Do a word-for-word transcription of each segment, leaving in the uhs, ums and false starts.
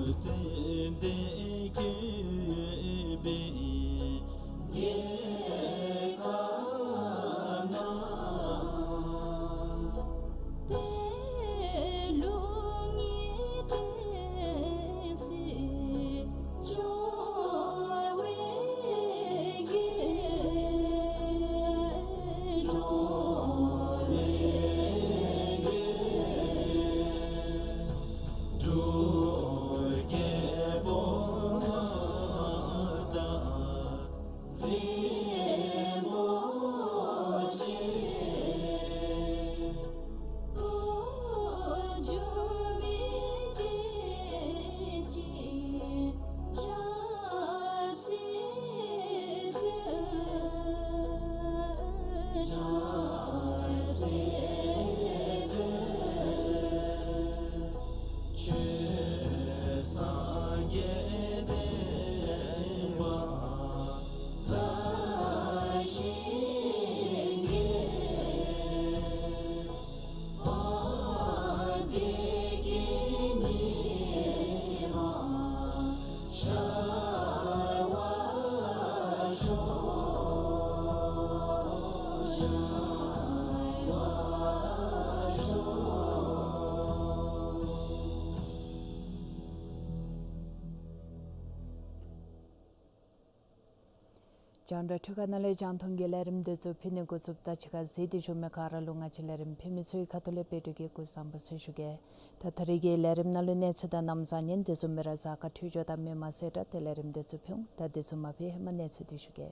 ཙན་དན་བཀོད་པའི་རྒྱལ་ཁབ་ན། པད་ལུང་གི་བསྟན་སྲིད་འབྱུང་བའི་རྒྱལ། འབྱུང་བའི་རྒྱལ། འབྲུག་རྒྱལ་པོ་མངའ་བདག་རིན་པོ་ཆེ། འགྲོ་མིའི་བདེ་སྐྱིད་ཆབ་སྲིད་ཕུལ། ཆབ་སྲིད་ཕུལ། ཆོས་སངས་རྒྱས་བསྟན་པ་དར་ཞིང་རྒྱས། བདེ་སྐྱིད་ཉི་མ་ཤར་བར་ཤོག། ཤར་བར་ཤོག། རྒྱང་བསྒྲགས་འཕྲུལ་ཁང་ནང་ལས་རྒྱང་མཐོང་གི་ལས་རིམ་འདི་ཚུ་ཕུལ་ནི་འགོ་བཙུགས། ད་ཅི་ཁར་གཟིགས་ཏེ་བཞུགས་མི་ག་ར་ལུ་ང་བཅས་ལས་རིམ་ཕུལ་མི་ཚུ་གི་ཁ་ཐུག་ལས་དཔལ་སྤྲུལ་གྱིས་སྐུ་གཟུགས་བཟང་པོ་ཟེར་ཞུ་གེ། ད་ད་རིས་ཀྱི་ལས་རིམ་ནང་ལུ་གནས་ཚུལ་དང་གནམ་བཟང་ངན་དེ་བཟུམ་སྦེ་ར་གཟའ་སྐར་འཕྲོད་སྦྱོར་དང་མི་མང་གསལ་བསྒྲགས་དེ་ལས་རིམ་འདི་ཚུ་ཕུལ་འོང་། ད་དེ་ཚུ་མ་ཕུལ་ཧེ་མ་གནས་ཚུལ་འདི་ཞུ་གེ།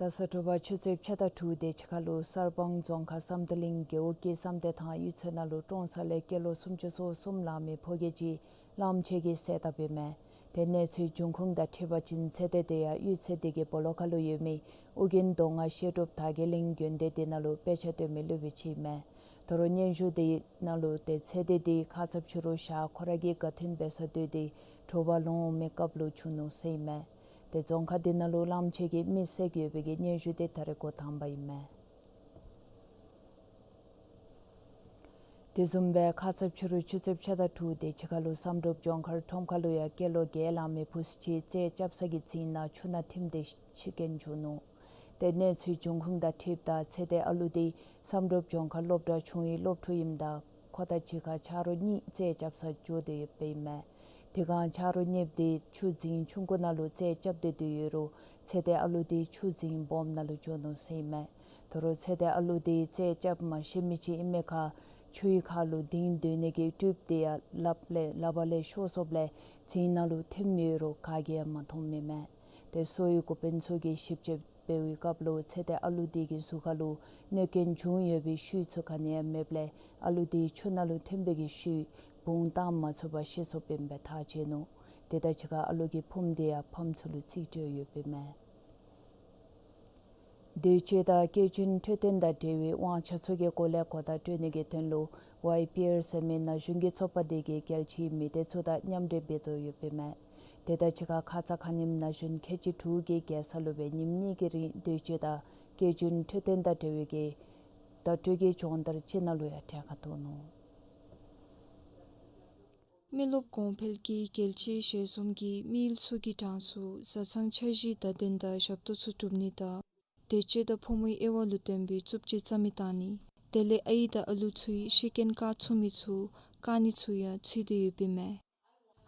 ད་ས་དྲོ་པ་ཆུ་ཚོད་ཕྱེད་དང་དྲུག་དེ་ཅིག་ཁར་ལུ་གསར་སྤང་རྫོང་ཁག་བསམ་གཏན་གླིང་རྒེད་འོག་གི་བསམ་གཏན་ཐང་གཡུས་ཚན་ནང་ལུ་ཀྲོང་གསར་ལས་སྐྱེས་ལོ་སུམ་ཅུ་སོ་གསུམ་ལང་མི་ཕོ་སྐྱེས་ཅིག་གླངམོ་ཆེ་གིས་བསད་དཔ་ཨིན་མས། དེ་གནས་ཚུལ་འབྱུང་ཁུངས་དང་འཁྲིལ་བ་ཅིན་ཚེ་འདས་དེ་ཡང་གཡུས་ཚན་དེ་གི་སྦོ་ལོགས་ཁར་ལུ་ཡོད་མི་ཨོ་རྒྱན་མདོ་སྔགས་བཤད་སྒྲུབ་དར་རྒྱས་གླིང་དགོན་སྡེ་དེ་ནང་ལུ་དཔེ་ཆ་སྟོན་མི་སློབ་དཔོན་ཅིག་ཨིན་མས། དོ་རུང་སྙན་ཞུ་དེ་ནང་ལུ་ཏེ་ཚེ་འདས་དེ་ཁ་ཙ་ཕྱི་རུ་ཞག་ཁོ་ར་གི་དགའ་སྟོན་འབད་ས་སྡོད་དེ་དྲོ་པ་ལོང་འོང་མི་སྐབས་ལུ་བྱུང་ནུག་ཟེར་ཨིན་མས། ཏེ་རྫོང་ཁག་དེ་ནང་ལུ་གླངམོ་ཆེ་གིས་མི་བསད་ཡོད་པའི་གི་སྙན་ཞུ་དེ་ད་རེས་འགོ་དང་པ་ཨིན་མས། དེ་བཟུམ་སྦེ་ཁ་ཙ་ཕྱི་རུ་ཆུ་ཚོད་ཕྱེད་དང་དྲུག་དེ་ཅིག་ཁར་ལུ་བསམ་གྲུབ་ལྗོངས་མཁར་ཁྲོམ་ཁ་ལུ་ཡང་སྐྱེས་ལོ་བརྒྱད་ལང་མི་བུ་ཅིག་རྩལ་རྐྱབ་ས་གི་རྫིང་ནང་ཆུ་ནང་ཐིམ་སྟེ་ཤི་རྐྱེན་བྱུང་ནུག། ཏེ་གནས་ཚུལ་འབྱུང་ཁུངས་དང་འཁྲིལཝ་ད་ཚེ་འདས་ཨ་ལུ་དེ་བསམ་གྲུབ་ལྗོངས་མཁར་སློབ་གྲྭ་ཆུང་བའི་སློབ་ཕྲུག་ཨིནམ་ད་ཁོ་དང་གཅིག་ཁར་ཆ་རོགས་གཉིས་རྩལ་རྐྱབ་སར་འགྱོ་སྟེ་ཡོདཔ་ཨིན་མས། དེ་སྒང་ཆ་རོགས་གཉིསཔོ་དེ་ཆུ་རྫིང་ཆུང་ཀུ་ནང་ལུ་རྩལ་རྐྱབ་སྟེ་སྡོད་ཡོད་རུང་ཚེ་འདས་ཨ་ལུ་དེ་ཆུ་རྫིང་སྦོམ་ནང་ལུ་འགྱོ་ནུག་ཟེར་ཨིན་མས། དོ་རུང་ཚེ་འདས་ཨ་ལུ་དེ་རྩལ་རྐྱབ་མ་ཤེས་མི་ཅིག་ཨིན་མི་ཁར་ཆུའི་ཁ་ལུ་ལྡིང་སྡོད་ནི་གི་ཊིའུབ་དེ་ཡང་ལགཔ་ལས་ལགཔ་ལས་ཤོར་སོངམ་ལས་རྫིང་ནང་ལུ་ཐིམ་ཡོད་རུང་ག་གིས་ཡང་མ་མཐོང་མི་མས། ཏེ་གསོ་བའི་འགོ་དཔོན་ཚུ་གིས་ཞིབ་དཔྱད་འབད་བའི་སྐབས་ལུ་ཚེ་འདས་ཨ་ལུ་དེ་གི་གཟུགས་ཁར་ལུ་གནོད་རྐྱེན་བྱུང་ཡོད་པའི་ཤུལ་ཚུ་ག་ནི་ཡང་མེདཔ་ལས་ཨ་ལུ་དེ་ཆུ་ནང་ལུ་ཐིམ་པའི་གི་ཤུལ་བུང་བཏང་མ་ཚུགས་པར་ཤི་སོཔ་ཨིན་པའི་ཐག་བཅད་ནུག། དེ་དང་གཅིག་ཁར་ཨ་ལུ་གི་ཕུངམ་དེ་ཡང་ཕམ་ཚུ་ལུ་རྩིས་སྤྲོད་ཡོདཔ་ཨིན་མས། འདོད་སྤྱོད་དང་སྐྱེ་རྒྱུན་འཕྲོད་བསྟེན་དང་འབྲེལ་བའི་དབང་ཆ་ཚུ་གི་སྐོར་ལས་གོ་བརྡ་སྤྲོད་ནི་གི་དོན་ལུ་ཝའི་པི་ཨར་ཟེར་མི་ན་གཞོན་གྱི་ཚོགས་པ་དེ་གིས་རྒྱལ་སྤྱིའི་མི་སྡེ་ཚུ་དང་མཉམ་འབྲེལ་འབད་དོ་ཡོདཔ་ཨིན་མས། དེ་དང་གཅིག་ཁར་ཁ་ཙ་ཁ་ཉིནམ་ན་གཞོན་ཁལ་གཅིག་དྲུག་གིས་རྒྱལ་ས་ལུ་སྦེ་ཉིནམ་གཉིས་ཀྱི་རིང་འདོད་སྤྱོད་དང་སྐྱེ་རྒྱུན་འཕྲོད་བསྟེན་དང་འབྲེལ་བའི་གི་བརྡ་སྤྲོད་ཀྱི་སྦྱོང་བརྡར་ཅིག་ནང་ལུ་ཡང་གྲལ་ཁར་གཏོགས་ནུག། མི་རློབས་གོང་འཕེལ་གྱི་རྒྱལ་སྤྱིའི་ཞལ་འཛོམས་ཀྱིས་མི་ཡུལ་ཚུ་གི་གྲངས་སུ་བཟའ་ཚང་འཆར་གཞིའི་བརྡ་དོན་དང་ཞབས་ཏོག་ཚུ་སྒྲུབ་ནི་དང་འདོད་སྤྱོད་དང་ཕོ་མོའི་དབྱེ་བ་ལུ་བརྟེན་པའི་རྩུབ་སྤྱོད་རྩ་མེད་བཏང་ནི་དེ་ལས་ཨའི་དང་ཨ་ལུ་ཚུའི་ཤི་རྐྱེན་བཀག་ཚུགས་མི་ཚུ་བཀག་ནི་ཚུ་ཡང་ཚུད་དེ་ཡོདཔ་ཨིན་མས།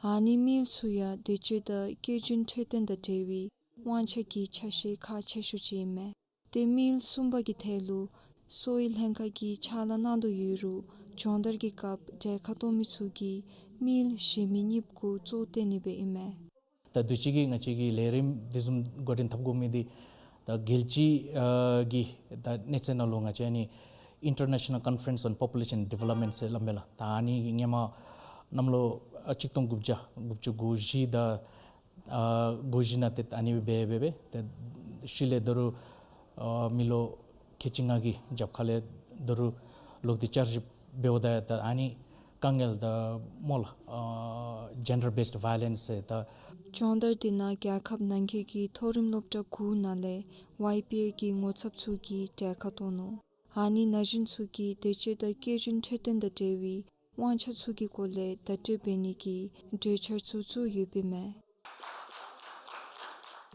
ཨ་ནི་མི་ཡུལ་ཚུ་ཡང་འདོད་སྤྱོད་དང་སྐྱེ་རྒྱུན་འཕྲོད་བསྟེན་དང་འབྲེལ་བའི་དབང་ཆ་གི་ཆ་ཤས་ཁག་ཆེ་ཤོས་ཅིག་ཨིན་མས། ཏེ་མི་ཡུལ་གསུམ་པ་གི་ཐད་ལུ་གསོ་བའི་ལྷན་ཁག་གིས་ཕྱག་ལཱ་གནང་དོ་ཡོད་རུང་སྦྱོང་བརྡར་གྱི་སྐབས་གྲལ་ཁར་གཏོགས་མི་ཚུ་གིས་མི་ཡུལ་གཞན་མི་གཉིསཔོ་གུ་གཙོ་བོ་བསྟེན་ནི་སྦེ་ཨིན་མས། ད་དུས་ཅི་གི་ང་བཅས་ཀྱི་ལས་རིམ་དེ་བཟུམ་འགོ་འདྲེན་འཐབ་དགོ་མི་དེ་ད་རྒྱལ་སྤྱི་ཨ་གི་ད་གནས་ཚད་ནང་ལུ་ང་བཅས་ཨ་ནི་International Conference on Population Development ཟེར་སླབ་མས་ལགས། ད་ཨ་ནི་གི་སྔོན་མ་གནམ་ལོ་ཨ་གཅིག་སྟོང་དགུ་བརྒྱ་དགུ་བཅུ་གོ་བཞི་དང་ཨ་གོ་བཞི་ནང་ཏེ་ཨ་ནི་སྦེ་འབད་འབད་ཏེ་ཤུལ་ལས་ད་རུང་ཨ་མི་ལོ་ཁལ་གཅིག་ལྔ་གི་རྒྱབ་ཁ་ལས་ད་རུང་ལོག་སྟེ་བསྐྱར་ཞིབ་འབདཝ་ད་ད་ཨ་ནི་ དཀའ་ངལ་དང་སྨོ་ལགས། ཨ་gender based violence ཟེར་ད། སྦྱོང་བརྡར་འདི་ནང་རྒྱལ་ཁབ་ནང་འཁོད་ཀྱི་མཐོ་རིམ་སློབ་གྲྭ་དགུ་ནང་ལས་ཝའི་པི་ཨར་གྱི་ངོ་ཚབ་ཚུ་གིས་གྲལ་ཁར་གཏོགས་ནུག། ཨ་ནི་ན་གཞོན་ཚུ་གིས་བདེ་སྐྱིད་དང་སྐྱེ་རྒྱུན་འཕྲོད་བསྟེན་དང་འབྲེལ་བའི་དབང་ཆ་ཚུ་གི་སྐོར་ལས་བརྡ་སྤྲོད་འབད་ནི་གི་གྲོས་འཆར་ཚུ་བཙུགས་ཡོདཔ་ཨིན་མས།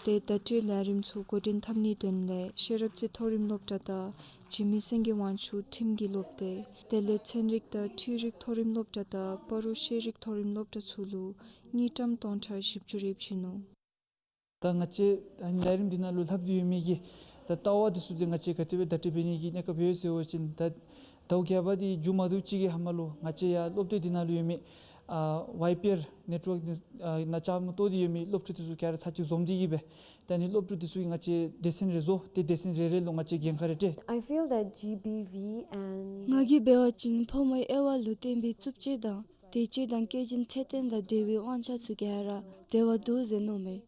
ཏེ་བརྡ་སྤྲོད་ལས་རིམ་ཚུ་འགོ་འདྲེན་འཐབ་ནིའི་དོན་ལས་ཤེས་རབ་རྩེ་མཐོ་རིམ་སློབ་གྲྭ་དང་འཇིགས་མེད་སེང་གེ་དབང་ཕྱུག་ཁྲིམས་ཀྱི་སློབ་སྡེ་དེ་ལས་ཚན་རིག་དང་འཕྲུལ་རིག་མཐོ་རིམ་སློབ་གྲྭ་དང་སྤ་རོ་ཤེས་རིག་མཐོ་རིམ་སློབ་གྲྭ་ཚུ་ལུ་དངུལ་ཀྲམ་སྟོང་ཕྲག་བཞི་བཅུ་རེ་བྱིན་ནུག། ད་ང་བཅས་ཨ་ནི་ལས་རིམ་འདི་ནང་ལུ་ལྷབ་སྟེ་ཡོད་མི་གི་ད་ལྟ་བ་འདི་ཚུ་འདི་ང་བཅས་ག་དེ་སྦེ་བརྡ་སྤྲོད་འབད་ནི་གི་གནས་སྐབས་ཡོད་ཟེར་བ་ཅིན་ད་ཟླཝ་བརྒྱད་པ་འདི་མཇུག་མ་བསྡུ་ཅིག་གི་ཧེ་མ་ལུ་ང་བཅས་ཡར་སློབ་གྲྭ་འདི་ནང་ལུ་ཡོད་མི་ཨ་ཝའི་པི་ཨར་ནེཊ་ཝརཀ་འདི་ཨ་ནང་བཅའ་མར་གཏོགས་ཏེ་ཡོད་མི་སློབ་ཕྲུག་འདི་ཚུ་ག་ར་ཚར་གཅིག་འཛོམས་ཏེ་གིས་སྦེ་ད་ཨ་ནི་སློབ་ཕྲུག་འདི་ཚུ་གི་ང་བཅས་སྡེ་ཚན་རེ་བཟོ་སྟེ་སྡེ་ཚན་རེ་རེ་ལུ་ང་བཅས་འགན་ཁག་རེ་སྤྲོད། I feel that G B V and ང་གིས་འབད་བ་ཅིན་ཕོ་མོའི་དབྱེ་བ་ལུ་བརྟེན་པའི་རྩུབ་སྤྱོད་དང་བདེ་སྐྱིད་དང་སྐྱེ་རྒྱུན་འཕྲོད་བསྟེན་དང་འབྲེལ་བའི་དབང་ཆ་ཚུ་ག་ར་འབྲེལ་བ་འདུག་ཟེར་མནོཝ་མས།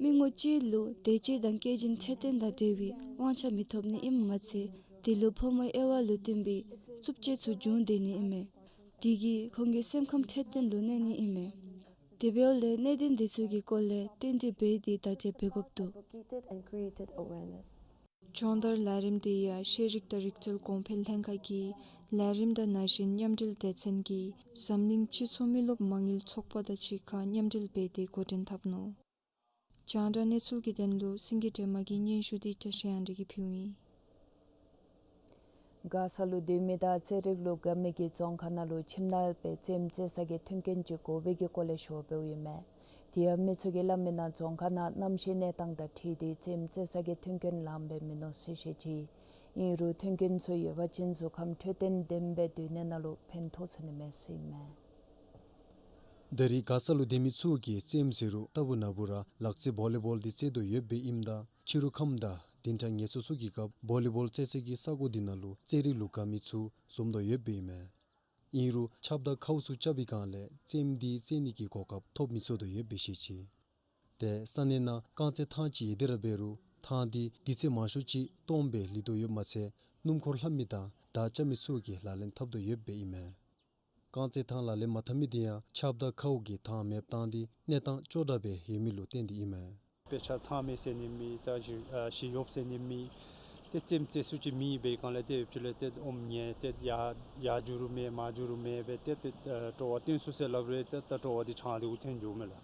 མི་ངོམ་གཅིག་ལུ་བདེ་སྐྱིད་དང་སྐྱེ་རྒྱུན་འཕྲོད་བསྟེན་དང་འབྲེལ་བའི་དབང་ཆ་མི་ཐོབ་ནི་ཨིནམ་མ་ཚད་དེ་ལུ་ཕོ་མོའི་དབྱེ་བ་ལུ་བརྟེན་པའི་རྩུབ་སྤྱོད་ཚུ་འབྱུང་སྡོད་ནི་ཨིན་མས། དེ་གིས་ཁོང་གི་སེམས་ཁམས་འཕྲོད་བསྟེན་ལུ་གནོད་ནི་ཨིན་མས། དེ་འབདཝ་ལས་གནད་དོན་འདི་ཚུ་གི་སྐོར་ལས་བསྟུན་གྲོས་འབད་དེ་བརྡ་སྤྲོད་འབད་དགོཔ་འདུག། Advocated and created awareness. སྦྱོང་བརྡར་ལས་རིམ་འདི་ཡང་ཤེས་རིག་དང་རིག་རྩལ་གོང་འཕེལ་ལྷན་ཁག་གི་ལས་རིམ་དང་ན་གཞོན་མཉམ་འབྲེལ་སྡེ་ཚན་གྱིས་འཛམ་གླིང་སྤྱི་ཚོགས་མི་རློབས་མ་དངུལ་ཚོགས་པ་དང་གཅིག་ཁར་མཉམ་འབྲེལ་འབད་དེ་འགོ་འདྲེན་འཐབ་ནུག། རྒྱང་བསྒྲགས་གནས་ཚུལ་གྱི་དོན་ལུ་སེང་གེ་སྒྲོལ་མ་གི་སྙན་ཞུ་འདི་བཀྲ་ཤིས་དབང་འདུས་ཀྱིས་ཕུལཝ་ཨིན། མགར་ས་ལུ་སྡོད་མི་དང་རྩེད་རིགས་ལུ་དགའ་མི་གིས་རྫོང་ཁག་ནང་ལུ་ཁྱིམ་ནང་སྦེ་རྩེདམོ་རྩེ་ས་གི་མཐུན་རྐྱེན་ཅིག་དགོ་པའི་གི་སྐོར་ལས་ཞུ་བ་འབདཝ་ཨིན་མས། དེ་ཡང་མི་ཚུ་གིས་སླབ་མིའི་ནང་རྫོང་ཁག་ནང་གནམ་གཤིས་གནས་སྟངས་དང་འཁྲིལ་ཏེ་རྩེདམོ་རྩེ་ས་གི་མཐུན་རྐྱེན་ལངམ་སྦེ་མིན་ནུག་ཟེར་བཤད་ཅི། ཨིན་རུང་མཐུན་རྐྱེན་ཚུ་ཡོད་པ་ཅིན་གཟུགས་ཁམས་འཕྲོད་བསྟེན་ལྡནམ་སྦེ་སྡོད་ནི་ནང་ལུ་ཕན་ཐོགས་ཚུགས་ནི་མས་ཟེར་ཨིན་མས། ད་རེས་མགར་ས་ལུ་སྡོད་མི་ཚུ་གིས་རྩེདམོ་ཟེར་རུང་རྟག་བུ་ན་བུ་ར་ལག་རྩེད་བོ་ལི་བོལ་འདི་རྩེད་དོ་ཡོདཔ་ཨིནམ་ད་ཕྱི་རུ་ཁམས་དང་བདུན་ཕྲག་ངལ་གསོ་ཚུ་གི་སྐབས་བོ་ལི་བོལ་རྩེ་སའི་གི་ས་གོ་འདི་ནང་ལུ་རྩེད་རིགས་ལུ་དགའ་མི་ཚུ་འཛོམས་དོ་ཡོདཔ་ཨིན་མས། ཨིན་རུང་ཆརཔ་དང་ཁཝ་ཚུ་རྐྱབ་པའི་སྒང་ལས་རྩེདམོ་འདི་རྩེད་ནི་གི་གོ་སྐབས་ཐོབ་མི་ཚུགས་དོ་ཡོདཔ་སྦེ་བཤད་ཅི། ཏེ་ས་གནས་ནང་རྐང་རྩེད་ཐང་ཅིག་ཡོད་དེ་ར་འབད་རུང་ཐང་འདི་དུས་ཚོད་མང་ཤོས་ཅིག་སྟོངམ་སྦེ་ལུས་དོ་ཡོདཔ་མ་ཚད་སྣུམ་འཁོར་ལྷབ་མི་དང་དར་རྐྱབ་མི་ཚུ་གིས་ལག་ལེན་འཐབ་དོ་ཡོདཔ་ཨིན་མས། རྐང་རྩེད་ཐང་ལག་ལེན་མ་འཐབ་མི་འདི་ཡང་ཆརཔ་དང་ཁཝ་གིས་ཐང་མེདཔ་བཏང་སྟེ་གནས་སྟངས་སྐྱོ་དྲགས་སྦེ་ཡོད་མི་ལུ་བརྟེན་ཏེ་ཨིན་མས། དཔེ་ཆ་ཚང་མེད་ཟེར་ནི་མེད། ད་ཞི་ཨ་ཞི་གཡོགཔ་ཟེར་ནི་མེད། ཏེ་རྩེདམོ་རྩེ་སུ་ཅིག་མེད་པའི་སྒང་ལས་ཏེ་ཕྱི་ལས་ཏེ་ཨོམ་ཉལ་ཏེ་ཡར་ཡར་འགྱོ་རུང་མེད་མར་འགྱོ་རུང་མེད་སྦེ་ཏེ་ཏེ་ཨ་སྤྲོ་བ་བཏོན་སོང་ཟེར་སླབ་རུང་ཏེ་ད་སྤྲོ་བ་འདི་ཆང་འདི་གུ་ཐོན་འགྱོཝ་མས་ལགས།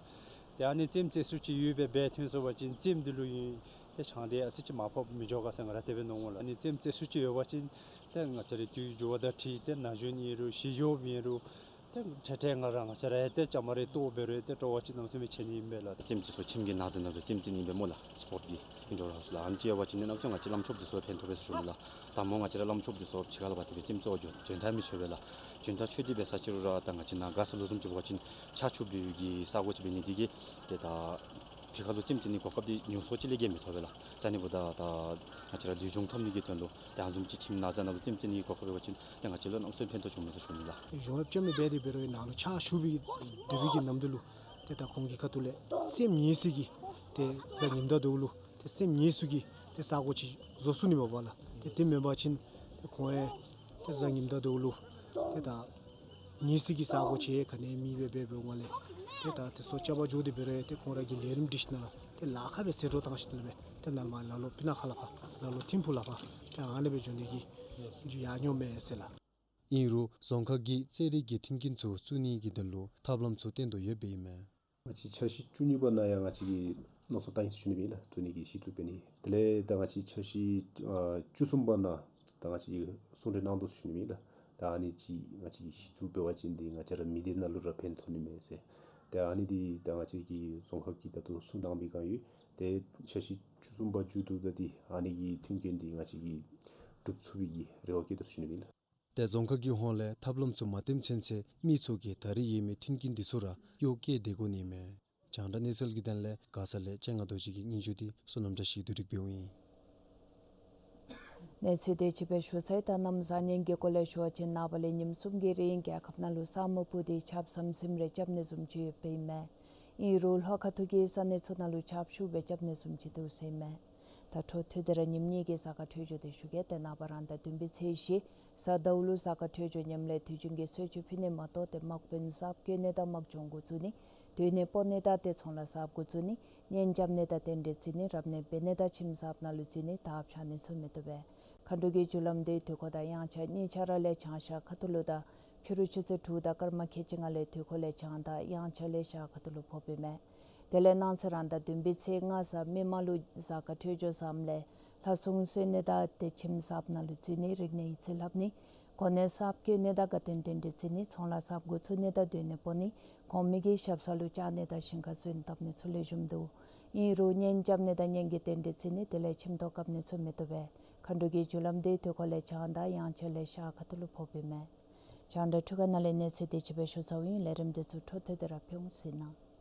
ཏེ་ཨ་ནི་རྩེདམོ་རྩེ་སུ་ཅིག་ཡོད་པའི་སྦེ་ཐོན་སོང་པ་ཅིན་རྩེདམོ་འདི་ལུ་ཨིན་ཏེ་ཆང་འདི་ཨ་ཙི་ཅིག་མར་ཕབ་མི་འགྱོ་ག་ཟེར་ང་ར་དེ་སྦེ་མནོཝ་མས་ལགས། ཨ་ནི་རྩེདམོ་རྩེ་སུ་ཅིག་ཡོད་པ་ཅིན་ཏེ་ང་བཅས་རའི་དུས་འགྱུར་བ་དང་འཁྲིལ་ཏེ་ན་གཞོན་ཨིན་རུང་ཞི་གཡོགཔ་ཨིན་རུང་ཏེ་འཕྲལ་འཕྲལ་ང་ར་ང་བཅས་ར་ཡང་ཏེ་བཅའ་མར་རེ་གཏོགས་འབད་རུང་ཏེ་སྤྲོ་བ་ཅིག་གནམ་མེད་ས་མེད་ཆེ་ནི་ཨིན་པས་ལགས། རྩེདམོ་རྩེ་སོང་ཁྱིམ་གྱི་ནང་ཟེར་ནང་ལུ་རྩེདམོ་རྩེ་ནི་ཨིན་པས་སྨོ་ལགས། སི་པོརཊ་ཀྱི་ཨིན་ཌོར་ཧའུསི་ལགས། ཨ་ནི་ཅིག་ཡོད་པ་ཅིན་ནི་གནམ་མེད་ས་མེད་ང་བཅས་བླམ་ཆོསཔ་འདི་ཚུ་ཕན་ཐོགས་པས་ཟེར་ཞུ་ནི་ལགས། ད་སྨོ་ང་བཅས་ར་བླམ་ཆོསཔ་འདི་ཚུ་ཕྱི་ཁ་ལུ་འབད་དེ་སྦེ་རྩེདམོ་རྩེ་བར་འགྱོ་འགྱོ་ད་མི་ཆོག་པས་ལགས། འགྱོ་ད་ཆོག་སྟེ་འབད་ས་ཅིག་རུང་ར་ད་ང་བཅས་ནཱ་མགར་ས་ལུ་བཟུམ་ཅིག་འབད་བ་ཅིན་ཆར་ཆུ་འབབ་ཡོད་ཀྱི་ས་གོ་ཅིག་འབད་ནི་འདི་གིས་ཏེ་ད་ཕྱི་ཁ་ལུ་རྩེདམོ་རྩེ་ནི་གོ་སྐབས་འདི་ཉུང་སུ་ཅིག་ལས་བརྒལ་མི་ཐོབ་པས་ལགས། ད་ཨ་ནི་འབདཝ་ད་ད་ང་བཅས་ར་ལུས་སྦྱོང་ཐོབ་ནི་གི་དོན་ལུ་ཏེ་ཨ་ནི་བཟུམ་ཅིག་ཁྱིམ་ནང་ཟེར་ནང་ལུ་རྩེདམོ་རྩེ་ནི་གི་གོ་སྐབས་ཡོད་པ་ཅིན་ཏེ་ང་བཅས་ལུ་གནམ་མེད་ས་མེད་ཕན་ཐོགས་བྱུངམ་མས་ཟེར་ཞུ་ནི་ལགས། གཞུང་གཡོགཔ་ཅིག་མེན་པར་འབད་དེ་འབད་རུང་ནཱ་ལུ་ཕྱག་ཞུ་བའི་སྡོད་པའི་གི་ནམ་དུས་ལུ་ཏེ་ད་ཁོང་གི་ཁ་ཐུག་ལས་སེམས་ཉིད་སུ་གིས་ཏེ་གཟའ་ཉིམ་ད་དོ་ལུ་ཏེ་སེམས་ཉིད་སུ་གིས་ཏེ་ས་གོ་ཅིག་བཟོ་ཚུགས་ནི་མས་པ་ལགས། ཏེ་དེ་མེན་པ་ཅིན་ཏེ་ཁོང་ཡང་ཏེ་གཟའ་ཉིམ་ད་དོ་ལུ་ཏེ་ད་ཉིད་སུ་གི་ས་གོ་ཅིག་ག་ནི་མེད་པར་འབད་འབདཝ་ལས་ཏེ་ད་ཏེ་སོ་སྐྱ་པ་འགྱོ་དེ་འབད་རུང་ཏེ་ཁོང་ར་གི་ལས་རིམ་སྒྲིག་ཞིནམ་ལས་ཏེ་ལཱ་ཁག་སྦེ་ཟད་འགྲོ་བཏང་ཞིནམ་ལས་ཏེ་ནཱ་མར་ལ་ལུ་སྤུ་ན་ཁ་ལས་ཕར་ལ་ལུ་ཐིམ་ཕུག་ལས་ཕར་ཏེ་ཨ་ནི་སྦེ་འགྱོ་ནི་གི་ཡར་འགྱོཝ་མས་ཟེར་ལགས། ཨིན་རུང་རྫོང་ཁག་གི་རྩེད་རིགས་ཀྱི་མཐུན་རྐྱེན་ཚུ་བཙུགས་ནི་གི་དོན་ལུ་ཐབས་ལམ་ཚུ་བཏོན་དོ་ཡོདཔ་ཨིན་མས། ང་བཅས་འཆར་གཞི་བཅུ་གཉིས་པ་ནང་ཡང་ང་བཅས་ཀྱིས་མནོ་བསམ་བཏང་ཡི་ཟེར་ཞུ་ནི་ཨིན་ལགས། བཙུགས་ནི་གི་གཞི་བཙུགས་འབད་ནི། དེ་ལས་ད་ང་བཅས་འཆར་གཞི་ཨ་བཅུ་གསུམ་པ་ནང་ད་ང་བཅས་ཀྱིས་གསུང་གྲོས་གནང་དོ་ཟེར་ཞུ་ནི་ཨིན་ལགས། ད་ཨ་ནི་ཅིག་ང་བཅས་ཀྱིས་གཞི་བཙུགས་འབད་བ་ཅིན་འདི་ང་བཅས་ར་མི་སྡེ་ནང་ལུ་ར་ཕན་ཐོགས་ནི་མས་ཟེར། ད་ཨ་ནི་འདི་ད་ང་བཅས་ཀྱི་རྫོང་ཁག་གིས་ད་ལྟོ་གསུང་གནང་པའི་བསྒང་ཡོད། ཏེ་འཆར་གཞི་བཅུ་གསུམ་པ་མཇུག་བསྡུ་ད་འདི་ཨ་ནི་གི་མཐུན་རྐྱེན་འདི་ང་བཅས་ཀྱིས་སྒྲུབ་ཚུགས་པའི་གི་རེ་བ་བསྐྱེད་དོ་ཟེར་ཞུ་ནི་ཨིན་ལགས། ཏེ་རྫོང་ཁག་གི་ཧོངས་ལས་ཐབས་ལམ་ཚུ་མ་བཏོནམ་ཚུན་ཚོད་མི་ཚུ་གིས་ད་རེས་ཡོད་མི་མཐུན་རྐྱེན་འདི་ཚུ་ར་གཡོག་བཀོལ་དེ་དགོ་ནི་མས། རྒྱང་བསྒྲགས་གནས་ཚུལ་གྱི་དོན་ལས་མགར་ས་ལས་སྤྱན་སྔ་རྡོ་རྗེ་གི་སྙན་ཞུ་འདི་བསོད་ནམས་བཀྲ་ཤིས་བསྡུ་སྒྲིག་འབདཝ་ཨིན། གནས་ཚུལ་དེ་ཅིག་སྦེ་ཞུ་ཚར་ཡི། ད་གནམ་བཟང་ངན་གྱི་སྐོར་ལས་ཞུ་བ་ཅིན་ནངས་པ་ལས་ཉིནམ་གསུམ་གྱི་རིང་རྒྱལ་ཁབ་ནང་ལུ་ས་སྨུག་སྤུབས་ཏེ་ཆརཔ་ཟམ་ཟིམ་རེ་རྐྱབ་ནི་བཟུམ་ཅིག་ཡོདཔ་ཨིན་མས། ཨིན་རུང་ལྷོ་ཁ་ཐུག་གི་ས་གནས་ཚུ་ནང་ལུ་ཆརཔ་ཤུགས་སྦེ་རྐྱབ་ནི་བཟུམ་ཅིག་འདུག་ཟེར་ཨིན་མས། ད་འཕྲོ་མཐུད་དེ་ར་ཉིནམ་གཉིས་ཀྱི་གཟའ་སྐར་འཕྲོད་སྦྱོར་དེ་ཞུ་གེ། ཏེ་ནངས་པ་རང་ཟླ་བདུན་པའི་ཚེས་བཞི་གཟའ་ཟླཝ་ལུ་གཟའ་སྐར་འཕྲོད་སྦྱོར་ཉམས་ལེན་དུས་རྒྱུན་གྱི་གསོལ་མཆོད་ཕུལ་ནི་མ་གཏོགས་ཏེ་དམག་དཔོན་གསརཔ་བསྐོ་ནི་དང་དམག་སྦྱོང་འགོ་བཙུགས་ནི་སྡོད་གནས་སྤོ་ནི་དང་ཏེ་ཚོང་ལཱ་གསརཔ་འགོ་བཙུགས་ནི་གཉེན་རྐྱབ་ནི་དང་རྟེན་འབྲེལ་བརྩི་ནི་རབ་གནས་འབད་ནི་དང་ཁྱིམ་གསརཔ་ནང་ལུ་འཛུལ་ནི་དར་འཕྱར་ནི་ཚུ་མི་བཏུབ་པས། མཁའ་འགྲོ་གི་རྒྱུ་ལམ་འདི་དུས་འཁོར་དང་དབྱངས་འཆར་གཉིས་ཆ་ར་ལས་བྱང་ཤར་ཁ་ཐུག་ལུ་དང་ཕྱི་རུ་ཆུ་ཚོད་དྲུག་དང་སྐར་མ་ཁལ་གཅིག་ལྔ་ལས་དུས་འཁོར་ལས་བྱང་དང་དབྱངས་འཆར་ལས་ཤར་ཁ་ཐུག་ལུ་ཕོགཔ་ཨིན་མས། དེ་ལས་གནངས་ཚེ་རང་ཟླ་བདུན་པའི་ཚེས་ལྔ་གཟའ་མིག་དམར་ལུ་གཟའ་སྐར་འཕྲོད་སྦྱོར་བཟངམ་ལས་ལྷ་སྲུང་གསོལ་ནི་དང་ཏེ་ཁྱིམ་གསརཔ་ནང་ལུ་འཛུལ་ནི་རིག་གནས་ཡིག་ཚད་ལྷབ་ནི་གོ་གནས་གསརཔ་བསྐོ་ནི་དང་དགའ་སྟོན་རྟེན་འབྲེལ་བརྩི་ནི་ཚོང་ལཱ་གསརཔ་འགོ་བཙུགས་ནི་དང་སྡོད་གནས་སྤོ་ནི་གོང་མའི་གི་ཞབས་ས་ལུ་བཅར་ནི་དང་ཞིང་ཁར་སོན་བཏབ་ནི་ཚུ་ལེགས་ཤོམ་འདུག། ཨིན་རུང་གཉེན་རྐྱབ་ནི་དང་གཉེན་གྱི་རྟེན་འབྲེལ་བརྩི་ནི་དེ་ལས་ཁྱིམ་ཐོག་བཀབ་ནི་ཚུ་མི་བཏུབ་པས། མཁའ་འགྲོ་གི་རྒྱུ་ལམ་འདི་དུས་འཁོར་ལས་བྱང་དང་དབྱངས་འཆར་ལས་ཤར་ཁ་ཐུག་ལུ་ཕོགཔ་ཨིན་མས། རྒྱང་བསྒྲགས་འཕྲུལ་ཁང་ནང་ལས་གནས་ཚུལ་དེ་ཅིག་སྦེ་ཞུ་ཚརཝ་ཨིན། ལས་རིམ་དེ་ཚུ་འཕྲོ་མཐུད་དེ་ར་ཕུལ་འོང་ཟེར་ན།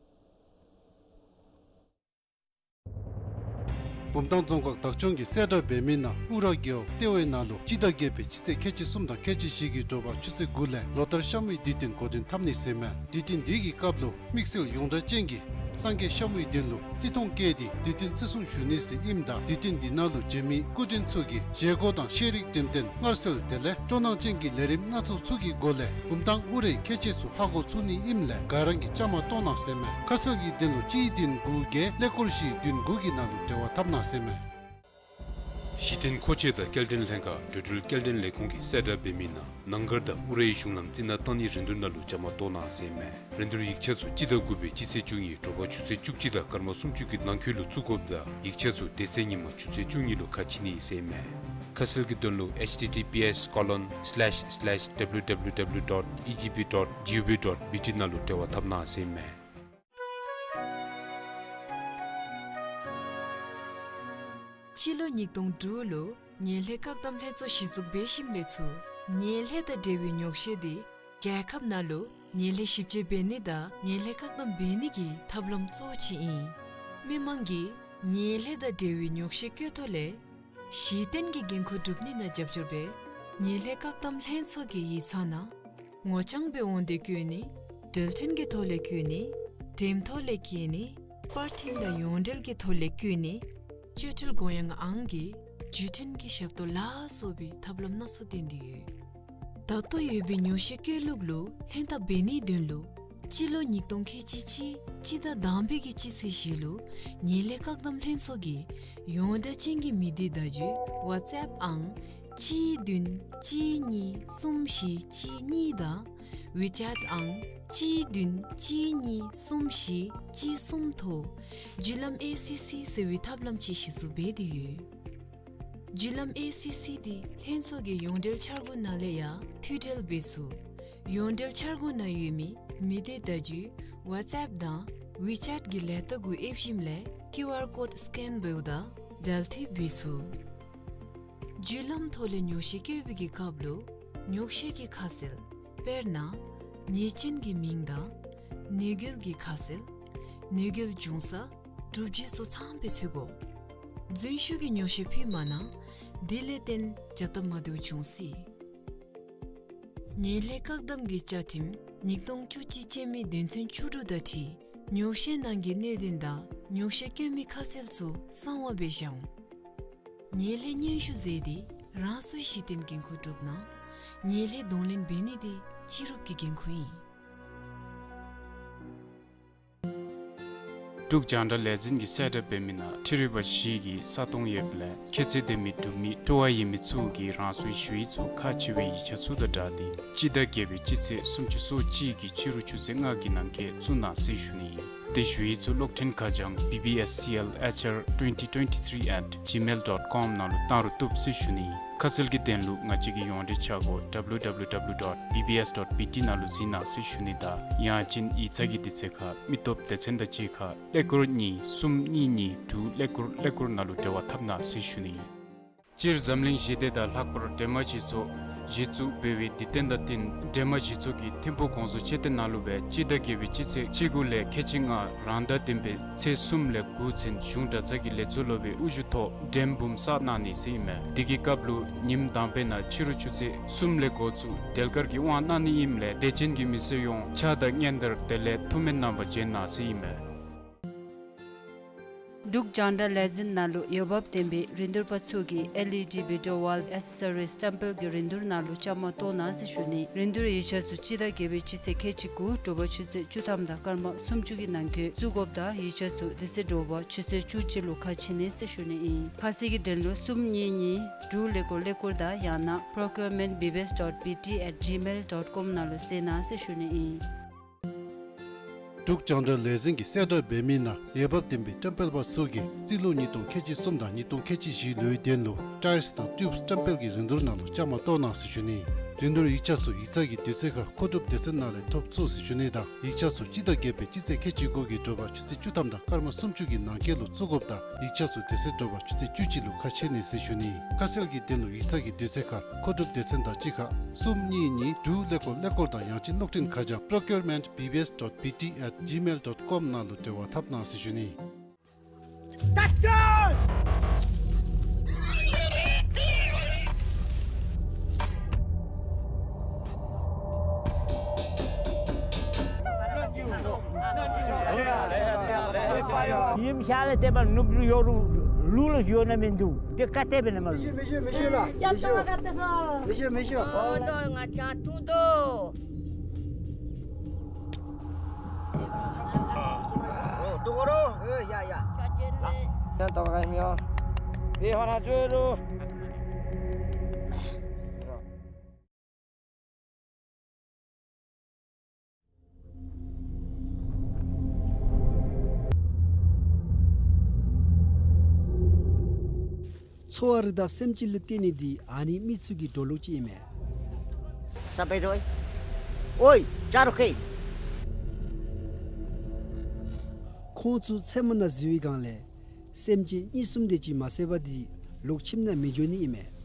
བུམ་ཐང་རྫོང་ཁག་བདག་སྐྱོང་གིས་གསལ་བསྒྲགས་འབད་མི་ནང་ཨུ་ར་རྒེད་འོག་ལྟེ་བའི་ནང་ལུ་སྤྱི་ཟླ་བརྒྱད་པའི་སྤྱི་ཚེས་ཁལ་གཅིག་གསུམ་དང་ཁལ་གཅིག་བཞི་གི་དྲོ་པ་ཆུ་ཚོད་དགུ་ལས་ལོ་ལྟར་ཤ་མུའི་དུས་སྟོན་འགོ་འདྲེན་འཐབ་ནི་ཟེར་མས། དུས་སྟོན་འདི་གི་སྐབས་ལུ་དམིགས་བསལ་ཡོངས་གྲགས་ཅན་གྱི་སངས་རྒྱས་ཤ་མུའི་གདན་ལུ་བརྩི་མཐོང་བསྐྱེད་དེ་དུས་སྟོན་བརྩི་སྲུང་ཞུ་ནི་ཟེར་ཨིནམ་ད་དུས་སྟོན་འདི་ནང་ལུ་མཇལ་མི་སྐུ་མགྲོན་ཚུ་གིས་བཞེས་སྒོ་དང་ཤེས་རིག་འགྲེམས་སྟོན་སྔར་སྲོལ་དེ་ལས་སྤྲོ་སྣང་ཅན་གྱི་ལས་རིམ་སྣ་ཚོགས་ཚུ་གི་སྒོ་ལས་བུམ་ཐང་ཨུ་རའི་ཁྱད་ཆོས་ཚུ་ཧ་གོ་ཚུགས་ནི་ཨིནམ་ལས་ག་ར་གིས་བཅའ་མར་གཏོགས་གནང་ཟེར་མས། ཁ་གསལ་གྱི་དོན་ལུ་གཅིག་བདུན་དགུ་བརྒྱད་ཀླད་ཀོར་བཞི་བདུན་དགུ་གི་ནང་ལུ་འབྲེལ་བ་འཐབ་གནང་ཟེར་མས། གཞི་རྟེན་མཁོ་ཆས་དང་སྐྱེལ་འདྲེན་ལྷན་ཁག་འགྲོ་འགྲུལ་སྐྱེལ་འདྲེན་ལས་ཁུངས་ཀྱིས་གསལ་བསྒྲགས་འབད་མི་ནང་ནང་སྒར་དང་ཨུ་རའི་གཞུང་ལམ་རྩི་ནག་བཏང་ནི་རིན་བསྡུར་ནང་ལུ་བཅའ་མར་གཏོགས་གནང་ཟེར་མས། རིན་བསྡུར་ཡིག་ཆ་ཚུ་སྤྱི་ཟླ་དགུ་པའི་སྤྱི་ཚེས་བཅུ་གཉིས་དྲོ་པ་ཆུ་ཚོད་བཅུ་གཅིག་དང་སྐར་མ་སུམ་ཅུ་གི་ནང་འཁོད་ལུ་བཙུགས་དགོཔ་དང་ཡིག་ཆ་ཚུ་དེ་ཚེ་ཉིན་མ་ཆུ་ཚོད་བཅུ་གཉིས་ལུ་ཁ་ཕྱེ་ནི་ཟེར་མས། ཁ་གསལ་གྱི་དོན་ལུ་H T T P S colon slash slash W W W dot E G P dot G O V dot B T ནང་ལུ་འབྲེལ་བ་འཐབ་གནང་ཟེར་མས། སྤྱི་ལོ་ཉིས་སྟོང་དྲུག་ལུ་ངན་ལྷད་བཀག་སྡོམ་ལྷན་ཚོགས་གཞི་བཙུགས་འབད་ཞིནམ་ལས་ཚུར་ངན་ལྷད་དང་འབྲེལ་བའི་ཉོག་བཤད་འདི་རྒྱལ་ཁབ་ནང་ལུ་ངན་ལྷད་ཞིབ་དཔྱད་འབད་ནི་དང་ངན་ལྷད་བཀག་སྡོམ་འབད་ནི་གི་ཐབས་ལམ་གཙོ་བོ་ཅིག་ཨིན། མི་མང་གིས་ངན་ལྷད་དང་འབྲེལ་བའི་ཉོག་བཤད་བཀོད་ཐོག་ལས་གཞི་རྟེན་གྱི་འགན་ཁུར་སྒྲུབ་ནི་ནང་རྒྱབ་སྐྱོར་འབད་ངན་ལྷད་བཀག་སྡོམ་ལྷན་ཚོགས་ཀྱི་ཡིག་ཚང་ནང་ངོ་རྐྱང་སྦེ་འོང་སྟེ་བཀོད་ནི། འགྲུལ་འཕྲིན་གྱི་ཐོག་ལས་བཀོད་ནི། འགྲེམས་ཐོག་ལས་བཀོད་ནི། པར་འཕྲིན་དང་ཡོངས་འབྲེལ་གྱི་ཐོག་ལས་བཀོད་ནི། བཅོས་སྒྲིག་དགོངས་ཡངས་ཨང་གི་བརྒྱུད་འཕྲིན་གྱི་ཞབས་ཏོག་ལ་སོགས་པའི་ཐབས་ལམ་སྣ་ཚོགས་བསྟེན་ཏེ་ཡོད། ད་ལྟོ་ཡོད་པའི་ཉོག་བཤད་བཀོད་ལུགས་ལུ་ལྷན་ཐབས་འབད་ནིའི་དོན་ལུ་སྤྱི་ལོ་ཉིས་སྟོང་ཁལ་གཅིག་གཅིག་སྤྱི་ཟླ་དང་པའི་གི་སྤྱི་ཚེས་བཞི་ལུ་ངན་ལྷད་བཀག་སྡོམ་ལྷན་ཚོགས་ཀྱི་ཡོངས་གྲགས་ཅན་གྱི་མི་སྡེ་བརྡ་བརྒྱུད་ཝཊས་ཨེཔ་ཨང་གཅིག་བདུན་གཅིག་གཉིས་གསུམ་བཞི་གཅིག་གཉིས་དང་ཝི་ཅེཊ་ཨང་གཅིག་བདུན་གཅིག་གཉིས་གསུམ་བཞི་གཅིག་གསུམ་ཐོག་བརྒྱུད་ལམ་ཨེ་སི་སི་ཟེར་བའི་ཐབས་ལམ་ཅིག་གཞི་བཙུགས་འབད་དེ་ཡོད། བརྒྱུད་ལམ་ཨེ་སི་སི་འདི་ལྷན་ཚོགས་ཀྱི་ཡོངས་འབྲེལ་འཆར་སྒོ་ནང་ལས་ཡང་མཐུད་འབྲེལ་འབད་ཚུགས། ཡོངས་འབྲེལ་འཆར་སྒོ་ནང་ཡོད་མི་མི་སྡེ་བརྡ་བརྒྱུད་ཝཊས་ཨེཔ་དང་ཝི་ཅེཊ་གི་ལས་རྟགས་གུ་ཨེབ་ཞིནམ་ལས་ཀིའུ་ཨར་ཀོཌ་སི་ཀེན་འབདཝ་ད་འབྲེལ་མཐུད་འབད་ཚུགས། བརྒྱུད་ལམ་ཐོག་ལས་ཉོག་བཤད་བཀོད་པའི་གི་སྐབས་ལུ་ཉོག་བཤད་ཀྱི་ཁ་གསལ་དཔེར་ན་ཉེས་ཅན་གྱི་མིང་དང་གནོད་འགེལ་གྱི་ཁ་གསལ་གནོད་འགེལ་བྱུང་ས་གྲུབ་རྗེས་སོགས་ཚངམ་སྦེ་འཚོལ་དགོ། རྫུན་ཤོས་ཀྱི་ཉོག་བཤད་ཕུལ་མ་གནང་། དེ་ལས་བརྟེན་བྱ་ཐབས་མ་བདེཝ་འབྱུང་སྲིད། ངན་ལྷད་བཀག་སྡོམ་གྱི་བཅའ་ཁྲིམས་ཉིས་སྟོང་བཅུ་གཅིག་ཅན་མའི་དོན་ཚན་བཅུ་དྲུག་དང་འཁྲིལ་ཉོག་བཤད་ནང་གི་གནད་དོན་དང་ཉོག་བཤད་བཀོད་མི་ཁ་གསལ་ཚུ་གསང་བ་སྦེ་བཞག་འོང་། ངན་ལྷད་སྙན་ཞུ་མཛད་དེ་རང་སོའི་གཞི་རྟེན་འགན་ཁུར་སྒྲུབ་གནང་། ངན་ལྷད་གདོང་ལེན་འབད་ནི་དེ་སྤྱི་རུབ་ཀྱི་འགན་ཁུར་ཨིན། འབྲུག་རྒྱང་བསྒྲགས་ལས་འཛིན་གྱིས་གསལ་བསྒྲགས་འབད་མི་ནང་འཕྲུལ་རིག་པ་གཞི་གི་ས་སྟོང་ཡོདཔ་ལས་ཁྱད་ཚད་ལྡན་མི་གྲུབ་མི་སྤྲོ་བ་ཡོད་མི་ཚུ་གིས་རང་སོའི་ཞུ་ཡིག་ཚུ་ཁག་ཆེ་བའི་ཡིག་ཆ་ཚུ་དང་སྦྲགས་ཏེ་སྤྱི་ཟླ་བརྒྱད་པའི་སྤྱི་ཚེས་སུམ་ཅུ་སོ་གཅིག་གི་ཕྱི་རུ་ཆུ་ཚོད་ལྔ་གི་ནང་འཁོད་བཙུགས་གནང་ཟེར་ཞུ་ནི་ཨིན། དེ་ཞུ་ཡིག་ཚུ་གློག་འཕྲིན་ཁ་བྱང་B B S C L H R twenty twenty-three at gmail dot com ནང་ལུ་བཏང་རུང་བཏུབ་ཟེར་ཞུ་ནི་ཨིན། ཁ་གསལ་གྱི་དོན་ལུ་ང་བཅས་ཀྱི་ཡོངས་འབྲེལ་ཆ་སྒོ་W W W dot B B S dot B T ནང་ལུ་གཟིགས་གནང་ཟེར་ཞུ་ནི་དང་ཡང་ཅིན་ཡིག་ཚང་གི་དུས་ཚོད་ཁར་མི་སྟོབས་སྡེ་ཚན་དང་གཅིག་ཁར་ཀླད་ཀོར་གཉིས་གསུམ་གཉིས་གཉིས་དྲུག་ཀླད་ཀོར་ཀླད་ཀོར་ནང་ལུ་འབྲེལ་བ་འཐབ་གནང་ཟེར་ཞུ་ནི་ཨིན། སྤྱིར་འཛམ་གླིང་ཞི་བདེ་དང་ལྷག་པར་སྒྲོལ་མ་སྤྱི་ཚོགས་གཞི་བཙུགས་འབད་བའི་དུས་སྟོན་དང་བསྟུན་སྒྲོལ་མ་སྤྱི་ཚོགས་ཀྱི་ཐིམ་ཕུག་གོང་བཟོ་མཆོད་རྟེན་ནང་ལུ་སྦེ་སྤྱི་ཟླ་བརྒྱད་པའི་སྤྱི་ཚེས་བཅུ་དགུ་ལས་ཁལ་གཅིག་ལྔ་རང་ཟླ་བདུན་པའི་ཚེས་གསུམ་ལས་དགུ་ཚུན་གཞུང་གྲྭ་ཚང་གི་ལས་ཚོགས་སློབ་དཔོན་དབུ་བཞུགས་ཐོག་སྒྲོལ་མ་འབུམ་བསགས་གནང་ནི་ཟེར་ཨིན་མས། དེ་གི་སྐབས་ལུ་ཉིནམ་དང་པའི་ནང་ཕྱི་རུ་ཆུ་ཚོད་གསུམ་ལས་འགོ་བཙུགས་སྒྲོལ་དཀར་གྱི་དབང་གནང་ནི་ཨིནམ་ལས་དད་ཅན་གྱི་མི་སེར་ཡོངས་ཕྱག་དང་སྙན་དར་དེ་ལས་ཐུགས་སྨོན་གནང་བར་བྱོན་གནང་ཟེར་ཨིན་མས། འབྲུག་རྒྱང་བསྒྲགས་ལས་འཛིན་ནང་ལུ་འོས་འབབ་ལྡན་པའི་རིན་བསྡུར་པ་ཚུ་གིས་ཨེལ་ཨི་ཌི་བི་ཌི་ཡོ་ཝཱལ་ཨེག་སེ་སོ་རིས་བཀྲམ་སྤེལ་གྱི་རིན་བསྡུར་ནང་ལུ་བཅའ་མར་གཏོགས་གནང་ཟེར་ཞུ་ནི། རིན་བསྡུར་ཡིག་ཆ་ཚུ་སྤྱི་ཟླ་བརྒྱད་པའི་སྤྱི་ཚེས་ཁལ་གཅིག་དགུ་དྲོ་པ་ཆུ་ཚོད་བཅུ་ཐམ་དང་སྐར་མ་སུམ་ཅུ་གི་ནང་འཁོད་བཙུགས་དགོཔ་དང་ཡིག་ཆ་ཚུ་དེ་ཚེ་དྲོ་པ་ཆུ་ཚོད་བཅུ་གཅིག་ལུ་ཁ་ཕྱེ་ནི་ཟེར་ཞུ་ནི་ཨིན། ཁ་གསལ་གྱི་དོན་ལུ་གསུམ་གཉིས་གཉིས་དྲུག་ཀླད་ཀོར་ཀླད་ཀོར་དང་ཡང་ན་procurement B B S dot B T at gmail dot com ནང་ལུ་གསལ་གནང་ཟེར་ཞུ་ནི་ཨིན། འབྲུག་རྒྱང་བསྒྲགས་ལས་འཛིན་གྱིས་གསལ་བསྒྲགས་འབད་མི་ནང་འོས་འབབ་ལྡན་པའི་བཀྲམ་སྤེལ་པ་ཚུ་གིས་རྩིས་ལོ་ཉིས་སྟོང་ཁལ་གཅིག་གསུམ་དང་ཉིས་སྟོང་ཁལ་གཅིག་བཞི་ལོའི་དོན་ལུ་ཊ་ཡརསི་དང་ཊིའུབསི་བཀྲམ་སྤེལ་གྱི་རིན་བསྡུར་ནང་ལུ་བཅའ་མར་གཏོགས་གནང་ཟེར་ཞུ་ནི། རིན་བསྡུར་ཡིག་ཆ་ཚུ་ཡིག་ཚང་གི་དུས་ཚོད་ཁར་མཁོ་སྒྲུབ་སྡེ་ཚན་ནང་ལས་ཐོབ་ཚུགས་ཟེར་ཞུ་ནི་དང་ཡིག་ཆ་ཚུ་སྤྱི་ཟླ་བརྒྱད་པའི་སྤྱི་ཚེས་ཁལ་གཅིག་དགུ་གི་དྲོ་པ་ཆུ་ཚོད་བཅུ་ཐམ་དང་སྐར་མ་སུམ་ཅུ་གི་ནང་འཁོད་ལུ་བཙུགས་དགོཔ་དང་ཡིག་ཆ་ཚུ་དེ་ཚེ་དྲོ་པ་ཆུ་ཚོད་བཅུ་གཅིག་ལུ་ཁ་ཕྱེ་ནི་ཟེར་ཞུ་ནི། ཁ་གསལ་གྱི་དོན་ལུ་ཡིག་ཚང་གི་དུས་ཚོད་ཁར་མཁོ་སྒྲུབ་སྡེ་ཚན་དང་གཅིག་ཁར་གསུམ་གཉིས་གཉིས་དྲུག་ཀླད་ཀོར་ཀླད་ཀོར་དང་ཡང་ཅིན་གློག་འཕྲིན་ཁ་བྱང་procurement B B S dot B T at gmail dot com ནང་ལུ་འབྲེལ་བ་འཐབ་གནང་ཟེར་ཞུ་ནི། ཡིམ་ཤ་ལ་དེ་མ་ནུབ་རུ་ཡོ་རུ་ལུ་ལུ་ཡོ་ན་མིན་འདུག། དེ་ཀ་ཏེ་བེ་ན་མ་ལུ། མི་ཤེས། མི་ཤེས་ལ། མི་ཤེས། མི་ཤེས། མི་ཤེས། ཨོ་དོ་ང་ཅག་ཏུ་དོ། ཨོ་དོ་རོ། ཨེ་ཡ་ཡ། ཡ་ཏོ་ག་མི་ཡོ། དེ་ཧ་ན་ཅོ་རུ། འཚོ་བ་རི་དྭགས་སེམས་ཅན་ལུ་བརྟེན་ནི་འདི་ཨ་ནི་མི་ཚུ་གི་འགྲོ་ལུགས་ཅིག་ཨིན་མས། ས་པེ་རོ་ཨི། ཨོའི་ཅ་རོ་ཁེ། ཁོང་ཚུ་ཚལ་མ་ནང་འཛུལ་བའི་སྒང་ལས་སེམས་ཅན་གཉིས་གསུམ་དེ་ཅིག་མ་བསད་པར་འདི་ལོག་ཁྱིམ་ནང་མི་འགྱོ་ནི་ཨིན་མས།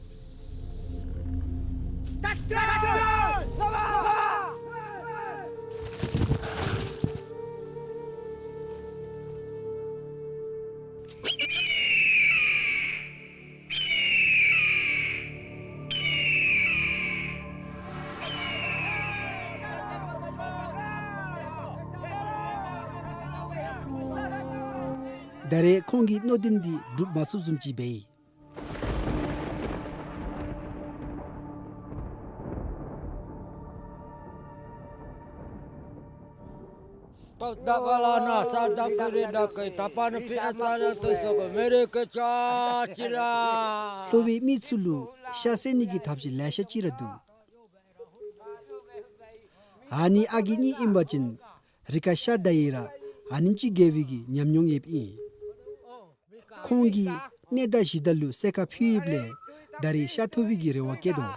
ད་རེས་ཁོང་གི་མནོ་དོན་འདི་འགྲུབ་མ་ཚུགས་བཟུམ་ཅིག་འབད་ཡི། ལྷོ་པའི་མི་ཚུ་ལུ་ཤ་བསད་ནི་གི་ཐབས་ཤེས་ལེ་ཤ་ཅིག་ར་འདུག། ཨ་ནི་ཨ་རྒས་གཉིས་ཨིན་པ་ཅིན་རི་ཁར་ཤ་བདའ་ཡི་ར་ཨ་ནེམ་ཅིག་རྒྱལ་བའི་གི་ཉམས་མྱོང་ཡོདཔ་ཨིན། ཁོང་གིས་གནས་བདག་གཞི་བདག་ལུ་གསོལ་ཁ་ཕུལ་ཡོདཔ་ལས་ད་རིས་ཤ་ཐོབ་པའི་གི་རེ་བ་བསྐྱེད་དོ།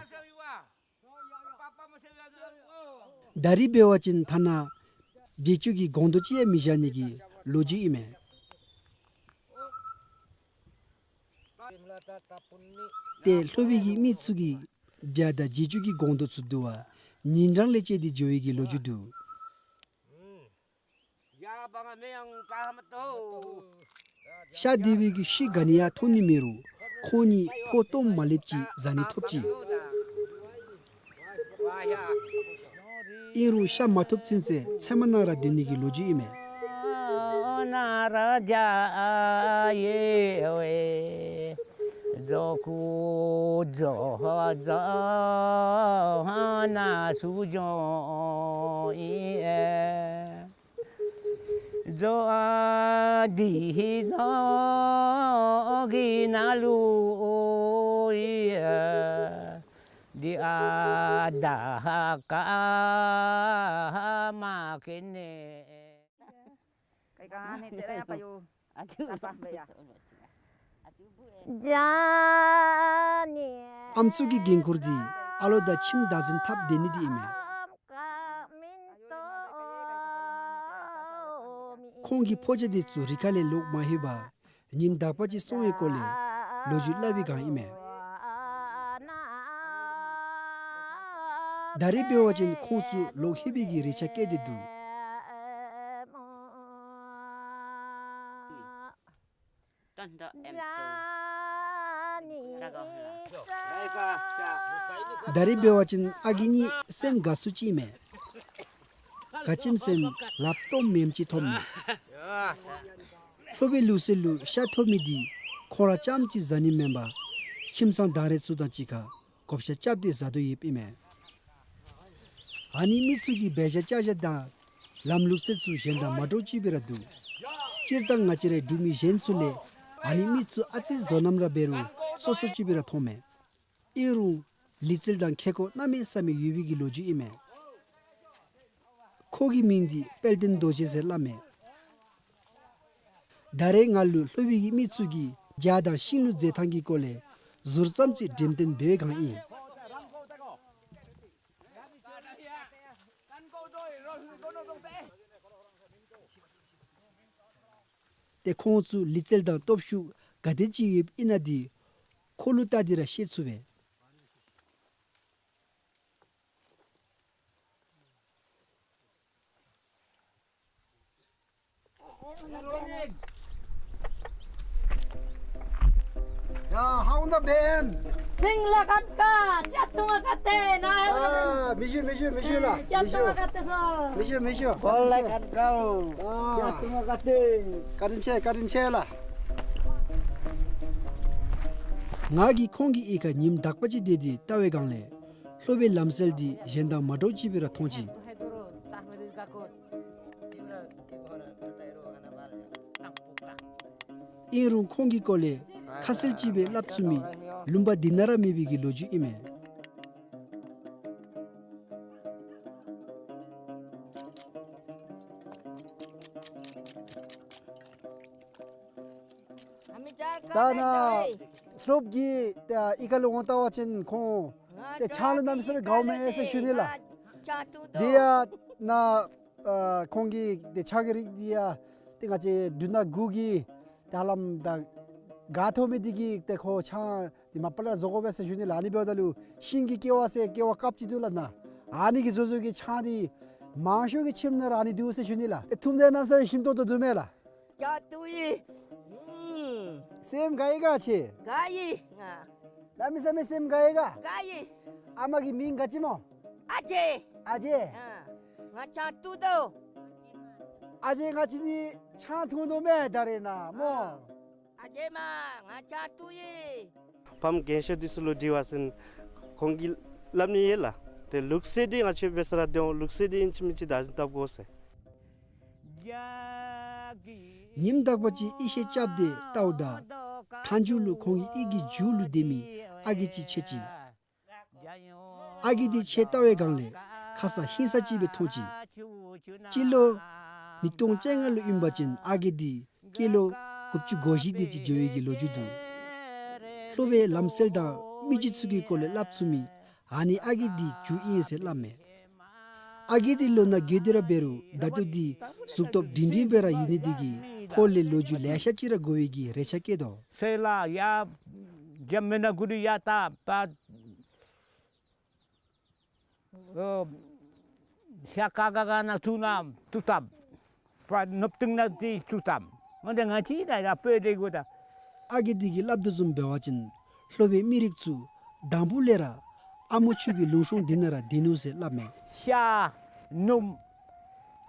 ད་རིས་འབད་བ་ཅིན་ཐ་ན་རྗེས་འཇུག་གི་སྒོང་རྡོག་ཅིག་ཡང་མི་བཞག་ནི་གི་ལོ་རྒྱུས་ཨིན་མས། ཏེ་ལྷོ་པའི་གི་མི་ཚུ་གིས་བྱཱར་དང་རྗེས་འཇུག་གི་སྒོང་རྡོག་ཚུ་བསྡུ་བར་ཉིན་གྲངས་ལས་བཅད་དེ་འགྱོ་བའི་གི་ལོ་རྒྱུས་འདུག། ཤ་འདི་བའི་གི་ཤུལ་ག་ནི་ཡང་མཐོང་ནི་མེད་རུང་ཁོང་གཉིས་ཕོ་སྟོངམ་མ་ལེགསཔ་ཅིག་བཟའ་ནི་ཐོབ་ཅི། ཨིན་རུང་ཤ་མ་ཐོབ་ཚུན་ཚོད་ཚལ་མ་ནང་ར་སྡོད་ནི་གི་ལོ་རྒྱུས་ཨིན་མས། ཨམ་སྲུ་གི་འགན་ཁུར་འདི་ཨ་ལོ་དང་ཁྱིམ་བདག་འཛིན་འཐབ་སྡོད་ནི་འདི་ཨིན་མས། ཁོང་གི་ཕོ་རྒྱས་འདི་ཚུ་རི་ཁ་ལས་ལོག་མ་ལྷོད་པར་ཉིནམ་དག་པ་ཅིག་སོང་བའི་སྐོར་ལས་ལོ་རྒྱུས་སླབ་པའི་སྒང་ཨིན་མས། ད་རིས་འབད་བ་ཅིན་ཁོང་ཚུ་ལོག་ལྷོད་པའི་གི་རེ་ཆ་བསྐྱེད་དེ་འདུག། ད་རིས་འབད་བ་ཅིན་ཨ་རྒས་གཉིས་སེམས་དགའ་སུ་ཅིག་མས། ག་ཅི་སྨོ་ཟེར་ན་ལགཔ་སྟོངམ་མེནམ་ཅིག་ཐོབ་ནུག། ལྷོ་པའི་ལུགས་སྲོལ་ལུ་ཤ་ཐོབ་མི་འདི་ཁོང་ར་རྐྱངམ་ཅིག་བཟའ་ནི་མེན་པར་ཁྱིམ་ཚང་དང་རེ་ཚུ་དང་གཅིག་ཁར་བགོ་བཤའ་རྐྱབ་སྟེ་བཟའ་དོ་ཡོདཔ་ཨིན་མས། ཨ་ནི་མི་ཚུ་གི་འབད་བཞག་བྱ་བཞག་དང་ལམ་ལུགས་སྲོལ་ཚུ་གཞན་དང་མ་འདྲཝ་ཅིག་སྦེ་ར་འདུག། སྤྱིར་བཏང་ང་བཅས་རའི་འབྲུག་མི་གཞན་ཚུ་ལས་ཨ་ནི་མི་ཚུ་ཨ་ཙི་བཟོ་རྣམ་ར་འབད་རུང་སོ་སོ་ཅིག་སྦེ་ར་མཐོངམ་མས། ཨིན་རུང་ལི་རྩལ་དང་ཁེ་ཀོ་གནམ་མེད་ས་མེད་ཡོད་པའི་གི་ལོ་རྒྱུས་ཨིན་མས། ཁོ་གི་མིང་འདི་དཔལ་ལྡན་རྡོ་རྗེ་ཟེར་སླབ་མས། ད་རེས་ང་ལུ་ལྷོ་པའི་གི་མི་ཚུ་གིས་ཇ་དང་ཤིང་ལུ་རྫས་ཐང་གི་སྐོར་ལས་ཟུར་ཙམ་ཅིག་འགྲེམས་སྟོན་འབད་བའི་སྒང་ཨིན། ཏེ་ཁོང་ཚུ་ལི་རྩལ་དང་སྟོབས་ཤུགས་ག་དེ་ཅིག་ཡོདཔ་ཨིན་ན་འདི་ཁོ་ལུ་བལྟ་སྟེ་ར་ཤེས་ཚུགས་པས། ཡ་ཧའོ་ན་བན། སིང་ལ་ཀད་ཀ་ཅ་ཏུང་ང་ཀ་ཏེ་ན། ཨ་མི་ཞུ་མི་ཞུ་མི་ཞུ་ལགས། ཅ་མི་ཏུང་ཞུ་ང་ཀ་ཏེ་སོ། མི་ཞུ་མི་ཞུ། ཀོ་ལ་ཀད་ཀ་ཨོ། ཨ་ཅ་ཏུང་ང་ཀ་ཏེ། བཀའ་དྲིན་ཆེ་བཀའ་དྲིན་ཆེ་ལགས། ང་གིས་ཁོང་གི་གཡུས་ཁར་ཉིནམ་དག་པ་ཅིག་སྡོད་དེ་བལྟ་བའི་སྒང་ལས་ལྷོ་པའི་ལམ་སྲོལ་འདི་གཞན་དང་མ་འདྲཝ་ཅིག་སྦེ་ར་མཐོང་ཅི། ཨིན་རུང་ཁོང་གི་སྐོར་ལས་ཁ་གསལ་ཅིག་སྦེ་སླབ་ཚུགས་མི་ལུང་པ་འདི་ནང་ར་མེད་པའི་གི་ལོ་རྒྱུས་ཨིན་མས། ད་ནཱ་ལྷོཔ་གི་ད་གཡུས་ཁ་ལུ་འོང་བལྟ་བ་ཅིན་ཁོང་ཏེ་ཆང་ལུ་གནམ་མེད་ས་མེད་དགའཝ་མས་ཟེར་ཞུ་ནི་ལགས། དེ་ཡང་ནཱ་ཨ་ཁོང་གི་ཏེ་ཆང་གི་རིགས་འདི་ཡང་ཏེ་ང་བཅས་འབྲུག་ནང་དགུ་གི་ད་ལམ་ད་ག་ཐོབ་མི་འདི་གིས་ཏེ་ཁོ་ཆང་འདི་མ་པ་ལས་བཟོ་དགོ་པས་ཟེར་ཞུ་ནི་ལགས། ཨ་ནི་འབདཝ་ད་ལུ་ཤིང་གི་ཀེ་བ་ཟེར་ཀེ་བ་དཀརཔོ་ཅིག་འདུག་ལགས་ནཱ། ཨ་ནི་གིས་བཟོ་བཟོཝ་གི་ཆང་འདི་མང་ཤོས་ཀྱི་ཁྱིམ་ནང་ར་ཨ་ནི་འདུག་ཟེར་ཞུ་ནི་ལགས། ཏེ་འཐུངམ་ད་གནམ་མེད་ས་མེད་ཞིམ་ཏོང་ཏོ་འདུག་མས་ལགས། ཀྱ་ཏུ་ཡི། ཨུམ། སེམས་དགའ་ཡི་ག་ཁྱེད། དགའ་ཡི་ང་། གནམ་མེད་ས་མེད་སེམས་དགའ་ཡི་ག། དགའ་ཡི། ཨ་མ་གི་མིང་ག་ཅི་སྨོ། ཨ་ཅེ། ཨ་ཅེ། ཨ། ང་ཆང་བཏུང་དོ། ཨ་ཅེ་ང་བཅས་ནི་ཆང་འཐུང་དོ་མས་ད་རེས་ནཱ་སྨོ། ཨ་ཅེ་མ་ང་ཆང་བཏུང་ཡི། ཕམ་རྒན་ཤོས་འདི་ཚུ་ལུ་དྲི་བ་ཟེར་ན་ཁོང་གིས་སླབ་ནི་ཡོད་ལགས། ཏེ་ལུགས་སྲོལ་འདི་ང་བཅས་འབད་ས་ར་ཏེ་ལུགས་སྲོལ་འདི་ཨིན་ཅི་མིན་ཅི་བདག་འཛིན་བཏབ་དགོ་ཟེར། ཉིནམ་དག་པ་ཅིག་ཡིད་ཆེས་རྐྱབ་སྟེ་བལྟཝ་ད་མཐའ་མཇུག་ལུ་ཁོང་གི་ཡིད་ཀྱི་མཇུག་ལུ་སྡོད་མི་ཨ་རྒས་ཅིག་མཇལ་ཅི། ཨ་རྒས་འདི་ཕྱད་བལྟ་བའི་སྒང་ལས་ཁ་ཙ་ཧིང་སངས་ཅིག་སྦེ་མཐོང་ཅི། སྤྱི་ལོ་ཉིས་སྟོང་བཅོ་ལྔ་ལུ་ཨིན་པ་ཅིན་ཨ་རྒས་འདི་སྐྱེས་ལོ་དགུ་བཅུ་གོ་བཞི་དེ་ཅིག་འགྱོ་བའི་གི་ལོ་རྒྱུས་འདུག། ལྷོ་པའི་ལམ་སྲོལ་དང་མི་རྒྱུད་ཚུ་གི་སྐོར་ལས་སླབ་ཚུགས་མི་ཨ་ནི་ཨ་རྒས་འདི་མཇུག་ཨིན་ཟེར་སླབ་མས། ཨ་རྒས་འདི་ལོ་ན་རྒས་ཏེ་ར་འབད་རུང་ད་ལྟོ་འདི་གཟུགས་སྟོབས་སྒྲིང་སྒྲིང་སྦེ་ར་ཡོད་ནི་འདི་གིས་ཁོ་ལས་ལོ་རྒྱུས་ལེ་ཤ་ཅིག་ར་གོ་བའི་གི་རེ་ཆ་བསྐྱེད་དོ། སེ་ལ་ཡ་རྒྱ་མི་ནག་གུ་རི་ཡ་ད་པ་ཨོ་ཤ་ཀ་ཀ་ཀ་ན་ཚུ་ན་ཚུ་ཏམ། པ་ནུབ་སྟེང་ན་ཏེ་ཚུ་ཏམ། འོན་ཏེ་ང་བཅས་ད་ཡ་སྤོས་དེ་གོ་ད། ཨ་རྒས་འདི་གིས་སླབ་དོ་བཟུམ་འབད་བ་ཅིན་ལྷོ་པའི་མི་རིགས་ཚུ་དང་ཕུ་ལས་ར་ཨ་མོ་ཆུ་གི་ལུང་གཤོང་འདི་ནང་ར་སྡོད་ནུག་ཟེར་སླབ་མས། ཤ་ནུབ་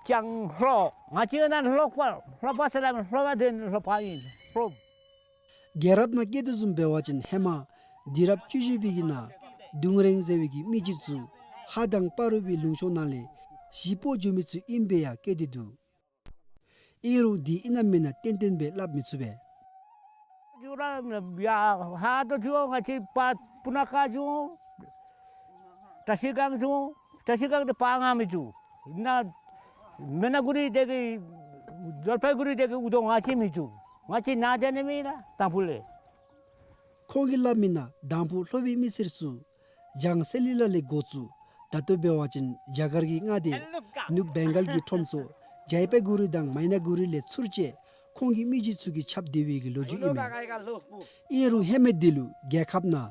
ལྕང་ལྷོ། ང་བཅས་ནཱ་ལྷོ་པ་ལྷོ་པ་ཟེར་སླབ་མས། ལྷོ་པ་འདི་ལྷོ་པ་ཨིན་ལྷོ། རྒྱལ་རབས་ནང་བཀོད་དོ་བཟུམ་འབད་བ་ཅིན་ཧེ་མ་དུས་རབས་བཅུ་བཞི་པའི་གི་ནང་དུང་རེང་ཟེར་བའི་གི་མི་རྒྱུད་ཚུ་ཧཱ་དང་སྤ་རོ་པའི་ལུང་གཤོང་ནང་ལས་གཞིས་སྤོ་འགྱོ་མི་ཚུ་ཨིནམ་སྦེ་ཡང་བཀོད་དེ་འདུག། ཨིན་རུང་འདི་ཨིན་ན་མེན་ན་ཏན་ཏན་སྦེ་སླབ་མི་ཚུགས་པས། འགྱོ་ར་ཡ་ཧཱ་དོ་འགྱོ། ང་བཅས་པ་སྤུ་ན་ཁ་འགྱོ། བཀྲ་ཤིས་སྒང་འགྱོ། བཀྲ་ཤིས་སྒང་འདི་པ་ང་མི་འགྱོ། ནཱ་མི་ནག་གུ་རི་དེ་གི་ཇལ་པའི་གུ་རི་དེ་གི་འུ་དོ་ང་བཅས་མི་འགྱོ། ང་བཅས་ནཱ་སྡོད་ནི་མེད་ལགས་དང་ཕུ་ལས། ཁོང་གིས་སླབ་མི་ནང་དང་ཕུ་ལྷོ་པའི་མི་སེར་ཚུ་ལྗང་སེ་ལི་ལ་ལས་འགོ་བཙུགས་ད་ལྟོ་འབད་བ་ཅིན་རྒྱ་གར་གྱི་མངའ་སྡེ་ནུབ་བེང་གཱལ་གྱི་ཁྲོམ་ཚོགས་ཇལ་པའི་གུ་རི་དང་མའི་ན་གུ་རི་ལས་ཚུར་བཅད་ཁོང་གི་མི་རྒྱུད་ཚུ་གིས་ཁྱབ་སྡོད་པའི་གི་ལོ་རྒྱུས་ཨིན་མས། ཨིན་རུང་ཧེ་མའི་དུས་ལུ་རྒྱལ་ཁབ་ནང་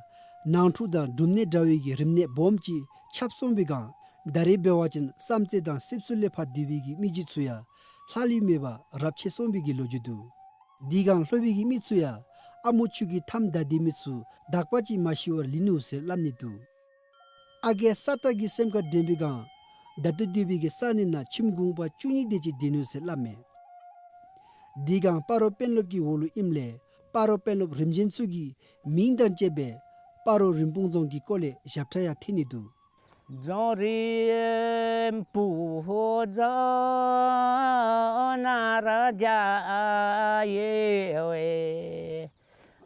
ནང་འཁྲུག་དང་འབྲུམ་ནད་འདྲ་བའི་གི་རིམས་ནད་སྦོམ་ཅིག་ཁྱབ་སོང་བའི་སྒང་ད་རེས་འབད་བ་ཅིན་བསམ་རྩེ་དང་སྲིབ་སུ་ལས་ཕར་སྡོད་པའི་གི་མི་རྒྱུད་ཚུ་ཡང་ལྷག་ལུས་མེད་པར་རབས་ཆད་སོང་བའི་གི་ལོ་རྒྱུས་འདུག། དེ་སྒང་ལྷོ་པའི་གི་མི་ཚུ་ཡང་ཨ་མོ་ཆུ་གི་མཐའམ་བདའ་སྡོད་མི་ཚུ་དག་པ་ཅིག་མ་ཤི་བར་ལུས་ནུག་ཟེར་སླབ་ནི་འདུག། ཨ་རྒས་ས་སྟག་གི་སེམས་ཁར་དྲན་པའི་སྒང་ད་ལྟོ་སྡོད་པའི་གི་ས་གནས་ནང་ཁྱིམ་གུང་པ་བཅུ་གཉིས་དེ་ཅིག་སྡོད་ནུག་ཟེར་སླབ་མས། དེ་སྒང་སྤ་རོ་དཔོན་སློབ་ཀྱི་འོག་ལུ་ཨིནམ་ལས་སྤ་རོ་དཔོན་སློབ་རིམ་བྱོན་ཚུ་གི་མིང་དང་བཅས་པའི་སྤ་རོ་རིན་སྤུངས་རྫོང་གི་སྐོར་ལས་ཞབས་ཁྲ་ཡང་འཐེན་ནི་འདུག། རྫོང་རིན་སྤུངས་རྫོང་ན་ར་རྒྱ་ཡོད་པས།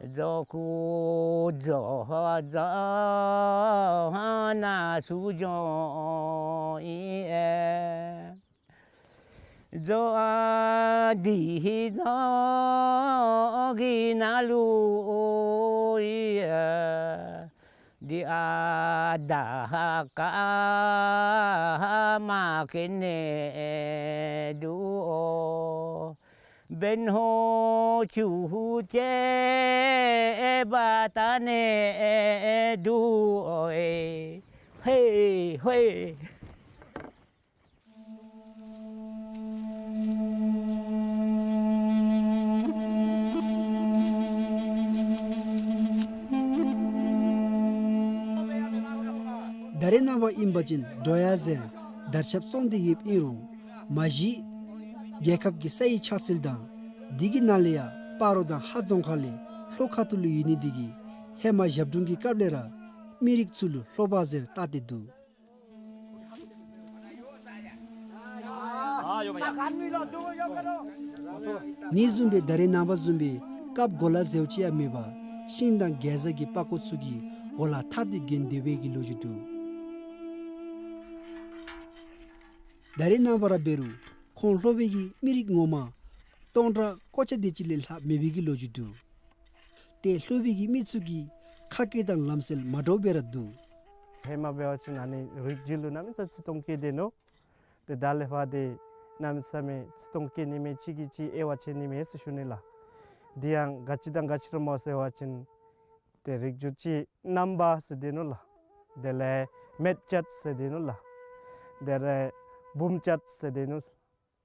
རྫོང་ཁུངས་རྫོང་རྫོང་ན་ཚུ་རྫོང་ཨིན། རྫོང་འདི་རྫོང་གི་ནང་ལུ་ཨིན། འདི་ཨ་དར་དཀར་དམག་གི་གནས་འདུག། བན་ཧོ་ཆུ་སྐྱེས་པ་ད་ནི་འདུག་ཨེ། ཧེ་ཧེ། ད་རེས་ནངས་པ་ཨིན་པ་ཅིན་འགྲོ་ཡ་ཟེར་དར་ཁྱབ་སོང་སྟེ་ཡོདཔ་ཨིན་རུང་མ་གཞི་རྒྱལ་ཁབ་ཀྱི་ས་ཡི་ཆགས་ཚུལ་དང་དེ་གི་ནང་ལས་ཡང་སྤ་རོ་དང་ཧཱ་རྫོང་ཁག་ལས་ལྷོ་ཁ་ཐུག་ལུ་ཡོད་ནི་དེ་གིས་ཧེ་མ་ཞབས་དྲུང་གི་སྐབས་ལས་ར་མི་རིགས་ཚུ་ལུ་ལྷོ་པ་ཟེར་བཏགས་ཏེ་འདུག། ནི་བཟུམ་སྦེ་ད་རེས་ནངས་པ་བཟུམ་སྦེ་རྐབ་གོ་ལ་ཟེརཝ་ཅིག་ཡང་མེད་པར་ཤིང་དང་གེ་ཛ་གི་པགས་ཀོ་ཚུ་གིས་གོ་ལ་ཐག་སྟེ་གྱོན་སྡོད་པའི་གི་ལོ་རྒྱུས་འདུག། ད་རེས་ནངས་པ་ར་འབད་རུང་ཁོང་ལྷོ་པའི་གི་མི་རིགས་ངོ་མ་སྟོང་ཕྲག་ཀོ་ཆ་དེ་ཅིག་ལས་ལྷག་མེད་པའི་གི་ལོ་རྒྱུས་འདུག། ཏེ་ལྷོ་པའི་གི་མི་ཚུ་གིས་ཁ་སྐད་དང་ལམ་སྲོལ་མ་འདྲཝ་སྦེ་ར་འདུག། ཧེ་མ་འབད་བ་ཅིན་ཨ་ནི་རིགས་རྒྱུད་ལུ་གནམ་མེད་ས་མེད་ཚིག་དོན་སྐྱེས་ཏེ་ནུག། ཏེ་ད་ལས་ཕར་ཏེ་གནམ་མེད་ས་མེད་ཚིག་དོན་སྐྱེ་ནི་མས། གཅིག་གིས་གཅིག་དབྱེ་བ་ཕྱེ་ནི་མས་ཟེར་ཞུ་ནི་ལགས། དེ་ཡང་ག་ཅི་དང་ག་ཅི་ར་སྨོ་ཟེར་བ་ཅིན་ཏེ་རིགས་རྒྱུད་ཅིག་རྣམ་པ་ཟེར་སྡོད་ནུག་ལགས། དེ་ལས་མེད་ཅད་ཟེར་སྡོད་ནུག་ལགས། དེ་ལས་བུམ་ཅད་ཟེར་སྡོད་ནུག།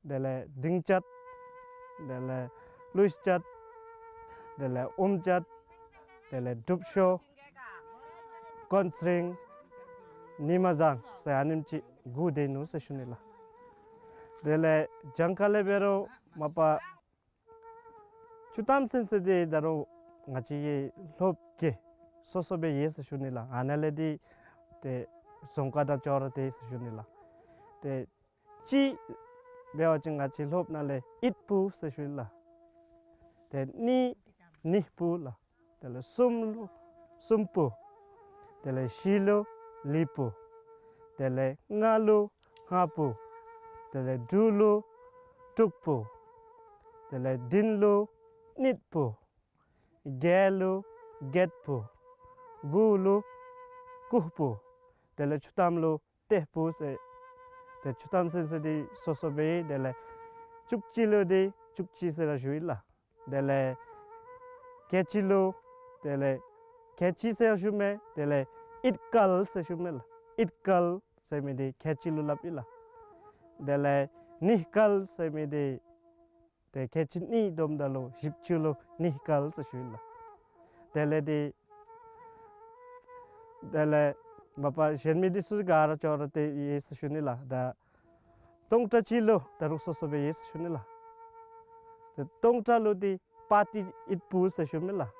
དེ་ལས་གདིང་ཅད། དེ་ལས་ཀླུ་ཤ་ཅད། དེ་ལས་ཨུམ་ཅད། དེ་ལས་གྲུབ་ཤོ། ཀོན་སྲིང་། ཉི་མ་བཟང་ཟེར་ཨ་ནེམ་ཅིག་དགུ་སྡོད་ནུག་ཟེར་ཞུ་ནི་ལགས། དེ་ལས་གྱངས་ཁ་ལས་འབད་རུང་མ་པ་བཅུ་ཐམ་ཟེར་ཟེར་ཏེ་ད་རུང་ང་བཅས་ཀྱི་ལྷོ་པ་གི་སོ་སོ་སྦེ་ཡོད་ཟེར་ཞུ་ནི་ལགས། ཨ་ནཱ་ལས་ཏེ་ཏེ་རྫོང་ཁག་དང་ཅོག་ར་འཐདཔ་ཟེར་ཞུ་ནི་ལགས། ཏེ་གཅིག་འབད་བ་ཅིན་ང་བཅས་ལྷོ་པ་ནང་ལས་ཨིད་སྤུ་ཟེར་ཞུ་ནི་ལགས། ཏེ་གཉིས་ནི་སྤུ་ལགས། དེ་ལས་གསུམ་ལུ་གསུམ་སྤུ། དེ་ལས་བཞི་ལུ་ལི་སྤུ། དེ་ལས་ལྔ་ལུ་ལྔ་སྤུ། དེ་ལས་དྲུག་ལུ་དྲུག་སྤུ། དེ་ལས་བདུན་ལུ་བདུན་སྤུ། བརྒྱད་ལུ་བརྒྱད་སྤུ། དགུ་ལུ་དགུ་སྤུ། དེ་ལས་བཅུ་ཐམ་ལུ་ཏེ་སྤུ་ཟེར། ཏེ་བཅུ་ཐམ་ཟེར་ཟེར་ཏེ་སོ་སོ་སྦེ། དེ་ལས་བཅུ་གཅིག་ལུ་ཏེ་བཅུ་གཅིག་ཟེར་ར་ཞུ་ཡི་ལགས། དེ་ལས་ཁལ་གཅིག་ལུ་དེ་ལས་ཁལ་གཅིག་ཟེར་ཞུ་མི་དེ་ལས་ཨིད་སྐལ་ཟེར་ཞུ་མི་ལགས། ཨིད་སྐལ་ཟེར་མི་འདི་ཁལ་གཅིག་ལུ་སླབ་ཨིན་ལགས། དེ་ལས་ནི་སྐལ་ཟེར་མི་འདི་ཏེ་ཁལ་གཅིག་གཉིས་བསྡོམ་ད་ལུ་བཞི་བཅུ་ལུ་ནི་སྐལ་ཟེར་ཞུ་ཡི་ལགས། དེ་ལས་ཏེ་དེ་ལས་མ་པ་གཞན་མི་འདི་ཚུ་ག་ར་ཅོག་ར་འཐདཔ་ཡོད་ཟེར་ཞུ་ནི་ལགས། ད་སྟོང་ཕྲག་གཅིག་ལུ་ད་རུང་སོ་སོ་སྦེ་ཡོད་ཟེར་ཞུ་ནི་ལགས། ཏེ་སྟོང་ཕྲག་ལུ་འདི་པ་ཏི་ཨིད་སྤུ་ཟེར་ཞུ་མི་ལགས།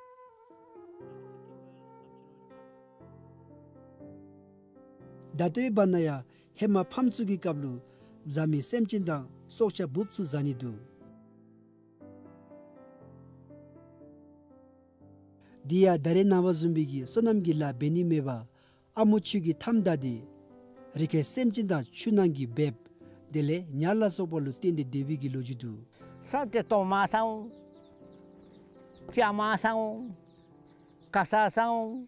ད་ལྟོའི་བར་ན་ཡང་ཧེ་མ་ཕམ་ཚུ་གི་སྐབས་ལུ་བཟའ་མི་སེམས་ཅན་དང་སྲོག་ཆགས་འབུཔ་ཚུ་བཟའ་ནི་འདུག། དེ་ཡང་ད་རེས་ནངས་པ་བཟུམ་སྦེ་གི་སོ་ནམ་གྱི་ལཱ་འབད་ནི་མེད་པར་ཨ་མོ་ཆུ་གིས་མཐའམ་བདའ་སྟེ་རི་ཁའི་སེམས་ཅན་དང་ཆུ་ནང་གི་འབེབས་དེ་ལས་ཉ་ལ་སོགས་པ་ལུ་བརྟེན་ཏེ་སྡོད་པའི་གི་ལོ་རྒྱུས་འདུག། ས་ཏེ་དོ་མ་ཟ་འོང་། ལྕང་མ་ཟ་འོང་། ཀ་ས་ཟ་འོང་།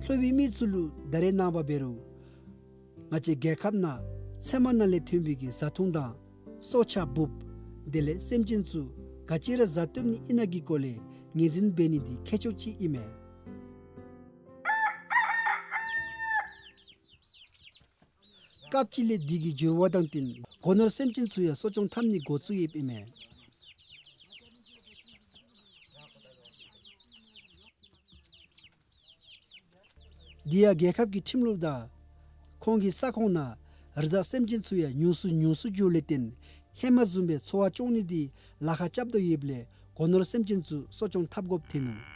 ལྷོ་པའི་མི་ཚུ་ལུ་ད་རེས་ནངས་པ་འབད་རུང་ང་བཅས་རྒྱལ་ཁབ་ནང་ཚལ་མ་ནང་ལས་ཐོན་པའི་གི་བཟའ་འཐུང་དང་སྲོག་ཆགས་འབུཔ་དེ་ལས་སེམས་ཅན་ཚུ་ག་ཅི་ར་བཟའ་བཏུབ་ནི་ཨིན་ན་གི་སྐོར་ལས་ངོས་འཛིན་འབད་ནི་འདི་ཁག་ཆེཝ་ཅིག་ཨིན་མས། སྐབས་ཅིག་ལས་དུས་ཀྱི་འགྱུར་བ་དང་བསྟུན་སྒོ་ནོར་སེམས་ཅན་ཚུ་ཡང་གསོ་སྐྱོང་འཐབ་ནི་འགོ་བཙུགས་ཡོདཔ་ཨིན་མས། དེ་ཡང་རྒྱལ་ཁབ་ཀྱི་ཁྲིམས་ལུགས་དང་ཁོང་གི་ས་ཁོངས་ནང་ རི་དྭགས་སེམས་ཅན་ཚུ་ཡང་ཉུང་སུ་ཉུང་སུ་འགྱོཝ་ལས་བརྟེན་ཧེ་མ་བཟུམ་སྦེ་འཚོ་བ་སྐྱོང་ནི་འདི་ལཱ་ཁག་རྐྱབ་དོ་ཡོདཔ་ལས་སྒོ་ནོར་སེམས་ཅན་ཚུ་གསོ་སྐྱོང་འཐབ་དགོཔ་ཐོན་ནུག།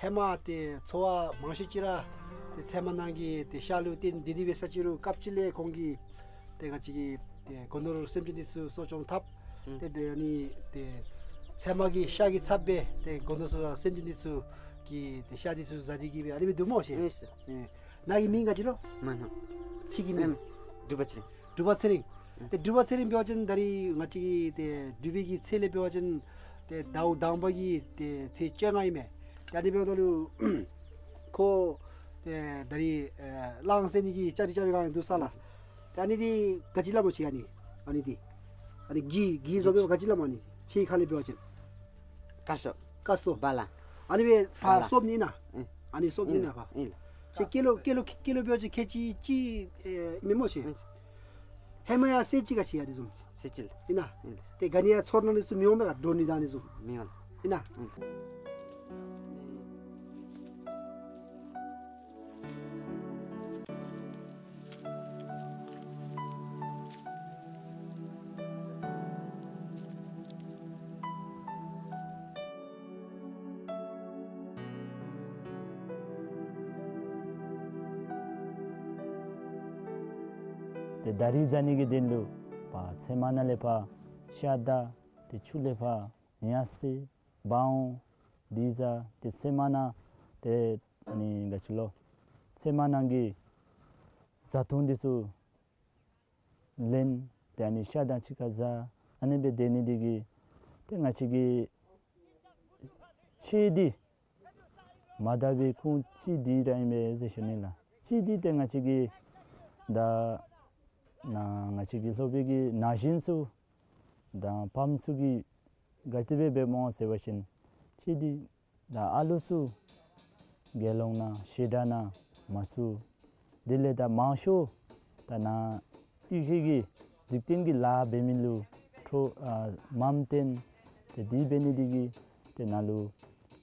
ཧེ་མ་ཏེ་འཚོ་བ་མང་ཤོས་ཅིག་ར་ཏེ་ཚལ་མ་ནང་གི་ཏེ་ཤ་ལུ་བརྟེན་ཏེ་དེ་སྦེ་ས་ཅིག་རུང་སྐབས་ཅིག་ལས་ཁོང་གིས་ཏེ་ང་བཅས་ཀྱི་ཏེ་སྒོ་ནོར་སེམས་ཅན་འདི་ཚུ་གསོ་སྐྱོང་འཐབ། ཨུམ། ཏེ་དེ་ཨ་ནི་ཏེ་ཚལ་མ་གི་ཤ་གི་ཚབ་སྦེ་ཏེ་སྒོ་ནོར་སེམས་ཅན་འདི་ཚུ་གི་ཏེ་ཤ་འདི་ཚུ་བཟའ་སྟེ་གི་སྦེ་ཨ་ནི་སྦེ་འདུག་སྨོ་ཤེ། ཨིན་ཟེར། ཨེ་ནཱ་གི་མིང་ག་ཅི་ལོ། མ་ན། ཁྱོད་ཀྱི་མིང་། ཨེམ། འབྲུག་པ་ཚེ་རིང་། འབྲུག་པ་ཚེ་རིང་། ཨེ། ཏེ་འབྲུག་པ་ཚེ་རིང་འབད་བ་ཅིན་ད་རིས་ང་བཅས་ཀྱི་ཏེ་འབྲུག་པའི་གི་ཚེས་ལས་འབད་བ་ཅིན་ཏེ་ཟླཝ་དང་པ་གི་ཏེ་ཚེས་བཅོ་ལྔ་ཨིན་མས། ཏེ་ཨ་ནི་འབདཝ་ད་ལུ་ཁོ་ཏེ་ད་རིས་ཨེ་གླང་བསད་ནི་གི་བཅའ་སྒྲིག་རྐྱབ་པའི་སྒང་འདུག་ས་ལགས། ཏེ་ཨ་ནི་འདི་ག་ཅི་སླབ་སྨོ་ཁྱོད་ཨ་ནི། ཨ་ནི་འདི་ཨ་ནི་གི་གི་བཟོ་སྦེ་ག་ཅི་སླབ་སྨོ། ཨ་ནི་ཁྱོད་ཁ་ལས་འབད་བ་ཅིན། ཀ་སོ། ཀ་སོ། བ་ལ། ཨ་ནི་སྦེ་ཕར་བ་ལ། སོབ་ནི་ཨིན་ན། ཨིན། ཨ་ནི་སོབ་ནི་ཨིན་ན་ཕར། ཨིན། ཁྱོད་ཀི་ལོ་ཀི་ལོ་ཀི་ལོ་འབད་བ་ཅིན་ཁེ་ཇི་གཅིག་ཨེ་མེན་སྨོ་ཁྱོད། ཨིན། ཧེ་མ་ཡང་སེར་ཅིག་ག་ཅི་ཡ་འདི་བཟུམ། སེར་ཅིག་ལགས། ཨིན་ན། ཨིན། ཏེ་ག་ནི་ཡང་ཚོར་སྣང་འདི་ཚུ་མི་འོང་པས་ག། འདྲོག་ནི་དང་འདི་ཚུ། མི་འོང་། ཨིན་ན། ཨིན། ཏེ་ད་རིས་བཟའ་ནི་གི་དོན་ལུ་ཕར་ཚལ་མ་ནང་ལས་ཕར་ཤ་བདའ། ཏེ་ཆུ་ལས་ཕར་ཉ་བསད་འབག་འོང་། འདི་བཟའ། ཏེ་ཚལ་མ་ནང་ཏེ་ཨ་ནི་ག་ཅི་ལོ། ཚལ་མ་ནང་གི་བཟའ་འཐུང་འདི་ཚུ་ལེན། ཏེ་ཨ་ནི་ཤ་དང་གཅིག་ཁར་བཟའ། ཨ་ནི་སྦེ་སྡོད་ནི་འདི་གིས་ཏེ་ང་བཅས་ཀྱི་ཆོས་འདི་མ་དག་པའི་ཁུངས་གཅིག་འདི་ར་ཨིན་པས་ཟེར་ཞུ་ནི་ལགས། གཅིག་འདི་ཏེ་ང་བཅས་ཀྱི་ད་ནཱ་ང་བཅས་ཀྱི་ལྷོ་པའི་གི་ན་གཞོན་ཚུ་དང་ཕམ་ཚུ་གིས་ག་དེ་སྦེ་འབདཝ་སྨོ་ཟེར་བ་ཅིན་གཅིག་འདི་ད་ཨ་ལུ་ཚུ་དགེ་སློང་ནང་བཤད་གྲྭ་ནང་མ་ཚུད། དེ་ལས་ད་མང་ཤོས་ད་ནཱ་གཡུས་ཁའི་གི་འཇིག་རྟེན་གྱི་ལཱ་འབད་མི་ལུ་འཕྲོ་ཨ་མམ་བཏོན། ཏེ་དེ་འབད་ནི་འདི་གིས་ཏེ་ནཱ་ལུ་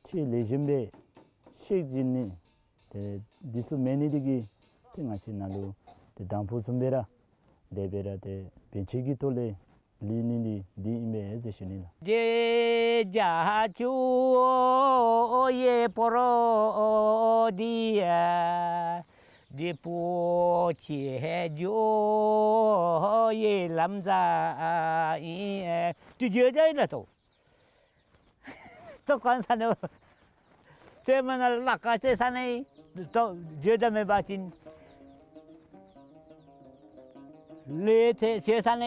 ཆོས་ལེགས་ཤོམ་སྦེ་ཤེས་བྱིན་ནི་ཏེ་འདི་ཚུ་མེད་ནི་འདི་གིས་ཏེ་ང་བཅས་ནཱ་ལུ་ཏེ་དང་ཕུ་བཟུམ་སྦེ་ར་དེ་སྦེ་ར་ཏེ་བན་ཆོས་ཀྱི་ཐོག་ལས་ལུས་ནི་འདི་འདི་ཨིན་པས་ཟེར་ཞུ་ནི་ལགས། རྗེ་རྒྱ་མཚོ་ཡི་སྤོ་རོ་འདི་ཡ། རྒྱལ་པོ་ཆེ་འགྱོ་ཡི་ལམ་བཟའ་ཨིན། དུ་བརྗོད་བྱ་ཨིན་ལགས་ཏོ། ཏོ་གང་ས་ནས་ཚལ་མ་ནང་ལ་ལ་ཀ་ཚེ་ས་ནས་ཏོ་བརྗོད་བྱ་མེད་པ་ཅིན་ལས་ཚེ་ཚེ་ས་ནས་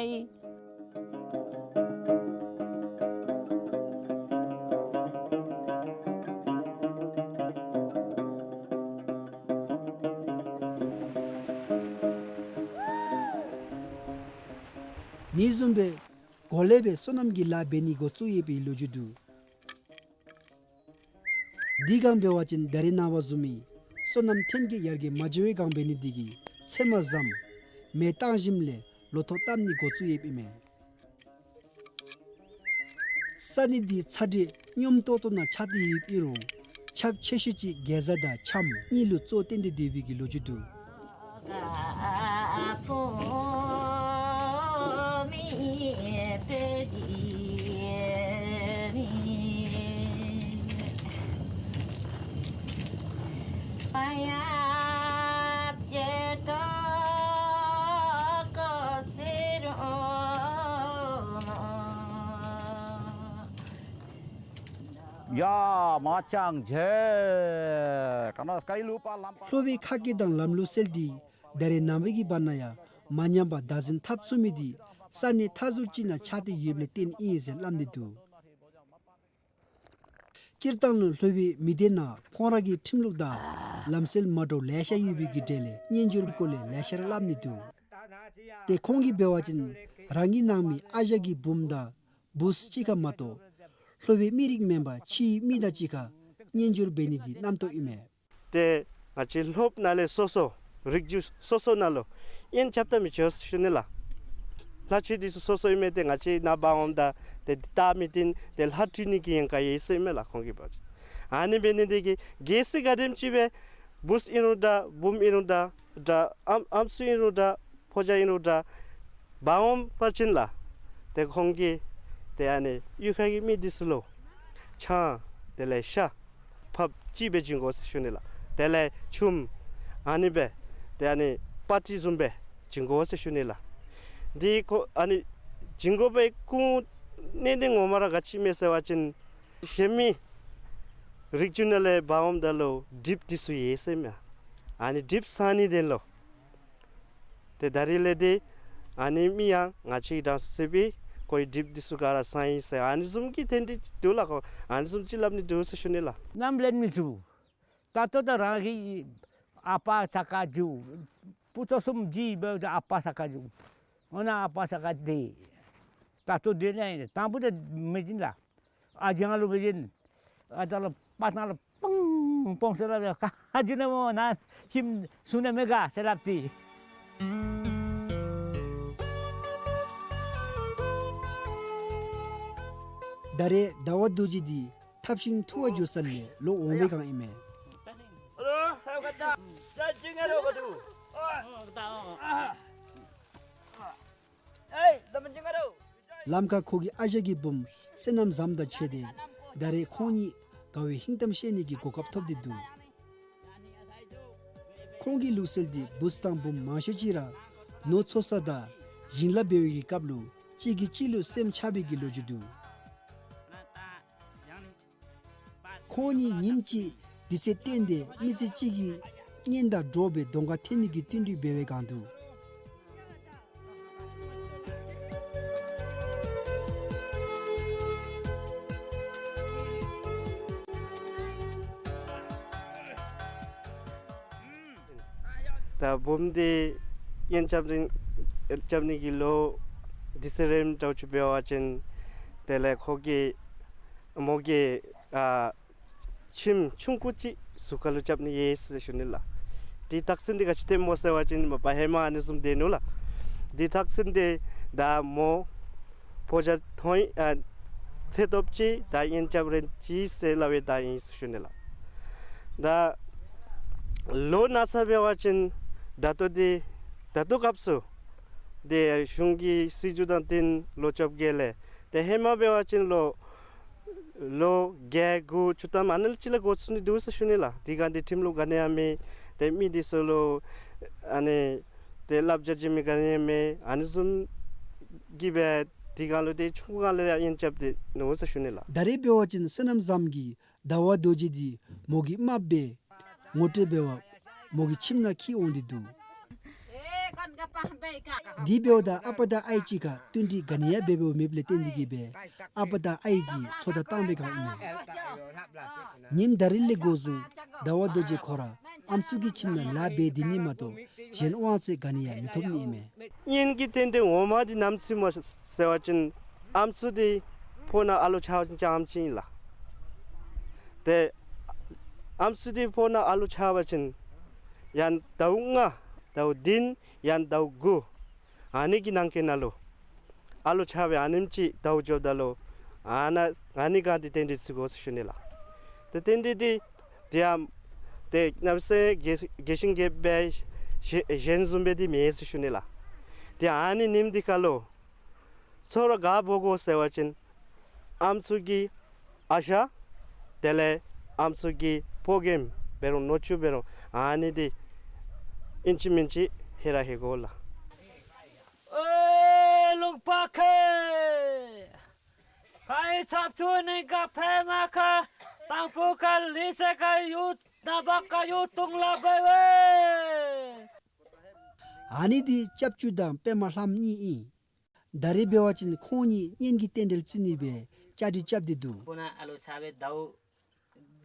མི་བཟུམ་སྦེ་གོ་ལེ་སྦེ་སོ་ནམ་གྱི་ལཱ་འབད་ནི་འགོ་བཙུགས་ཡོད་པའི་ལོ་རྒྱུས་འདུག། དེ་སྒང་འབད་བ་ཅིན་ད་རེས་ནངས་པ་བཟུམ་མའི་སོ་ནམ་ཐོན་སྐྱེད་ཡར་རྒྱས་མ་འགྱོ་བའི་སྒང་འབད་ནི་འདི་གིས་ཚལ་མ་བཟའམ་མེ་བཏང་ཞིནམ་ལས་ལོ་ཐོག་བཏབ་ནི་འགོ་བཙུགས་ཡོདཔ་ཨིན་མས། ས་གནས་འདི་ཚ་དྲོད་སྙོམས་ཏོག་ཏོ་ནང་ཆགས་ཏེ་ཡོདཔ་ཨིན་རུང་ཁྱབ་ཆེ་ཤོས་ཅིག་དགེ་རྩ་དང་འཆམ་གཉིས་ལུ་གཙོ་བོ་བཏོན་ཏེ་སྡོད་པའི་གི་ལོ་རྒྱུས་འདུག། ཡ་མ་ཅང་ཇེ་ཀ་ན་སྐའི་ལུ་པ་ལམ་པ། ལྷོ་པའི་ཁ་སྐད་དང་ལམ་ལུགས་སྲོལ་འདི་ད་རེས་ནངས་པའི་གི་བར་ན་ཡང་མ་ཉམས་པར་བདག་འཛིན་འཐབ་ཚུགས་མི་འདི་ས་གནས་མཐའ་ཟུར་ཅིག་ནང་ཆགས་ཏེ་ཡོདཔ་ལས་བརྟེན་ཨིན་ཟེར་སླབ་ནི་འདུག། སྤྱིར་བཏང་ལུ་ལྷོ་པའི་མི་སྡེ་ནང་ཁོང་ར་གི་ཁྲིམས་ལུགས་དང་ལམ་སྲོལ་མ་འདྲཝ་ལེ་ཤ་ཡོད་པའི་གི་གྲས་ལས་གཉེན་སྦྱོར་གྱི་སྐོར་ལས་ལེ་ཤ་ར་སླབ་ནི་འདུག། ཏེ་ཁོང་གིས་འབད་བ་ཅིན་རང་གི་ནང་མི་ཨ་ཞང་གི་བུམོ་དང་བུ་གཅིག་ཁར་མ་གཏོགས་ལྷོ་པའི་མི་རིགས་མེན་པར་ཕྱིའི་མི་དང་གཅིག་ཁར་གཉེན་སྦྱོར་འབད་ནི་འདི་རྣམ་རྟོག་ཨིན་མས། ཏེ་ང་བཅས་ལྷོ་པ་ནང་ལས་སོ་སོ་རིགས་རྒྱུད་སོ་སོ་ནང་ལུ་དབྱེན་རྐྱབ་ད་མི་ཆོག་ཟེར་ཞུ་ནི་ལགས། ལྷ་ཆོས་འདི་ཚུ་སོ་སོ་ཨིན་མས། ཏེ་ང་བཅས་ནཱ་འབག་འོངམ་ད་ཏེ་འདི་བལྟ་མི་བཏུབ། ཏེ་ལྷ་ཁྲིད་ནི་གི་ཡན་ཁ་ཡོད་ཟེར་ཨིན་མས་ལགས་ཁོང་གིས་འབད་བ་ཅིན། ཨ་ནི་འབད་ནི་འདི་གིས་གལ་སྲིད་ག་དེམ་ཅིག་སྦེ་བུཚ་ཨིན་རུང་འདྲ་བུམོ་ཨིན་རུང་འདྲ་འདྲ་ཨམ་ཨམ་སྲུ་ཨིན་རུང་འདྲ་ཕོ་རྒྱས་ཨིན་རུང་འདྲ་འབག་འོང་པ་ཅིན་ལགས། ཏེ་ཁོང་གིས་ཏེ་ཨ་ནི་གཡུས་ཁ་གི་མི་འདི་ཚུ་ལུ་ཆང་དེ་ལས་ཤ་ཕབ་ཅིག་སྦེ་བྱིན་དགོ་ཟེར་ཞུ་ནི་ལགས། དེ་ལས་ཆུམ་ཨ་ནི་སྦེ་ཏེ་ཨ་ནི་པ་ཏི་བཟུམ་སྦེ་བྱིན་དགོ་ཟེར་ཞུ་ནི་ལགས། འདི་ཁོ་ཨ་ནི་བྱིན་དགོ་པའི་སྐུ་གནད་འདི་ངོ་མ་ར་ག་ཅི་མས་ཟེར་བ་ཅིན་གཞན་མི་རིགས་རྒྱུད་ནང་ལས་འབག་འོངམ་ད་ལུ་གྲིབ་འདི་ཚུ་ཡོད་ཟེར་མས། ཨ་ནི་གྲིབ་སངས་ནི་དོན་ལུ། ཏེ་ད་རིས་ལས་ཏེ་ཨ་ནི་མི་ཡང་ང་བཅས་ཀྱི་དྲང་སྲོང་ཟེར་བའི་ཁོ་གི་གྲིབ་འདི་ཚུ་ག་ར་སངས་ཡི་ཟེར་ཨ་ནི་བཟུམ་གྱི་རྟེན་འབྲེལ་འདུག་ལགས། ཁོ་ཨ་ནི་བཟུམ་ཅིག་སླབ་ནི་འདུག་ཟེར་ཞུ་ནི་ལགས། ནམ་ལེན་མི་ཚུགས། ད་ལྟོ་ད་རང་གི་ཨ་པ་ས་ཀ་འགྱོ། བུ་ཚ་གསུམ་གཅིག་འབདཝ་ད་ཨ་པ་ས་ཀ་འགྱོ། འོ་ན་ཨ་པ་ས་ཀ་འདི་ད་ལྟོ་འདི་ནི་དང་པོ་ད་མི་བྱིན་ལགས། ཨ་ཅང་ལུ་མི་བྱིན། ཨ་ཅང་ལུ་པ་ཏང་ལུ་པང་པང་ཟེར་སླབ་ཡ་ག་ཅི་ནི་མོ་ན་ཁྱིམ་སུ་ནི་མི་དགའ་ཟེར་སླབ་སྟེ། ད་རེས་ཟླ་བ་རྡོ་རྗེ་འདི་ཐབས་ཤིང་འཐུ་བར་འགྱོ་ས་ལས་ལོག་འོང་བའི་སྒང་ཨིན་མས། ལམ་ཁར་ཁོ་གི་ཨ་ཞང་གི་བུམོ་བསོད་ནམས་བཟངམོ་དང་ཕྱད་དེ་ད་རེས་ཁོང་གཉིས་དགའ་བའི་ཧིང་གཏམ་བཤད་ནི་གི་གོ་སྐབས་ཐོབ་སྟེ་འདུག། ཁོང་གི་ལུགས་སྲོལ་འདི་བུཚ་དང་བུམོ་མང་ཤོས་ཅིག་ར་ནོར་འཚོ་ས་དང་བྱིན་རླབས་འབད་བའི་གི་སྐབས་ལུ་གཅིག་གིས་གཅིག་ལུ་སེམས་ཆགས་པའི་གི་ལོ་རྒྱུས་འདུག། ཁོང་གཉིས་ཉིནམ་གཅིག་དུས་ཚོད་བཏོན་ཏེ་མི་ཚེ་གཅིག་གི་གཉེན་དང་འགྲོགས་སྦེ་གདོང་ཁར་ཐོན་ནི་གི་བསྟུན་གྲོས་འབད་བའི་སྒང་དུ། ད་བུམོ་འདི་གཉེན་རྐྱབ་ནི་རྐྱབ་ནི་གི་ལོ་དུས་ཚོད་རནམ་འདྲཝ་ཅིག་འབད་བ་ཅིན་དེ་ལས་ཁོ་གིས་མོ་གིས་ཨ་ཁྱིམ་ཆུང་ཀུ་ཅིག་གཟུགས་ཁ་ལུ་རྐྱབ་ནི་ཡོད་ཟེར་ཞུ་ནི་ལགས། དེའི་རྟགས་མཚན་འདི་ག་ཅི་སྟོནམ་སྨོ་ཟེར་བ་ཅིན་མ་པ་ཧེ་མ་ཨ་ནི་བཟུམ་སྡོད་ནུག་ལགས། དེའི་རྟགས་མཚན་འདི་ད་མོ་ཕོ་རྒྱས་མཐོང་ཡི་ཨ་ཚེ་སྟོབས་ཅིག་ད་གཉེན་རྐྱབ་རན་ཅི་ཟེར་སླབ་པའི་རྟགས་ཨིན་ཟེར་ཞུ་ནི་ལགས། ད་ལོ་ན་ཚོད་འབད་བ་ཅིན་ད་ལྟོ་འདི་ད་ལྟོ་སྐབས་སུ་འདི་གཞུང་གི་སྲིད་བྱུས་དང་བསྟུན་ལོ་བཅོ་བརྒྱད་ལས་ཏེ་ཧེ་མ་འབད་བ་ཅིན་ལོ་ལོ་བརྒྱད་དགུ་བཅུ་ཐམ་ཨ་ནཱ་ལུ་ཅིག་ལས་འགོ་བཙུགས་ནི་འདུག་ཟེར་ཞུ་ནི་ལགས། དེ་སྒང་འདི་ཁྲིམས་ལུགས་ག་ནི་ཡང་མེད། ཏེ་མི་འདི་ཚུ་ལུ་ཨ་ནི་ཏེ་བསླབ་བྱ་བྱིན་མི་ག་ནི་ཡང་མེད། ཨ་ནི་བཟུམ་གྱིས་སྦེ་དེ་སྒང་ལུ་ཏེ་ཆུང་ཀུ་སྒང་ལས་ར་གཉེན་རྐྱབ་སྟེ་ནུག་ཟེར་ཞུ་ནི་ལགས། ད་རེས་འབད་བ་ཅིན་བསོད་ནམས་བཟངམོ་གིས་ཟླ་བ་རྡོ་རྗེ་འདི་མོ་གི་རྨགཔ་སྦེ་ངོ་སྤྲོད་འབད་བར་མོ་གི་ཁྱིམ་ནང་འཁྱིད་འོང་སྟེ་འདུག། དེ་འབདཝ་ད་ཨ་པ་དང་ཨའི་གཅིག་ཁར་བསྟུན་གྲོས་ག་ནི་ཡང་འབད་འབདཝ་མེདཔ་ལས་བརྟེན་ཏེ་གིས་སྦེ་ཨ་པ་དང་ཨའི་གིས་ཚོད་ལྟ་བཏང་བའི་སྒང་ཨིན་མས། ཉིནམ་ད་རིས་ལས་འགོ་བཟུང་ཟླ་བ་རྡོ་རྗེ་ཁོ་ར་ཨམ་སྲུ་གི་ཁྱིམ་ནང་ལཱ་འབད་སྡོད་ནི་མ་གཏོགས་གཞན་དབང་ཚད་ག་ནི་ཡང་མི་ཐོབ་ནི་ཨིན་མས། གཉེན་གྱི་རྟེན་འབྲེལ་ངོ་མ་འདི་ནམ་ཚུན་སྨོ་ཟེར་བ་ཅིན་ཨམ་སྲུ་འདི་ཕོ་ནང་ཨ་ལོ་ཆགས་པ་ཅིན་ཨིན་ལགས། ཏེ་ཨམ་སྲུ་འདི་ཕོ་ནང་ཨ་ལོ་ཆགས་པ་ཅིན་ཡང་ཟླཝ་ལྔ་ཟླཝ་བདུན་ཡང་ཟླཝ་དགུ་ཨ་ནི་གི་ནང་འཁོད་ནང་ལུ་ཨ་ལོ་ཆགས་པའི་ཨ་ནེམ་ཅིག་ཟླཝ་འགྱོཝ་ད་ལུ་ཨ་ནཱ་ཨ་ནི་སྒང་འདི་རྟེན་འབྲེལ་བརྩི་དགོ་ཟེར་ཞུ་ནི་ལགས། ཏེ་རྟེན་འབྲེལ་འདི་དེ་ཡང་ཏེ་གནམ་མེད་ས་མེད་རྒྱས་ཤིང་རྒྱསཔ་སྦེ་གཞན་བཟུམ་སྦེ་འདི་མེད་ཟེར་ཞུ་ནི་ལགས། ཏེ་ཨ་ནི་ཉིནམ་འདི་ཁར་ལུ་ཚོད་ར་ག་འབད་དགོ་ཟེར་བ་ཅིན་ཨམ་སྲུ་གི་ཨ་ཞང་དེ་ལས་ཨམ་སྲུ་གི་ཕོ་རྒནམ་འབད་རུང་ནུ་གཅུང་འབད་རུང་ཨ་ནི་འདི་ཨིན་ཅི་མིན་ཅི་ཧེ་ར་ཧེ་དགོ་ལགས། ཨེ་ལུང་པ་ཁེ། ཕའི་ཆབ་ཆུ་ནི་ག་ཕེ་མ་ཁ་དང་ཕུ་ཁ་ལི་སེ་ཁ་ཡུ་ན་བ་ཁ་ཡུ་ཏུང་ལ་བེ་བེ། ཨ་ནི་འདི་ཆབ་ཆུ་དང་པདྨ་ལྷམ་གཉིས་ཨིན། ད་རེས་འབད་བ་ཅིན་ཁོང་གཉིས་གཉེན་གྱི་རྟེན་འབྲེལ་བརྩི་ནི་སྦེ་བཅའ་སྒྲིག་རྐྱབ་སྟེ་འདུག། ཕོ་ནང་ཨ་ལོ་ཆགས་པའི་ཟླཝ་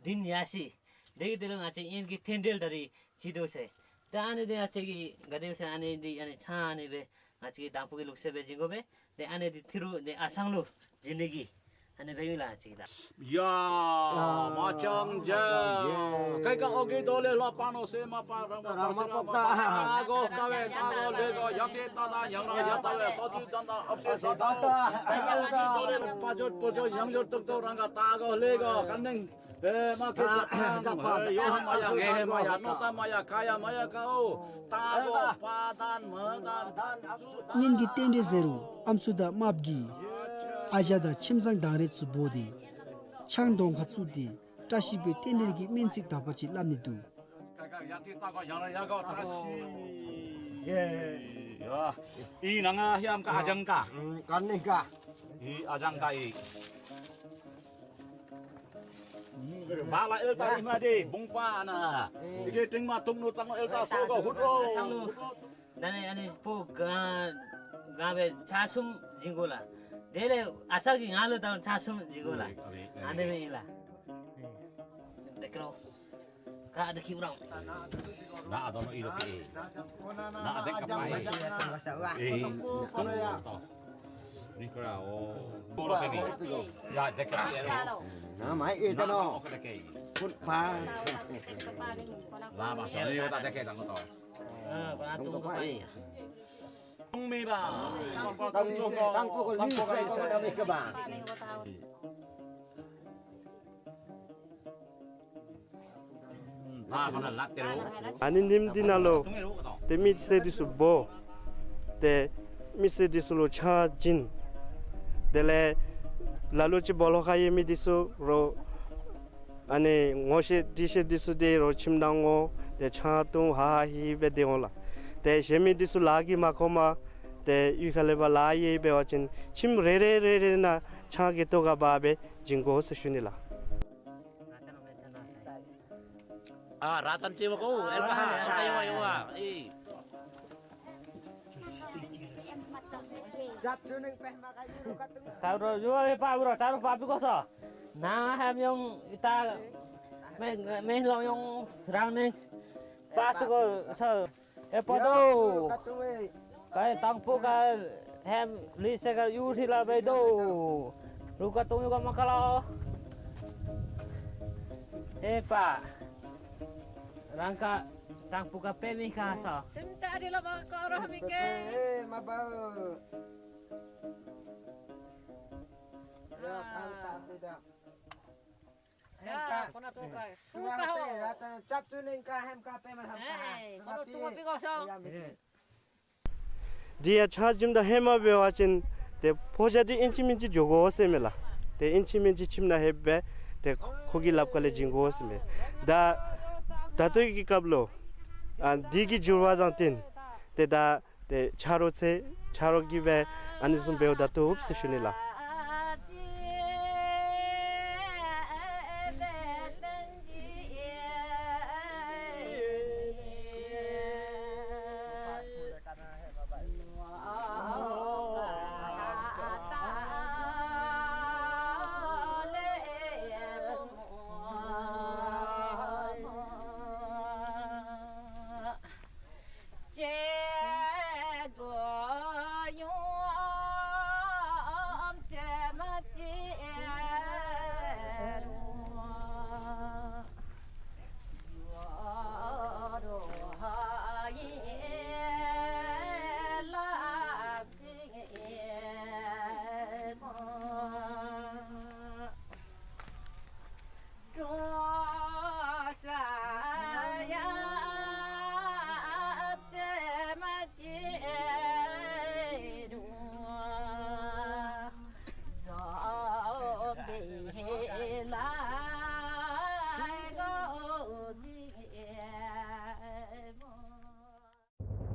བདུན་ཡར་སོ་ཡི། དེ་གི་དེ་ལུ་ང་བཅས་གཉེན་གྱི་རྟེན་འབྲེལ་ད་རེས་བརྩི་དོ་ཟེར། ཏེ་ཨ་ནི་འདི་ང་བཅས་ཀྱིས་ག་དེ་སྦེ་ཟེར་ཨ་ནི་འདི་ཨ་ནི་ཆང་ཨ་ནི་སྦེ་ང་བཅས་ཀྱི་དང་ཕུ་གི་ལུགས་སྲོལ་སྦེ་བྱིན་དགོ་པས། ཏེ་ཨ་ནི་འདི་ཐི་རུ་འདི་ཨ་སང་ལུ་བྱིན་ནི་གི་ ཨ་ནི་སྦེ་ཡོད་ལགས་ཅིག་ད། ཡ་མ་ཅང་ཇ། ཀའི་ཀ་ཨོ་གི་དོ་ལེ་ལོ་པ་ནོ་སེ་མ་པ་ར་མ་པ་སེ་ར་མ་པ། ཏ་གོ་ཀ་བེ་ཏ་གོ་ལེ་གོ། ཡ་ཅེ་ཏ་ཏ་ཡང་ར་ཡ་ཏ་བེ་སོ་ཏི་ཏ་ཏ་ཨབ་སེ་ས་ཏ། ཀའི་ཀ་ཨོ་གི་དོ་ལེ་ལོ་པ་ཇོ་པོ་ཇོ་ཡང་ཇོ་ཏོག་ཏོ་རང་ག་ཏ་གོ་ལེ་གོ། ཀ་ནེང་ཨེ་མ་ཀེ་ས་ཏ་ཡོ་མ་ཡ་ངེ་མ་ཡ་ནོ་ཏ་མ་ཡ་ཀ་ཡ་མ་ཡ་ཀ་ཨོ། ཏ་གོ་པ་དན་མ་དན། གཉེན་གྱི་རྟེན་འབྲེལ་ཟེར་རུང་ཨམ་སྲུ་དང་རྨགཔ་གིས་ཨ་ཞང་དང་ཁྱིམ་ཚང་དང་རེ་ཚུ་འབོ་སྟེ་ཆང་གདོང་ཁར་བཙུགས་ཏེ་བཀྲ་ཤིས་པའི་རྟེན་འབྲེལ་གྱི་སྨོན་ཚིག་དག་པ་ཅིག་སླབ་ནི་འདུག། ཨི་ནང་ང་ཧེ་ཨམ་ཀ་ཨ་ཞང་ཀ། ཨམ་ཀ་ནི་ཀ། ཨི་ཨ་ཞང་ཀ་ཨི། བ་ལ་ཨེལ་ཏ་ཨི་མ་དེ་བུང་པ་ན། ཨི་གེ་ཏིང་མ་ཏུང་ནུ་ཙང་ཨེལ་ཏ་སོ་གོ་ཧུད་ཨོ། ད་ནི་ཨ་ནི་སྤོ་ག་ག་བེ་ཆ་གསུམ་བྱིན་དགོ་ལགས། དེ་ལས་ཨ་ས་གི་ང་ལུ་དང་ཆ་གསུམ་བྱིན་དགོ་ལགས། ཨ་ནི་མེན་ལགས། དེ་ཀ་རོ་ག་དེ་ཁྱིའུ་རང་ན་ཨ་དོ་ནོ་ཨི་རོ་པེ་ན་ཨ་དེ་ཀ་པ་ཨི་ཨེ་ཏོ་ནི་ཀ་ར་ཨོ་ཏོ་ལོ་པེ་ནི་ཡ་དེ་ཀ་པ་ཨེ་རོ་ན་མ་ཨེ་ཏ་ནོ་ཀུན་པ་ལ་མ་སོ་ནི་ཡོ་ཏ་དེ་ཀ་ཏ་ནོ་ཏོ། ཨ་པ་ན་ཏུང་ཀ་པ་ཨིན། ཏུང་མེ་པ། ཏང་པོ་གོ་ལིང་སེ་གོ་ན་མེ་ཀ་པ། ཨ་ནི་ཉིནམ་འདི་ནང་ལུ་ཏེ་མི་སེར་འདི་ཚུ་འབོ་སྟེ་མི་སེར་འདི་ཚུ་ལུ་ཆང་བྱིན། དེ་ལས་ལ་ལུ་ཅིག་སྦོ་ལོགས་ཁར་ཡོད་མི་འདི་ཚུ་རོགས་ཨ་ནི་ངོ་ཤེས་འདྲིས་ཤེས་འདི་ཚུ་ཏེ་རོགས་ཁྱིམ་ནང་འོང་ཏེ་ཆང་འཐུང་ཧ་ཧ་ཧི་ཧི་སྦེ་སྡོད་འོང་ལགས། ཏེ་གཞན་མི་འདི་ཚུ་ལཱ་གིས་མ་ཁོམ་པར་ཏེ་གཡུས་ཁ་ལས་ཕར་ལཱ་ཡོད་འབད་བ་ཅིན་ཁྱིམ་རེ་རེ་རེ་རེ་ནང་ཆང་གི་ཏོག་ཀ་འབག་སྦེ་བྱིན་དགོ་ཟེར་ཞུ་ནི་ལགས། ཨ་ར་ཙན་ཅེ་བ་གོ་ཨེལ་པ་ཧ་ཨ་ཡ་བ་ཡ་བ་ཨེ། ད་རུང་ཡོད་པ་རུང་ད་རུང་པ་པི་ཀོ་སོ། ནཱ་ཧེམ་ཡོང་ཨི་ཏ་མེ་མེ་ལོང་ཡོང་རང་ནི་པ་སུ་ཀོ་སོ། ཨེ་པ་དོ། ཀ་ཡེ་ཏང་པོ་ཀ་ཧེམ་ལི་སེ་ཀ་ཡུ་ཧྲི་ལ་བེ་དོ། རུ་ཀ་ཏུང་ཡུ་ཀ་མ་ཀ་ལོ། ཨེ་པ། རང་ཀ་ཏང་པོ་ཀ་པེ་མི་ཁ་སོ། སིམ་ཏ་རི་ལ་མ་ཀ་རོ་མི་ཀེ། ཨེ་མ་པ། ཡ་ཁང་ཏ་པི་ཏ། ཡ་ཁོ་ན་ཏོ་ཀ་ཤུ་ཀ་ཧོ། ཨེ་ཁོ་ན་ཏོ་པི་ཀོ་སོ། འདི་ཡང་ཆང་བྱིནམ་ད་ཧེ་མ་འབད་བ་ཅིན་ཏེ་ཕོ་རྒྱས་འདི་ཨིན་ཅི་མིན་ཅི་འགྱོ་དགོ་ཟེར་མས་ལགས། ཏེ་ཨིན་ཅི་མིན་ཅི་ཁྱིམ་ནང་ལྷོད་སྦེ་ཏེ་ཁོ་གི་ལགཔ་ཁ་ལས་བྱིན་དགོ་ཟེར་མས། ད་ད་ལྟོ་གི་སྐབས་ལུ་ཨ་འདི་གི་འགྱུར་བ་དང་བསྟུན་ཏེ་ད་ཏེ་ཆ་རོགས་ཚེ་ཆ་རོགས་ཀྱིས་སྦེ་ཨ་ནི་བཟུམ་འབདཝ་ད་བཏུབ་ཟེར་ཞུ་ནི་ལགས།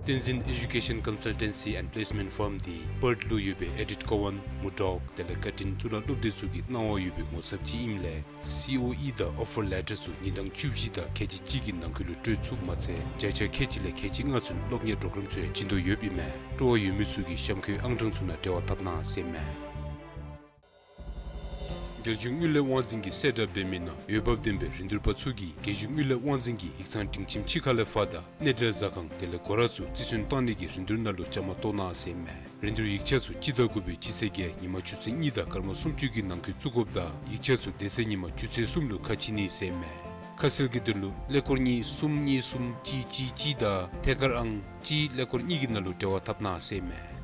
བསྟན་འཛིན་Education Consultancy and Placement Firm འདི་པརཐ་ལུ་ཡོད་པའི་ཨེ་ཌིཐ་ཀོ་ཝཱན་མུར་ཌོག་དེ་ལས་ཀར་ཊིན་གཙུག་ལག་སློབ་སྡེ་ཚུ་གི་གནང་བ་ཡོད་པའི་ངོ་ཚབ་ཅིག་ཨིནམ་ལས་སི་ཨོ་ཨི་དང་ཨོ་ཕར་ལེ་ཊར་ཚུ་ཉིན་གྲངས་བཅུ་བཞི་དང་ཁལ་གཅིག་གཅིག་གི་ནང་འཁོད་ལུ་སྤྲོད་ཚུགསཔ་མ་ཚད་བརྒྱ་ཆ་ཁལ་གཅིག་ལས་ཁལ་གཅིག་ལྔ་ཚུན་སློབ་གཉེར་པོརོ་གརམ་ཚུ་ཡང་བྱིན་དོ་ཡོདཔ་ཨིན་མས། སྤྲོ་བ་ཡོད་མི་ཚུ་གིས་གཤམ་འཁོད་ཨང་གྲངས་ཚུ་ནང་འབྲེལ་བ་འཐབ་གནང་ཟེར་ཨིན་མས། རྒྱལ་གཞུང་དངུལ་ལས་དབང་འཛིན་གྱིས་གསལ་བསྒྲགས་འབད་མི་ནང་འོས་འབབ་ལྡན་པའི་རིན་བསྡུར་པ་ཚུ་གིས་རྒྱལ་གཞུང་དངུལ་ལས་དབང་འཛིན་གྱི་ཡིག་ཚང་སྒྲིང་ཁྱིམ་ཕྱི་ཁ་ལས་ཕར་དང་གནས་འབྲེལ་ཟ་ཁང་དེ་ལས་སྒོ་ར་ཚུ་རྩིས་ཚོད་བཏང་ནི་གི་རིན་བསྡུར་ནང་ལུ་བཅའ་མར་གཏོགས་གནང་ཟེར་མས། རིན་བསྡུར་ཡིག་ཆ་ཚུ་སྤྱི་ཟླ་དགུ་པའི་སྤྱི་ཚེས་བརྒྱད་ཉིན་མ་ཆུ་ཚོད་གཉིས་དང་སྐར་མ་སུམ་ཅུ་གི་ནང་འཁོད་བཙུགས་དགོཔ་དང་ཡིག་ཆ་ཚུ་དེ་ཚེ་ཉིན་མ་ཆུ་ཚོད་གསུམ་ལུ་ཁ་ཕྱེ་ནི་ཟེར་མས། ཁ་གསལ་གྱི་དོན་ལུ་ཀླད་ཀོར་གཉིས་གསུམ་གཉིས་གསུམ་གཅིག་གཅིག་གཅིག་དང་ཐད་ཀར་ཨང་གཅིག་ཀླད་ཀོར་གཉིས་ཀྱི་ནང་ལུ་འབྲེལ་བ་འཐབ་གནང་ཟེར་མས།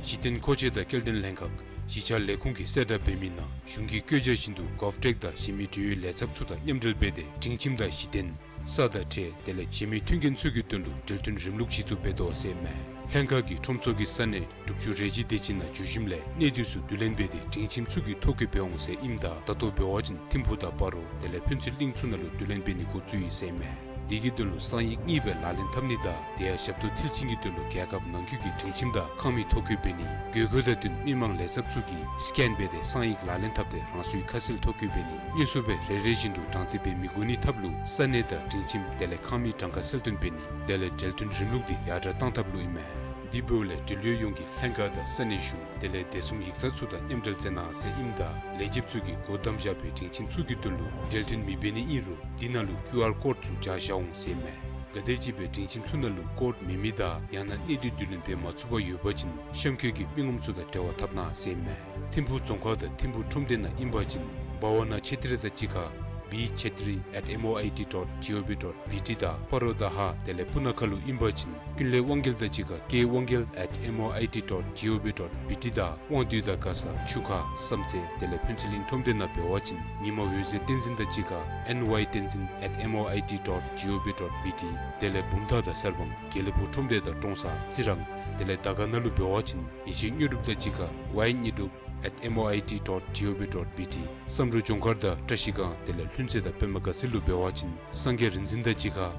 གཞི་རྟེན་མཁོ་ཆས་དང་སྐྱེལ་འདྲེན་ལྷན་ཁག་གཞིས་ཆགས་ལས་ཁུངས་ཀྱིས་གསལ་བསྒྲགས་འབད་མི་ནང་གཞུང་གི་བཀོད་རྒྱ་བཞིན་དུ་གོབ་ཊེཀ་དང་གཞན་མི་འབྲེལ་ཡོད་ལས་ཚབ་ཚུ་དང་མཉམ་འབྲེལ་འབད་དེ་སྒྲིང་ཁྱིམ་དང་གཞི་རྟེན་ས་དང་ཁྲལ་དེ་ལས་གཞན་མི་མཐུན་རྐྱེན་ཚུ་གི་དོན་ལུ་འབྲེལ་མཐུན་རིམ་ལུགས་གཞི་བཙུགས་འབད་དོ་ཟེར་མས། ལྷན་ཁག་གིས་ཁྲོམ་ཚོགས་ཀྱི་ས་གནས་དྲུག་ཅུ་རེ་བཞི་དེ་ཅིག་ནང་བྱོན་ཞིནམ་ལས་གནས་སྡུད་ཚུ་བསྡུ་ལེན་འབད་དེ་སྒྲིང་ཁྱིམ་ཚུ་གི་ཐོ་བཀོད་འབད་འོང་ཟེར་ཨིནམ་ད་ད་ལྟོ་འབད་བ་ཅིན་ཐིམ་ཕུག་དང་སྤ་རོ་དེ་ལས་ཕུན་ཚོགས་གླིང་ཚུ་ནང་ལུ་བསྡུ་ལེན་འབད་ནི་འགོ་བཙུགས་ཡི་ཟེར་མས། དེ་གི་དོན་ལུ་གསང་ཡིག་གཉིས་སྦེ་ལག་ལེན་འཐབ་ནི་དང་དེ་ཡང་ཞབས་ཏོག་མཐིལ་ཕྱིན་གྱི་དོན་ལུ་རྒྱལ་ཁབ་ནང་འཁོད་ཀྱི་སྒྲིང་ཁྱིམ་དང་ཁང་མིག་ཐོ་བཀོད་འབད་ནི་དགོས་མཁོ་དང་བསྟུན་མི་མང་ལས་ཚབ་ཚུ་གིས་སི་ཀེན་འབད་དེ་གསང་ཡིག་ལག་ལེན་འཐབ་སྟེ་རང་སོའི་ཁ་གསལ་ཐོ་བཀོད་འབད་ནི། དངོས་སུ་སྦེ་རེ་རེ་བཞིན་དུ་གྲངས་རྩིས་འབད་མི་དགོ་ནི་ཐབས་ལུ་ས་གནས་དང་སྒྲིང་ཁྱིམ་དེ་ལས་ཁང་མིག་གྲངས་ཀ་གསལ་སྟོན་འབད་ནི་དེ་ལས་འབྲེལ་མཐུན་རིམ་ལུགས་འདི་ཡར་དྲག་བཏང་ཐབས་ལུ་ཨིན་མས། དེ་འབདཝ་ལས་འབྲེལ་ཡོད་ཡོངས་ཀྱིས་ལྷན་ཁག་དང་ས་གནས་གཞུང་དེ་ལས་བདེ་སྲུང་ཡིག་ཚང་ཚུ་དང་མཉམ་འབྲེལ་མཛད་གནང་ཟེར་ཨིནམ་ད་ལས་བྱེདཔ་ཚུ་གིས་སྒོ་བསྡམས་བཞག་པའི་སྒྲིང་ཁྱིམ་ཚུ་གི་དོན་ལུ་འབྲེལ་མཐུན་མི་འབད་ནི་ཨིན་རུང་དེ་ནང་ལུ་ཀིའུ་ཨར་ཀོཌ་ཚུ་སྦྱར་བཞག་འོང་ཟེར་མས། ག་དེམ་ཅིག་སྦེ་སྒྲིང་ཁྱིམ་ཚུ་ནང་ལུ་ཀོཌ་མེད་མི་དང་ཡང་ན་གནས་སྡུད་བསྡུ་ལེན་འབད་མ་ཚུགས་པར་ཡོད་པ་ཅིན་གཤམ་འཁོད་ཀྱི་མི་ངོམ་ཚུ་དང་འབྲེལ་བ་འཐབ་གནང་ཟེར་མས། ཐིམ་ཕུག་རྫོང་ཁག་དང་ཐིམ་ཕུག་ཁྲོམ་སྡེ་ནང་ཨིན་པ་ཅིན་བྷ་ཝ་ན་ཆེ་ཏྲི་དང་གཅིག་ཁར་བི་ཆེ་ཏྲི་ཨེཊ་ཨེམ་ཨོ་ཨའི་ཊི་ཌོཊ་ཇི་ཨོ་བི་ཌོཊ་བི་ཊི་དང་སྤ་རོ་དང་ཧཱ་དེ་ལས་སྤུ་ན་ཁ་ལུ་ཨིན་པ་ཅིན་ཀུན་ལེགས་དབང་རྒྱལ་དང་གཅིག་ཁར་ཀེ་དབང་རྒྱལ་ཨེཊ་ཨེམ་ཨོ་ཨའི་ཊི་ཌོཊ་ཇི་ཨོ་བི་ཌོཊ་བི་ཊི་དང་དབང་འདུས་དང་མགར་ས་ཆུ་ཁ་བསམ་རྩེ་དེ་ལས་ཕུན་ཚོགས་གླིང་ཁྲོམ་སྡེ་ནང་འབད་བ་ཅིན་ཉི་མ་འོད་ཟེར་བསྟན་འཛིན་དང་གཅིག་ཁར་ཨེན་ཝའི་བསྟན་འཛིན་ཨེཊ་ཨེམ་ཨོ་ཨའི་ཊི་ཌོཊ་ཇི་ཨོ་བི་ཌོཊ་བི་ཊི་དེ་ལས་བུམ་ཐང་དང་གསར་སྤང་དགེ་ལེགས་ཕུག་ཁྲོམ་སྡེ་དང་ཀྲོང་གསར་རྩི་རང་དེ་ལས་དར་དཀར་ན་ལུ་འབད་བ་ཅིན་ཡེ་ཤེས་དངོས་གྲུབ་དང་གཅིག་ཁར་ཝའི་དངོས་གྲུབ་ཨེཊ་ཨེམ་ཨོ་ཨའི་ཊི་ཌོཊ་ཇི་ཨོ་བི་ཌོཊ་བི་ཊི། བསམ་འགྲུབ་ལྗོངས་མཁར་དང་བཀྲ་ཤིས་སྒང་དེ་ལས་ལྷུན་རྩེ་དང་པདྨ་དགའ་ཚལ་ལུ་འབད་བ་ཅིན་སངས་རྒྱས་རིག་འཛིན་དང་གཅིག་ཁར་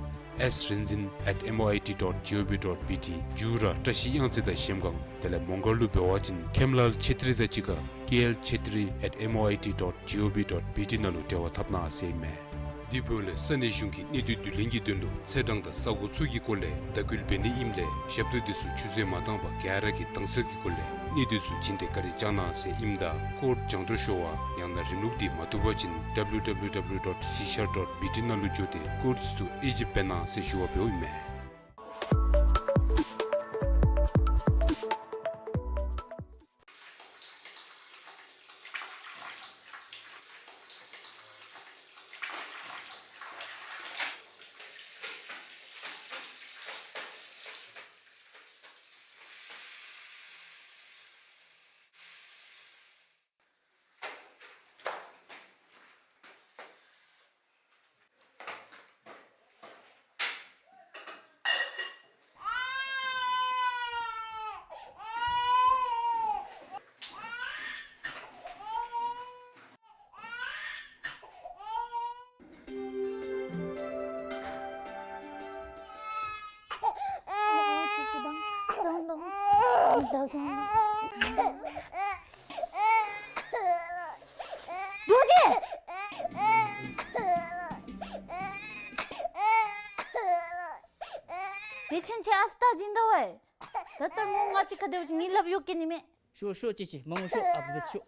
ཨེསི་རིག་འཛིན་ཨེཊ་ཨེམ་ཨོ་ཨའི་ཊི་ཌོཊ་ཇི་ཨོ་བི་ཌོཊ་བི་ཊི། མཇུག་ར་བཀྲ་ཤིས་གཡང་རྩེ་དང་གཞལམ་སྒང་དེ་ལས་མོང་སྒར་ལུ་འབད་བ་ཅིན་ཁེམ་ལཱལ་ཆེ་ཏྲི་དང་གཅིག་ཁར་ཀེ་ཨེལ་ཆེ་ཏྲི་ཨེཊ་ཨེམ་ཨོ་ཨའི་ཊི་ཌོཊ་ཇི་ཨོ་བི་ཌོཊ་བི་ཊི་ནང་ལུ་འབྲེལ་བ་འཐབ་གནང་ཟེར་མས། དེ་འབདཝ་ལས་ས་གནས་གཞུང་གིས་གནས་སྡུད་བསྡུ་ལེན་གྱི་དོན་ལུ་ཚེས་གྲངས་དང་ས་གོ་ཚུ་གི་སྐོར་ལས་བརྡ་བསྐུལ་འབད་ནི་ཨིནམ་ལས་ཞབས་ཏོག་དེ་ཚུ་ཆུད་ཟོས་མ་བཏང་པར་ག་ར་གིས་དྭངས་གསལ་གྱི་སྒོ་ལས་གནས་སྡུད་ཚུ་བྱིན་ཏེ་བཀའ་དྲིན་བསྐྱང་གནང་ཟེར་ཨིནམ་ད་ཀོཌ་སྦྱང་སྟོད་ཤོར་བ་ཡང་ན་རིམ་ལུགས་འདི་མ་བཏུབ་པ་ཅིན་ཌབ་ལུ་ཌབ་ལུ་ཌབ་ལུ་ཌོཊ་གཞིས་ཆགས་ཌོཊ་བི་ཊི་ནང་ལུ་འགྱོ་སྟེ་ཀོཌ་ཚུ་དབྱེ་ཞིབ་འབད་གནང་ཟེར་ཞུ་བ་འབདཝ་ཨིན་མས། རྡོ་རྗེ། དེ་ཕྱིན་ཆད་ཨ་རྟག་སྦྱིན་དོ་བས། ད་ལྟོ་མོ་ང་བཅས་ཁར་སྡོད་ཅི། ངེའི་ལགཔ་གཡུག་གེ་ནི་མས། ཤོག་ཤོག་ཅི་ཅི་མ་འོང་ཤོག། ཨ་བུ་བས་ཤོག།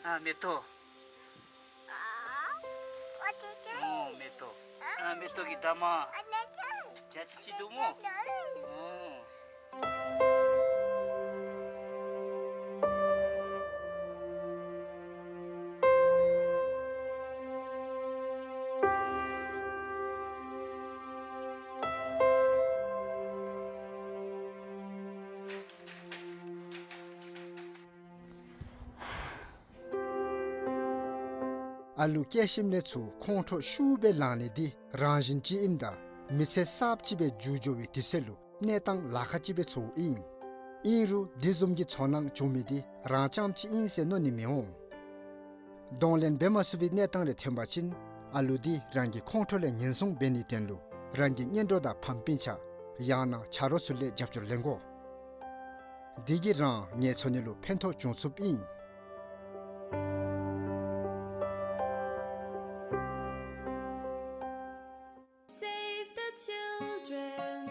ཨ་མེ་ཏོག། ཨོ་མེ་ཏོག། ཨ་མེ་ཏོག་གི་འདབ་མ། ཇ་ཅི་ཅི་འདུག་མོ། ཨོ། ཨ་ལུ་སྐྱེས་ཞིནམ་ལས་ཚུར་ཁོང་ཁྲོ་ཤུགས་སྦེ་ལང་ནི་འདི་རང་བཞིན་ཅིག་ཨིནམ་ད་མི་ཚེ་གསརཔ་ཅིག་སྦེ་འགྱོ་འགྱོ་བའི་དུས་ཚོད་ལུ་གནས་སྟངས་ལཱ་ཁག་ཅིག་སྦེ་ཚོརཝ་ཨིན། ཨིན་རུང་དེ་བཟུམ་གྱི་ཚོར་སྣང་བྱུང་མི་འདི་རང་རྐྱངམ་ཅིག་ཨིན་ཟེར་མནོ་ནི་མི་འོང་། གདོང་ལེན་འབད་མ་ཚུགས་པའི་གནས་སྟངས་རེ་ཐོན་པ་ཅིན་ཨ་ལུ་འདི་རང་གི་ཁོང་ཁྲོ་ལས་ཉེན་སྲུང་འབད་ནིའི་དོན་ལུ་རང་གི་གཉེན་གྲོགས་དང་ཕམ་སྤུན་ཆ་ཡང་ན་ཆ་རོགས་ཚུ་ལས་རྒྱབ་སྐྱོར་ལེན་དགོ། འདི་གིས་རང་ངལ་འཚོ་ནི་ལུ་ཕན་ཐོགས་བྱུང་ཚུགསཔ་ཨིན། Save the children.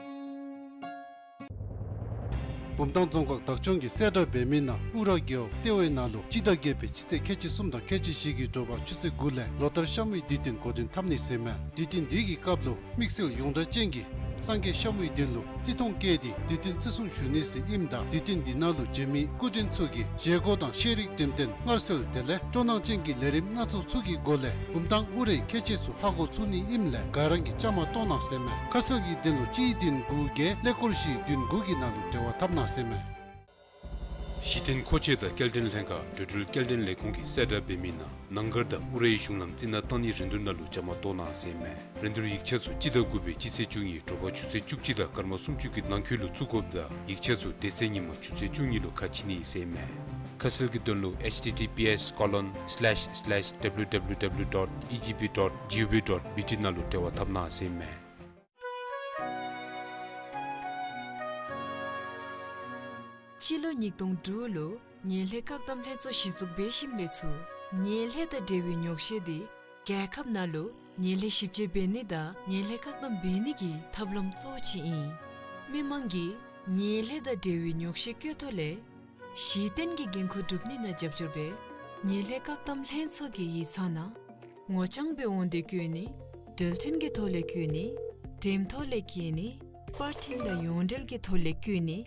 བུམ་ཐང་རྫོང་ཁག་བདག་སྐྱོང་གིས་གསལ་བསྒྲགས་འབད་མི་ནང་ཨུ་ར་རྒེད་འོག་ལྟེ་བའི་ནང་ལུ་སྤྱི་ཟླ་བརྒྱད་པའི་སྤྱི་ཚེས་ཁལ་གཅིག་གསུམ་དང་ཁལ་གཅིག་བཞི་གི་དྲོ་པ་ཆུ་ཚོད་དགུ་ལས་ལོ་ལྟར་ཤ་མུའི་དུས་སྟོན་འགོ་འདྲེན་འཐབ་ནི་ཟེར་མས། དུས་སྟོན་འདི་གི་སྐབས་ལུ་དམིགས་བསལ་ཡོངས་གྲགས་ཅན་གྱི་སངས་རྒྱས་ཤ་མུའི་དོན་ལུ་བརྩི་མཐོང་བསྐྱེད་དེ་དུས་སྟོན་བརྩི་སྲུང་ཞུ་ནི་ཟེར་ཨིནམ་ད་དུས་སྟོན་འདི་ནང་ལུ་བྱོན་མི་སྐུ་མགྲོན་ཚུ་གིས་བཞེས་སྒོ་དང་ཤེས་རིག་འགྲེམས་སྟོན་སྔར་སྲོལ་དེ་ལས་སྤྲོ་སྣང་ཅན་གྱི་ལས་རིམ་སྣ་ཚོགས་ཚུ་གི་སྒོ་ལས་བུམ་ཐང་ཨུ་རའི་ཁྱད་ཆོས་ཚུ་ཧ་གོ་ཚུགས་ནི་ཨིནམ་ལས་ག་ར་གིས་བཅའ་མར་གཏོགས་གནང་ཟེར་མས། ཁ་གསལ་གྱི་དོན་ལུ་གཅིག་བདུན་དགུ་བརྒྱད་ཀླད་ཀོར་བཞི་བདུན་དགུ་གི་ནང་ལུ་འབྲེལ་བ་འཐབ་གནང་ཟེར་མས། གཞི་རྟེན་མཁོ་ཆས་དང་སྐྱེལ་འདྲེན་ལྷན་ཁག་འགྲོ་འགྲུལ་སྐྱེལ་འདྲེན་ལས་ཁུངས་ཀྱིས་གསལ་བསྒྲགས་འབད་མི་ནང་ནང་སྒར་དང་ཨུ་རའི་གཞུང་ལམ་རྩི་ནག་བཏང་ནིའི་རིན་བསྡུར་ནང་ལུ་བཅའ་མར་གཏོགས་གནང་ཟེར་མས། རིན་བསྡུར་ཡིག་ཆ་ཚུ་སྤྱི་ཟླ་དགུ་པའི་སྤྱི་ཚེས་བཅུ་གཉིས་དྲོ་པ་ཆུ་ཚོད་བཅུ་གཅིག་དང་སྐར་མ་སུམ་ཅུ་གི་ནང་འཁོད་ལུ་བཙུགས་དགོཔ་དང་ཡིག་ཆ་ཚུ་དེ་ཚེ་ཉིན་མ་ཆུ་ཚོད་བཅུ་གཉིས་ལུ་ཁ་ཕྱེ་ནི་ཟེར་མས། ཁ་གསལ་གྱི་དོན་ལུ་https colon slash slash www dot egp dot gov dot bt ནང་ལུ་འབྲེལ་བ་འཐབ་གནང་ཟེར་མས། སྤྱི་ལོ་ཉིས་སྟོང་དྲུག་ལུ་ངན་ལྷད་བཀག་སྡོམ་ལྷན་ཚོགས་གཞི་བཙུགས་འབད་ཞིནམ་ལས་ཚུར་ངན་ལྷད་དང་འབྲེལ་བའི་ཉོག་བཤད་དེ་རྒྱལ་ཁབ་ནང་ལུ་ངན་ལྷད་ཞིབ་དཔྱད་འབད་ནི་དང་ངན་ལྷད་བཀག་སྡོམ་འབད་ནི་གི་ཐབས་ལམ་གཙོ་བོ་ཅིག་ཨིན། མི་མང་གིས་ངན་ལྷད་དང་འབྲེལ་བའི་ཉོག་བཤད་བཀོད་ཐོག་ལས་གཞི་རྟེན་གྱི་འགན་ཁུར་སྒྲུབ་ནི་ནང་རྒྱབ་སྐྱོར་འབད་ངན་ལྷད་བཀག་སྡོམ་ལྷན་ཚོགས་ཀྱི་ཡིག་ཚང་ནང་ངོ་རྐྱང་སྦེ་འོང་སྟེ་བཀོད་ནི། འགྲུལ་འཕྲིན་གྱི་ཐོག་ལས་བཀོད་ནི། འགྲེམས་ཐོག་ལས་བཀོད་ནི། པར་འཕྲིན་དང་ཡོངས་འབྲེལ་གྱི་ཐོག་ལས་བཀོད་ནི།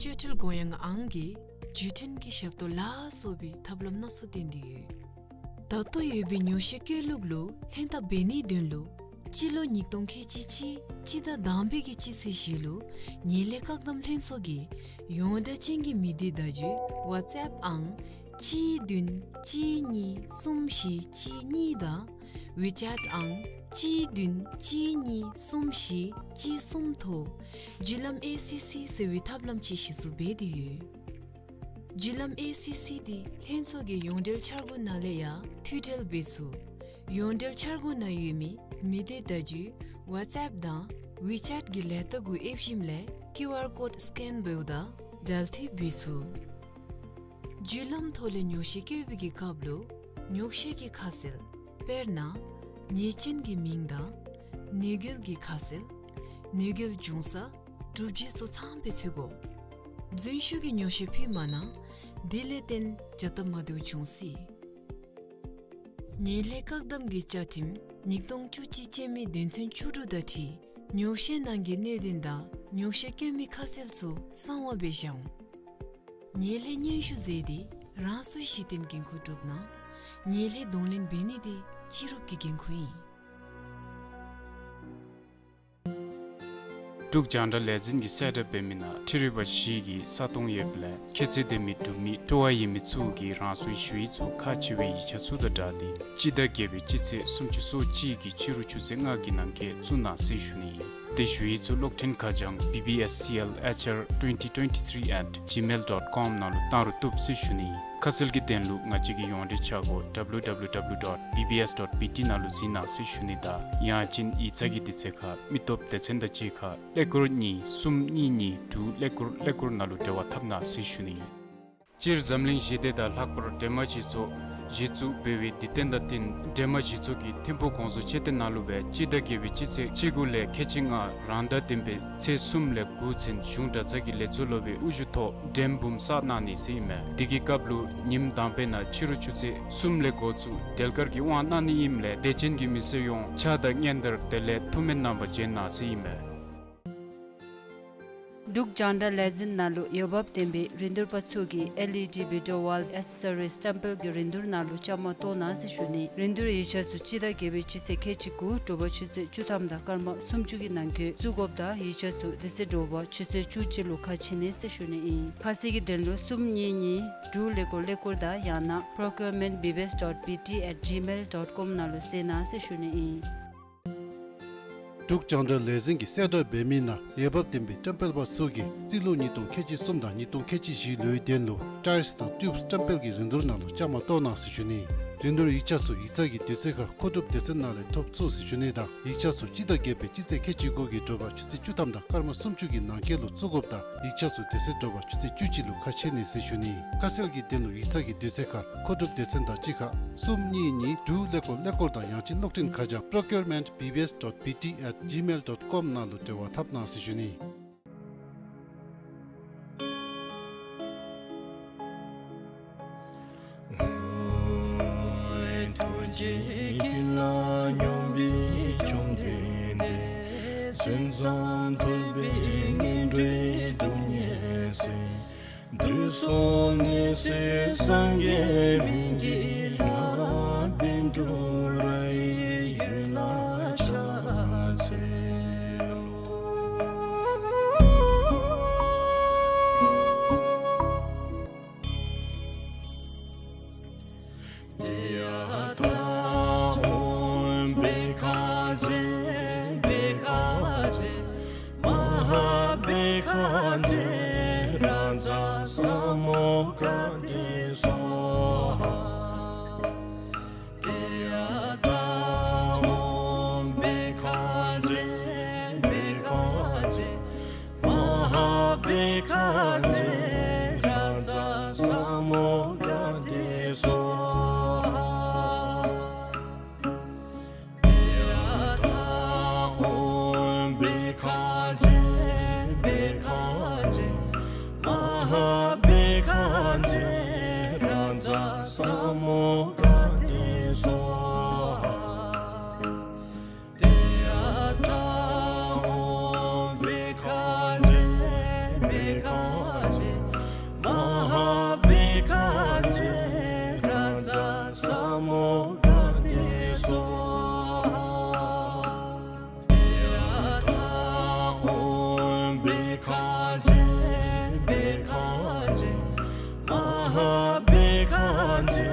སྤྱོད་ཁྲལ་དགོངས་ཡངས་ཨང་གི་བརྒྱུད་འཕྲིན་གྱི་ཞབས་ཏོག་ལ་སོགས་པའི་ཐབས་ལམ་སྣ་ཚོགས་བསྟེན་ཏེ་ཡོད། ད་ལྟོ་ཡོད་པའི་ཉོག་བཤད་བཀོད་ལུགས་ལུ་ལྷན་ཐབས་འབད་ནིའི་དོན་ལུ་སྤྱི་ལོ་ཉིས་སྟོང་ཁལ་གཅིག་གཅིག་སྤྱི་ཟླ་དང་པའི་གི་སྤྱི་ཚེས་བཞི་ལུ་ངན་ལྷད་བཀག་སྡོམ་ལྷན་ཚོགས་ཀྱི་ཡོངས་བསྒྲགས་ཅན་གྱི་མི་སྡེ་བརྡ་བརྒྱུད་ཝཊས་ཨེཔ་ཨང་གཅིག་བདུན་གཅིག་གཉིས་གསུམ་བཞི་གཅིག་གཉིས་དང་ཝི་ཅེཊ་ཨང་གཅིག་བདུན་གཅིག་གཉིས་གསུམ་བཞི་གཅིག་གསུམ་ཐོག་བརྒྱུད་ལམ་ཨེ་སི་སི་ཟེར་བའི་ཐབས་ལམ་ཅིག་གཞི་བཙུགས་འབད་དེ་ཡོད། བརྒྱུད་ལམ་ཨེ་སི་སི་འདི་ལྷན་ཚོགས་ཀྱི་ཡོངས་འབྲེལ་འཆར་སྒོ་ནང་ལས་ཡང་མཐུད་འབྲེལ་འབད་ཚུགས། ཡོངས་འབྲེལ་འཆར་སྒོ་ནང་ཡོད་མི་མི་སྡེ་བརྡ་བརྒྱུད་ཝཊས་ཨེཔ་དང་ཝི་ཅེཊ་གི་ལས་རྟགས་གུ་ཨེབ་ཞིནམ་ལས་ཀིའུ་ཨར་ཀོཌ་སི་ཀེན་འབདཝ་ད་འབྲེལ་མཐུད་འབད་ཚུགས། བརྒྱུད་ལམ་ཐོག་ལས་ཉོག་བཤད་བཀོད་པའི་གི་སྐབས་ལུ་ཉོག་བཤད་ཀྱི་ཁ་གསལ་དཔེར་ན་ཉེས་ཅན་གྱི་མིང་དང་གནོད་འགེལ་གྱི་ཁ་གསལ་གནོད་འགེལ་འབྱུང་ས་གྲུབ་རྗེས་ཚུ་ཚངམ་སྦེ་འཚོལ་དགོ། རྫུན་ཞུ་གི་ཉོག་བཤད་ཕུལ་མ་གནང་། དེ་ལས་བརྟེན་བྱ་སྟབས་མ་བདེཝ་འབྱུང་སྲིད། ངན་ལྷད་བཀག་སྡོམ་གྱི་བཅའ་ཁྲིམས་ཉིས་སྟོང་བཅུ་གཅིག་ཅན་མའི་དོན་ཚན་བཅུ་དྲུག་དང་འཁྲིལ་ཉོག་བཤད་ནང་གི་གནད་དོན་དང་ཉོག་བཤད་བཀོད་མི་ཁ་གསལ་ཚུ་གསང་བ་སྦེ་བཞག་འོང་། ངན་ལྷད་སྙན་ཞུ་མཛད་དེ་རང་སོའི་གཞི་རྟེན་འགན་ཁུར་སྒྲུབ་གནང་། ངན་ལྷད་གདོང་ལེན་འབད་ནི་དེ་སྤྱི་རུབ་ཀྱི་འགན་ཁུར་ཨིན། འབྲུག་རྒྱང་བསྒྲགས་ལས་འཛིན་གྱིས་གསལ་བསྒྲགས་འབད་མི་ནང་འཕྲུལ་རིག་པ་གཞི་གི་ས་སྟོང་ཡོདཔ་ལས་ཁྱད་ཚད་ལྡན་མི་གྲུབ་མི་སྤྲོ་བ་ཡོད་མི་ཚུ་གིས་རང་སོའི་ཞུ་ཡིག་ཚུ་ཁག་ཆེ་བའི་ཡིག་ཆ་ཚུ་དང་སྦྲགས་ཏེ་སྤྱི་ཟླ་བརྒྱད་པའི་སྤྱི་ཚེས་སུམ་ཅུ་སོ་གཅིག་གི་ཕྱི་རུ་ཆུ་ཚོད་ལྔ་གི་ནང་འཁོད་བཙུགས་གནང་ཟེར་ཞུ་ནི་ཨིན། དེ་ཞུ་ཡིག་ཚུ་གློག་འཕྲིན་ཁ་བྱང་B B S C L H R twenty twenty-three at gmail dot com ནང་ལུ་བཏང་རུང་བཏུབ་ཟེར་ཞུ་ནི་ཨིན། ཁ་གསལ་གྱི་དོན་ལུ་ང་བཅས་ཀྱི་ཡོངས་འབྲེལ་ཆ་སྒོ་W W W dot B B S dot B T ནང་ལུ་གཟིགས་གནང་ཟེར་ཞུ་ནི་དང་ཡང་ཅིན་ཡིག་ཚང་གི་དུས་ཚོད་ཁར་མི་སྟོབས་སྡེ་ཚན་དང་གཅིག་ཁར་ཀླད་ཀོར་གཉིས་གསུམ་གཉིས་གཉིས་དྲུག་ཀླད་ཀོར་ཀླད་ཀོར་ནང་ལུ་འབྲེལ་བ་འཐབ་གནང་ཟེར་ཞུ་ནི་ཨིན། སྤྱིར་འཛམ་གླིང་ཞི་བདེ་དང་ལྷག་པར་སྒྲོལ་མ་སྤྱི་ཚོགས་གཞི་བཙུགས་འབད་བའི་དུས་སྟོན་དང་བསྟུན་སྒྲོལ་མ་སྤྱི་ཚོགས་ཀྱི་ཐིམ་ཕུག་གོང་བཟོ་མཆོད་རྟེན་ནང་ལུ་སྦེ་སྤྱི་ཟླ་བརྒྱད་པའི་སྤྱི་ཚེས་བཅུ་དགུ་ལས་ཁལ་གཅིག་ལྔ་རང་ཟླ་བདུན་པའི་ཚེས་གསུམ་ལས་དགུ་ཚུན་གཞུང་གྲྭ་ཚང་གི་ལས་ཚོགས་སློབ་དཔོན་དབུ་བཞུགས་ཐོག་སྒྲོལ་མ་འབུམ་བསགས་གནང་ནི་ཟེར་ཨིན་མས། དེ་གི་སྐབས་ལུ་ཉིནམ་དང་པའི་ནང་ཕྱི་རུ་ཆུ་ཚོད་གསུམ་ལས་འགོ་བཙུགས་སྒྲོལ་དཀར་གྱི་དབང་གནང་ནི་ཨིནམ་ལས་དད་ཅན་གྱི་མི་སེར་ཡོངས་ཕྱག་དང་སྙན་དར་དེ་ལས་ཐུགས་སྨོན་གནང་པར་བྱོན་གནང་ཟེར་ཨིན་མས། འབྲུག་རྒྱང་བསྒྲགས་ལས་འཛིན་ནང་ལུ་འོས་འབབ་ལྡན་པའི་རིན་བསྡུར་པ་ཚུ་གིས་L E D video wall accessories སྟེམ་པེལ་གྱི་རིན་བསྡུར་ནང་ལུ་བཅའ་མར་གཏོགས་གནང་ཟེར་ཞུ་ནི། རིན་བསྡུར་ཡིག་ཆ་ཚུ་སྤྱི་ཟླ་བརྒྱད་པའི་སྤྱི་ཚེས་ཁལ་གཅིག་དགུ་དྲོ་པ་ཆུ་ཚོད་བཅུ་ཐམ་དང་སྐར་མ་སུམ་ཅུ་གི་ནང་འཁོད་བཙུགས་དགོཔ་དང་ཡིག་ཆ་ཚུ་དེ་ཚེ་དྲོ་པ་ཆུ་ཚོད་བཅུ་གཅིག་ལུ་ཁ་ཕྱེ་ནི་ཟེར་ཞུ་ནི་ཨིན། ཁ་གསལ་གྱི་དོན་ལུ་གསུམ་གཉིས་གཉིས་དྲུག་ཀླད་ཀོར་ཀླད་ཀོར་དང་ཡང་ན་procurement B B S dot B T at gmail dot com ནང་ལུ་གསལ་གནང་ཟེར་ཞུ་ནི་ཨིན། འབྲུག་རྒྱང་བསྒྲགས་ལས་འཛིན་གྱིས་གསལ་བསྒྲགས་འབད་མི་ནང་འོས་འབབ་ལྡན་པའི་སྟེམ་པེལ་པ་ཚུ་གིས་རྩིས་ལོ་ཉིས་སྟོང་ཁལ་གཅིག་གསུམ་དང་ཉིས་སྟོང་ཁལ་གཅིག་བཞི་ལོའི་དོན་ལུ་ཊའིརསི་དང་ཊིའུབ་སི་སྟེམ་པེལ་གྱི་རིན་བསྡུར་ནང་ལུ་བཅའ་མར་གཏོགས་གནང་ཟེར་ཞུ་ནི། དོན་དུ་ཡིག་ཆ་ཚུ་ཡིག་ཚང་གི་དུས་ཚོད་ཁར་མཁོ་སྒྲུབ་སྡེ་ཚན་ནང་ལས་ཐོབ་ཚུགས་ཟེར་ཞུ་ནི་དང་། ཡིག་ཆ་ཚུ་སྤྱི་ཟླ་བརྒྱད་པའི་སྤྱི་ཚེས་ཁལ་གཅིག་དགུ་གི་དྲོ་པ་ཆུ་ཚོད་བཅུ་ཐམ་དང་སྐར་མ་སུམ་ཅུ་གི་ནང་འཁོད་ལུ་བཙུགས་དགོཔ་དང་། ཡིག་ཆ་ཚུ་དེ་ཚེ་དྲོ་པ་ཆུ་ཚོད་བཅུ་གཅིག་ལུ་ཁ་ཕྱེ་ནི་ཟེར་ཞུ་ནི། དཀའ་སེལ་གྱི་དོན་ལུ་ཡིག་ཚང་གི་དུས་ཚོད་ཁར་མཁོ་སྒྲུབ་སྡེ་ཚན་དང་གཅིག་ཁར་གསུམ་གཉིས་གཉིས་དྲུག་ཀླད་ཀོར་ཀླད་ཀོར་དང་ཡང་ཅིན་གློག་འཕྲིན་ཁ་བྱང་procurement B B S dot B T at gmail dot com ནང་ལུ་འབྲེལ་བ་འཐབ་གནང་ཟེར་ཞུ་ནི། ཐུགས་རྗེ་ཀུན་ལ་སྙོམས་པའི་བཅོམ་ལྡན་འདས། མཚན་ཙམ་ཐོས་པས་ངན་འགྲོའི་སྡུག་བསྔལ་སེལ། དུས་གསུམ་ནད་སེལ་སངས་རྒྱས་སྨན་གྱི་བླ། བཻ་ཌཱུརྱ་ཡི་འོད་ལ་ཕྱག་འཚལ་ལོ། ཏདྱ་ཐཱ། ཨོཾ་བྷཻ་ཥ་ཛྱེ་བྷཻ་ཥ་ཛྱེ་མ་ཧཱ་བྷཻ་ཥ་ཛྱེ་རཱ་ཛ་ས་མུདྒ་ཏེ་སྭཱ་ཧཱ། ཏདྱ་ཐཱ། ཨོཾ་བྷཻ་ཥ་ཛྱེ་བྷཻ་ཥ་ཛྱེ་མ་ཧཱ་བྷཻ་ཥ་ཛྱེ་རཱ་ཛ་ས་མུདྒ་ཏེ་སྭཱ་ཧཱ། ཏདྱ་ཐཱ། ཨོཾ་བྷཻ་ཥ་ཛྱེ་བྷཻ་ཥ་ཛྱེ་མ་ཧཱ་བྷཻ་ཥ་ཛྱེ་རཱ་ཛ་ས་མུདྒ་ཏེ་སྭཱ་ཧཱ། ཏདྱ་ཐཱ། ཨོཾ་བྷཻ་ཥ་ཛྱེ་བྷཻ་ཥ་ཛྱེ་མ་ཧཱ་བྷཻ་ཥ་ཛྱེ་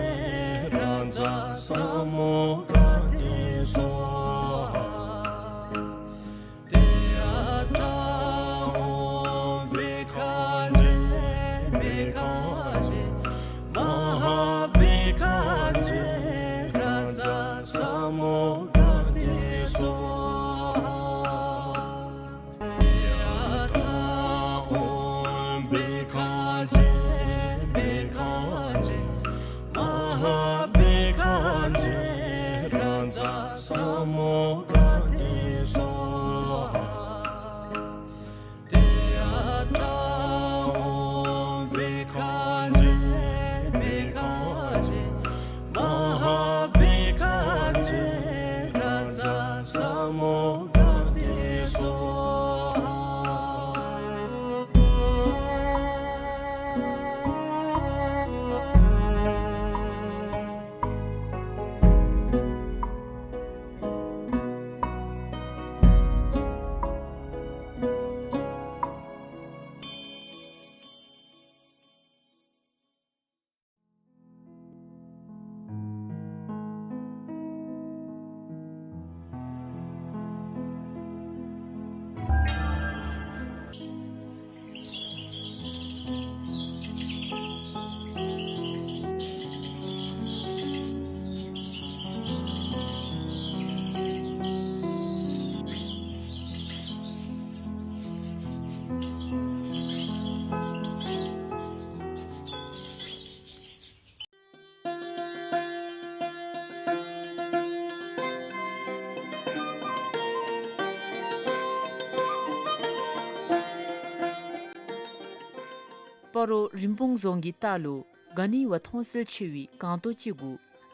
རཱ་ཛ་ས་མུདྒ་ཏེ་སྭཱ་ཧཱ། ཏདྱ་ཐཱ། ཨོཾ་བྷཻ་ཥ་ཛྱེ་བྷཻ་ཥ་ཛྱེ་མ་ཧཱ་བྷཻ་ཥ་ཛྱེ་རཱ་ཛ་ས་མུདྒ་ཏེ་སྭཱ་ཧཱ། ཏདྱ་ཐཱ། ཨོཾ་བྷཻ་ཥ་ཛྱེ་བྷཻ་ཥ་ཛྱེ་མ་ཧཱ་བྷཻ་ཥ་ཛྱེ་རཱ་ཛ་ས་མུདྒ་ཏེ་སྭཱ་ཧཱ། ཏདྱ་ཐཱ། ཨོཾ་བྷཻ་ཥ་ཛྱེ་བྷཻ་ཥ་ཛྱེ་མ་ཧཱ་བྷཻ་ཥ་ཛྱེ་རཱ་ཛ་ས་མུདྒ་ཏེ་སྭཱ་ཧཱ། ཏདྱ་ཐཱ། ཨོཾ་བྷཻ་ཥ་ཛྱེ་བྷཻ་ཥ་ཛྱེ་མ་ཧཱ་བྷཻ་ཥ་ཛྱེ་རཱ་ཛ་ས་མུདྒ་ཏེ་སྭཱ་ཧཱ། སྤ་རོ་རིན་སྤུངས་རྫོང་གི་ལྟག་ལུ་ག་ནི་བ་མཐོང་གསལ་ཆེ་བའི་སྒང་ཏོག་ཅིག་གུ་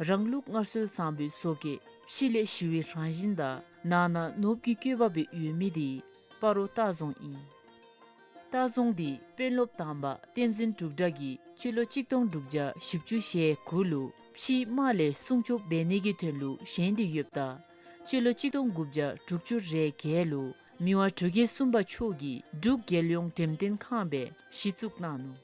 རང་ལུགས་སྔར་སྲོལ་བཟང་པོའི་བཟོ་བཀོད་ཕྱི་ལས་ཞི་བའི་རང་བཞིན་དང་ནང་ན་ནོར་བུའི་བཀོད་པ་སྦེ་ཡོད་མི་དེ་སྤ་རོ་ལྟ་རྫོང་ཨིན། ལྟ་རྫོང་འདི་དཔོན་སློབ་དང་པ་བསྟན་འཛིན་འབྲུག་སྒྲ་གིས་སྤྱི་ལོ་གཅིག་སྟོང་དྲུག་བརྒྱ་བཞི་བཅུ་ཞེ་དགུ་ལུ་ཕྱིའི་དམག་ལས་སྲུང་སྐྱོབ་འབད་ནི་གི་དོན་ལུ་བཞེངས་ཏེ་ཡོདཔ་ད་སྤྱི་ལོ་གཅིག་སྟོང་དགུ་བརྒྱ་དྲུག་ཅུ་རེ་བརྒྱད་ལུ་མི་དབང་འབྲུག་རྒྱལ་གསུམ་པ་མཆོག་གིས་འབྲུག་རྒྱལ་ཡོངས་འགྲེམས་སྟོན་ཁང་སྦེ་གཞི་བཙུགས་གནང་ནུག།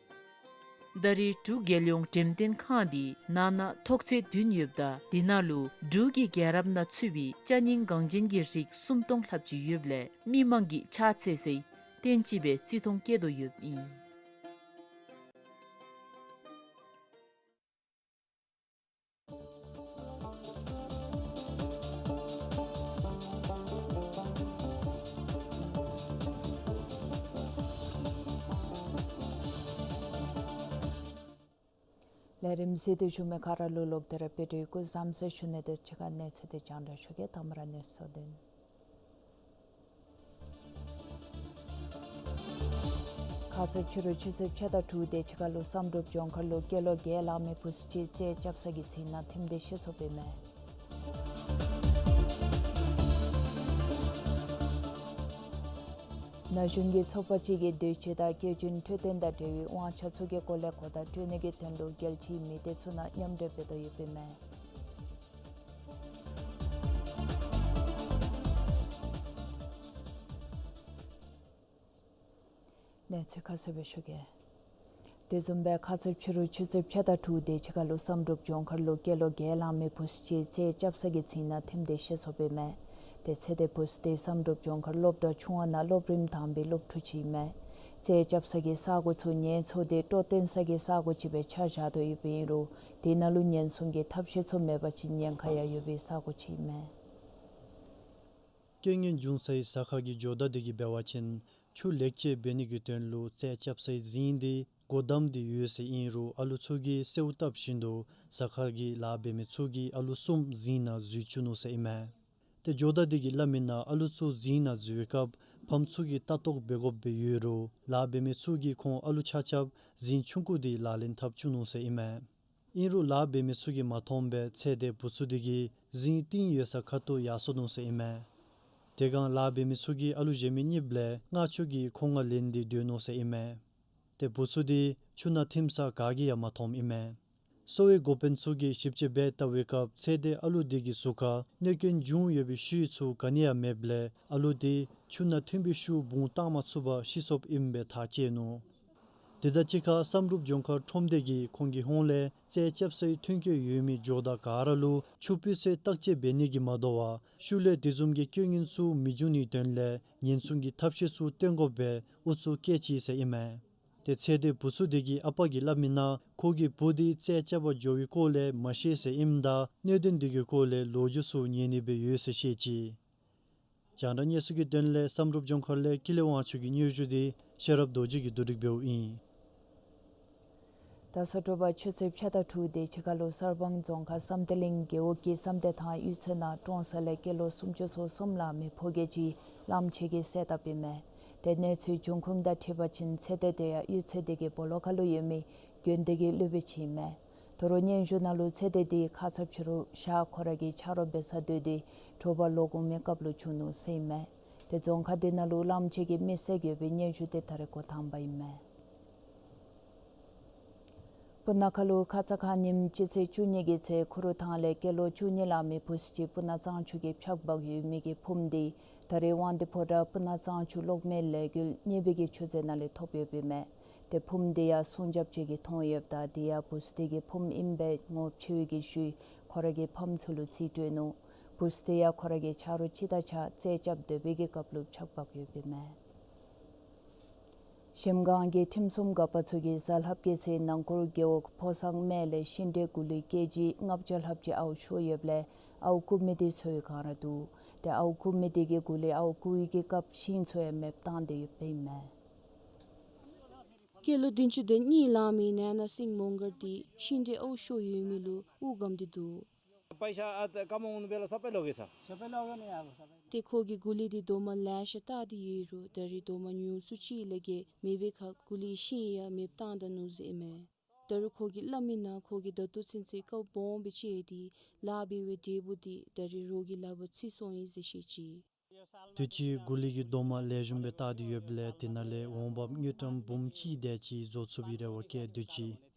ད་རེས་འབྲུག་རྒྱལ་ཡོངས་འགྲེམས་སྟོན་ཁང་འདི་ནང་ན་ཐོག་ཚད་བདུན་ཡོདཔ་ད་དེ་ནང་ལུ་འབྲུག་གི་རྒྱལ་རབས་ནང་ཚུད་པའི་ཅ་རྙིང་འགངས་ཅན་གྱི་རིགས་སུམ་སྟོང་ལྷགཔ་ཅིག་ཡོདཔ་ལས་མི་མང་གིས་ཕྱག་འཚལ་སའི་རྟེན་ཅིག་སྦེ་བརྩི་མཐོང་བསྐྱེད་དོ་ཡོདཔ་ཨིན། ལས་རིམ་གཟིགས་ཏེ་བཞུགས་མི་ག་ར་ལུ་ལོག་སྟེ་ར་དཔེ་སྟོན་སྐུ་གཟུགས་བཟང་ཟེར་ཞུ་ནི། དེ་ཅིག་ཁར་གནས་ཚུལ་དེ་རྒྱང་བསྒྲགས་ཞུ་གེ། དང་པ་ར་གནས་ཚུལ་དོན། ཁ་ཚིག་ཕྱི་རུ་ཆུ་ཚོད་ཕྱེད་དང་དྲུག་དེ་ཅིག་ཁར་ལུ་བསམ་གྲུབ་ལྗོངས་མཁར་ལུ་སྐྱེས་ལོ་བརྒྱད་ལང་མི་བུཚ་ཅིག་རྩིས་རྐྱབ་ས་གི་རྫིང་ནང་ཐིམ་སྟེ་ཤི་སོཔ་ཨིན་མས། ན་གཞོན་གྱི་ཚོགས་པ་ཅིག་གིས་དུས་ཅི་དང་སྐྱེས་ཆུང་འཕྲོད་བསྟེན་དང་འབྲེལ་བའི་དབང་ཆ་ཚུ་གི་སྐོར་ལས་གོ་བརྡ་སྤྲོད་ནི་གི་དོན་ལུ་རྒྱལ་སྤྱིའི་མི་སྡེ་ཚུ་ནང་མཉམ་འབྲེལ་འབད་དོ་ཡོདཔ་ཨིན་མས། གནས་ཚུལ་ཁ་གསལ་སྦེ་ཞུ་གེ། དེ་བཟུམ་སྦེ་ཁ་ཚིག་ཕྱི་རུ་ཆུ་ཚོད་ཕྱེད་དང་དྲུག་དེ་ཅིག་ཁར་ལུ་བསམ་གྲུབ་ལྗོངས་མཁར་ལུ་སྐྱེས་ལོ་བརྒྱད་ལང་མི་བུཚ་ཅིག་རྩིས་རྐྱབ་ས་གི་རྫིང་ནང་ཐིམ་སྟེ་ཤི་སོཔ་ཨིན་མས། དེ་ཚེ་འདས་བུཚ་དེ་བསམ་གྲུབ་ལྗོངས་མཁར་སློབ་གྲྭ་ཆུང་བ་ནང་སློབ་རིམ་དང་པའི་སློབ་ཕྲུག་ཅིག་ཨིན་མས། རྩིས་རྐྱབ་ས་གི་ས་གོ་ཚུ་ངལ་འཚོ་སྟེ་སྤྲོ་སྟོན་ས་གི་ས་གོ་ཅིག་སྦེ་ཆ་བཞག་དོ་ཡོདཔ་ཨིན་རུང་དེ་ནང་ལུ་ཉེན་སྲུང་གི་ཐབས་ཤེས་ཚུ་མེད་པ་ཅིན་ཉེན་ཁ་ཡང་ཡོད་པའི་ས་གོ་ཅིག་ཨིན་མས། རྐྱེན་ངན་བྱུང་སའི་ས་ཁ་གི་ཇོ་བདག་དེ་གིས་འབད་བ་ཅིན་ཆུ་ལེགས་བཅོས་འབད་ནི་གི་དོན་ལུ་རྩིས་རྐྱབ་སའི་རྫིང་དེ་སྒོ་བསྡམས་ཏེ་ཡོད་ཟེར་ཨིན་རུང་ཨ་ལུ་ཚུ་གིས་གསོལཝ་བཏབ་བཞིན་དུ་ས་ཁ་གི་ལཱ་འབད་མི་ཚུ་གིས་ཨ་ལུ་གསུམ་རྫིང་ནང་འཛུལ་བཅུག་ནུག་ཟེར་ཨིན་མས། ཏེ་ཇོ་བདག་དེ་གིས་སླབ་མི་ནང་ཨ་ལུ་ཚུ་རྫིང་ནང་འཛུལ་བའི་སྐབས་ཕམ་ཚུ་གིས་ལྟ་རྟོག་འབད་དགོཔ་སྦེ་ཡོད་རུང་ལཱ་འབད་མི་ཚུ་གིས་ཁོང་ཨ་ལུ་ཆ་ཁྱབ་རྫིང་ཆུང་ཀུ་དེ་ལག་ལེན་འཐབ་བཅུག་ནུག་ཟེར་ཨིན་མས། ཨིན་རུང་ལཱ་འབད་མི་ཚུ་གིས་མ་མཐོང་པར་ཚེ་འདས་བུ་ཚུ་དེ་གིས་རྫིང་གཏིང་ཡོད་ས་ཁ་ཐུག་ཡར་སོ་ནུག་ཟེར་ཨིན་མས། དེ་སྒང་ལཱ་འབད་མི་ཚུ་གིས་ཨ་ལུ་གཞན་མི་གཉིསཔ་ལས་མངར་ཆུ་གིས་ཁོང་ང་ལེན་ཏེ་སྡོད་ནུག་ཟེར་ཨིན་མས། ཏེ་བུ་ཚུ་དེ་ཆུ་ནང་ཐིམ་ས་ག་གིས་ཡང་མ་མཐོངམ་ཨིན་མས། གསོ་བའི་འགོ་དཔོན་ཚུ་གིས་ཞིབ་དཔྱད་འབད་བལྟ་བའི་སྐབས་ཚེ་འདས་ཨ་ལུ་དེ་གི་གཟུགས་ཁར་གནོད་སྐྱོན་བྱུང་ཡོད་པའི་ཤུལ་ཚུ་ག་ནི་ཡང་མེདཔ་ལས་ཨ་ལུ་དེ་ཆུ་ནང་ཐིམ་པའི་ཤུལ་བུང་བཏང་མ་ཚུགས་པར་ཤི་སོཔ་ཨིནམ་སྦེ་ཐག་བཅད་ནུག། དེ་དང་གཅིག་ཁར་བསམ་གྲུབ་ལྗོངས་མཁར་ཁྲོམ་སྡེ་གིས་ཁོང་གི་ཧོངས་ལས་རྩིས་རྐྱབ་སའི་ཐོན་སྐྱེད་ཡོད་མི་ཇོ་བདག་ག་ར་ལུ་ཆུ་སྤུས་ཚད་བརྟག་དཔྱད་འབད་ནི་གིས་མ་དོ་བར་ཤུལ་ལས་དེ་བཟུམ་གྱི་སྐྱོན་ངན་ཚུ་མི་འབྱུང་ནིའི་དོན་ལས་ཉེན་སྲུང་གི་ཐབས་ཤེས་ཚུ་བཏོན་དགོ་པའི་ཨུ་ཚུགས་བསྐྱེད་ཅི་ཟེར་ཨིན་མས། ཏེ་ཚེ་འདས་བུ་ཚུ་དེ་གི་ཨ་པ་གིས་སླབ་མི་ནང་ཁོ་གི་བུ་དེ་རྩིས་རྐྱབ་པར་འགྱོ་བའི་སྐོར་ལས་མ་ཤེས་ཟེར་ཨིནམ་ད་གནད་དོན་དེ་གི་སྐོར་ལས་ལོ་རྒྱུས་ཚུ་ཉན་ནི་སྦེ་ཡོད་ཟེར་བཤད་ཅི། རྒྱང་བསྒྲགས་གནས་ཚུལ་གྱི་དོན་ལས་བསམ་གྲུབ་ལྗོངས་མཁར་ལས་ཀུན་ལེགས་དབང་ཕྱུག་གི་སྙན་ཞུ་དེ་ཤེས་རབ་རྡོ་རྗེ་གིས་བསྡུ་སྒྲིག་འབདཝ་ཨིན། ད་སོ་དྲོ་པ་ཆུ་ཚོད་ཕྱེད་དང་དྲུག་དེ་ཅིག་ཁར་ལུ་གསར་སྤང་རྫོང་ཁག་བསམ་གཏན་གླིང་རྒེད་འོག་གི་བསམ་གཏན་ཐང་གཡུས་ཚན་ནང་ཀྲོང་གསར་ལས་སྐྱེས་ལོ་སུམ་ཅུ་སོ་གསུམ་ལང་མི་ཕོ་སྐྱེས་ཅིག་གླངམོ་ཆེ་གིས་བསད་དཔ་ཨིན་མས། དེ་གནས་ཚུལ་འབྱུང་ཁུངས་དང་འཁྲིལ་བ་ཅིན་ཚེ་འདས་དེ་ཡང་གཡུས་ཚན་དེ་གི་སྦོ་ལོགས་ཁར་ལུ་ཡོད་མི་དགོན་སྡེ་གི་སློབ་དཔོན་ཅིག་ཨིན་མས། དོ་རུང་སྙན་ཞུ་ནང་ལུ་ཚེ་འདས་དེ་ཁ་ཙ་ཕྱི་རུ་ཞག་ཁོ་ར་གི་ཆ་རོགས་འབད་སར་སྡོད་དེ་དྲོ་པ་ལོག་འོང་མི་སྐབས་ལུ་བྱུང་ནུག་ཟེར་ཨིན་མས། དེ་རྫོང་ཁག་དེ་ནང་ལུ་གླངམོ་ཆེ་གིས་མི་བསད་ཡོད་པའི་སྙན་ཞུ་དེ་ད་རེས་འགོ་དང་པ་ཨིན་མས། སྤུ་ན་ཁ་ལུ་ཁ་ཙ་ཁ་ཉིནམ་སྤྱི་ཚེས་བཅུ་གཉིས་ཀྱི་ཚེ་ཁུ་རུ་ཐང་ལས་སྐྱེས་ལོ་བཅུ་གཉིས་ལང་མི་བུཚ་ཅིག་སྤུ་ན་གཙང་ཆུ་གིས་ཕྱགས་འབག་ཡོད་མི་གི་ཕུངམ་དེ་ད་རེས་དབང་འདུས་ཕོ་བྲང་སྤུ་ན་གཙང་ཆུ་གློག་མེ་ལས་འགུལ་གཉེར་པའི་གི་ཆུ་རྫས་ནང་ལས་ཐོབ་ཡོདཔ་ཨིན་མས། དེ་ཕུངམ་དེ་ཡང་སྲུང་སྐྱོབ་ཅིག་གིས་མཐོང་ཡོདཔ་ད་དེ་ཡང་བུཚ་དེ་གི་ཕུངམ་ཨིནམ་སྦེ་ངོ་ཕྱེ་བའི་གི་ཤུལ་ཁོ་ར་གི་ཕམ་ཚུ་ལུ་རྩིས་སྤྲོད་ནུག། བུཚ་དེ་ཡང་ཁོ་ར་གི་ཆ་རོགས་ཅིག་དང་གཅིག་ཁར་རྩིས་རྐྱབ་སྡོད་པའི་གི་སྐབས་ལུ་ཕྱགས་འབག་ཡོདཔ་ཨིན་མས། གཞལམ་སྒང་གི་ཁྲིམས་སྲུང་འགག་པ་ཚུ་གིས་གཟའ་ལྷག་པའི་ཚེ་ནང་འཁོར་རྒེད་འོག་ཕོ་བཟང་སྨད་ལས་ཤིང་འབྲས་གུ་ལི་ཀེ་ཇི་ལྔ་བརྒྱ་ལྷགཔ་ཅིག་ཨརཝ་ཤོར་ཡོདཔ་ལས་ཨརཝ་རྐུ་མི་དེ་འཚོལ་བའི་བསྒང་ར་འདུག། དེ་ཨརཝ་རྐུ་མི་དེ་གིས་གུ་ལི་ཨརཝ་རྐུ་བའི་གི་སྐབས་ཤིང་ཚུ་ཡང་མེདཔ་བཏང་སྟེ་ཡོདཔ་ཨིན་མས། སྐྱེས་ལོ་བདུན་ཅུ་དོན་གཉིས་ལང་མི་ནེ་ན་སིང་མོང་གར་དེ་ཤིང་འབྲས་ཨརཝ་ཤོར་ཡོད་མི་ལུ་དབུགས་སྒམ་སྟེ་འདུག། पैसा आज कमाउनु बेला सबै लगेछ। सबै लग्यो नि अब सबै। ཏེ་ཁོ་གིས་གུ་ལི་དེ་རྡོག་མ་ལེ་ཤ་བཏགས་ཏེ་ཡོད་རུང་ད་རེས་རྡོག་མ་ཉུང་སུ་ཅིག་ལས་བརྒལ་མེད་པའི་ཁར་གུ་ལིའི་ཤིང་ཡང་མེདཔ་བཏང་ད་ནུག་ཟེར་ཨིན་མས། ད་རུང་ཁོ་གིས་སླབ་མི་ནང་ཁོ་གིས་ད་ལྟོ་ཚུན་ཚོད་སྐབས་སྦོམ་སྦེ་སྤྱད་དེ་ལཱ་འབད་བའི་འབྲས་བུ་དེ་ད་རེས་རོགས་ཀྱི་ལག་པར་ཚུད་སོང་ཡི་ཟེར་བཤད་ཅི། དུས་ཅི་གུ་ལི་གི་རྡོག་མ་ལེགས་ཤོམ་སྦེ་བཏགས་ཏེ་ཡོདཔ་ལས་དེ་ནང་ལས་འོང་འབབ་དངུལ་ཀྲམ་འབུམ་གཅིག་དེ་ཅིག་བཟོ་ཚུགས་པའི་རེ་བ་བསྐྱེད་སྡོད་ཅི།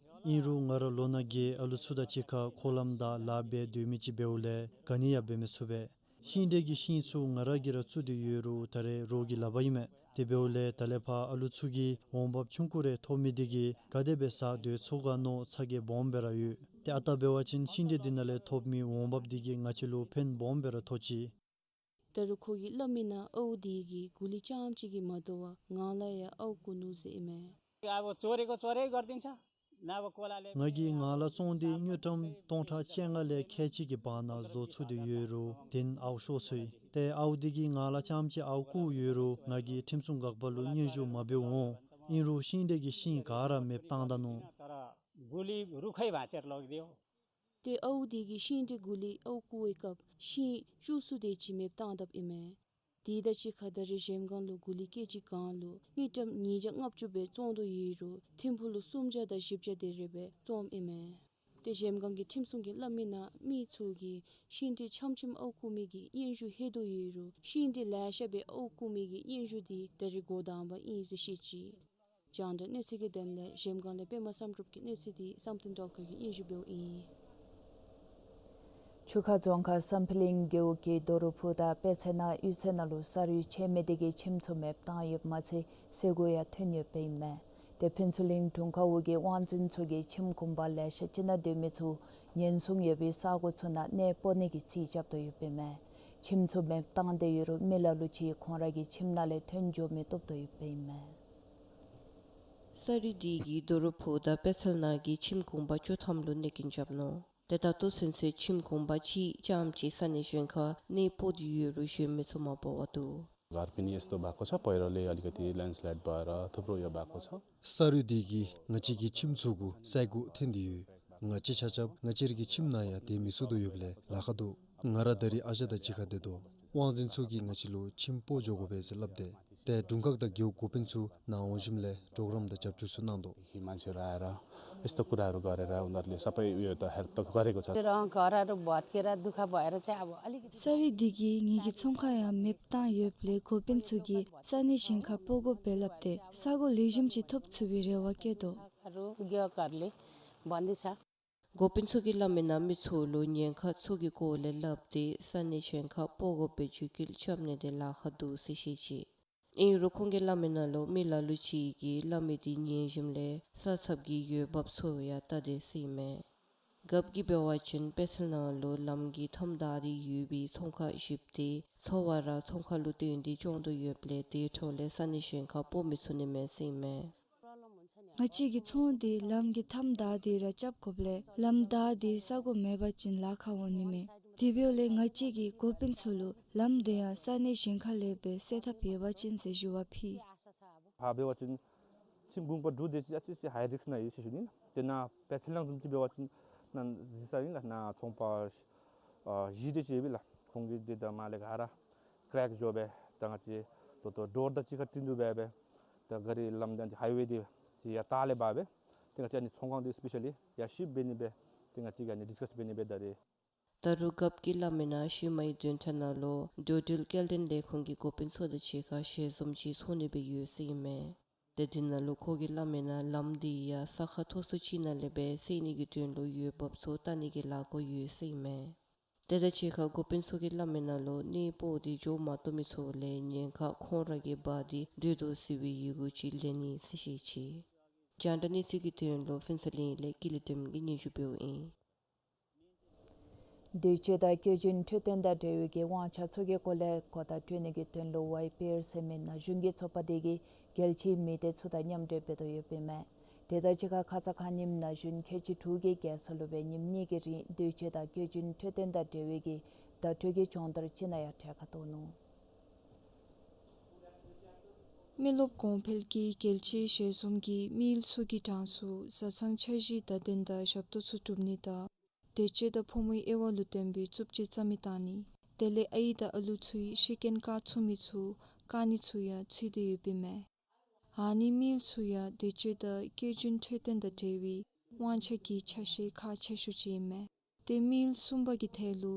ཨིན་རུང་ང་ར་ལོ་ན་རྒས་ཨ་ལུ་ཚུ་དང་གཅིག་ཁར་འཁོར་ལམ་བདའ་ལཱ་འབད་སྡོད་མི་ཅིག་འབདཝ་ལས་ག་ནི་ཡང་འབད་མི་ཚུགས་པས། ཤིང་འབྲས་ཀྱི་ཤིང་ཚུ་ང་ར་གིས་ར་བཙུགས་ཏེ་ཡོད་རུང་ད་རེས་རོགས་ཀྱི་ལག་པར་ཨིན་མས། དེ་འབདཝ་ལས་ད་ལས་ཕར་ཨ་ལུ་ཚུ་གིས་འོང་འབབ་ཆུང་ཀུ་རེ་ཐོབ་མི་དེ་གིས་ག་དེ་སྦེ་ཟ་སྡོད་ཚུགས་ག་མནོ་ཚ་གྱང་སྦོམ་སྦེ་ར་ཡོད། ཏེ་ཨ་རྟག་འབད་བ་ཅིན་ཤིང་འབྲས་དེ་ནང་ལས་ཐོབ་མི་འོང་འབབ་དེ་གིས་ང་བཅས་ལུ་ཕན་སྦོམ་སྦེ་ར་ཐོགས་ཅི། ད་རུང་ཁོ་གིས་སླབ་མི་ནང་ཨརཝ་དེ་གིས་གུ་ལི་རྐྱངམ་ཅིག་གིས་མ་དོ་བར་ངང་ལག་ཡང་ཨརཝ་རྐུ་ནུག་ཟེར་ཨིན་མས། अब चोरीको चोरै गरिदिन्छ। नभए कसैले ང་གིས་ངང་ལག་བཙོང་སྟེ་དངུལ་ཀྲམ་སྟོང་ཕྲག་བཅོ་ལྔ་ལས་ཁལ་གཅིག་གི་བར་ན་བཟོ་ཚུགས་ཏེ་ཡོད་རུང་དེ་ཨརཝ་ཤོར་སོ་ཡི། ཏེ་ཨརཝ་དེ་གིས་ངང་ལག་རྐྱངམ་ཅིག་ཨརཝ་རྐུ་ཡོད་རུང་ང་གིས་ཁྲིམས་སྲུང་འགག་པ་ལུ་སྙན་ཞུ་མ་འབདཝ་འོང་། ཨིན་རུང་ཤིང་འབྲས་ཀྱི་ཤིང་ག་ར་མེདཔ་བཏང་ད་ནུག། गुली रुखै भाँचेर लगिदियो। ཏེ་ཨའུ་དེ་གིས་ཤིང་འབྲས་གུ་ལི་ཨའུ་བརྐུ་བའི་སྐབས་ཤིང་བཅུ་གསུམ་དེ་ཅིག་མེདཔ་བཏང་དཔ་ཨིན་མས། དེ་དང་གཅིག་ཁར་ད་རེས་གཞལམ་སྒང་ལུ་གུ་ལི་ཀེ་ཇི་གང་ལུ་དངུལ་ཀྲམ་ཉིས་བརྒྱ་ལྔ་བཅུ་སྦེ་བཙོང་དོ་ཡོད་རུང་ཐིམ་ཕུག་ལུ་སུམ་བརྒྱ་དང་བཞི་བརྒྱ་དེ་རེ་སྦེ་བཙོངམ་ཨིན་མས། ཏེ་གཞལམ་སྒང་གི་ཁྲིམས་སྲུང་གིས་སླབ་མི་ནང་མི་ཚུ་གིས་ཤིང་འབྲས་ཆམ་ཆིམ་ཨའུ་བརྐུ་མི་གི་སྙན་ཞུ་ལྷོད་དོ་ཡོད་རུང་ཤིང་འབྲས་ལེ་ཤ་སྦེ་ཨའུ་བརྐུ་མི་གི་སྙན་ཞུ་དེ་ད་རེས་འགོ་དང་པ་ཨིན་ཟེར་བཤད་ཅི། རྒྱང་བསྒྲགས་གནས་ཚུལ་གྱི་དོན་ལས་གཞལམ་སྒང་ལས་པདྨ་བསམ་གྲུབ་ཀྱི་གནས་ཚུལ་དེ་བསམ་གཏན་སྒྲོལ་དཀར་གྱིས་སྙན་ཞུ་འབདཝ་ཨིན། ཆུ་ཁ་རྫོང་ཁག་བསམ་འཕེལ་གླིང་རྒེད་འོག་གི་རྡོ་རུ་ཕུ་དང་དཔེ་ཚལ་ནང་གཡུས་ཚན་ནང་ལུ་ས་རུད་ཆད་མི་དེ་གིས་ཁྱིམ་ཚུ་མེདཔ་བཏང་ཡོདཔ་མ་ཚད་ཟས་གོ་ཡང་ཐོན་ཡོདཔ་ཨིན་མས། ཏེ་ཕུན་ཚོགས་གླིང་དྲུང་ཁག་འོག་གི་དབང་འཛིན་ཚུ་གིས་ཁྱིམ་གུང་པ་ལེ་ཤ་ཅིག་ནང་སྡོད་མི་ཚུ་ཉེན་སྲུང་ཡོད་པའི་ས་གོ་ཚུ་ནང་གནས་སྤོ་ནི་གི་རྩིས་རྐྱབ་དོ་ཡོདཔ་ཨིན་མས། ཁྱིམ་ཚུ་མེདཔ་བཏང་སྟེ་ཡོད་རུང་མི་ལ་ལུ་ཅིག་ཁོང་ར་གི་ཁྱིམ་ནང་ལས་ཐོན་འགྱོ་མི་བཏུབ་དོ་ཡོདཔ་ཨིན་མས། ས་རུད་དེ་གིས་རྡོ་རུ་ཕུ་དང་དཔེ་ཚལ་ནང་གི་ཁྱིམ་གུང་པ་བཅུ་ཐམ་ལུ་གནོད་སྐྱོན་རྐྱབ་ནུག། ཏེ་ད་ལྟོ་ཚུན་ཚོད་ཁྱིམ་གུང་པ་གཅིག་རྐྱངམ་གཅིག་ས་གནས་གཞན་ཁར་གནས་སྤོ་སྟེ་ཡོད་རུང་གཞན་མི་ཚུ་མ་སྤོ་བར་འདུག། घर पनि यस्तो भएको छ, पहिरोले अलिकति ल्यान्डस्लाइड भएर थुप्रो यो भएको छ। ས་རུད་དེ་གིས་ང་བཅས་ཀྱི་ཁྱིམ་ཚུ་གུ་ཟས་གོ་འཐེན་ཏེ་ཡོད། ང་བཅས་ཆ་ཁྱབ་ང་བཅས་ར་གི་ཁྱིམ་ནང་ཡང་སྡོད་མི་ཚུགས་དོ་ཡོདཔ་ལས་ལཱ་ཁག་འདུག། ང་ར་ད་རེས་ཨ་ཞང་དང་གཅིག་ཁར་སྡོད་དོ། དབང་འཛིན་ཚུ་གིས་ང་བཅས་ལུ་ཁྱིམ་སྤོ་འགྱོ་དགོ་པས་ཟེར་སླབ་སྟེ། ཏེ་དྲུང་ཁག་དང་རྒེད་འོག་འགོ་དཔོན་ཚུ་ནཱ་འོང་ཞིནམ་ལས་གྲོགས་རམ་དང་རྒྱབ་སྐྱོར་ཚུ་གནང་དོ། मान्छेहरू आएर यस्तो कुराहरू गरेर उनीहरूले सबै उयो त हेल्प त गरेको छ। र घरहरू भत्केर दुःख भएर चाहिँ अब अलिकति ས་རུད་དེ་གིས་ངེ་གི་ཚོང་ཁང་ཡང་མེདཔ་བཏང་ཡོདཔ་ལས་འགོ་དཔོན་ཚུ་གིས་ས་གནས་གཞན་ཁར་སྤོ་དགོ་པས་སླབ་སྟེ་ས་གོ་ལེགས་ཤོམ་ཅིག་ཐོབ་ཚུགས་པའི་རེ་བ་བསྐྱེད་དོ། हरू गृहकरले भन्दैछ। འགོ་དཔོན་ཚུ་གིས་སླབ་མི་ནང་མི་ཚུ་ལུ་ཉེན་ཁ་ཚུ་གི་སྐོར་ལས་སླབ་སྟེ་ས་གནས་གཞན་ཁར་སྤོ་དགོ་པའི་བརྒྱུད་སྐུལ་རྐྱབ་ནི་དེ་ལཱ་ཁག་འདུག་ཟེར་བཤད་ཅི། ཨིན་རུང་ཁོང་གིས་སླབ་མི་ནང་ལུ་མི་ལ་ལུ་ཅིག་གིས་སླབ་མི་དེ་ཉན་ཞིནམ་ལས་ས་ཚབ་ཀྱི་འོས་འབབ་ཚུ་ཡང་བལྟ་དེས་ཟེར་ཨིན་མས། རྒཔོ་གིས་འབད་བ་ཅིན་དཔེ་ཚལ་ནང་ལུ་ལམ་གྱི་མཐའམ་བདའ་སྟེ་ཡོད་པའི་ཚོང་ཁང་བཞིཔོ་དེ་ཚོ་བ་ར་ཚོང་ཁང་ལུ་བརྟེན་ཏེ་སྐྱོང་དོ་ཡོདཔ་ལས་དེ་འཕྲོ་ལས་ས་གནས་གཞན་ཁར་སྤོ་མི་ཚུགས་ནི་མས་ཟེར་ཨིན་མས། ང་བཅས་ཀྱི་ཚོང་དེ་ལམ་གྱི་མཐའམ་བདའ་སྟེ་ར་རྐྱབ་དགོཔ་ལས་ལམ་བདའ་སྟེ་ས་གོ་མེད་པ་ཅིན་ལཱ་ཁག་འོང་ནི་མས། དེ་འབདཝ་ལས་ང་བཅས་ཀྱིས་འགོ་དཔོན་ཚུ་ལུ་ལམ་དེ་ཡང་ས་གནས་གཞན་ཁ་ལས་སྦེ་སེལ་ཐབས་ཡོད་པ་ཅིན་ཟེར་ཞུ་བ་ཕུལ། ཕར་འབད་བ་ཅིན་ཁྱིམ་གུང་པ་དྲུག་དེ་ཅིག་ཨ་ཙི་ཅིག་ཧའི་རིསཀ་ནང་ཡོད་ཟེར་ཞུ་ནི་ལགས། དེ་ནང་དཔེ་ཚལ་ནང་བཟུམ་ཅིག་འབད་བ་ཅིན་ནཱ་གཟིགས་ས་ཨིན་ལགས། ནཱ་ཚོང་པ་ཨ་བཞི་དེ་ཅིག་ཡོད་པས་ལགས། ཁོང་གི་དེ་ད་མར་ལས་ག་ར་ཀྲེཀ་འགྱོ་སྦེ་ད་ང་བཅས་ད་ལྟོ་ཌོར་དང་གཅིག་ཁར་བསྟུན་ཏེ་སྦེ་སྦེ་ད་ག་རི་ལམ་དང་ཧའི་ཝེ་དེ་ཅིག་ཡར་ལྟག་ལས་འབག་སྦེ་ཏེ་ང་བཅས་ཨ་ནི་ཚོང་ཁང་དེ་སི་པེ་ཤ་ལི་ཡར་ཤིཕ་འབད་ནི་སྦེ་ཏེ་ང་བཅས་ཀྱིས་ཨ་ནི་ཌིསི་ཀསི་འབད་ནི་སྦེ་ད་རེས། ད་རུང་རྒཔོ་གིས་སླབ་མི་ནང་ཤུལ་མའི་བདུན་ཕྲག་ནང་ལུ་འགྲོ་འགྲུལ་སྐྱེལ་འདྲེན་ལས་ཁུངས་ཀྱི་འགོ་དཔོན་ཚུ་དང་གཅིག་ཁར་ཞལ་འཛོམས་ཅིག་ཚོགས་ནི་སྦེ་ཡོད་ཟེར་ཨིན་མས། ཏེ་དེ་ནང་ལུ་ཁོ་གིས་སླབ་མི་ནང་ལམ་དེ་ཡང་ས་ཁ་མཐོ་སུ་ཅིག་ནང་ལས་སྦེ་སེལ་ནི་གི་དོན་ལུ་འོས་འབབ་ཚུ་བལྟ་ནི་གི་ལཱ་འགོ་ཡོད་ཟེར་ཨིན་མས། དེ་དང་གཅིག་ཁར་འགོ་དཔོན་ཚུ་གིས་སླབ་མི་ནང་ལུ་གནས་སྤོ་སྟེ་འགྱོ་མ་བཏུབ་མི་ཚུ་ལས་ཉེན་ཁ་ཁོང་ར་གིས་འབག་སྟེ་སྡོད་དོ་ཟེར་བའི་ཡི་གུ་ཅིག་ལེན་ནི་ཟེར་བཤད་ཅི། རྒྱང་བསྒྲགས་གནས་ཚུལ་གྱི་དོན་ལུ་ཕུན་ཚོགས་གླིང་ལས་ཀུན་ལེགས་སྒྲོལ་མ་གིས་སྙན་ཞུ་འབདཝ་ཨིན། འདོད་སྤྱོད་དང་བཀོལ་སྤྱོད་འཕྲོད་བསྟེན་དང་འབྲེལ་བའི་གི་དབང་ཆ་ཚུ་གི་སྐོར་ལས་གོ་བརྡ་སྤྲོད་ནི་གི་དོན་ལུ་ཝའི་པི་ཨར་ཟེར་མི་ན་གཞོན་གྱི་ཚོགས་པ་དེ་གིས་རྒྱལ་སྤྱིའི་མི་སྡེ་ཚུ་དང་མཉམ་འབྲེལ་འབད་དོ་ཡོདཔ་ཨིན་མས། དེ་དང་གཅིག་ཁར་ཁ་ཙ་ཁ་ཉིནམ་ན་གཞོན་ཁལ་གཅིག་དྲུག་གིས་རྒྱལ་ས་ལུ་སྦེ་ཉིནམ་གཉིས་ཀྱི་རིང་འདོད་སྤྱོད་དང་བཀོལ་སྤྱོད་འཕྲོད་བསྟེན་དང་འབྲེལ་བའི་གི་བརྡ་སྤྲོད་ཀྱི་སྦྱོང་བརྡར་ཅིག་ནང་ཡང་གྲལ་ཁར་གཏོགས་ནུག། མི་རློབས་གོང་འཕེལ་གྱི་རྒྱལ་སྤྱིའི་ཞལ་འཛོམས་ཀྱིས་མི་ཡུལ་ཚུ་གི་གྲངས་སུ་བཟའ་ཚང་འཆར་གཞིའི་བརྡ་དོན་དང་ཞབས་ཏོག་ཚུ་སྒྲུབ་ནི་དང་འདོད་སྤྱོད་དང་ཕོ་མོའི་དབྱེ་བ་ལུ་བརྟེན་པའི་རྩུབ་སྤྱོད་རྩ་མེད་བཏང་ནི་དེ་ལས་ཨའི་དང་ཨ་ལུ་ཚུའི་ཤེས་ཀྱིན་བཀག་ཚུགས་མི་ཚུ་བཀག་ནི་ཚུ་ཡང་ཚུད་དེ་ཡོདཔ་ཨིན་མས། ཨ་ནི་མི་ཡུལ་ཚུ་ཡང་འདོད་སྤྱོད་དང་བཀོལ་སྤྱོད་འཕྲོད་བསྟེན་དང་འབྲེལ་བའི་དབང་ཆ་གི་ཆ་ཤས་ཁག་ཆེ་ཤོས་ཅིག་ཨིན་མས། ཏེ་མི་ཡུལ་གསུམ་པ་གི་ཐད་ལུ་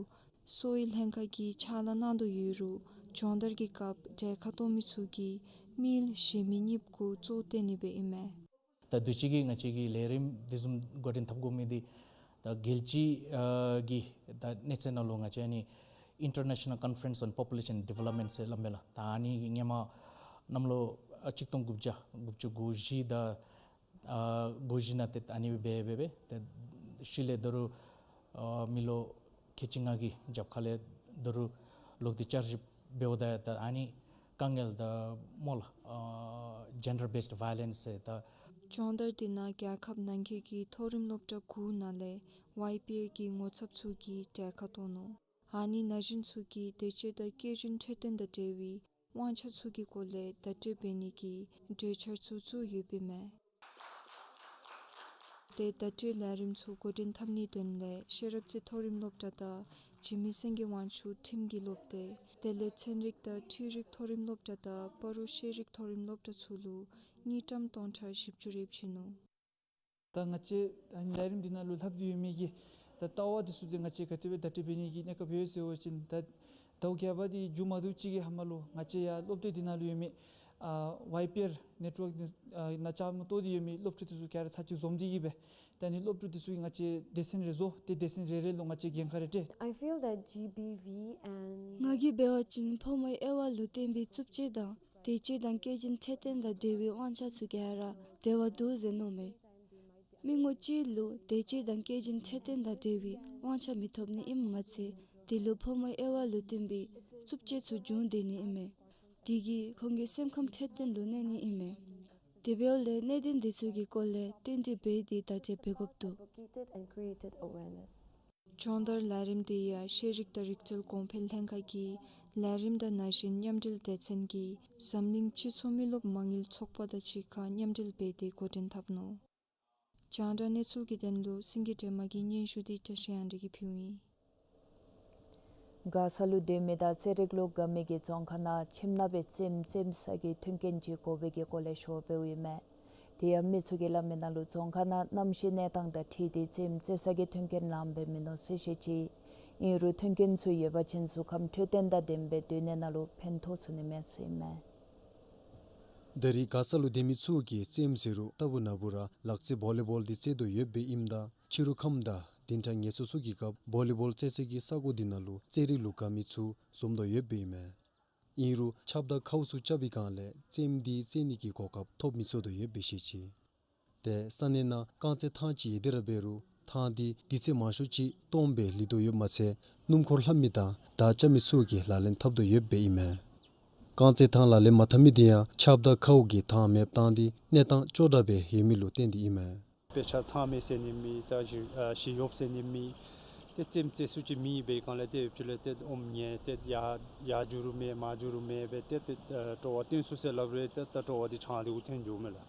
གསོ་བའི་ལྷན་ཁག་གིས་ཕྱག་ལཱ་གནང་དོ་ཡོད་རུང་སྦྱོང་བརྡར་གྱི་སྐབས་གྲལ་ཁར་གཏོགས་མི་ཚུ་གིས་མི་ཡུལ་གཞན་མི་གཉིསཔོ་གུ་གཙོ་བོ་བསྟེན་ནི་སྦེ་ཨིན་མས། ད་དུས་ཅི་གི་ང་བཅས་ཀྱི་ལས་རིམ་དེ་བཟུམ་འགོ་འདྲེན་འཐབ་དགོ་མི་འདི་ད་རྒྱལ་སྤྱི་ཨ་གི་ད་གནས་ཚད་ནང་ལུ་ང་བཅས་ཨ་ནི་International Conference on Population Development ཟེར་སླབ་མས་ལགས། ད་ཨ་ནི་གི་སྔོན་མ་གནམ་ལོ་ཨ་གཅིག་སྟོང་དགུ་བརྒྱ་དགུ་བཅུ་གོ་བཞི་དང་ཨ་གོ་བཞི་ནང་ཏེ་ཨ་ནི་སྦེ་འབད་འབད་འབད་ཏེ་ཤུལ་ལས་ད་རུང་ཨ་མི་ལོ་ཁལ་གཅིག་ལྔ་གི་རྒྱབ་ཁ་ལས་ད་རུང་ལོག་སྟེ་བསྐྱར་ཞིབ་འབདཝ་ད་ད་ཨ་ནི་དཀའ་ངལ་ད་སྨོ་ལགས། ཨ་gender based violence ཟེར་ད། སྦྱོང་བརྡར་དེ་ནང་རྒྱལ་ཁབ་ནང་འཁོད་ཀྱི་མཐོ་རིམ་སློབ་གྲྭ་དགུ་ནང་ལས་ཝའི་པི་ཨར་གྱི་ངོ་ཚབ་ཚུ་གིས་གྲལ་ཁར་གཏོགས་ནུག། ཨ་ནི་ན་གཞོན་ཚུ་གིས་འདོད་སྤྱོད་དང་བཀོལ་སྤྱོད་འཕྲོད་བསྟེན་དང་འབྲེལ་བའི་དབང་ཆ་ཚུ་གི་སྐོར་ལས་བརྡ་སྤྲོད་འབད་ནི་གི་གྲོས་འཆར་ཚུ་བཙུགས་ཡོདཔ་ཨིན་མས། ཏེ་བརྡ་སྤྲོད་ལས་རིམ་ཚུ་འགོ་འདྲེན་འཐབ་ནིའི་དོན་ལས་ཤེས་རབ་རྩེ་མཐོ་རིམ་སློབ་གྲྭ་དང་འཇིགས་མེད་སེང་གེ་དབང་ཕྱུག་ཁྲིམས་ཀྱི་སློབ་སྡེ་དེ་ལས་ཚན་རིག་དང་འཕྲུལ་རིག་མཐོ་རིམ་སློབ་གྲྭ་དང་སྤ་རོ་ཤེས་རིག་མཐོ་རིམ་སློབ་གྲྭ་ཚུ་ལུ་དངུལ་ཀྲམ་སྟོང་ཕྲག་བཞི་བཅུ་རེ་བྱིན་ནུག། ད་ང་བཅས་ཨ་ནི་ལས་རིམ་འདི་ནང་ལུ་ལྷབ་སྟེ་ཡོད་མི་གི་ད་ལྟ་བ་འདི་ཚུ་འདི་ང་བཅས་ག་དེ་སྦེ་བརྡ་སྤྲོད་འབད་ནི་གི་གནས་སྐབས་ཡོད་ཟེར་བ་ཅིན་ད་ཟླཝ་བརྒྱད་པ་འདི་མཇུག་མ་བསྡུ་ཅིག་གི་ཧེ་མ་ལུ་ང་བཅས་ཡར་སློབ་སྡེ་འདི་ནང་ལུ་ཡོད་མི་ཨ་ཝའི་པི་ཨར་ནེཊ་ཝརཀ་འདི་ཨ་ནང་བཅའ་མར་གཏོགས་ཏེ་ཡོད་མི་སློབ་ཕྲུག་འདི་ཚུ་ག་ར་ཚར་གཅིག་འཛོམས་ཏེ་གིས་སྦེ་ད་ཨ་ནི་སློབ་ཕྲུག་འདི་ཚུ་གིས་ང་བཅས་སྡེ་ཚན་རེ་བཟོ་སྟེ་སྡེ་ཚན་རེ་རེ་ལུ་ང་བཅས་འགན་ཁག་རེ་སྤྲོད། I feel that G B V and ང་གིས་འབད་བ་ཅིན་ཕོ་མོའི་དབྱེ་བ་ལུ་བརྟེན་པའི་རྩུབ་སྤྱོད་དང་བདེ་སྤྱོད་དང་སྐྱེ་རྒྱུན་འཕྲོད་བསྟེན་དང་འབྲེལ་བའི་དབང་ཆ་ཚུ་ག་ར་འབྲེལ་བ་འདུག་ཟེར་མནོཝ་མས། མི་ངོ་གཅིག་ལུ་བདེ་སྤྱོད་དང་སྐྱེ་རྒྱུན་འཕྲོད་བསྟེན་དང་འབྲེལ་བའི་དབང་ཆ་མི་ཐོབ་ནི་ཨིནམ་མ་ཚད་དེ་ལུ་ཕོ་མོའི་དབྱེ་བ་ལུ་བརྟེན་པའི་རྩུབ་སྤྱོད་ཚུ་འབྱུང་སྡོད་ནི་ཨིན་མས། དེ་གིས་ཁོང་གི་སེམས་ཁམས་འཕྲོད་བསྟེན་ལུ་གནོད་ནི་ཨིན་མས། དེ་འབདཝ་ལས་གནད་དོན་འདི་ཚུ་གི་སྐོར་ལས་བསྟུན་གྲོས་འབད་དེ་བརྡ་སྤྲོད་འབད་དགོཔ་འདུག། Advocated and created awareness. སྦྱོང་བརྡར་ལས་རིམ་དེ་ཡང་ཤེས་རིག་དང་རིག་རྩལ་གོང་འཕེལ་ལྷན་ཁག་གི་ལས་རིམ་དང་ན་གཞོན་མཉམ་འབྲེལ་སྡེ་ཚན་གྱིས་འཛམ་གླིང་སྤྱི་ཚོགས་མི་རློབས་མ་དངུལ་ཚོགས་པ་དང་གཅིག་ཁར་མཉམ་འབྲེལ་འབད་དེ་འགོ་འདྲེན་འཐབ་ནུག། རྒྱང་བསྒྲགས་གནས་ཚུལ་གྱི་དོན་ལུ་སེང་གེ་སྒྲོལ་མ་གི་སྙན་ཞུ་འདི་བཀྲ་ཤིས་དབང་འདུས་ཀྱིས་ཕུལཝ་ཨིན། མགར་ས་ལུ་སྡོད་མི་དང་རྩེད་རིགས་ལུ་དགའ་མི་གིས་རྫོང་ཁག་ནང་ཁྱིམ་ནང་སྦེ་རྩེདམོ་རྩེ་ས་གི་མཐུན་རྐྱེན་ཅིག་དགོ་པའི་གི་སྐོར་ལས་ཞུ་བ་འབདཝ་ཨིན་མས། དེ་ཡང་མི་ཚུ་གིས་སླབ་མི་ནང་ལུ་རྫོང་ཁག་ནང་གནམ་གཤིས་གནས་སྟངས་དང་འཁྲིལ་ཏེ་རྩེདམོ་རྩེ་ས་གི་མཐུན་རྐྱེན་ལངམ་སྦེ་མིན་ནུག་ཟེར་བཤད་ཅི། ཨིན་རུང་མཐུན་རྐྱེན་ཚུ་ཡོད་པ་ཅིན་གཟུགས་ཁམས་འཕྲོད་བསྟེན་དང་ལྡནམ་སྦེ་སྡོད་ནི་ནང་ལུ་ཕན་ཐོགས་ཚུགས་ནི་མས་ཟེར་ཨིན་མས། ད་རེས་མགར་ས་ལུ་སྡོད་མི་ཚུ་གིས་རྩེདམོ་ཟེར་རུང་ལྟ་བུ་ན་བུ་ར་ལག་རྩེད་བོ་ལི་བོལ་འདི་རྩེད་དོ་ཡོདཔ་སྦེ་ཨིནམ་ད་ཕྱི་རུ་ཁམས་དང་བདུན་ཕྲག་ངལ་གསོ་ཚུ་གི་སྐབས་བོ་ལི་བོལ་རྩེ་ས་གི་ས་གོ་འདི་ནང་ལུ་རྩེད་རིགས་ལུ་དགའ་མི་ཚུ་འཛོམས་དོ་ཡོདཔ་སྦེ་ཨིན་མས། ཨིན་རུང་ཆརཔ་དང་ཁཝ་ཚུ་རྐྱབ་པའི་སྒང་ལས་རྩེདམོ་འདི་རྩེད་ནི་གི་གོ་སྐབས་ཐོབ་མི་ཚུགས་དོ་ཡོདཔ་སྦེ་བཤད་ཅི། ཏེ་ས་གནས་ནང་རྐང་རྩེད་ཐང་ཅིག་ཡོད་དེ་ར་འབད་རུང་ཐང་འདི་དུས་ཚོད་མང་ཤོས་ཅིག་སྟོངམ་སྦེ་ལུས་དོ་ཡོདཔ་མ་ཚད་སྣུམ་འཁོར་ལྷག་མི་དང་དར་རྐྱབ་མི་ཚུ་གིས་ལག་ལེན་འཐབ་དོ་ཡོདཔ་སྦེ་ཨིན་མས། རྐང་རྩེད་ཐང་ལག་ལེན་མ་འཐབ་མི་འདི་ཡང་ཆརཔ་དང་ཁཝ་གིས་ཐང་མེདཔ་བཏང་སྟེ་གནས་སྟངས་སྐྱོ་དྲགས་སྦེ་ཡོད་མི་ལུ་བརྟེན་ཏེ་ཨིན་མས། དཔེ་ཆ་ཚང་མེད་ཟེར་ནི་མེད། ད་ཞི་ཨ་ཞི་གཡོགཔ་ཟེར་ནི་མེད། ཏེ་རྩེདམོ་རྩེ་ས་ཅིག་མེད་པའི་སྒང་ལས་ཏེ་ཕྱི་ལས་ཏེ་ཨོམ་ཉལ་ཏེ་ཡར་ཡར་འགྱོ་རུང་མེད་མར་འགྱོ་རུང་མེད་སྦེ་ཏེ་ཏེ་ཨ་སྤྲོ་བ་སྟོན་ཚུགས་ཟེར་སླབ་རུང་ཏེ་ད་སྤྲོ་བ་འདི་ཆང་འདི་གུ་ཐོན་འགྱོཝ་མས་ལགས།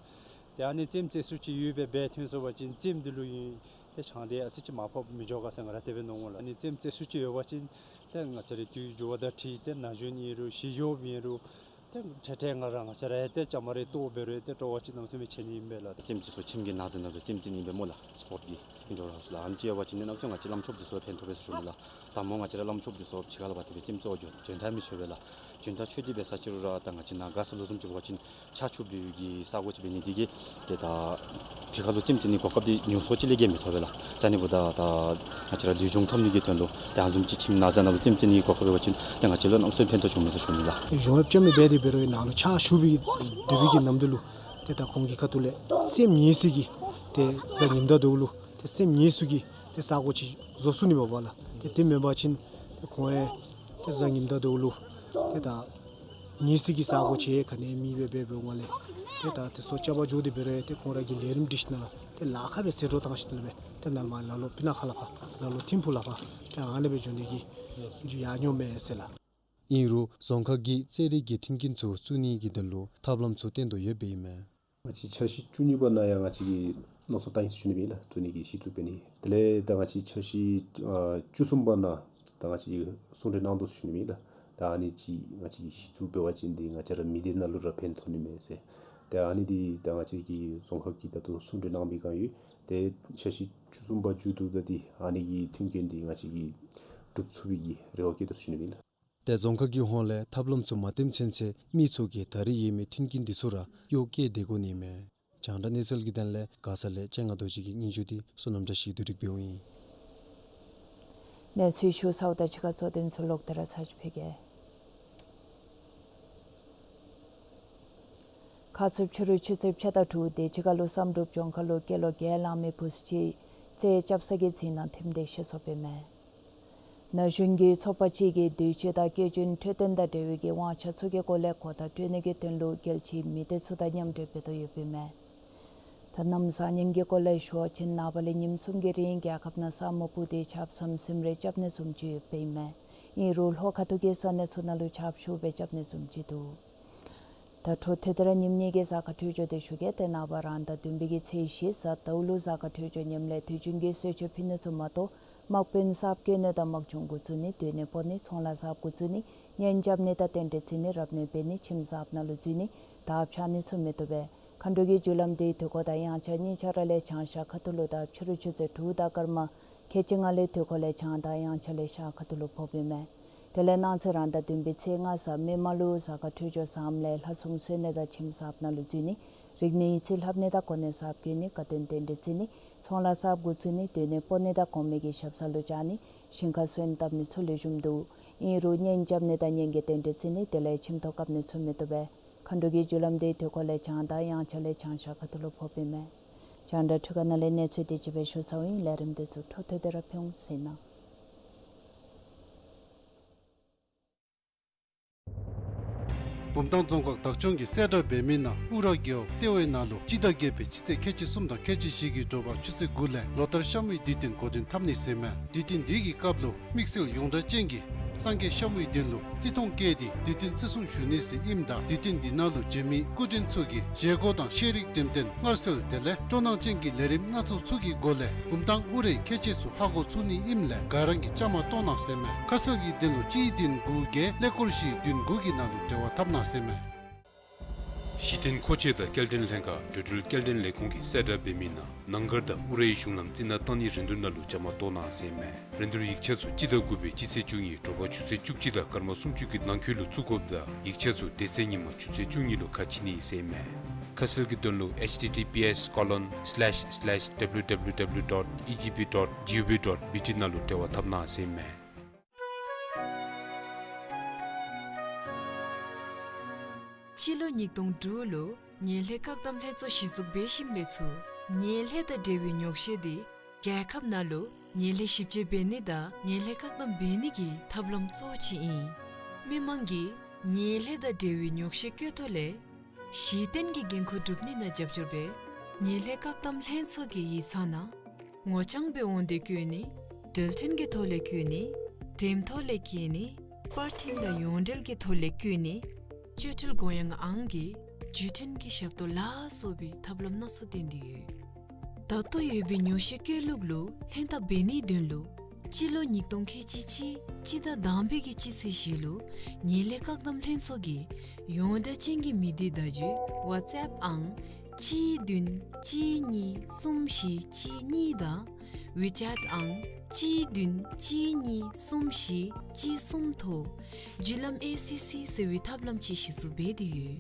ཏེ་ཨ་ནི་རྩེདམོ་རྩེ་ས་ཅིག་ཡོད་པའི་སྦེ་ཐོན་སོང་པ་ཅིན་རྩེདམོ་འདི་ལུ་ཨིན་ཏེ་ཆང་འདི་ཨ་ཙི་ཅིག་མར་ཕབ་མི་འགྱོ་ག་ཟེར་ང་ར་དེ་སྦེ་མནོཝ་མས་ལགས། ཨ་ནི་རྩེདམོ་རྩེ་ས་ཅིག་ཡོད་པ་ཅིན་ཏེ་ང་བཅས་རའི་དུས་འགྱུར་བ་དང་འཁྲིལ་ཏེ་ན་གཞོན་ཨིན་རུང་ཞི་གཡོགཔ་ཨིན་རུང་ཏེ་འཕྲལ་འཕྲལ་ང་ར་ང་བཅས་ར་ཏེ་བཅའ་མར་རེ་གཏོགས་འབད་རུང་ཏེ་སྤྲོ་བ་ཅིག་གནམ་མེད་ས་མེད་ཆེ་ནི་ཨིན་པས་ལགས། རྩེདམོ་རྩེ་ས་ཁྱིམ་གྱི་ནང་ཟེར་ན་རྩེདམོ་རྩེ་ནི་ཨིན་པས་སྨོ་ལགས། སི་པོརཊ་ཀྱི་ཨིན་ཌོར་ཧའུསི་ལགས། ཨ་ནི་ཅིག་ཡོད་པ་ཅིན་ཏེ་གནམ་མེད་ས་མེད་ང་བཅས་ར་བླམ་ཆོསཔ་འདི་ཚུ་ལུ་ཕན་ཐོགས་པས་ཟེར་ཞུ་ནི་ལགས། ད་སྨོ་ང་བཅས་ར་བླམ་ཆོསཔ་འདི་ཚུ་ཕྱི་ཁ་ལུ་འབད་དེ་སྦེ་རྩེདམོ་རྩེ་བར་འགྱོ་འགྱོ་ད་མི་ཆོག་པས་ལགས། འགྱོ་ད་ཆོག་སྟེ་འབད་ས་ཅིག་རུང་ར་ད་ང་བཅས་ནཱ་མགར་ས་ལུ་བཟུམ་ཅིག་འབད་བ་ཅིན་ཆར་ཆུ་འབབ་པའི་གི་ས་གོ་ཅིག་འབད་ནི་འདི་གིས་ཏེ་ད་ཕྱི་ཁ་ལུ་རྩེདམོ་རྩེ་ནི་གོ་སྐབས་འདི་ཉུང་སུ་ཅིག་ལས་བརྒལ་མི་ཐོབ་པས་ལགས། ད་ཨ་ནི་འབདཝ་ད་ད་ང་བཅས་ར་ལུས་སྦྱོང་ཐོབ་ནི་གི་དོན་ལུ་ཏེ་ཨ་ནི་བཟུམ་ཅིག་ཁྱིམ་ནང་ཟེར་ན་ལུ་རྩེདམོ་རྩེ་ནི་གི་གོ་སྐབས་འབད་བ་ཅིན་ཏེ་ང་བཅས་ལུ་གནམ་མེད་ས་མེད་ཕན་ཐོགས་བྱུངམ་མས་ཟེར་ཞུ་ནི་ལགས། གཞུང་གཡོགཔ་རྐྱབ་མི་འབད་དེ་འབད་རུང་ནཱ་ལུ་ཆར་ཞུ་བའི་དུས་ཚོད་ཀྱི་ནམ་དུས་ལུ་ཏེ་ད་ཁོང་གི་ཁ་ཐུག་ལས་རྩེདམོ་རྩེ་ས་གི་ཏེ་གཟའ་ཉིམ་ད་དོ་ལུ་ཏེ་རྩེདམོ་རྩེ་ས་གི་ཏེ་ས་གོ་ཅིག་བཟོ་ཚུགས་ནི་མས་པ་ལགས། ཏེ་དེ་མེན་པ་ཅིན་ཏེ་ཁོང་ཡང་ཏེ་གཟའ་ཉིམ་ད་དོ་ལུ་ཏེ་ད་རྩེདམོ་རྩེ་ས་གི་ས་གོ་ཅིག་ག་ནི་མེད་པར་འབད་འབདཝ་ལས་ཏེ་ད་དེ་ཚུ་རྐྱབ་པར་འགྱོ་དེ་འབད་རུང་ཏེ་ཁོང་ར་གི་ལས་རིམ་སྒྲིག་ཞིནམ་ལས་ཏེ་ལཱ་ཁག་སྦེ་ཟད་འགྲོ་བཏང་ཞིནམ་ལས་སྦེ་ཏེ་ནཱ་མར་ལ་ལུ་སྤུ་ན་ཁ་ལས་ཕར་ལ་ལུ་ཐིམ་ཕུག་ལས་ཕར་ཏེ་ཨ་ནི་སྦེ་འགྱོ་ནི་གི་ཡང་ཉོ་མས་ཟེར་ལགས། ཨིན་རུང་རྫོང་ཁག་གིས་རྩེད་རིགས་ཀྱི་མཐུན་རྐྱེན་ཚུ་བཙུགས་ནི་གི་དོན་ལུ་ཐབས་ལམ་ཚུ་བཏོན་དོ་ཡོདཔ་སྦེ་ཨིན་མས། ང་བཅས་འཆར་གཞི་བཅུ་གཉིས་པ་ནང་ཡང་ང་བཅས་ཀྱིས་མནོ་བསམ་བཏང་ཡི་ཟེར་ཞུ་ནི་ཨིན་ལགས། བཙུགས་ནི་གི་གཞི་བཙུགས་འབད་ནི། དེ་ལས་ད་ང་བཅས་འཆར་གཞི་ཨ་བཅུ་གསུམ་པ་ནང་ད་ང་བཅས་ཀྱིས་གསུང་གྲོས་གནང་དོ་ཟེར་ཞུ་ནི་ཨིན་ལགས། ད་ཨ་ནི་ཅིག་ང་བཅས་ཀྱིས་གཞི་བཙུགས་འབད་བ་ཅིན་འདི་ང་བཅས་ར་མི་སྡེ་ནང་ལུ་ར་ཕན་ཐོགས་ནི་མས་ཟེར། ད་ཨ་ནི་འདི་ད་ང་བཅས་ཀྱི་རྫོང་ཁག་གིས་ད་ལྟོ་གསུང་གྲོས་གནང་བའི་བསྒང་ཡོད། ཏེ་འཆར་གཞི་བཅུ་གསུམ་པ་མཇུག་བསྡུཝ་ད་འདི་ཨ་ནི་གི་མཐུན་རྐྱེན་འདི་ང་བཅས་ཀྱིས་གྲུབ་ཚུགས་པའི་གི་རེ་བ་བསྐྱེད་དོ་ཟེར་ཞུ་ནི་ཨིན་ལགས། ཏེ་རྫོང་ཁག་གི་ཧོངས་ལས་ཐབས་ལམ་ཚུ་མ་བཏོན་ཚུན་ཚོད་མི་ཚུ་གིས་ད་རེས་ཡོད་མི་མཐུན་རྐྱེན་འདི་ཚུ་ར་གཡོག་བཀོལ་དེ་དགོ་ནི་མས། རྒྱང་བསྒྲགས་གནས་ཚུལ་གྱི་དོན་ལས་མགར་ས་ལས་སྤྱན་སྔ་རྡོ་རྗེ་གི་སྙན་ཞུ་འདི་བསོད་ནམས་བཀྲ་ཤིས་བསྡུ་སྒྲིག་འབདཝ་ཨིན། གནས་ཚུལ་ཞུ་ཚརཝ་དང་གཅིག་ཁར་གཙོ་དོན་ཚུ་ལོག་སྟེ་ར་ཚར་ཅིག་ཕུལ་གེ། ཁ་ཚུབ་ཕྱི་རུ་ཆུ་ཚོད་ཕྱེད་དང་དྲུག་དེ་ཅིག་ཁར་ལུ་བསམ་གྲུབ་ལྗོངས་མཁར་ལུ་སྐྱེས་ལོ་བརྒྱད་ལང་མི་བུཚ་ཅིག་རྩེད་རྐྱབ་ས་གི་རྫིང་ནང་ཐིམ་སྟེ་ཤི་སོཔ་ཨིན་མས། ན་གཞོན་གྱི་ཚོགས་པ་ཅིག་གིས་དུས་ཚོད་དང་སྐྱེ་རྒྱུན་འཕྲོད་བསྟེན་དང་འབྲེལ་བའི་གི་དབང་ཆ་ཚུ་གི་སྐོར་ལས་གོ་བརྡ་སྤྲོད་ནི་གི་དོན་ལུ་རྒྱལ་སྤྱིའི་མི་སྡེ་ཚུ་དང་མཉམ་འབྲེལ་འབད་དོ་ཡོདཔ་ཨིན་མས། ད་གནམ་བཟང་ངན་གྱི་སྐོར་ལས་ཞུ་བ་ཅིན་ནངས་པ་ལས་ཉིནམ་གསུམ་གྱི་རིང་རྒྱལ་ཁབ་ནང་ས་སྨུག་སྤུབས་ཏེ་ཆརཔ་ཟམ་ཟིམ་རེ་རྐྱབ་ནི་བཟུམ་ཅིག་ཡོདཔ་ཨིན་མས། ཨིན་རུང་ལྷོ་ཁ་ཐུག་གི་ས་གནས་ཚུ་ནང་ལུ་ཆརཔ་ཤུགས་སྦེ་རྐྱབ་ནི་བཟུམ་ཅིག་འདུག། ད་འཕྲོ་མཐུད་དེ་ར་ཉིནམ་གཉིས་ཀྱི་གཟའ་སྐར་འཕྲོད་སྦྱོར་དེ་ཞུ་གེ། ཏེ་ནངས་པ་རང་ཟླ་བདུན་པའི་གི་ཚེས་བཞི་གཟའ་ཟླཝ་ལུ་གཟའ་སྐར་འཕྲོད་སྦྱོར་ཉམས་ལེན་དུས་རྒྱུན་གྱི་གསོལ་མཆོད་ཕུལ་ནི་ཚུ་མ་གཏོགས་དམག་དཔོན་གསརཔ་བསྐོ་ནི་དང་དམག་སྦྱོང་འགོ་བཙུགས་ནི་སྡོད་གནས་སྤོ་ནི་ཚོང་ལཱ་གསརཔ་འགོ་བཙུགས་ནི་གཉེན་རྐྱབ་ནི་དང་རྟེན་འབྲེལ་བརྩི་ནི་རབ་གནས་འབད་ནི་ཁྱིམ་གསརཔ་ནང་ལུ་འཛུལ་ནི་དར་འཕྱར་ནི་ཚུ་མི་བཏུབ་པས། མཁའ་འགྲོ་གི་རྒྱུ་ལམ་དེའི་དུས་འཁོར་དང་དབྱངས་འཆར་གཉིས་ཆ་ར་ལས་བྱང་ཤར་ཁ་ཐུག་ལུ་དང་ཕྱི་རུ་ཆུ་ཚོད་དྲུག་དང་སྐར་མ་ཁལ་གཅིག་ལྔ་ལས་དུས་འཁོར་ལས་བྱང་དང་དབྱངས་འཆར་ལས་ཤར་ཁ་ཐུག་ལུ་ཕོགཔ་ཨིན་མས། དེ་ལས་གནངས་ཚེ་རང་ཟླ་བདུན་པའི་ཚེས་ལྔ་གཟའ་མིག་དམར་ལུ་གཟའ་སྐར་འཕྲོད་སྦྱོར་བཟངམ་ལས་ལྷ་སྲུང་གསོལ་ནི་དང་ཁྱིམ་གསརཔ་ནང་ལུ་འཛུལ་ནི་རིག་གནས་ཡིག་རྩིས་ལྷབ་ནི་དང་གོ་གནས་གསརཔ་བསྐོ་ནི་བཀའ་དྲིན་རྟེན་འབྲེལ་བརྩི་ནི་ཚོང་ལཱ་གསརཔ་འགོ་བཙུགས་ནི་སྡོད་གནས་སྤོ་ནི་དང་གོང་མའི་གི་ཞབས་སར་ལུ་བཅར་ནི་ཞིང་ཁར་སོན་བཏབ་ནི་ཚུ་ལེགས་ཤོམ་འདུག། ཨིན་རུང་གཉེན་རྐྱབ་ནི་དང་གཉེན་གྱི་རྟེན་འབྲེལ་བརྩི་ནི་དེ་ལས་ཁྱིམ་ཐོག་བཀབ་ནི་ཚུ་མི་བཏུབ་པས། མཁའ་འགྲོ་གི་རྒྱུ་ལམ་དེའི་དུས་འཁོར་ལས་བྱང་དང་དབྱངས་འཆར་ལས་བྱང་ཤར་ཁ་ཐུག་ལུ་ཕོགཔ་ཨིན་མས། རྒྱང་བསྒྲགས་འཕྲུལ་ཁང་ནང་ལས་གནས་ཚུལ་དེ་ཅིག་སྦེ་ཞུ་ཚརཝ་ཨིན། ལས་རིམ་དེ་ཚུ་འཕྲོ་མཐུད་དེ་ར་ཕུལ་འོང་ཟེར་ཨིན། བུམ་ཐང་རྫོང་ཁག་བདག་སྐྱོང་གིས་གསལ་བསྒྲགས་འབད་མི་ནང་ཨུ་ར་རྒེད་འོག་ལྟེ་བའི་ནང་ལུ་སྤྱི་ཟླ་བརྒྱད་པའི་སྤྱི་ཚེས་ཁལ་གཅིག་གསུམ་དང་ཁལ་གཅིག་བཞི་གི་དྲོ་པ་ཆུ་ཚོད་དགུ་ལས་ལོ་ལྟར་ཤ་མུའི་དུས་སྟོན་འགོ་འདྲེན་འཐབ་ནི་ཟེར་ཨིན་མས། དུས་སྟོན་དེ་གི་སྐབས་ལུ་དམིགས་བསལ་ཡོངས་གྲགས་ཅན་གྱི་སངས་རྒྱས་ཤ་མུའི་གདན་ལུ་བརྩི་མཐོང་བསྐྱེད་དེ་དུས་སྟོན་བརྩི་སྲུང་ཞུ་ནི་ཟེར་ཨིནམ་ད་དུས་སྟོན་འདི་ནང་ལུ་མཇལ་མི་སྐུ་མགྲོན་ཚུ་གིས་བཞེས་སྒོ་དང་ཤེས་རིག་འགྲེམས་སྟོན་སྔར་སྲོལ་དེ་ལས་སྤྲོ་སྣང་ཅན་གྱི་ལས་རིམ་སྣ་ཚོགས་ཚུ་གི་སྒོ་ལས་བུམ་ཐང་ཨུ་རའི་ཁྱད་ཆོས་ཚུ་ཧ་གོ་ཚུགས་ནི་ཨིནམ་ལས་ག་ར་གིས་བཅའ་མར་གཏོགས་གནང་ཟེར་ཨིན་མས། ཁ་གསལ་གྱི་དོན་ལུ་གཅིག་བདུན་དགུ་བརྒྱད་ཀླད་ཀོར་བཞི་བདུན་དགུ་གི་ནང་ལུ་འབྲེལ་བ་འཐབ་གནང་ཟེར་ཨིན་མས། གཞི་རྟེན་མཁོ་ཆས་དང་སྐྱེལ་འདྲེན་ལྷན་ཁག་འགྲོ་འགྲུལ་སྐྱེལ་འདྲེན་ལས་ཁུངས་ཀྱིས་གསལ་བསྒྲགས་འབད་མི་ནང་ནང་སྒར་དང་ཨུ་རའི་གཞུང་ལམ་རྩི་ནག་བཏང་ནི་རིན་བསྡུར་ནང་ལུ་བཅའ་མར་གཏོགས་གནང་ཟེར་ཨིན་མས། རིན་བསྡུར་ཡིག་ཆ་ཚུ་སྤྱི་ཟླ་དགུ་པའི་སྤྱི་ཚེས་བཅུ་གཉིས་དྲོ་པ་ཆུ་ཚོད་བཅུ་གཅིག་དང་སྐར་མ་སུམ་ཅུ་གི་ནང་འཁོད་ལུ་བཙུགས་དགོཔ་དང་ཡིག་ཆ་ཚུ་དེ་ཚེ་ཉིན་མ་ཆུ་ཚོད་བཅུ་གཉིས་ལུ་ཁ་ཕྱེ་ནི་ཟེར་ཨིན་མས། ཁ་གསལ་གྱི་དོན་ལུ་H T T P S colon slash slash W W W dot E G P dot G O V dot B T ནང་ལུ་འབྲེལ་བ་འཐབ་གནང་ཟེར་ཨིན་མས། སྤྱི་ལོ་ཉིས་སྟོང་དྲུག་ལུ་ངན་ལྷད་བཀག་སྡོམ་ལྷན་ཚོགས་གཞི་བཙུགས་འབད་ཞིནམ་ལས་ཚུར་ངན་ལྷད་དང་འབྲེལ་བའི་ཉོག་བཤད་དེ་རྒྱལ་ཁབ་ནང་ལུ་ངན་ལྷད་ཞིབ་དཔྱད་འབད་ནི་དང་ངན་ལྷད་བཀག་སྡོམ་འབད་ནི་གི་ཐབས་ལམ་གཙོ་བོ་ཅིག་ཨིན། མི་མང་གིས་ངན་ལྷད་དང་འབྲེལ་བའི་ཉོག་བཤད་བཀོད་ཐོག་ལས་གཞི་རྟེན་གྱི་འགན་ཁུར་སྒྲུབ་ནི་ནང་རྒྱབ་སྐྱོར་འབད་ངན་ལྷད་བཀག་སྡོམ་ལྷན་ཚོགས་ཀྱི་ཡིག་ཚང་ནང་ངོ་རྐྱང་འབད་འོང་སྟེ་བཀོད་ནི། འགྲུལ་འཕྲིན་གྱི་ཐོག་ལས་བཀོད་ནི། འགྲེམས་ཐོག་ལས་བཀོད་ནི། པར་འཕྲིན་དང་ཡོངས་འབྲེལ་གྱི་ཐོག་ལས་བཀོད་ནི། སྤྱོད་འཕྲུལ་གོ་ཡངས་ཨང་གི་བརྒྱུད་འཕྲིན་གྱི་ཞབས་ཏོག་ལ་སོགས་པའི་ཐབས་ལམ་སྣ་ཚོགས་བཏོན་ཏེ་ཡོད། ད་ལྟོ་ཡོད་པའི་ཉོག་བཤད་བཀོད་ལུགས་ལུ་ལྷན་ཐབས་འབད་ནིའི་དོན་ལུ་སྤྱི་ལོ་ཉིས་སྟོང་ཁལ་གཅིག་གཅིག་སྤྱི་ཟླ་དང་པའི་གི་སྤྱི་ཚེས་བཞི་ལུ་ངན་ལྷད་བཀག་སྡོམ་ལྷན་ཚོགས་ཀྱི་ཡོངས་གྲགས་ཅན་གྱི་མི་སྡེ་བརྡ་བརྒྱུད་ཝཊས་ཨེཔ་ཨང་གཅིག་བདུན་གཅིག་གཉིས་གསུམ་བཞི་གཅིག་གཉིས་དང་ཝི་ཅེཊ་ཨང་གཅིག་བདུན་གཅིག་གཉིས་གསུམ་བཞི་གཅིག་གསུམ་ཐོག་བརྒྱུད་ལམ་ཨེ་སི་སི་ཟེར་བའི་ཐབས་ལམ་ཅིག་གཞི་བཙུགས་འབད་དེ་ཡོད།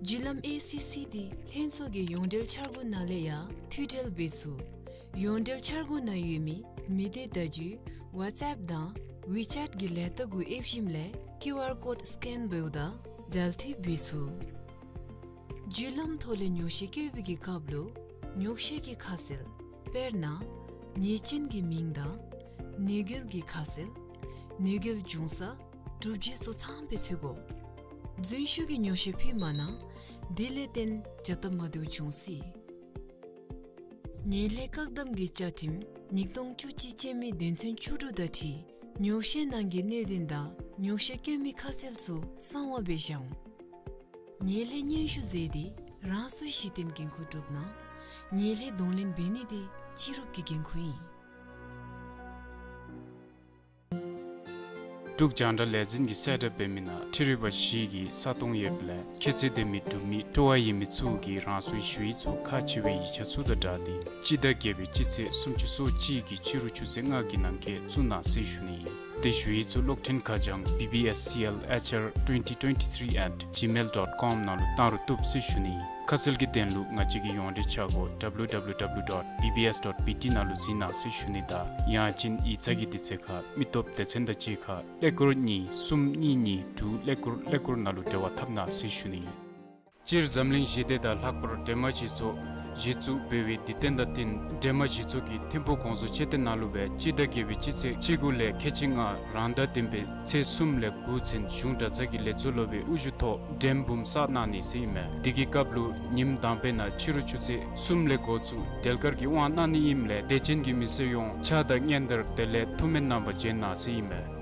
བརྒྱུད་ལམ་ཨེ་སི་སི་དེ་ལྷན་ཚོགས་ཀྱི་ཡོངས་འབྲེལ་འཆར་སྒོ་ནང་ལས་ཡང་མཐུད་འབྲེལ་འབད་ཚུགས། ཡོངས་འབྲེལ་འཆར་སྒོ་ནང་ཡོད་མི་མི་སྡེ་བརྡ་བརྒྱུད་ཝཊས་ཨེཔ་དང་ཝི་ཅེཊ་གི་ལས་རྟགས་གུ་ཨེབ་ཞིནམ་ལས་ཀིའུ་ཨར་ཀོཌ་སི་ཀེན་འབདཝ་ད་འབྲེལ་མཐུད་འབད་ཚུགས། བརྒྱུད་ལམ་ཐོག་ལས་ཉོག་བཤད་བཀོད་པའི་གི་སྐབས་ལུ་ཉོག་བཤད་ཀྱི་ཁ་གསལ་དཔེར་ན་ཉེས་ཅན་གྱི་མིང་དང་གནོད་འགེལ་གྱི་ཁ་གསལ་གནོད་འགེལ་བྱུང་ས་གྲུབ་རྗེས་སོགས་ཚངམ་སྦེ་འཚོལ་དགོ། རྫུན་ཞུ་གི་ཉོག་བཤད་ཕུལ་མ་གནང་། དེ་ལས་བརྟེན་བྱ་སྟབས་མ་བདེཝ་འབྱུང་སྲིད། ངན་ལྷད་བཀག་སྡོམ་གྱི་བཅའ་ཁྲིམས་ཉིས་སྟོང་བཅུ་གཅིག་ཅན་མའི་དོན་ཚན་བཅུ་དྲུག་དང་འཁྲིལ་ཉོག་བཤད་ནང་གི་གནད་དོན་དང་ཉོག་བཤད་བཀོད་མི་ཁ་གསལ་ཚུ་གསང་བ་སྦེ་བཞག་འོང་། ངན་ལྷད་སྙན་ཞུ་མཛད་དེ་རང་སོའི་གཞི་རྟེན་འགན་ཁུར་སྒྲུབ་གནང་། ངན་ལྷད་གདོང་ལེན་འབད་ནི་དེ་སྤྱི་རུབ་ཀྱི་འགན་ཁུར་ཨིན། འབྲུག་རྒྱང་བསྒྲགས་ལས་འཛིན་གྱིས་གསལ་བསྒྲགས་འབད་མི་ནང་འཕྲུལ་རིག་པ་བཞི་གི་ས་སྟོང་ཡོདཔ་ལས་ཁྱད་ཚད་ལྡན་མི་གྲུབ་མི་སྤྲོ་བ་ཡོད་མི་ཚུ་གིས་རང་སོའི་ཞུ་ཡིག་ཚུ་ཁག་ཆེ་བའི་ཡིག་ཆ་ཚུ་དང་སྦྲགས་ཏེ་སྤྱི་ཟླ་བརྒྱད་པའི་སྤྱི་ཚེས་སུམ་ཅུ་སོ་གཅིག་གི་ཕྱི་རུ་ཆུ་ཚོད་ལྔ་གི་ནང་འཁོད་བཙུགས་གནང་ཟེར་ཞུ་ནི་ཨིན། དེ་ཞུ་ཡིག་ཚུ་གློག་འཕྲིན་ཁ་བྱང་B B S C L H R twenty twenty-three at gmail dot com ནང་ལུ་བཏང་རུང་བཏུབ་ཟེར་ཞུ་ནི་ཨིན། ཁ་གསལ་གྱི་དོན་ལུ་ང་བཅས་ཀྱི་ཡོངས་འབྲེལ་ཆ་སྒོ་W W W dot B B S dot B T ནང་ལུ་གཟིགས་གནང་ཟེར་ཞུ་ནི་དང་ཡང་ཅིན་ཡིག་ཚང་གི་དུས་ཚོད་ཁར་མི་སྟོབས་སྡེ་ཚན་དང་གཅིག་ཁར་ཀླད་ཀོར་གཉིས་གསུམ་གཉིས་གཉིས་དྲུག་ཀླད་ཀོར་ཀླད་ཀོར་ནང་ལུ་འབྲེལ་བ་འཐབ་གནང་ཟེར་ཞུ་ནི་ཨིན། སྤྱིར་འཛམ་གླིང་ཞི་བདེ་དང་ལྷག་པར་སྒྲོལ་མ་སྤྱི་ཚོགས་གཞི་བཙུགས་འབད་བའི་དུས་སྟོན་དང་བསྟུན་སྒྲོལ་མ་སྤྱི་ཚོགས་ཀྱི་ཐིམ་ཕུག་གོང་བཟོ་མཆོད་རྟེན་ནང་ལུ་སྦེ་སྤྱི་ཟླ་བརྒྱད་པའི་སྤྱི་ཚེས་བཅུ་དགུ་ལས་ཁལ་གཅིག་ལྔ་རང་ཟླ་བདུན་པའི་ཚེས་གསུམ་ལས་དགུ་ཚུན་གཞུང་གྲྭ་ཚང་གི་ལས་ཚོགས་སློབ་དཔོན་དབུ་བཞུགས་ཐོག་སྒྲོལ་འབུམ་བསགས་གནང་ནི་ཟེར་ཨིན་མས། དེ་གི་སྐབས་ལུ་ཉིནམ་དང་པའི་ནང་ཕྱི་རུ་ཆུ་ཚོད་གསུམ་ལས་འགོ་བཙུགས་སྒྲོལ་དཀར་གྱི་དབང་གནང་ནི་ཨིནམ་ལས་དད་ཅན་གྱི་མི་སེར་ཡོངས་ཕྱག་དང་སྙན་དར་དེ་ལས་ཐུགས་སྨོན་རྣམ་པ་བརྗེད་གནང་ཟེར་ཨིན་མས།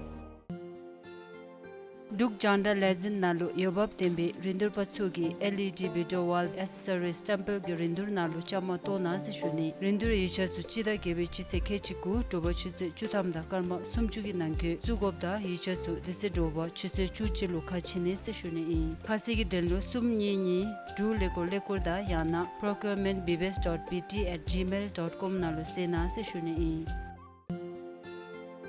འབྲུག་རྒྱང་བསྒྲགས་ལས་འཛིན་ནང་ལུ་འོས་འབབ་ལྡན་པའི་རིན་བསྡུར་པ་ཚུ་གིས་ཨེལ་ཨི་ཌི་བི་ཌི་ཨོ་ཝཱལ་ཨེག་སེ་སོ་རིས་ཊེམ་པལ་གྱི་རིན་བསྡུར་ནང་ལུ་བཅའ་མར་གཏོགས་གནང་ཟེར་ཞུ་ནི། རིན་བསྡུར་ཡིག་ཆ་ཚུ་སྤྱི་ཟླ་བརྒྱད་པའི་སྤྱི་ཚེས་ཁལ་གཅིག་དགུ་དྲོ་པ་ཆུ་ཚོད་བཅུ་ཐམ་དང་སྐར་མ་སུམ་ཅུ་གི་ནང་འཁོད་བཙུགས་དགོཔ་དང་ཡིག་ཆ་ཚུ་དེ་ཚེ་དྲོ་པ་ཆུ་ཚོད་བཅུ་གཅིག་ལུ་ཁ་ཕྱེ་ནི་ཟེར་ཞུ་ནི་ཨིན། ཁ་གསལ་གྱི་དོན་ལུ་གསུམ་གཉིས་གཉིས་དྲུག་ཀླད་ཀོར་ཀླད་ཀོར་དང་ཡང་ན་procurement B B S dot B T at gmail dot com ནང་ལུ་གསལ་གནང་ཟེར་ཞུ་ནི་ཨིན།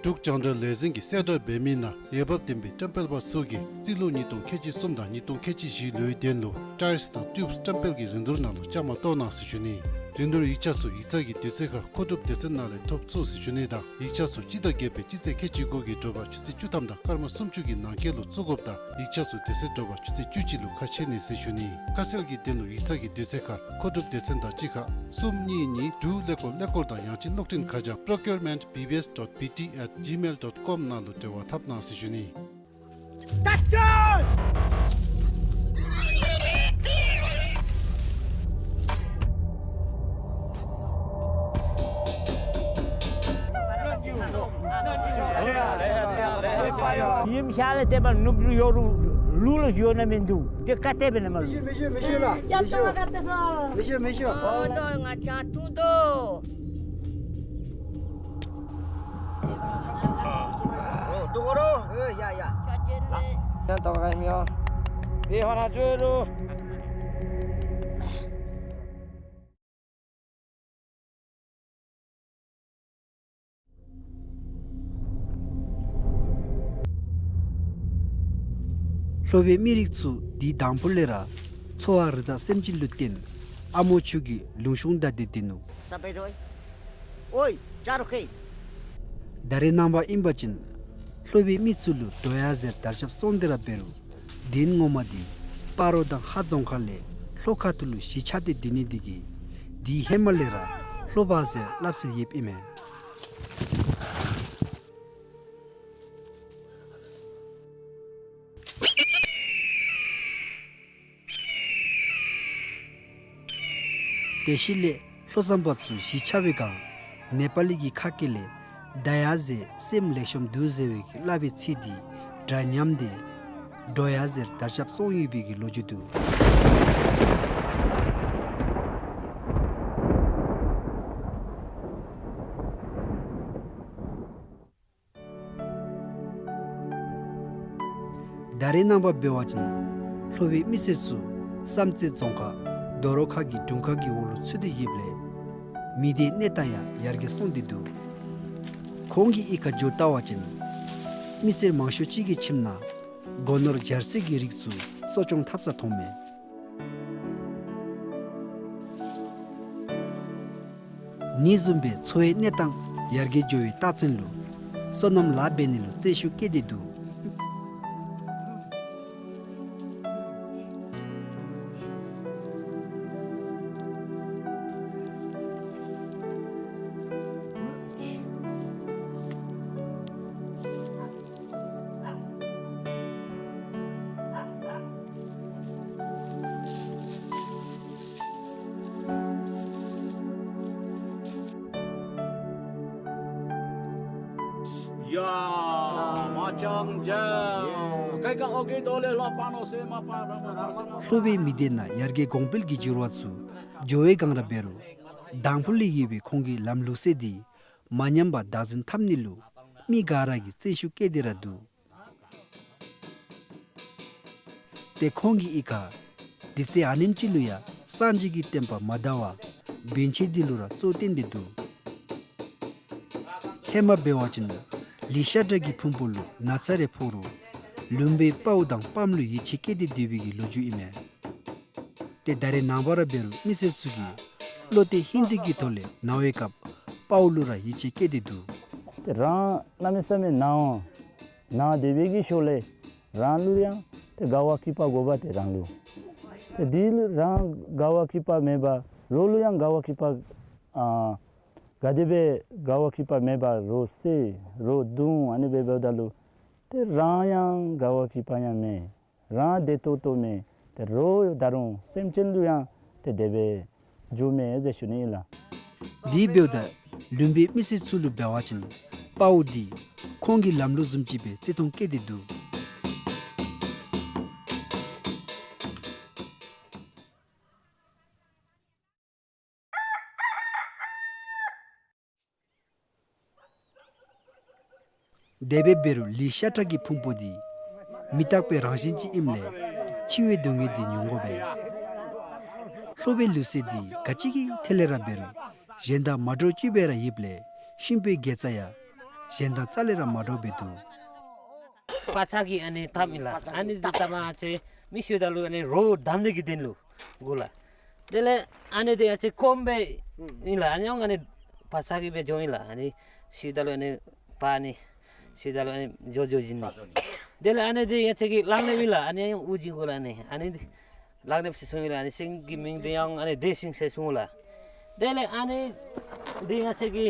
འབྲུག་རྒྱང་བསྒྲགས་ལས་འཛིན་གྱིས་གསལ་བསྒྲགས་འབད་མི་ནང་འོས་འབབ་ལྡན་པའི་ཊེམ་པལ་པ་ཚུ་གིས་རྩིས་ལོ་ཉིས་སྟོང་ཁལ་གཅིག་གསུམ་དང་ཉིས་སྟོང་ཁལ་གཅིག་བཞི་ལོའི་དོན་ལུ་ཊའིརསི་དང་ཊིའུབསི་ཊེམ་པལ་གྱི་རིན་བསྡུར་ནང་ལུ་བཅའ་མར་གཏོགས་གནང་ཟེར་ཞུ་ནི། རིན་བསྡུར་ཡིག་ཆ་ཚུ་ཡིག་ཚང་གི་དུས་ཚོད་ཁར་མཁོ་སྒྲུབ་སྡེ་ཚན་ནང་ལས་ཐོབ་ཚུགས་ཟེར་ཞུ་ནི་དང་ཡིག་ཆ་ཚུ་སྤྱི་ཟླ་བརྒྱད་པའི་སྤྱི་ཚེས་ཁལ་གཅིག་དགུ་གི་དྲོ་པ་ཆུ་ཚོད་བཅུ་ཐམ་དང་སྐར་མ་སུམ་ཅུ་གི་ནང་འཁོད་ལུ་བཙུགས་དགོཔ་དང་ཡིག་ཆ་ཚུ་དེ་ཚེ་དྲོ་པ་ཆུ་ཚོད་བཅུ་གཅིག་ལུ་ཁ་ཕྱེ་ནི་ཟེར་ཞུ་ནི། ཁ་གསལ་གྱི་དོན་ལུ་ཡིག་ཚང་གི་དུས་ཚོད་ཁར་མཁོ་སྒྲུབ་སྡེ་ཚན་དང་གཅིག་ཁར་གསུམ་གཉིས་གཉིས་དྲུག་ཀླད་ཀོར་ཀླད་ཀོར་དང་ཡང་ཅིན་གློག་འཕྲིན་ཁ་བྱང་procurement B B S dot B T at gmail dot com ནང་ལུ་འབྲེལ་བ་འཐབ་གནང་ཟེར་ཞུ་ནི། ཡུམ་ཤ་ལ་དེ་མ་ནུབ་ལུ་ཡོད་རུང་ལུ་ལུ་ཡོད་ན་མིན་འདུག། དེ་ག་དེ་སྦེ་ནི་མ་ལུ། མི་ཤེས་ལ། མི་ཤེས་ལ། མི་ཤེས། མི་ཤེས། ཨོ་དོ་ང་ཅག་ཐུག་དོ། ཨོ་དོ་རོ། ཨེ་ཡ་ཡ། ཡ་དོ་ག་མི་ཡོ། ཨེ་ཧོ་ན་ཅོ་རུ། ལྷོ་པའི་མི་རིགས་ཚུ་འདི་དང་ཕུ་ལས་ར་འཚོ་བ་རི་དྭགས་སེམས་ཅན་ལུ་བརྟེན་ཨ་མོ་ཆུ་གི་ལུང་གཤོང་བདའ་སྟེ་སྡོད་ནུག། ས་པེ་རོ་ཨི། ཨོའི་ཅ་རོ་ཁེ། ད་རེས་ནངས་པ་ཨིན་པ་ཅིན་ལྷོ་པའི་མི་ཚུ་ལུ་འགྲོ་ཡ་ཟེར་དར་ཁྱབ་སོང་སྟེ་ར་འབད་རུང་གདན་ངོ་མ་འདི་སྤ་རོ་དང་ཧཱ་རྫོང་ཁག་ལས་ལྷོ་ཁ་ཐུག་ལུ་གཞིས་ཆགས་ཏེ་སྡོད་ནི་འདི་གིས་འདི་ཧེ་མ་ལས་ར་ལྷོ་པ་ཟེར་སླབ་སྲོལ་ཡོདཔ་ཨིན་མས། དེ་ཤུལ་ལས་ལྷོ་མཚམས་པ་ཚུ་གཞིས་ཆགས་པའི་སྒང་ནེ་པ་ལི་གི་ཁ་སྐད་ལས་ད་ཡ་ཟེར་སེམས་ལེགས་ཤོམ་འདུག་ཟེར་བའི་གི་སླབ་པའི་ཚིག་འདི་འདྲ་མཉམ་སྟེ་འགྲོ་ཡ་ཟེར་དར་ཁྱབ་སོང་ཡོད་པའི་གི་ལོ་རྒྱུས་འདུག། ད་རེས་ནངས་པ་འབད་བ་ཅིན་ལྷོ་པའི་མི་སེར་ཚུ་བསམ་རྩེ་རྫོང་ཁག་རྡོ་རོ་ཁ་གི་དྲུང་ཁག་གི་འོག་ལུ་ཚུད་དེ་ཡོདཔ་ལས་མི་སྡེའི་གནས་སྟངས་ཡང་ཡར་རྒྱས་སོང་སྟེ་འདུག། ཁོང་གི་གཡུས་ཁར་འགྱོ་བལྟ་བ་ཅིན་མི་སེར་མང་ཤོས་ཅིག་གི་ཁྱིམ་ནང་སྒོ་ནོར་སྦྱར་སའི་གི་རིགས་ཚུ་གསོ་སྐྱོང་འཐབ་ས་མཐོངམ་མས། ཨ་ནི་བཟུམ་སྦེ་འཚོ་བའི་གནས་སྟངས་ཡར་རྒྱས་འགྱོ་བའི་རྟགས་མཚན་ལུ་སོ་ནམ་ལཱ་འབད་ནི་ལུ་བརྩོན་ཤུགས་བསྐྱེད་དེ་འདུག། ལྷོ་པའི་མི་སྡེ་ནང་ཡར་རྒྱས་གོང་འཕེལ་གྱི་འགྱུར་བ་ཚུ་འགྱོ་བའི་སྒང་ར་འབད་རུང་དང་ཕུ་ལས་ཡོད་པའི་ཁོང་གི་ལམ་ལུགས་སྲོལ་འདི་མ་ཉམས་པར་བདག་འཛིན་འཐབ་ནི་ལུ་མི་ག་ར་གིས་བརྩོན་ཤུགས་བསྐྱེད་དེ་ར་འདུག། ཏེ་ཁོང་གི་གཡུས་ཁར་དུས་ཚོད་ཨ་ནེམ་ཅིག་ལུ་ཡང་སངས་རྒྱས་ཀྱི་བསྟན་པ་མ་དར་བར་བན་ཆེ་འདི་ལུ་ར་གཙོ་བསྟེན་ཏེ་འདུག། ཧེ་མ་འབད་བ་ཅིན་ལི་ཤ་ཏྲ་གི་ཕུང་པོ་ལུ་ན་ཚ་རེ་ཕོག་རུང་ལུང་པའི་དཔའ་བོ་དང་དཔའམ་ལུ་ཡིད་ཆེས་བསྐྱེད་དེ་སྡོད་པའི་གི་ལོ་རྒྱུས་ཨིན་མས། ཏེ་ད་རེས་ནངས་པ་ར་འབད་རུང་མི་སེར་ཚུ་གིས་བློ་གཏད་ཧིང་གཏད་ཀྱི་ཐོག་ལས་ན་བའི་སྐབས་དཔའ་བོ་ལུ་ར་ཡིད་ཆེས་བསྐྱེད་དེ་འདུག། ཏེ་རང་གནམ་མེད་ས་མེད་ན་འོང་ན་སྡོད་པའི་གི་ཤུལ་ལས་རང་ལུ་ཡང་ཏེ་དགའ་བ་སྐྱིད་པ་དགོ་པ་ཏེ་རང་ལུ། ཏེ་འདི་ལུ་རང་དགའ་བ་སྐྱིད་པ་མེད་པར་རོགས་ལུ་ཡང་དགའ་བ་སྐྱིད་པ་ཨ་ག་དེ་སྦེ་དགའ་བ་སྐྱིད་པ་མེད་པར་རོགས་བསད་རོགས་བརྡུང་ཨ་ནི་སྦེ་འབདཝ་ད་ལུ་ཏེ་རང་ཡང་དགའ་བ་སྐྱིད་པ་ཡང་མེད། རང་བདེ་ཏོག་ཏོ་མེད། ཏེ་རོགས་ད་རུང་སེམས་ཅན་ལུ་ཡང་ཏེ་དེ་སྦེ་འགྱོ་མས་ཟེར་ཞུ་ནི་ཨིན་ལགས། དེ་འབདཝ་ད་ལུང་པའི་མི་སེར་ཚུ་ལུ་འབད་བ་ཅིན་དཔའ་བོ་འདི་ཁོང་གི་ལམ་ལུགས་བཟུམ་ཅིག་སྦེ་བརྩི་མཐོང་བསྐྱེད་དེ་འདུག། དེ་སྦེ་འབད་རུང་ལི་ཤ་ཁྲག་གི་ཕུང་པོ་འདི་མི་རྟག་པའི་རང་བཞིན་ཅིག་ཨིནམ་ལས་འཆི་བའི་སྡུག་བསྔལ་འདི་མྱོང་དགོ་པས། ལྷོ་པའི་ལུགས་སྲོལ་འདི་ག་ཅི་གི་ཐད་ལས་ར་འབད་རུང་གཞན་དང་མ་འདྲཝ་ཅིག་སྦེ་ར་ཡོདཔ་ལས་གཤིན་པོའི་དགེ་རྩ་ཡང་གཞན་དང་རྩ་ལས་ར་མ་འདྲཝ་སྦེ་འདུག། པ་ཚག་གི་ཨ་ནི་ཐབ་ཨིན་ལགས། ཨ་ནི་འདི་ཐབ་ཨ་ཙི་མི་ཤིཝ་ད་ལུ་ཨ་ནི་རོ་བསྡམ་ནི་གི་དོན་ལུ་དགོ་ལགས། དེ་ལས་ཨ་ནི་འདི་ཨ་ཙི་སྐོམ་སྦེ་ཨིན་ལགས། ཨ་ནི་ཡང་ཨ་ནི་པ་ཚག་གི་སྦེ་འགྱོཝ་ཨིན་ལགས། ཨ་ནི་ཤིཝ་ད་ལུ་ཨ་ནི་པ་ཨ་ནི་ཤིཝ་ད་ལུ་ཨ་ནི་འགྱོ་འགྱོ་བྱིན་ནི། དེ་ལས་ཨ་ནི་འདི་ཨ་ཙི་གི་ལག་ནེམ་ཨིན་ལགས། ཨ་ནི་ཡང་དབུགས་འབྱིན་དགོ་ལགས། ཨ་ནི་ཨ་ནི་འདི་ལག་ནེམ་ཟེར་གསུངམ་ཨིན་ལགས། ཨ་ནི་ཤིང་གི་མིང་འདི་ཡང་ཨ་ནི་བདེ་ཤིང་ཟེར་གསུངམ་ལགས། དེ་ལས་ཨ་ནི་འདི་ང་བཅས་ཀྱི་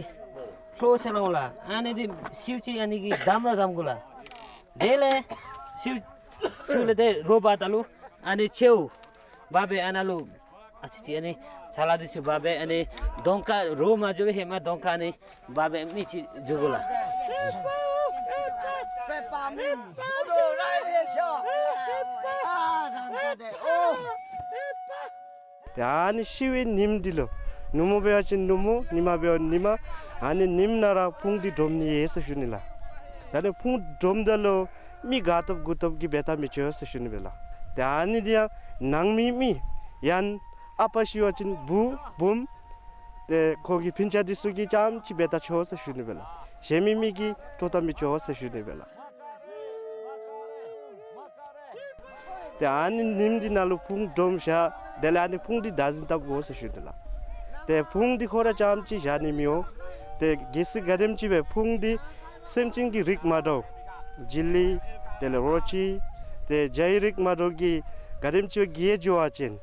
ལྷོ་ཟེར་སླབ་འོང་ལགས། ཨ་ནི་འདི་ཤིཝ་ཅིག་ཨ་ནི་གི་བསྡམ་ར་བསྡམ་དགོ་ལགས། དེ་ལས་ཤིཝ་ཤིཝ་ལས་ཏེ་རོ་འབག་ད་ལུ་ཨ་ནི་མཆེཝ་འབག་སྦེ་ཨ་ནཱ་ལུ་ཨ་ཙི་ཅིག་ཨ་ནི་ཆ་ལ་འདི་ཚུ་འབག་སྦེ་ཨ་ནི་གདོང་ཁར་རོ་མ་འགྱོ་བའི་ཧེ་མ་གདོང་ཁར་ཨ་ནི་འབག་སྦེ་མི་ཅིག་འགྱོ་དགོ་ལགས། ཏེ་ཨ་ནི་ཤི་བའི་ཉིནམ་འདི་ལུ་ནུབ་མོ་འབད་བ་ཅིན་ནུབ་མོ་ཉི་མ་འབད་བ་ཉི་མ་ཨ་ནི་ཉིནམ་ནང་ར་ཕུང་འདི་དྲོམ་ནི་ཡོད་ཟེར་ཞུ་ནི་ལགས། ད་ནི་ཕུང་དྲོམ་ད་ལུ་མི་དགའ་སྟོབས་མགུ་སྟོབས་ཀྱིས་འབད་ཐབས་མི་ཆོག་ཟེར་ཞུ་ནི་སྦེ་ལགས། ཏེ་ཨ་ནི་འདི་ཡང་ནང་མི་མི་ཡང་ཨ་པ་ཤི་བ་ཅིན་བུ་བུམོ་ཏེ་ཁོ་གི་སྤུན་ཆ་འདི་ཚུ་གིས་རྐྱངམ་ཅིག་འབད་ཐབས་ཆོག་ཟེར་ཞུ་ནི་སྦེ་ལགས། གཞན་མི་མི་གིས་དཀྲོག་ཐབས་མི་ཆོག་ཟེར་ཞུ་ནི་སྦེ་ལགས། ཏེ་ཨ་ནི་ཉིནམ་འདི་ནང་ལུ་ཕུང་དྲོམ་བཞག། དེ་ལས་ཨ་ནི་ཕུང་འདི་བདག་འཛིན་འཐབ་དགོ་ཟེར་ཞུ་ནི་ལགས། ཏེ་ཕུང་འདི་ཁོ་ར་རྐྱངམ་ཅིག་བཞག་ནི་མི་འོང་། ཏེ་གལ་སྲིད་ག་དེམ་ཅིག་སྦེ་ཕུང་འདི་སེམས་ཅན་གྱི་རིགས་མ་འདྲཝ་བྱི་ལི་དེ་ལས་རོ་ཁྱི་ཏེ་བྱ་ཡི་རིགས་མ་འདྲཝ་གི་ག་དེམ་ཅིག་སྦེ་གིས་འགྱོ་བ་ཅིན་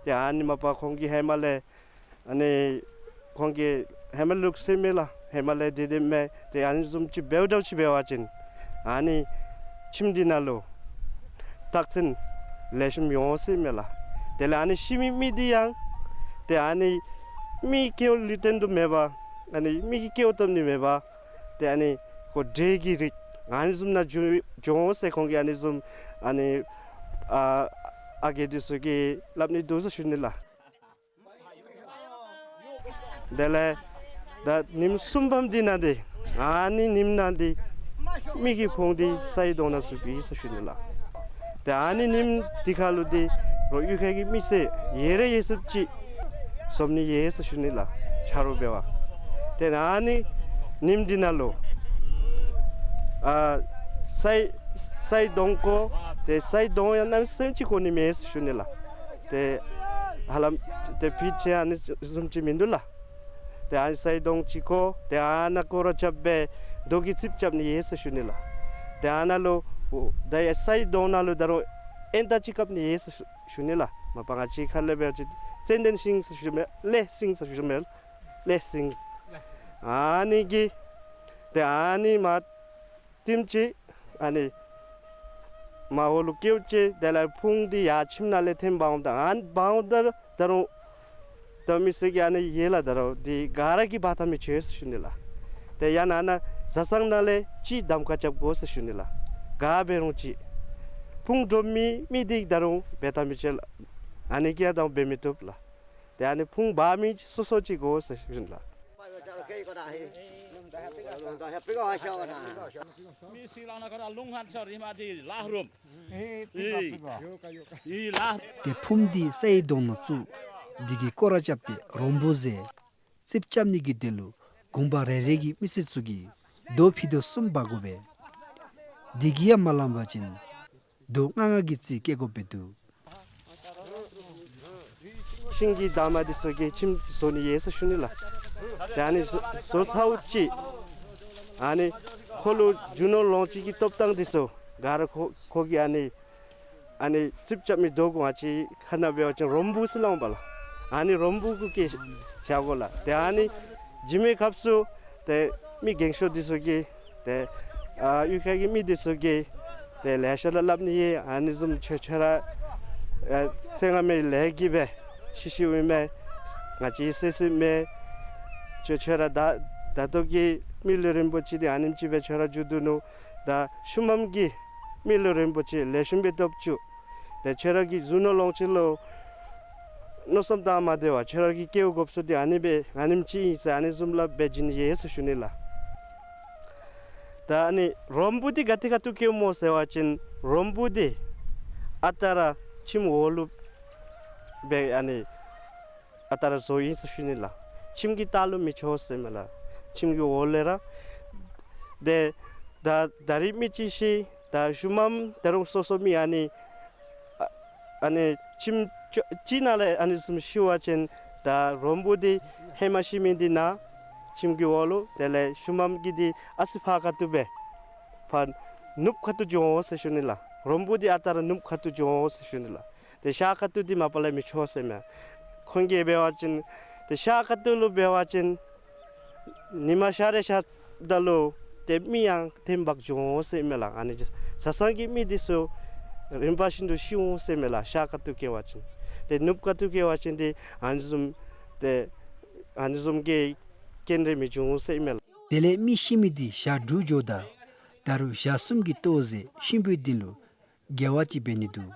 ཏེ་ཨ་ནི་མ་པ་ཁོང་གིས་ཧེ་མ་ལས་ཨ་ནི་ཁོང་གི་ཧེ་མ་ལུགས་སྲོལ་མས་ལགས། ཧེ་མ་ལས་འདི་འདི་མས། ཏེ་ཨ་ནི་བཟུམ་ཅིག་འབདཝ་འདྲཝ་ཅིག་འབད་བ་ཅིན་ཨ་ནི་ཁྱིམ་འདི་ནང་ལུ་རྟགས་མཚན་ལེགས་ཤོམ་ཡོད་ཟེར་མས་ལགས། དེ་ལས་ཨ་ནི་ཤི་མི་མི་འདི་ཡང་ཏེ་ཨ་ནི་མི་སྐྱེ་བོ་ལུས་རྟེན་དུ་མེད་པར་ཨ་ནི་མི་གི་སྐྱེ་བོ་སྟོབས་ནི་མེད་པར་ཏེ་ཨ་ནི་ཁོ་འདྲེ་གི་རིགས་ཨ་ནི་བཟུམ་ནང་འགྱོ་འགྱོ་འོང་ཟེར་ཁོང་གིས་ཨ་ནི་བཟུམ་ཨ་ནི་ཨ་ཨ་རྒས་འདི་ཚུ་གིས་སླབ་ནི་འདུག་ཟེར་ཞུ་ནི་ལགས། དེ་ལས་ད་ཉིནམ་གསུམ་པམ་འདི་ནང་འདི་ཨ་ནི་ཉིནམ་ནང་འདི་མི་གི་ཕུང་འདི་ས་ཡི་དོང་ནང་ཚུད་པས་ཟེར་ཞུ་ནི་ལགས། ཏེ་ཨ་ནི་ཉིནམ་འདི་ཁར་ལུ་འདི་རོགས་གཡུས་ཁ་གི་མི་སེར་ཡོད་ར་ཡོད་ཚད་ཅིག་འཛོམས་ནི་ཡོད་ཟེར་ཞུ་ནི་ལགས། ཆ་རོགས་འབད་བར། ཏེ་ཨ་ནི་ཉིནམ་འདི་ནང་ལུ་ཨ་ས་ཡི་ས་ཡི་དོང་བརྐོ། ཏེ་ས་ཡི་དོང་ཡང་གནམ་མེད་ས་མེད་ཅིག་བརྐོ་ནི་མེད་ཟེར་ཞུ་ནི་ལགས། ཏེ་ཧ་ལམ་ཏེ་ཕི་ཅིག་ཨ་ནི་བཟུམ་ཅིག་མིན་འདུག་ལགས། ཏེ་ཨ་ནི་ས་ཡི་དོང་ཅིག་བརྐོ། ཏེ་ཨ་ནཱ་སྐོར་ར་རྐྱབ་སྦེ་རྡོ་གི་རྩིགཔ་རྐྱབ་ནི་ཡོད་ཟེར་ཞུ་ནི་ལགས། ཏེ་ཨ་ནཱ་ལུ་ད་ཡ་ས་ཡི་དོང་ནང་ལུ་ད་རུང་ཨེན་ཏ་ཅིག་བཀབ་ནི་ཡོད་ཟེར་ཞུ་ནི་ལགས། མ་པ་ང་བཅས་ཁ་ལས་འབད་བ་ཅིན་ཙན་དན་ཤིང་ཟེར་ཞུ་མས། ལེགས་ཤིང་ཟེར་ཞུ་མས། ལེགས་ཤིང་ཨ་ནི་གིས་ཏེ་ཨ་ནི་མར་བཏིང་ཅི། ཨ་ནི་མར་འོག་ལུ་བཀལ་ཅི། དེ་ལས་ཕུང་འདི་ཡར་ཁྱིམ་ནང་ལས་འཐོན་འབག་འོངམ་ད་ཨ་ནི་འབག་འོངམ་ད་ད་རུང་ད་མི་སེར་གྱིས་ཨ་ནི་ཡོད་ལགས། ད་རུང་འདི་ག་ར་གིས་འབག་ཐངས་མི་ཆོག་ཟེར་ཞུ་ནི་ལགས། ཏེ་ཡང་ན་ཨ་ནཱ་བཟའ་ཚང་ནང་ལས་ཅིག་གདམ་ཁ་རྐྱབ་དགོ་ཟེར་ཞུ་ནི་ལགས། ག་འབད་རུང་ཅིག་ཕུང་དྲོམ་མི་མི་འདི་ད་རུང་འབད་ཐངས་མི་ཆོག་ལགས། ཨ་ནི་གིས་ཡང་ད་རུང་འབད་མི་བཏུབ་ལགས། ཏེ་ཨ་ནི་ཕུང་འབག་མི་སོ་སོ་ཅིག་དགོ་ཟེར་ཞུ་ནི་ལགས། ཏེ་ཕུང་འདི་ས་ཡི་དོང་ནང་བཙུགས། འདི་གི་སྐོར་ར་རྐྱབ་སྟེ་རོང་བུ་ཟེར། རྩིགཔ་རྐྱབ་ནི་གི་དོན་ལུ་དགོན་པ་རེ་རེ་གི་མི་སེར་ཚུ་གིས་རྡོ་ཕྱེད་དོ་གསུམ་འབག་དགོ་པས། འདི་གིས་ཡང་མ་ལང་པ་ཅིན་རྡོ་ལྔ་ལྔ་གི་རྩིག་བཀལ་དགོཔ་སྦེ་འདུག། ཤིང་གི་འདབ་མ་འདི་ཚུ་གིས་ཁྱིམ་བཟོ་ནི་ཡོད་ཟེར་ཞུ་ནི་ལགས། ཏེ་ཨ་ནི་བཟོ་བཟོ་ཚརཝ་ཅིག་ཨ་ནི་ཁོ་ལུ་རྒྱུ་ནོར་ལོངས་སྤྱོད་ཀྱི་ཐོབ་ཐངས་འདི་ཚུ་ག་ར་ཁོ་ཁོ་གིས་ཨ་ནི་ཨ་ནི་རྩིགཔ་རྐྱབ་མི་རྡོ་གུ་ང་བཅས་ཁ་ནང་འབད་བ་ཅིན་རོང་བུ་ཟེར་སླབ་འོང་པ་ལགས། ཨ་ནི་རོང་བུ་གུ་བཀལ་བཞག་དགོ་ལགས། ཏེ་ཨ་ནི་འགྱིམ་པའི་སྐབས་སུ་ཏེ་མི་རྒན་ཤོས་འདི་ཚུ་གིས་ཏེ་ཨ་གཡུས་ཁ་གི་མི་འདི་ཚུ་གིས་ཏེ་ལེ་ཤ་ར་སླབ་ནི་ཡོད། ཨ་ནི་བཟུམ་ཁྱོད་ཁྱོད་ར་ཨ་ཚེ་སྔ་མའི་ལས་ཀྱིས་སྦེ་ཤི་ཤིཝ་ཨིན་མས། ང་བཅས་སྲས་སྲིངམ་མས། ཁྱོད་ཁྱོད་ར་ད་ད་ལྟོ་གི་མི་ལུས་རིན་པོ་ཆེ་འདི་ཨ་ནེམ་ཅིག་སྦེ་ཁྱོད་ར་བརྗེད་དོ་ནུག། ད་ཤུལ་མམ་གྱི་མི་ལུས་རིན་པོ་ཆེ་ལེགས་ཤོམ་སྦེ་ཐོབ་བཅུག། ཏེ་ཁྱོད་ར་གི་རྒྱུ་ནོར་ལོངས་སྤྱོད་ལུ་མནོ་བསམ་བཏང་མ་སྡོད་པར་ཁྱོད་ར་གི་སྐྱེ་བ་དགོཔ་ཚུ་འདི་ཨ་ནི་སྦེ་ཨ་ནེམ་ཅིག་ཨིན་ཟེར་ཨ་ནི་བཟུམ་སླབ་སྦེ་བྱིན་ནི་ཡོད་ཟེར་ཞུ་ནི་ལགས། ད་ཨ་ནི་རོམ་བུ་འདི་ག་ཏེ་ཁ་ཐུག་སྐྱེཝ་སྨོ་ཟེར་བ་ཅིན་རོམ་བུ་འདི་ཨ་རྟག་ར་ཁྱིམ་འོག་ལུ་སྦེ་ཨ་ནི་ཨ་རྟག་ར་བཟོཝ་ཨིན་ཟེར་ཞུ་ནི་ལགས། ཁྱིམ་གྱི་ལྟག་ལུ་མི་འགྱོ་ཟེར་མས་ལགས། ཁྱིམ་གྱི་འོག་ལས་ར། ཏེ་ད་ད་རིས་མི་ཅིག་ཤི་ད་ཤུལ་མམ་ད་རུང་སོ་སོ་མི་ཨ་ནི་ཨ་ཨ་ནི་ཁྱིམ་ཅིག་ནང་ལས་ཨ་ནི་བཟུམ་ཤི་བ་ཅིན་ད་རོམ་བུ་འདི་ཧེ་མ་ཤི་མི་འདི་ནཱ་ཁྱིམ་གྱི་འོག་ལུ་དེ་ལས་ཤུལ་མམ་གྱི་འདི་ཨ་ཙི་ཕར་ཁ་ཐུག་སྦེ་ཕར་ནུབ་ཁ་ཐུག་འགྱོ་འོང་ཟེར་ཞུ་ནི་ལགས། རོམ་བུ་འདི་ཨ་རྟག་ར་ནུབ་ཁ་ཐུག་འགྱོ་འོང་ཟེར་ཞུ་ནི་ལགས། ཏེ་ཤར་ཁ་ཐུག་འདི་མ་པ་ལས་མི་འགྱོ་ཟེར་མས། ཁོང་གིས་འབད་བ་ཅིན་ཏེ་ཤར་ཁ་ཐུག་ལུ་འབད་བ་ཅིན་ཉི་མ་ཤར་རེ་ཤརཝ་ད་ལུ་ཏེ་མི་ཡང་ཐེམ་པ་འགྱོ་འོང་ཟེར་མས་ལགས། ཨ་ནི་བཟའ་ཚང་གི་མི་འདི་ཚུ་རིམ་པ་བཞིན་དུ་ཤི་འོང་ཟེར་མས་ལགས། ཤར་ཁ་ཐུག་སྐྱེ་བ་ཅིན། ཏེ་ནུབ་ཁ་ཐུག་སྐྱེ་བ་ཅིན་ཏེ་ཨ་ནི་བཟུམ་ཏེ་ཨ་ནི་བཟུམ་གྱི་རྐྱེན་རེ་མི་འབྱུང་ཟེར་མས་ལགས། དེ་ལས་མི་ཤི་མི་འདི་ཞག་དྲུག་འགྱོཝ་ད་ད་རུང་ཞག་གསུམ་གྱི་ལྟོ་ཟེར་གཤིན་པོའི་སྡིངས་ལུ་དགེ་བ་ཅིག་འབད་ནི་འདུག།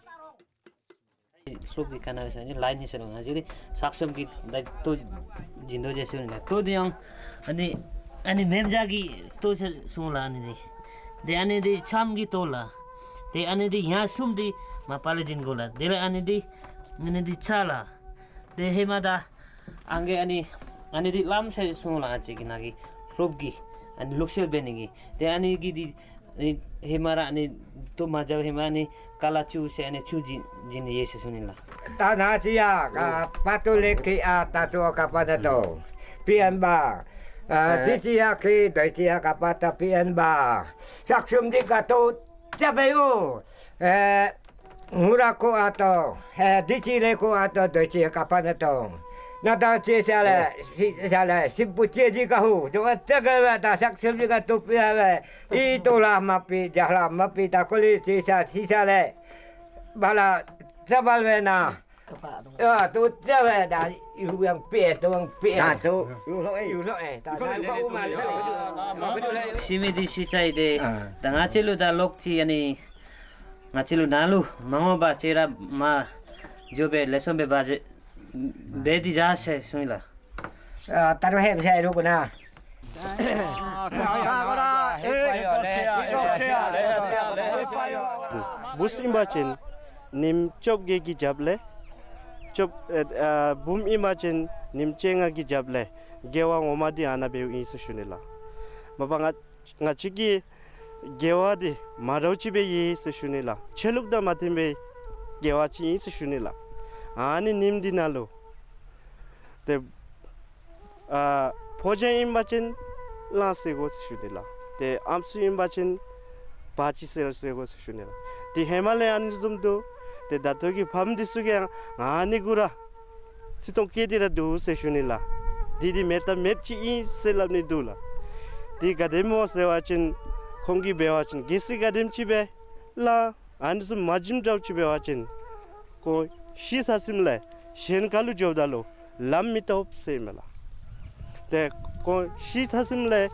སློབ་ཀྱི་ཁ་ནང་ལས་ལཱ་ནི་ཟེར་ང་བཅས་ར་ས་གསུམ་གྱི་ད་ལྟོ་སྦྱིན་དོ་ཟེར་ཞུ་ནི་ལགས། ལྟོ་འདི་ཡང་ཨ་ནི་ཨ་ནི་མེ་བྱ་གི་ལྟོ་ཟེར་གསུངས་ལགས། ཨ་ནི་འདི་འདི་ཨ་ནི་འདི་ཆམ་གྱི་ལྟོ་ལགས། ཏེ་ཨ་ནི་འདི་ཡར་གསུམ་འདི་མ་པ་ལས་སྦྱིན་དགོ་ལགས། དེ་ལས་ཨ་ནི་འདི་ཨ་ནི་འདི་ཕྱག་ལགས། ཏེ་ཧེ་མ་ད་ཨང་གི་ཨ་ནི་ཨ་ནི་འདི་བླམ་ཟེར་གསུངས་ལགས། ང་བཅས་ཀྱི་ནང་གི་སློབ་ཀྱི་ཨ་ནི་ལོག་ཤེས་འབད་ནི་གི། ཏེ་ཨ་ནི་གི་འདི་ཨ་ནི་ཧེ་མ་ར་ཨ་ནི་ལྟོ་མ་བྱ་བའི་ཧེ་མ་ཨ་ནི་ཀ་ལ་བཅུག་ཟེར་ཨ་ནི་བཅུག་བྱིན་བྱིན་ནི་ཡོད་ཟེར་ཞུ་ནི་ལགས། ད་ནཱ་ཅི་ཡ་ག་པ་ཏོ་ལེ་ཁི་ཨ་ད་ཏོ་ཀ་པ་ན་ཏོ་པི་ཨན་པ། ཨ་ཨེ་དི་ཅི་ཡ་ཁི་དི་ཅི་ཡ་ཀ་པ་ཏ་པི་ཨན་པ། ཤག་ཤུམ་འདི་ཀ་ཏོ་ཅ་བེ་ཡོ། ཨེ་ངུ་ར་ཀོ་ཨ་ཏོ། ཨེ་དི་ཅི་ལེ་ཀོ་ཨ་ཏོ་དི་ཅི་ཀ་པ་ན་ཏོ། ན་ད་ཅེ་ཤ་ལེ་ཨེ་ཤི་ཤ་ལེ་ཤི་པུ་ཅེ་ཇི་ཀ་ཧུ། ཏོ་ཨ་ཅ་ག་བ་ད་ཤག་ཤུམ་འདི་ཀ་ཏོ་པི་ཨ་བེ། ཨི་ཏོ་ལ་མ་པི་ཇ་ལ་མ་པི་ད་ཀོ་ལི་ཅེ་ཤ་ཤི་ཤ་ལེ། བ་ལ་ཅ་བལ་བེ་ན། ཡ་ཏོ་ཅ་བེ་ད་ཡུ་ཡང་པེ་ཏོ་ཡང་པེ། ད་ཏོ་ཡུ་ལོ་ཨེ་ཡུ་ལོ་ཨེ་ད་ན་ཀ་ཨུ་མ་ལེ། ཤི་མི་འདི་ཤི་ཚར་ཡི་ཏེ། ཨ་ད་ང་བཅས་ལུ་ད་ལོག་ཅི་ཨ་ནི་ང་བཅས་ལུ་ནཱ་ལུ་མ་འོངས་པ་ཅིག་ར་མ་འགྱོ་བའི་ལེགས་ཤོམ་སྦེ་འབད་ཅི་འབད་དེ་བཞག་ཟེར་གསུངས་ཡི་ལགས། ཨ་ད་རུང་ཧེ་མ་ཟེར་རུང་གོ་ན། བུཚ་ཨིན་པ་ཅིན་ཉིནམ་བཅོ་བརྒྱད་ཀྱི་རྒྱབ་ལས་བཅོ་ཨ་ཨ་བུམོ་ཨིན་པ་ཅིན་ཉིནམ་བཅོ་ལྔ་གི་རྒྱབ་ལས་དགེ་བ་ངོ་མ་འདི་ཨ་ནཱ་འབདཝ་ཨིན་ཟེར་ཞུ་ནི་ལགས། མ་པ་ང་ང་བཅས་ཀྱི་དགེ་བ་འདི་མ་འདྲཝ་ཅིག་སྦེ་ཡོད་ཟེར་ཞུ་ནི་ལགས། ཆ་ལུགས་དང་མ་མཐུན་པའི་དགེ་བ་ཅིག་ཨིན་ཟེར་ཞུ་ནི་ལགས། ཨ་ནི་ཉིནམ་འདི་ནང་ལུ་ཏེ་ཨ་ཕོ་རྒྱས་ཨིན་པ་ཅིན་གླང་བསད་དགོ་ཟེར་ཞུ་ནི་ལགས། ཏེ་ཨམ་སྲུ་ཨིན་པ་ཅིན་བ་ཅིག་བསད་ར་བསད་དགོ་ཟེར་ཞུ་ནི་ལགས། ཏེ་ཧེ་མ་ལས་ཨ་ནི་བཟུམ་འདུག། ཏེ་ད་ལྟོ་གི་ཕམ་འདི་ཚུ་གིས་ཨ་ནི་གུ་ར་བརྩི་མཐོང་བསྐྱེད་དེ་ར་འདུག་ཟེར་ཞུ་ནི་ལགས། འདི་འདི་མེད་ཐབས་མེདཔ་ཅིག་ཨིན་ཟེར་སླབ་ནི་འདུག་ལགས། འདི་ག་དེམ་སྨོ་ཟེར་བ་ཅིན་ཁོང་གིས་འབད་བ་ཅིན་གལ་སྲིད་ག་དེམ་ཅིག་སྦེ་གླང་ཨ་ནི་བཟུམ་མ་བྱིནམ་འདྲཝ་ཅིག་འབད་བ་ཅིན་ཁོང་ཤི་ཚར་ཞིནམ་ལས་གཞན་ཁ་ལུ་འགྱོཝ་ད་ལུ་ལམ་མི་ཐོབ་ཟེར་མས་ལགས། ཏེ་ཁོང་ཤི་ཚར་ཞིནམ་ལས་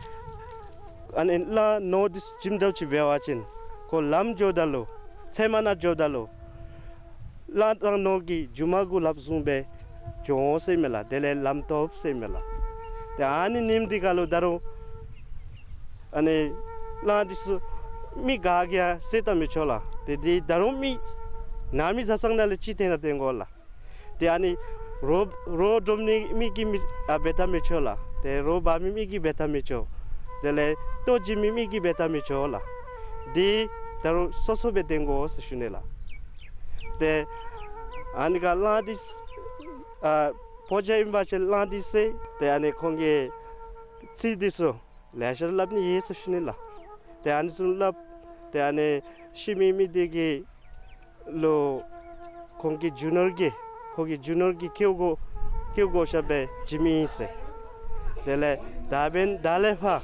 ཨ་ནི་གླང་ནོར་འདི་ཚུ་བྱིནམ་འདྲཝ་ཅིག་འབད་བ་ཅིན་ཁོ་ལམ་འགྱོཝ་ད་ལུ་ཚལ་མ་ནང་འགྱོཝ་ད་ལུ་གླང་དང་ནོར་གྱི་རྒྱུ་མ་གུ་ལགཔ་བཟུང་སྦེ་འགྱོ་འོང་ཟེར་མས་ལགས། དེ་ལས་ལམ་ཐོབ་ཟེར་མས་ལགས། ཏེ་ཨ་ནི་ཉིནམ་འདི་ཁ་ལུ་ད་རུང་ཨ་ནི་གླང་འདི་ཚུ་མི་ག་གིས་ཡང་བསད་ད་མི་ཆོག་ལགས། ཏེ་འདི་ད་རུང་མི་ནང་མི་བཟའ་ཚང་ནང་ལས་གཅིག་བཏོན་ར་བཏོན་དགོ་ལགས། ཏེ་ཨ་ནི་རོ་རོ་སྒྲུབ་ནི་མི་གིས་མི་ཨ་འབད་ད་མི་ཆོག་ལགས། ཏེ་རོ་འབག་མི་མི་གིས་འབད་ད་མི་ཆོག། དེ་ལས་ལྟོ་བྱིན་མི་མི་གིས་འབད་ད་མི་ཆོག་ལགས། འདི་ད་རུང་སོ་སོ་སྦེ་བཏོན་དགོ་ཟེར་ཞུ་ནི་ལགས། ཏེ་ཨ་ནི་ཁར་གླང་འདི་ཨ་ཕོ་རྒྱས་ཨིན་པ་ཅིན་གླང་འདི་བསད། ཏེ་ཨ་ནི་ཁོང་གི་ཚིག་འདི་ཚུ་ལེ་ཤ་སླབ་ནི་ཡོད་ཟེར་ཞུ་ནི་ལགས། ཏེ་ཨ་ནི་ཚུ་སླབ། ཏེ་ཨ་ནི་ཤི་མི་མི་འདི་གི་ལུ་ཁོང་གི་རྒྱུ་ནོར་གྱི་ཁོང་གི་རྒྱུ་ནོར་གྱི་ཁེའུ་གོ་ཁེའུ་གོ་ཤ་སྦེ་བྱིན་མི་ཨིན་ཟེར། དེ་ལས་ད་འབདན་ད་ལས་ཕར་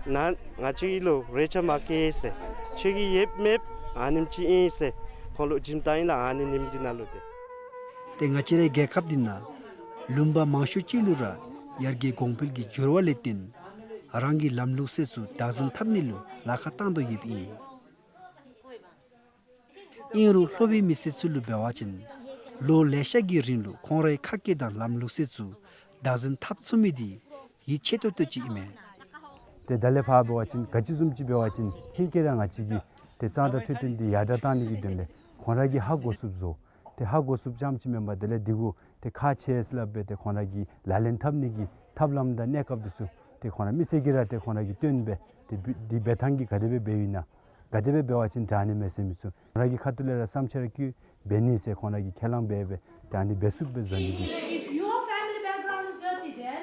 ནཱ་ང་བཅས་ལུ་རེ་ཆ་མ་བཀལ་ཟེར། ཁྱོད་ཀྱི་ཡོདཔ་མེདཔ་ཨ་ནེམ་ཅིག་ཨིན་ཟེར་ཁོང་ལུ་བྱིནམ་ད་ཨིན་ལགས། ཨ་ནི་ཉིནམ་འདི་ནང་ལུ་ཏེ། ཏེ་ང་བཅས་རའི་རྒྱལ་ཁབ་འདི་ནང་ལུང་པ་མང་ཤོས་ཅིག་ལུ་ར་ཡར་རྒྱས་གོང་འཕེལ་གྱི་འགྱུར་བ་ལས་བརྟེན་རང་གི་ལམ་ལུགས་སྲོལ་ཚུ་བདག་འཛིན་འཐབ་ནི་ལུ་ལཱ་ཁག་བཏང་དོ་ཡོདཔ་ཨིན། ཨིན་རུང་ལྷོ་པའི་མི་སེར་ཚུ་ལུ་འབད་བ་ཅིན་ལོ་ལེ་ཤ་གི་རིང་ལུ་ཁོང་རའི་ཁ་སྐད་དང་ལམ་ལུགས་སྲོལ་ཚུ་བདག་འཛིན་འཐབ་ཚུགས་མི་འདི་ཡིད་ཆེས་ཏོག་ཏོ་ཅིག་ཨིན་མས། ཏེ་ད་ལས་ཕར་འབད་བ་ཅིན་ག་ཅི་བཟུམ་ཅིག་འབད་བ་ཅིན་ཧེང་སྐལ་ར་ང་བཅས་ཀྱིས་ཏེ་གཙང་སྦྲ་འཕྲོད་བསྟེན་འདི་ཡར་དྲག་བཏང་ནི་གི་དོན་ལས་ཁོང་ར་གིས་ཧ་གོ་ཚུགསཔ་བཟོ། ཏེ་ཧ་གོ་ཚུགསཔ་ཙམ་ཅིག་མེན་པར་དེ་ལས་འདི་གུ་ཏེ་ཁག་ཆེ་ཟེར་སླབ་སྦེ་ཏེ་ཁོང་ར་གིས་ལག་ལེན་འཐབ་ནི་གི་ཐབས་ལམ་དང་གནས་སྐབས་འདི་ཚུ་ཏེ་ཁོང་ར་མི་སེར་གྱིས་ར་ཏེ་ཁོང་ར་གིས་སྟོན་སྦེ་ཏེ་འབད་འདི་འབད་ཐངས་ཀྱིས་ག་དེ་སྦེ་འབདཝ་ཨིན་ན། ག་དེ་སྦེ་འབད་བ་ཅིན་དྲག་ནི་མས་ཟེར་མི་ཚུ་ཁོང་ར་གི་ཁ་ཐུག་ལས་ར་བསམ་འཆར་བཀོད་འབད་ནི་ཟེར་ཁོང་ར་གིས་ཁས་བླངས་འབད་སྦེ་ཏེ་ཨ་ནི་འབད་ཚུགསཔ་སྦེ་བཟོ་ནི་གི། If your family background is dirty, then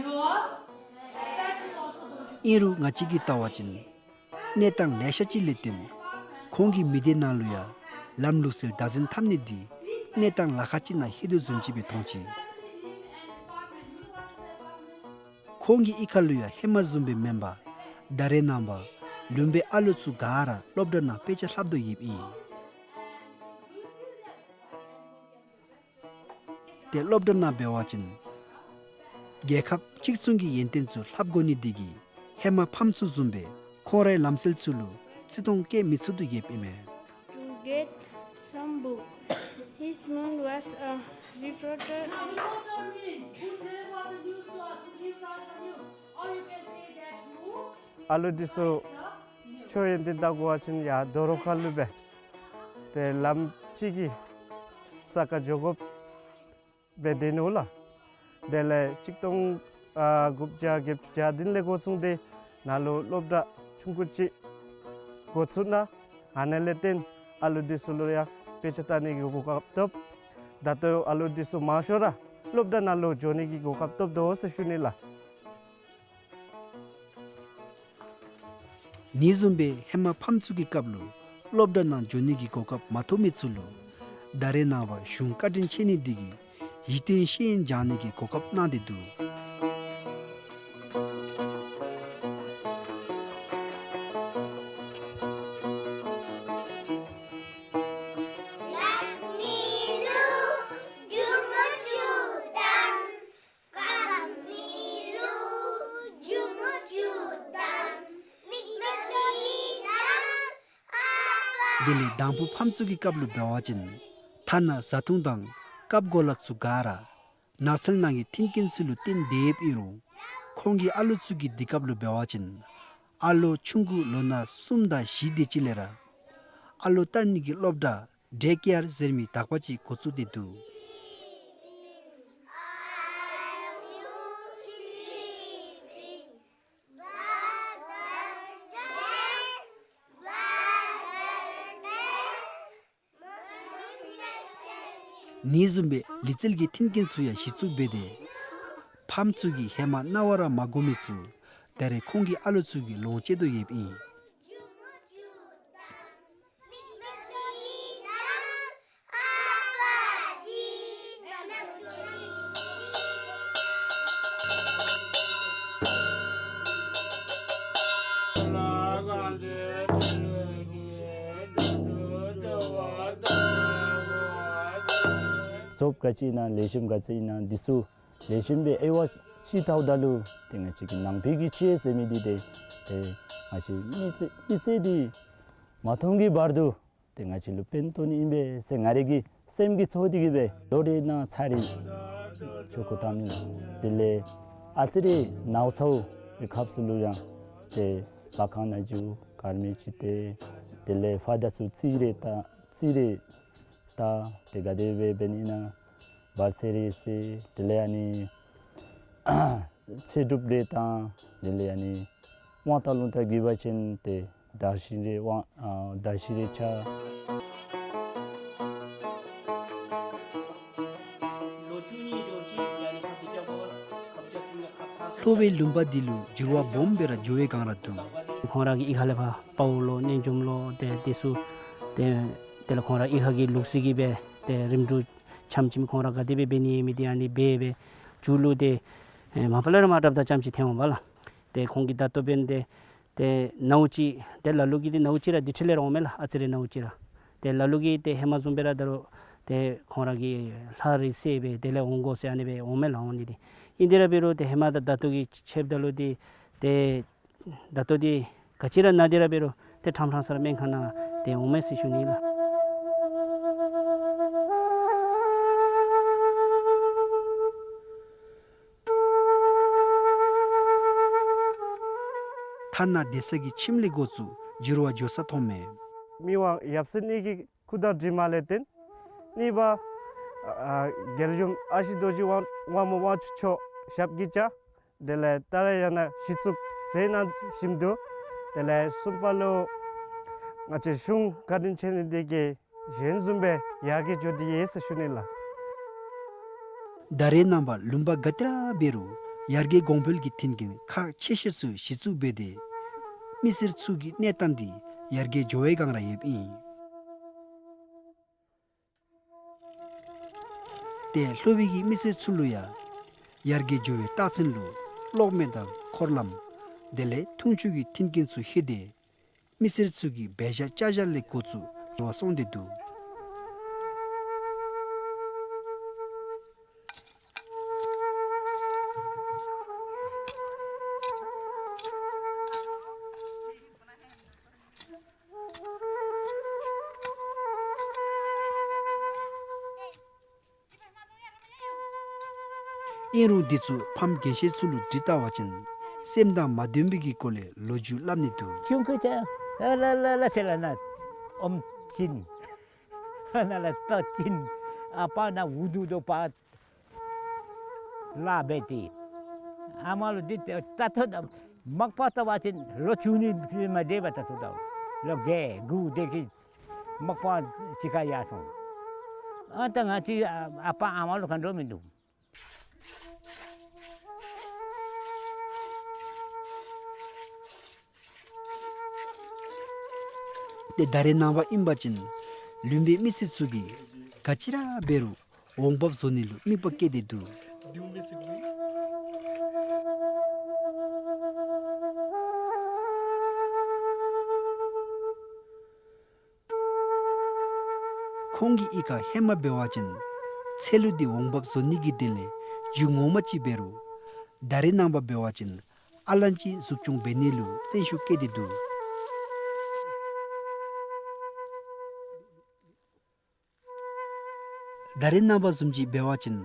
your practice also going to be. ཨིན་རུང་ང་བཅས་ཀྱིས་བལྟ་བ་ཅིན་གནས་སྟངས་ལེ་ཤ་ཅིག་ལས་བརྟེན་ཁོང་གི་མི་སྡེ་ནང་ལུ་ཡང་ལམ་ལུགས་སྲོལ་བདག་འཛིན་འཐབ་ནི་འདི་གནས་སྟངས་ལཱ་ཁག་ཅིག་ནང་ལྷོད་དོ་བཟུམ་ཅིག་སྦེ་མཐོང་ཅི། ཁོང་གི་གཡུས་ཁ་ལུ་ཡང་ཧེ་མ་བཟུམ་སྦེ་མེན་པར་ད་རེས་ནངས་པ་ལུང་པའི་ཨ་ལོ་ཚུ་ག་ར་སློབ་གྲྭ་ནང་དཔེ་ཆ་ལྷབ་དོ་ཡོདཔ་ཨིན། ཏེ་སློབ་གྲྭ་ནང་འབད་བ་ཅིན་རྒྱལ་ཁབ་གཅིག་མཚུངས་ཀྱི་ཡོན་ཏན་ཚུ་ལྷབ་དགོ་ནི་འདི་གིས་ཧེ་མ་ཕམ་ཚུ་བཟུམ་སྦེ་ཁོང་རའི་ལམ་སྲོལ་ཚུ་ལུ་བརྩི་མཐོང་བསྐྱེད་མི་ཚུགས་དོ་ཡོདཔ་ཨིན་མས། To get some book. His mom was a reporter. Now, reporter means who deliver the news to us, who gives us the news. Or you can say that who ཨ་ལོ་འདི་ཚུ་ཆོས་ཡོན་ཏན་བལྟ་དགོ་པ་ཅིན་ཡར་རྡོ་རོ་ཁ་ལུ་སྦེ་ཏེ་ལམ་གཅིག་གི་ས་ཁར་འགྱོ་དགོཔ་སྦེ་སྡོད་ནུག་ལགས། དེ་ལས་གཅིག་སྟོང་ཨ་དགུ་བརྒྱ་བརྒྱད་ཅུ་གྱ་བདུན་ལས་འགོ་བཟུང་སྟེ་ནཱ་ལུ་སློབ་གྲྭ་ཆུང་ཀུ་ཅིག་འགོ་བཙུགས་གནང་། ཨ་ནི་ལས་བརྟེན་ཨ་ལོ་འདི་ཚུ་ལུ་ཡང་དཔེ་ཆ་བལྟ་ནི་གི་གོ་སྐབས་ཐོབ། ད་ལྟོ་ཨ་ལོ་འདི་ཚུ་མང་ཤོས་ར་སློབ་གྲྭ་ནང་ལུ་འགྱོ་ནི་གི་གོ་སྐབས་ཐོབ་དོ་ཟེར་ཞུ་ནི་ལགས། ནི་བཟུམ་སྦེ་ཧེ་མ་ཕམ་ཚུ་གི་སྐབས་ལུ་སློབ་གྲྭ་ནང་འགྱོ་ནི་གི་གོ་སྐབས་མ་ཐོབ་མི་ཚུ་ལུ་ད་རེས་ནངས་པ་གཞུང་བཀའ་དྲིན་ཆེ་ནི་འདི་གིས་གཞི་རྟེན་ཤེས་ཡོན་སྦྱང་ནི་གི་གོ་སྐབས་གནང་སྟེ་འདུག། དེ་ལས་དང་ཕུ་ཕམ་ཚུ་གི་སྐབས་ལུ་འབད་བ་ཅིན་ཐ་ན་བཟའ་འཐུང་དང་རྐབ་གོ་ལ་ཚུ་ག་ར་ནགས་ཚལ་ནང་གི་མཐུན་རྐྱེན་ཚུ་ལུ་བརྟེན་ཏེ་ཡོདཔ་ཨིན་རུང་ཁོང་གི་ཨ་ལོ་ཚུ་གི་དུས་སྐབས་ལུ་འབད་བ་ཅིན་ཨ་ལོ་ཆུང་ཀུ་ལོ་ན་གསུམ་དང་བཞི་དེ་ཅིག་ལས་ར་ཨ་ལོ་བལྟ་ནི་གི་སློབ་གྲྭ་ཌེ་ཀེར་ཟེར་མི་དག་པ་ཅིག་འགོ་བཙུགས་ཏེ་འདུག། ནི་བཟུམ་སྦེ་ལུས་རྩལ་གྱི་མཐུན་རྐྱེན་ཚུ་ཡང་གཞི་བཙུགས་འབད་དེ་ཕམ་ཚུ་གིས་ཧེ་མ་རྣ་བར་མ་གོ་མི་ཚུ་ད་རེས་ཁོང་གི་ཨ་ལོ་ཚུ་གིས་ལོངས་སྤྱོད་དོ་ཡོདཔ་ཨིན། རྫོབ་ག་ཅི་ཨིན་ན་ལེགས་ཤོམ་ག་ཅི་ཨིན་ན་འདི་ཚུ་ལེགས་ཤོམ་སྦེ་དབྱེ་བ་ཕྱེ་བལྟཝ་ད་ལུ་ཏེ་ང་བཅས་ཀྱི་ནང་པའི་གི་ཆོས་ཟེར་མི་འདི་ཏེ་ཏེ་ང་བཅས་མི་ཚེ་མི་ཚེ་འདི་མ་ཐོན་གྱི་བར་དུ་ཏེ་ང་བཅས་ལུ་ཕན་ཐོགས་ནི་ཨིན་པས་ཟེར་ང་རའི་གི་སེམས་ཀྱི་ཚོར་འདི་གིས་སྦེ་ལོ་རེ་ནང་ཚར་རེ་ཆོ་ག་བཏང་མི་ལགས། དེ་ལས་ཨ་ཙི་རེ་ནཝ་ཚཝ་རེ་སྐབས་སུ་ལུ་ཡང་ཏེ་ལྷ་ཁང་ནང་འགྱོ་དཀར་མེ་ཅིག་ཏེ་དེ་ལས་ཕར་ད་ཚུ་རྩིས་རེ་བལྟ་རྩིས་རེ་བལྟ་ཏེ་ག་དེ་སྦེ་འབད་ནི་ཨིན་ན་བར་ཆད་རེ་སེལ། དེ་ལས་ཨ་ནི་ཚེ་སྒྲུབ་རེ་བཏང་། དེ་ལས་ཨ་ནི་དབང་ཐང་ལུང་ཐང་དགོ་པ་ཅིན་ཏེ་དར་ཤིང་རེ་དབང་ཨ་དར་ཤིང་རེ་ཆག། ལྷོ་པའི་ལུང་པ་འདི་ལུ་འགྱུར་བ་སྦོམ་སྦེ་ར་འགྱོ་བའི་སྒང་ར་འདུག། ཁོང་ར་གི་གཡུས་ཁ་ལས་ཕར་དཔའ་བོ་ལོ་རྣལ་འབྱོརམ་ལོ་ཏེ་འདི་ཚུ་ཏེ་དེ་ལས་ཁོང་ར་གཡུས་ཁ་གི་ལུགས་སྲོལ་གྱི་སྦེ་ཏེ་རིམ་གྲོ་འཆམ་ཅིག་ཁོང་ར་ག་དེ་སྦེ་འབད་ནི་ཡོད་མི་འདི་ཨ་ནི་འབད་སྦེ་མཇུག་ལུ་ཏེ་ཨེ་མ་པ་ལས་ར་མར་དྲགཔ་ད་རྐྱངམ་ཅིག་ཐོན་འོང་པ་ལགས། ཏེ་ཁོང་གིས་ད་ལྟོ་འབདན་ཏེ་ཏེ་ནཝ་ཅིག་ཏེ་ལ་ལུ་གིས་ཏེ་ནཝ་ཅིག་ར་དེ་འཕྲལ་ལས་ར་འོང་མས་ལགས། ཨ་ཙི་རེ་ནཝ་ཅིག་ར། ཏེ་ལ་ལུ་གིས་ཏེ་ཧེ་མ་བཟུམ་སྦེ་ར་ད་རུང་ཏེ་ཁོང་ར་གིས་ལྷ་རེ་བསད་སྦེ་དེ་ལས་འོང་དགོ་ཟེར་ཨ་ནི་སྦེ་འོང་མས་ལགས། འོང་ནི་འདི་ཨིན་ཏེ་ར་འབད་རུང་ཏེ་ཧེ་མ་དང་ད་ལྟོ་གི་ཕྱདཔ་ད་ལུ་ཏེ་ཏེ་ད་ལྟོ་འདི་ག་ཅི་ར་ན་སྟེ་ར་འབད་རུང་ཏེ་ཕྲང་ཕྲང་ས་ར་སྨན་ཁང་ནང་ཏེ་འོང་མས་ཟེར་ཞུ་ནི་ལགས། ཐ་ན་སྡོད་ས་གི་ཁྱིམ་ལས་འགོ་བཙུགས་འགྱུར་བ་འགྱོ་ས་མཐོངམ་མས། མི་དབང་ཡབ་སྲས་གཉིས་ཀྱི་སྐུ་དང་གྲིབ་མ་ལས་བརྟེན། གཉིས་པ་ཨ་རྒྱལ་ཡུམ་ཨ་ཞེ་རྡོ་རྗེ་དབང་དབང་མོ་དབང་ཕྱུག་མཆོག་ཞབས་ཀྱིས་བཅགས། དེ་ལས་ད་རེས་ཡང་ན་གཞི་བཙུགས་མཛད་གནང་བཞིན་འདུག། དེ་ལས་གསུམ་པ་ལུ་ང་བཅས་གཞུང་བཀའ་དྲིན་ཆེ་ནི་དེ་གིས་གཞན་བཟུམ་སྦེ་ཡར་རྒྱས་འགྱོ་དེས་ཟེར་ཞུ་ནི་ལགས། ད་རེས་ནངས་པ་ལུང་པ་ག་ཏེ་ར་འབད་རུང་ཡར་རྒྱས་གོང་འཕེལ་གྱི་མཐུན་རྐྱེན་ཁག་ཆེ་ཤོས་ཚུ་གཞི་བཙུགས་འབད་དེ་མི་སེར་ཚུ་གི་གནས་སྟངས་འདི་ཡར་རྒྱས་འགྱོ་བའི་སྒང་ར་ཡོདཔ་ཨིན། ཏེ་ལྷོ་པའི་གི་མི་སེར་ཚུ་ལུ་ཡང་ཡར་རྒྱས་འགྱོ་བའི་རྟགས་མཚན་ལུ་གློག་མེ་དང་འཁོར་ལམ་དེ་ལས་འཐུང་ཆུ་གི་མཐུན་རྐྱེན་ཚུ་ལྷོད་དེ་མི་སེར་ཚུ་གི་འབད་བཞག་བཅའ་བཞག་ལས་འགོ་བཙུགས་འགྱུར་བ་སོང་སྟེ་འདུག། ཨིན་རུང་འདི་ཚུ་ཕམ་རྒན་ཤོས་ཚུ་ལུ་དྲི་བལྟ་བ་ཅིན་སེམས་དང་མ་མཐུན་པའི་གི་སྐོར་ལས་ལོ་རྒྱུས་སླབ་ནི་འདུག། ཆུང་ཀུ་ཅིག་ཨ་ལ་ལ་ལ་ཟེར་ལ་ན་ཨོམ་ཅིན་ཨ་ན་ལ་ཏོ་ཅིན་ཨ་པ་ན་འུ་དུ་དོ་པ་ལ་འབད་དེ་ཨ་མ་ལུ་འདི་ད་ཐོ་ད་མག་པ་ལྟ་བ་ཅིན་ལོ་བཅུ་གཉིས་མ་འདས་པ་ད་ཐོ་ད་ལོ་བརྒྱད་དགུ་དེ་གི་མག་པ་ཅིག་ཁར་ཡར་སོང་། ཨ་ད་ང་བཅས་ཨ་པ་ཨ་མ་ལུ་ག་འདྲ་མིན་འདུག། ཏེ་ད་རེས་ནངས་པ་ཨིན་པ་ཅིན་ལུང་པའི་མི་སེར་ཚུ་གིས་ག་ཅི་ར་འབད་རུང་འོང་འབབ་བཟོ་ནི་ལུ་དམིགས་པ་བསྐྱེད་དེ་འདུག། ཁོང་གིས་གཡུས་ཁར་ཧེ་མ་འབད་བ་ཅིན་ཚལ་ལུ་འདི་འོང་འབབ་བཟོ་ནི་གི་དོན་ལས་རྒྱུ་ངོ་མ་ཅིག་འབད་རུང་ད་རེས་ནངས་པ་འབད་བ་ཅིན་ཨ་ལན་ཅིག་འཛུགས་སྐྱོང་འབད་ནི་ལུ་བརྩོན་ཤུགས་བསྐྱེད་དེ་འདུག། ད་རེས་ནངས་པ་བཟུམ་ཅིག་འབད་བ་ཅིན་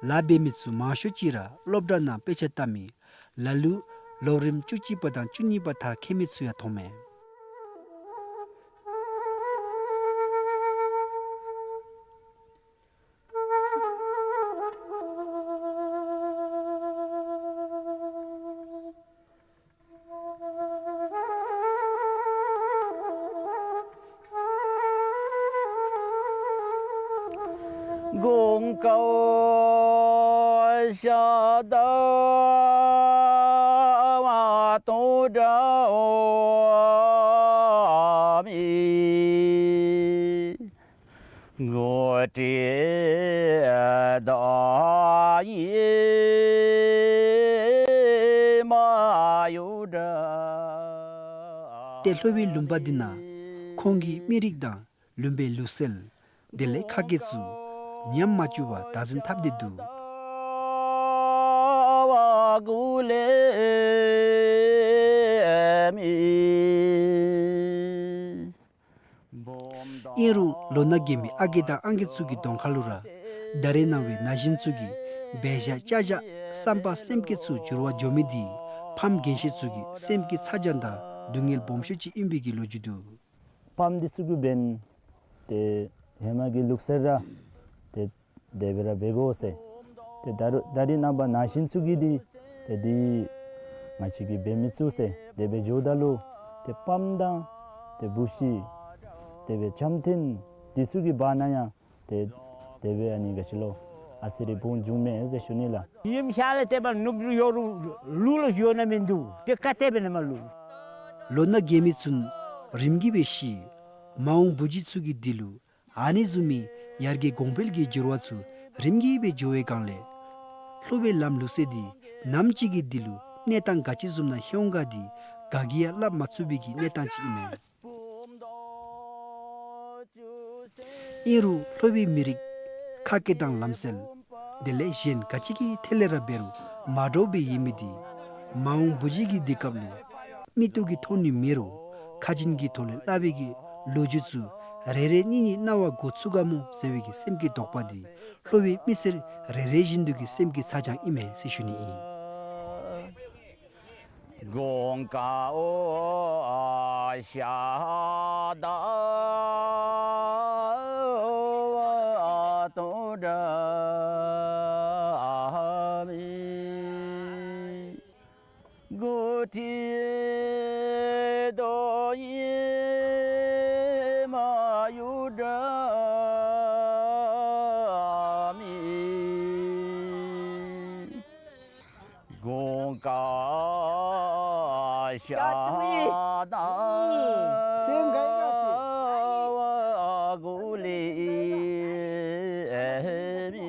ལཱ་འབད་མི་ཚུ་མང་ཤོས་ཅིག་ར་སློབ་གྲྭ་ནང་དཔེ་ཆ་ལྟ་མི་ལ་ལུ་ལོ་རིམ་བཅུ་གཅིག་པ་དང་བཅུ་གཉིས་པ་མཐར་འཁྱོལ་མི་ཚུ་ཡང་མཐོངམ་མས། གོང་བཀའ་ཤ་སྟག་མ་གཏོགས་འདྲ་མེད། ངོ་སྤྲོད་དང་ཡིད་མ་གཡོ་འདྲ། ཏེ་ལྷོ་པའི་ལུང་པ་འདི་ནང་ཁོང་གི་མི་རིགས་དང་ལུང་པའི་ལུགས་སྲོལ་དེ་ལས་ཁ་སྐད་ཚུ་ཉམས་མ་བཅུག་པར་བདག་འཛིན་འཐབ་སྟེ་འདུག། ཨིན་རུང་ལོ་ན་རྒས་མི་ཨ་རྒས་དང་ཨང་རྒས་ཚུ་གི་གདོང་ཁ་ལུ་ར་ད་རེས་ནངས་པའི་ན་གཞོན་ཚུ་གི་འབད་བཞག་བཅའ་བཞག་བསམ་པ་སེམས་བསྐྱེད་ཚུ་འགྱུར་བ་འགྱོ་མི་འདི་ཕམ་རྒན་ཤོས་ཚུ་གི་སེམས་ཀྱི་ཚ་གྱང་དང་སྡུག་བསྔལ་སྦོམ་ཤོས་ཅིག་ཨིན་པའི་གི་ལོ་རྒྱུས་འདུག། ཕམ་འདི་ཚུ་གིས་འབདན་ཏེ་ཧེ་མ་གི་ལུགས་སྲོལ་ར་ཏེ་དེ་སྦེ་ར་འབད་དགོ་ཟེར། ཏེ་ད་རུང་ད་རེས་ནངས་པ་ན་གཞོན་ཚུ་གིས་འདི་ཏེ་འདི་ང་བཅས་ཀྱིས་འབད་མི་ཚུགས་ཟེར། དེ་སྦེ་འགྱོཝ་ད་ལུ་ཏེ་ཕམ་དང་ཏེ་བུ་གཞི་དེ་སྦེ་འཆམ་མཐུན་འདི་ཚུ་གི་བར་ན་ཡང་ཏེ་དེ་སྦེ་ཨ་ནི་ག་ཅི་ལོ་ཨ་ཙི་རེ་བུང་འབྱུང་མས་ཟེར་ཞུ་ནི་ལགས། ཡུམ་ཤ་ལས་ཏེ་མ་ནུབ་ཡོད་རུང་ལུ་ལུ་ཡོད་ན་མིན་འདུག། ཏེ་ག་དེ་སྦེ་ནི་མ་ལུ། ལོ་ན་རྒས་མི་ཚུན་རིམ་གྱིས་སྦེ་ཤི། མ་འོངས་བུ་གཞི་ཚུ་གི་དུས་ལུ་ཨ་ནི་བཟུམ་མའི་ཡར་རྒྱས་གོང་འཕེལ་གྱི་འགྱུར་བ་ཚུ་རིམ་གྱིས་སྦེ་འགྱོ་བའི་སྒང་ལས་ལྷོ་པའི་ལམ་ལུགས་སྲོལ་འདི་ནམ་ཅིག་གི་དུས་ལུ་གནས་སྟངས་ག་ཅི་བཟུམ་ནང་ལྷོད་འོང་ག་འདི་ག་གིས་ཡང་སླབ་མ་ཚུགས་པའི་གི་གནས་སྟངས་ཅིག་ཨིན་མས། ཨིན་རུང་ལྷོ་པའི་མི་རིགས་ཁ་སྐད་དང་ལམ་སྲོལ་དེ་ལས་གཞན་ག་ཅི་གི་ཐད་ལས་ར་འབད་རུང་མ་འདྲཝ་སྦེ་ཡོད་མི་འདི་མ་འོངས་བུ་གཞི་གི་དུས་སྐབས་ལུ་མིག་ཏོ་གིས་མཐོང་ནི་མེད་རུང་ཁ་རྒྱུན་གྱི་ཐོག་ལས་སླབ་པའི་གི་ལོ་རྒྱུས་ཚུ་རེ་རེ་གཉིས་གཉིས་རྣ་བར་གོ་ཚུགས་ག་མོ་ཟེར་བའི་གི་སེམས་ཀྱི་དོགས་པ་འདི་ལྷོ་པའི་མི་སེར་རེ་རེ་བཞིན་དུ་གི་སེམས་ཀྱི་ཚ་གྱང་ཨིན་མས་ཟེར་ཞུ་ནི་ཨིན། གུང་དཀར་ཞལ་དར་དོ་འདྲ་མེད། མགུ་ཏོ་ཉི་མ་ཡུག་འདྲ་མེད། གུང་དཀར་ཞལ་དར་སེམས་དགའ་ཡི་ག་ཅི། གུ་ལེ་མེད།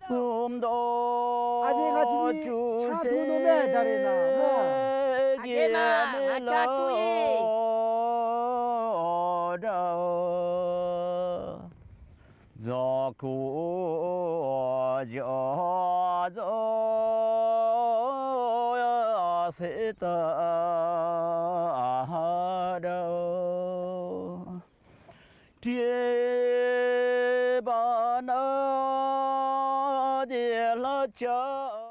བུམ་ཐོག་ཨ་ཅེ་ང་བཅས་ནི་ཆང་འཐུང་དོ་མས་ད་རེས་ནངས་མོ། ཨ་ཅེ་མ་ང་ཆང་འཐུང་ཡི། རྫོགས་སྐུ་འཇའ་ཚོན་གསལ་ལྟར་འདྲ། བཀྲེས་པ་ན་དེ་ལ་བཅའ།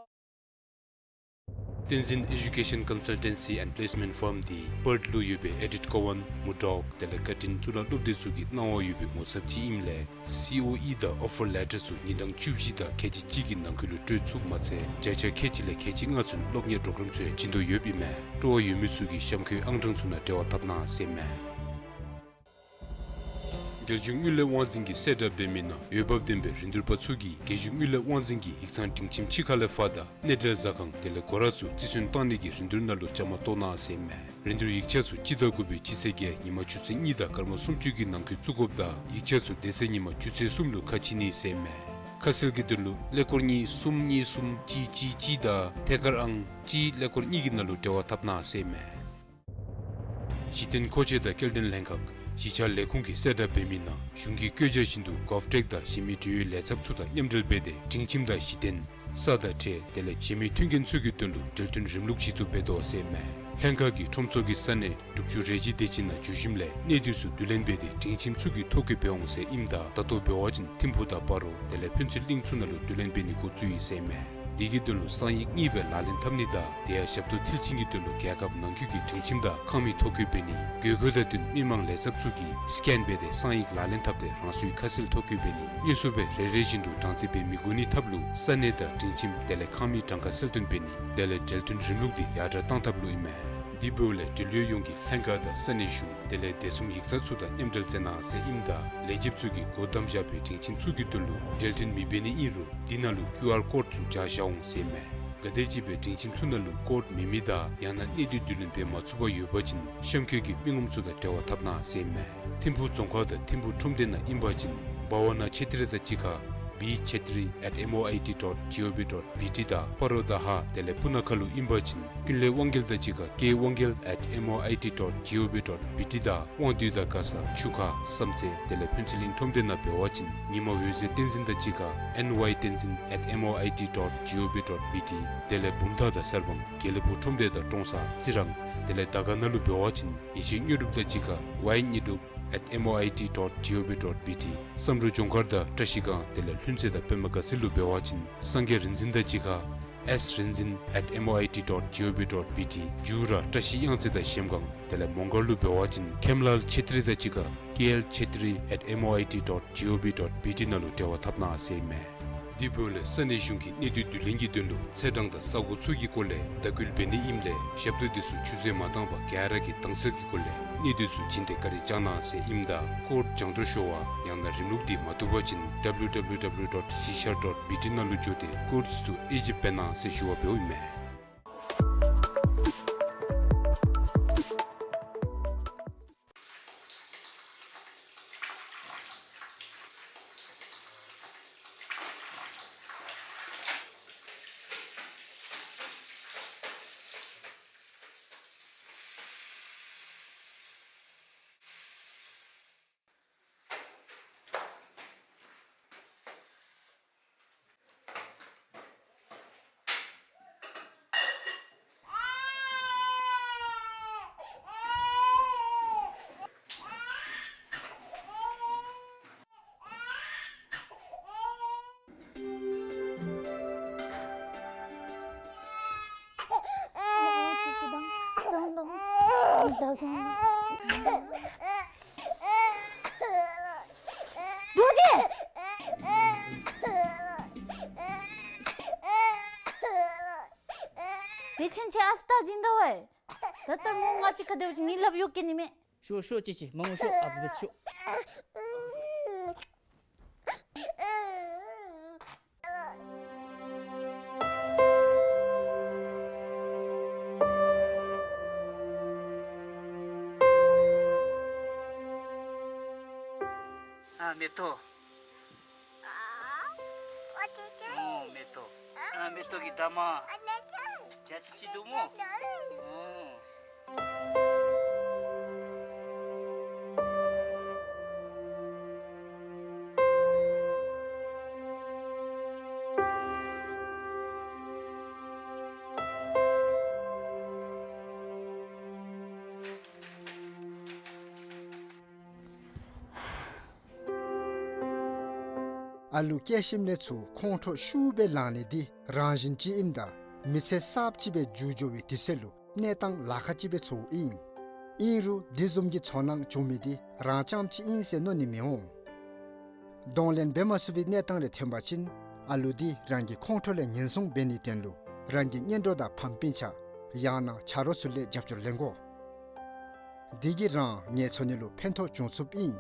བསྟན་འཛིན་Education Consultancy and Placement Firm འདི་པརཐ་ལུ་ཡོད་པའི་ཨེ་ཌིཊ་ཀོ་ཝན་མུར་ཌོག་དེ་ལས་ཀར་ཊིན་གཙུག་ལག་སློབ་སྡེ་ཚུ་གི་གནང་བ་ཡོད་པའི་ངོ་ཚབ་ཅིག་ཨིནམ་ལས་སི་ཨོ་ཨི་དང་ཨོ་ཕར་ལེ་ཊར་ཚུ་ཉིན་གྲངས་བཅུ་བཞི་དང་ཁལ་གཅིག་གཅིག་གི་ནང་འཁོད་ལུ་སྤྲོད་ཚུགསཔ་མ་ཚད་བརྒྱ་ཆ་ཁལ་གཅིག་ལས་ཁལ་གཅིག་ལྔ་ཚུན་སློབ་གཉེར་པོ་རོ་གྲམ་ཚུ་ཡང་བྱིན་དོ་ཡོདཔ་ཨིན་མས། སྤྲོ་བ་ཡོད་མི་ཚུ་གིས་གཤམ་འཁོད་ཨང་གྲངས་ཚུ་ནང་འབྲེལ་བ་འཐབ་གནང་ཟེར་ཨིན་མས། རྒྱལ་གཞུང་དངུལ་ལས་དབང་འཛིན་གྱིས་གསལ་བསྒྲགས་འབད་མི་ནང་འོས་འབབ་ལྡན་པའི་རིན་བསྡུར་པ་ཚུ་གིས་རྒྱལ་གཞུང་དངུལ་ལས་དབང་འཛིན་གྱི་ཡིག་ཚང་སྒྲིང་ཁྱིམ་ཕྱི་ཁ་ལས་ཕར་དང་གནས་འབྲེལ་ཟ་ཁང་དེ་ལས་སྒོ་ར་ཚུ་རྩིས་ཚོད་བཏང་ནི་གི་རིན་བསྡུར་ནང་ལུ་བཅའ་མར་གཏོགས་གནང་ཟེར་ཨིན་མས། རིན་བསྡུར་ཡིག་ཆ་ཚུ་སྤྱི་ཟླ་དགུ་པའི་སྤྱི་ཚེས་བརྒྱད་ཉིན་མ་ཆུ་ཚོད་གཉིས་དང་སྐར་མ་སུམ་ཅུ་གི་ནང་འཁོད་བཙུགས་དགོཔ་དང་ཡིག་ཆ་ཚུ་དེ་ཚེ་ཉིན་མ་ཆུ་ཚོད་གསུམ་ལུ་ཁ་ཕྱེ་ནི་ཟེར་ཨིན་མས། ཁ་གསལ་གྱི་དོན་ལུ་ཀླད་ཀོར་གཉིས་གསུམ་གཉིས་གསུམ་གཅིག་གཅིག་གཅིག་དང་ཐད་ཀར་ཨང་གཅིག་ཀླད་ཀོར་གཉིས་ཀྱི་ནང་ལུ་འབྲེལ་བ་འཐབ་གནང་ཟེར་ཨིན་མས། གཞི་རྟེན་མཁོ་ཆས་དང་སྐྱེལ་འདྲེན་ལྷན་ཁག་གཞིས་ཆགས་ལས་ཁུངས་ཀྱིས་གསལ་བསྒྲགས་འབད་མི་ནང་གཞུང་གི་བཀོད་རྒྱ་བཞིན་དུ་གོབ་ཊེཀ་དང་གཞན་མི་འབྲེལ་ཡོད་ལས་ཚབ་ཚུ་དང་མཉམ་འབྲེལ་འབད་དེ་སྒྲིང་ཁྱིམ་དང་གཞི་རྟེན་ས་དང་ཁྲལ་དེ་ལས་གཞན་མི་མཐུན་རྐྱེན་ཚུ་གི་དོན་ལུ་འབྲེལ་མཐུན་རིམ་ལུགས་གཞི་བཙུགས་འབད་དོ་ཟེར་ཨིན་མས། ལྷན་ཁག་གིས་ཁྲོམ་ཚོགས་ཀྱི་ས་གནས་དྲུག་ཅུ་རེ་གཅིག་དེ་ཅིག་ནང་འགྱོ་ཞིནམ་ལས་གནས་སྡུད་ཚུ་བསྡུ་ལེན་འབད་དེ་སྒྲིང་ཁྱིམ་ཚུ་གི་ཐོ་བཀོད་འབད་འོང་ཟེར་ཨིནམ་ད་ད་ལྟོ་འབད་བ་ཅིན་ཐིམ་ཕུག་དང་སྤ་རོ་དེ་ལས་ཕུན་ཚོགས་གླིང་ཚུ་ནང་ལུ་བསྡུ་ལེན་འབད་ནི་འགོ་བཙུགས་ཡི་ཟེར་ཨིན་མས། དེ་གི་དོན་ལུ་གསང་ཡིག་གཉིས་སྦེ་ལག་ལེན་འཐབ་ནི་དང་དེ་ཡང་ཞབས་ཏོག་མཐིལ་ཕྱིན་གྱི་དོན་ལུ་རྒྱལ་ཁབ་ནང་འཁོད་ཀྱི་སྒྲིང་ཁྱིམ་དང་ཁང་མིག་ཐོ་བཀོད་འབད་ནི། དགོས་མཁོ་དང་བསྟུན་མི་མང་ལས་ཚབ་ཚུ་གིས་སི་ཀེན་འབད་དེ་གསང་ཡིག་ལག་ལེན་འཐབ་སྟེ་རང་སོའི་ཁ་གསལ་ཐོ་བཀོད་འབད་ནི། དངོས་སུ་སྦེ་རེ་རེ་བཞིན་དུ་གྲངས་རྩིས་འབད་མི་དགོ་ནི་ཐབས་ལུ་ས་གནས་དང་སྒྲིང་ཁྱིམ་དེ་ལས་ཁང་མིག་གྲངས་ཀ་གསལ་སྟོན་འབད་ནི། དེ་ལས་འབྲེལ་མཐུན་རིམ་ལུགས་འདི་ཡར་དྲག་བཏང་ཐབས་ལུ་ཨིན་མས། དེ་འབདཝ་ལས་འབྲེལ་ཡོད་ཡོངས་ཀྱིས་ལྷན་ཁག་དང་ས་གནས་གཞུང་དེ་ལས་བདེ་སྲུང་ཡིག་ཚང་ཚུ་དང་མཉམ་འབྲེལ་མཛད་གནང་ཟེར་ཨིནམ་ད་ལས་བྱེདཔ་ཚུ་གིས་སྒོ་བསྡམས་བཞག་པའི་སྒྲིང་ཁྱིམ་ཚུ་གི་དོན་ལུ་འབྲེལ་མཐུན་མི་འབད་ནི་ཨིན་རུང་འདི་ནང་ལུ་ཀིའུ་ཨར་ཀོཌ་ཚུ་བཞག་བཞག་འོང་ཟེར་ཨིན་མས། ག་དེམ་ཅིག་སྦེ་སྒྲིང་ཁྱིམ་ཚུ་ནང་ལུ་ཀོཌ་མེད་མི་དང་ཡང་ན་གནས་སྡུད་བསྡུ་ལེན་འབད་མ་ཚུགས་པར་ཡོད་པ་ཅིན་གཤམ་འཁོད་ཀྱི་མི་ངོམ་ཚུ་དང་འབྲེལ་བ་འཐབ་གནང་ཟེར་ཨིན་མས། ཐིམ་ཕུག་རྫོང་ཁག་དང་ཐིམ་ཕུག་ཁྲོམ་སྡེ་ནང་ཨིན་པ་ཅིན་བྷ་ཝ་ན་ཆེ་ཏྲི་དང་གཅིག་ཁར་བི་ཆེ་ཏྲི་ཨེཊ་ཨེམ་ཨོ་ཨའི་ཊི་ཌོཊ་ཇི་ཨོ་བི་ཌོཊ་བི་ཊི་དང་སྤ་རོ་དང་ཧཱ་དེ་ལས་སྤུ་ན་ཁ་ལུ་ཨིན་པ་ཅིན་ཀུན་ལེགས་དབང་རྒྱལ་དང་གཅིག་ཁར་ཀེ་དབང་རྒྱལ་ཨེཊ་ཨེམ་ཨོ་ཨའི་ཊི་ཌོཊ་ཇི་ཨོ་བི་ཌོཊ་བི་ཊི་དང་དབང་འདུས་དང་མགར་ས་ཆུ་ཁ་བསམ་རྩེ་དེ་ལས་ཕུན་ཚོགས་གླིང་ཁྲོམ་སྡེ་ནང་འབད་བ་ཅིན་ཉི་མ་འོད་ཟེར་བསྟན་འཛིན་དང་གཅིག་ཁར་ཨེན་ཝའི་བསྟན་འཛིན་ཨེཊ་ཨེམ་ཨོ་ཨའི་ཊི་ཌོཊ་ཇི་ཨོ་བི་ཌོཊ་བི་ཊི་དེ་ལས་བུམ་ཐང་དང་གསར་སྤང་དགེ་ལེགས་ཕུག་ཁྲོམ་སྡེ་དང་ཀྲོང་གསར་རྩི་རང་དེ་ལས་དར་དཀར་ན་ལུ་འབད་བ་ཅིན་ཡེ་ཤེས་དངོས་གྲུབ་དང་གཅིག་ཁར་ཝའི་དངོས་གྲུབ་ཨེཊ་ཨེམ་ཨོ་ཨའི་ཊི་ཌོཊ་ཇི་ཨོ་བི་ཌོཊ་བི་ཊི། བསམ་འགྲུབ་ལྗོངས་མཁར་དང་བཀྲ་ཤིས་སྒང་དེ་ལས་ལྷུན་རྩེ་དང་པདྨ་དགའ་ཚལ་ལུ་འབད་བ་ཅིན་སངས་རྒྱས་རིག་འཛིན་དང་གཅིག་ཁར་ཨེསི་རིག་འཛིན་ཨེཊ་ཨེམ་ཨོ་ཨའི་ཊི་ཌོཊ་ཇི་ཨོ་བི་ཌོཊ་བི་ཊི། འཇུ་ར་བཀྲ་ཤིས་གཡང་རྩེ་དང་གཞལམ་སྒང་དེ་ལས་མོང་སྒར་ལུ་འབད་བ་ཅིན་ཁེམ་ལཱལ་ཆེ་ཏྲི་དང་གཅིག་ཁར་ཀེ་ཨེལ་ཆེ་ཏྲི་ཨེཊ་ཨེམ་ཨོ་ཨའི་ཊི་ཌོཊ་ཇི་ཨོ་བི་ཌོཊ་བི་ཊི་ནང་ལུ་འབྲེལ་བ་འཐབ་གནང་ཟེར་ཨིན་མས། དེ་འབདཝ་ལས་ས་གནས་གཞུང་གིས་གནས་སྡུད་བསྡུ་ལེན་གྱི་དོན་ལུ་ཚེས་གྲངས་དང་ས་གོ་ཚུ་གི་སྐོར་ལས་དྭགས་སྐུལ་འབད་ནི་ཨིནམ་ལས་ཞབས་ཏོག་དེ་ཚུ་ཆུད་ཟོས་མ་བཏང་བར་ག་ར་གིས་དྭངས་གསལ་གྱི་སྒོ་ལས་གནས་སྡུད་ཚུ་བྱིན་ཏེ་བཀའ་དྲིན་བསྐྱང་གནང་ཟེར་ཨིནམ་ད་ཀོཌ་སྦྱང་དོར་ཤོར་བ་ཡང་ན་རིམ་ལུགས་འདི་མ་བཏུབ་པ་ཅིན་W W W dot གཞིས་ཆགས་dot B T ནང་ལུ་འགྱོ་སྟེ་ཀོཌ་ཚུ་དབྱེ་ཞིབ་འབད་གནང་ཟེར་ཞུ་བ་འབདཝ་ཨིན་མས། ད་དུང་། རྡོ་རྗེ། དེ་ཕྱིན་ཆད་ཨ་རྟག་སྦྱིན་དོ་བས། ད་ལྟ་ངོ་ང་གཅིག་ཁར་སྡོད་ཅིག་ངེ་ལགཔ་གཡོག་གེ་ནི་མས། ཤོག་ཤོག་ཅིག་ཅིག་མ་འོང་ཤོག་ཨ་བུ་བས་ཤོག། ཨ་མེ་ཏོག། ཨོ་མེ་ཏོག། ཨ་མེ་ཏོག་གི་འདབ་མ། བྱ་ཅི་ཅི་འདུག་སྨོ། ཨོ། ཨ་ལུ་སྐྱེས་ཞིནམ་ལས་ཚུར་ཁོང་ཁྲོ་ཤུགས་སྦེ་ལངས་ནི་འདི་རང་བཞིན་ཅིག་ཨིནམ་ད་མི་ཚེ་གསརཔ་ཅིག་སྦེ་འགྱོ་འགྱོ་བའི་དུས་ཚོད་ལུ་གནས་སྟངས་ལཱ་ཁག་ཅིག་སྦེ་ཚོརཝ་ཨིན། ཨིན་རུང་འདི་བཟུམ་གྱི་ཚོར་སྣང་བྱུང་མི་འདི་རང་རྐྱངམ་ཅིག་ཨིན་ཟེར་མནོ་ནི་མི་འོང་། གདོང་ལེན་འབད་མ་ཚུགས་པའི་གནས་སྟངས་རེ་ཐོན་པ་ཅིན་ཨ་ལུ་འདི་རང་གི་ཁོང་ཁྲོ་ལས་ཉེན་སྲུང་འབད་ནིའི་དོན་ལུ་རང་གི་གཉེན་གྲོགས་དང་ཕམ་སྤུན་ཆ་ཡང་ན་ཆ་རོགས་ཚུ་ལས་རྒྱབ་སྐྱོར་ལེན་དགོ། འདི་གིས་རང་ངལ་འཚོ་ནི་ལུ་ཕན་ཐོགས་འབྱུང་ཚུགསཔ་ཨིན།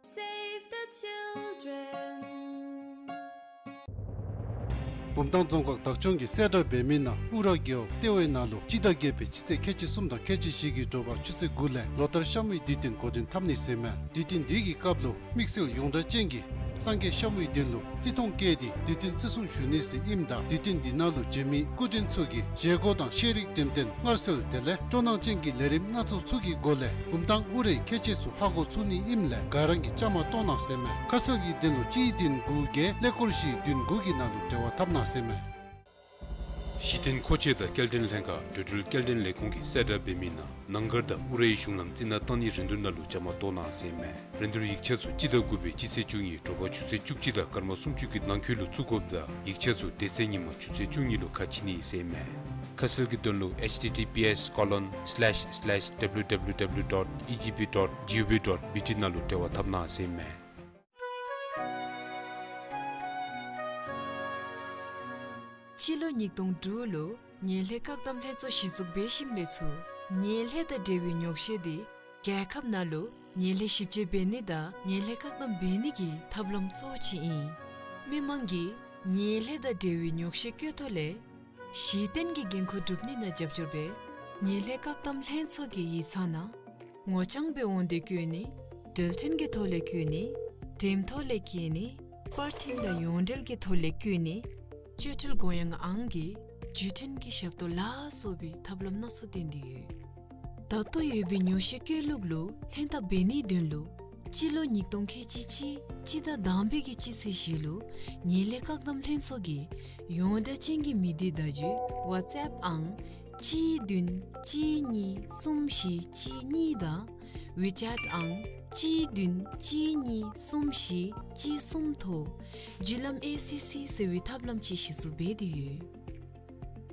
Save the children. བུམ་ཐང་རྫོང་ཁག་བདག་སྐྱོང་གིས་གསལ་བསྒྲགས་འབད་མི་ནང་ཨུ་ར་རྒེད་འོག་ལྟེ་བའི་ནང་ལུ་སྤྱི་ཟླ་བརྒྱད་པའི་སྤྱི་ཚེས་ཁལ་གཅིག་གསུམ་དང་ཁལ་གཅིག་བཞི་གི་དྲོ་པ་ཆུ་ཚོད་དགུ་ལས་ལོ་ལྟར་གཤམ་བུའི་དུས་སྟོན་འགོ་འདྲེན་འཐབ་ནི་ཟེར་མས། དུས་སྟོན་འདི་གི་སྐབས་ལུ་དམིགས་བསལ་ཡོངས་གྲགས་ཅན་གྱི་སངས་རྒྱས་གཤམ་བུའི་གདན་ལུ་བརྩི་མཐོང་བསྐྱེད་དེ་དུས་སྟོན་བརྩི་སྲུང་ཞུ་ནི་ཟེར་ཨིནམ་ད་དུས་སྟོན་འདི་ནང་ལུ་བྱོན་མི་སྐུ་མགྲོན་ཚུ་གིས་བཞེས་སྒོ་དང་ཤེས་རིག་འགྲེམས་སྟོན་སྔར་སྲོལ་དེ་ལས་སྤྲོ་སྣང་ཅན་གྱི་ལས་རིམ་སྣ་ཚོགས་ཚུ་གི་སྒོ་ལས་བུམ་ཐང་ཨུ་རའི་ཁྱད་ཆོས་ཚུ་ཧ་གོ་ཚུགས་ནི་ཨིནམ་ལས་ག་ར་གིས་བཅའ་མར་གཏོགས་གནང་ཟེར་མས། ཁ་གསལ་གྱི་དོན་ལུ་གཅིག་བདུན་དགུ་བརྒྱད་ཀླད་ཀོར་བཞི་བདུན་དགུ་གི་ནང་ལུ་འབྲེལ་བ་འཐབ་གནང་ཟེར་མས། གཞི་རྟེན་མཁོ་ཆས་དང་སྐྱེལ་འདྲེན་ལྷན་ཁག་འགྲོ་འགྲུལ་སྐྱེལ་འདྲེན་ལས་ཁུངས་ཀྱིས་གསལ་བསྒྲགས་འབད་མི་ནང་ནང་སྒར་དང་ཨུ་རའི་གཞུང་ལམ་རྩི་ནག་བཏང་ནིའི་རིན་བསྡུར་ནང་ལུ་བཅའ་མར་གཏོགས་གནང་ཟེར་མས། རིན་བསྡུར་ཡིག་ཆ་ཚུ་སྤྱི་ཟླ་དགུ་པའི་སྤྱི་ཚེས་བཅུ་གཉིས་དྲོ་པ་ཆུ་ཚོད་བཅུ་གཅིག་དང་སྐར་མ་སུམ་ཅུ་གི་ནང་འཁོད་ལུ་བཙུགས་དགོཔ་དང་ཡིག་ཆ་ཚུ་དེ་ཚེ་ཉིན་མ་ཆུ་ཚོད་བཅུ་གཉིས་ལུ་ཁ་ཕྱེ་ནི་ཟེར་མས། ཁ་གསལ་གྱི་དོན་ལུ་H T T P S colon slash slash W W W dot E G P dot G O V dot B T ནང་ལུ་འབྲེལ་བ་འཐབ་གནང་ཟེར་མས། སྤྱི་ལོ་ཉིས་སྟོང་དྲུག་ལུ་ངན་ལྷད་བཀག་སྡོམ་ལྷན་ཚོགས་གཞི་བཙུགས་འབད་ཞིནམ་ལས་ཚུར་ངན་ལྷད་དང་འབྲེལ་བའི་ཉོགས་བཤད་འདི་རྒྱལ་ཁབ་ནང་ལུ་ངན་ལྷད་ཞིབ་དཔྱད་འབད་ནི་དང་ངན་ལྷད་བཀག་སྡོམ་འབད་ནི་གི་ཐབས་ལམ་གཙོ་བོ་ཅིག་ཨིན། མི་མང་གིས་ངན་ལྷད་དང་འབྲེལ་བའི་ཉོགས་བཤད་བཀོད་ཐོག་ལས་གཞི་རྟེན་གྱི་འགན་ཁུར་སྒྲུབ་ནི་ནང་རྒྱབ་སྐྱོར་འབད་ངན་ལྷད་བཀག་སྡོམ་ལྷན་ཚོགས་ཀྱི་ཡིག་ཚང་ནང་ངོ་རྐྱང་སྦེ་འོང་སྟེ་བཀོད་ནི། འབྲེལ་ཐོན་གྱི་ཐོག་ལས་བཀོད་ནི། འགྲེམས་ཐོག་ལས་བཀོད་ནི། པར་འཕྲིན་དང་ཡོངས་འབྲེལ་གྱི་ཐོག་ལས་བཀོད་ནི། སྤྱོད་ཁྲལ་དགོངས་ཡངས་ཨང་གི་བརྒྱུད་འཕྲིན་གྱི་ཞབས་ཏོག་ལ་སོགས་པའི་ཐབས་ལམ་སྣ་ཚོགས་བཏོན་ཏེ་ཡོད། ད་ལྟོ་ཡོད་པའི་ཉོགས་བཤད་བཀོད་ལུགས་ལུ་ལྷན་ཐབས་འབད་ནིའི་དོན་ལུ་སྤྱི་ལོ་ཉིས་སྟོང་ཁལ་གཅིག་གཅིག་སྤྱི་ཟླ་དང་པའི་གི་སྤྱི་ཚེས་བཞི་ལུ་ངན་ལྷད་བཀག་སྡོམ་ལྷན་ཚོགས་ཀྱི་ཡོངས་གྲགས་ཅན་གྱི་མི་སྡེ་བརྡ་བརྒྱུད་ཝཊས་ཨེཔ་ཨང་གཅིག་བདུན་གཅིག་གཉིས་གསུམ་བཞི་གཅིག་གཉིས་དང་ཝེ་ཅེཊ་ཨང་གཅིག་བདུན་གཅིག་གཉིས་གསུམ་བཞི་གཅིག་གསུམ་ཐོག་བརྒྱུད་ལམ་ཨེ་སི་སི་ཟེར་བའི་ཐབས་ལམ་ཅིག་གཞི་བཙུགས་འབད་དེ་ཡོད།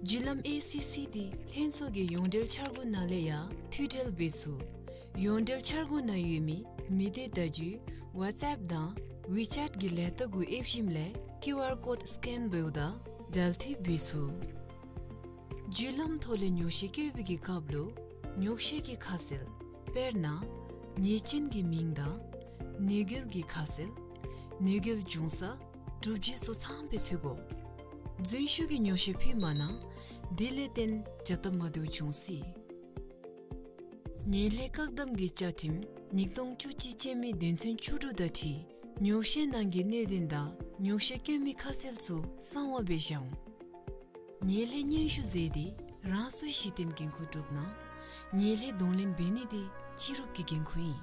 བརྒྱུད་ལམ་ཨེ་སི་སི་འདི་ལྷན་ཚོགས་ཀྱི་ཡོངས་འབྲེལ་འཆར་སྒོ་ནང་ལས་ཡང་མཐུད་འབྲེལ་འབད་ཚུགས། ཡོངས་འབྲེལ་འཆར་སྒོ་ནང་ཡོད་མི་མི་སྡེ་བརྡ་བརྒྱུད་ཝཊས་ཨེཔ་དང་ཝེ་ཅེཊ་གི་ལས་རྟགས་གུ་ཨེབ་ཞིནམ་ལས་ཀིའུ་ཨར་ཀོཌ་སི་ཀེན་འབདཝ་ད་འབྲེལ་མཐུད་འབད་ཚུགས། བརྒྱུད་ལམ་ཐོག་ལས་ཉོགས་བཤད་བཀོད་པའི་གི་སྐབས་ལུ་ཉོགས་བཤད་ཀྱི་ཁ་གསལ་དཔེར་ན་ཉེས་ཅན་གྱི་མིང་དང་གནོད་འགེལ་གྱི་ཁ་གསལ་གནོད་འགེལ་འབྱུང་ས་གྲུབ་རྗེས་སོགས་ཚངམ་སྦེ་ཚུད་དགོ། རྫུན་ཞུ་གི་ཉོགས་བཤད་ཕུལ་མ་གནང་། དེ་ལས་བརྟེན་བྱ་སྟབས་མ་བདེཝ་འབྱུང་སྲིད། ངན་ལྷད་བཀག་སྡོམ་གྱི་བཅའ་ཁྲིམས་ཉིས་སྟོང་བཅུ་གཅིག་ཅན་མའི་དོན་ཚན་བཅུ་དྲུག་དང་འཁྲིལ་ཉོགས་བཤད་ནང་གི་གནད་དོན་དང་ཉོགས་བཤད་བཀོད་མི་ཁ་གསལ་ཚུ་གསང་བ་སྦེ་བཞག་འོང་། ངན་ལྷད་སྙན་ཞུ་མཛད་དེ་རང་སོའི་གཞི་རྟེན་འགན་ཁུར་སྒྲུབ་གནང་། ངན་ལྷད་གདོང་ལེན་འབད་ནི་དེ་སྤྱི་རུབ་ཀྱི་འགན་ཁུར་ཨིན།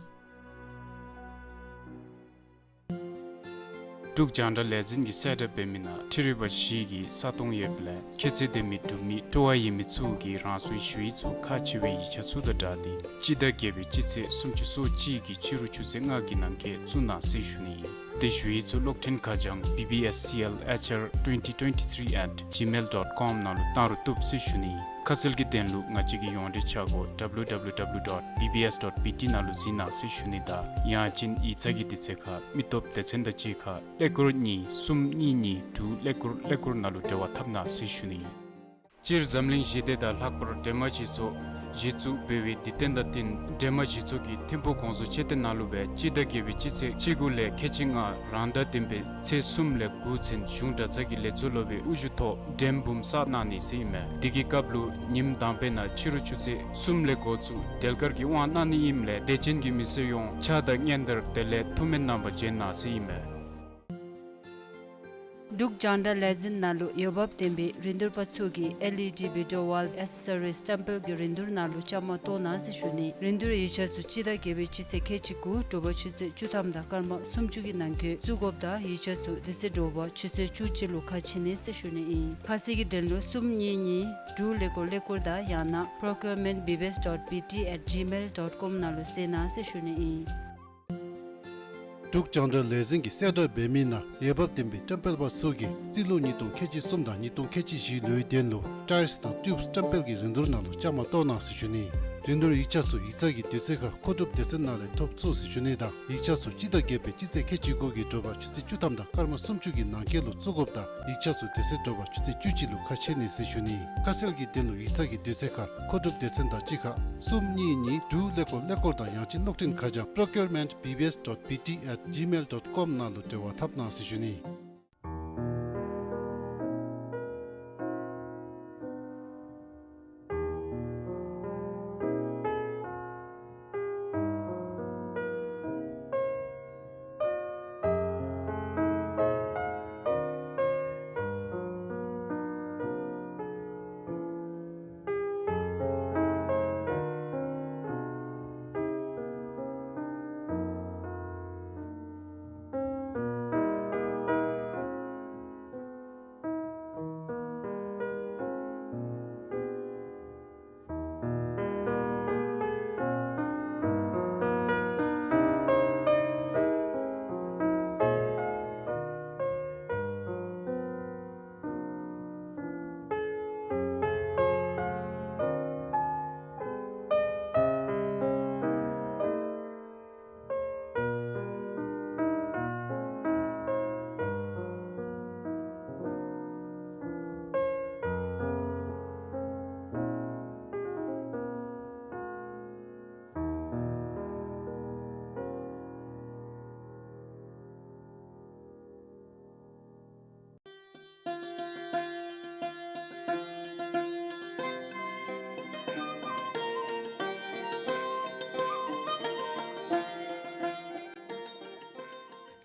འབྲུག་རྒྱང་བསྒྲགས་ལས་འཛིན་གྱིས་གསལ་བསྒྲགས་འབད་མི་ནང་འཕྲུལ་རིག་པ་བཞི་གི་ས་སྟོང་ཡོདཔ་ལས་ཁྱད་ཚད་ལྡན་མི་འབྲུག་མི་སྤྲོ་བ་ཡོད་མི་ཚུ་གིས་རང་སོའི་ཞུ་ཡིག་ཚུ་ཁག་ཆེ་བའི་ཡིག་ཆ་ཚུ་དང་སྦྲགས་ཏེ་སྤྱི་ཟླ་བརྒྱད་པའི་སྤྱི་ཚེས་སུམ་ཅུ་སོ་གཅིག་གི་ཕྱི་རུ་ཆུ་ཚོད་ལྔ་གི་ནང་འཁོད་བཙུགས་གནང་ཟེར་ཞུ་ནི་ཨིན། དེ་ཞུ་ཡིག་ཚུ་གློག་འཕྲིན་ཁ་བྱང་B B S C L H R twenty twenty-three at gmail dot com ནང་ལུ་བཏང་རུང་བཏུབ་ཟེར་ཞུ་ནི། ཁ་གསལ་གྱི་དོན་ལུ་ང་བཅས་ཀྱི་ཡོངས་འབྲེལ་ཆ་སྒོ་W W W dot B B S dot B T ནང་ལུ་གཟིགས་གནང་ཟེར་ཞུ་ནི་དང་ཡང་ཅིན་ཡིག་ཚང་གི་དུས་ཚོད་ཁར་མི་སྟོབས་སྡེ་ཚན་དང་གཅིག་ཁར་ཀླད་ཀོར་གཉིས་གསུམ་གཉིས་གཉིས་དྲུག་ཀླད་ཀོར་ཀླད་ཀོར་ནང་ལུ་འབྲེལ་བ་འཐབ་གནང་ཟེར་ཞུ་ནི། སྤྱིར་འཛམ་གླིང་ཞི་བདེ་དང་ལྷག་པར་སྒྲོལ་མ་སྤྱི་ཚོགས་གཞི་བཙུགས་འབད་བའི་དུས་སྟོན་དང་བསྟུན་སྒྲོལ་མ་སྤྱི་ཚོགས་ཀྱིས་ཐིམ་ཕུག་གོང་བཟོ་མཆོད་རྟེན་ནང་ལུ་སྦེ་སྤྱི་ཟླ་བརྒྱད་པའི་སྤྱི་ཚེས་བཅུ་དགུ་ལས་ཁལ་གཅིག་ལྔ་རང་ཟླ་བདུན་པའི་ཚེས་གསུམ་ལས་དགུ་ཚུན་གཞུང་གྲྭ་ཚང་གི་ལས་ཚོགས་སློབ་དཔོན་དབུ་བཞུགས་ཐོག་འགྲེམས་འབུམ་བསགས་གནང་ནི་ཟེར་ཨིན་མས། དེ་གི་སྐབས་ལུ་ཉིནམ་དང་པའི་ནང་ཕྱི་རུ་ཆུ་ཚོད་གསུམ་ལས་འགོ་བཙུགས་སྒྲོལ་དཀར་གྱི་དབང་གནང་ནི་ཨིནམ་ལས་དད་ཅན་གྱི་མི་སེར་ཡོངས་ཕྱག་དང་སྙན་དར་དེ་ལས་ཐུགས་སྨོན་གནང་བར་བྱོན་གནང་ཟེར་ཨིན་མས། འབྲུག་རྒྱང་བསྒྲགས་ལས་འཛིན་ནང་ལུ་འོས་འབབ་ལྡན་པའི་རིན་བསྡུར་པ་ཚུ་གིས་L E D video wall accessories སྤྲང་པོ་གི་རིན་བསྡུར་ནང་ལུ་བཅའ་མར་གཏོགས་གནང་ཟེར་ཞུ་ནི། རིན་བསྡུར་ཡིག་ཆ་ཚུ་སྤྱི་ཟླ་བརྒྱད་པའི་སྤྱི་ཚེས་ཁལ་གཅིག་དགུ་དྲོ་པ་ཆུ་ཚོད་བཅུ་ཐམ་དང་སྐར་མ་སུམ་ཅུ་གི་ནང་འཁོད་བཙུགས་དགོཔ་དང་ཡིག་ཆ་ཚུ་དེ་ཚེ་དྲོ་པ་ཆུ་ཚོད་བཅུ་གཅིག་ལུ་ཁ་ཕྱེ་ནི་ཟེར་ཞུ་ནི་ཨིན། ཁ་གསལ་གྱི་དོན་ལུ་གསུམ་གཉིས་གཉིས་དྲུག་ཀླད་ཀོར་ཀླད་ཀོར་དང་ཡང་ན procurement B B S dot B T at gmail dot com ནང་ལུ་གཟིགས་གནང་ཟེར་ཞུ་ནི་ཨིན། འབྲུག་རྒྱང་བསྒྲགས་ལས་འཛིན་གྱིས་གསལ་བསྒྲགས་འབད་མི་ནང་འོས་འབབ་ལྡན་པའི་སྤྲང་པོ་པ་ཚུ་གིས་རྩིས་ལོ་ཉིས་སྟོང་ཁལ་གཅིག་གསུམ་དང་ཉིས་སྟོང་ཁལ་གཅིག་བཞི་ལོའི་དོན་ལུ་ཊའིརསི་དང་ཊིའུབསི་སྤྲང་པོ་གི་རིན་བསྡུར་ནང་ལུ་བཅའ་མར་གཏོགས་གནང་ཟེར་ཞུ་ནི། རིན་བསྡུར་ཡིག་ཆ་ཚུ་ཡིག་ཚང་གི་དུས་ཚོད་ཁར་མཁོ་སྒྲུབ་སྡེ་ཚན་ནང་ལས་ཐོབ་ཚུགས་ཟེར་ཞུ་ནི་དང་ཡིག་ཆ་ཚུ་སྤྱི་ཟླ་བརྒྱད་པའི་སྤྱི་ཚེས་ཁལ་གཅིག་དགུ་གི་དྲོ་པ་ཆུ་ཚོད་བཅུ་ཐམ་དང་སྐར་མ་སུམ་ཅུ་གི་ནང་འཁོད་ལུ་བཙུགས་དགོཔ་དང་ཡིག་ཆ་ཚུ་དེ་ཚེ་དྲོ་པ་ཆུ་ཚོད་བཅུ་གཅིག་ལུ་ཁ་ཕྱེ་ནི་ཟེར་ཞུ་ནི། ཁ་གསལ་གྱི་དོན་ལུ་ཡིག་ཚང་གི་དུས་ཚོད་ཁར་མཁོ་སྒྲུབ་སྡེ་ཚན་དང་གཅིག་ཁར་གསུམ་གཉིས་གཉིས་དྲུག་ཀླད་ཀོར་ཀླད་ཀོར་དང་ཡང་ཅིན་གློག་འཕྲིན་ཁ་བྱང་procurement B B S dot B T at gmail dot com ནང་ལུ་འབྲེལ་བ་འཐབ་གནང་ཟེར་ཞུ་ནི།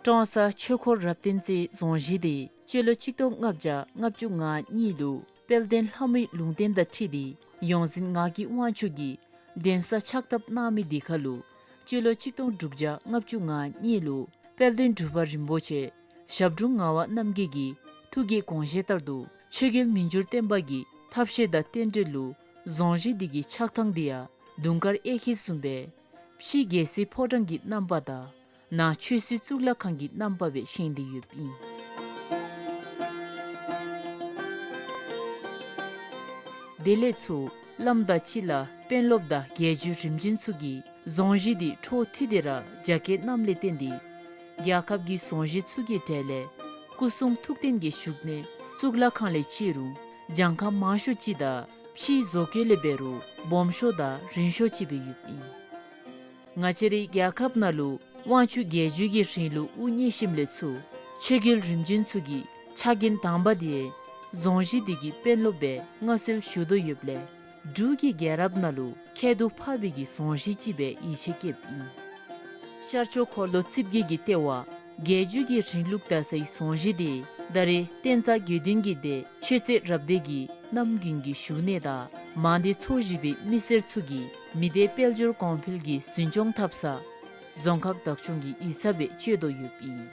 ཀྲོང་གསར་ཆོས་འཁོར་རབ་བརྟན་རྩེའི་རྫོང་གཞིས་དེ་སྤྱི་ལོ་ཆིག་སྟོང་ལྔ་བརྒྱ་ལྔ་བཅུ་ང་གཉིས་ལུ་དཔལ་ལྡན་ལྷ་མོའི་ལུང་བསྟན་དང་འཁྲིལ་ཏེ་ཡོངས་འཛིན་ངག་གི་དབང་ཕྱུག་གིས་གདན་ས་ཕྱག་བཏབ་གནང་མི་དེ་ཁར་ལུ་སྤྱི་ལོ་ཆིག་སྟོང་དྲུག་བརྒྱ་ལྔ་བཅུ་ང་གཉིས་ལུ་དཔལ་ལྡན་འབྲུག་པ་རིན་པོ་ཆེ་ཞབས་དྲུང་ངག་དབང་རྣམ་རྒྱལ་གྱི་ཐུགས་ཀྱི་དགོངས་བཞེད་ལྟར་དུ་ཆོས་རྒྱལ་མི་འགྱུར་བརྟན་པ་གི་ཐབས་ཤེས་དང་རྟེན་འབྲེལ་ལུ་རྫོང་གཞིས་དེ་གི་ཆགས་ཐངས་དེ་ཡང་དུང་དཀར་གཡས་འཁྱིལ་བཟུམ་སྦེ་ཕྱི་རྒྱལ་སྲིད་ཕོ་བྲང་གི་རྣམ་པ་དང་ནང་ཆོས་སྲིད་གཙུག་ལག་ཁང་གི་རྣམ་པ་སྦེ་བཞེངས་ཏེ་ཡོདཔ་ཨིན། དེ་ལས་ཚུར་བླམ་དང་སྤྱི་བླ་དཔོན་སློབ་དང་རྒྱལ་བརྒྱུད་རིམ་བྱོན་ཚུ་གིས་རྫོང་གཞིས་དེ་འཕྲོ་མཐུད་དེ་ར་རྒྱ་བསྐྱེད་གནངམ་ལས་བརྟེན་ཏེ་རྒྱལ་ཁབ་ཀྱི་རྫོང་གཞིས་ཚུ་གི་གྲས་ལས་སྐུ་གསུང་ཐུགས་རྟེན་གྱི་བཞུགས་གནས་གཙུག་ལག་ཁང་ལས་བརྩི་རུང་གྱངས་ཁ་མང་ཤོས་ཅིག་དང་ཕྱིའི་བཟོ་བཀོད་ལས་འབད་རུང་སྦོམ་ཤོས་དང་རིང་ཤོས་ཅིག་སྦེ་ཡོདཔ་ཨིན། ང་བཅས་རའི་རྒྱལ་ཁབ་ནང་ལུ་དབང་ཕྱུག་རྒྱལ་བརྒྱུད་ཀྱི་རིང་ལུགས་དབུ་བརྙེས་ཞིནམ་ལས་ཚུར་ཆོས་རྒྱལ་རིམ་བྱོན་ཚུ་གི་ཕྱག་འགན་དང་པ་དེ་རྫོང་གཞིས་དེ་གི་དཔོན་སློབ་སྦེ་མངའ་གསོལ་ཞུ་དོ་ཡོདཔ་ལས་འབྲུག་གི་རྒྱལ་རབས་ནང་ལུ་ཁྱད་དུ་འཕགས་པའི་གི་རྫོང་གཞིས་ཅིག་སྦེ་ཡིད་ཆེས་བསྐྱེདཔ་ཨིན། ཤར་ཕྱོགས་འཁོར་ལོ་རྩིབས་བརྒྱད་ཀྱི་ལྟེ་བ་རྒྱལ་བརྒྱུད་ཀྱི་རིང་ལུགས་དར་སའི་རྫོང་གཞིས་དེ་ད་རེས་བསྟན་རྩ་དགེ་འདུན་གྱི་སྡེ་ཆོས་རྩེ་རབ་སྡེ་གི་གནམ་དགུན་གྱི་བཞུགས་གནས་དང་མང་སྡེ་ཚོ་བཞི་པའི་མི་སེར་ཚུ་གིས་མི་སྡེ་དཔལ་འབྱོར་གོང་འཕེལ་གྱི་འཛིན་སྐྱོང་འཐབ་ས་རྫོང་ཁག་བདག་སྐྱོང་གི་ཡིག་ཚང་སྦེ་སྤྱོད་དོ་ཡོདཔ་ཨིན།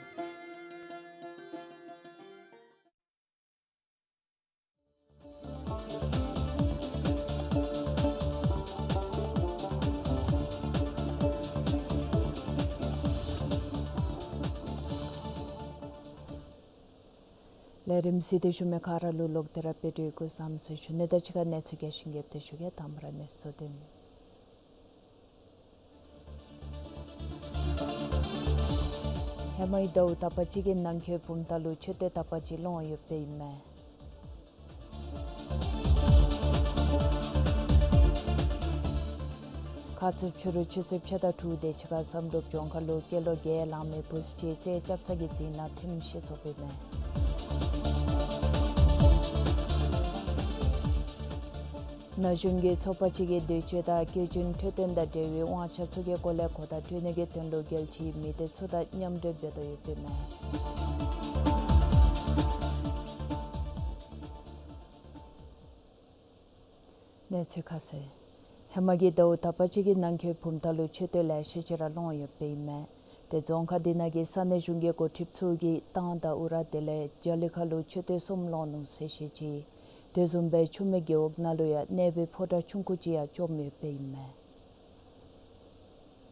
ལས་རིམ་གཟིགས་ཏེ་བཞུགས་མི་ག་ར་ལུ་ལོག་སྟེ་ར་འབད་སྒྲིག་གུ་བཟུམ་ཅིག་ཞུ་ནི། ད་ཅི་ཁར་གནས་ཚུལ་རྒྱས་ཤིང་རྒྱསཔ་སྦེ་ཞུ་གེ། དང་པ་ར་གནས་ཚུལ་དོན། ཧེ་མའི་ཟླཝ་དག་པ་ཅིག་གི་ནང་འཁོད་བུམ་ཐང་ལུ་མཆོད་རྟེན་དག་པ་ཅིག་ལོང་ཡོདཔ་ཨིན་མས། ཁ་ཙ་ཕྱི་རུ་ཆུ་ཚོད་ཕྱེད་དང་དྲུག་དེ་ཅིག་ཁར་བསམ་གྲུབ་ལྗོངས་མཁར་ལུ་སྐྱེས་ལོ་བརྒྱད་ལང་མི་བུཚ་ཅིག་རྩལ་རྐྱབ་ས་གི་རྫིང་ནང་ཐིམ་ཤི་སོཔ་ཨིན་མས། ན་གཞོན་གྱི་ཚོགས་པ་ཅིག་གིས་འདོད་སྤྱོད་དང་སྐྱེ་རྒྱུན་འཕྲོད་བསྟེན་དང་འབྲེལ་བའི་དབང་ཆ་ཚུ་གི་སྐོར་ལས་གོ་བརྡ་སྤྲོད་ནི་གི་དོན་ལུ་རྒྱལ་སྤྱིའི་མི་སྡེ་ཚུ་དང་མཉམ་འབྲེལ་འབད་དོ་ཡོདཔ་ཨིན་མས། གནས་ཚུལ་ཁ་གསལ། ཧེ་མ་གི་ཟླཝ་དག་པ་ཅིག་གི་ནང་འཁོད་བུམ་ཐང་ལུ་མཆོད་རྟེན་ལེ་ཤ་ཅིག་ར་ལོང་ཡོདཔ་ཨིན་མས། ཏེ་རྫོང་ཁག་འདི་ནང་གི་ས་གནས་གཞུང་གི་འགོ་ཁྲིདཔ་ཚུ་གིས་ཏང་དང་ཨུ་ར་དེ་ལས་རྒྱ་གླིང་ཁ་ལུ་མཆོད་རྟེན་གསུམ་ལོང་ནུག་ཟེར་བཤད་ཅི། དེ་བཟུམ་སྦེ་ཆུ་སྨད་རྒེད་འོག་ནང་ལུ་ཡང་གནོད་པའི་ཕོ་བྲང་ཆུང་ཀུ་ཅིག་ཡང་བཅོམ་ཡོདཔ་ཨིན་མས།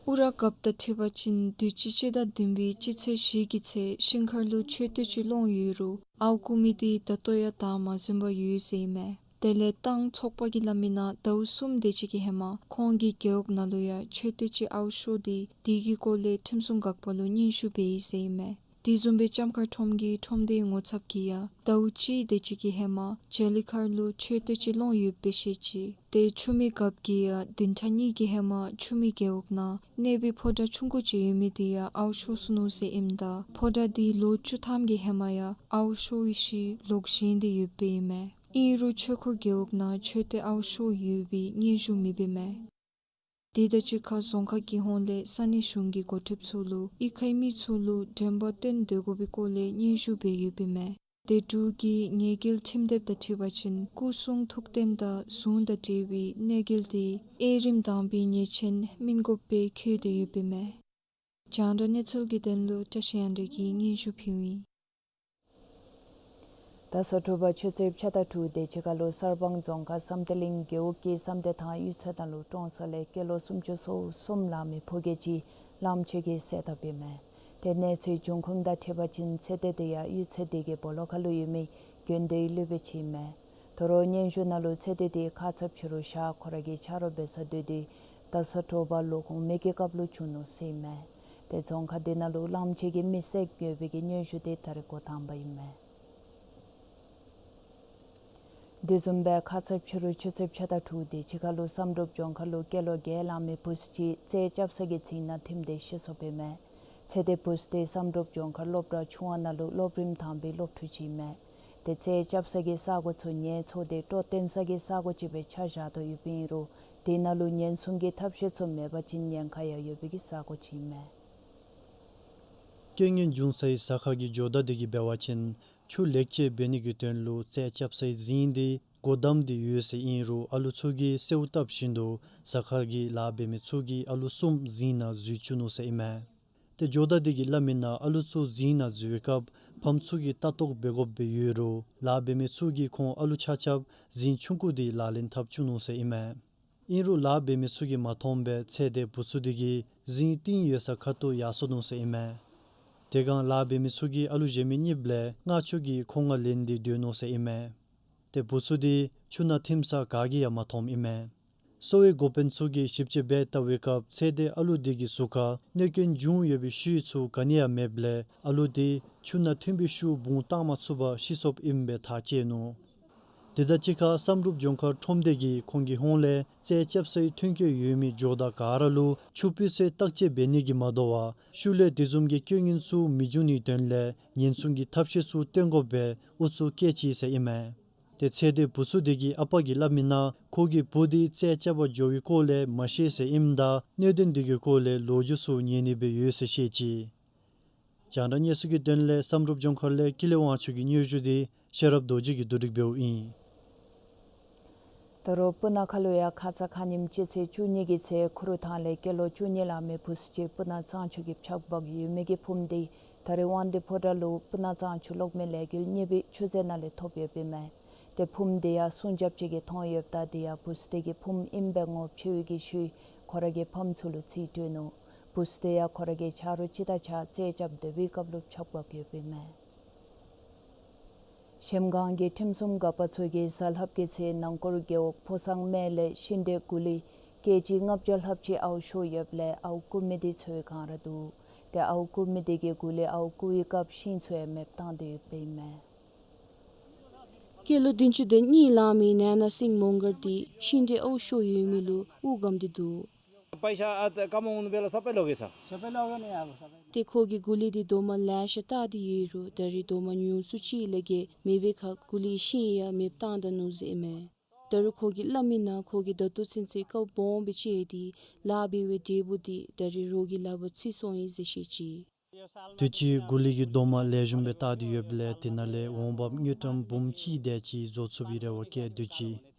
ཨུ་ར་རྒཔོ་དང་འཁྲིལ་བ་ཅིན་དུས་ཅི་སྤྱི་ཟླ་བདུན་པའི་སྤྱི་ཚེས་བཞི་གི་ཚེ་ཤིང་མཁར་ལུ་མཆོད་རྟེན་ཅིག་ལོང་ཡོད་རུང་ཨརཝ་བརྐུ་མི་དེ་ད་ལྟོ་ཡང་བདའ་མ་ཟུན་པར་ཡོད་ཟེར་ཨིན་མས། དེ་ལས་ཏང་ཚོགས་པ་གིས་སླབ་མི་ནང་ཟླཝ་གསུམ་དེ་ཅིག་གི་ཧེ་མ་ཁོང་གི་རྒེད་འོག་ནང་ལུ་ཡང་མཆོད་རྟེན་ཅིག་ཨརཝ་ཤོར་ཏེ་དེ་གི་སྐོར་ལས་ཁྲིམས་སྲུང་འགག་པ་ལུ་སྙན་ཞུ་འབད་ཡི་ཟེར་ཨིན་མས། དེ་བཟུམ་སྦེ་ལྕམ་མཁར་ཁྲོམ་གྱི་ཁྲོམ་སྡེའི་ངོ་ཚབ་ཀྱིས་ཡང་ཟླཝ་གཅིག་དེ་ཅིག་གི་ཧེ་མ་རྒྱ་གླིང་མཁར་ལུ་མཆོད་རྟེན་ཅིག་ལོང་ཡོདཔ་སྦེ་བཤད་ཅི། ཏེ་ཆུ་སྨད་རྒཔོ་གིས་ཡང་བདུན་ཕྲག་གཉིས་ཀྱི་ཧེ་མ་ཆུ་སྨད་རྒེད་འོག་ནང་གནོད་པའི་ཕོ་བྲང་ཆུང་ཀུ་ཅིག་ཡོད་མི་དེ་ཡང་ཨརཝ་ཤོར་སོ་ནུག་ཟེར་ཨིནམ་ད་ཕོ་བྲང་དེ་ལོ་བཅུ་ཐམ་གྱི་ཧེ་མ་ཡང་ཨརཝ་ཤོར་བའི་ཤུལ་ལོག་བཞེངས་ཏེ་ཡོདཔ་ཨིན་མས། ཨིན་རུང་ཆོས་འཁོར་རྒེད་འོག་ནང་མཆོད་རྟེན་ཨརཝ་ཤོར་ཡོད་པའི་སྙན་ཞུ་མེདཔ་ཨིན་མས། དེ་དང་གཅིག་ཁར་རྫོང་ཁག་གི་ཧོངས་ལས་ས་གནས་གཞུང་གི་འགོ་ཁྲིདཔ་ཚུ་ལུ་གཡུས་ཁའི་མི་ཚུ་ལུ་དྲན་པ་བཏོན་སྡོད་དགོ་པའི་སྐོར་ལས་སྙན་ཞུ་འབད་ཡོདཔ་ཨིན་མས། དེ་འབྲུག་གི་ཉེས་འགེལ་ཁྲིམས་དེབ་དང་འཁྲིལ་བ་ཅིན་སྐུ་གསུང་ཐུགས་རྟེན་དང་གཟུངས་དང་འབྲེལ་བའི་གནོད་འགེལ་དེ་དབྱེ་རིམ་དང་པའི་ཉེས་ཆེན་སྨིན་དགོཔ་སྦེ་འཁོད་དེ་ཡོདཔ་ཨིན་མས། རྒྱང་བསྒྲགས་གནས་ཚུལ་གྱི་དོན་ལུ་བཀྲ་ཤིས་དབྱངས་སྒྲོན་གྱིས་སྙན་ཞུ་ཕུལཝ་ཨིན། ད་ས་དྲོ་པ་ཆུ་ཚོད་ཕྱེད་དང་དྲུག་དེ་ཅིག་ཁ་ལུ་གསར་སྤང་རྫོང་ཁག་བསམ་གཏན་གླིང་རྒེད་འོག་གི་བསམ་གཏན་ཐང་གཡུས་ཚན་ནང་ལུ་ཀྲོང་གསར་ལས་སྐྱེས་ལོ་སུམ་ཅུ་སོ་གསུམ་ལང་མི་ཕོ་སྐྱེས་ཅིག་གླངམོ་ཆེ་གིས་བསད་དཔ་ཨིན་མས། ཏེ་གནས་ཚུལ་འབྱུང་ཁུངས་དང་འཁྲིལ་བ་ཅིན་ཚེ་འདས་དེ་ཡང་གཡུས་ཚན་དེ་གི་སྦོ་ལོགས་ཁ་ལུ་ཡོད་མི་དགོན་སྡེའི་སློབ་དཔོན་ཅིག་ཨིན་མས། དོ་རུང་སྙན་ཞུ་ནང་ལུ་ཚེ་འདས་དེ་ཁ་ཙ་ཕྱི་རུ་ཞག་ཁོ་ར་གི་ཆ་རོགས་འབད་སར་སྡོད་དེ་ད་ས་དྲོ་པ་ལོག་འོང་མི་གི་སྐབས་ལུ་བྱུང་ནུག་ཟེར་ཨིན་མས། ཏེ་རྫོང་ཁག་དེ་ནང་ལུ་གླངམོ་ཆེ་གིས་མི་བསད་ཡོད་པའི་གི་སྙན་ཞུ་དེ་ད་རེས་འགོ་དང་པ་ཨིན་མས། དེ་བཟུམ་སྦེ་ཁ་ཙ་ཕྱི་རུ་ཆུ་ཚོད་ཕྱེད་དང་དྲུག་དེ་ཅིག་ཁ་ལུ་བསམ་གྲུབ་ལྗོངས་མཁར་ལུ་སྐྱེས་ལོ་བརྒྱད་ལང་མི་བུཚ་ཅིག་རྩལ་རྐྱབ་ས་གི་རྫིང་ནང་ཐིམ་སྟེ་ཤི་སོཔ་ཨིན་མས། ཚེ་འདས་བུཚ་དེ་བསམ་གྲུབ་ལྗོངས་མཁར་སློབ་གྲྭ་ཆུང་བ་ནང་ལུ་སློབ་རིམ་དང་པའི་སློབ་ཕྲུག་ཅིག་ཨིན་མས། ཏེ་རྩལ་རྐྱབ་ས་གི་ས་གོ་ཚུ་ངལ་འཚོ་སྟེ་སྤྲོ་སྟོན་ས་གི་ས་གོ་ཅིག་སྦེ་ཆ་བཞག་དོ་ཡོདཔ་ཨིན་རུང་དེ་ནང་ལུ་ཉེན་སྲུང་གི་ཐབས་ཤེས་ཚུ་མེད་པ་ཅིན་ཉེན་ཁ་ཡང་ཡོད་པའི་གི་ས་གོ་ཅིག་ཨིན་མས། རྐྱེན་ངན་བྱུང་སའི་ས་ཁ་གི་ཇོ་བདག་དེ་གིས་འབད་བ་ཅིན་ཆུ་ལེགས་བཅོས་འབད་ནི་གི་དོན་ལུ་རྩལ་རྐྱབ་སའི་རྫིང་དེ་སྒོ་བསྡམས་ཏེ་ཡོད་ཟེར་ཨིན་རུང་ཨ་ལུ་ཚུ་གིས་གསོལཝ་བཏབ་བཞིན་དུ་ས་ཁ་གི་ལཱ་འབད་མི་ཚུ་གིས་ཨ་ལུ་གསུམ་རྫིང་ནང་འཛུལ་བཅུག་ནུག་ཟེར་ཨིན་མས། ཏེ་ཇོ་བདག་དེ་གིས་སླབ་མི་ནང་ཨ་ལུ་ཚུ་རྫིང་ནང་འཛུལ་བའི་སྐབས་ཕམ་ཚུ་གིས་ལྟ་རྟོག་འབད་དགོཔ་སྦེ་ཡོད་རུང་ལཱ་འབད་མི་ཚུ་གིས་ཁོང་ཨ་ལུ་ཆ་ཁྱབ་རྫིང་ཆུང་ཀུ་དེ་ལག་ལེན་འཐབ་བཅུག་ནུག་ཟེར་ཨིན་མས། ཨིན་རུང་ལཱ་འབད་མི་ཚུ་གིས་མ་མཐོངམ་སྦེ་ཚེ་འདས་བུཚ་དེ་གིས་རྫིང་གཏིང་ཡོད་ས་ཁ་ཐུག་ཡར་སོ་ནུག་ཟེར་ཨིན་མས། དེ་སྒང་ལཱ་འབད་མི་ཚུ་གིས་ཨ་ལུ་གཞན་མི་གཉིསཔ་ལས་ལྔ་ཚུ་གི་ཁོག་ནང་ལེན་ཏེ་སྡོད་ནུག་ཟེར་ཨིན་མས། ཏེ་བུཚ་དེ་ཆུ་ནང་ཐིམ་ས་ག་གིས་ཡང་མ་མཐོངམ་ཨིན་མས། གསོ་བའི་འགོ་དཔོན་ཚུ་གིས་ཞིབ་དཔྱད་འབད་བལྟ་བའི་སྐབས་ཚེ་འདས་ཨ་ལུ་དེ་གི་གཟུགས་ཁར་གནོད་སྐྱོན་བྱུང་ཡོད་པའི་ཤུལ་ཚུ་ག་ནི་ཡང་མེདཔ་ལས་ཨ་ལུ་དེ་ཆུ་ནང་ཐིམ་པའི་ཤུལ་བུང་བཏང་མ་ཚུགས་པར་ཤི་སོཔ་ཨིནམ་སྦེ་ཐག་བཅད་ནུག། དེ་དང་གཅིག་ཁར་བསམ་གྲུབ་ལྗོངས་མཁར་ཁྲོམ་སྡེ་གིས་ཁོང་གི་ཧོངས་ལས་རྩལ་རྐྱབ་སའི་ཐོན་སྐྱེད་ཡོད་མི་ཇོ་བདག་ག་ར་ལུ་ཆུ་སྤུས་ཚད་བརྟག་དཔྱད་འབད་ནི་གིས་མ་དོ་བར་ཤུལ་ལས་དེ་བཟུམ་གྱི་རྐྱེན་ངན་ཚུ་མི་འབྱུང་ནིའི་དོན་ལས་ཉེན་སྲུང་གི་ཐབས་ཤེས་ཚུ་སྟོན་དགོཔ་སྦེ་ཨུ་ཚུགས་བསྐྱེད་ཅི་ཟེར་ཨིན་མས། ཏེ་ཚེ་འདས་བུཚ་དེ་གི་ཨ་པ་གིས་སླབ་མི་ནང་ཁོ་གི་བུ་དེ་རྩལ་རྐྱབ་པར་འགྱོ་བའི་སྐོར་ལས་མ་ཤེས་ཟེར་ཨིནམ་ད་གནད་དོན་དེ་གི་སྐོར་ལས་ལོ་རྒྱུས་ཚུ་ཉན་ནི་སྦེ་ཡོད་ཟེར་བཤད་ཅི། རྒྱང་བསྒྲགས་གནས་ཚུལ་གྱི་དོན་ལས་བསམ་གྲུབ་ལྗོངས་མཁར་ལས་ཀུན་ལེགས་དབང་ཕྱུག་གི་སྙན་ཞུ་དེ་ཤེས་རབ་རྡོ་རྗེ་གིས་བསྡུ་སྒྲིག་འབདཝ་ཨིན། ད་རུང་སྤུ་ན་ཁ་ལུ་ཡང་ཁ་ཙ་ཁ་ཉིནམ་སྤྱི་ཚེས་བཅུ་གཉིས་ཀྱི་ཚེ་ཁུ་རུ་ཐང་ལས་སྐྱེས་ལོ་བཅུ་གཉིས་ལང་མི་བུཚ་ཅིག་སྤུ་ན་གཙང་ཆུ་གི་ཕྱག་འབག་ཡོད་མི་གི་ཕུངམ་དེ་ད་རེས་དབང་འདུས་ཕོ་བྲང་ལུ་སྤུ་ན་གཙང་ཆུ་གློག་མེ་ལས་འགུལ་གཉེར་པའི་ཆུ་རྫས་ནང་ལས་ཐོབ་ཡོདཔ་ཨིན་མས། ཏེ་ཕུངམ་དེ་ཡང་སྲུང་སྐྱོབ་ཅིག་གིས་མཐོང་ཡོདཔ་ད་དེ་ཡང་བུཚ་དེ་གི་ཕུངམ་ཨིནམ་སྦེ་ངོ་ཕྱེ་བའི་གི་ཤུལ་ཁོ་ར་གི་ཕམ་ཚུ་ལུ་རྩིས་སྤྲོད་ནུག། བུཚ་དེ་ཡང་ཁོ་ར་གི་ཆ་རོགས་ཅིག་དང་གཅིག་ཁར་རྩལ་རྐྱབ་སྡོད་པའི་སྐབས་ལུ་ཕྱག་འབག་ཡོདཔ་ཨིན་མས། གཞལམ་སྒང་གི་ཁྲིམས་སྲུང་འགག་པ་ཚུ་གིས་གཟའ་ལྷགཔ་གི་ཚེ་ནང་འཁོར་རྒེད་འོག་ཕོ་བཟང་སྨད་ལས་ཤིང་འབྲས་གུ་ལི་ཀེ་ཇི་ལྔ་བརྒྱ་ལྷགཔ་ཅིག་ཨརཝ་ཤོར་ཡོདཔ་ལས་ཨརཝ་རྐུ་མི་དེ་འཚོལ་བའི་བསྒང་ར་འདུག། ཏེ་ཨརཝ་རྐུ་མི་དེ་གིས་གུ་ལི་ཨརཝ་རྐུ་བའི་སྐབས་ཤིང་ཚུ་ཡང་མེདཔ་བཏང་སྟེ་ཡོདཔ་ཨིན་མས། སྐྱེས་ལོ་བདུན་ཅུ་དོན་གཉིས་ལང་མི་ནེ་ན་སིང་མོང་གར་དེ་ཤིང་འབྲས་ཨརཝ་ཤོར་ཡོད་མི་ལུ་དབུགས་སྒམ་སྟེ་འདུག། पैसा आज कमाउनु बेला सबै लगे छ। ཏེ་ཁོ་གིས་གུ་ལི་དེ་རྡོག་མ་ལེ་ཤ་བཏགས་ཏེ་ཡོད་རུང་ད་རེས་རྡོག་མ་ཉུང་སུ་ཅིག་ལས་བརྒལ་མེད་པའི་ཁར་གུ་ལིའི་ཤིང་ཡང་མེདཔ་བཏང་ད་ནུག་ཟེར་ཨིན་མས། ད་རུང་ཁོ་གིས་སླབ་མི་ནང་ཁོ་གིས་ད་ལྟོ་ཚུན་ཚོད་སྐབས་སྦོམ་སྦེ་སྤྱད་དེ་ལཱ་འབད་བའི་འབྲས་བུ་དེ་ད་རེས་རོགས་ཀྱི་ལག་པར་ཚུད་སོང་ཡི་ཟེར་བཤད་ཅི། དུས་ཅི་གུ་ལི་གིས་རྡོག་མ་ལེགས་ཤོམ་སྦེ་བཏགས་ཏེ་ཡོདཔ་ལས་དེ་ནང་ལས་འོང་འབབ་དངུལ་ཀྲམ་འབུམ་གཅིག་དེ་ཅིག་བཟོ་ཚུགས་པའི་རེ་བ་བསྐྱེད་དོ་ཅི།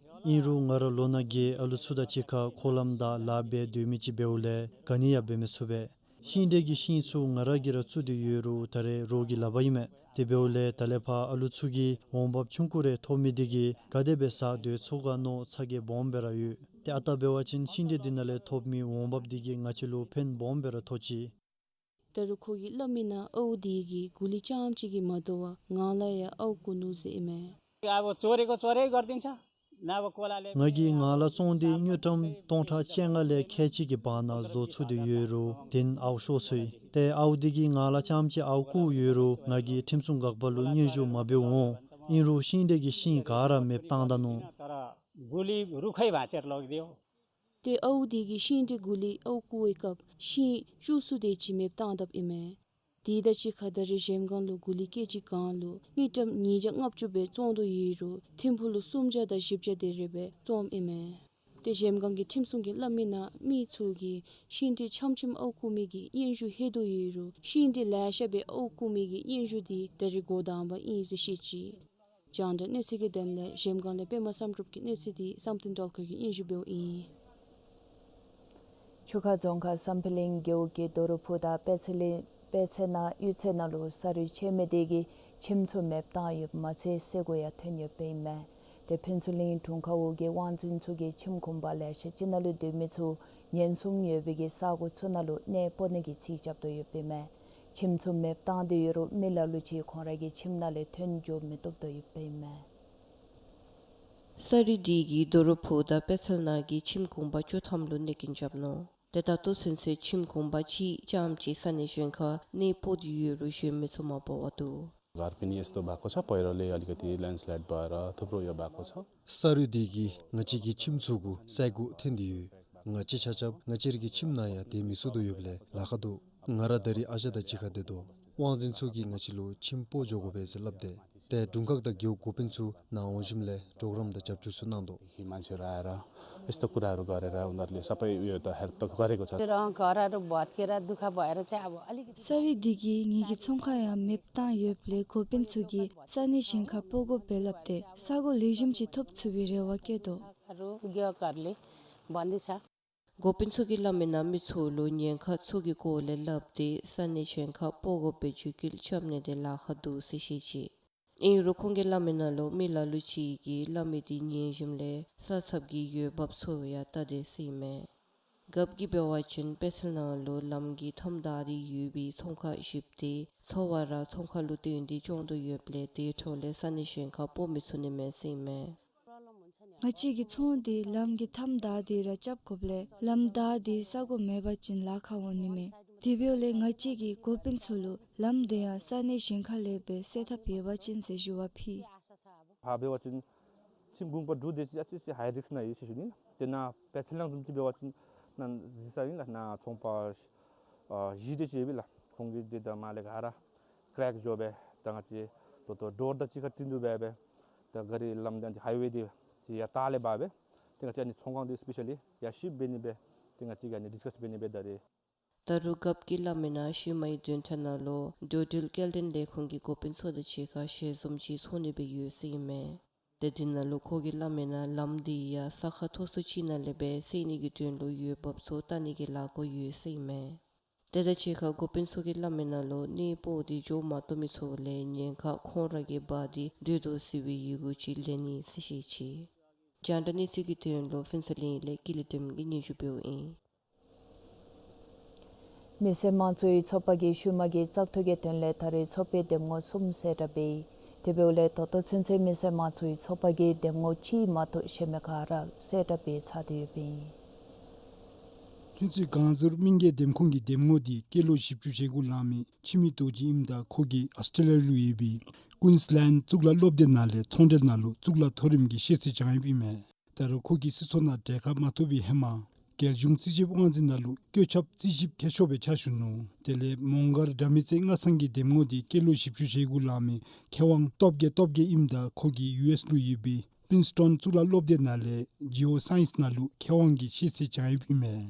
ཨིན་རུང་ང་ར་ལོ་ན་རྒས་ཨ་ལུ་ཚུ་དང་གཅིག་ཁར་འཁོར་ལམ་བདའ་ལཱ་འབད་སྡོད་མི་ཅིག་འབདཝ་ལས་ག་ནི་ཡང་འབད་མི་ཚུགས་པས། ཤིང་འབྲས་ཀྱི་ཤིང་ཚུ་ང་ར་གིས་ར་བཙུགས་ཏེ་ཡོད་རུང་ད་རེས་རོགས་ཀྱི་ལག་པར་ཨིན་མས། དེ་འབདཝ་ལས་ད་ལས་ཕར་ཨ་ལུ་ཚུ་གིས་འོང་འབབ་ཆུང་ཀུ་རེ་ཐོབ་མི་དེ་གིས་ག་དེ་སྦེ་ཟ་སྡོད་ཚུགས་ག་མནོ་ཚ་གྱང་སྦོམ་སྦེ་ར་ཡོད། ཏེ་ཨ་རྟག་འབད་བ་ཅིན་ཤིང་འབྲས་དེ་ནང་ལས་ཐོབ་མི་འོང་འབབ་དེ་གིས་ང་བཅས་ལུ་ཕན་སྦོམ་སྦེ་ར་ཐོགས་ཅི། ད་རུང་ཁོ་གིས་སླབ་མི་ནང་ཨརཝ་དེ་གིས་གུ་ལི་རྐྱངམ་གཅིག་གིས་མ་དོ་བར་ངང་ལས་ཡང་ཨརཝ་རྐུ་ནུག་ཟེར་ཨིན་མས། अब चोरेको चोरै गरिदिन्छ। नभए कसैले ང་གིས་ངང་ལས་བཙོང་སྟེ་དངུལ་ཀྲམ་སྟོང་ཕྲག་བཅོ་ལྔ་ལས་ཁལ་གཅིག་གི་བར་ན་བཟོ་ཚུགས་ཏེ་ཡོད་རུང་དེ་ནང་ཨརཝ་ཤོར་སོ་ཡི། ཏེ་ཨརཝ་དེ་གིས་ང་ལས་རྐྱངམ་གཅིག་ཨརཝ་རྐུ་ཡོད་རུང་ང་གིས་ཁྲིམས་སྲུང་འགག་པ་ལུ་སྙན་ཞུ་མ་འབདཝ་འོང་། ཨིན་རུང་ཤིང་འབྲས་ཀྱི་ཤིང་ག་ར་མེདཔ་བཏང་ད་ནུག། तर गुली रुखै भाँचेर लगिदियो। ཏེ་ཨརཝ་དེ་གིས་ཤིང་འབྲས་གུ་ལི་ཨརཝ་རྐུ་བའི་སྐབས་ཤིང་བཅུ་གསུམ་དེ་ཅིག་མེདཔ་བཏང་དཔ་ཨིན་མས། དེ་དང་གཅིག་ཁར་ད་རེས་གཞལམ་སྒང་ལུ་གུ་ལི་ཀེ་ཇི་གང་ལུ་དངུལ་ཀྲམ་ཉིས་བརྒྱ་ལྔ་བཅུ་སྦེ་བཙོང་དོ་ཡོད་རུང་ཐིམ་ཕུག་ལུ་སུམ་བརྒྱ་དང་བཞི་བརྒྱ་དེ་རེ་སྦེ་བཙོངམ་ཨིན་མས། ཏེ་གཞལམ་སྒང་གི་ཁྲིམས་སྲུང་གིས་སླབ་མི་ནང་མི་ཚུ་གིས་ཤིང་འབྲས་ཆམ་ཆིམ་ཨརཝ་རྐུ་མི་གི་སྙན་ཞུ་ལྷོད་དོ་ཡོད་རུང་ཤིང་འབྲས་ལེ་ཤ་སྦེ་ཨརཝ་རྐུ་མི་གི་སྙན་ཞུ་དེ་ད་རེས་འགོ་དང་པ་ཨིན་ཟེར་བཤད་ཅི། རྒྱང་བསྒྲགས་གནས་ཚུལ་གྱི་དོན་ལས་གཞལམ་སྒང་ལས་པདྨ་བསམ་གྲུབ་ཀྱི་གནས་ཚུལ་དེ་བསམ་གཏན་སྒྲོལ་དཀར་གྱིས་སྙན་ཞུ་འབདཝ་ཨིན། ཆུ་ཁ་རྫོང་ཁག་བསམ་འཕེལ་གླིང་རྒེད་འོག་གི་རྡོ་རུ་ཕུ་དང་པད་ཚལ་གླིང་པད་ཚལ་ནང་གཡུས་ཚན་ནང་ལུ་ས་རུད་ཆད་མི་དེ་གིས་ཁྱིམ་ཚུ་མེདཔ་བཏང་ཡོདཔ་མ་ཚད་སེ་གོལ་ཡང་ཐོན་ཡོདཔ་ཨིན་མས། ཏེ་ཕུན་ཚོགས་གླིང་དྲུང་ཁག་འོག་གི་དབང་འཛིན་ཚུ་གིས་ཁྱིམ་གུང་པ་ལེ་ཤ་ཅིག་ནང་ལུ་སྡོད་མི་ཚུ་ཉེན་སྲུང་ཡོད་པའི་གི་ས་གོ་ཚུ་ནང་ལུ་གནས་སྤོ་ནི་གི་རྩིས་རྐྱབ་དོ་ཡོདཔ་ཨིན་མས། ཁྱིམ་ཚུ་མེདཔ་བཏང་སྟེ་ཡོད་རུང་མི་ལ་ལུ་ཅིག་ཁོང་ར་གི་ཁྱིམ་ནང་ལས་ཐོན་འགྱོ་མི་བཏུབ་དོ་ཡོདཔ་ཨིན་མས། ས་རུད་དེ་གིས་རྡོ་རུ་ཕུ་དང་པད་ཚལ་ནང་གི་ཁྱིམ་གུང་པ་བཅུ་ཐམ་ལུ་གནོད་སྐྱོན་རྐྱབ་ནུག། ཏེ་ད་ལྟོ་ཚུན་ཚོད་ཁྱིམ་གུང་པ་གཅིག་རྐྱངམ་གཅིག་ས་གནས་གཞན་ཁར་གནས་སྤོ་སྟེ་ཡོད་རུང་གཞན་མི་ཚུ་མ་སྤོ་བར་འདུག། घर पनि यस्तो भएको छ, पहिरोले अलिकति ल्यान्डस्लाइड भएर थुप्रो यो भएको छ। ས་རུད་དེ་གིས་ང་བཅས་ཀྱི་ཁྱིམ་ཚུ་གུ་ས་གོ་ཐོན་ཏེ་ཡོད། ང་བཅས་ཆ་ཁྱབ་ང་བཅས་རའི་ཁྱིམ་ནང་ཡང་སྡོད་མི་ཚུགས་དོ་ཡོདཔ་ལས་ལཱ་ཁག་འདུག། ང་ར་ད་རིས་ཨ་ཞང་དང་གཅིག་ཁར་སྡོད་དོ། དབང་འཛིན་ཚུ་གིས་ང་བཅས་ལུ་ཁྱིམ་སྤོ་འགྱོ་དགོ་པས་ཟེར་སླབ་སྟེ། ཏེ་དྲུང་ཁག་དང་རྒེད་འོག་འགོ་དཔོན་ཚུ་ནཱ་འོང་ཞིནམ་ལས་གྲོགས་རམ་དང་རྒྱབ་སྐྱོར་ཚུ་གནང་དོ། ती मान्छेहरू आएर यस्तो कुराहरू गरेर उनीहरूले सबै यो त हेल्प त गरेको छ। र घरहरू भत्केर दुःख भएर चाहिँ अब अलिकति ས་རུད་དེ་གིས་ངེ་གི་ཚོང་ཁང་ཡང་མེདཔ་བཏང་ཡོདཔ་ལས་འགོ་དཔོན་ཚུ་གིས་ས་གནས་གཞན་ཁར་སྤོ་དགོཔ་སྦེ་སླབ་སྟེ་ས་གོ་ལེགས་ཤོམ་ཅིག་ཐོབ་ཚུགས་པའི་རེ་བ་བསྐྱེད་དོ། हरू उद्योगहरूले भन्दैछ। འགོ་དཔོན་ཚུ་གིས་སླབ་མི་ནང་མི་ཚུ་ལུ་ཉེན་ཁ་ཚུ་གི་སྐོར་ལས་སླབ་སྟེ་ས་གནས་གཞན་ཁར་སྤོ་དགོ་པའི་བརྒྱུད་སྐུལ་རྐྱབ་ནི་དེ་ལཱ་ཁག་འདུག་ཟེར་བཤད་ཅི། ཨིན་རུང་ཁོང་གིས་སླབ་མི་ནང་ལུ་མི་ལ་ལུ་ཅིག་གིས་སླབ་མི་དེ་ཉན་ཞིནམ་ལས་ས་ཚབ་ཀྱི་འོས་འབབ་ཚུ་ཡང་བལྟ་དེས་ཟེར་ཨིན་མས། རྒཔོ་གིས་འབད་བ་ཅིན་པད་ཚལ་ནང་ལུ་ལམ་གྱི་མཐའམ་བདའ་སྟེ་ཡོད་པའི་ཚོང་ཁང་བཞིཔོ་དེ་ཚོ་བ་ར་ཚོང་ཁང་ལུ་བརྟེན་ཏེ་སྐྱོང་དོ་ཡོདཔ་ལས་དེའི་འཕྲོ་ལས་ས་གནས་གཞན་ཁར་སྤོ་མི་ཚུགས་ནི་མས་ཟེར་ཨིན་མས། ང་བཅས་ཀྱི་ཚོང་དེ་ལམ་གྱི་མཐའམ་བདའ་སྟེ་ར་རྐྱབ་དགོཔ་ལས་ལམ་བདའ་སྟེ་ས་གོ་མེད་པ་ཅིན་ལཱ་ཁག་འོང་ནི་མས། དེ་འབདཝ་ལས་ང་བཅས་ཀྱིས་འགོ་དཔོན་ཚུ་ལུ་ལམ་དེ་ཡང་ས་གནས་གཞན་ཁ་ལས་སྦེ་སེལ་ཐབས་ཡོད་པ་ཅིན་ཟེར་ཞུ་བ་ཕུལ། ཕར་འབད་བ་ཅིན་ཁྱིམ་གུང་པ་དྲུག་དེ་ཅིག་ཨ་ཙི་ཅིག་ཧའི་རིསཀ་ནང་ཡོད་ཟེར་ཞུ་ནི་ལགས། དེ་ནང་པད་ཚལ་ནང་བཟུམ་ཅིག་འབད་བ་ཅིན་ནཱ་གཟིགས་ས་ཨིན་ལགས། ནཱ་ཚོང་པ་ཨ་བཞི་དེ་ཅིག་ཡོད་པས་ལགས། ཁོང་གིས་དེ་ད་མར་ལས་ག་ར་ཀྲེཀ་འགྱོ་སྦེ་ད་ང་བཅས་ད་ལྟོ་ཌོར་དང་གཅིག་ཁར་བསྟུན་ཏེ་སྦེ་སྦེ་ད་ག་རི་ལམ་དང་ཧའི་ཝེ་དེ་ཅིག་ཡར་ལྟག་ལས་འབག་སྦེ་ཏེ་ང་བཅས་ཨ་ནི་ཚོང་ཁང་དེ་སི་པེ་ཤལ་ལི་ཡར་ཤིཕ་འབད་ནི་སྦེ་ཏེ་ང་བཅས་ཀྱིས་ཨ་ནི་ཌིསི་ཀཱས་འབད་ནི་སྦེ་ད་རེས། ད་རུང་རྒཔོ་གིས་སླབ་མི་ནང་ཤུལ་མའི་བདུན་ཕྲག་ནང་ལུ་འགྲོ་འགྲུལ་སྐྱེལ་འདྲེན་ལས་ཁུངས་ཀྱི་འགོ་དཔོན་ཚུ་དང་གཅིག་ཁར་ཞལ་འཛོམས་ཅིག་འཚོགས་ནི་སྦེ་ཡོད་ཟེར་ཨིན་མས། ཏེ་དེ་ནང་ལུ་ཁོ་གིས་སླབ་མི་ནང་ལམ་དེ་ཡང་ས་ཁ་མཐོ་སུ་ཅིག་ནང་ལས་སྦེ་སེལ་ནི་གི་དོན་ལུ་འོས་འབབ་ཚུ་བལྟ་ནི་གི་ལཱ་འགོ་ཡོད་ཟེར་ཨིན་མས། དེ་དང་གཅིག་ཁར་འགོ་དཔོན་ཚུ་གིས་སླབ་མི་ནང་ལུ་གནས་སྤོ་སྟེ་འགྱོ་མ་བཏུབ་མི་ཚུ་ལས་ཉེན་ཁ་ཁོང་ར་གིས་འབག་སྟེ་སྡོད་དོ་ཟེར་བའི་ཡི་གུ་ཅིག་ལེན་ནི་ཟེར་བཤད་ཅི། རྒྱང་བསྒྲགས་གནས་ཚུལ་གྱི་དོན་ལུ་ཕུན་ཚོགས་གླིང་ལས་ཀུན་ལེགས་བདེམ་གིས་སྙན་ཞུ་འབདཝ་ཨིན། མི་སེར་དམངས་གཙོའི་ཚོགས་པ་གིས་ཤུལ་མ་གི་བཙག་འཐུ་གི་དོན་ལས་ད་རེས་ཚོགས་པའི་འདེམས་ངོ་གསུམ་གསལ་བསྒྲགས་འབད་ཡི། དེ་འབདཝ་ལས་ད་ལྟོ་ཚུན་ཚོད་མི་སེར་དམངས་གཙོའི་ཚོགས་པ་གིས་འདེམས་ངོ་གཅིག་མ་གཏོགས་གཞན་མི་ག་ར་གསལ་བསྒྲགས་འབད་ཚར་ཏེ་ཡོདཔ་ཨིན། ཐོན་སྐྱེད་གངས་ཟུར་མི་སྒེར་འདེམས་ཁོངས་ཀྱི་འདེམས་ངོ་འདི་སྐྱེས་ལོ་བཞི་བཅུ་ཞེ་དགུ་ལང་མི་འཆི་མེད་རྡོ་རྗེ་ཨིནམ་ད་ཁོ་གིས་ཨོསི་ཊྲེ་ལི་ཡ་ལུ་ཡོད་པའི་ཀུའིནསི་ལེནཌ་གཙུག་ལག་སློབ་སྡེ་ནང་ལས་ཚོང་འབྲེལ་ནང་ལུ་གཙུག་ལག་མཐོ་རིམ་གྱི་ཤེས་ཚད་སྦྱངས་ཡོདཔ་ཨིན་མས། ད་རུང་ཁོ་གིས་སྲིད་ཚོགས་ནང་གྲལ་ཁར་མ་ཐོབ་པའི་ཧེ་མ་རྒྱལ་གཞུང་རྩིས་ཞིབ་དབང་འཛིན་ནང་ལུ་བཀོད་ཁྱབ་རྩིས་ཞིབ་མཁས་མཆོག་སྦེ་ཕྱག་ཞུ་ནུག། དེ་ལས་མོང་སྒར་དགྲ་མེད་རྩེ་སྔ་ཚང་གི་འདེམས་ངོ་འདི་སྐྱེས་ལོ་བཞི་བཅུ་ཞེ་དགུ་ལང་མི་མཁས་དབང་སྟོབས་རྒྱས་སྟོབས་རྒྱས་ཨིནམ་ད་ཁོ་གིས་ཡུ་ཨེསི་ལུ་ཡོད་པའི་པིན་སི་ཊོན་གཙུག་ལག་སློབ་སྡེ་ནང་ལས་ཇི་ཨོ་སའིནསི་ནང་ལུ་མཁས་དབང་གི་ཤེས་ཚད་སྦྱངས་ཡོདཔ་ཨིན་མས།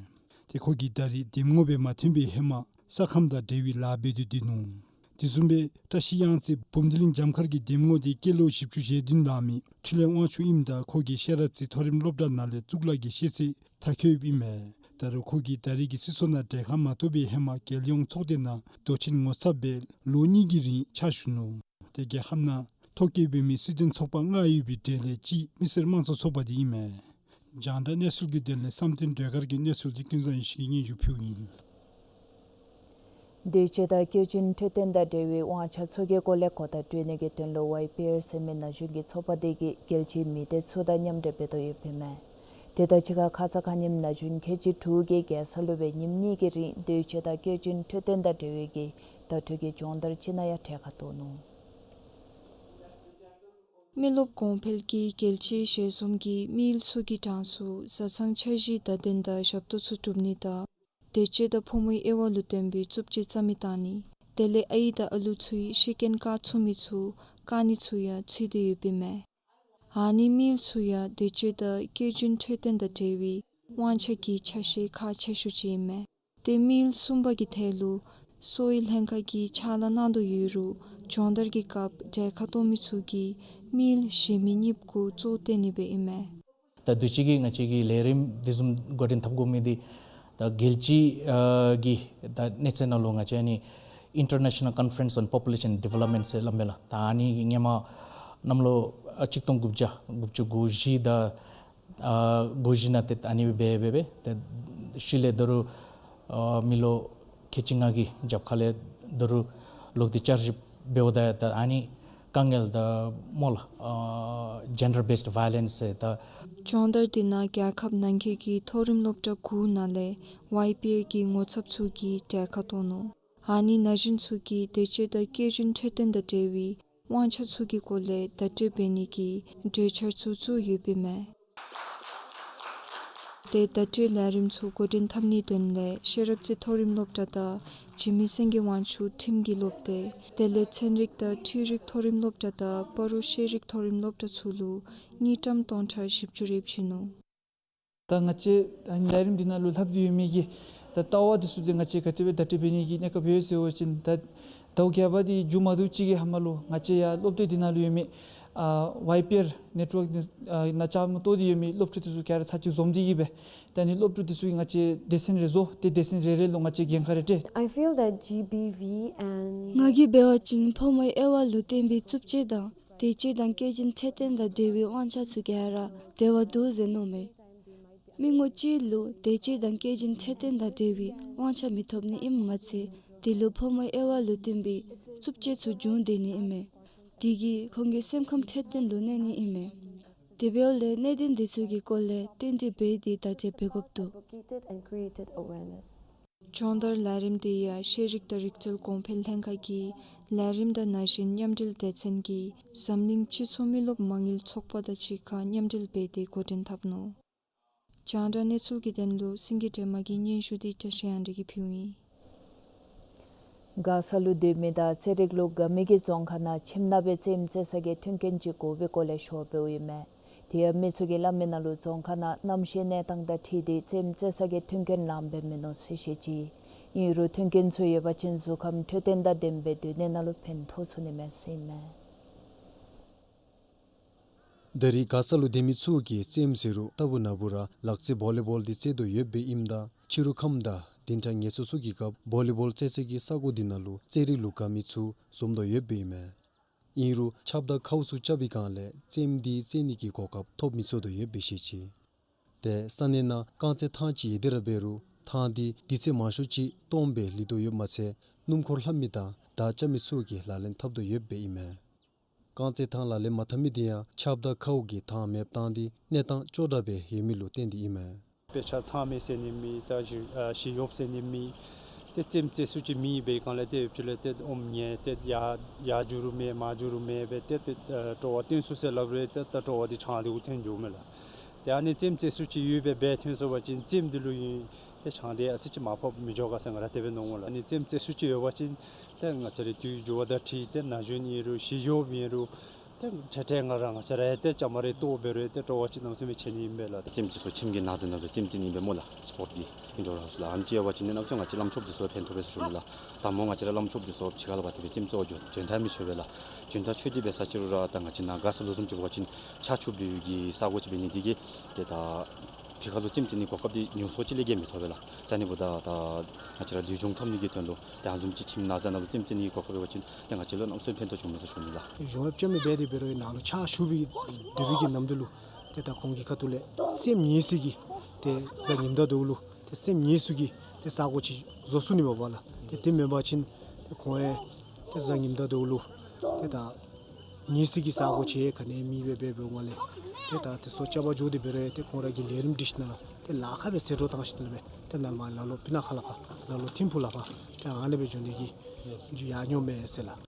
ཏེ་ཁོ་གིས་ད་རེས་འདེམས་ངོ་སྦེ་མ་ཐོན་པའི་ཧེ་མ་ས་ཁམས་དང་འབྲེལ་བའི་ལཱ་འབད་དེ་སྡོད་ནུག། དེ་བཟུམ་སྦེ་བཀྲ་ཤིས་གཡང་རྩེ་བུམ་སྡེ་གླིང་འཇམ་མཁར་གྱི་འདེམས་ངོ་འདི་སྐྱེས་ལོ་བཞི་བཅུ་ཞེ་བདུན་ལང་མི་འཕྲིན་ལས་དབང་ཕྱུག་ཨིནམ་ད་ཁོ་གིས་ཤེས་རབ་རྩེ་མཐོ་རིམ་སློབ་གྲྭ་ནང་ལས་གཙུག་ལག་གི་ཤེས་ཚད་མཐར་འཁྱོལ་ཡོདཔ་ཨིན་མས། ད་རུང་ཁོ་གིས་ད་རེས་ཀྱི་སྲིད་ཚོགས་ནང་གྲལ་ཁར་མ་ཐོབ་པའི་ཧེ་མ་རྒྱལ་ཡོངས་ཚོགས་སྡེ་ནང་མདོ་ཆེན་ངོ་ཚབ་སྦེ་ལོ་གཉིས་ཀྱི་རིང་ཕྱག་ཞུ་ནུག། ཏེ་རྒྱལ་ཁབ་ནང་ཐོ་བཀོད་འབད་མི་སྲིད་དོན་ཚོགས་པ་ལྔ་ཡོད་པའི་གྲས་ལས་གཅིག་མི་སེར་དམངས་གཙོ་ཚོགས་པ་འདི་ཨིན་མས། རྒྱང་བསྒྲགས་གནས་ཚུལ་གྱི་དོན་ལས་བསམ་གཏན་སྒྲོལ་དཀར་གྱིས་གནས་ཚུལ་འདི་ཀུན་བཟང་ཡེ་ཤེས་ཀྱིས་སྙན་ཞུ་ཕུལཝ་ཨིན། འདོད་སྤྱོད་དང་བཀོད་འབྱིན་འཕྲོད་བསྟེན་དང་འབྲེལ་བའི་དབང་ཆ་ཚུ་གི་སྐོར་ལས་གོ་བརྡ་སྤྲོད་ནི་གི་དོན་ལུ་ཝའི་པི་ཨར་ཟེར་མི་ན་གཞོན་གྱི་ཚོགས་པ་འདི་གིས་རྒྱལ་སྤྱིའི་མི་སྡེ་ཚུ་དང་མཉམ་འབྲེལ་འབད་དོ་ཡོདཔ་ཨིན་མས། དེ་དང་གཅིག་ཁར་ཁ་ཙ་ཁ་ཉིནམ་ན་གཞོན་ཁལ་གཅིག་དྲུག་གིས་རྒྱལ་ས་ལུ་སྦེ་ཉིནམ་གཉིས་ཀྱི་རིང་འདོད་སྤྱོད་དང་བཀོད་འབྱིན་འཕྲོད་བསྟེན་དང་འབྲེལ་བའི་གི་བརྡ་སྤྲོད་ཀྱི་སྦྱོང་བརྡར་ཅིག་ནང་ཡང་གྲལ་ཁར་གཏོགས་ནུག། མི་རློབས་གོང་འཕེལ་གྱིས་རྒྱལ་སྤྱིའི་ཞལ་འཛོམས་ཀྱི་དམིགས་ཡུལ་ཚུ་གི་གྲངས་སུ་བཟའ་ཚང་འཆར་གཞིའི་བརྡ་དོན་དང་ཞབས་ཏོག་ཚུ་སྒྲུབ་ནི་དང་འདོད་སྤྱོད་དང་ཕོ་མོའི་དབྱེ་བ་ལུ་བརྟེན་པའི་རྩུབ་སྤྱོད་རྩ་མེད་བཏང་ནི་དེ་ལས་ཨའི་དང་ཨ་ལུ་ཚུའི་ཤེས་རྐྱེན་བཀག་ཚུགས་མི་ཚུ་བཀག་ནི་ཚུ་ཡང་ཚུད་དེ་ཡོདཔ་ཨིན་མས། ཨ་ནི་དམིགས་ཡུལ་ཚུ་ཡང་འདོད་སྤྱོད་དང་བཀོད་འབྱིན་འཕྲོད་བསྟེན་དང་འབྲེལ་བའི་དབང་ཆ་གི་ཆ་ཤས་ཁག་ཆེ་ཤོས་ཅིག་ཨིན་མས། ཏེ་དམིགས་ཡུལ་གསུམ་པ་གི་ཐད་ལུ་གསོ་བའི་ལྷན་ཁག་གིས་ཕྱག་ལཱ་གནང་དོ་ཡོད་རུང་སྦྱོང་བརྡར་གྱི་སྐབས་གྲལ་ཁར་གཏོགས་མི་ཚུ་གིས་དམིགས་ཡུལ་གཞན་མི་གཉིསཔོ་གུ་གཙོ་བོ་བཏོན་ནི་སྦེ་ཨིན་མས། ད་དུས་ཅི་གི་ང་བཅས་ཀྱིས་ལས་རིམ་འདི་བཟུམ་འགོ་འདྲེན་འཐབ་དགོ་མི་འདི་ད་རྒྱལ་སྤྱི་ཨ་གི་ད་གནས་ཚད་ནང་ལུ་ང་བཅས་ཨ་ནི་International Conference on Population Development ཟེར་སླབ་མས་ལགས། ད་ཨ་ནི་གི་སྔོན་མ་གནམ་ལོ་ཨ་གཅིག་སྟོང་དགུ་བརྒྱ་དགུ་བཅུ་གོ་བཞི་དང་ཨ་གོ་བཞི་ནང་ཏེ་ཨ་ནི་སྦེ་འབད་འབད་ཏེ་ཤུལ་ལས་ད་རུང་ཨ་མི་ལོ་ཁལ་གཅིག་ལྔ་གི་རྒྱབ་ཁ་ལས་ད་རུང་ལོག་སྟེ་བསྐྱར་ཞིབ་འབདཝ་ད་ད་ཨ་ནི་དཀའ་ངལ་ད་སྨོ་ལགས་ཨ་gender based violence ཟེར་ད། སྦྱོང་བརྡར་འདི་ནང་རྒྱལ་ཁབ་ནང་འཁོད་ཀྱི་མཐོ་རིམ་སློབ་གྲྭ་དགུ་ནང་ལས་ཝའི་པི་ཨར་གྱི་ངོ་ཚབ་ཚུ་གིས་གྲལ་ཁར་གཏོགས་ནུག། ཨ་ནི་ན་གཞོན་ཚུ་གིས་འདོད་སྤྱོད་དང་བཀོད་འབྱིན་འཕྲོད་བསྟེན་དང་འབྲེལ་བའི་དབང་ཆ་ཚུ་གི་སྐོར་ལས་བརྡ་སྤྲོད་འབད་ནི་གི་གྲོས་འཆར་ཚུ་བཙུགས་ཡོདཔ་ཨིན་མས། ཏེ་བརྡ་སྤྲོད་ལས་རིམ་ཚུ་འགོ་འདྲེན་འཐབ་ནིའི་དོན་ལས་ཤེས་རབ་རྩེ་མཐོ་རིམ་སློབ་གྲྭ་དང་འཇིགས་མེད་སེང་གེ་དབང་ཕྱུག་ཁྲིམས་ཀྱི་སློབ་སྡེ་དེ་ལས་ཚན་རིག་དང་འཕྲུལ་རིག་མཐོ་རིམ་སློབ་གྲྭ་དང་སྤ་རོ་ཤེས་རིག་མཐོ་རིམ་སློབ་གྲྭ་ཚུ་ལུ་དངུལ་ཀྲམ་སྟོང་ཕྲག་བཞི་བཅུ་རེ་བྱིན་ནུག། ད་ང་བཅས་ཨ་ནི་ལས་རིམ་འདི་ནང་ལུ་ལྷབ་སྟེ་ཡོད་མི་གི་ད་ལྟ་བ་འདི་ཚུ་ཏེ་ང་བཅས་ག་དེ་སྦེ་བརྡ་སྤྲོད་འབད་ནི་གི་གནས་སྐབས་ཡོད་ཟེར་བ་ཅིན་ད་ཟླཝ་བརྒྱད་པ་འདི་མཇུག་མ་བསྡུ་ཅིག་གི་ཧེ་མ་ལུ་ང་བཅས་ཡར་སློབ་སྡེ་འདི་ནང་ལུ་ཡོད་མི་ཨ་ཝའི་པི་ཨར་ནེཊ་ཝརཀ་འདི་ཨ་ནང་བཅའ་མར་གཏོགས་ཏེ་ཡོད་མི་སློབ་ཕྲུག་འདི་ཚུ་ག་ར་ཚར་གཅིག་འཛོམས་ཏེ་གིས་སྦེ་ད་ཨ་ནི་སློབ་ཕྲུག་འདི་ཚུ་གི་ང་བཅས་སྡེ་ཚན་རེ་བཟོ་སྟེ་སྡེ་ཚན་རེ་རེ་ལུ་ང་བཅས་འགན་ཁག་རེ་སྤྲོད། I feel that G B V and ང་གིས་འབད་བ་ཅིན་ཕོ་མོའི་དབྱེ་བ་ལུ་བརྟེན་པའི་རྩུབ་སྤྱོད་དང་འདོད་སྤྱོད་དང་བཀོད་འབྱིན་འཕྲོད་བསྟེན་དང་འབྲེལ་བའི་དབང་ཆ་ཚུ་ག་ར་འབྲེལ་བ་འདུག་ཟེར་མནོཝ་མས། མི་ངོ་གཅིག་ལུ་འདོད་སྤྱོད་དང་བཀོད་འབྱིན་འཕྲོད་བསྟེན་དང་འབྲེལ་བའི་དབང་ཆ་མི་ཐོབ་ནི་ཨིནམ་མ་ཚད་དེ་ལུ་ཕོ་མོའི་དབྱེ་བ་ལུ་བརྟེན་པའི་རྩུབ་སྤྱོད་ཚུ་འབྱུང་སྡོད་ནི་ཨིན་མས། དེ་གིས་ཁོང་གི་སེམས་ཁམས་འཕྲོད་བསྟེན་ལུ་གནོད་ནི་ཨིན་མས། དེ་འབདཝ་ལས་གནད་དོན་འདི་ཚུ་གི་སྐོར་ལས་བསྟུན་གྲོས་འབད་དེ་བརྡ་སྤྲོད་འབད་དགོཔ་འདུག། Advocated and created awareness. སྦྱོང་བརྡར་ལས་རིམ་འདི་ཡང་ཤེས་རིག་དང་རིག་རྩལ་གོང་འཕེལ་ལྷན་ཁག་གི་ལས་རིམ་དང་ན་གཞོན་མཉམ་འབྲེལ་སྡེ་ཚན་གྱིས་འཛམ་གླིང་སྤྱི་ཚོགས་མི་རློབས་མ་དངུལ་ཚོགས་པ་དང་གཅིག་ཁར་མཉམ་འབྲེལ་འབད་དེ་འགོ་འདྲེན་འཐབ་ནུག། རྒྱང་བསྒྲགས་གནས་ཚུལ་གྱི་དོན་ལུ་སེང་གེ་སྒྲོལ་མ་གི་སྙན་ཞུ་འདི་བཀྲ་ཤིས་གཡང་འཛོམས་ཀྱིས་ཕུལཝ་ཨིན། མགར་ས་ལུ་སྡོད་མི་དང་རྩེད་རིགས་ལུ་དགའ་མི་གིས་རྫོང་ཁག་ནང་ཁྱིམ་ནང་སྦེ་རྩེདམོ་རྩེ་ས་གི་མཐུན་རྐྱེན་ཅིག་དགོ་པའི་སྐོར་ལས་ཞུ་བ་འབདཝ་ཨིན་མས། དེ་ཡང་མི་ཚུ་གིས་སླབ་མི་ནང་ལུ་རྫོང་ཁག་ནང་གནམ་གཤིས་གནས་སྟངས་དང་འཁྲིལ་ཏེ་རྩེདམོ་རྩེ་ས་གི་མཐུན་རྐྱེན་ལངམ་སྦེ་མིན་ནུག་ཟེར་བཤད་ཅི། ཨིན་རུང་མཐུན་རྐྱེན་ཚུ་ཡོད་པ་ཅིན་གཟུགས་ཁམས་འཕྲོད་བསྟེན་དང་ལྡནམ་སྦེ་སྡོད་ནི་ནང་ལུ་ཕན་ཐོགས་ཚུགས་ནི་མས་ཟེར་ཨིན་མས། ད་རེས་མགར་ས་ལུ་སྡོད་མི་ཚུ་གིས་རྩེདམོ་ཟེར་རུང་རྟག་བུ་ན་བུ་ར་ལག་རྩེད་བོ་ལི་བོལ་འདི་རྩེད་དོ་ཡོདཔ་ཨིནམ་ད་ཕྱི་རུ་ཁམས་དང་བདུན་ཕྲག་ངལ་གསོ་ཚུ་གི་སྐབས་བོ་ལི་བོལ་རྩེད་སའི་ས་གོ་འདི་ནང་ལུ་རྩེད་རིགས་ལུ་དགའ་མི་ཚུ་འཛོམས་དོ་ཡོདཔ་ཨིན་མས། ཨིན་རུང་ཆརཔ་དང་ཁཝ་ཚུ་རྐྱབ་པའི་སྒང་ལས་རྩེདམོ་འདི་རྩེད་ནི་གི་གོ་སྐབས་ཐོབ་མི་ཚུགས་དོ་ཡོདཔ་སྦེ་བཤད་ཅི། ཏེ་ས་གནས་ནང་རྐང་རྩེད་ཐང་ཅིག་ཡོད་དེ་ར་འབད་རུང་ཐང་འདི་དུས་ཚོད་མང་ཤོས་ཅིག་སྟོངམ་སྦེ་ལུས་དོ་ཡོདཔ་མ་ཚད་སྣུམ་འཁོར་ལྷག་མི་དང་དར་རྐྱབ་མི་ཚུ་གིས་ལག་ལེན་འཐབ་དོ་ཡོདཔ་ཨིན་མས། རྐང་རྩེད་ཐང་ལག་ལེན་མ་འཐབ་མི་དེ་ཡང་ཆབ་དང་ཁཝ་གིས་ཐང་མེདཔ་བཏང་སྟེ་གནས་སྟངས་སྐྱོ་དྲགས་སྦེ་ཡོད་མི་ལུ་བརྟེན་ཏེ་ཨིན་མས། དཔེ་ཆ་ཚང་མེད་ཟེར་ནི་མེད། ད་ཞི་ཨ་ཞི་གཡོགཔ་ཟེར་ནི་མེད། ཏེ་རྩེདམོ་རྩེ་སུ་ཅིག་མེད་པའི་སྒང་ལས་ཏེ་ཡོདཔ་ཅིག་ལས་ཏེ་ཨོམ་ཉལ་ཏེ་ཡར་ཡར་འགྱོ་རུང་མེད་མར་འགྱོ་རུང་མེད་སྦེ་ཏེ་ཏེ་ཨ་སྤྲོ་བ་བཏོན་སོང་ཟེར་སླབ་རུང་ཏེ་ད་སྤྲོ་བ་འདི་ཆང་འདི་གུ་ཐོན་འགྱོཝ་མས་ལགས། ཏེ་ཨ་ནི་རྩེདམོ་རྩེ་སུ་ཅིག་ཡོད་པའི་སྦེ་ཐོན་སོང་པ་ཅིན་རྩེདམོ་འདི་ལུ་ཨིན། ཏེ་ཆང་འདི་ཨ་ཙི་ཅིག་མར་ཕབ་མི་འགྱོ་ག་ཟེར་ང་ར་དེ་སྦེ་མནོཝ་མས་ལགས། ཨ་ནི་རྩེདམོ་རྩེ་སུ་ཅིག་ཡོད་པ་ཅིན་ཏེ་ང་བཅས་རའི་དུས་འགྱུར་བ་དང་འཁྲིལ་ཏེ་ན་གཞོན་ཨིན་རུང་ཞི་གཡོགཔ་ཨིན་རུང་ཏེ་འཕྲལ་འཕྲལ་ང་ར་ང་བཅས་ར་ཡང་ཏེ་བཅའ་མར་ར་གཏོགས་འབད་རུང་ཏེ་སྤྲོ་བ་ཅིག་གནམ་མེད་ས་མེད་ཆེ་ནི་ཨིན་པས་ལགས། རྩེདམོ་རྩེ་སོང་ཁྱིམ་གྱི་ནང་འཛིང་ནང་སྦེ་རྩེདམོ་རྩེ་ནི་ཨིན་པས་སྨོ་ལགས། སི་པོརཊ་འདི་ཨིན་ཌོར་ཧའུསི་ལགས། ཨ་ནི་ཅིག་ཡོད་པ་ཅིན་ནི་གནམ་མེད་ས་མེད་ང་བཅས་བླམ་ཆོསཔ་འདི་ཚུ་ཕན་ཐོགས་པས་ཟེར་ཞུ་ནི་ལགས། ད་སྨོ་ང་བཅས་ར་བླམ་ཆོསཔ་འདི་ཚུ་ཕྱི་ཁ་ལུ་འབད་དེ་སྦེ་རྩེདམོ་རྩེ་བར་འགྱོ་འགྱོ་ད་མི་ཆོག་པས་ལགས། འགྱོ་ད་ཆོག་སྟེ་འབད་ས་ཅིག་རུང་ར་ད་ང་བཅས་ནཱ་མགར་ས་ལུ་བཟུམ་ཅིག་འབད་བ་ཅིན་ཆར་ཆུ་འབབ་པའི་གི་ས་གོ་ཅིག་འབད་ནི་འདི་གིས་ཏེ་ད་ཕྱི་ཁ་ལུ་རྩེདམོ་རྩེ་ནི་གོ་སྐབས་འདི་ཉུང་སུ་ཅིག་ལས་བརྒལ་མི་ཐོབ་པས་ལགས། ད་ཨ་ནི་འབདཝ་ད་ད་ང་བཅས་ར་ལུས་སྦྱོང་ཐོབ་ནི་གི་དོན་ལུ་ཏེ་ཨ་ནི་བཟུམ་ཅིག་ཁྱིམ་ནང་འཛིང་ནང་ལུ་རྩེདམོ་རྩེ་ནི་གི་གོ་སྐབས་འབད་བ་ཅིན་ཏེ་ང་བཅས་ལུ་གནམ་མེད་ས་མེད་ཕན་ཐོགས་བྱུངམ་མས་ཟེར་ཞུ་ནི་ལགས། གཞུང་ཡབ་ལྕམ་མི་འབད་དེ་འབད་རུང་ནཱ་ལུ་ཕྱག་ཞུ་བའི་སྡོད་པའི་གི་ནམ་དུས་ལུ་ཏེ་ད་ཁོང་གི་ཁ་ཐུག་ལས་རྩེདམོ་རྩེ་ས་གི་ཏེ་གཟའ་ཉིམ་ད་དོ་ལུ་ཏེ་རྩེདམོ་རྩེ་ས་གི་ཏེ་ས་གོ་ཅིག་བཟོ་ཚུགས་ནི་མས་པ་ལགས། ཏེ་དེ་མེན་པ་ཅིན་ཏེ་ཁོང་ཡང་ཏེ་གཟའ་ཉིམ་ད་དོ་ལུ་ཏེ་ད་རྩེདམོ་རྩེ་ས་གི་ས་གོ་ཅིག་ག་ནི་མེད་པར་འབད་འབདཝ་ལས་ཏེ་ད་དེ་ཚུ་རྐྱབ་པར་འགྱོ་དེ་འབད་རུང་ཏེ་ཁོང་ར་གི་ལས་རིམ་སྒྲིག་ཞིནམ་ལས་ཏེ་ལཱ་ཁག་སྦེ་ཟད་འགྲོ་བཏང་ཞིནམ་ལས་སྦེ་ཏེ་ནཱ་མར་ལ་ལོ་སྤུ་ན་ཁ་ལས་ཕར་ལ་ལོ་ཐིམ་ཕུག་ལས་ཕར་ཏེ་ཨ་ནི་སྦེ་འགྱོ་ནི་གི་ཡང་ཉོ་མས་ཟེར་ལགས།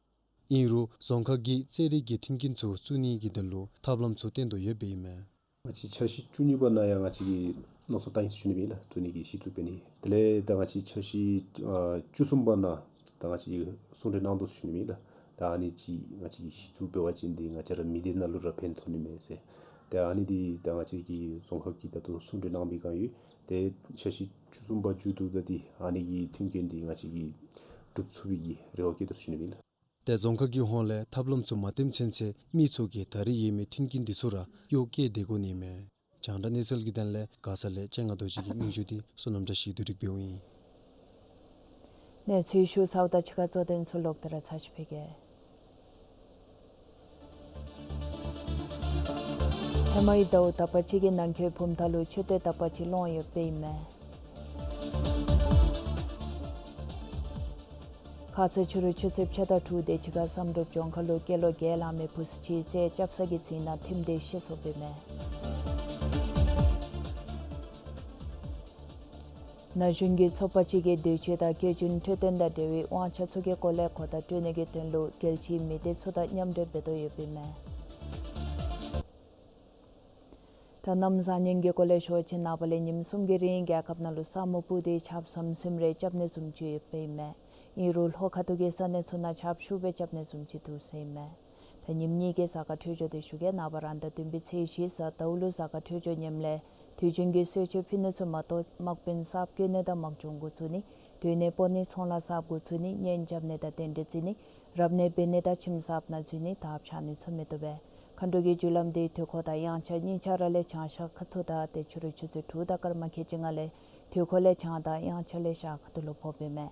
ཨིན་རུང་རྫོང་ཁག་གི་རྩེད་རིགས་ཀྱི་མཐུན་རྐྱེན་ཚུ་བཙུགས་ནི་གི་དོན་ལུ་ཐབས་ལམ་ཚུ་བཏོན་དོ་ཡོདཔ་ཨིན་མས། ང་བཅས་འཆར་གཞི་བཅུ་གཉིས་པ་ནང་ཡང་ང་བཅས་ཀྱིས་མནོ་བསམ་བཏང་ཡི་ཟེར་ཞུ་ནི་ཨིན་ལགས། བཙུགས་ནི་གི་གཞི་བཙུགས་འབད་ནི། དེ་ལས་ད་ང་བཅས་འཆར་གཞི་ཨ་བཅུ་གསུམ་པ་ནང་ད་ང་བཅས་ཀྱིས་གསུང་གྲོས་གནང་དོ་ཟེར་ཞུ་ནི་ཨིན་ལགས། ད་ཨ་ནི་ཅིག་ང་བཅས་ཀྱིས་གཞི་བཙུགས་འབད་བ་ཅིན་འདི་ང་བཅས་ར་མི་སྡེ་ནང་ལུ་ར་ཕན་ཐོགས་ནི་མས་ཟེར། ད་ཨ་ནི་འདི་ད་ང་བཅས་ཀྱི་རྫོང་ཁག་གིས་ད་ལྟོ་གསུང་གྲོས་གནང་བའི་བསྒང་ཡོད། ཏེ་འཆར་གཞི་བཅུ་གསུམ་པ་མཇུག་བསྡུ་ད་འདི་ཨ་ནི་གི་མཐུན་རྐྱེན་འདི་ང་བཅས་ཀྱིས་སྒྲུབ་ཚུགས་པའི་གི་རེ་བ་བསྐྱེད་དོ་ཟེར་ཞུ་ནི་ཨིན་ལགས། ཏེ་རྫོང་ཁག་གི་ཧོངས་ལས་ཐབས་ལམ་ཚུ་མ་བཏོན་ཚུན་ཚོད་མི་ཚུ་གིས་ད་རེས་ཡོད་མི་མཐུན་རྐྱེན་འདི་ཚུ་ར་གཡོག་བཀོལ་སྡོད་དགོ་ནི་མས། རྒྱང་བསྒྲགས་གནས་ཚུལ་གྱི་དོན་ལས་མགར་ས་ལས་སྤྱན་སྔ་རྡོ་རྗེ་གི་སྙན་ཞུ་འདི་བསོད་ནམས་བཀྲ་ཤིས་བསྡུ་སྒྲིག་འབདཝ་ཨིན། གནས་ཚུལ་ཞུ་ཚརཝ་ད་ཕྱི་ཁ་གཙོ་དོན་ཚུ་ལོག་སྟེ་ར་ཚར་ཅིག་ཕུལ་གེ། ཧེ་མའི་ཟླཝ་དག་པ་ཅིག་གི་ནང་འཁོད་བུམ་ཐང་ལུ་མཆོད་རྟེན་དག་པ་ཅིག་ལོང་ཡོདཔ་ཨིན་མས། ཁ་ཙ་ཕྱི་རུ་ཆུ་ཚོད་ཕྱེད་དང་དྲུག་དེ་ཅིག་ཁར་བསམ་གྲུབ་ལྗོངས་མཁར་ལུ་སྐྱེས་ལོ་བརྒྱད་ལང་མི་བུཚ་ཅིག་རྩེད་རྐྱབ་ས་གི་རྩེ་ནང་ཐིམ་སྟེ་ཤི་སོཔ་ཨིན་མས། ན་གཞོན་གྱི་ཚོགས་པ་ཅིག་གིས་འདོད་སྤྱོད་དང་སྐྱེ་རྒྱུན་འཕྲོད་བསྟེན་དང་འབྲེལ་བའི་དབང་ཆ་ཚུ་གི་སྐོར་ལས་གོ་བརྡ་སྤྲོད་ནི་གི་དོན་ལུ་རྒྱལ་སྤྱིའི་མི་སྡེ་ཚུ་དང་མཉམ་འབྲེལ་འབད་དོ་ཡོདཔ་ཨིན་མས། ད་གནམ་བཟང་ངན་གྱི་སྐོར་ལས་ཞུ་བ་ཅིན་ནངས་པ་ལས་ཉིནམ་གསུམ་གྱི་རིང་རྒྱལ་ཁབ་ནང་ལུ་ས་སྨུག་སྤུབས་ཏེ་ཆརཔ་ཟམ་ཟིམ་རེ་རྐྱབ་ནི་བཟུམ་ཅིག་ཡོདཔ་ཨིན་མས། ཨིན་རུང་ལྷོ་ཁ་ཐུག་གི་ས་གནས་ཚུ་ནང་ཆརཔ་ཤུགས་སྦེ་རྐྱབ་ནི་བཟུམ་ཅིག་འདུག་ཟེར་ཨིན་མས། ད་ཉིནམ་གཉིས་ཀྱི་གཟའ་སྐར་འཕྲོད་སྦྱོར་འདི་ཞུ་གེ། ནངས་པ་རང་ཟླ་བདུན་པའི་ཚེས་བཞི་གཟའ་ཟླཝ་ལུ་གཟའ་སྐར་འཕྲོད་སྦྱོར་ངནམ་ལས་དུས་རྒྱུན་གྱི་གསོལ་མཆོད་ཕུལ་ནི་ཚུ་མ་གཏོགས་དམག་དཔོན་གསརཔ་བསྐོ་ནི་དང་དམག་སྦྱོང་འགོ་བཙུགས་ནི་སྡོད་གནས་སྤོ་ནི་ཚོང་ལཱ་གསརཔ་འགོ་བཙུགས་ནི་གཉེན་རྐྱབ་ནི་དང་རྟེན་འབྲེལ་བརྩི་ནི་རབ་གནས་འབད་ནི་དང་ཁྱིམ་གསརཔ་ནང་འཛུལ་ནི་དར་འཕྱར་ནི་ཚུ་མི་བཏུབ་པས། མཁའ་འགྲོ་གི་རྒྱུ་ལམ་འདི་དུས་འཁོར་དང་དབྱངས་འཆར་གཉིས་ཆ་ར་ལས་བྱང་ཤར་ཁ་ཐུག་དང་ཏེ་ཕྱི་རུ་ཆུ་ཚོད་དྲུག་དང་སྐར་མ་ཁལ་གཅིག་ལྔ་ལས་དུས་འཁོར་ལས་བྱང་དང་དབྱངས་འཆར་ལས་ཤར་ཁ་ཐུག་ལུ་ཕོགཔ་ཨིན་མས།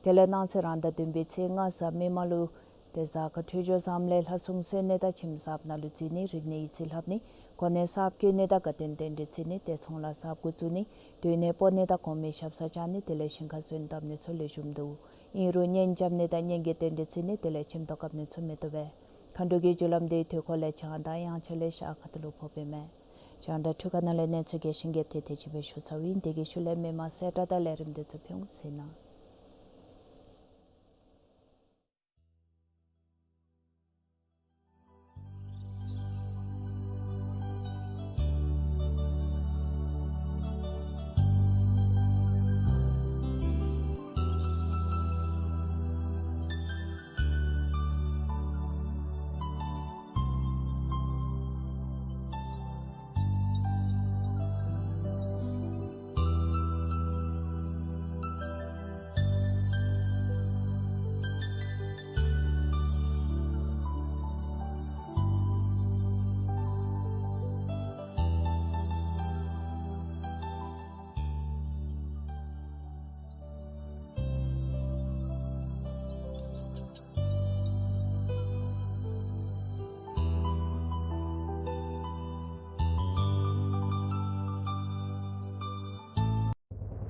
དེ་ལས་གནངས་ཚེ་རང་ཟླ་བདུན་པའི་ཚེས་ལྔ་གཟའ་མིག་དམར་ལུ་ཏེ་གཟའ་སྐར་འཕྲོད་སྦྱོར་བཟངམ་ལས་ལྷ་སྲུང་གསོལ་ནི་དང་ཁྱིམ་གསརཔ་ནང་ལུ་འཛུལ་ནི་རིག་གནས་ཡིག་རྩིས་ལྷབ་ནི་གོ་གནས་གསརཔ་བསྐོ་ནི་དང་དགའ་སྟོན་རྟེན་འབྲེལ་བརྩི་ནི་ཏེ་ཚོང་ལཱ་གསརཔ་འགོ་བཙུགས་ནི་སྡོད་གནས་སྤོ་ནི་དང་གོང་མའི་ཞབས་སར་བཅར་ནི་དེ་ལས་ཞིང་ཁར་སོན་བཏབ་ནི་ཚུ་ལེགས་ཤོམ་འདུག། ཨིན་རུང་གཉེན་རྐྱབ་ནི་དང་གཉེན་གྱི་རྟེན་འབྲེལ་བརྩི་ནི་དེ་ལས་ཁྱིམ་ཐོག་བཀབ་ནི་ཚུ་མི་བཏུབ་པས། མཁའ་འགྲོ་གི་རྒྱུ་ལམ་འདི་དུས་འཁོར་ལས་བྱང་དང་དབྱངས་འཆར་ལས་ཤར་ཁ་ཐུག་ལུ་ཕོགཔ་ཨིན་མས། རྒྱང་བསྒྲགས་འཕྲུལ་ཁང་ནང་ལས་གནས་ཚུལ་གྱི་ཞིང་ཁམས་དེ་དེ་ཅིག་སྦེ་ཞུ་ཚརཝ་ཨིན། དེ་གི་ཤུལ་ལས་མི་མང་གསལ་བསྒྲགས་དང་ལས་རིམ་འདི་ཚུ་ཕུལ་འོང་ཟེར་ན།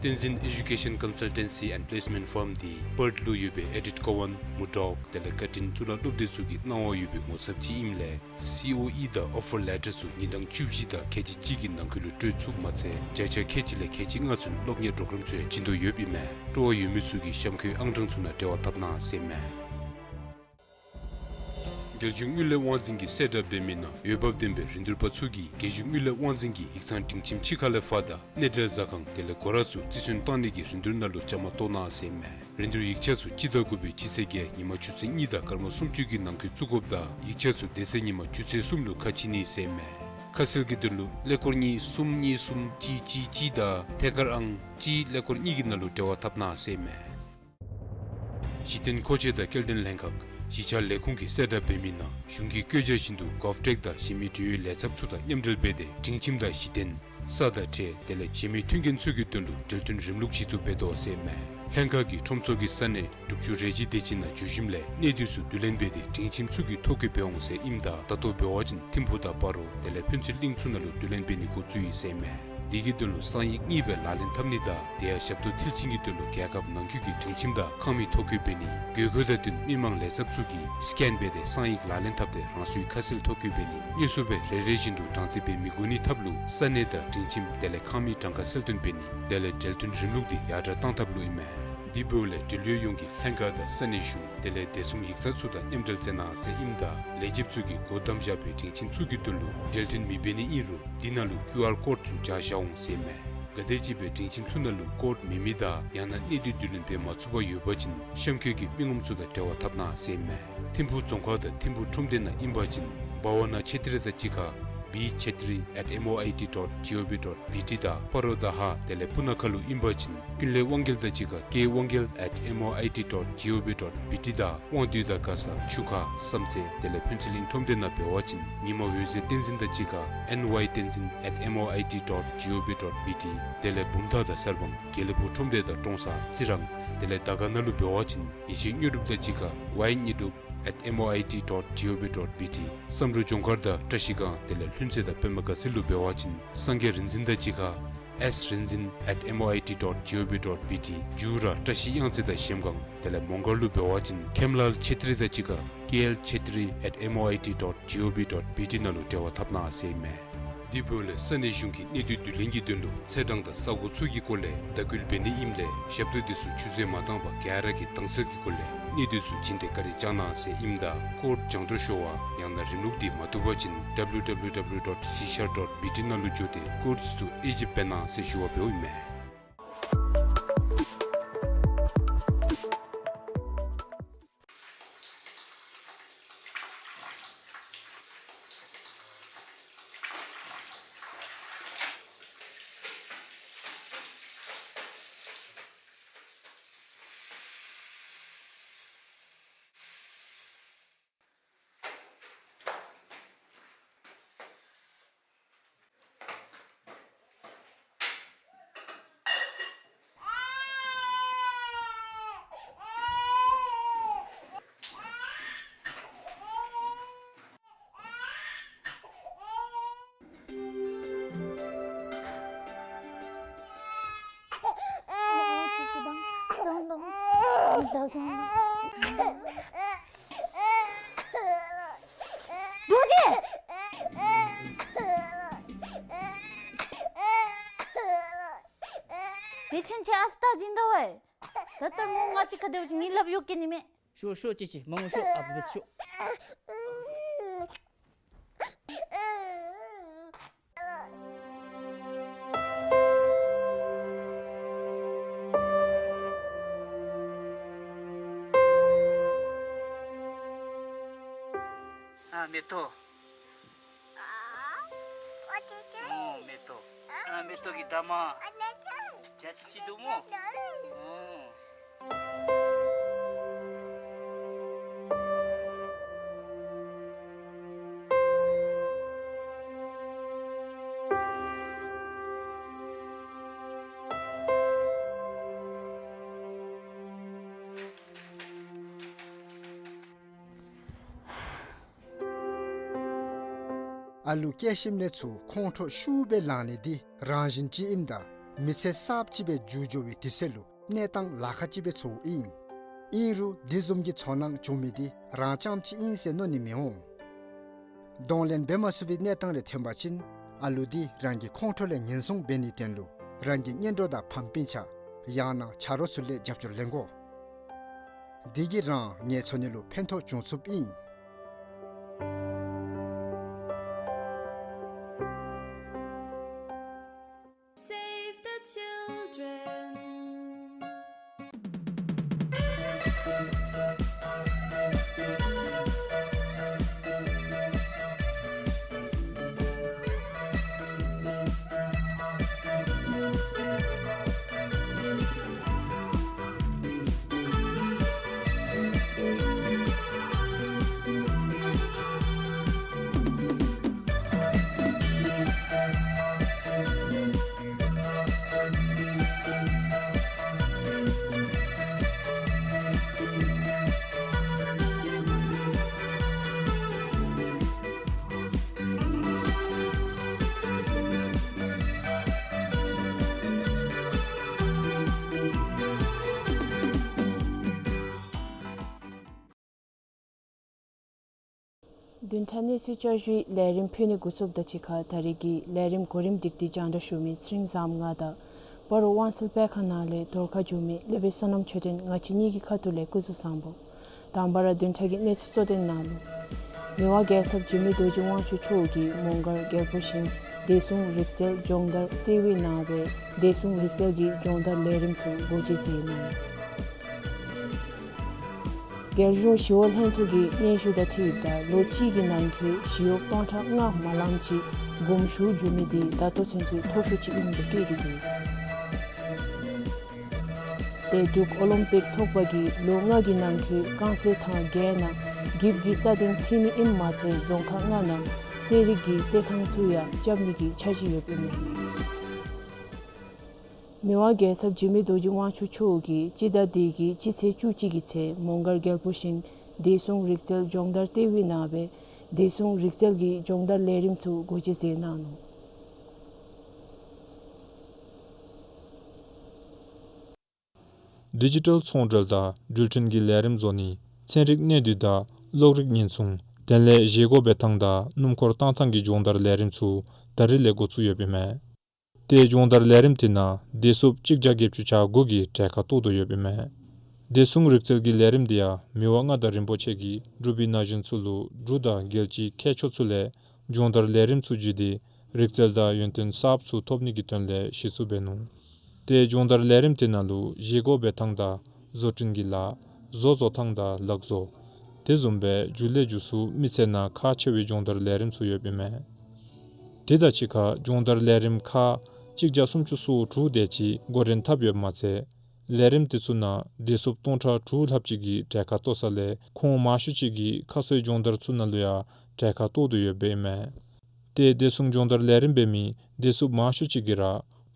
Tenzin Education Consultancy and Placement Firm འདི་པརཐ་ལུ་ཡོད་པའི་ཨེ་ཌིཐ་ཀོ་ཝཱན་མུར་ཌོག་དེ་ལས་ཀར་ཊིན་གཙུག་ལག་སློབ་སྡེ་ཚུ་གི་གནང་བ་ཡོད་པའི་ངོ་ཚབ་ཅིག་ཨིནམ་ལས་སི་ཨོ་ཨི་དང་ཨོ་ཕར་ལེ་ཊར་ཚུ་ཉིན་གྲངས་བཅུ་བཞི་དང་ཁལ་གཅིག་གཅིག་གི་ནང་འཁོད་ལུ་སྤྲོད་ཚུགསཔ་མ་ཚད་བརྒྱ་ཆ་ཁལ་གཅིག་ལས་ཁལ་གཅིག་ལྔ་ཚུན་སློབ་གཉེར་པྲོ་གརམ་ཚུ་ཡང་བྱིན་དོ་ཡོདཔ་ཨིན་མས། སྤྲོ་བ་ཡོད་མི་ཚུ་གིས་གཤམ་འཁོད་ཨང་གྲངས་ཚུ་ནང་འབྲེལ་བ་འཐབ་གནང་ཟེར་ཨིན་མས། རྒྱལ་གཞུང་དངུལ་ལས་དབང་འཛིན་གྱིས་གསལ་བསྒྲགས་འབད་མི་ནང་འོས་འབབ་ལྡན་པའི་རིན་བསྡུར་པ་ཚུ་གིས་རྒྱལ་གཞུང་དངུལ་ལས་དབང་འཛིན་གྱི་ཡིག་ཚང་སྒྲིང་ཁྱིམ་ཕྱི་ཁ་ལས་ཕར་དང་གནས་འབྲེལ་ཟ་ཁང་དེ་ལས་སྒོ་ར་ཚུ་རྩིས་ཟོན་བཏང་ནི་གི་རིན་བསྡུར་ནང་ལུ་བཅའ་མར་གཏོགས་གནང་ཟེར་ཨིན་མས། རིན་བསྡུར་ཡིག་ཆ་ཚུ་སྤྱི་ཟླ་དགུ་པའི་སྤྱི་ཚེས་བརྒྱད་ཉིན་མ་ཆུ་ཚོད་གཉིས་དང་སྐར་མ་སུམ་ཅུ་གི་ནང་འཁོད་བཙུགས་དགོཔ་དང་ཡིག་ཆ་ཚུ་དེ་ཚེ་ཉིན་མ་ཆུ་ཚོད་གསུམ་ལུ་ཁ་ཕྱེ་ནི་ཟེར་ཨིན་མས། ཁ་གསལ་གྱི་དོན་ལུ་ཀླད་ཀོར་གཉིས་གསུམ་གཉིས་གསུམ་གཅིག་གཅིག་གཅིག་དང་ཐད་ཀར་ཨང་གཅིག་ཀླད་ཀོར་གཉིས་ཀྱི་ནང་ལུ་འབྲེལ་བ་འཐབ་གནང་ཟེར་ཨིན་མས། གཞི་རྟེན་མཁོ་ཆས་དང་སྐྱེལ་འདྲེན་ལྷན་ཁག་གཞིས་ཆགས་ལས་ཁུངས་ཀྱིས་གསལ་བསྒྲགས་འབད་མི་ནང་གཞུང་གི་བཀོད་རྒྱ་བཞིན་དུ་གོབ་ཊེཀ་དང་གཞན་མི་འབྲེལ་ཡོད་ལས་ཚབ་ཚུ་དང་མཉམ་འབྲེལ་འབད་དེ་སྒྲིང་ཁྱིམ་དང་གཞི་རྟེན་ས་དང་ཁྲལ་དེ་ལས་གཞན་མི་མཐུན་རྐྱེན་ཚུ་གི་དོན་ལུ་འབྲེལ་མཐུན་རིམ་ལུགས་གཞི་བཙུགས་འབད་དོ་ཟེར་ཨིན་མས། ལྷན་ཁག་གིས་ཁྲོམ་ཚོགས་ཀྱི་ས་གནས་དྲུག་ཅུ་རེ་བཞི་དེ་ཅིག་ནང་འགྱོ་ཞིནམ་ལས་གནས་སྡུད་ཚུ་བསྡུ་ལེན་འབད་དེ་སྒྲིང་ཁྱིམ་ཚུ་གི་ཐོ་བཀོད་འབད་འོང་ཟེར་ཨིནམ་ད་ད་ལྟོ་འབད་བ་ཅིན་ཐིམ་ཕུག་དང་སྤ་རོ་དེ་ལས་ཕུན་ཚོགས་གླིང་ཚུ་ནང་ལུ་བསྡུ་ལེན་འབད་ནི་འགོ་བཙུགས་ཡི་ཟེར་ཨིན་མས། དེ་གི་དོན་ལུ་གསང་ཡིག་གཉིས་སྦེ་ལག་ལེན་འཐབ་ནི་དང་དེ་ཡང་ཞབས་ཏོག་མཐིལ་ཕྱིན་གྱི་དོན་ལུ་རྒྱལ་ཁབ་ནང་འཁོད་ཀྱི་སྒྲིང་ཁྱིམ་དང་ཁང་མིག་ཐོ་བཀོད་འབད་ནི་དགོས་མཁོ་དང་བསྟུན་མི་མང་ལས་ཚབ་ཚུ་གིས་སི་ཀེན་འབད་དེ་གསང་ཡིག་ལག་ལེན་འཐབ་སྟེ་རང་སོའི་ཁ་གསལ་ཐོ་བཀོད་འབད་ནི་དངོས་སུ་སྦེ་རེ་རེ་བཞིན་དུ་གྲངས་རྩིས་འབད་མི་དགོ་ནི་ཐབས་ལུ་ས་གནས་དང་སྒྲིང་ཁྱིམ་དེ་ལས་ཁང་མིག་གྲངས་ཀ་གསལ་སྟོན་འབད་ནི་དེ་ལས་འབྲེལ་མཐུན་རིམ་ལུགས་འདི་ཡར་དྲག་བཏང་ཐབས་ལུ་ཨིན་མས། དེ་འབདཝ་ལས་འབྲེལ་ཡོད་ཡོངས་ཀྱིས་ལྷན་ཁག་དང་ས་གནས་གཞུང་དེ་ལས་བདེ་སྲུང་ཡིག་ཚང་ཚུ་དང་མཉམ་འབྲེལ་མཛད་གནང་ཟེར་ཨིནམ་ད་ལས་བྱེདཔ་ཚུ་གིས་སྒོ་བསྡམས་བཞག་པའི་སྒྲིང་ཁྱིམ་ཚུ་གི་དོན་ལུ་འབྲེལ་མཐུན་མི་འབད་ནི་ཨིན་རུང་དེ་ནང་ལུ་ཀིའུ་ཨར་ཀོཌ་ཚུ་སྦྱར་བཞག་འོང་ཟེར་ཨིན་མས། ག་དེམ་ཅིག་སྦེ་སྒྲིང་ཁྱིམ་ཚུ་ནང་ལུ་ཀོཌ་མེད་མི་དང་ཡང་ན་གནས་སྡུད་བསྡུ་ལེན་འབད་མ་ཚུགས་པར་ཡོད་པ་ཅིན་གཤམ་འཁོད་ཀྱི་མི་ངོམ་ཚུ་དང་འབྲེལ་བ་འཐབ་གནང་ཟེར་ཨིན་མས། ཐིམ་ཕུག་རྫོང་ཁག་དང་ཐིམ་ཕུག་ཁྲོམ་སྡེ་ནང་ཨིན་པ་ཅིན་བྷ་ཝ་ན་ཆེ་ཏྲི་དང་གཅིག་ཁར་བི་ཆེ་ཏྲི་ཨེཊ་ཨེམ་ཨོ་ཨའི་ཊི་ཌོཊ་ཇི་ཨོ་ཝི་ཌོཊ་བི་ཊི་དང་སྤ་རོ་དང་ཧཱ་དེ་ལས་སྤུ་ན་ཁ་ལུ་ཨིན་པ་ཅིན་ཀུན་ལེགས་དབང་རྒྱལ་དང་གཅིག་ཁར་ཀེ་དབང་རྒྱལ་ཨེཊ་ཨེམ་ཨོ་ཨའི་ཊི་ཌོཊ་ཇི་ཨོ་ཝི་ཌོཊ་བི་ཊི་དང་དབང་འདུས་དང་མགར་ས་ཆུ་ཁ་བསམ་རྩེ་དེ་ལས་ཕུན་ཚོགས་གླིང་ཁྲོམ་སྡེ་ནང་འབད་བ་ཅིན་ཉི་མ་འོད་ཟེར་བསྟན་འཛིན་དང་གཅིག་ཁར་ཨེན་ཝའི་བསྟན་འཛིན་ཨེཊ་ཨེམ་ཨོ་ཨའི་ཊི་ཌོཊ་ཇི་ཨོ་ཝི་ཌོཊ་བི་ཊི་དེ་ལས་བུམ་ཐང་དང་གསར་སྤང་དགེ་ལེགས་ཕུག་ཁྲོམ་སྡེ་དང་ཀྲོང་གསར་རྩི་རང་དེ་ལས་དར་དཀར་ནང་ལུ་འབད་བ་ཅིན་ཡེ་ཤེས་དངོས་གྲུབ་དང་གཅིག་ཁར་ཝའི་དངོས་གྲུབ་ཨེཊ་ཨེམ་ཨོ་ཨའི་ཊི་ཌོཊ་ཇི་ཨོ་ཝི་ཌོཊ་བི་ཊི། བསམ་འགྲུབ་ལྗོངས་མཁར་དང་བཀྲ་ཤིས་སྒང་དེ་ལས་ལྷུན་རྩེ་དང་པདྨ་དགའ་ཚལ་ལུ་འབད་བ་ཅིན་སངས་རྒྱས་རིག་འཛིན་དང་གཅིག་ཁར་ཨེསི་རིག་འཛིན་ཨེཊ་ཨེམ་ཨོ་ཨའི་ཊི་ཌོཊ་ཇི་ཨོ་ཝི་ཌོཊ་བི་ཊི། འཇུ་ར་བཀྲ་ཤིས་གཡང་རྩེ་དང་གཞལམ་སྒང་དེ་ལས་མོང་སྒར་ལུ་འབད་བ་ཅིན་མཁནམ་ལགས་ཆེ་ཏྲི་དང་གཅིག་ཁར་ཀེ་ཨེལ་ཆེ་ཏྲི་ཨེཊ་ཨེམ་ཨོ་ཨའི་ཊི་ཌོཊ་ཇི་ཨོ་ཝི་ཌོཊ་བི་ཊི་ནང་ལུ་འབྲེལ་བ་འཐབ་གནང་ཟེར་ཨིན་མས། དེ་འབདཝ་ལས་ས་གནས་གཞུང་གིས་གནས་སྡུད་བསྡུ་ལེན་གྱི་དོན་ལུ་ཚེས་གྲངས་དང་ས་གོ་ཚུ་གི་སྐོར་ལས་བརྡ་བསྐུལ་འབད་ནི་ཨིནམ་ལས་ཞབས་ཏོག་དེ་ཚུ་ཆུད་ཟོས་མ་བཏང་བར་ག་ར་གིས་དྭངས་གསལ་གྱི་སྒོ་ལས་གནས་སྡུད་ཚུ་བྱིན་ཏེ་བཀའ་དྲིན་བསྐྱང་གནང་ཟེར་ཨིནམ་ད་ཀོཌ་བྱང་འདོར་ཤོར་བ་ཡང་ན་རིམ་ལུགས་འདི་མ་བཏུབ་པ་ཅིན་ཌབ་ལུ་ཌབ་ལུ་ཌབ་ལུ་ཌོཊ་གཞིས་ཆགས་ཌོཊ་བི་ཊི་ནང་ལུ་འགྱོ་སྟེ་ཀོཌ་ཚུ་ཨེ་ཇིབ་འབད་གནང་ཟེར་ཞུ་བ་འབདཝ་ཨིན་མས། རྡོ་རྗེ། དེ་ཕྱིན་ཆད་ཨ་རྟག་བྱིན་དོ་བས། ད་ལྟོ་མོ་ང་བཅས་ཁ་བདེ་བ་ཅིན་ངེའི་ལགཔ་གཡུག་གེ་ནི་མས། ཤོག་ཤོག་ཅི་ཅི་མ་ངུ་ཤོག་ཨ་བུ་བེས་ཤོག། ཨ་མེ་ཏོག། ཨོ་མེ་ཏོག། ཨ་མེ་ཏོག་གི་ད་མ། བྱ་ཅི་ཅི་འདུག་མོ། ཨོ། ཨ་ལུ་སྐྱེས་ཞིནམ་ལས་ཚུར་ཁོང་ཁྲོ་ཤུགས་སྦེ་ལང་ནི་འདི་རང་བཞིན་ཅིག་ཨིནམ་ད། མི་ཚེ་གསརཔ་ཅིག་སྦེ་འགྱོ་འགྱོ་བའི་དུས་ཚོད་ལུ་གནས་སྟངས་ལཱ་ཁག་ཅིག་སྦེ་ཚོརཝ་ཨིན། ཨིན་རུང་དེ་བཟུམ་གྱི་ཚོར་སྣང་བྱུང་མི་འདི་རང་རྐྱངམ་ཅིག་ཨིན་ཟེར་མནོ་ནི་མི་འོང་། གདོང་ལེན་འབད་མ་ཚུགས་པའི་གནས་སྟངས་རེ་ཐོན་པ་ཅིན་ཨ་ལུ་འདི་རང་གི་ཁོང་ཁྲོ་ལས་ཉེན་སྲུང་འབད་ནིའི་དོན་ལུ་རང་གི་གཉེན་གྲོགས་དང་ཕམ་སྤུན་ཆ་ཡང་ན་ཆ་རོགས་ཚུ་ལས་རྒྱབ་སྐྱོར་ལེན་དགོ། དེ་གིས་རང་ངལ་འཚོ་ནི་ལུ་ཕན་ཐོགས་འབྱུང་ཚུགསཔ་ཨིན། Save the children. བདུན་ཕྲག་གནས་ཚུལ་བསྐྱར་ཞུའི་ལས་རིམ་ཕུལ་ནི་འགོ་བཙུགསཔ་དང་གཅིག་ཁར་ད་རེས་ཀྱི་ལས་རིམ་གོ་རིམ་སྒྲིག་སྟེ་སྤྱན་འདྲེན་ཞུ་མི་ཚེ་རིང་བཟངམོ་ང་དང་སྤ་རོ་དབང་སེལ་དཔེ་ཁང་ནང་ལས་འདོར་ཁ་བསྒྱུར་མི་ལེགས་པའི་བསོད་ནམས་ཆོས་སྒྲོན་ང་བཅས་གཉིས་ཀྱི་ཁ་ཐུག་ལས་སྐུ་གཟུགས་བཟང་པོ། དང་པ་ར་བདུན་ཕྲག་གི་གནས་ཚུལ་གཙོ་དོན་ནང་ལུ། མི་དབང་རྒྱལ་ཚབ་འཇིགས་མེད་རྡོ་རྗེ་དབང་ཕྱུག་མཆོག་གིས་མོང་སྒར་རྒྱལ་པོ་ཞིང་བདེ་སྲུང་རིག་རྩལ་སྦྱོང་བརྡར་ལྟེ་བའི་ནང་སྦེ་བདེ་སྲུང་རིག་རྩལ་གྱི་སྦྱོང་བརྡར་ལས་རིམ་ཚུ་སྒོ་འབྱེད་མཛད་གནང་ཡི། རྒྱལ་གཞུང་ཞི་གཡོག་ལྷན་ཚོགས་ཀྱི་སྙན་ཞུ་དང་འཁྲིལཝ་ད་ལོ་གཅིག་གི་ནང་འཁོད་ཞི་གཡོག་སྟོང་ཕྲག་ལྔ་མ་ལངམ་ཅིག་དགོངས་ཞུ་བསྒྱུར་མི་འདི་ད་ལྟོ་ཚུན་ཚོད་མཐོ་ཤོས་ཅིག་ཨིནམ་སྦེ་བཀོད་དེ་ཡོད། ཏེ་འབྲུག་ཨོ་ལིམ་པིག་ཚོགས་པ་གིས་ལོ་ལྔ་གི་ནང་འཁོད་རྐང་རྩེད་ཐང་བརྒྱད་ནང་འགྱིབ་ཀྱི་རྩ་ལྡན་ཐིམ་ནི་ཨིནམ་མ་ཚད་རྫོང་ཁག་ལྔ་ནང་རྩེད་རིགས་ཀྱི་རྩེད་ཐང་ཚུ་ཡང་རྐྱབ་ནི་གི་འཆར་གཞི་ཡོདཔ་ཨིན་མས། མི་དབང་རྒྱལ་ཚབ་འཇིགས་མེད་རྡོ་རྗེ་དབང་ཕྱུག་མཆོག་གིས་སྤྱི་ཟླ་འདི་གི་སྤྱི་ཚེས་བཅུ་གཅིག་གི་ཚེ་མོང་སྒར་རྒྱལ་པོ་ཞིང་བདེ་སྲུང་རིག་རྩལ་སྦྱོང་བརྡར་ལྟེ་བའི་ནང་སྦེ་བདེ་སྲུང་རིག་རྩལ་གྱི་སྦྱོང་བརྡར་ལས་རིམ་ཚུ་སྒོ་འབྱེད་མཛད་གནང་ནུག། ཌི་ཇི་ཊལ་ཚོང་འབྲེལ་དང་འགྲུལ་འཕྲིན་གྱི་ལས་རིམ་བཟོ་ནི། ཚན་རིག་གནས་སྡུད་དང་གློག་རིག་ཉེན་སྲུང་། དེ་ལས་བཞེས་སྒོ་འབད་ཐངས་དང་སྣུམ་འཁོར་བཏང་ཐངས་ཀྱི་སྦྱོང་བརྡར་ལས་རིམ་ཚུ་ད་རིས་ལས་འགོ་བཙུགས་ཡོདཔ་ཨིན་མས། ཏེ་སྦྱོང་བརྡར་ལས་རིམ་དེ་ནང་བདེ་སྲུངཔ་གཅིག་བརྒྱ་བརྒྱད་ཅུ་གྱ་དགུ་གིས་གྲལ་ཁར་གཏོགས་དོ་ཡོདཔ་ཨིན་མས། བདེ་སྲུང་རིག་རྩལ་གྱི་ལས་རིམ་དེ་ཡང་མི་དབང་མངའ་བདག་རིན་པོ་ཆེ་གིས་འབྲུག་པའི་ན་གཞོན་ཚུ་ལུ་འབྲུག་དང་རྒྱལ་སྤྱིའི་མཁས་མཆོག་ཚུ་ལས་སྦྱོང་བརྡར་ལས་རིམ་ཚུ་བརྒྱུད་དེ་རིག་རྩལ་དང་ཡོན་ཏན་གསརཔ་ཚུ་ཐོབ་ནི་གི་དོན་ལས་གཞི་བཙུགས་འབད་ནུག། ཏེ་སྦྱོང་བརྡར་ལས་རིམ་དེ་ནང་ལུ་བཞེས་སྒོ་འབད་ཐངས་དང་བཟོ་སྐྲུན་གྱི་ལཱ། བཟོ་བཟོ་ཐངས་དང་ལག་བཟོ། དེ་བཟུམ་སྦེ་རྒྱུ་ལས་རྒྱུ་ཚུ་མི་ཚེ་ནང་ཁག་ཆེ་བའི་སྦྱོང་བརྡར་ལས་རིམ་ཚུ་ཡོདཔ་ཨིན་མས། དེ་དང་གཅིག་ཁར་སྦྱོང་བརྡར་ལས་རིམ་ཁག་གཅིག་བརྒྱ་སུམ་ཅུ་སོ་དྲུག་དེ་ཅིག་འགོ་འདྲེན་འཐབ་ཡོདཔ་མ་ཚད་ལས་རིམ་དེ་ཚུ་ནང་བདེ་སྲུངཔ་སྟོང་ཕྲག་དྲུག་ལྷགཔ་ཅིག་གིས་གྲལ་ཁར་གཏོགས་ས་ལས་ཁོང་མང་ཤོས་ཅིག་གིས་ཁ་གསོའི་སྦྱོང་བརྡར་ཚུ་ནང་ལུ་ཡང་གྲལ་ཁར་གཏོགས་དོ་ཡོདཔ་ཨིན་མས། ཏེ་བདེ་སྲུང་སྦྱོང་བརྡར་ལས་རིམ་འབད་མི་བདེ་སྲུངཔ་མང་ཤོས་ཅིག་གིས་ར་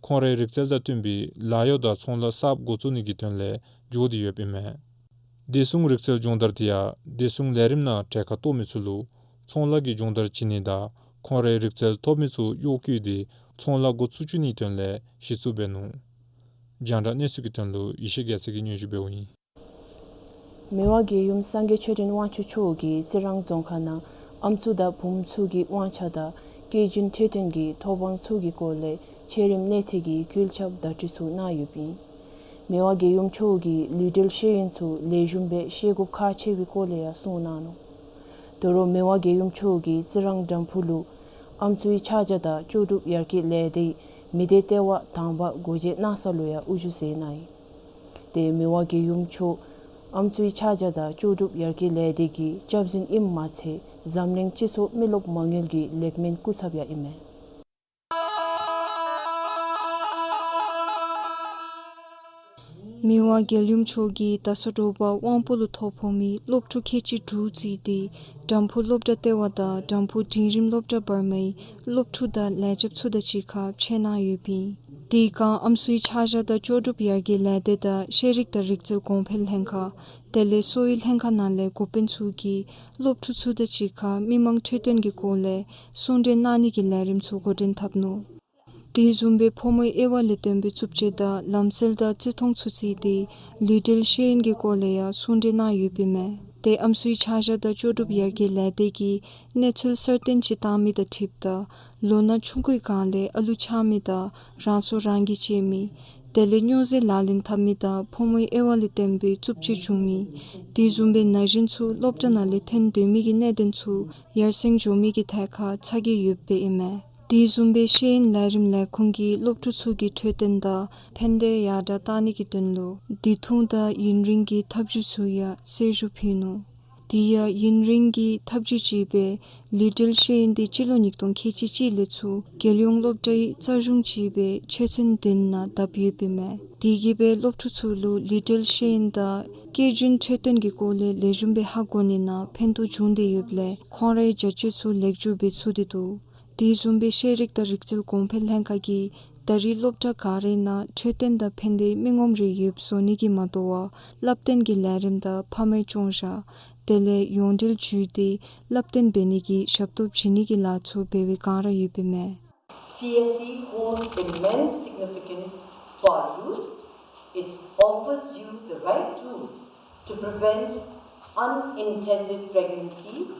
ཁོང་རའི་རིག་རྩལ་དང་བསྟུན་པའི་ལཱ་གཡོག་དང་ཚོང་ལཱ་གསརཔ་འགོ་བཙུགས་ནི་གི་དོན་ལས་འགྱོ་སྟེ་ཡོདཔ་ཨིན་མས། བདེ་སྲུང་རིག་རྩལ་སྦྱོང་བརྡར་དེ་ཡང་བདེ་སྲུང་ལས་རིམ་ནང་གྲལ་ཁར་གཏོགས་མི་ཚུ་ལུ་ཚོང་ལཱ་གི་སྦྱོང་བརྡར་བྱིན་ནི་དང་ཁོང་རའི་རིག་རྩལ་ཐོབ་མི་ཚུ་གཡོག་བཀོལ་ཏེ་ཚོང་ལཱ་འགོ་བཙུགས་བཅུག་ནིའི་དོན་ལས་གཞི་བཙུགས་འབད་ནུག། རྒྱང་བསྒྲགས་གནས་ཚུལ་གྱི་དོན་ལུ་ཡེ་ཤེས་རྒྱལ་མཚན་གྱིས་སྙན་ཞུ་འབདཝ་ཨིན། མི་དབང་རྒྱལ་ཡུམ་སངས་རྒྱས་ཆོས་སྒྲོན་དབང་ཕྱུག་མཆོག་གིས་རྩི་རང་རྫོང་ཁག་ནང་ཨམ་སྲུ་དང་བུམོ་ཚུ་གི་དབང་ཆ་དང་སྐྱེ་རྒྱུན་འཕྲོད་བསྟེན་གྱི་ཐོབ་དབང་ཚུ་གི་སྐོར་ལས་ཆེ་རིམ་གནས་ཚད་ཀྱི་འགུལ་སྐྱོད་བརྡ་སྤྲོད་ཚུ་གནང་ཡོདཔ་ཨིན། མི་དབང་རྒྱལ་ཡུམ་མཆོག་གིས་ལུས་འབྲེལ་ཤེས་ཡོན་ཚུ་ལེགས་ཤོམ་སྦེ་ཤེས་དགོཔ་ཁག་ཆེ་བའི་སྐོར་ལས་ཡང་གསུངས་གནང་ནུག། དོ་རུང་མི་དབང་རྒྱལ་ཡུམ་མཆོག་གིས་རྩི་རང་དམ་ཕུ་ལུ་ཨམ་སྲུའི་ཕྱག་རྒྱ་དང་ལྕོགས་གྲུབ་ཡར་རྒྱས་ལས་སྡེའི་མི་སྡེ་ལྟེ་བ་དང་པ་སྒོ་འབྱེད་གནང་ས་ལུ་ཡང་དབུ་བཞུགས་མཛད་གནང་ཡི། ཏེ་མི་དབང་རྒྱལ་ཡུམ་མཆོག་ཨམ་སྲུའི་ཕྱག་རྒྱ་དང་ལྕོགས་གྲུབ་ཡར་རྒྱས་ལས་སྡེ་གི་སྐྱབས་འཛིན་ཨིནམ་མ་ཚད་འཛམ་གླིང་སྤྱི་ཚོགས་མི་རློབས་མ་དངུལ་གྱི་ལེགས་སྨོན་སྐུ་ཚབ་ཡང་ཨིན་མས། མི་དབང་རྒྱལ་ཡུམ་མཆོག་གིས་ད་སོ་དྲོ་པ་དབང་པོ་ལུ་ཐོ་ཕོག་མི་སློབ་ཕྲུག་ཁལ་གཅིག་དྲུག་བརྩིས་ཏེ་དམ་ཕུ་སློབ་གྲྭ་ལྟེ་བ་དང་དམ་ཕུ་འབྲིང་རིམ་སློབ་གྲྭ་བར་མའི་སློབ་ཕྲུག་དང་ལས་བྱེདཔ་ཚུ་དང་གཅིག་ཁར་ཕྱད་གནང་ཡོདཔ་ཨིན། དེའི་སྒང་ཨམ་སྲུའི་ཕྱག་རྒྱ་དང་ལྕོགས་གྲུབ་ཡར་རྒྱས་ལས་སྡེ་དང་ཤེས་རིག་དང་རིག་རྩལ་གོང་འཕེལ་ལྷན་ཁག་དེ་ལས་གསོ་བའི་ལྷན་ཁག་ནང་ལས་འགོ་དཔོན་ཚུ་གིས་སློབ་ཕྲུག་ཚུ་དང་གཅིག་ཁར་མི་མང་འཕྲོད་བསྟེན་གྱི་སྐོར་ལས་གསུང་གྲོས་གནང་ནི་གི་ལས་རིམ་ཚུ་འགོ་འདྲེན་འཐབ་ནུག། དེ་བཟུམ་སྦེ་ཕོ་མོའི་དབྱེ་བ་ལས་བཏོན་པའི་རྩུབ་སྤྱོད་དང་ལམ་སྲོལ་དང་བརྩི་མཐོང་ཚུ་བརྩིས་ཏེ་ལུས་འབྲེལ་ཤེས་ཡོན་གྱི་སྐོར་ལས་ཡང་གསུང་གྲོས་གནང་ཡོདཔ་ཨིན་མས། ཏེ་ཨམ་སྲུའི་ཆ་བཞག་དང་ལྕོགས་གྲུབ་ཡར་རྒྱས་ལས་སྡེ་གིས་གནས་ཚུལ་གསར་བཏོན་ཅིག་བཏང་མི་དང་འཁྲིལཝ་ད་ལོ་ན་ཆུང་ཀུའི་སྒང་ལས་ཨ་ལུ་ཆགས་མི་དང་རང་སྲོག་རང་གིས་བཅད་མི་དེ་ལས་སྨྱོ་རྫས་ལག་ལེན་འཐབ་མི་དང་ཕོ་མོའི་དབྱེ་བ་ལས་བཏོན་པའི་རྩུབ་སྤྱོད་བྱུང་མི་དེ་བཟུམ་སྦེ་ན་གཞོན་ཚུ་སློབ་གྲྭ་ནང་ལས་ཐོན་སྡོད་མི་གི་གནད་དོན་ཚུ་ཡར་སེང་འགྱོ་མི་གི་ཐད་ཁར་ཚ་གྱང་ཡོདཔ་ཨིན་མས། དེ་བཟུམ་སྦེ་ཤེས་ཡོན་ལས་རིམ་ལས་ཁུངས་ཀྱིས་སློབ་ཕྲུག་ཚུ་གི་འཕྲོད་བསྟེན་དང་ཕན་བདེ་ཡར་དྲག་གཏང་ནི་གི་དོན་ལུ་དུས་ཐུང་དང་ཡུན་རིང་གི་ཐབས་བྱུས་ཚུ་ཡང་གསལ་ཞུ་ཕུལ་ནུག། དེ་ཡང་ཡུན་རིང་གི་ཐབས་བྱུས་ཅིག་སྦེ་ལུས་འབྲེལ་ཤེས་ཡོན་འདི་སྤྱི་ལོ་ཉིས་སྟོང་ཁལ་གཅིག་གཅིག་ལས་ཚུར་རྒྱལ་ཡོངས་སློབ་གྲྭའི་རྩ་གཞུང་ཅིག་སྦེ་ཆོས་ཚན་བདུན་ནང་བཏབ་ཡོདཔ་ཨིན་མས། དེ་གིས་སྦེ་སློབ་ཕྲུག་ཚུ་ལུ་ལུས་འབྲེལ་ཤེས་ཡོན་དང་སྐྱེས་རྒྱུན་འཕྲོད་བསྟེན་གྱི་སྐོར་ལས་ལེགས་ཤོམ་སྦེ་ཧ་གོ་ནི་ནང་ཕན་ཐོགས་བྱུང་སྟེ་ཡོདཔ་ལས་ཁོང་རའི་བྱ་སྤྱོད་ཚུ་ལེགས་བཅོས་འབད་ཚུགས་ཏེ་འདུག། དེ་བཟུམ་སྦེ་ཤེས་རིག་དང་རིག་རྩལ་གོང་འཕེལ་ལྷན་ཁག་གིས་ད་རེས་སློབ་གྲྭ་ག་རའི་ནང་འཕྲོད་བསྟེན་དང་ཕན་བདེའི་མི་ངོམ་རེ་ཡོདཔ་བཟོ་ནི་གིས་མ་དོ་བར་བསླབ་སྟོན་གྱི་ལས་རིམ་དང་ཕ་མའི་སྐྱོང་བཞག་དེ་ལས་ཡོངས་འབྲེལ་བརྒྱུད་དེ་བསླབ་སྟོན་འབད་ནི་གི་ཞབས་ཏོག་བྱིན་ནི་གི་ལཱ་ཚུ་འབད་བའི་སྒང་ར་ཡོདཔ་ཨིན་མས། C S E holds immense significance for our youth. It offers you the right tools to prevent unintended pregnancies,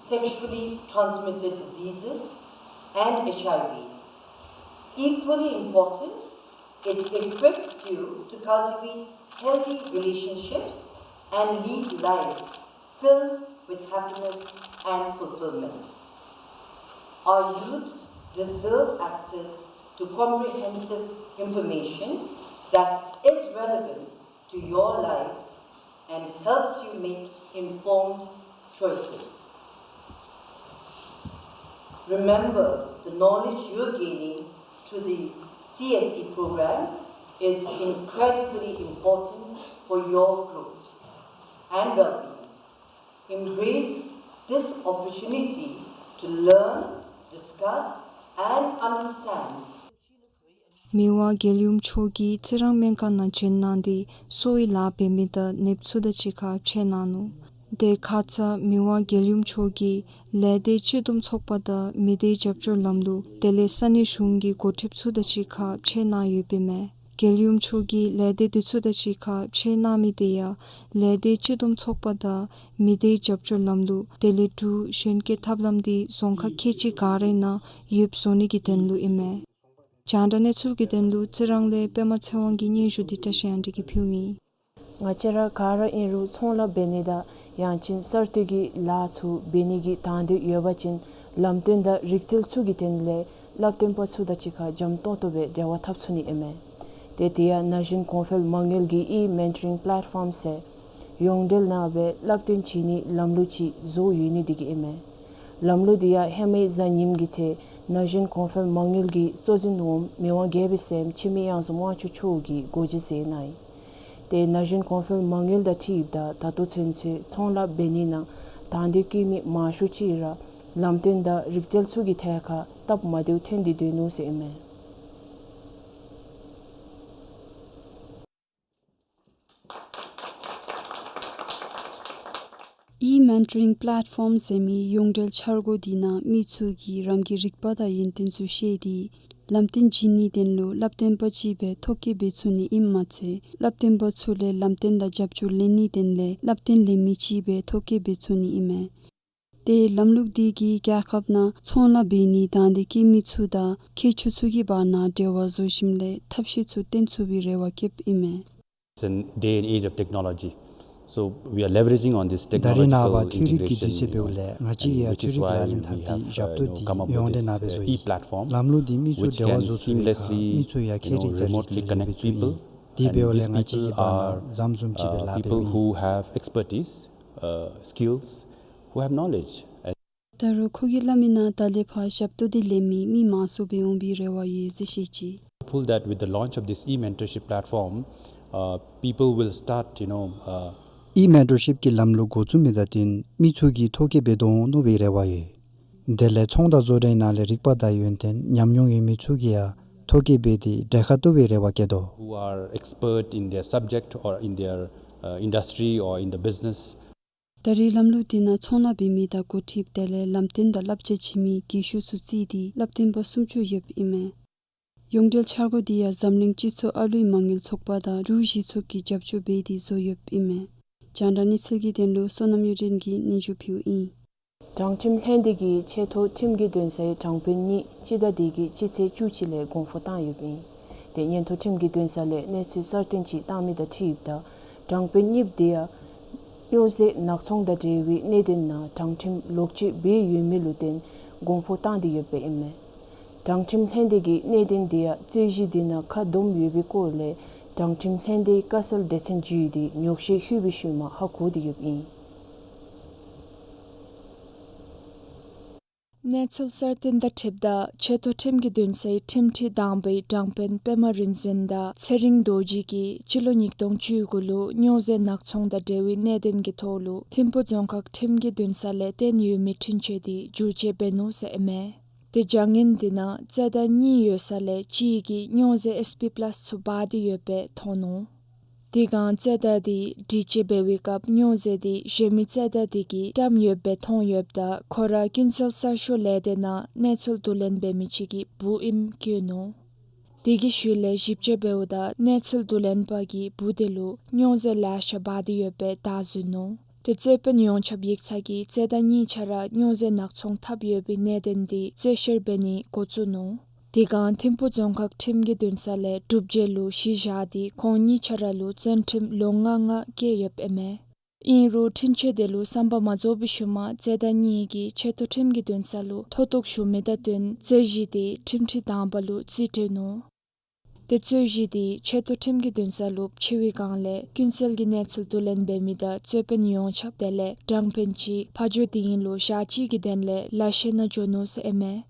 sexually transmitted diseases, and H I V. Equally important, it equips you to cultivate healthy relationships and lead lives filled with happiness and fulfillment. Our youth deserve access to comprehensive information that is relevant to your lives and helps you make informed choices. Remember, the knowledge you're gaining through the C S E program is incredibly important for your growth and well-being. Embrace this opportunity to learn, discuss, and understand. མི་དབང་རྒྱལ་ཡུམ་མཆོག་གིས་རྩི་རང་སྨན་ཁང་ནང་བྱོན་གནང་སྟེ་གསོ་བའི་ལཱ་འབད་མི་དང་ནདཔ་ཚུ་དང་གཅིག་ཁར་ཕྱད་གནང་ནུག། དེ་ཁ་ཙ་མི་དབང་རྒྱལ་ཡུམ་མཆོག་གིས་ལས་སྡེ་སྤྱི་བསྡོམས་ཚོགས་པ་དང་མི་སྡེའི་རྒྱབ་སྐྱོར་ལམ་ལུགས་དེ་ལས་ས་གནས་གཞུང་གི་འགོ་ཁྲིདཔ་ཚུ་དང་གཅིག་ཁར་ཕྱད་གནང་ཡོདཔ་ཨིན་མས། རྒྱལ་ཡུམ་མཆོག་གིས་ལས་སྡེ་དེ་ཚུ་དང་གཅིག་ཁར་ཕྱད་གནང་མི་དེ་ཡང་ལས་སྡེ་སྤྱི་བསྡོམས་ཚོགས་པ་དང་མི་སྡེའི་རྒྱབ་སྐྱོར་ལམ་ལུགས་དེ་ལས་འབྲུག་གཞོན་སྐྱེས་ཐབས་ལམ་འདི་རྫོང་ཁག་ཁལ་གཅིག་ག་རའི་ནང་ཡོདཔ་བཟོ་ནི་གི་དོན་ལུ་ཨིན་མས། རྒྱང་བསྒྲགས་གནས་ཚུལ་གྱི་དོན་ལུ་རྩི་རང་ལས་པདྨ་ཚེ་དབང་གི་སྙན་ཞུ་འདི་བཀྲ་ཤིས་དབྱངས་སྒྲོན་གྱིས་ཕུལཝ་ཨིན། ང་བཅས་ར་ག་ར་ཨིན་རུང་ཚོང་ལཱ་འབད་ནི་དང་ཡང་ཅིན་གསར་གཏོད་ཀྱི་ལཱ་ཚུ་འབད་ནི་གི་དང་འདོད་ཡོད་པ་ཅིན་ལམ་སྟོན་དང་རིག་རྩལ་ཚུ་གི་དོན་ལས་བསླབ་སྟོན་པ་ཚུ་དང་གཅིག་ཁར་འཇམ་ཏོང་ཏོ་སྦེ་འབྲེལ་བ་འཐབ་ཚུགས་ནི་ཨིན་མས། ཏེ་དེ་ཡང་ན་གཞོན་གོང་འཕེལ་མ་དངུལ་གྱི་ཨི་མེན་ཊོ་རིང་པ་ལེཊ་ཕོརམ་ཟེར་ཡོངས་འབྲེལ་ནང་སྦེ་བསླབ་སྟོན་བྱིན་ནིའི་ལམ་ལུགས་ཅིག་བཟོ་ཡོད་ནི་དེ་གིས་ཨིན་མས། ལམ་ལུགས་དེ་ཡང་ཧེ་མའི་གཟའ་ཉིམ་གི་ཚེ་ན་གཞོན་གོང་འཕེལ་མ་དངུལ་གྱི་གཙོ་འཛིན་འོགམ་མི་དབང་རྒྱལ་པོའི་སྲསམོ་འཆི་མེད་གཡང་འཛོམས་དབང་ཕྱུག་མཆོག་གིས་འགོ་འབྱེད་མཛད་གནང་ཡི། ཏེ་ན་གཞོན་གོང་འཕེལ་མ་དངུལ་དང་འཁྲིལཝ་ད་ད་ལྟོ་ཚུན་ཚོད་ཚོང་ལཱ་འབད་ནི་ནང་དང་འདོད་བསྐྱེད་མི་མང་ཤོས་ཅིག་ར་ལམ་སྟོན་དང་རིག་རྩལ་ཚུ་གི་ཐད་ཁར་སྟབས་མ་བདེཝ་ཐོན་ཏེ་སྡོད་ནུག་ཟེར་ཨིན་མས། ཨི་མེན་ཊོ་རིང་པ་ལེཊ་ཕོརམ་ཟེར་མི་ཡོངས་འབྲེལ་འཆར་སྒོ་དེ་ནང་མི་ཚུ་གིས་རང་གི་རིག་པ་དང་ཡོན་ཏན་ཚུ་ཤེས་ཏེ་ལམ་སྟོན་བྱིན་ནིའི་དོན་ལུ་བསླབ་སྟོན་པ་ཅིག་སྦེ་ཐོ་བཀོད་འབད་ཚུགས་ནི་ཨིནམ་མ་ཚད་བསླབ་སྟོན་པ་ཚུ་ལས་ལམ་སྟོན་དང་རྒྱབ་སྐྱོར་ལེན་ནིའི་དོན་ལས་བསླབ་སྟོན་ལེན་མི་ཅིག་སྦེ་ཐོ་བཀོད་འབད་ཚུགས་ནི་ཨིན་མས། ཏེ་ལམ་ལུགས་དེ་གིས་རྒྱལ་ཁབ་ནང་ཚོང་ལཱ་འབད་ནིའི་དང་འདོད་བསྐྱེད་མི་ཚུ་དང་མཁས་མཆོག་ཚུ་གི་བར་ན་འབྲེལ་བ་བཟོ་ཞིནམ་ལས་ཐབས་ཤེས་ཚུ་བཏོན་ཚུགས་པའི་རེ་བ་བསྐྱེདཔ་ཨིན་མས། It's a day and age of technology. So we are leveraging on this ད་རེས་ནངས་པ་technological ཐུན་རིག་གི་དུས་ཚོད་འབདཝ་integration ལས་ང་བཅས་ཀྱིས་ཡང་ཐུན་རིག་ལག་ལེན་འཐབ་སྟེ་ཞབས་ཏོག་འདི་ཡོངས་འབྲེལ་ནང་སྦེ་བཟོ་ཡི། ལམ་ལུགས་འདི་མི་ཚུ་འབྲེལ་བ་བཟོ་ཚུགས་པའི་ཁར་མི་ཚུ་ཡང་ཁྱད་རིག་དང་འདྲ་མཉམ་སྦེ་ཡོད་པའི་ཚུལ་ཨིན། དེ་འབདཝ་ལས་ང་བཅས་ཀྱི་བར་ན་ཟམ་བཟུམ་ཅིག་སྦེ་ལཱ་འབད་ཡི། People who have expertise, uh, skills, who have knowledge. ད་རུང་ཁོ་གིས་སླབ་མིའི་ནང་ད་ལས་ཕར་ཞབས་ཏོག་འདི་ལེན་མི་མི་མང་སུ་སྦེ་འོང་པའི་རེ་བ་ཡོད་ཟེར་བཤད་ཅི། Hopeful that with the launch of this e-mentorship platform, uh, people will start, you know, uh, ཨི་མེན་ཊོར་ཤིཔ་ཀྱི་ལམ་ལུགས་འགོ་བཙུགས་མི་དང་བསྟུན་མི་ཚུ་གིས་ཐོ་བཀོད་འབད་དོ་འོང་མནོ་བའི་རེ་བ་ཡོད། དེ་ལས་ཚོང་དང་བཟོ་གྲྭའི་ནང་ལས་རིག་པ་དང་ཡོན་ཏན་ཉམས་མྱོང་ཡོད་མི་ཚུ་གིས་ཡང་ཐོ་བཀོད་འབད་དེ་གྲལ་ཁར་གཏོགས་པའི་རེ་བ་བསྐྱེད་དོ། Who are expert in their subject or in their, uh, industry or in the business. ད་རེས་ལམ་ལུགས་འདི་ནང་ཚོང་ལཱ་འབད་མི་དང་འགོ་ཁྲིདཔ་དེ་ལས་ལམ་སྟོན་དང་བསླབ་བྱ་བྱིན་མི་རྒན་ཤོས་ཚུ་བརྩིས་ཏེ་བསླབ་སྟོན་པ་སུམ་ཅུ་ཡོདཔ་ཨིན་མས། ཡོངས་འབྲེལ་འཆར་སྒོ་འདི་ཡང་འཛམ་གླིང་སྤྱི་ཚོགས་ཨ་ལུའི་མ་དངུལ་ཚོགས་པ་དང་འབྲུག་གཞི་ཚོགས་ཀྱིས་རྒྱབ་སྐྱོར་འབད་དེ་བཟོ་ཡོདཔ་ཨིན་མས། རྒྱང་བསྒྲགས་གནས་ཚུལ་གྱི་དོན་ལུ་བསོད་ནམས་གཡུ་སྒྲོན་གྱིས་སྙན་ཞུ་ཕུལཝ་ཨིན། དྲང་ཁྲིམས་ལྷན་སྡེ་གིས་ཆེ་མཐོ་ཁྲིམས་ཀྱི་འདུན་སའི་དྲང་དཔོན་གཉིས་སྤྱི་ཟླ་འདི་གི་སྤྱི་ཚེས་བཅུ་གཅིག་ལས་དགོངས་དཔོག་བཏང་ཡོདཔ་ཨིན། དེ་སྙན་ཐོ་ཁྲིམས་ཀྱི་འདུན་ས་ལས་གནས་ཚུལ་གསར་བཏོན་ཅིག་བཏང་མི་དང་འཁྲིལཝ་ད་དྲང་དཔོན་གཉིསཔོ་དེ་ཡང་སྨྱོ་རྫས་ནག་ཚོང་དང་འབྲེལ་བའི་གནད་དོན་ནང་དྲང་ཁྲིམས་ལོག་སྤྱོད་འབད་ཡོད་མི་ལུ་བརྟེན་དགོངས་དཔོག་བཏང་སྟེ་ཡོདཔ་ཨིན་མས། དྲང་ཁྲིམས་ལྷན་སྡེ་གིས་གནད་དོན་དེ་ཡང་རྩོད་གཞི་དེ་ནང་ཁ་བསྡོམས་ཡོད་པའི་སྐོར་ལས་དྲང་ཁྲིམས་ལྷན་སྡེའི་བཀའ་སྩལ་སྡེ་ཚན་བརྒྱུད་དེ་ཉོགས་བཤད་ཞུ་བའི་ཤུལ་མ་ཧ་གོ་སྟེ་ཡོདཔ་ཨིན། གནས་ཚུལ་གསར་བཏོན་དང་འཁྲིལཝ་ད་ཆེ་མཐོ་ཁྲིམས་ཀྱི་འདུན་སའི་ཁྲིམས་ཁྲི་དང་པའི་དྲང་དཔོན་པདྨ་རིག་འཛིན་དང་ཚེ་རིང་རྡོ་རྗེ་གིས་སྤྱི་ལོ་ཉིས་སྟོང་བཅུ་དགུ་ལུ་སྨྱོ་རྫས་ནག་ཚོང་དང་འབྲེལ་བའི་གནད་དོན་གྱི་ཐོག་ལུ་ཐིམ་ཕུ་རྫོང་ཁག་ཁྲིམས་ཀྱི་འདུན་ས་ལས་བཏོན་ཡོད་མི་འཁྲུན་ཆོད་དེ་བསྒྱུར་བཅོས་འབད་ནུག་ཟེར་ཨིན་མས། དེ་བྱ་ངན་དེ་ནང་རྩོད་ཟླ་གཉིས་ཡོད་ས་ལས་གཅིག་གིས་སྨྱོ་རྫས་ཨེས་པི་པ་ལཱས་ཚུ་འབག་སྟེ་ཡོདཔ་སྦེ་མཐོང་ནུག། དེ་སྒང་རྩོད་ཟླ་དེ་དྲི་དཔྱད་འབད་བའི་སྐབས་སྨྱོ་རྫས་དེ་གཞན་མི་རྩོད་ཟླ་དེ་གིས་བཀྲམ་ཡོདཔ་སྦེ་མཐོང་ཡོདཔ་ད་ཁོ་ར་ཀུན་གསལ་གསར་ཤོག་ལས་སྡེ་ནང་གནས་ཚུལ་བསྡུ་ལེན་འབད་མི་ཅིག་གི་བུ་ཨིནམ་བཀོད་ནུག། དེ་གི་ཤུལ་ལས་ཞིབ་དཔྱད་འབདཝ་ད་གནས་ཚུལ་བསྡུ་ལེན་པ་གིས་བུ་དེ་ལུ་སྨྱོ་རྫས་ལེ་ཤ་འབག་སྟེ་ཡོདཔ་སྦེ་བདའ་ཟུན་ནུག། དེ་རྩོད་དཔོན་ཡོངས་ཁྱབ་ཡིག་ཚང་གིས་རྩོད་ཟླ་གཉིས་ཆ་ར་སྨྱོ་རྫས་ནག་ཚོང་འཐབ་ཡོད་པའི་གནད་དོན་དེ་རྩོད་བཤེར་འབད་ནི་འགོ་བཙུགས་ནུག། དེ་སྒང་ཐིམ་ཕུ་རྫོང་ཁག་ཁྲིམས་ཀྱི་འདུན་ས་ལས་སྒྲུབ་བྱེད་ལུ་གཞི་བཞག་སྟེ་ཁོང་གཉིས་ཆ་ར་ལུ་བཙོན་ཁྲིམས་ལོ་ལྔ་ལྔ་བཀལ་ཡོདཔ་ཨིན་མས། ཨིན་རུང་འཁྲུན་ཆོད་དེ་ལུ་བསམ་པ་མ་རྫོགས་པའི་ཤུལ་མ་རྩོད་ཟླ་གཉིས་ཀྱིས་ཆེ་མཐོ་ཁྲིམས་ཀྱི་འདུན་ས་ལུ་མཐོ་གཏུགས་ཞུ་མི་དང་བསྟུན་རྩོད་གཞི་དེ་ཁྲིམས་ཁྲི་དང་པ་ལུ་རྩིས་སྤྲོད་ནུག། དེ་རྩོད་གཞི་དེ་ཆེ་མཐོ་ཁྲིམས་ཀྱི་འདུན་ས་ལུ་ཕྱེ་བའི་སྒང་ལས་ཀུན་གསལ་གྱི་གནས་ཚུལ་བསྡུ་ལེན་འབད་མི་དང་རྩོད་དཔོན་ཡོངས་ཁྱབ་དེ་ལས་དྲང་དཔོན་གཅིག་ཕ་ཇོ་དིང་ལུ་ཞག་གཅིག་གི་དོན་ལས་ལ་བཤལ་ནང་འགྱོ་ནུག་ཟེར་ཨིན་མས།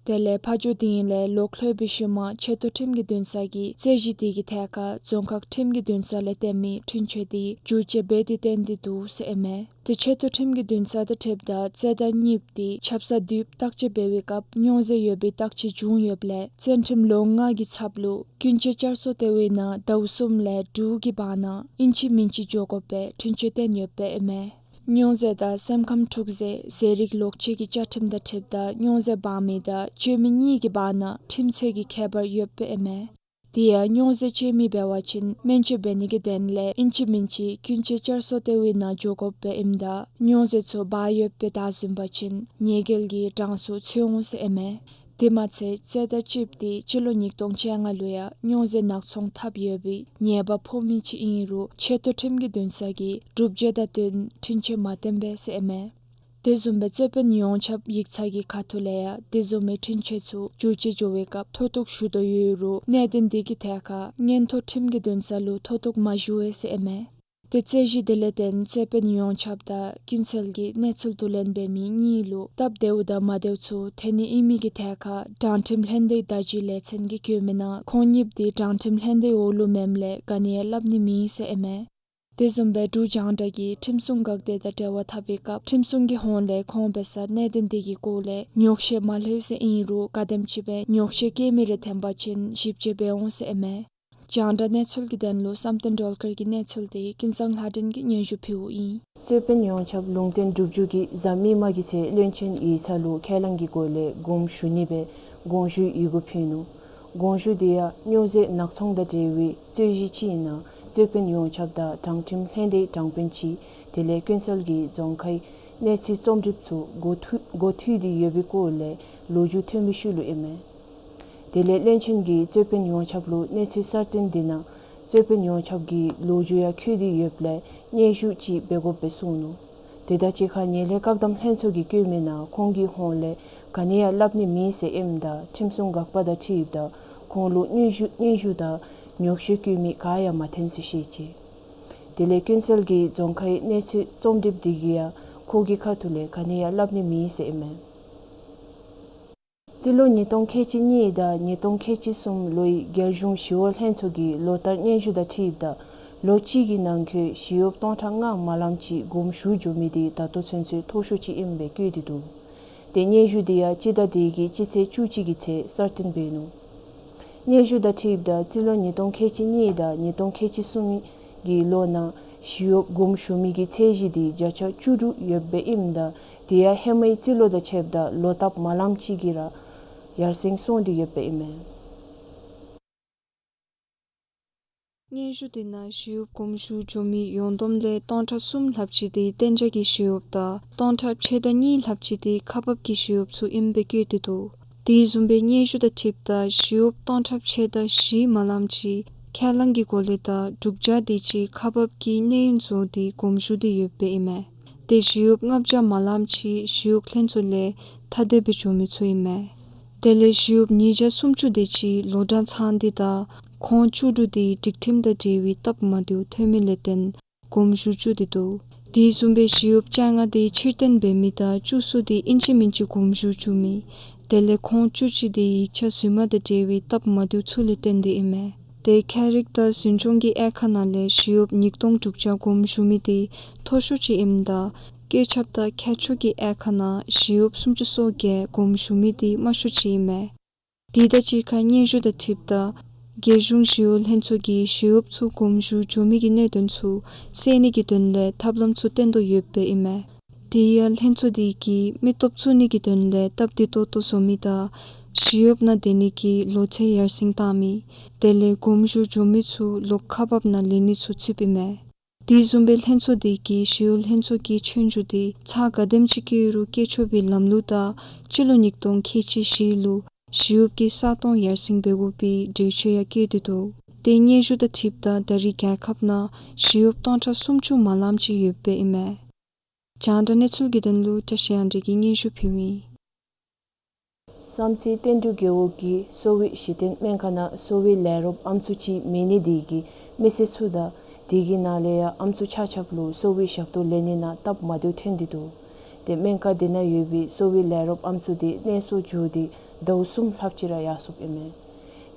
དེ་ལས་ཕ་ཇོ་དིང་ལས་ལོག་ལྷོད་པའི་ཤུལ་མ་ཆེ་མཐོ་ཁྲིམས་ཀྱི་འདུན་ས་གིས་རྩོད་གཞི་དེ་གི་ཐད་ཁར་རྫོང་ཁག་ཁྲིམས་ཀྱི་འདུན་ས་ལས་བཏོན་མི་འཁྲུན་ཆོད་དེ་བསྒྱུར་བཅོས་འབད་དེ་བཏོན་ཏེ་འདུག་ཟེར་ཨིན་མས། དེ་ཆེ་མཐོ་ཁྲིམས་ཀྱི་འདུན་ས་དང་འཁྲིལཝ་ད་རྩོད་ཟླ་གཉིས་དེ་ཆབ་གསང་དུས་བརྟག་དཔྱད་འབད་བའི་སྐབས་སྨྱོ་རྫས་ཡོད་པའི་བརྟག་དཔྱད་བྱུང་ཡོདཔ་ལས་བཙོན་ཁྲིམས་ལོ་ལྔ་གི་ཚབ་ལུ་ཀུན་སྤྱོད་བསྐྱར་གསོ་ལྟེ་བའི་ནང་ཟླཝ་གསུམ་ལས་དྲུག་གི་བར་ན་ཨིན་ཅི་མིན་ཅི་འགྱོ་དགོཔ་སྦེ་འཁྲུན་ཆོད་བཏོན་ཡོདཔ་ཨིན་མས། སྨྱོ་རྫས་དང་སེམས་ཁམས་འཁྲུགས་རྫས་ཟས་རིགས་ལོག་སྤྱོད་ཀྱི་བཅའ་ཁྲིམས་དང་འཁྲིལཝ་ད་སྨྱོ་རྫས་འབག་མི་དང་སྤྱོད་མི་གཉིས་ཀྱི་བར་ན་ཁྲིམས་རྩོད་ཀྱི་ཁྱད་པར་ཡོདཔ་ཨིན་མས། དེ་ཡང་སྨྱོ་རྫས་སྤྱོད་མི་འབད་བ་ཅིན་སྨན་བཅོས་འབད་ནི་གི་དོན་ལས་ཨིན་ཅི་མིན་ཅི་ཀུན་སྤྱོད་བསྐྱར་གསོ་ལྟེ་བའི་ནང་འགྱོ་དགོཔ་སྦེ་ཨིནམ་ད་སྨྱོ་རྫས་ཚུ་འབག་ཡོདཔ་སྦེ་བདའ་ཟུན་པ་ཅིན་ཉེས་འགེལ་གྱི་གྲངས་སུ་ཚུད་འོང་ཟེར་ཨིན་མས། དེ་མ་ཚད་རྩོད་ཟླ་བཅུ་དེ་སྤྱི་ལོ་ཉིས་སྟོང་བཅོ་ལྔ་ལུ་ཡང་སྨྱོ་རྫས་ནག་ཚོང་འཐབ་ཡོད་པའི་ཉེས་པ་ཕོག་མི་ཅིག་ཨིན་རུང་ཆེ་མཐོ་ཁྲིམས་ཀྱི་འདུན་ས་གིས་སྒྲུབ་བྱེད་དང་བསྟུན་འཁྲུན་ཆོད་མ་བཏོན་པས་ཟེར་ཨིན་མས། དེ་བཟུམ་སྦེ་རྩོད་དཔོན་ཡོངས་ཁྱབ་ཡིག་ཚང་གི་ཁ་ཐུག་ལས་ཡང་དེ་བཟུམ་མའི་འཁྲུན་ཆོད་ཚུ་བསྒྱུར་བཅོས་འགྱོ་བའི་སྐབས་མཐོ་གཏུགས་ཞུ་དོ་ཡོད་རུང་གནད་དོན་དེ་གི་ཐད་ཁར་མངོན་མཐོ་ཁྲིམས་ཀྱི་འདུན་ས་ལུ་མཐོ་གཏུགས་མ་ཞུ་བས་ཟེར་ཨིན་མས། དེ་རྩོད་གཞི་དེ་ལས་བརྟེན་རྩོད་དཔོན་ཡོངས་ཁྱབ་དང་ཀུན་གསལ་གྱི་གནས་ཚུལ་བསྡུ་ལེན་འབད་མི་གཉིས་ལུ་སྟབས་བདེཝ་དང་མ་བདེཝ་ཚུ་ཐོན་ནི་ཨིན་མི་གི་ཐད་ཁར་དྲང་ཁྲིམས་ལྷན་སྡེའི་བརྡ་བརྒྱུད་ལས་ཚན་གྱིས་བཀོད་མི་ནང་ཁོང་གཉིསཔོ་དེ་དྲང་ཁྲིམས་ལྷན་སྡེའི་འོག་ལུ་མེནམ་ལས་ག་ནི་ཡང་སླབ་ནི་མེད་ཟེར་ཨིན་མས། དེ་བཟུམ་སྦེ་འབྲུག་རྒྱང་བསྒྲགས་ཀྱིས་ཁྲིམས་སྲུང་འགག་སྡེ་དང་འབྲེལ་བ་འཐབ་པའི་སྐབས་ཁྲིམས་སྲུང་གི་ཧོངས་ལས་ཁོང་འབད་སར་གནད་དོན་དེ་གི་སྐོར་ལས་ཉོགས་བཤད་མ་ལྷོད་ཟེར་ཨིན་རུང་ག་དེམ་ཅིག་སྦེ་ཉོགས་བཤད་བཀོད་མི་རེ་ཐོན་པ་ཅིན་ཞིབ་དཔྱད་འབད་འོང་ཟེར་ཨིན་མས། རྒྱང་བསྒྲགས་གནས་ཚུལ་གྱི་དོན་ལུ་བསམ་གཏན་སྒྲོལ་དཀར་གྱི་གནས་ཚུལ་དེ་ཀུན་བཟང་ལྷ་སྒྲོན་གྱིས་སྙན་ཞུ་ཕུལཝ་ཨིན། རྩོད་དཔོན་ཡོངས་ཁྱབ་ལུང་བསྟན་གྲུབ་རྒྱུད་ཀྱིས་གཟའ་མིག་དམར་གྱི་ཚེ་བློན་ཆེན་ཡིག་ཚང་ལུ་ཁས་བླངས་ཀྱི་སྒོ་ལས་དགོངས་ཞུ་ནི་སྦེ་དགོངས་ཞུའི་ཡི་གུ་ཕུལ་ནུག། དགོངས་ཞུ་དེ་ཡང་སྨྱོ་རྫས་ནག་ཚོང་དང་འབྲེལ་བའི་རྩོད་གཞི་ཅིག་ཨིན་ན་རྩོད་དཔོན་ཡོངས་ཁྱབ་དང་དྲང་ཁྲིམས་ལྷན་སྡེའི་དྲང་དཔོན་གཅིག་དེ་ལས་ཀུན་གསལ་གྱི་རྫོང་ཁའི་གནས་ཚུལ་རྩོམ་སྒྲིགཔ་ཚུ་མགུ་འཐུ་མགུ་འཐུས་ཏེ་ཡོད་པའི་སྐོར་ལས་ལོ་རྒྱུས་ཐོན་པའི་ཤུལ་ལུ་ཨིན་མས། དེ་ལས་བློན་ཆེན་གྱིས་རྩོད་དཔོན་ཡོངས་ཁྱབ་ལུ་གནས་ཚུལ་གསར་བཏོན་དེ་ནང་རྩོད་དཔོན་ཡོངས་ཁྱབ་ཀྱི་ལོ་རྒྱུས་ཡང་བཀོད་དེ་ཡོདཔ་ལས་སྙན་ཞུ་ཅིག་འབད་དགོཔ་སྦེ་གསུངས་ནུག། དེ་དང་གཅིག་ཁར་ངན་ལྷད་བཀག་སྡོམ་ལྷན་ཚོགས་ཀྱིས་བཀོད་མི་ནང་ཁོང་གི་ཧོངས་ལས་ག་ནི་ཡང་སླབ་ནི་མེད་ཟེར་ཨིནམ་ད་ཁྲིམས་སྲུང་འགག་པ་དང་འཁྲིལཝ་ད་ཁོང་ལུ་སྙན་ཞུ་སྙན་ཞུ་དང་ཉོགས་བཤད་བཀོད་མི་ག་ཡང་མ་ཐོན་ཟེར་བཤད་ཅི། དེ་ལས་ཀུན་གསལ་གྱི་རྫོང་ཁའི་གནས་ཚུལ་རྩོམ་སྒྲིགཔ་དེ་གིས་ཡང་ཁོ་གི་ཁ་ཐུག་ལས་ག་ནི་ཡང་སླབ་ནི་མེད་ཟེར་ཨིན་མས། རྩིས་ལོ་ཉིས་སྟོང་ཁལ་གཅིག་གཉིས་དང་ཉིས་སྟོང་ཁལ་གཅིག་གསུམ་ལོའི་རྒྱལ་གཞུང་ཞི་གཡོག་ལྷན་ཚོགས་ཀྱི་ལོ་བསྟར་སྙན་ཞུ་དང་འཁྲིལཝ་ད་ལོ་གཅིག་གི་ནང་འཁོད་ཞི་གཡོགཔ་སྟོང་ཕྲག་ལྔ་མ་ལངམ་ཅིག་དགོངས་ཞུ་འགྱོ་མི་དེ་ད་ལྟོ་ཚུན་ཚོད་མཐོ་ཤོས་ཅིག་ཨིནམ་སྦེ་བཀོད་དེ་འདུག། དེ་སྙན་ཞུ་དེ་ཡང་སྤྱི་ཟླ་འདི་གི་སྤྱི་ཚེས་བཅུ་གཅིག་གི་ཚེ་གསར་བཏོན་འབད་ནུག། སྙན་ཞུ་དང་འཁྲིལཝ་ད་རྩིས་ལོ་ཉིས་སྟོང་ཁལ་གཅིག་གཉིས་དང་ཉིས་སྟོང་ཁལ་གཅིག་གསུམ་གྱི་ལོ་ནང་ཞི་གཡོགཔ་དགོངས་ཞུ་མི་གི་ཚད་གཞི་དེ་བརྒྱ་ཆ་བཅུ་དྲུག་ཡོདཔ་ཨིནམ་ད་དེ་ཡང་ཧེ་མའི་རྩིས་ལོ་དང་ཕྱདཔ་ད་ལོ་བསྟར་མ་ལངམ་ཅིག་གིས་ར་ཡར་སེང་སོང་སྟེ་ཡོདཔ་ཨིན་མས། སྙན་ཞུ་དེ་ནང་ཞི་གཡོགཔ་དགོངས་ཞུ་འགྱོ་མི་ཡོངས་བསྡོམས་ལས་སྟོང་ཕྲག་གསུམ་ལྷགཔ་ཅིག་དེ་གཏན་འཇགས་ཀྱི་ཞི་གཡོགཔ་དང་སྟོང་ཕྲག་ཕྱེད་དང་གཉིས་ལྷགཔ་ཅིག་དེ་ཁག་འབགཔ་ཀྱི་ཞི་གཡོགཔ་ཚུ་ཨིནམ་སྦེ་བཀོད་དེ་འདུག། དེ་བཟུམ་སྦེ་སྙན་ཞུ་དང་འཁྲིལཝ་ད་ཞི་གཡོགཔ་སྟོང་ཕྲག་ཕྱེད་དང་བཞི་མ་ལངམ་ཅིག་ཁས་བླངས་ཀྱི་སྒོ་ལས་དང་སྒྲུབ་འཇགས་དེ་ཅིག་ཁག་འབགཔ་ཀྱི་གནས་ཡུན་རྫོགས་ཏེ་དགོངས་ཞུ་སྟེ་ཡོདཔ་ཨིན་མས། དེ་ཞི་གཡོགཔ་ལྔ་བརྒྱ་མ་ལངམ་ཅིག་ཞི་གཡོག་ལྷན་ཚོགས་ལས་ཐ་དད་སྦེ་འགྱོ་མི་ཚུ་ཨིན་མས། དེ་ལས་ཞི་གཡོགཔ་ཉིས་བརྒྱ་སུམ་ཅུ་དེ་ཅིག་ལོ་གྲངས་ཚང་སྟེ་དང་ཁོང་བཅུ་དྲུག་དེ་སྒྲིག་ཁྲིམས་དང་འབྲེལ་བའི་སྟབས་མ་བདེཝ་ཐོན་མི་ལས་བརྟེན་དགོངས་ཞུ་བཅུག་སྟེ་འདུག། དེ་བཟུམ་སྦེ་ཞི་གཡོགཔ་བཅོ་ལྔ་དེ་ཕྱིར་འཐེན་འབད་མི་དང་བཅུ་གསུམ་དེ་ཨིན་ཅི་མིན་ཅི་དགོངས་ཞུ་བཅུག་མི། དེ་ལས་ཁོང་བཅུ་གཅིག་དེ་ཡིག་ཆ་རྫུན་མ་དང་འབྲེལ་བའི་སྟབས་མ་བདེཝ་ཚུ་ལས་བརྟེན་ཏེ་ཨིན་མས། དེ་ཁྱད་རིག་དང་འཛིན་སྐྱོང་གི་དབྱེ་ཁག་ནང་ལས་ཞི་གཡོགཔ་ཉིས་སྟོང་དྲུག་བརྒྱ་དགོངས་ཞུ་མི་དེ་མཐོ་ཤོས་ཅིག་ཨིནམ་ད་བཀོད་ཁྱབ་དང་ཁྱད་ཆོས་ཀྱི་དབྱེ་ཁག་ནང་ཞི་གཡོགཔ་སུམ་ཅུ་སོ་བརྒྱད་དགོངས་ཞུ་མི་དེ་དམའ་ཤོས་ཅིག་ཨིན་མས། དེ་དང་གཅིག་ཁར་སྙན་ཞུ་དང་འཁྲིལཝ་ད་རྒྱལ་གཞུང་ཞི་གཡོག་ལྷན་ཚོགས་ཀྱིས་ཞི་གཡོགཔ་ཚུ་དགོངས་ཞུ་འགྱོ་མི་གི་གནད་དོན་ཚུ་སེལ་ནི་གི་དོན་ལས་ཐབས་ལམ་ཚུ་བཏོན་དོ་ཡོདཔ་ཨིན་མས། དེ་ཡང་ལྷན་ཚོགས་དེ་གིས་མི་སྟོབས་བཙུགས་ནི་གི་དོན་ལས་སྟབས་བདེ་ཏོག་ཏོ་བཟོ་མི་དང་ཞི་གཡོགཔ་ནང་སྡོད་ནི་གི་ལོ་ཚད་ཡར་སེང་བཏང་མི། དེ་ལས་དགོངས་ཞུ་འགྱོ་མི་ཚུ་ལོག་ཁག་འབགཔ་ནང་ལེན་ནི་ཚུ་ཚུདཔ་ཨིན་མས། དེ་བཟུམ་སྦེ་ལྷན་ཚོགས་དེ་གིས་ཞི་གཡོག་ལྷན་ཚོགས་ཀྱི་ཆོས་རྒྱུགས་དེ་ཚར་ག་དེམ་ཅིག་བཀོད་རུང་བཀོད་ཆོག་པའི་ལམ་ལུགས་དང་སྤྱི་ལོ་ཉིས་སྟོང་ཁལ་གཅིག་བཞི་ལུ་ཞི་གཡོགཔ་ཀྱི་ས་སྟོང་ཡར་སེང་འབད་དགོ་པའི་གྲོས་ཆོད་ཡང་བཀོད་དེ་འདུག། དེ་སྙན་ཞུ་དང་འཁྲིལཝ་ད་ད་རེས་རྒྱལ་ཁབ་ནང་ཞི་གཡོགཔ་སྟོང་ཕྲག་སུམ་ཅུ་མ་ལངམ་ཅིག་ཡོདཔ་ཨིན་མས། རྒྱང་བསྒྲགས་གནས་ཚུལ་གྱི་དོན་ལུ་བཀྲ་ཤིས་དབང་འདུས་ཀྱིས་སྙན་ཞུ་ཕུལཝ་ཨིན། བསམ་རྩེ་བསྟན་འབྲུག་རྒེད་འོག་གི་གསོ་བའི་གཞི་རྟེན་སྨན་ཁང་ནང་གསོ་བའི་ལས་རོགསཔ་ཨམ་སྲུ་ཅིག་མེད་ནི་དེ་གིས་མི་སེར་ཚུ་དང་དེ་གི་ནང་ལས་ཡང་ཨམ་སྲུ་ཆ་ཁྱབ་ལུ་གསོ་བའི་ཞབས་ཏོག་ལེན་ནི་ནང་སྟབས་མ་བདེཝ་ཐོན་ཏེ་འདུག། དེ་སྨན་ཁང་དེ་ནང་ཡོད་པའི་གསོ་བའི་ལས་རོགསཔ་ཨམ་སྲུ་དེ་གནས་སོར་འགྱོ་སྟེ་ཟླཝ་གསུམ་ལྷགཔ་ཅིག་ར་ཡར་སོཔ་ཨིན་མས།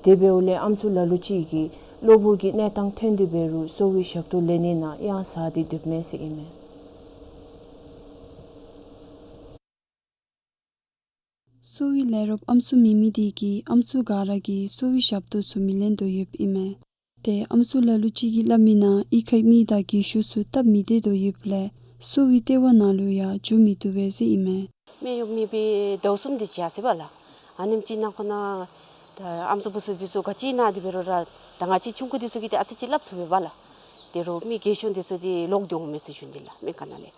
དེ་འབདཝ་ལས་ཨམ་སྲུ་ལ་ལུ་ཅིག་གིས་གློ་བུར་གྱི་གནས་སྟངས་ཐོན་ཏེ་འབད་རུང་གསོ་བའི་ཞབས་ཏོག་ལེན་ནི་ནང་གཡང་ཟ་སྟེ་སྡོདཔ་མས་ཟེར་ཨིན་མས། གསོ་བའི་ལས་རོགསཔ་ཨམ་སྲུ་མེད་མི་དེ་གིས་ཨམ་སྲུ་ག་ར་གིས་གསོ་བའི་ཞབས་ཏོག་ཚུ་མི་ལེན་དོ་ཡོདཔ་ཨིན་མས། དེ་ཨམ་སྲུ་ལ་ལུ་ཅིག་གིས་སླབ་མི་ནང་གཡུས་ཁའི་མི་དང་རྒས་ཤོས་ཚུ་སྟབས་མི་བདེ་དོ་ཡོདཔ་ལས་གསོ་བའི་ལྟེ་བ་ནང་ལུ་ཡང་འགྱོ་མི་བཏུབ་པས་ཟེར་ཨིན་མས། སྨན་གཡོགཔ་མེད་པའི་ཟླཝ་གསུམ་དེ་ཅིག་ཡར་སོ་ཡི་པ་ལགས། ཨ་ནེམ་ཅིག་ནང་ཁོ་ན་ད་ཨམ་སྲུ་བུ་ཚུ་འདི་ཚུ་ག་ཅི་ན་སྟེ་འབད་རུང་ར་ད་ང་བཅས་ཆུང་ཀུ་འདི་ཚུ་གིས་ཏེ་ཨ་ཙི་ཅིག་སླབ་ཚུགས་པས་པ་ལགས། དེ་རུང་མི་རྒས་ཤོས་འདི་ཚུ་འདི་ལོག་སྟེ་འོང་མས་ཟེར་ཞུ་ནི་ལགས་སྨན་ཁང་ནང་ལས།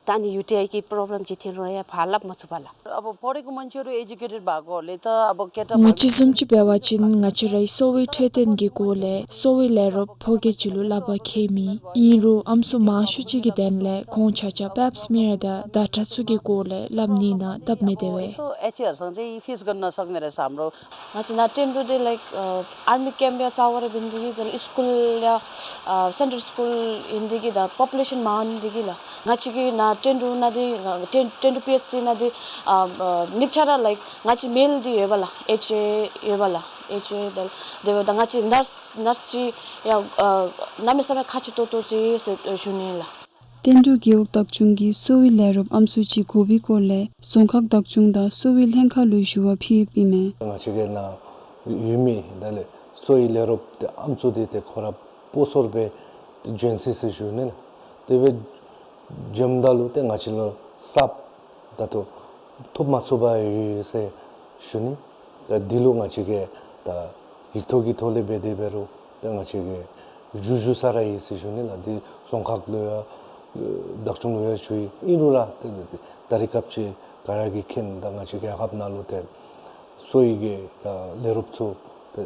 ད་ཨ་ནི་ཡུ་ཊི་ཨའི་གི་པོརོབ་ལེམ་ཅིག་ཐོན་རུང་ཡང་ཕར་སླབ་མ་ཚུགས་པས་ལགས། ཨ་བོ་ཕོ་རེ་གུ་མན་ཆོ་རུ་ཨེ་ཇུ་ཀེ་ཊེཌ་བ་གོ་ལེ་ད་ཨ་བོ་ཀེ་ཊ་ང་བཅས་བཟུམ་ཅིག་འབད་བ་ཅིན་ང་བཅས་རའི་གསོ་བའི་འཕྲོད་བསྟེན་གྱི་སྐོར་ལས་གསོ་བའི་ལས་རོགསཔ་ཕོ་སྐྱེས་ཅིག་ལུ་སླབ་པར་ཁྱད་མེད། ཨིན་རུང་ཨམ་སྲུ་མང་ཤོས་ཅིག་གི་དོན་ལས་ཁོང་ཆ་ཁྱབ་པེབ་སི་མེར་དང་བརྡ་དྲག་ཚུ་གི་སྐོར་ལས་སླབ་ནི་ནང་སྟབས་མི་བདེ་བས། ཨེ་ཆི་ཨར་སང་ཅིག་ཕིས་ག་ན་སག་ནི་རེ་སམ་རོ། ང་བཅས་ནཱ་ཏེན་ཌུ་འདི་ལའིཀ་ཨ་ཨར་མི་ཀེམཔ་ཡང་རྩ་བ་ར་འབད་ནི་དེ་གིས་དེ་ལས་སི་ཀུལ་ཡང་ཨ་སེན་ཊར་སི་ཀུལ་ཨིན་ནི་དེ་གིས་དང་པོ་པུ་ལེ་ཤཱན་མང་ནི་དེ་གིས་ལགས། ང་བཅས་ཀྱི་ནཱ་ཏེན་ཌུ་ནང་འདི་ཏེན་ཏེན་ཌུ་པི་ཨེཆ་སི་ནང་འདི་ཨ་ཨ་གནས་ཚད་ར་ལའིཀ་ང་བཅས་མེལ་འདི་ཡོད་པ་ལགས། ཨེཆ་ཨེ་ཡོད་པ་ལགས། ཨེཆ་ཨེ་དེ་ལས་དེ་འབདཝ་ད་ང་བཅས་ནརསི་ནརསི་ཅིག་ཡང་ཨ་གནམ་མེད་ས་མེད་ཁག་ཆེ་ཏོག་ཏོ་ཅིག་ཟེར་ཞུ་ནི་ལགས། ཏེན་ཏུ་རྒེད་འོག་བདག་སྐྱོང་གིས་གསོ་བའི་ལས་རོགསཔ་ཨམ་སྲུ་ཅིག་དགོ་པའི་སྐོར་ལས་རྫོང་ཁག་བདག་སྐྱོང་དང་གསོ་བའི་ལྷན་ཁག་ལུ་ཞུ་བ་ཕུལ་ཡོདཔ་ཨིན་མས། ང་བཅས་ཀྱི་ནཱ་ཡོད་མི་དེ་ལས་གསོ་བའི་ལས་རོགསཔ་དེ་ཨམ་སྲུ་དེ་ཏེ་ཁོ་ར་སྤོ་སོར་སྦེ་བྱོན་ཅི་ཟེར་ཞུ་ནི་ལགས། དེ་སྦེ་བྱོནམ་ད་ལུ་ཏེ་ང་བཅས་ལུ་གསརཔ་ད་ལྟོ་ཐོབ་མ་ཚུགས་པར་ཡོད་ཟེར་ཞུ་ནི། ད་འདི་ལུ་ང་བཅས་ཀྱིས་ད་ཡིག་ཐོག་གི་ཐོག་ལས་འབད་དེ་འབད་རུང་ད་ང་བཅས་ཀྱིས་ཞུ་ཞུ་ས་ར་ཡོད་ཟེར་ཞུ་ནི་ལགས། འདི་རྫོང་ཁག་ལུ་ཡང་བདག་སྐྱོང་ལུ་ཡང་ཞུ་ཡི། ཨིན་རུང་ར་ད་ད་རེས་སྐབས་ཅིག་ག་ར་གིས་མཁྱེན་ད་ང་བཅས་རྒྱལ་ཁབ་ནང་ལུ་ཏེ་གསོ་བའི་གི་ད་ལས་རོགསཔ་ཚུ་ད་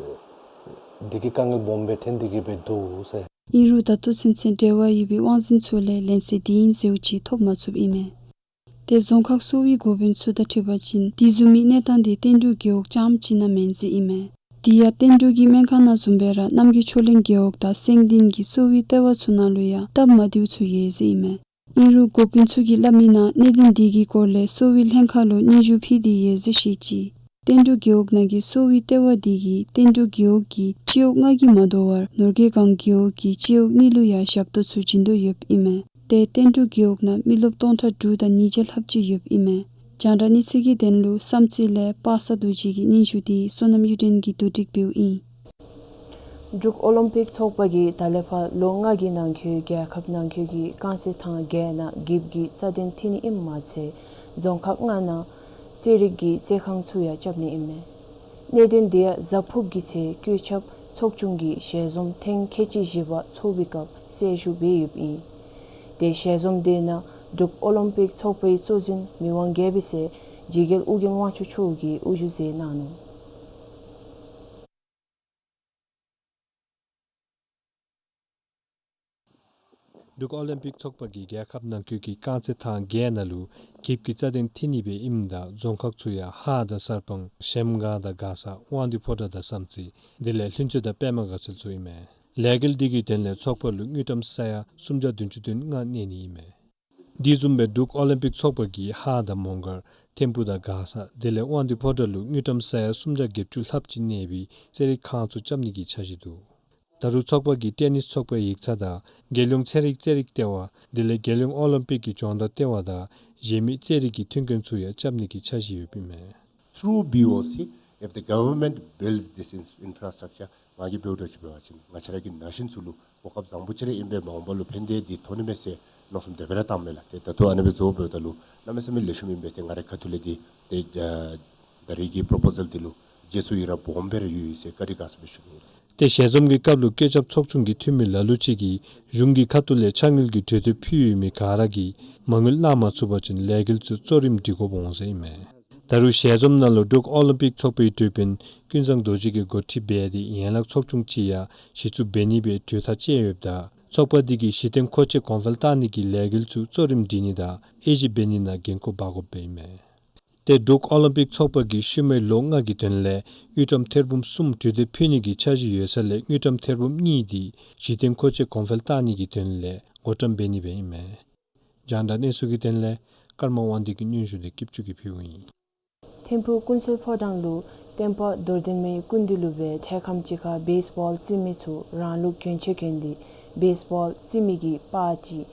འདི་གི་དཀའ་ངལ་སྦོམ་སྦེ་ཐོན་ཏེ་གི་སྦེ་འདུག་ཟེར། ཨིན་རུང་ད་ལྟོ་ཚུན་ཚོད་འབྲེལ་བ་ཡོད་པའི་དབང་འཛིན་ཚུ་ལས་ལན་གསལ་དེ་ཨིན་ཟེརཝ་ཅིག་ཐོབ་མ་ཚུགསཔ་ཨིན་མས། ཏེ་རྫོང་ཁག་གསོ་བའི་འགོ་དཔོན་ཚུ་དང་འཁྲིལ་བ་ཅིན་དེ་བཟུམ་མའི་གནས་སྟངས་དེ་ཏེན་ཏུ་རྒེད་འོག་རྐྱངམ་ཅིག་ནང་མེན་ཟེར་ཨིན་མས། དེ་ཡང་ཏེན་ཏུ་གི་སྨན་ཁང་ནང་བཟུམ་སྦེ་ར་རྣམ་རྒྱལ་ཕྱོགས་གླིང་རྒེད་འོག་དང་སེང་ལྡེང་གི་གསོ་བའི་ལྟེ་བ་ཚུ་ནང་ལུ་ཡང་སྟབས་མ་བདེཝ་ཚུ་ཡོད་ཟེར་ཨིན་མས། ཨིན་རུང་འགོ་དཔོན་ཚུ་གིས་སླབ་མི་ནང་གནད་དོན་དེ་གི་སྐོར་ལས་གསོ་བའི་ལྷན་ཁག་ལུ་སྙན་ཞུ་ཕུལ་ཏེ་ཡོད་ཟེར་བཤད་ཅི། ཏེན་ཏུ་རྒེད་འོག་ནང་གི་གསོ་བའི་ལྟེ་བ་དེ་གིས་ཏེན་ཏུ་རྒེད་འོག་གི་སྤྱི་འོག་ལྔ་གིས་མ་དོ་བར་ནོར་རྒྱས་སྒང་རྒེད་འོག་གི་སྤྱི་འོག་གཉིས་ལུ་ཡང་ཞབས་ཏོག་ཚུ་བྱིན་དོ་ཡོདཔ་ཨིན་མས། ཏེ་ཏེན་ཏུ་རྒེད་འོག་ནང་མི་རློབས་སྟོང་ཕྲག་དྲུག་དང་ཉིས་བརྒྱ་ལྷགཔ་ཅིག་ཡོདཔ་ཨིན་མས། རྒྱང་བསྒྲགས་གནས་ཚུལ་གྱི་དོན་ལུ་བསམ་རྩེ་ལས་པ་སངས་རྡོ་རྗེ་གི་སྙན་ཞུ་དེ་བསོད་ནམས་གཡུ་སྒྲོན་གྱིས་བསྡུ་སྒྲིག་འབདཝ་ཨིན། འབྲུག་ཨོ་ལིམ་པིག་ཚོགས་པ་གིས་ད་ལས་ཕར་ལོ་ལྔ་གི་ནང་འཁོད་རྒྱལ་ཁབ་ནང་འཁོད་ཀྱི་རྐང་རྩེད་ཐང་བརྒྱད་ནང་འགྱིབ་ཀྱི་རྩ་དོན་མཐུད་ནི་ཨིནམ་མ་ཚད་རྫོང་ཁག་ལྔ་ནང་རྩེད་རིགས་ཀྱི་རྩེད་ཁང་ཚུ་ཡང་རྐྱབ་ནི་ཨིན་མས། གནད་དོན་དེ་ཡང་གཟའ་ཕུརཔ་གི་ཚེས་བཀོད་ཁྱབ་ ཚོགས་ཆུང་གི་ཞལ་འཛོམས་ཐེངས་ཁལ་གཅིག་བཞི་པ་ཚོགས་པའི་སྐབས་གསལ་ཞུ་འབད་ཡོདཔ་ཨིན། དེ་ཞལ་འཛོམས་དེ་ནང་འབྲུག་ཨོ་ལིམ་པིག་ཚོགས་པའི་གཙོ་འཛིན་མི་དབང་རྒྱལ་པོའི་སྲས་འཇིགས་རྒྱལ་ཨོ་རྒྱན་དབང་ཕྱུག་མཆོག་གིས་དབུ་བཞུགས་མཛད་གནང་ནུག། འབྲུག་ཨོ་ལིམ་པིག་ཚོགས་པ་གིས་རྒྱལ་ཁབ་ནང་འཁོད་ཀྱི་རྐང་རྩེད་ཐང་བརྒྱད་ནང་ལུ་འགྱིབ་ཀྱི་རྩ་དོན་འཐེན་ནི་སྦེ་ཨིནམ་ད་རྫོང་ཁག་ཚུ་ཡང་ཧཱ་དང་གསར་སྤང་གཞལམ་སྒང་དང་མགར་ས་དབང་འདུས་ཕོ་བྲང་དང་བསམ་རྩེ་དེ་ལས་ལྷུན་རྩེ་དང་པདྨ་དགའ་ཚལ་ཚུ་ཨིན་མས། ལས་འགུལ་འདི་གི་དོན་ལས་ཚོགས་པ་ལུ་དངུལ་ཀྲམ་ས་ཡ་སུམ་བརྒྱ་བདུན་ཅུ་དོན་ལྔ་གནས་ནི་ཨིན་མས། དེ་བཟུམ་སྦེ་འབྲུག་ཨོ་ལིམ་པིག་ཚོགས་པ་གིས་ཧཱ་དང་མོང་སྒར་ཐིམ་ཕུ་དང་མགར་ས་དེ་ལས་དབང་འདུས་ཕོ་བྲང་ལུ་དངུལ་ཀྲམ་ས་ཡ་སུམ་བརྒྱ་བརྒྱད་ཅུ་ལྷགཔ་ཅིག་གནས་པའི་རྩེད་རིགས་ཁང་ཚུ་རྐྱབ་ནི་གི་འཆར་གཞི་འདུག། ད་རུང་ཚོགས་པ་གིས་ཊེ་ནིས་ཚོགས་པའི་ཡིག་ཚང་དང་རྒྱལ་ཡོངས་ཚན་རིག་རྩེད་རིགས་ལྟེ་བ་དེ་ལས་རྒྱལ་ཡོངས་ཨོ་ལིམ་པིག་གི་སྦྱོང་བརྡར་ལྟེ་བ་དང་གཞན་མི་རྩེད་རིགས་ཀྱི་མཐུན་རྐྱེན་ཚུ་ཡང་རྐྱབ་ནི་གི་འཆར་གཞི་ཡོདཔ་ཨིན་མས། Through B O C, if the government builds this in- infrastructure, ང་གིས་འབདཝ་ད་ཅིག་འབད་བ་ཅིན་ང་བཅས་ར་གི་ན་གཞོན་ཚུ་ལུ་གོ་སྐབས་བཟང་པོ་ཅིག་ར་ཨིན་པས། མ་འོངས་པ་ལུ་ཕན་བདེ་འདི་ཐོབ་ནི་མས་ཟེར་མནོ་བསམ་དེ་སྦེ་ར་བཏངམ་མས་ལགས། ཏེ་ད་ལྟོ་ཨ་ནི་སྦེ་བཟོ་འབདཝ་ད་ལུ་གནམ་མེད་ས་མེད་ལེགས་ཤོམ་ཨིན་པས། ཏེ་ང་རའི་ཁ་ཐུག་ལས་འདི་ཏེ་ཨ་ད་རེས་ཀྱི་པོརོ་པོ་ཟཱལ་འདི་ལུ་རྗེས་སུ་ཡི་རང་སྦོམ་སྦེ་ར་ཡོད་ཡོད་ཟེར་བཀའ་དྲིན་དགའ་ཚོར་སྦེ་ཞུ་ནི་ཨིན། ཏེ་ཞལ་འཛོམས་ཀྱི་སྐབས་ལུ་བཀོད་ཁྱབ་ཚོགས་ཆུང་གི་འཐུས་མི་ལ་ལུ་ཅིག་གིས་གཞུང་གི་ཁ་ཐུག་ལས་ཕྱག་དངུལ་གྱི་གྲོས་འདེབས་ཕུལ་ཡོད་མི་ག་ར་གིས་མ་དངུལ་གནང་མ་ཚུགས་པ་ཅིན་ལས་འགུལ་ཚུ་གཙོ་རིམ་སྒྲིག་དགོཔ་འོང་ཟེར་ཨིན་མས། ད་རུང་ཞལ་འཛོམས་ནང་ལུ་འབྲུག་ཨོ་ལིམ་པིག་ཚོགས་པའི་ཀྲུའུ་རིན་ཀུན་བཟང་རྡོ་རྗེ་གིས་འགོ་ཁྲིད་འབད་དེ་ཡན་ལག་ཚོགས་ཆུང་ཅིག་ཡང་གཞི་བཙུགས་འབད་ནི་སྦེ་གྲོས་ཐག་བཅད་ཡོདཔ་ད་ཚོགས་པ་འདི་གིས་གཞི་རྟེན་མཁོ་ཆས་གོང་འཕེལ་བཏང་ནི་གི་ལས་འགུལ་ཚུ་གཙོ་རིམ་སྒྲིག་ནི་དང་དབྱེ་ཞིབ་འབད་ནི་ནང་འགན་ཁུར་འབག་དགོཔ་སྦེ་ཨིན་མས། ཏེ་འབྲུག་ཨོ་ལིམ་པིག་ཚོགས་པ་གིས་ཤུལ་མའི་ལོ་ལྔ་གི་དོན་ལས་དངུལ་ཀྲམ་ཐེར་འབུམ་གསུམ་གྲོས་འདེབས་ཕུལ་ནི་གི་འཆར་གཞི་ཡོད་ས་ལས་དངུལ་ཀྲམ་ཐེར་འབུམ་གཉིས་འདི་གཞི་རྟེན་མཁོ་ཆས་གོང་འཕེལ་བཏང་ནི་གི་དོན་ལས་བགོ་བཀྲམ་འབད་ནི་སྦེ་ཨིན་མས། རྒྱང་བསྒྲགས་གནས་ཚུལ་གྱི་དོན་ལས་ཀརྨ་དབང་འདུས་ཀྱི་སྙན་ཞུ་འདི་སྐྱིད་ཆུ་གིས་ཕུལཝ་ཨིན། ཐིམ་ཕུ་ཀུན་གསལ་ཕོ་བྲང་ལུ་བསྟན་པ་རྡོར་གདན་མའི་སྐུ་མདུན་ལུ་སྦེ་འཕྲལ་ཁམས་ཅིག་ཁར་བེསི་བཱོལ་རྩེད་མི་ཚུ་རང་ལུགས་གྱོན་ཆས་གྱོན་ཏེ་བེསི་བཱོལ་རྩེད་མི་གི་པར་ཅིག་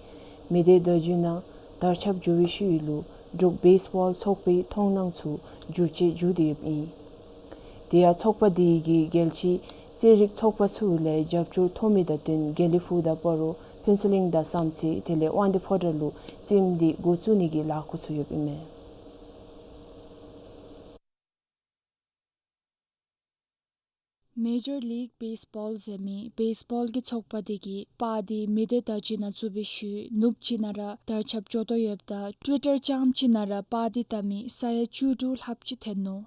མི་སྡེ་བརྡ་བརྒྱུད་ནང་དར་ཁྱབ་འགྱོ་བའི་ཤུལ་ལུ་འབྲུག་བེསི་བཱོལ་ཚོགས་པའི་མཐོང་སྣང་ཚུ་འགྱུར་བཅོས་འགྱོ་སྟེ་ཡོདཔ་ཨིན། དེ་ཡང་ཚོགས་པ་དེ་གིས་རྒྱལ་སྤྱིའི་རྩེད་རིགས་ཚོགས་པ་ཚུ་ལས་རྒྱབ་སྐྱོར་ཐོབ་མི་དང་བསྟུན་དགེ་ལེགས་ཕུག་དང་སྤ་རོ་ཕུན་ཚོགས་གླིང་དང་བསམ་རྩེ་དེ་ལས་དབང་འདུས་ཕོ་བྲང་ལུ་རྩེདམོ་འདི་འགོ་བཙུགས་ནི་གི་ལཱ་འགོ་བཙུགས་ཡོདཔ་ཨིན་མས། མེ་ཇར་ལིག་བེསི་བཱོལ་ཟེར་མི་བེསི་བཱོལ་གྱི་ཚོགས་པ་དེ་གིས་པར་དེ་མི་སྡེ་བརྡ་བརྒྱུད་ནང་བཙུགས་པའི་ཤུལ་ནུབ་ཅིག་ནང་ར་དར་ཁྱབ་འགྱོ་དོ་ཡོདཔ་ད་ཊུ་ཝི་ཊར་རྐྱངམ་ཅིག་ནང་ར་པར་དེ་བལྟ་མི་ས་ཡ་བཅུ་དྲུག་ལྷགཔ་ཅིག་ཐོན་ནུག།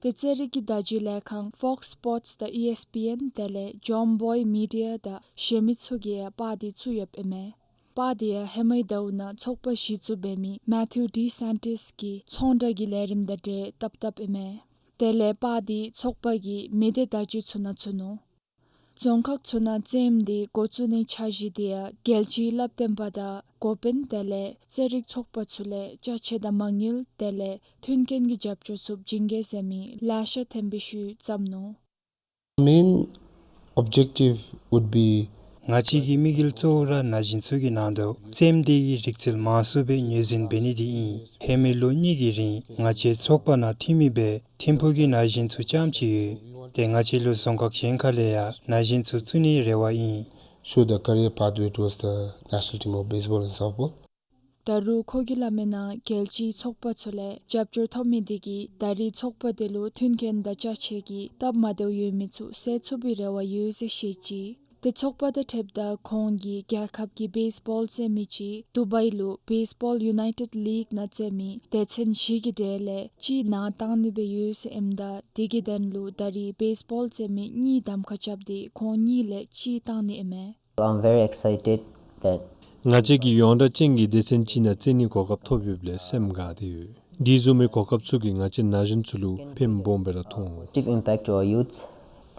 ཏེ་རྩེད་རིགས་ཀྱི་བརྡ་བརྒྱུད་ལས་ཁང་ཕོགསི་སྤོརཊསི་དང་ཨི་ཨེསི་པི་ཨེན་དེ་ལས་ཇོམ་བོའི་མི་ཌི་ཡ་དང་གཞན་མི་ཚུ་གིས་ཡང་པར་དེ་བཙུགས་ཡོདཔ་ཨིན་མས། པར་དེ་ཡང་ཧེ་མའི་ཟླཝ་ནང་ཚོགས་པ་གཞི་བཙུགས་འབད་མི་མེ་ཐིའུ་ཌི་སན་ཊིས་ཀྱི་ཚོང་བསྒྲགས་ཀྱི་ལས་རིམ་དང་འབྲེལ་བཏབ་བཏབཔ་ཨིན་མས། དེ་ལས་པར་དེ་ཚོགས་པ་གི་མི་སྡེ་བརྡ་བརྒྱུད་ཚུ་ནང་བཙུགས་ནུག། རྫོང་ཁག་ཚུ་ནང་རྩེདམོ་འདི་འགོ་བཙུགས་ནིའི་འཆར་གཞི་དེ་ཡང་རྒྱལ་སྤྱིའི་བསླབ་སྟོན་པ་དང་འགོ་དཔོན་དེ་ལས་རྩེད་རིགས་ཚོགས་པ་ཚུ་ལས་ཅ་ཆས་དང་མ་དངུལ་དེ་ལས་མཐུན་རྐྱེན་གྱི་རྒྱབ་སྐྱོར་ཚུ་བྱིན་གེ་ཟེར་མི་ལེ་ཤ་ཐོན་པའི་ཤུལ་བརྩམས་ནུག། Main objective would be ང་བཅས་ཀྱི་དམིགས་ཡུལ་གཙོ་བོ་ར་ན་གཞོན་ཚུ་གི་ནང་དུ་རྩེདམོ་འདི་གི་རིག་རྩལ་མང་སུ་སྦེ་ངོས་འཛིན་འབད་ནི་འདི་ཨིན། ཧེ་མའི་ལོ་གཉིས་ཀྱི་རིང་ང་བཅས་ཚོགས་པ་ནང་འཐུས་མི་སྦེ་ཐིམ་ཕུག་གི་ན་གཞོན་ཚུ་རྐྱངམ་ཅིག་ཡོད། ཏེ་ང་བཅས་ལུ་རྫོང་ཁག་གཞན་ཁ་ལས་ཡང་ན་གཞོན་ཚུ་བཙུགས་ནིའི་རེ་བ་ཨིན། Show the career pathway towards the national team of baseball and softball. ད་རུང་ཁོ་གིས་སླབ་མིའི་ནང་རྒྱལ་སྤྱིའི་ཚོགས་པ་ཚུ་ལས་རྒྱབ་སྐྱོར་ཐོབ་མི་དེ་གིས་ད་རེས་ཚོགས་པ་དེ་ལུ་མཐུན་རྐྱེན་དང་ཅ་ཆས་ཀྱི་སྟབས་མ་བདེཝ་ཡོད་མི་ཚུ་སེལ་ཚུགས་པའི་རེ་བ་ཡོད་ཟེར་བཤད་ཅི། ཏེ་ཚོགས་པ་དང་འཁྲིལཝ་ད་ཁོང་གིས་རྒྱལ་ཁབ་ཀྱི་བེསི་བཱོལ་རྩེད་མི་ཅིག་དུ་བཱའི་ལུ་བེསི་བཱོལ་ཡུ་ནའི་ཊེཌ་ལིག་ནང་རྩེད་མི་སྡེ་ཚན་བཞི་གི་གྲས་ལས་གཅིག་ནང་བཏང་ནི་སྦེ་ཡོད་ཟེར་ཨིནམ་ད་དེ་གི་དོན་ལུ་ད་རེས་བེསི་བཱོལ་རྩེད་མི་གཉིས་གདམ་ཁ་རྐྱབ་སྟེ་ཁོང་གཉིས་ལས་གཅིག་བཏང་ནི་ཨིན་མས། So I'm very excited that ང་བཅས་ཀྱིས་ཡོངས་གྲགས་ཅན་གྱི་སྡེ་ཚན་ཅིག་ནང་རྩེད་ནིའི་གོ་སྐབས་ཐོབ་ཡོདཔ་ལས་སེམས་དགའ་སྟེ་ཡོད། དེ་བཟུམ་མའི་གོ་སྐབས་ཚུ་གིས་ང་བཅས་ན་གཞོན་ཚུ་ལུ་ཕན་སྦོམ་སྦེ་ར་ཐོགས་འོང་། Positive impact to our youth.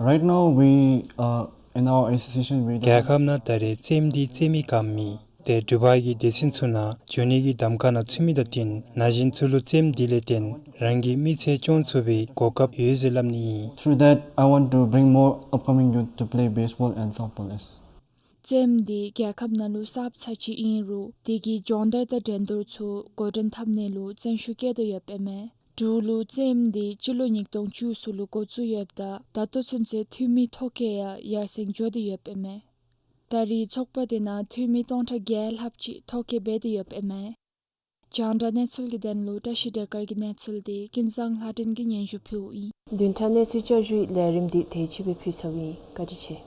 Right now, we, uh, in our association, we རྒྱལ་ཁབ་ནང་ད་རེས་རྩེདམོ་འདི་རྩེད་མི་ག་མེད། ཏེ་དུ་བཱའི་གི་སྡེ་ཚན་ཚུ་ནང་འགྱོ་ནི་གི་གདམ་ཁ་ནང་ཚུད་མི་དང་བསྟུན་ན་གཞོན་ཚུ་ལུ་རྩེདམོ་འདི་ལས་བརྟེན་རང་གི་མི་ཚེ་སྐྱོང་ཚུགས་པའི་གོ་སྐབས་ཡོད་ཟེར་སླབ་ནི་ཨིན། Through that, I want to bring more upcoming youth to play baseball and softball as རྩེདམོ་འདི་རྒྱལ་ཁབ་ནང་ལུ་གསརཔ་ཚར་གཅིག་ཨིན་རུང་དེ་གི་སྦྱོང་བརྡར་དང་འགྲན་བསྡུར་ཚུ་འགོ་འདྲེན་འཐབ་ནི་ལུ་བརྩོན་ཤུགས་བསྐྱེད་དོ་ཡོདཔ་ཨིན་མས། འབྲུག་ལུ་རྩེདམོ་འདི་སྤྱི་ལོ་ཉིས་སྟོང་བཅུ་གསུམ་ལུ་འགོ་བཙུགས་ཡོདཔ་ད་ད་ལྟོ་ཚུན་ཚོད་འཐུས་མི་ཐོ་བཀོད་ཡང་ཡར་སེང་འགྱོ་སྟེ་ཡོདཔ་ཨིན་མས། ད་རེས་ཚོགས་པ་དེ་ནང་འཐུས་མི་སྟོང་ཕྲག་བརྒྱད་ལྷགཔ་ཅིག་ཐོ་བཀོད་འབད་དེ་ཡོདཔ་ཨིན་མས། རྒྱང་བསྒྲགས་གནས་ཚུལ་གྱི་དོན་ལུ་བཀྲ་ཤིས་སྒྲོལ་དཀར་གྱི་གནས་ཚུལ་དེ་ཀུན་བཟང་ལྷ་སྒྲོན་གྱིས་སྙན་ཞུ་ཕུལཝ་ཨིན། བདུན་ཕྲག་གནས་ཚུལ་བསྐྱར་ཞུའི་ལས་རིམ་འདི་དེ་ཅིག་སྦེ་ཕུལ་ཚརཝ་ཨིན། བཀའ་དྲིན་ཆེ།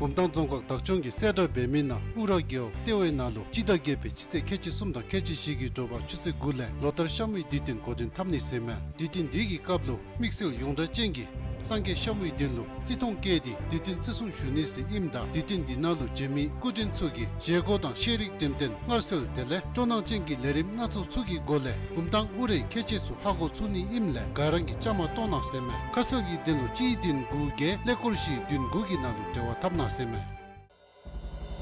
བུམ་ཐང་རྫོང་ཁག་བདག་སྐྱོང་གིས་གསལ་བསྒྲགས་འབད་མི་ནང་ཨུ་ར་རྒེད་འོག་ལྟེ་བའི་ནང་ལུ་སྤྱི་ཟླ་བརྒྱད་པའི་སྤྱི་ཚེས་ཁལ་གཅིག་གསུམ་དང་ཁལ་གཅིག་བཞི་གི་དྲོ་པ་ཆུ་ཚོད་དགུ་ལས་ལོ་ལྟར་ཤམ་བུའི་དུས་སྟོན་འགོ་འདྲེན་འཐབ་ནི་ཟེར་མས། དུས་སྟོན་འདི་གི་སྐབས་ལུ་དམིགས་བསལ་ཡོངས་གྲགས་ཅན་གྱི་སངས་རྒྱས་ཤམ་བུའི་མདུན་ལུ་བརྩི་མཐོང་བསྐྱེད་དེ་དུས་སྟོན་བརྩི་སྲུང་ཞུ་ནི་ཟེར་ཨིནམ་ད་དུས་སྟོན་འདི་ནང་ལུ་བྱོན་མི་སྐུ་མགྲོན་ཚུ་གིས་བཞེས་སྒོ་དང་ཤེས་རིག་འགྲེམས་སྟོན་སྔར་སྲོལ་དེ་ལས་སྤྲོ་སྣང་ཅན་གྱི་ལས་རིམ་སྣ་ཚོགས་ཚུ་གི་སྒོ་ལས་བུམ་ཐང་ཨུ་རའི་ཁྱད་ཆོས་ཚུ་ཧ་གོ་ཚུགས་ནི་ཨིནམ་ལས་ག་ར་གིས་བཅའ་མར་གཏོགས་གནང་ཟེར་མས། ཁ་གསལ་གྱི་དོན་ལུ་གཅིག་བདུན་དགུ་བརྒྱད་ཀླད་ཀོར་བཞི་བདུན་དགུ་གི་ནང་ལུ་འབྲེལ་བ་འཐབ་གནང་ཟེར་མས།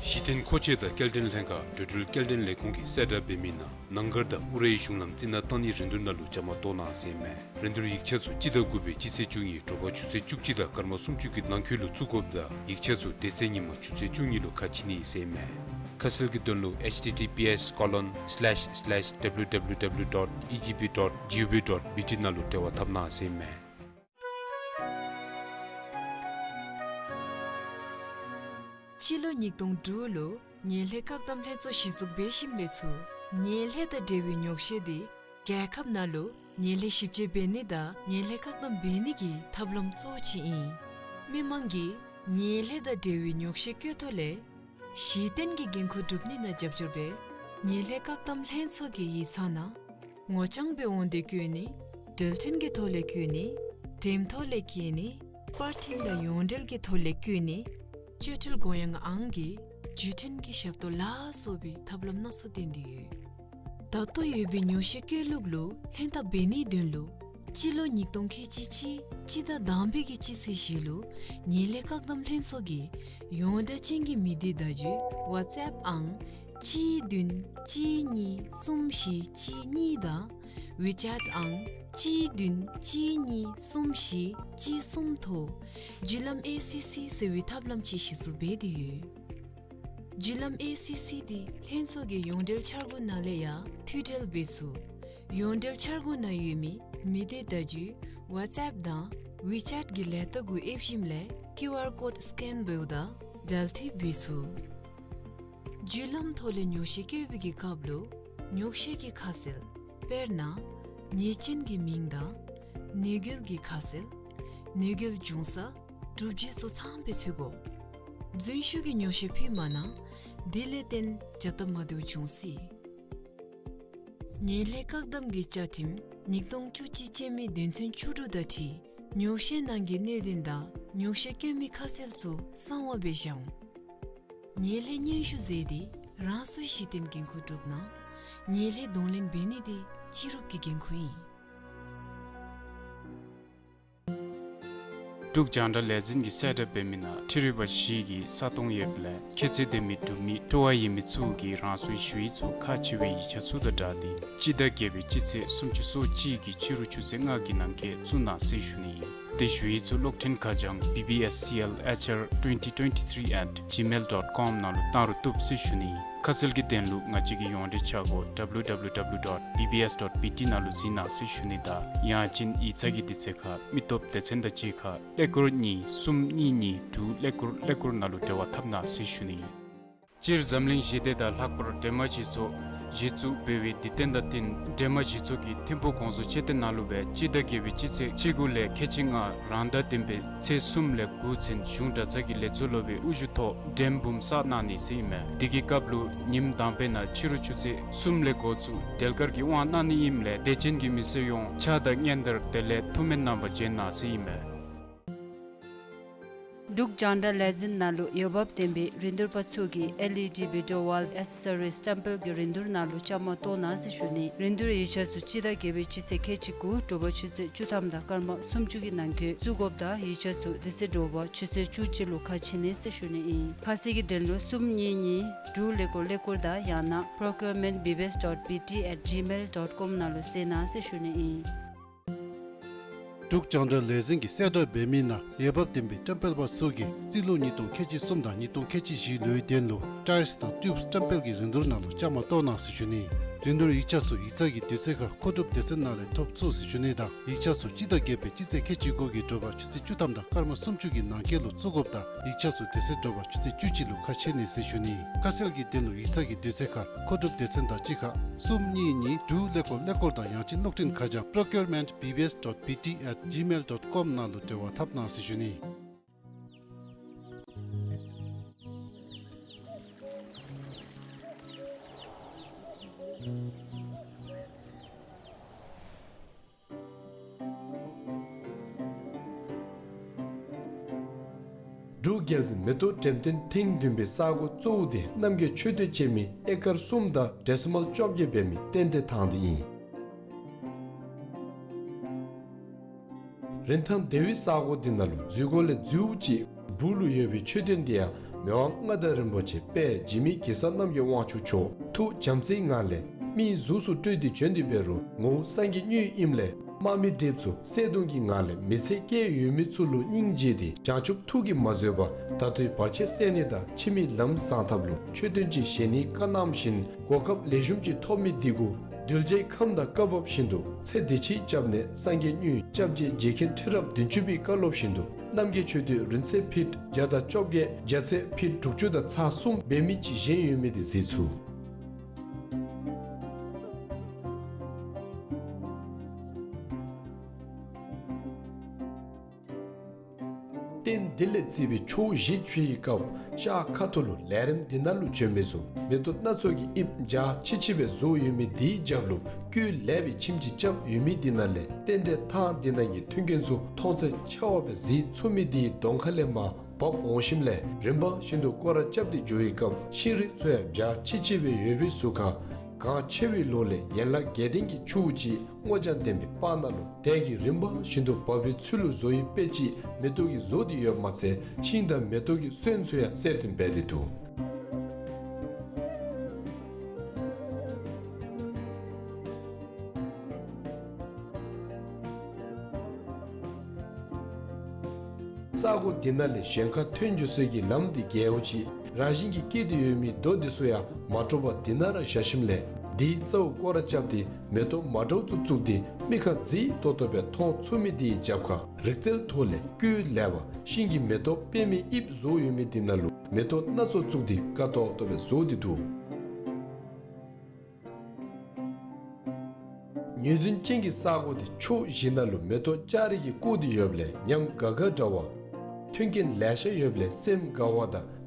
གཞི་རྟེན་མཁོ་ཆས་དང་སྐྱེལ་འདྲེན་ལྷན་ཁག་འགྲོ་འགྲུལ་སྐྱེལ་འདྲེན་ལས་ཁུངས་ཀྱིས་གསལ་བསྒྲགས་འབད་མི་ནང་ནང་སྒར་དང་ཨུ་རའི་གཞུང་ལམ་རྩི་ནག་བཏང་ནི་རིན་བསྡུར་ནང་ལུ་བཅའ་མར་གཏོགས་གནང་ཟེར་མས། རིན་བསྡུར་ཡིག་ཆ་ཚུ་སྤྱི་ཟླ་དགུ་པའི་སྤྱི་ཚེས་བཅུ་གཉིས་དྲོ་པ་ཆུ་ཚོད་བཅུ་གཅིག་དང་སྐར་མ་སུམ་ཅུ་གི་ནང་འཁོད་ལུ་བཙུགས་དགོཔ་དང་ཡིག་ཆ་ཚུ་དེ་ཚེ་ཉིན་མ་ཆུ་ཚོད་བཅུ་གཉིས་ལུ་ཁ་ཕྱེ་ནི་ཟེར་མས། ཁ་གསལ་གྱི་དོན་ལུ་H T T P S colon slash slash W W W dot E G P dot G O V dot B T ནང་ལུ་འབྲེལ་བ་འཐབ་གནང་ཟེར་མས། སྤྱི་ལོ་ཉིས་སྟོང་དྲུག་ལུ་ངན་ལྷད་བཀག་སྡོམ་ལྷན་ཚོགས་གཞི་བཙུགས་འབད་ཞིནམ་ལས་ཚུར་ངན་ལྷད་དང་འབྲེལ་བའི་ཉོག་བཤད་འདི་རྒྱལ་ཁབ་ནང་ལུ་ངན་ལྷད་ཞིབ་དཔྱད་འབད་ནི་དང་ངན་ལྷད་བཀག་སྡོམ་འབད་ནི་གི་ཐབས་ལམ་གཙོ་བོ་ཅིག་ཨིན། མི་མང་གིས་ངན་ལྷད་དང་འབྲེལ་བའི་ཉོག་བཤད་བཀོད་ཐོག་ལས་གཞི་རྟེན་གྱི་འགན་ཁུར་སྒྲུབ་ནི་ནང་རྒྱབ་སྐྱོར་འབད་ངན་ལྷད་བཀག་སྡོམ་ལྷན་ཚོགས་ཀྱི་ཡིག་ཚང་ནང་ངོ་རྐྱང་སྦེ་འོང་སྟེ་བཀོད་ནི། འགྲུལ་འཕྲིན་གྱི་ཐོག་ལས་བཀོད་ནི། འགྲེམས་ཐོག་ལས་བཀོད་ནི། པར་འཕྲིན་དང་ཡོངས་འབྲེལ་གྱི་ཐོག་ལས་བཀོད་ནི། སྤྱོད་ཁྲལ་དགོངས་ཡངས་ཨང་གི་བརྒྱུད་འཕྲིན་གྱི་ཞབས་ཏོག་ལ་སོགས་པའི་ཐབས་ལམ་སྣ་ཚོགས་བསྟེན་ཏེ་ཡོད། ད་ལྟོ་ཡོད་པའི་ཉོག་བཤད་བཀོད་ལུགས་ལུ་ལྷན་ཐབས་འབད་ནིའི་དོན་ལུ་སྤྱི་ལོ་ཉིས་སྟོང་ཁལ་གཅིག་གཅིག་སྤྱི་ཟླ་དང་པའི་གི་སྤྱི་ཚེས་བཞི་ལུ་ངན་ལྷད་བཀག་སྡོམ་ལྷན་ཚོགས་ཀྱི་ཡོངས་གྲགས་ཅན་གྱི་མི་སྡེ་བརྡ་བརྒྱུད་WhatsApp ཨང་གཅིག་བདུན་གཅིག་གཉིས་གསུམ་བཞི་གཅིག་གཉིས་དང་WeChat ཨང་གཅིག་བདུན་གཅིག་གཉིས་གསུམ་བཞི་གཅིག་གསུམ་ཐོག་བརྒྱུད་ལམ་ཨེ་སི་སི་ཟེར་བའི་ཐབས་ལམ་ཅིག་གཞི་བཙུགས་འབད་དེ་ཡོད། བརྒྱུད་ལམ་ཨེ་སི་སི་འདི་ལྷན་ཚོགས་ཀྱི་ཡོངས་འབྲེལ་འཆར་སྒོ་ནང་ལས་ཡང་མཐུད་འབྲེལ་འབད་ཚུགས། ཡོངས་འབྲེལ་འཆར་སྒོ་ནང་ཡོད་མི་མི་སྡེ་བརྡ་བརྒྱུད་WhatsApp དང་WeChat གི་ལས་རྟགས་གུ་ཨེབ་ཞིནམ་ལས་ཀིའུ་ཨར་ཀོཌ་སི་ཀེན་འབདཝ་ད་འབྲེལ་མཐུད་འབད་ཚུགས། བརྒྱུད་ལམ་ཐོག་ལས་ཉོག་བཤད་བཀོད་པའི་གི་སྐབས་ལུ་ཉོག་བཤད་ཀྱི་ཁ་གསལ་དཔེར་ན་ཉེས་ཅན་གྱི་མིང་དང་ནད་འགོས་ཀྱི་ཁ་གསལ་ནད་འགོས་བྱུང་ས་གྲུབ་རྗེས་སོགས་ཚངམ་སྦེ་ཚུད་དགོ། རྫུན་ཞུ་གི་ཉོག་བཤད་ཕུལ་མ་གནང་། དེ་ལས་བརྟེན་བྱ་སྟབས་མ་བདེཝ་འབྱུང་སྲིད། ངན་ལྷད་བཀག་སྡོམ་གྱི་བཅའ་ཁྲིམས་ཉིས་སྟོང་བཅུ་གཅིག་ཅན་མའི་དོན་ཚན་བཅུ་དྲུག་དང་འཁྲིལ་ཉོག་བཤད་ནང་གི་གནད་དོན་དང་ཉོག་བཤད་བཀོད་མི་ཁ་གསལ་ཚུ་གསང་བ་སྦེ་བཞག་འོང་། ངན་ལྷད་སྙན་ཞུ་མཛད་དེ་རང་སོའི་གཞི་རྟེན་འགན་ཁུར་སྒྲུབ་གནང་། ངན་ལྷད་གདོང་ལེན་འབད་ནི་དེ་སྤྱི་རུབ་ཀྱི་འགན་ཁུར་ཨིན། འབྲུག་རྒྱང་བསྒྲགས་ལས་འཛིན་གྱིས་གསལ་བསྒྲགས་འབད་མི་ནང་འཕྲུལ་རིག་པ་བཞི་གི་ས་སྟོང་ཡོདཔ་ལས་ཁྱད་ཚད་ལྡན་མི་འབྲུག་མི་སྤྲོ་བ་ཡོད་མི་ཚུ་གིས་རང་སོའི་ཞུ་ཡིག་ཚུ་ཁག་ཆེ་བའི་ཡིག་ཆ་ཚུ་དང་སྦྲགས་ཏེ་སྤྱི་ཟླ་བརྒྱད་པའི་སྤྱི་ཚེས་སུམ་ཅུ་སོ་གཅིག་གི་ཕྱི་རུ་ཆུ་ཚོད་ལྔ་གི་ནང་འཁོད་བཙུགས་གནང་ཟེར་ཞུ་ནི་ཨིན། དེ་ཞུ་ཡིག་ཚུ་གློག་འཕྲིན་ཁ་བྱང་B B S C L H R twenty twenty-three at gmail dot com ནང་ལུ་བཏང་རུང་བཏུབ་ཟེར་ཞུ་ནི་ཨིན། ཁ་གསལ་གྱི་དོན་ལུ་ང་བཅས་ཀྱི་ཡོངས་འབྲེལ་འཆར་སྒོ་W W W dot B B S dot B T ནང་ལུ་གཟིགས་གནང་ཟེར་ཞུ་ནི་དང་ཡང་ཅིན་ཡིག་ཚང་གི་དུས་ཚོད་ཁར་མི་སྟོབས་སྡེ་ཚན་དང་གཅིག་ཁར་ཀླད་ཀོར་གཉིས་གསུམ་གཉིས་གཉིས་དྲུག་ཀླད་ཀོར་ཀླད་ཀོར་ནང་ལུ་འབྲེལ་བ་འཐབ་གནང་ཟེར་ཞུ་ནི་ཨིན། སྤྱིར་འཛམ་གླིང་ཞི་བདེ་དང་ལྷག་པར་སྒྲོལ་མ་སྤྱི་ཚོགས་གཞི་བཙུགས་འབད་བའི་དུས་སྟོན་དང་བསྟུན་སྒྲོལ་མ་སྤྱི་ཚོགས་ཀྱིས་ཐིམ་ཕུག་གོང་བཟོ་མཆོད་རྟེན་ནང་ལུ་སྦེ་སྤྱི་ཟླ་བརྒྱད་པའི་སྤྱི་ཚེས་བཅུ་དགུ་ལས་ཁལ་གཅིག་ལྔ་རང་ཟླ་བདུན་པའི་ཚེས་གསུམ་ལས་དགུ་ཚུན་གཞུང་གྲྭ་ཚང་གི་ལས་ཚོགས་སློབ་དཔོན་དབུ་བཞུགས་ཐོག་འགྲེམས་འབུམ་བསགས་གནང་ནི་ཟེར་ཨིན་མས། དེ་གི་སྐབས་ལུ་ཉིནམ་དང་པའི་ནང་ཕྱི་རུ་ཆུ་ཚོད་གསུམ་ལས་འགོ་བཙུགས་སྒྲོལ་དཀར་གྱི་དབང་གནང་ནི་ཨིནམ་ལས་དད་ཅན་གྱི་མི་སེར་ཡོངས་ཕྱག་དང་སྙན་དར་དེ་ལས་ཐུགས་སྨོན་གནང་བར་བྱོན་གནང་ཟེར་ཨིན་མས། འབྲུག་རྒྱང་བསྒྲགས་ལས་འཛིན་ནང་ལུ་འོས་འབབ་ལྡན་པའི་རིན་བསྡུར་པ་ཚུ་གིས་ཨེལ་ཨི་ཌི་བི་ཌི་ཨོ་ཝཱལ་ཨེག་སེ་སོ་རིས་བཀྲམ་སྤེལ་གྱི་རིན་བསྡུར་ནང་ལུ་བཅའ་མར་གཏོགས་གནང་ཟེར་ཞུ་ནི། རིན་བསྡུར་ཡིག་ཆ་ཚུ་སྤྱི་ཟླ་བརྒྱད་པའི་སྤྱི་ཚེས་ཁལ་གཅིག་དགུ་དྲོ་པ་ཆུ་ཚོད་བཅུ་ཐམ་དང་སྐར་མ་སུམ་ཅུ་གི་ནང་འཁོད་བཙུགས་དགོཔ་དང་ཡིག་ཆ་ཚུ་དེ་ཚེ་དྲོ་པ་ཆུ་ཚོད་བཅུ་གཅིག་ལུ་ཁ་ཕྱེ་ནི་ཟེར་ཞུ་ནི་ཨིན། ཁ་གསལ་གྱི་དོན་ལུ་གསུམ་གཉིས་གཉིས་དྲུག་ཀླད་ཀོར་ཀླད་ཀོར་དང་ཡང་ན་procurement B B S dot B T at gmail dot com ནང་ལུ་གསལ་གནང་ཟེར་ཞུ་ནི་ཨིན། འབྲུག་རྒྱང་བསྒྲགས་ལས་འཛིན་གྱིས་གསལ་བསྒྲགས་འབད་མི་ནང་འོས་འབབ་ལྡན་པའི་བཀྲམ་སྤེལ་པ་ཚུ་གིས་རྩིས་ལོ་ཉིས་སྟོང་ཁལ་གཅིག་གསུམ་དང་ཉིས་སྟོང་ཁལ་གཅིག་བཞི་ལོའི་དོན་ལུ་ཊའིརསི་དང་ཊིའུབསི་བཀྲམ་སྤེལ་གྱི་རིན་བསྡུར་ནང་ལུ་བཅའ་མར་གཏོགས་གནང་ཟེར་ཞུ་ནི། རིན་བསྡུར་ཡིག་ཆ་ཚུ་ཡིག་ཚང་གི་དུས་ཚོད་ཁར་མཁོ་སྒྲུབ་སྡེ་ཚན་ནང་ལས་ཐོབ་ཚུགས་ཟེར་ཞུ་ནི་དང་ཡིག་ཆ་ཚུ་སྤྱི་ཟླ་བརྒྱད་པའི་སྤྱི་ཚེས་ཁལ་གཅིག་དགུ་གི་དྲོ་པ་ཆུ་ཚོད་བཅུ་ཐམ་དང་སྐར་མ་སུམ་ཅུ་གི་ནང་འཁོད་ལུ་བཙུགས་དགོཔ་དང་ཡིག་ཆ་ཚུ་དེ་ཚེ་དྲོ་པ་ཆུ་ཚོད་བཅུ་གཅིག་ལུ་ཁ་ཕྱེ་ནི་ཟེར་ཞུ་ནི། ཁ་གསལ་གྱི་དོན་ལུ་ཡིག་ཚང་གི་དུས་ཚོད་ཁར་མཁོ་སྒྲུབ་སྡེ་ཚན་དང་གཅིག་ཁར་གསུམ་གཉིས་གཉིས་དྲུག་ཀླད་ཀོར་ཀླད་ཀོར་དང་ཡང་ཅིན་གློག་འཕྲིན་ཁ་བྱང་procurement B B S dot B T at gmail dot com ནང་ལུ་འབྲེལ་བ་འཐབ་གནང་ཟེར་ཞུ་ནི། འབྲུག་རྒྱལ་འཛིན་མེ་ཏོག་འགྲེམས་སྟོན་ཐེངས་བདུན་པའི་ས་གོ་གཙོ་བོ་དེ་རྣམ་རྒྱལ་མཆོད་རྟེན་ཅན་མི་ཨེ་ཀར་གསུམ་དང་ཌེ་སི་མལ་བཅོ་བརྒྱད་འབད་མི་རྟེན་འབྲེལ་ཐང་དེ་ཨིན། རིན་ཐང་བདེ་བའི་ས་གོ་འདི་ནང་ལུ་འཛུལ་སྒོ་ལས་འཛུལཝ་ཅིག་སྦུག་ལུ་ཡོད་པའི་མཆོད་རྟེན་འདི་ཡང་མི་དབང་མངའ་བདག་རིན་པོ་ཆེ་དཔལ་འཇིགས་མེད་གེ་སར་རྣམ་རྒྱལ་དབང་ཕྱུག་མཆོག་ཐུགས་བྱམས་བརྩེའི་ངང་ལས་མིའི་གཟུགས་སུ་སྤྲུལ་ཏེ་བྱོན་ཏེ་འབད་རུང་ངོ་བོ་སངས་རྒྱས་དངོས་ཨིནམ་ལས་དམག་མི་གྲིབ་ཚུ་བསད་གཏུམ་གྱི་ངང་ལས་མི་ཚེ་བསྐྱལ་ཡོད་མི་ཚུ་ལུ་སྙིང་རྗེ་སྟེ་བྱང་ཆུབ་ཐུགས་ཀྱིས་མ་བཟོད་པར་ད་ལྟོའི་བར་ཆད་སེལ་ནི་དང་ཕྱི་མའི་ལམ་བཟང་ཐབས་ལུ་མཆོད་རྟེན་ཅིག་བཞེངས་ནིའི་བཀའ་གནངམ་བཞིན་གོ་སྐབས་ལེགས་ཤོམ་ཅིག་ཐོབ་མི་འདི་གུ་གདུལ་བྱའི་ཁམས་དང་བཀའ་བབས་བཞིན་དུ་ཚེ་འདི་ཕྱིའི་སྐྱབས་གནས་སངས་རྒྱས་དངོས་སྐྱབས་རྗེ་རྗེ་མཁན་ཁྲི་རབས་བདུན་ཅུ་པའི་བཀའ་སློབ་བཞིན་དུ་རྣམ་རྒྱལ་མཆོད་རྟེན་རིང་ཚད་ཕིཊ་བརྒྱ་དང་བཅོ་བརྒྱད་རྒྱ་ཚད་ཕིཊ་དྲུག་ཅུ་དང་ཚག་གསུམ་འབད་མི་ཅིག་བཞེངས་ཡོད་མི་འདི་གཟིགས་ཚུགས། རྟེན་འདི་ལས་བརྩིས་པའི་ཆུ་བོ་བཞི་ཆུ་ཡི་སྐབས་ཤར་ཁ་ཐུག་ལུ་ལས་རིམ་འདི་ནང་ལུ་བྱོན་མི་ཚུ་མེ་ཏོག་སྣ་ཚོགས་ཀྱི་དབྱིབས་འཇའ་ཆི་ཆི་སྦེ་བཟོ་ཡོད་མི་འདིའི་རྒྱབ་ལུ་བཀོད་ལེགས་པའི་ཁྱིམ་ཅིག་རྐྱབ་ཡོད་མི་འདི་ནང་ལས་རྟེན་འབྲེལ་ཐང་འདི་ནང་གི་མཐུན་རྐྱེན་ཚུ་མཐོང་ཚད་ཆེ་བ་སྦེ་གཟིགས་ཚུགས་མི་འདི་གདོང་ཁ་ལས་མར་བབས་འོང་ཞིནམ་ལས་རིམ་པ་བཞིན་དུ་སྐོར་ར་རྐྱབ་སྟེ་འགྱོ་བའི་སྐབས་ཤིང་རིགས་ཚུ་ཡང་འཇའ་ཆི་ཆི་སྦེ་ཡོད་པའི་ཟུར་ཁར་གངས་ཆེ་བའི་ལོགས་ལས་ཡན་ལག་བརྒྱད་ལྡན་གྱི་ཆུ་བོ་ཅིག་སྔོ་ལྗང་ལྡན་པའི་སྤང་ནང་ལུ་དལ་གྱིས་རིམ་པ་བཞིན་དུ་འབབ་པའི་ཚུལ་ལུ་བཟོ་ཡི་དཔེ་ཅིག་མེ་ཏོག་གིས་བཟོ་སྟེ་ཡོདཔ་མ་ཚད་ཤིང་དང་མེ་ཏོག་གི་སོན་ཚུ་ཡང་གསལ་སྟོན་འབད་དེ་འདུག། ས་གོ་འདི་ནང་ལས་གཞན་ཁར་ཐོན་འགྱོ་སའི་གི་ལམ་འདི་རྒྱལཝ་ཅིག་རང་བཞིན་གྱིས་སྐྱེས་ཏེ་ཡོད་མི་རྡོ་འདི་ཚུ་ཡང་མ་དཀྲོགས་པར་འདི་ནང་ར་བཞག་ཞིནམ་ལས་འདིའི་རྩ་བར་སྐོར་ར་རྐྱབ་སྟེ་མེ་ཏོག་མ་འདྲཝ་ཚུ་བཙུགས་ཏེ་མིག་ཁར་མཛེས་ཏོག་ཏོ་སྦེ་མཐོང་ཚུགས་མི་འདིའི་རྒྱབ་ཁར་རིག་རྩལ་ཐོག་ལས་བཀོད་ལེགས་པ་ཤིང་གི་མེ་ཏོག་པདྨའི་དབྱིབས་བཟོ་ཡོད་མི་འདི་ནང་ལུ་མེ་ཏོག་སྣ་ཚོགས་བཙུགས་ཏེ་དགའ་ཏོག་ཏོ་སྦེ་བཟོ་སྟེ་འདུག། ངོས་འཛིན་ཅན་གྱི་ས་གོ་འདི་ཕྱོགས་བཞི་ནང་ལུ་མེ་ཏོག་ལྕགས་རི་གིས་བསྐོར་ཏེ་ཡོདཔ་ལས་ཉམས་དགའ་དགའ་འདྲ་བ་མཐུན་རྐྱེན་ལེ་ཤ་ཡོདཔ་ལས་སེམས་དགའ་བ་དང་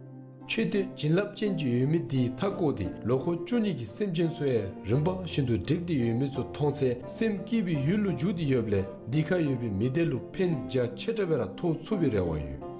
མཆོད་རྟེན་བྱིན་རླབས་ཅན་ཅིག་ཡོད་མི་འདི་མཐའ་བསྐོར་ཏེ་ལོ་འཁོར་བཅུ་གཉིས་ཀྱི་སེམས་ཅན་ཚུ་ཡང་རིམ་པ་བཞིན་དུ་བསྒྲིགས་ཏེ་ཡོད་མི་ཚུ་མཐོང་ཚེ་སེམས་སྐྱིད་པའི་ཡུལ་ལུ་འགྱུར་ཏེ་ཡོདཔ་ལས་འདི་ཁར་ཡོད་པའི་མི་སྡེ་ལུ་ཕན་རྒྱ་ཆེ་དྲགས་སྦེ་ར་ཐོགས་ཚུགས་པའི་རེ་བ་ཡོད།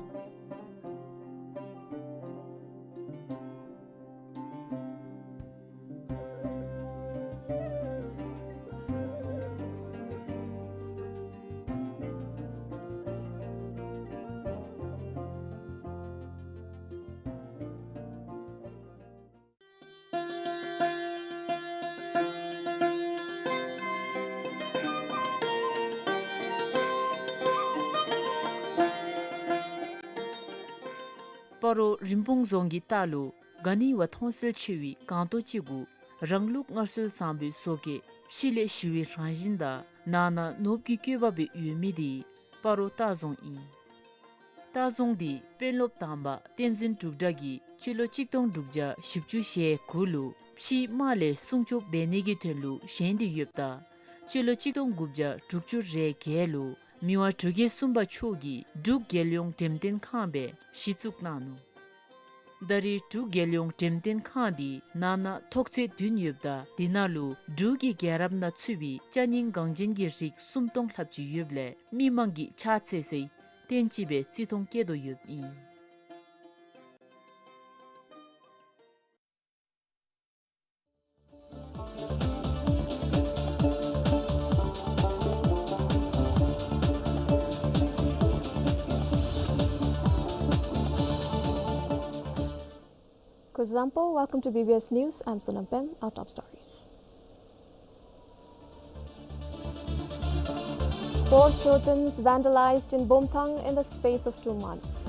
སྤ་རོ་རིན་སྤུངས་རྫོང་གི་ལྟག་ལུ་ག་ནི་བ་མཐོང་གསལ་ཆེ་བའི་སྒང་ཏོག་ཅིག་གུ་རང་ལུགས་སྔར་སྲོལ་བཟང་པོའི་བཟོ་བཀོད་ཕྱི་ལས་ཞི་བའི་རང་བཞིན་དང་ནང་ན་ནོར་བུ་གི་བཀོད་པ་སྦེ་ཡོད་མི་འདི་སྤ་རོ་ལྟ་རྫོང་ཨིན། ལྟ་རྫོང་འདི་དཔོན་སློབ་དང་པ་བསྟན་འཛིན་འབྲུག་གྲགས་ཀྱིས་སྤྱི་ལོ་གཅིག་སྟོང་དྲུག་བརྒྱ་བཞི་བཅུ་ཞེ་དགུ་ལུ་ཕྱིའི་དམག་ལས་སྲུང་སྐྱོབ་འབད་ནི་གི་དོན་ལུ་བཞེངས་ཏེ་ཡོདཔ་ད་སྤྱི་ལོ་གཅིག་སྟོང་དགུ་བརྒྱ་དྲུག་ཅུ་རེ་བརྒྱད་ལུ་མི་དབང་འབྲུག་རྒྱལ་གསུམ་པ་མཆོག་གིས་འབྲུག་རྒྱལ་ཡོངས་འགྲེམས་སྟོན་ཁང་སྦེ་གཞི་བཙུགས་གནང་ནུག། ད་རེས་འབྲུག་རྒྱལ་ཡོངས་འགྲེམས་སྟོན་ཁང་འདི་ནང་ན་ཐོག་ཚད་བདུན་ཡོདཔ་ད་འདི་ནང་ལུ་འབྲུག་གི་རྒྱལ་རབས་ནང་ཚུད་པའི་ཅ་རྙིང་འགངས་ཅན་གྱི་རིགས་སུམ་སྟོང་ལྷགཔ་ཅིག་ཡོདཔ་ལས་མི་མང་གིས་ཕྱག་འཚལ་སའི་ བརྟེན་ཅིག་སྦེ་བརྩི་མཐོང་བསྐྱེད་དོ་ཡོདཔ་ཨིན། Kuzuzangpo, welcome to B B S News. I'm Sonam Pem. Our top stories. Four chotans vandalized in Bumthang in the space of two months.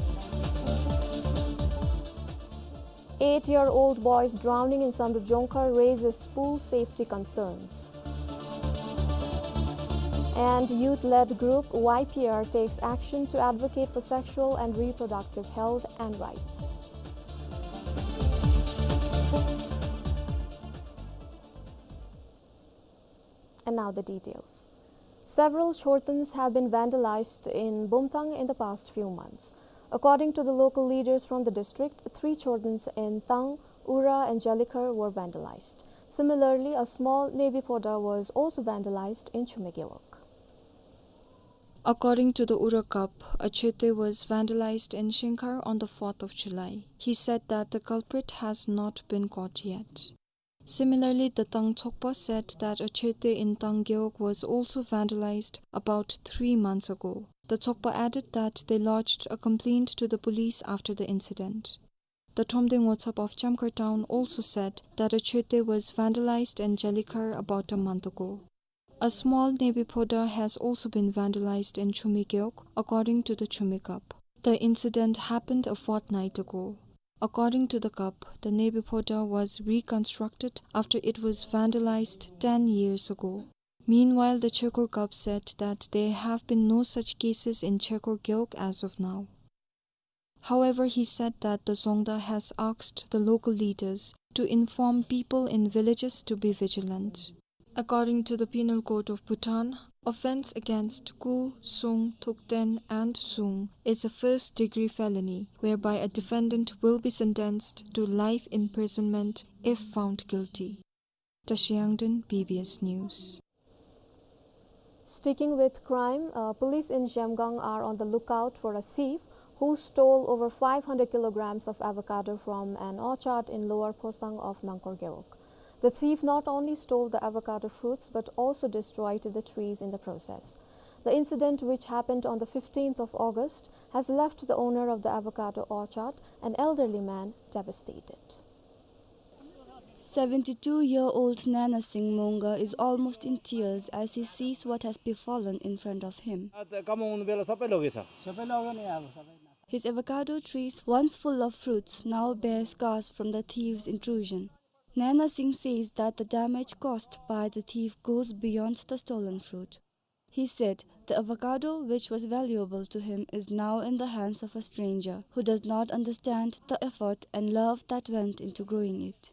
Eight-year-old boy's drowning in Samdrup Jongkhar raises pool safety concerns. And youth-led group Y P R takes action to advocate for sexual and reproductive health and rights. And now the details. Several chotans have been vandalized in Bumthang in the past few months. According to the local leaders from the district, three chotans in Tang, Ura and Jalikhar were vandalized. Similarly, a small Nebi Phoda was also vandalized in Chumi Gewog. According to the Ura Kap, a chote was vandalized in Shingkhar on the fourth of July. He said that the culprit has not been caught yet. Similarly, the Tang Tsokpa said that a chote in Tang Gewog was also vandalized about three months ago. The Tsokpa added that they lodged a complaint to the police after the incident. The Thromde Ngotsap of Chamkhar town also said that a chote was vandalized in Jalikhar about a month ago. A small Nebi Phoda has also been vandalized in Chumi Gewog, according to the Chumi Kap. The incident happened a fortnight ago. According to the Kap, the Nebi Phoda was reconstructed after it was vandalized ten years ago. Meanwhile, the Chekur Kap said that there have been no such cases in Chekur Gewog as of now. However, he said that the Zongda has asked the local leaders to inform people in villages to be vigilant. According to the Penal Code of Bhutan, offense against Ku, Sung, Thukten and Sung is a first-degree felony, whereby a defendant will be sentenced to life imprisonment if found guilty. Tashi Yangden, B B S News. Sticking with crime, uh, police in Zhemgang are on the lookout for a thief who stole over five hundred kilograms of avocado from an orchard in Lower Phosang of Nangkor Gewog. The thief not only stole the avocado fruits but also destroyed the trees in the process. The incident, which happened on the fifteenth of August, has left the owner of the avocado orchard, an elderly man, devastated. Seventy-two-year-old Nana Singh Monga is almost in tears as he sees what has befallen in front of him. His avocado trees, once full of fruits, now bear scars from the thieves' intrusion. Nana Singh says that the damage caused by the thief goes beyond the stolen fruit. He said the avocado, which was valuable to him, is now in the hands of a stranger who does not understand the effort and love that went into growing it.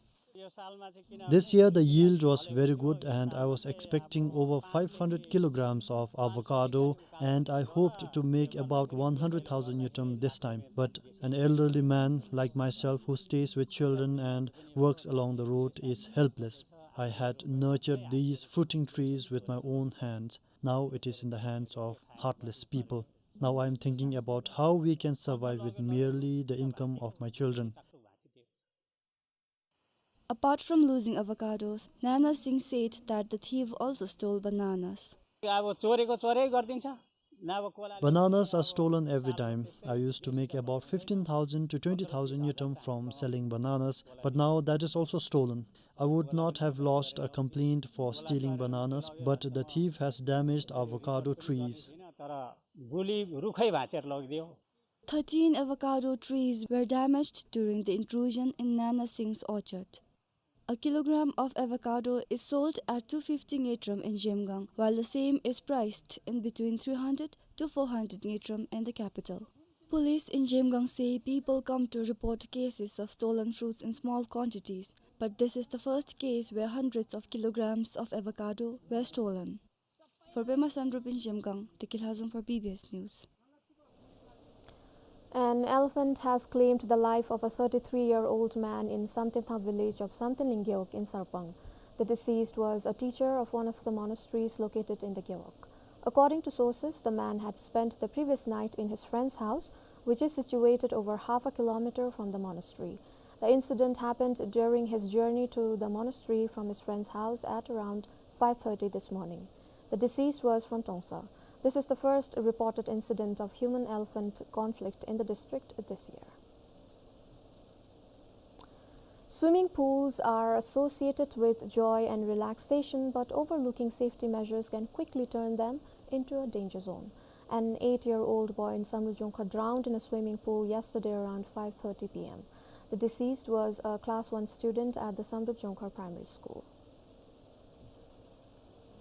This year the yield was very good and I was expecting over five hundred kilograms of avocado and I hoped to make about one hundred thousand ngultrum this time. But an elderly man like myself who stays with children and works along the road is helpless. I had nurtured these fruiting trees with my own hands. Now it is in the hands of heartless people. Now I am thinking about how we can survive with merely the income of my children. Apart from losing avocados, Nana Singh said that the thief also stole bananas. अब चोरेको चोरै गरिदिन्छ, नभए कसलाई Bananas are stolen every time. I used to make about fifteen thousand to twenty thousand ngultrum from selling bananas, but now that is also stolen. I would not have lodged a complaint for stealing bananas, but the thief has damaged avocado trees. तर गुलि रुखै भाँचेर लगिदियो। Thirteen avocado trees were damaged during the intrusion in Nana Singh's orchard. A kilogram of avocado is sold at two fifty ngultrum in Zhemgang, while the same is priced in between three hundred to four hundred ngultrum in the capital. Police in Zhemgang say people come to report cases of stolen fruits in small quantities, but this is the first case where hundreds of kilograms of avocado were stolen. For Pema Samdrup in Zhemgang, Deki Lhazom for B B S News. An elephant has claimed the life of a thirty-three-year-old man in Samtenthang village of Samtenling Gewog in Sarpang. The deceased was a teacher of one of the monasteries located in the Gewog. According to sources, the man had spent the previous night in his friend's house, which is situated over half a kilometer from the monastery. The incident happened during his journey to the monastery from his friend's house at around five thirty this morning. The deceased was from Tongsa. This is the first reported incident of human-elephant conflict in the district this year. Swimming pools are associated with joy and relaxation, but overlooking safety measures can quickly turn them into a danger zone. An eight-year-old boy in Samdrup Jongkhar drowned in a swimming pool yesterday around five thirty P M. The deceased was a class one student at the Samdrup Jongkhar Primary School.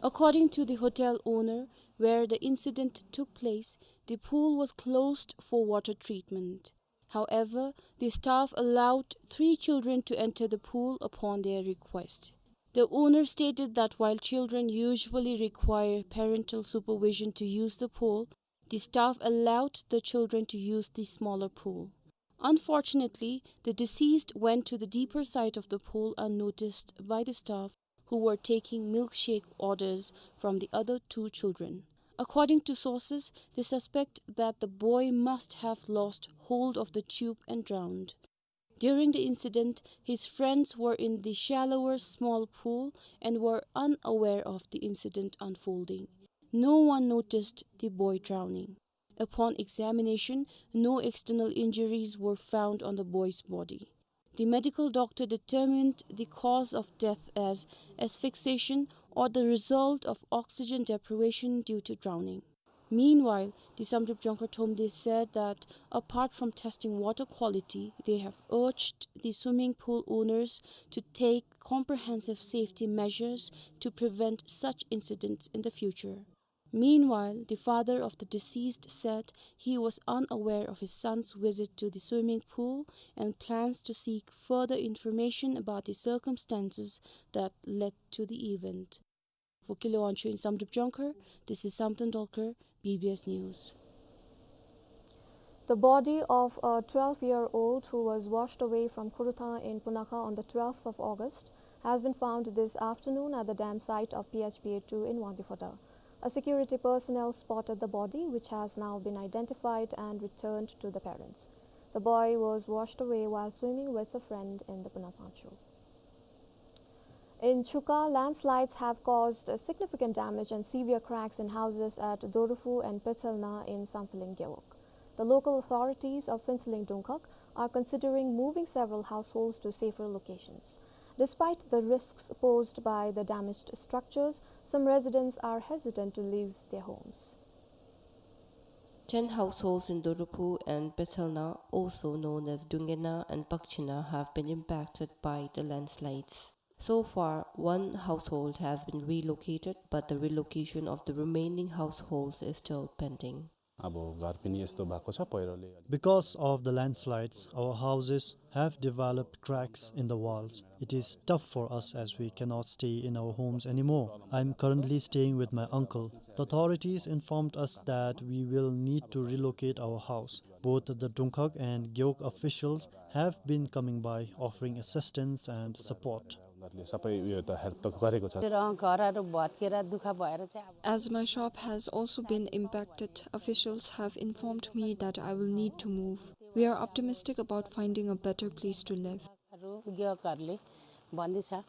According to the hotel owner, where the incident took place, the pool was closed for water treatment. However, the staff allowed three children to enter the pool upon their request. The owner stated that while children usually require parental supervision to use the pool, the staff allowed the children to use the smaller pool. Unfortunately, the deceased went to the deeper side of the pool unnoticed by the staff, who were taking milkshake orders from the other two children. According to sources, they suspect that the boy must have lost hold of the tube and drowned. During the incident, his friends were in the shallower small pool and were unaware of the incident unfolding. No one noticed the boy drowning. Upon examination, no external injuries were found on the boy's body. The medical doctor determined the cause of death as asphyxiation or the result of oxygen deprivation due to drowning. Meanwhile, the Samdrup Jongkhar Thromde said that apart from testing water quality, they have urged the swimming pool owners to take comprehensive safety measures to prevent such incidents in the future. Meanwhile, the father of the deceased said he was unaware of his son's visit to the swimming pool and plans to seek further information about the circumstances that led to the event. For Kilo Wangchuk in Samdrup Jongkhar, this is Samten Dolkar, B B S News. The body of a twelve-year-old who was washed away from Khorutha in Punakha on the twelfth of August has been found this afternoon at the dam site of P H B A two in Wangdue Phodrang. A security personnel spotted the body, which has now been identified and returned to the parents. The boy was washed away while swimming with a friend in the Punakha Tangchhu. In Chuka, landslides have caused significant damage and severe cracks in houses at Doruphu and Petselna in Samphehleng Gewog. The local authorities of Phuentsholing Dungkhag are considering moving several households to safer locations. Despite the risks posed by the damaged structures, some residents are hesitant to leave their homes. Ten households in Doruphu and Petselna, also known as Dungena and Pakchina, have been impacted by the landslides. So far, one household has been relocated, but the relocation of the remaining households is still pending. अब घर पनि यस्तो भएको छ, पहिरोले अलि Because of the landslides, our houses have developed cracks in the walls. It is tough for us as we cannot stay in our homes anymore. I'm currently staying with my uncle. The authorities informed us that we will need to relocate our house. Both the Dungkhag and Gewog officials have been coming by offering assistance and support. उनीहरूले सबै उयो त हेल्प त गरेको छ। मेरो घरहरू भत्केर दुःख भएर चाहिँ अब As my shop has also been impacted, officials have informed me that I will need to move. We are optimistic about finding a better place to live. हरू ग्राहकहरूले भन्दैछ।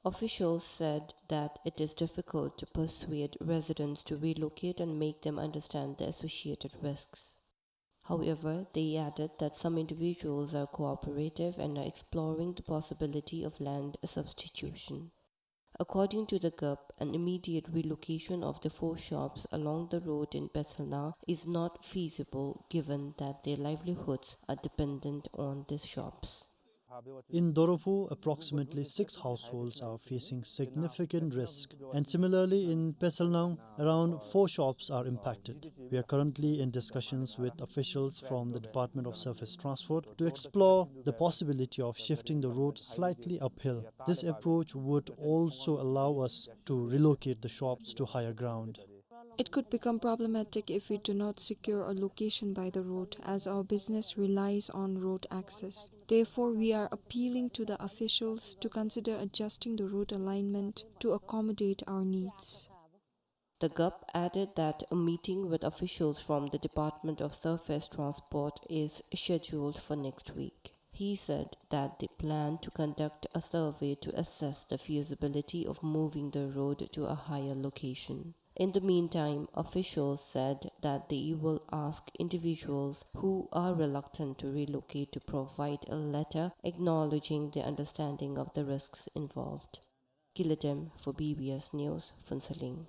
Officials said that it is difficult to persuade residents to relocate and make them understand the associated risks. However, they added that some individuals are cooperative and are exploring the possibility of land substitution. According to the gup, an immediate relocation of the four shops along the road in Petselna is not feasible, given that their livelihoods are dependent on these shops. In Doruphu, approximately six households are facing significant risk, and similarly in Petselna, around four shops are impacted. We are currently in discussions with officials from the Department of Surface Transport to explore the possibility of shifting the road slightly uphill. This approach would also allow us to relocate the shops to higher ground. It could become problematic if we do not secure a location by the road, as our business relies on road access. Therefore, we are appealing to the officials to consider adjusting the road alignment to accommodate our needs. The Gup added that a meeting with officials from the Department of Surface Transport is scheduled for next week. He said that they plan to conduct a survey to assess the feasibility of moving the road to a higher location. In the meantime, officials said that they will ask individuals who are reluctant to relocate to provide a letter acknowledging their understanding of the risks involved. Kilatem for B B S News, Phuentsholing.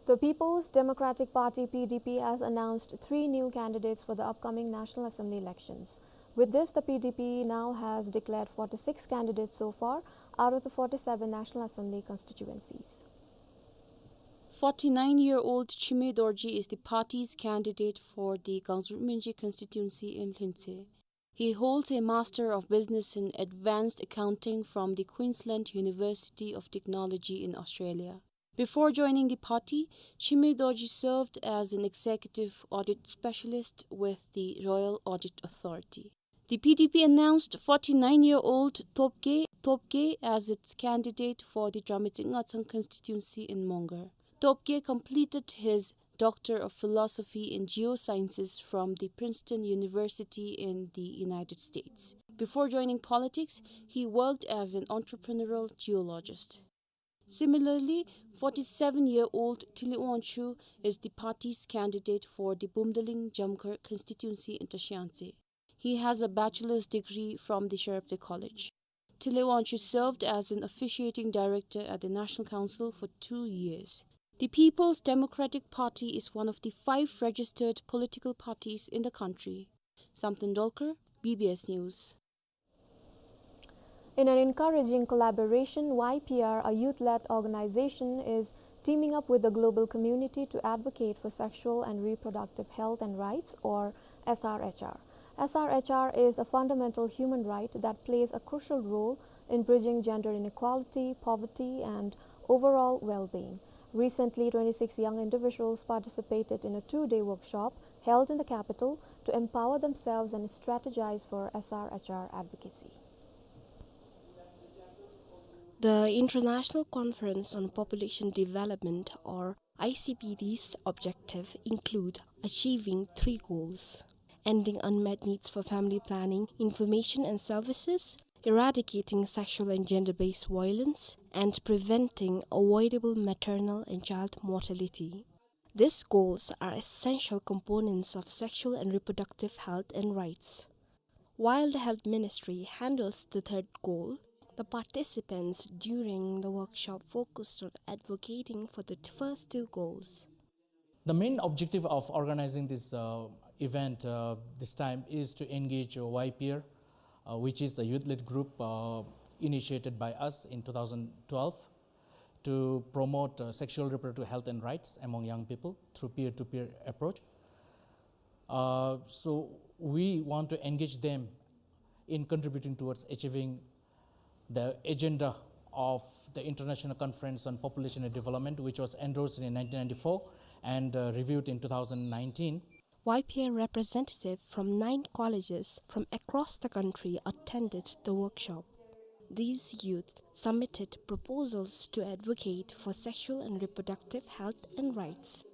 The People's Democratic Party, P D P, has announced three new candidates for the upcoming National Assembly elections. With this, the P D P now has declared forty-six candidates so far out of the forty-seven National Assembly constituencies. Forty-nine-year-old Chime Dorji is the party's candidate for the Kangzurmyinji constituency in Lhuentse. He holds a Master of Business in Advanced Accounting from the Queensland University of Technology in Australia. Before joining the party, Chime Dorji served as an executive audit specialist with the Royal Audit Authority. The P D P announced forty-nine-year-old Topge Topge as its candidate for the Dramechik Ngathsang constituency in Mongar. Topge completed his Doctor of Philosophy in Geosciences from the Princeton University in the United States. Before joining politics, he worked as an entrepreneurial geologist. Similarly, forty-seven-year-old Tili Wangchuk is the party's candidate for the Bumdaling Jamkhar constituency in Tashiangtse. He has a bachelor's degree from the Sharapdhe College. Tili Wangchuk served as an officiating director at the National Council for two years. The People's Democratic Party is one of the five registered political parties in the country. Samten Dolkar, B B S News. In an encouraging collaboration, Y P R, a youth-led organization, is teaming up with the global community to advocate for sexual and reproductive health and rights, or S R H R. S R H R is a fundamental human right that plays a crucial role in bridging gender inequality, poverty, and overall well-being. Recently, twenty-six young individuals participated in a two-day workshop held in the capital to empower themselves and strategize for S R H R advocacy. The International Conference on Population Development, or I C P D's, objective include achieving three goals: ending unmet needs for family planning, information and services, eradicating sexual and gender-based violence, and preventing avoidable maternal and child mortality. These goals are essential components of sexual and reproductive health and rights. While the Health Ministry handles the third goal, the participants during the workshop focused on advocating for the first two goals. The main objective of organizing this, uh, event, uh, this time is to engage, uh, Y P R, uh, which is a youth-led group, uh, initiated by us in two thousand twelve to promote, uh, sexual reproductive health and rights among young people through peer-to-peer approach. Uh, so we want to engage them in contributing towards achieving the agenda of the International Conference on Population and Development, which was endorsed in nineteen ninety-four and, uh, reviewed in two thousand nineteen. Y P R representatives from nine colleges from across the country attended the workshop. These youth submitted proposals to advocate for sexual and reproductive health and rights.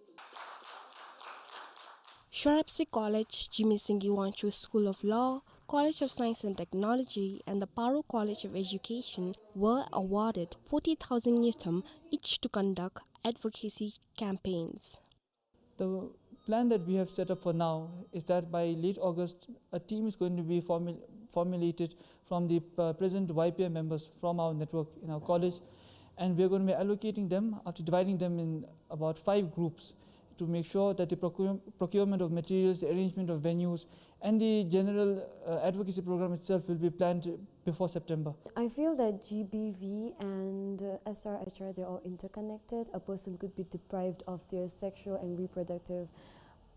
Sharapdhe College, Jigme Singye Wangchuk School of Law, College of Science and Technology, and the Paro College of Education were awarded forty thousand ngultrum each to conduct advocacy campaigns. The plan that we have set up for now is that by late August, a team is going to be formu-, formulated from the, uh, present Y P R members from our network in our college, and we are going to be allocating them after dividing them in about five groups to make sure that the procure-, procurement of materials, the arrangement of venues, and the general, uh, advocacy program itself will be planned before September. I feel that G B V and, uh, S R H R, they're all interconnected. A person could be deprived of their sexual and reproductive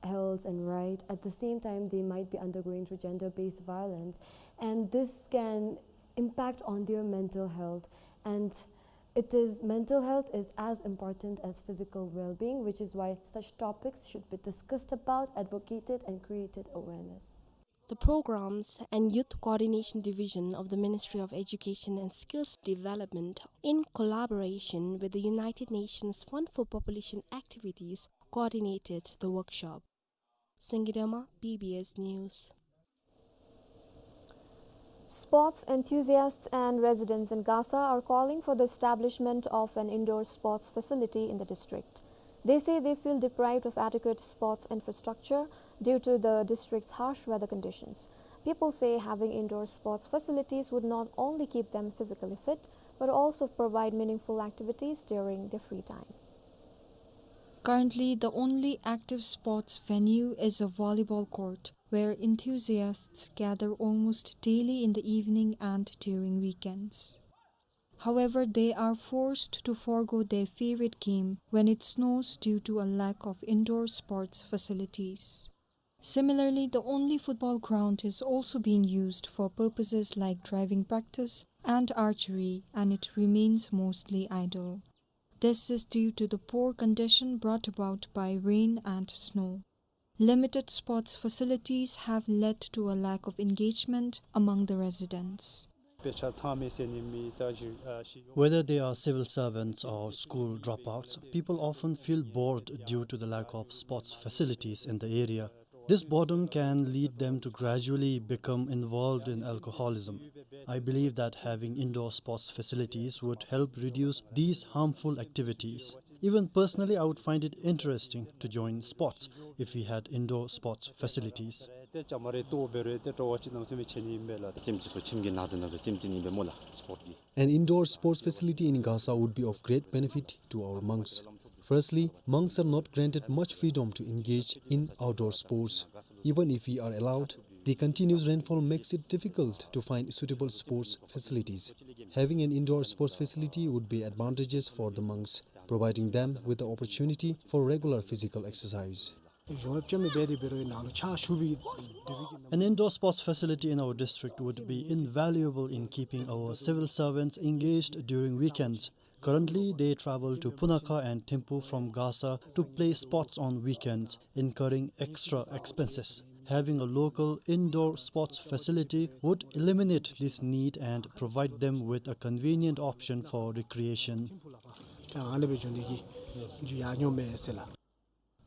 health and right. At the same time, they might be undergoing through gender-based violence, and this can impact on their mental health. And it is, mental health is as important as physical well-being, which is why such topics should be discussed about, advocated, and created awareness. The Programs and Youth Coordination Division of the Ministry of Education and Skills Development, in collaboration with the United Nations Fund for Population Activities, coordinated the workshop. Sangay Dema, B B S News. Sports enthusiasts and residents in Gasa are calling for the establishment of an indoor sports facility in the district. They say they feel deprived of adequate sports infrastructure due to the district's harsh weather conditions. People say having indoor sports facilities would not only keep them physically fit, but also provide meaningful activities during their free time. Currently, the only active sports venue is a volleyball court, where enthusiasts gather almost daily in the evening and during weekends. However, they are forced to forego their favorite game when it snows due to a lack of indoor sports facilities. Similarly, the only football ground is also being used for purposes like driving practice and archery, and it remains mostly idle. This is due to the poor condition brought about by rain and snow. Limited sports facilities have led to a lack of engagement among the residents. དཔེ་ཆ་ཚང་མེད་ཟེར་ནི་མེད། ད་ཞི་ཨ་ཞི་ཡོ། Whether they are civil servants or school dropouts, people often feel bored due to the lack of sports facilities in the area. This boredom can lead them to gradually become involved in alcoholism. I believe that having indoor sports facilities would help reduce these harmful activities. Even personally, I would find it interesting to join sports if we had indoor sports facilities. ཏེ་ཅ་མ་རེ་ཏོ་བེ་རེ་ཏེ་ཏོ་བ་ཅི་ནམ་སེ་མེ་ཆེ་ནི་ཨིན་པེ་ལ། ཙིམ་ཅི་སོ་ཁྱིམ་གྱི་ནང་ཟེར་ན་བེ་ཙིམ་ཅི་ནི་ཨིན་པེ་མོ་ལ་སྤོརཊ་གི། An indoor sports facility in Gasa would be of great benefit to our monks. Firstly, monks are not granted much freedom to engage in outdoor sports. Even if we are allowed, the continuous rainfall makes it difficult to find suitable sports facilities. Having an indoor sports facility would be advantageous for the monks, providing them with the opportunity for regular physical exercise. An indoor sports facility in our district would be invaluable in keeping our civil servants engaged during weekends. Currently, they travel to Punakha and Thimphu from Gasa to play sports on weekends, incurring extra expenses. Having a local indoor sports facility would eliminate this need and provide them with a convenient option for recreation.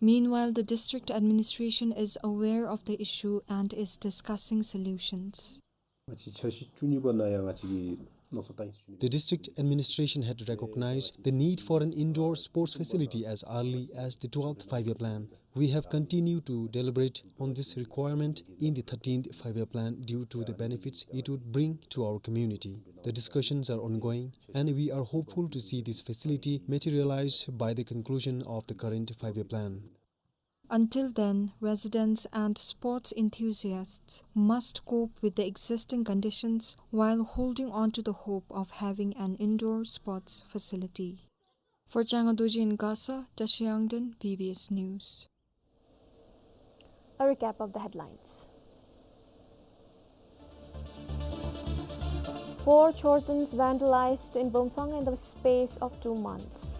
Meanwhile, the district administration is aware of the issue and is discussing solutions. ང་བཅས་འཆར་གཞི་བཅུ་གཉིས་པ་ནང་ཡང་ང་བཅས་ཀྱིས་མནོ་བསམ་བཏང་ཡི་ཟེར་ཞུ་ནི། The district administration had recognized the need for an indoor sports facility as early as the twelfth five-year plan. We have continued to deliberate on this requirement in the thirteenth five-year plan due to the benefits it would bring to our community. The discussions are ongoing, and we are hopeful to see this facility materialize by the conclusion of the current five-year plan. Until then, residents and sports enthusiasts must cope with the existing conditions while holding on to the hope of having an indoor sports facility. For Changa Dorji in Gasa, Tashi Yangden, B B S News. A recap of the headlines. Four chortens vandalized in Bomsang in the space of two months.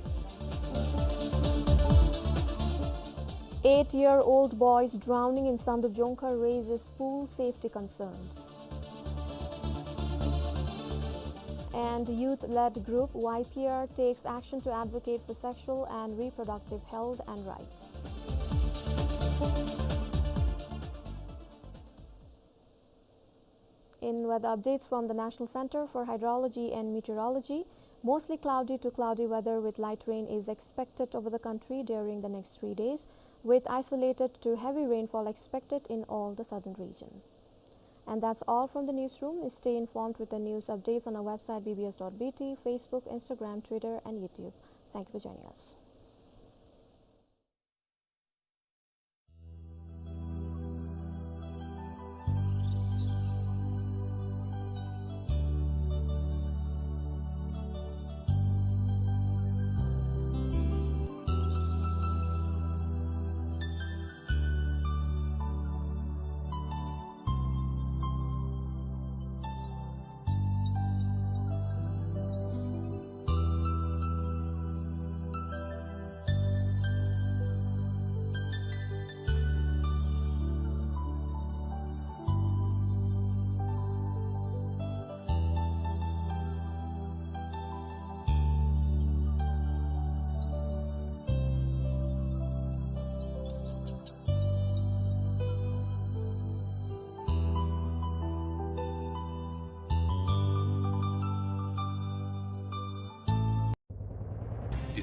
Eight-year-old boy's drowning in Samdrup Jongkhar raises pool safety concerns. And youth-led group Y P R takes action to advocate for sexual and reproductive health and rights. In weather updates from the National Center for Hydrology and Meteorology, mostly cloudy to cloudy weather with light rain is expected over the country during the next three days, with isolated to heavy rainfall expected in all the southern region. And that's all from the newsroom. Stay informed with the news updates on our website B B S dot B T, Facebook, Instagram, Twitter, and YouTube. Thank you for joining us.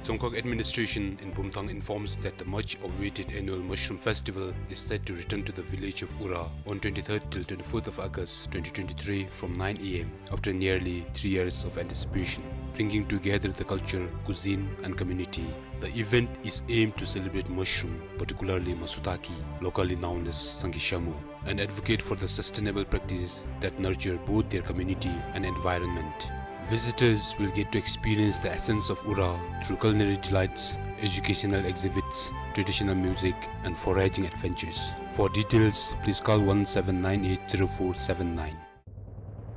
Dzongkhag administration in Bumthang informs that the much awaited annual Mushroom Festival is set to return to the village of Ura on twenty-third till twenty-fourth of August twenty twenty-three from nine A M, after nearly three years of anticipation. Bringing together the culture, cuisine, and community, the event is aimed to celebrate mushroom, particularly masutaki, locally known as sangi shamu, and advocate for the sustainable practice that nurture both their community and environment. Visitors will get to experience the essence of Ura through culinary delights, educational exhibits, traditional music, and foraging adventures. For details, please call one seven nine eight zero four seven nine.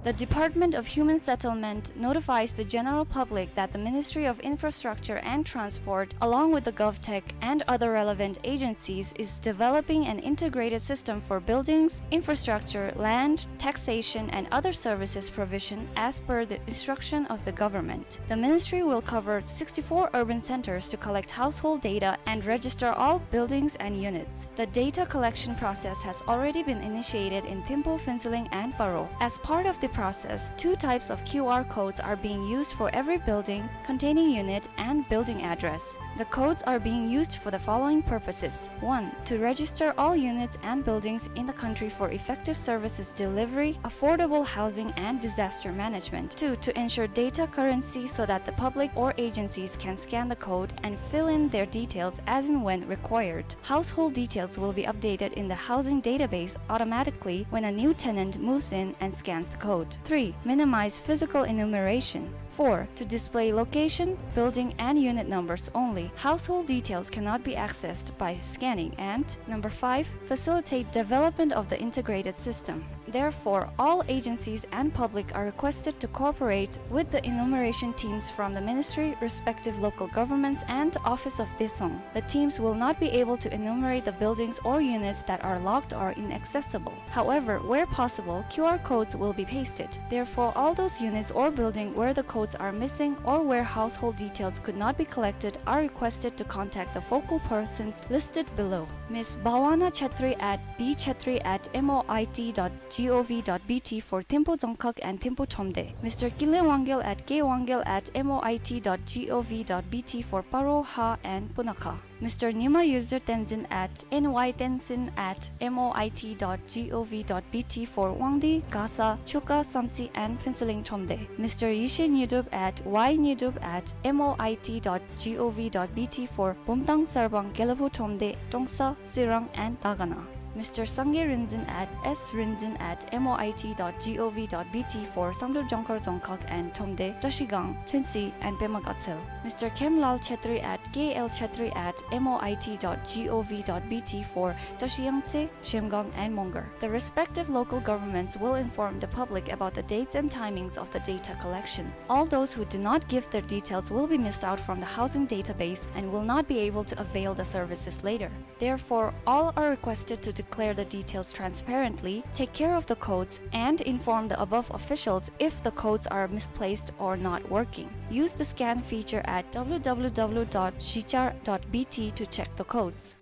The Department of Human Settlement notifies the general public that the Ministry of Infrastructure and Transport, along with the GovTech and other relevant agencies, is developing an integrated system for buildings, infrastructure, land, taxation, and other services provision as per the instruction of the government. The ministry will cover sixty-four urban centers to collect household data and register all buildings and units. The data collection process has already been initiated in Thimphu, Phuentsholing, and Paro. As part of the process, two types of Q R codes are being used for every building containing unit and building address. The codes are being used for the following purposes. One, to register all units and buildings in the country for effective services delivery, affordable housing, and disaster management. Two, to ensure data currency so that the public or agencies can scan the code and fill in their details as and when required. Household details will be updated in the housing database automatically when a new tenant moves in and scans the code. Three, minimize physical enumeration. Four, to display location, building, and unit numbers only. Household details cannot be accessed by scanning. And number five, facilitate development of the integrated system. Therefore, all agencies and public are requested to cooperate with the enumeration teams from the ministry, respective local governments, and Office of Daesung. The teams will not be able to enumerate the buildings or units that are locked or inaccessible. However, where possible, Q R codes will be pasted. Therefore, all those units or building where the codes are missing or where household details could not be collected are requested to contact the focal persons listed below. Miss Bhavana Chetri at B Chetri at M O I T dot G O V dot B T for Thimphu Dzongkhag and Thimphu Thromde. Mister Kinley Wangyal at K Wangyal at M O I T dot G O V dot B T for Paro, Ha, and Punakha. Mister Nyima Yuzir Tenzin at N Y Tenzin at M O I T dot G O V dot B T for Wangdue, Gasa, Chuka, Samtse, and Phuentsholing Thromde. Mister Yeshe Nyidup at Y Nyidup at M O I T dot G O V dot B T for Bumthang, Sarbang, Gelephu Thromde, Trongsa, Tsirang, and Dagana. Mister Sangay Rinzin at S Rinzin at M O I T dot G O V dot B T for Samdrup, Jongkhar, Dzongkhag, and Thromde, Trashigang, Lhuentse, and Pema Gatshel. Mister Khemlal Chetri at K L Chetri at M O I T dot G O V dot B T for Trashiyangtse, Zhemgang, and Mongar. The respective local governments will inform the public about the dates and timings of the data collection. All those who do not give their details will be missed out from the housing database and will not be able to avail the services later. Therefore, all are requested to declare the details transparently, take care of the codes, and inform the above officials if the codes are misplaced or not working. Use the scan feature at W W W dot zhichar dot B T to check the codes.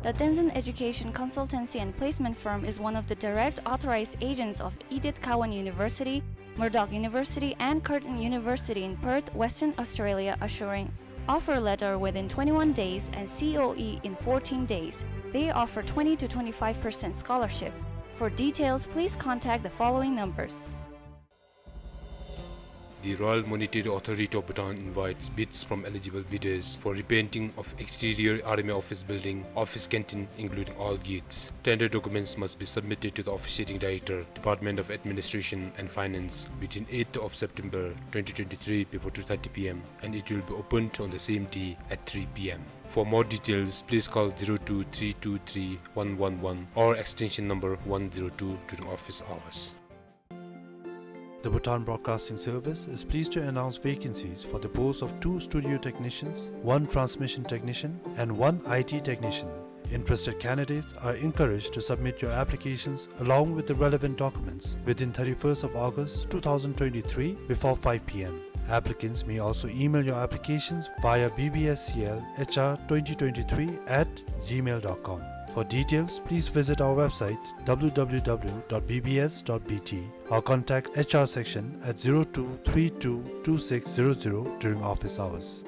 The Tenzin Education Consultancy and Placement Firm is one of the direct authorized agents of Edith Cowan University, Murdoch University, and Curtin University in Perth, Western Australia, assuring offer letter within twenty-one days and C O E in fourteen days. They offer twenty to twenty-five percent scholarship. For details, please contact the following numbers. The Royal Monetary Authority of Bhutan invites bids from eligible bidders for repainting of exterior Army Office Building, office canteen, including all gates. Tender documents must be submitted to the Officiating Director, Department of Administration and Finance, within eighth of September twenty twenty-three before two thirty P M, and it will be opened on the same day at three P M. For more details, please call zero two three two three one one one or extension number one zero two during office hours. The Bhutan Broadcasting Service is pleased to announce vacancies for the post of two studio technicians, one transmission technician, and one I T technician. Interested candidates are encouraged to submit your applications along with the relevant documents within thirty-first of August two thousand twenty-three before five P M. Applicants may also email your applications via B B S C L H R twenty twenty-three at gmail dot com. For details, please visit our website W W W dot B B S dot B T or contact H R section at zero two three two two six zero zero during office hours.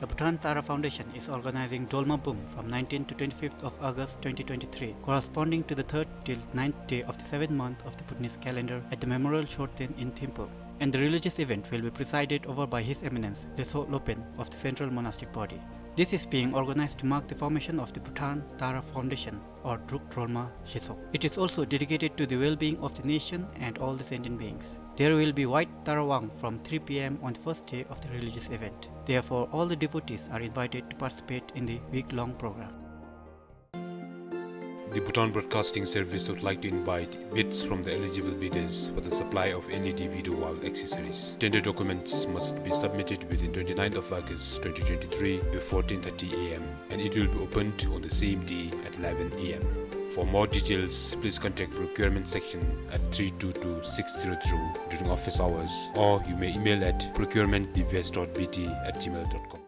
The Bhutan Tara Foundation is organizing Dolma Bum from nineteenth to twenty-fifth of August twenty twenty-three, corresponding to the third till ninth day of the seventh month of the Bhutanese calendar at the Memorial Chorten in Thimphu. And the religious event will be presided over by His Eminence Leytshog Lopen of the Central Monastic Body. This is being organized to mark the formation of the Bhutan Tara Foundation, or Druk Drolma Shitsog. It is also dedicated to the well-being of the nation and all the sentient beings. There will be White Tara Wang from three p.m. on the first day of the religious event. Therefore, all the devotees are invited to participate in the week-long program. The Bhutan Broadcasting Service would like to invite bids from the eligible bidders for the supply of L E D video wall accessories. Tender documents must be submitted within twenty-ninth of August twenty twenty-three before ten thirty a.m., and it will be opened on the same day at eleven a.m. For more details, please contact procurement section at three two two six zero zero during office hours, or you may email at procurement B B S dot B T at gmail dot com.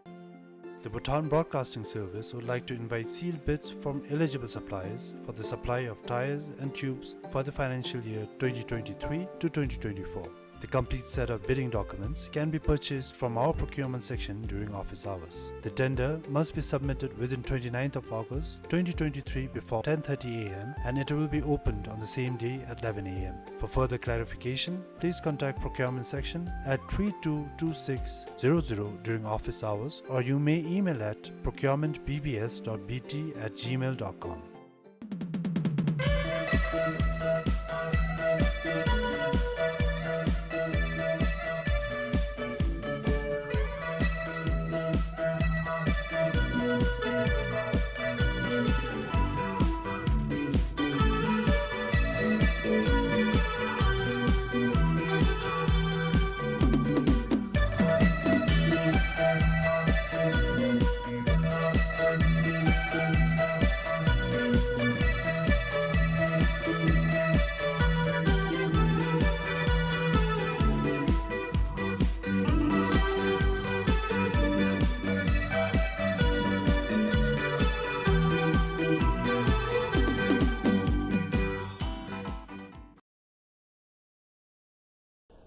The Bhutan Broadcasting Service would like to invite sealed bids from eligible suppliers for the supply of tyres and tubes for the financial year twenty twenty-three to twenty twenty-four. The complete set of bidding documents can be purchased from our procurement section during office hours. The tender must be submitted within twenty-ninth of August twenty twenty-three before ten thirty a.m., and it will be opened on the same day at eleven a.m. For further clarification, please contact procurement section at three two two six zero zero during office hours, or you may email at procurement B B S dot B T at gmail dot com.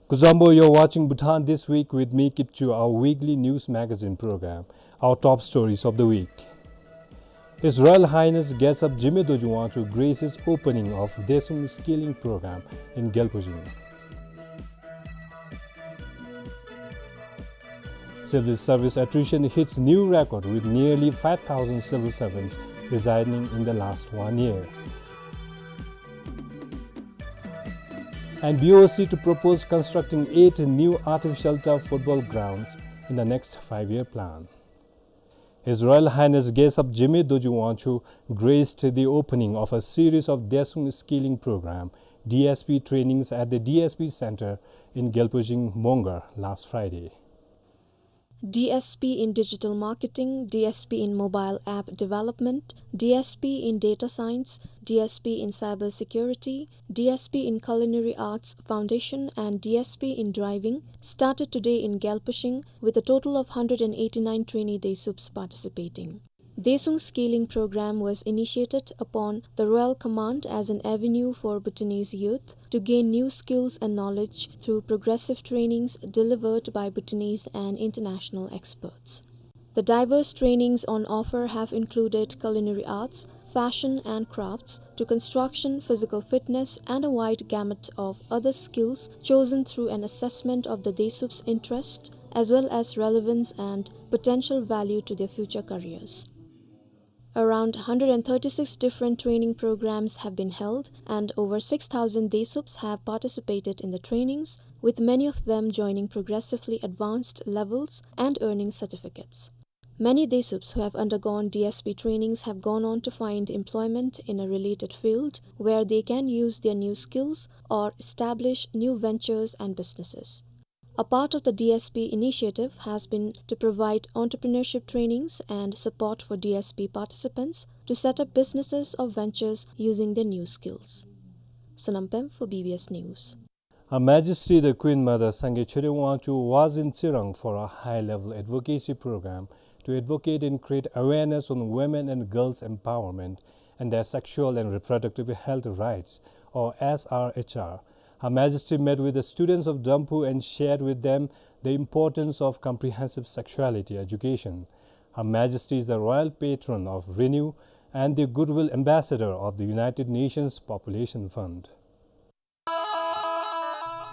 Kuzuzangpo, you're watching Bhutan This Week with me, Kipchu, our weekly news magazine program. Our top stories of the week. His Royal Highness Gesap Jigme Dorji Wangchuck graces opening of Daesung Skilling Program in Gyalpo Jing. Civil service attrition hits new record with nearly five thousand civil servants resigning in the last one year. And B O C to propose constructing eight new artificial turf football grounds in the next five-year plan. His Royal Highness Gesap Jigme Dorji Wangchuck graced the opening of a series of Daesung Skilling Program, D S P, trainings at the D S P Center in Gyalpo Jing, Mongar last Friday. D S P in digital marketing, D S P in mobile app development, D S P in data science, D S P in cyber security, D S P in culinary arts foundation, and D S P in driving started today in Gyalpo Jing, with a total of hundred and eighty-nine trainee Daesups participating. Daesung Skilling Program was initiated upon the royal command as an avenue for Bhutanese youth to gain new skills and knowledge through progressive trainings delivered by Bhutanese and international experts. The diverse trainings on offer have included culinary arts, fashion and crafts, to construction, physical fitness, and a wide gamut of other skills chosen through an assessment of the Daesups' interest as well as relevance and potential value to their future careers. Around hundred and thirty-six different training programs have been held, and over six thousand Daesups have participated in the trainings, with many of them joining progressively advanced levels and earning certificates. Many Daesups who have undergone D S P trainings have gone on to find employment in a related field where they can use their new skills or establish new ventures and businesses. A part of the D S P initiative has been to provide entrepreneurship trainings and support for D S P participants to set up businesses or ventures using their new skills. Sonam Pem for B B S News. Her Majesty the Queen Mother Sangay Choden Wangchuck was in Tsirang for a high-level advocacy program to advocate and create awareness on women and girls' empowerment and their sexual and reproductive health rights, or S R H R. Her Majesty met with the students of Damphu and shared with them the importance of comprehensive sexuality education. Her Majesty is the royal patron of Renew and the Goodwill Ambassador of the United Nations Population Fund.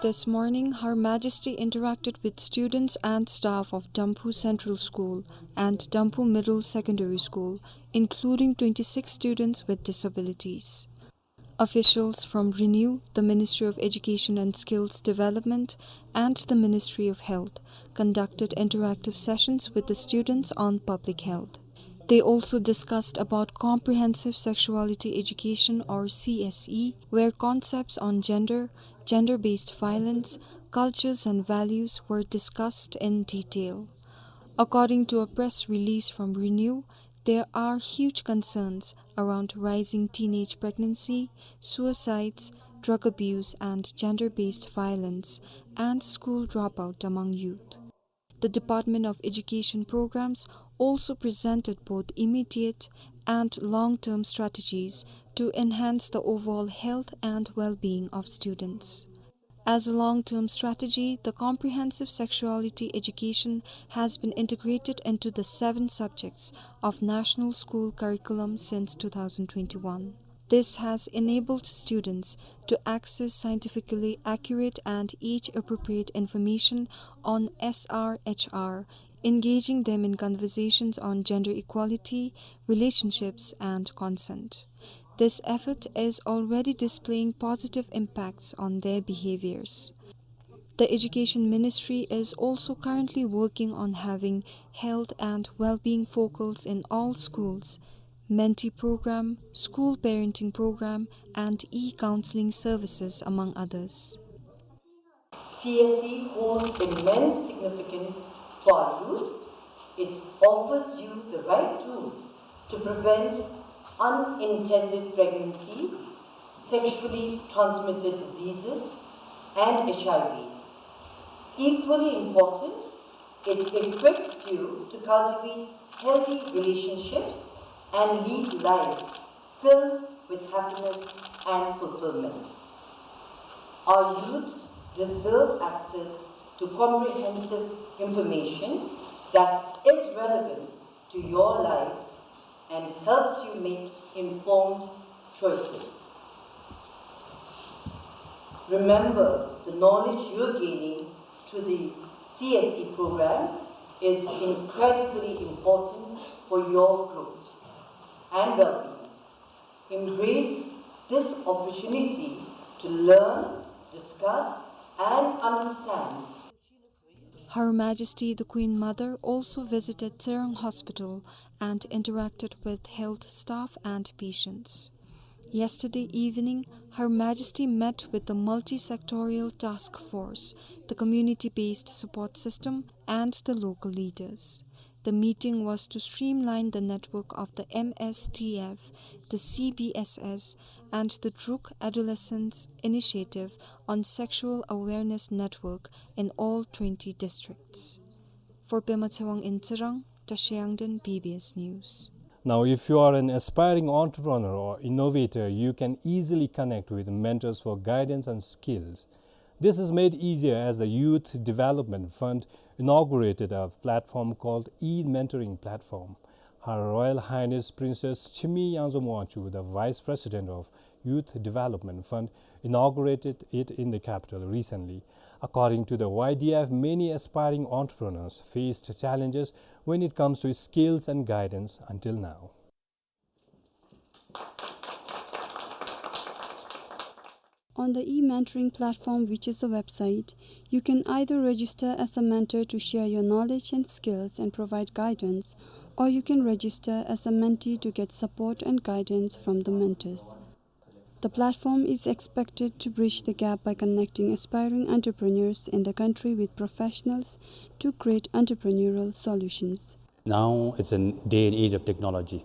This morning, Her Majesty interacted with students and staff of Damphu Central School and Damphu Middle Secondary School, including twenty-six students with disabilities. Officials from Renew, the Ministry of Education and Skills Development, and the Ministry of Health conducted interactive sessions with the students on public health. They also discussed about comprehensive sexuality education, or C S E, where concepts on gender, gender-based violence, cultures and values were discussed in detail. According to a press release from Renew, there are huge concerns around rising teenage pregnancy, suicides, drug abuse and gender-based violence, and school dropout among youth. The Department of Education programs also presented both immediate and long-term strategies to enhance the overall health and well-being of students. As a long-term strategy, the comprehensive sexuality education has been integrated into the seven subjects of National School Curriculum since two thousand twenty-one. This has enabled students to access scientifically accurate and age-appropriate information on S R H R, engaging them in conversations on gender equality, relationships, and consent. This effort is already displaying positive impacts on their behaviors. The Education Ministry is also currently working on having health and well-being focals in all schools, mentee program, school parenting program, and e-counseling services, among others. C S E holds immense significance for our youth. It offers you the right tools to prevent unintended pregnancies, sexually transmitted diseases, and H I V. Equally important, it equips you to cultivate healthy relationships and lead lives filled with happiness and fulfillment. Our youth deserve access to comprehensive information that is relevant to your lives and helps you make informed choices. Remember, the knowledge you're gaining through the C S E program is incredibly important for your growth and well-being. Embrace this opportunity to learn, discuss, and understand. Her Majesty the Queen Mother also visited Tsirang Hospital and interacted with health staff and patients. Yesterday evening, Her Majesty met with the multi-sectorial task force, the community-based support system, and the local leaders. The meeting was to streamline the network of the M S T F, the C B S S, and the Druk Adolescents Initiative on Sexual Awareness Network in all twenty districts. For Pema Tshewang in Tsirang, Tashi Yangden, B B S News. Now, if you are an aspiring entrepreneur or innovator, you can easily connect with mentors for guidance and skills. This is made easier as the Youth Development Fund inaugurated a platform called e-Mentoring Platform. Her Royal Highness Princess Chimi Yangzom Wangchuck, the Vice President of Youth Development Fund, inaugurated it in the capital recently. According to the Y D F, many aspiring entrepreneurs faced challenges when it comes to skills and guidance until now. On the e-mentoring platform, which is a website, you can either register as a mentor to share your knowledge and skills and provide guidance, or you can register as a mentee to get support and guidance from the mentors. The platform is expected to bridge the gap by connecting aspiring entrepreneurs in the country with professionals to create entrepreneurial solutions. Now it's a day and age of technology.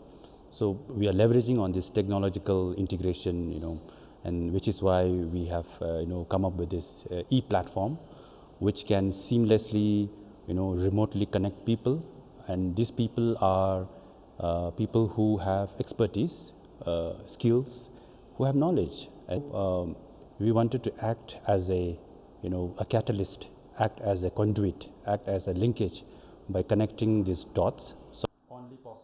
So we are leveraging on this technological integration, you know, and which is why we have, uh, you know, come up with this, uh, e-platform, which can seamlessly, you know, remotely connect people. And these people are, uh, people who have expertise, uh, skills, who have knowledge. And, um, we wanted to act as a, you know, a catalyst, act as a conduit, act as a linkage by connecting these dots. So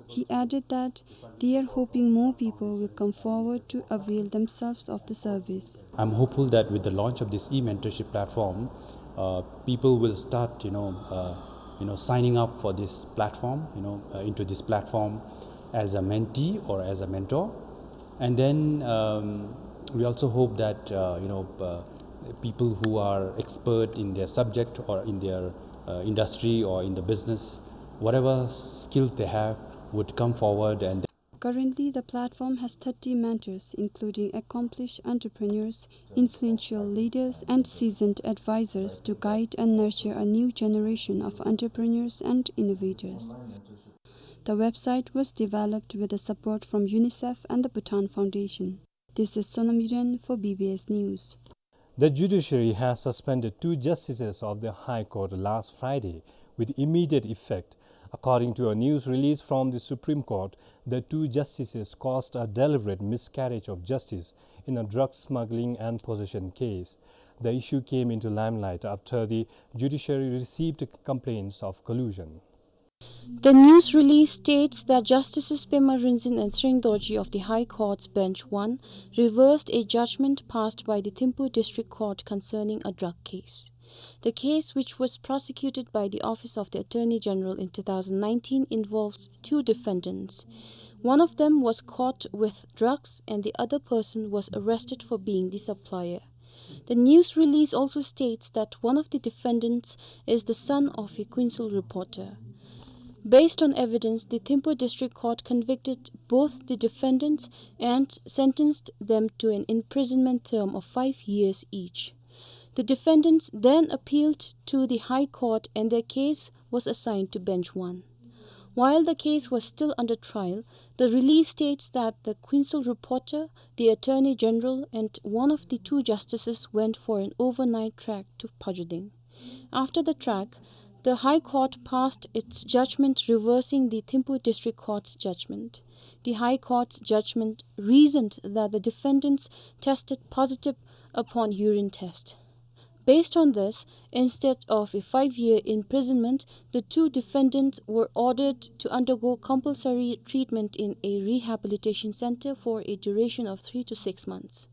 He added that they are hoping more people will come forward to avail themselves of the service. I'm hopeful that with the launch of this e-mentorship platform, uh, people will start, you know, uh, you know, signing up for this platform, you know, uh, into this platform as a mentee or as a mentor. And then, um, we also hope that, uh, you know, uh, people who are expert in their subject or in their, uh, industry or in the business, whatever skills they have, would come forward and Currently, the platform has thirty mentors, including accomplished entrepreneurs, influential leaders, and seasoned advisors to guide and nurture a new generation of entrepreneurs and innovators. The website was developed with the support from UNICEF and the Bhutan Foundation. This is Sonam Yuden for B B S News. The judiciary has suspended two justices of the High Court last Friday with immediate effect. According to a news release from the Supreme Court, the two justices caused a deliberate miscarriage of justice in a drug smuggling and possession case. The issue came into limelight after the judiciary received complaints of collusion. The news release states that Justices Pema Rinzin and Sring Dorji of the High Court's Bench one reversed a judgment passed by the Thimphu District Court concerning a drug case. The case, which was prosecuted by the Office of the Attorney General in two thousand nineteen, involves two defendants. One of them was caught with drugs and the other person was arrested for being the supplier. The news release also states that one of the defendants is the son of a Queensland reporter. Based on evidence, the Thimphu District Court convicted both the defendants and sentenced them to an imprisonment term of five years each. The defendants then appealed to the High Court and their case was assigned to Bench one. While the case was still under trial, the release states that the Queensland reporter, the Attorney General, and one of the two justices went for an overnight trek to Pajuding. After the trek, the High Court passed its judgment reversing the Thimphu District Court's judgment. The High Court's judgment reasoned that the defendants tested positive upon urine test. Based on this, instead of a five-year imprisonment, the two defendants were ordered to undergo compulsory treatment in a rehabilitation center for a duration of three to six months.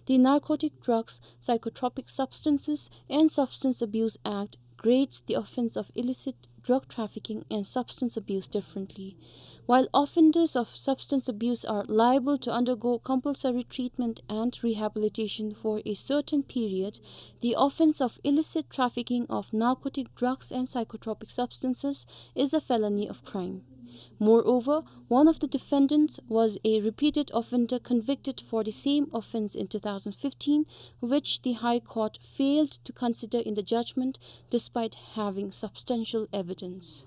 The Narcotic Drugs, Psychotropic Substances, and Substance Abuse Act grades the offense of illicit drug trafficking and substance abuse differently. While offenders of substance abuse are liable to undergo compulsory treatment and rehabilitation for a certain period, the offense of illicit trafficking of narcotic drugs and psychotropic substances is a felony of crime. Moreover, one of the defendants was a repeated offender convicted for the same offense in two thousand fifteen, which the High Court failed to consider in the judgment despite having substantial evidence.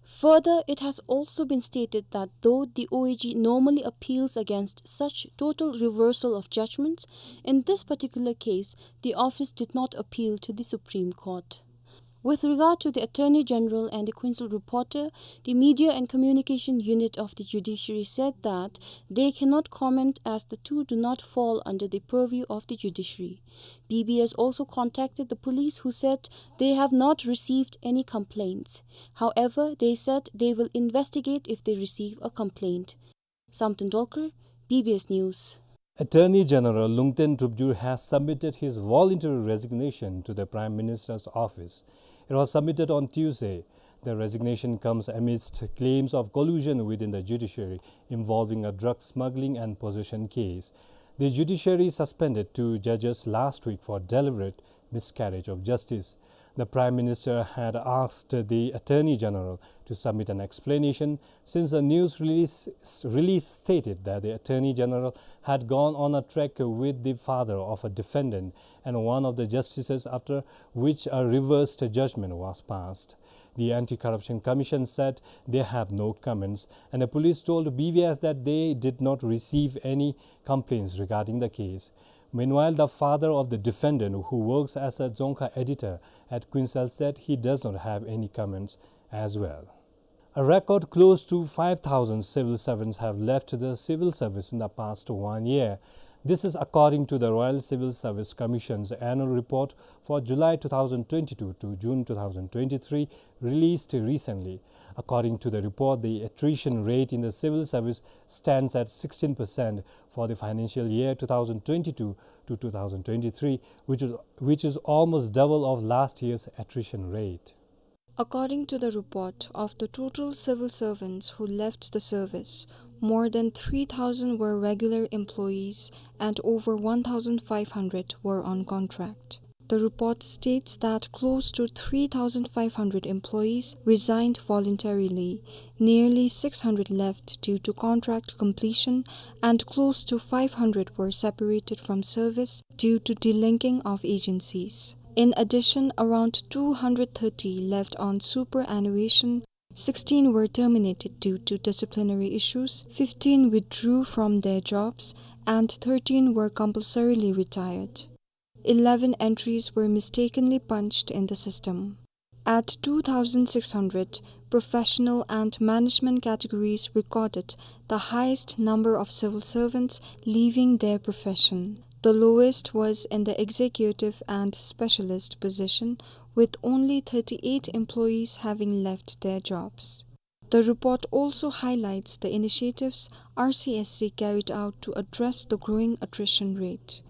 Further, it has also been stated that though the O A G normally appeals against such total reversal of judgments, in this particular case, the office did not appeal to the Supreme Court. With regard to the Attorney General and the Queensland reporter, the Media and Communication Unit of the Judiciary said that they cannot comment as the two do not fall under the purview of the judiciary. B B S also contacted the police, who said they have not received any complaints. However, they said they will investigate if they receive a complaint. Samten Dolkar, B B S News. Attorney General Lungten Tupjur has submitted his voluntary resignation to the Prime Minister's office. It was submitted on Tuesday. The resignation comes amidst claims of collusion within the judiciary involving a drug smuggling and possession case. The judiciary suspended two judges last week for deliberate miscarriage of justice. The Prime Minister had asked the Attorney General to submit an explanation, since a news release, release stated that the Attorney General had gone on a trek with the father of a defendant and one of the justices, after which a reversed judgment was passed. The Anti-Corruption Commission said they have no comments, and the police told B B S that they did not receive any complaints regarding the case. Meanwhile, the father of the defendant, who works as a Dzongkha editor at Queensland, said he does not have any comments as well. A record close to five thousand civil servants have left the civil service in the past one year. This is according to the Royal Civil Service Commission's annual report for July two thousand twenty-two to June two thousand twenty-three, released recently. According to the report, the attrition rate in the civil service stands at sixteen percent for the financial year two thousand twenty-two to two thousand twenty-three, which is, which is almost double of last year's attrition rate. According to the report, of the total civil servants who left the service, more than three thousand were regular employees and over one thousand five hundred were on contract. The report states that close to three thousand five hundred employees resigned voluntarily, nearly six hundred left due to contract completion, and close to five hundred were separated from service due to delinking of agencies. In addition, around two hundred thirty left on superannuation, sixteen were terminated due to disciplinary issues, fifteen withdrew from their jobs, and thirteen were compulsorily retired. Eleven entries were mistakenly punched in the system. At two thousand six hundred, professional and management categories recorded the highest number of civil servants leaving their profession. The lowest was in the executive and specialist position, with only thirty-eight employees having left their jobs. The report also highlights the initiatives R C S C carried out to address the growing attrition rate.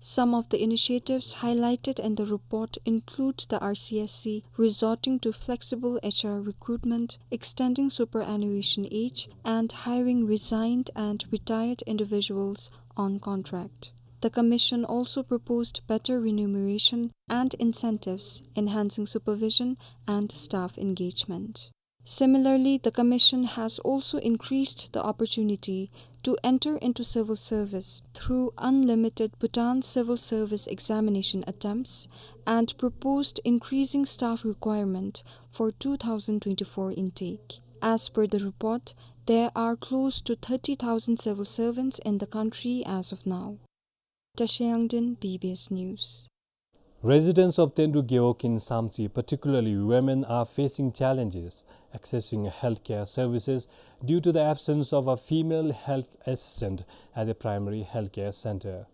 Some of the initiatives highlighted in the report include the R C S C resorting to flexible H R recruitment, extending superannuation age, and hiring resigned and retired individuals on contract. The Commission also proposed better remuneration and incentives, enhancing supervision and staff engagement. Similarly, the Commission has also increased the opportunity to enter into civil service through unlimited Bhutan civil service examination attempts and proposed increasing staff requirement for two thousand twenty-four intake. As per the report, there are close to thirty thousand civil servants in the country as of now. Tashi Yangden, B B S News. Residents of Tendu Gewog in Samtse, particularly women, are facing challenges accessing healthcare services due to the absence of a female health assistant at the primary healthcare center.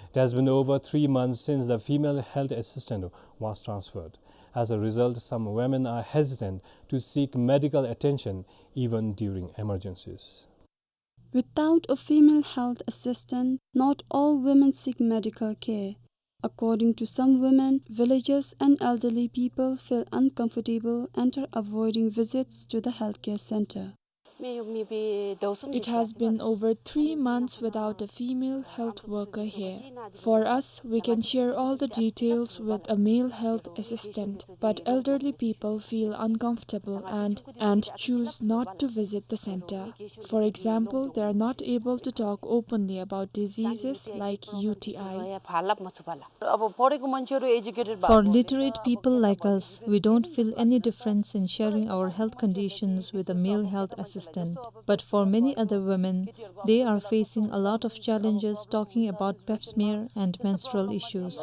It has been over three months since the female health assistant was transferred. As a result, some women are hesitant to seek medical attention even during emergencies. Without a female health assistant, not all women seek medical care. According to some women, villagers and elderly people feel uncomfortable and are avoiding visits to the healthcare center. It has been over three months without a female health worker here. For us, we can share all the details with a male health assistant, but elderly people feel uncomfortable and, and choose not to visit the center. For example, they are not able to talk openly about diseases like U T I. For literate people like us, we don't feel any difference in sharing our health conditions with a male health assistant. But for many other women, they are facing a lot of challenges talking about pap smear and menstrual issues.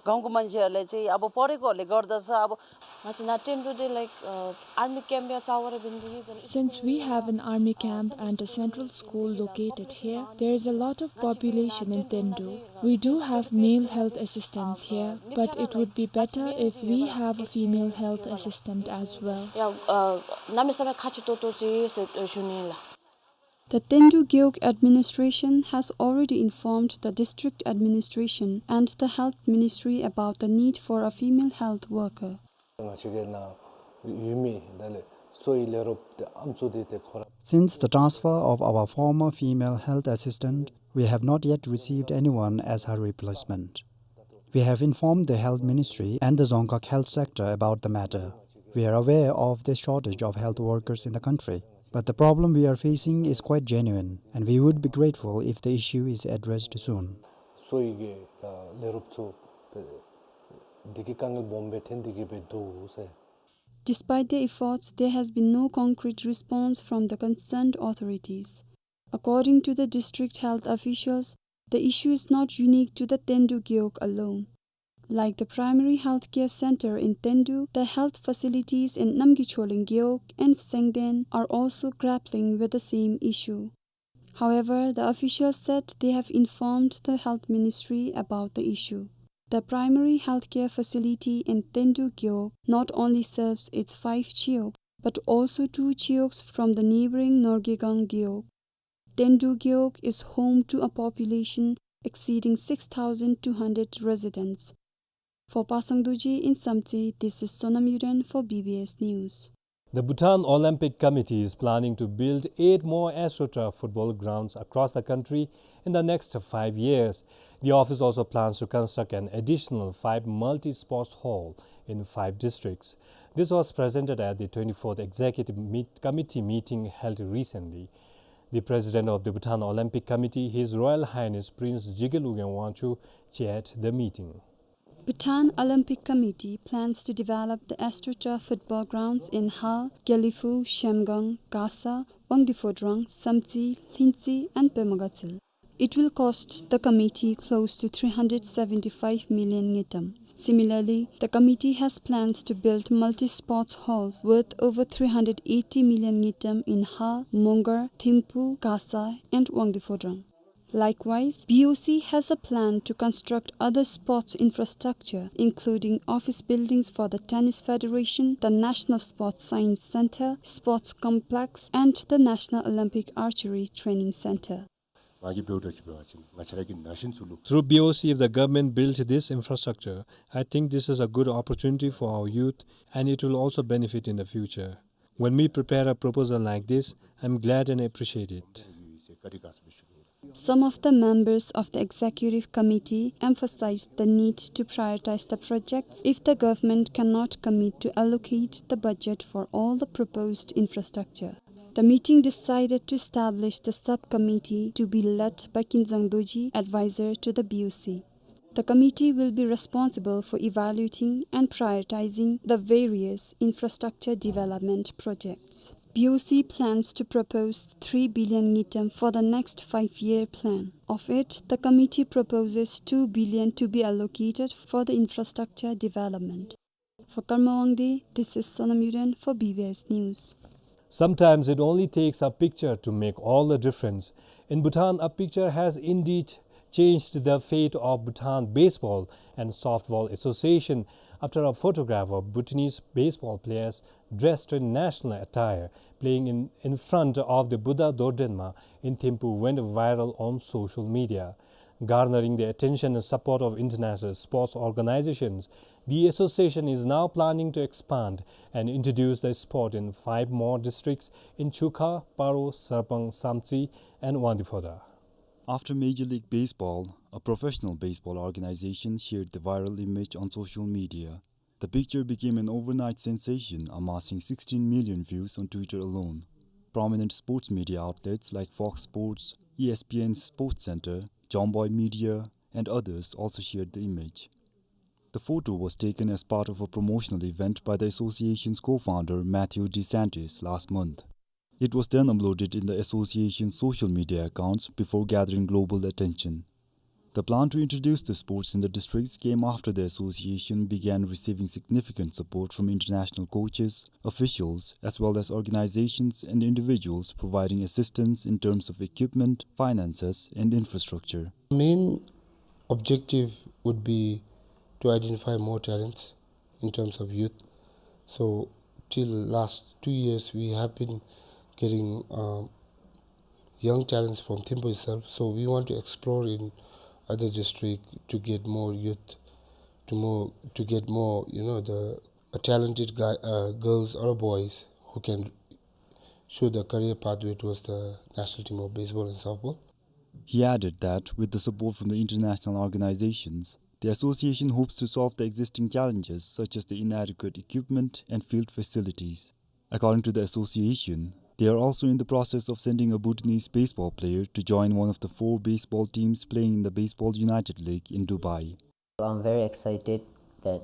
गाउँको मान्छेहरूले चाहिँ अब पढेकोहरूले गर्दछ, अब हजुर, ना टेन्डु दे, like, uh, army camp या चावर बिन्दु कि बोले। Since we have an army camp and a central school located here, there is a lot of population in Tendu. We do have male health assistants here, but it would be better if we have a female health assistant as well. या, uh, नामी समय खाची तोतो चाहिँ से, uh, सुनेला। The Tendu Gewog administration has already informed the district administration and the health ministry about the need for a female health worker. ང་བཅས་ཀྱི་ནང་ཡོད་མི་དེ་ལས་གསོ་བའི་ལས་རོགས་དེ་ཨམ་སྲུ་དེ་དེ་ཁོ་ར། Since the transfer of our former female health assistant, we have not yet received anyone as her replacement. We have informed the health ministry and the Dzongkhag health sector about the matter. We are aware of the shortage of health workers in the country, but the problem we are facing is quite genuine, and we would be grateful if the issue is addressed soon. གསོ་བའི་གི་ལས་རོགས་ཚུ་དེ་གི་དཀའ་ངལ་སྦོམ་སྦེ་ཐོན་ཏེ་གི་སྦེ་འདུག་ཟེར། Despite their efforts, there has been no concrete response from the concerned authorities. According to the district health officials, the issue is not unique to the Tendu Gewog alone. Like the primary healthcare center in Tendu, the health facilities in Namgay Choleng Gewog and Sengden are also grappling with the same issue. However, the officials said they have informed the health ministry about the issue. The primary healthcare facility in Tendu Gewog not only serves its five Gewog, but also two Gewogs from the neighboring Norgegang Gewog. Tendu Gewog is home to a population exceeding six thousand two hundred residents. For Pasang Dorji in Samtse, this is Sonam Yuden for B B S News. The Bhutan Olympic Committee is planning to build eight more AstroTurf football grounds across the country in the next five years. The office also plans to construct an additional five multi-sports hall in five districts. This was presented at the twenty-fourth Executive Meet-, Committee meeting held recently. The President of the Bhutan Olympic Committee, His Royal Highness Prince Jigme Lobgyen Wangchuck, chaired the meeting. Bhutan Olympic Committee plans to develop the AstroTurf football grounds in Hal, Gelephu, Zhemgang, Gasa, Wangdue Phodrang, Samtse, Lhingtse, and Pema Gatshel. It will cost the committee close to three hundred seventy-five million ngultrum. Similarly, the committee has plans to build multi-sports halls worth over three hundred eighty million ngultrum in Hal, Mongar, Thimphu, Gasa, and Wangdue Phodrang. Likewise, B O C has a plan to construct other sports infrastructure, including office buildings for the Tennis Federation, the National Sports Science Center, Sports Complex, and the National Olympic Archery Training Center. Through B O C, if the government built this infrastructure, I think this is a good opportunity for our youth and it will also benefit in the future. When we prepare a proposal like this, I'm glad and appreciate it. Some of the members of the executive committee emphasized the need to prioritize the projects if the government cannot commit to allocate the budget for all the proposed infrastructure. The meeting decided to establish the subcommittee to be led by Kinzang Dorji, advisor to the B O C. The committee will be responsible for evaluating and prioritizing the various infrastructure development projects. B O C plans to propose three billion ngultrum for the next five-year plan. Of it, the committee proposes two billion to be allocated for the infrastructure development. For Karma Wangdi, this is Sonam Yuden for B B S News. Sometimes it only takes a picture to make all the difference. In Bhutan, a picture has indeed changed the fate of Bhutan Baseball and Softball Association after a photograph of Bhutanese baseball players dressed in national attire playing in, in front of the Buddha Dordrenma in Thimphu went viral on social media. Garnering the attention and support of international sports organizations, the association is now planning to expand and introduce the sport in five more districts in Chukha, Paro, Sarpang, Samtse, and Wangdue Phodrang. After Major League Baseball, a professional baseball organization shared the viral image on social media. The picture became an overnight sensation, amassing sixteen million views on Twitter alone. Prominent sports media outlets like Fox Sports, E S P N Sports Center, Jomboy Media, and others also shared the image. The photo was taken as part of a promotional event by the association's co-founder Matthew DeSantis last month. It was then uploaded in the association's social media accounts before gathering global attention. The plan to introduce the sports in the districts came after the association began receiving significant support from international coaches, officials, as well as organizations and individuals providing assistance in terms of equipment, finances, and infrastructure. Main objective would be to identify more talents in terms of youth. So till last two years, we have been getting, um, young talents from Thimphu itself. So we want to explore in other district to get more youth, to more, to get more, you know, the, uh, talented guy, uh, girls or boys who can show the career pathway towards the national team of baseball and softball. He added that with the support from the international organizations, the association hopes to solve the existing challenges such as the inadequate equipment and field facilities. According to the association, they are also in the process of sending a Bhutanese baseball player to join one of the four baseball teams playing in the Baseball United League in Dubai. I'm very excited that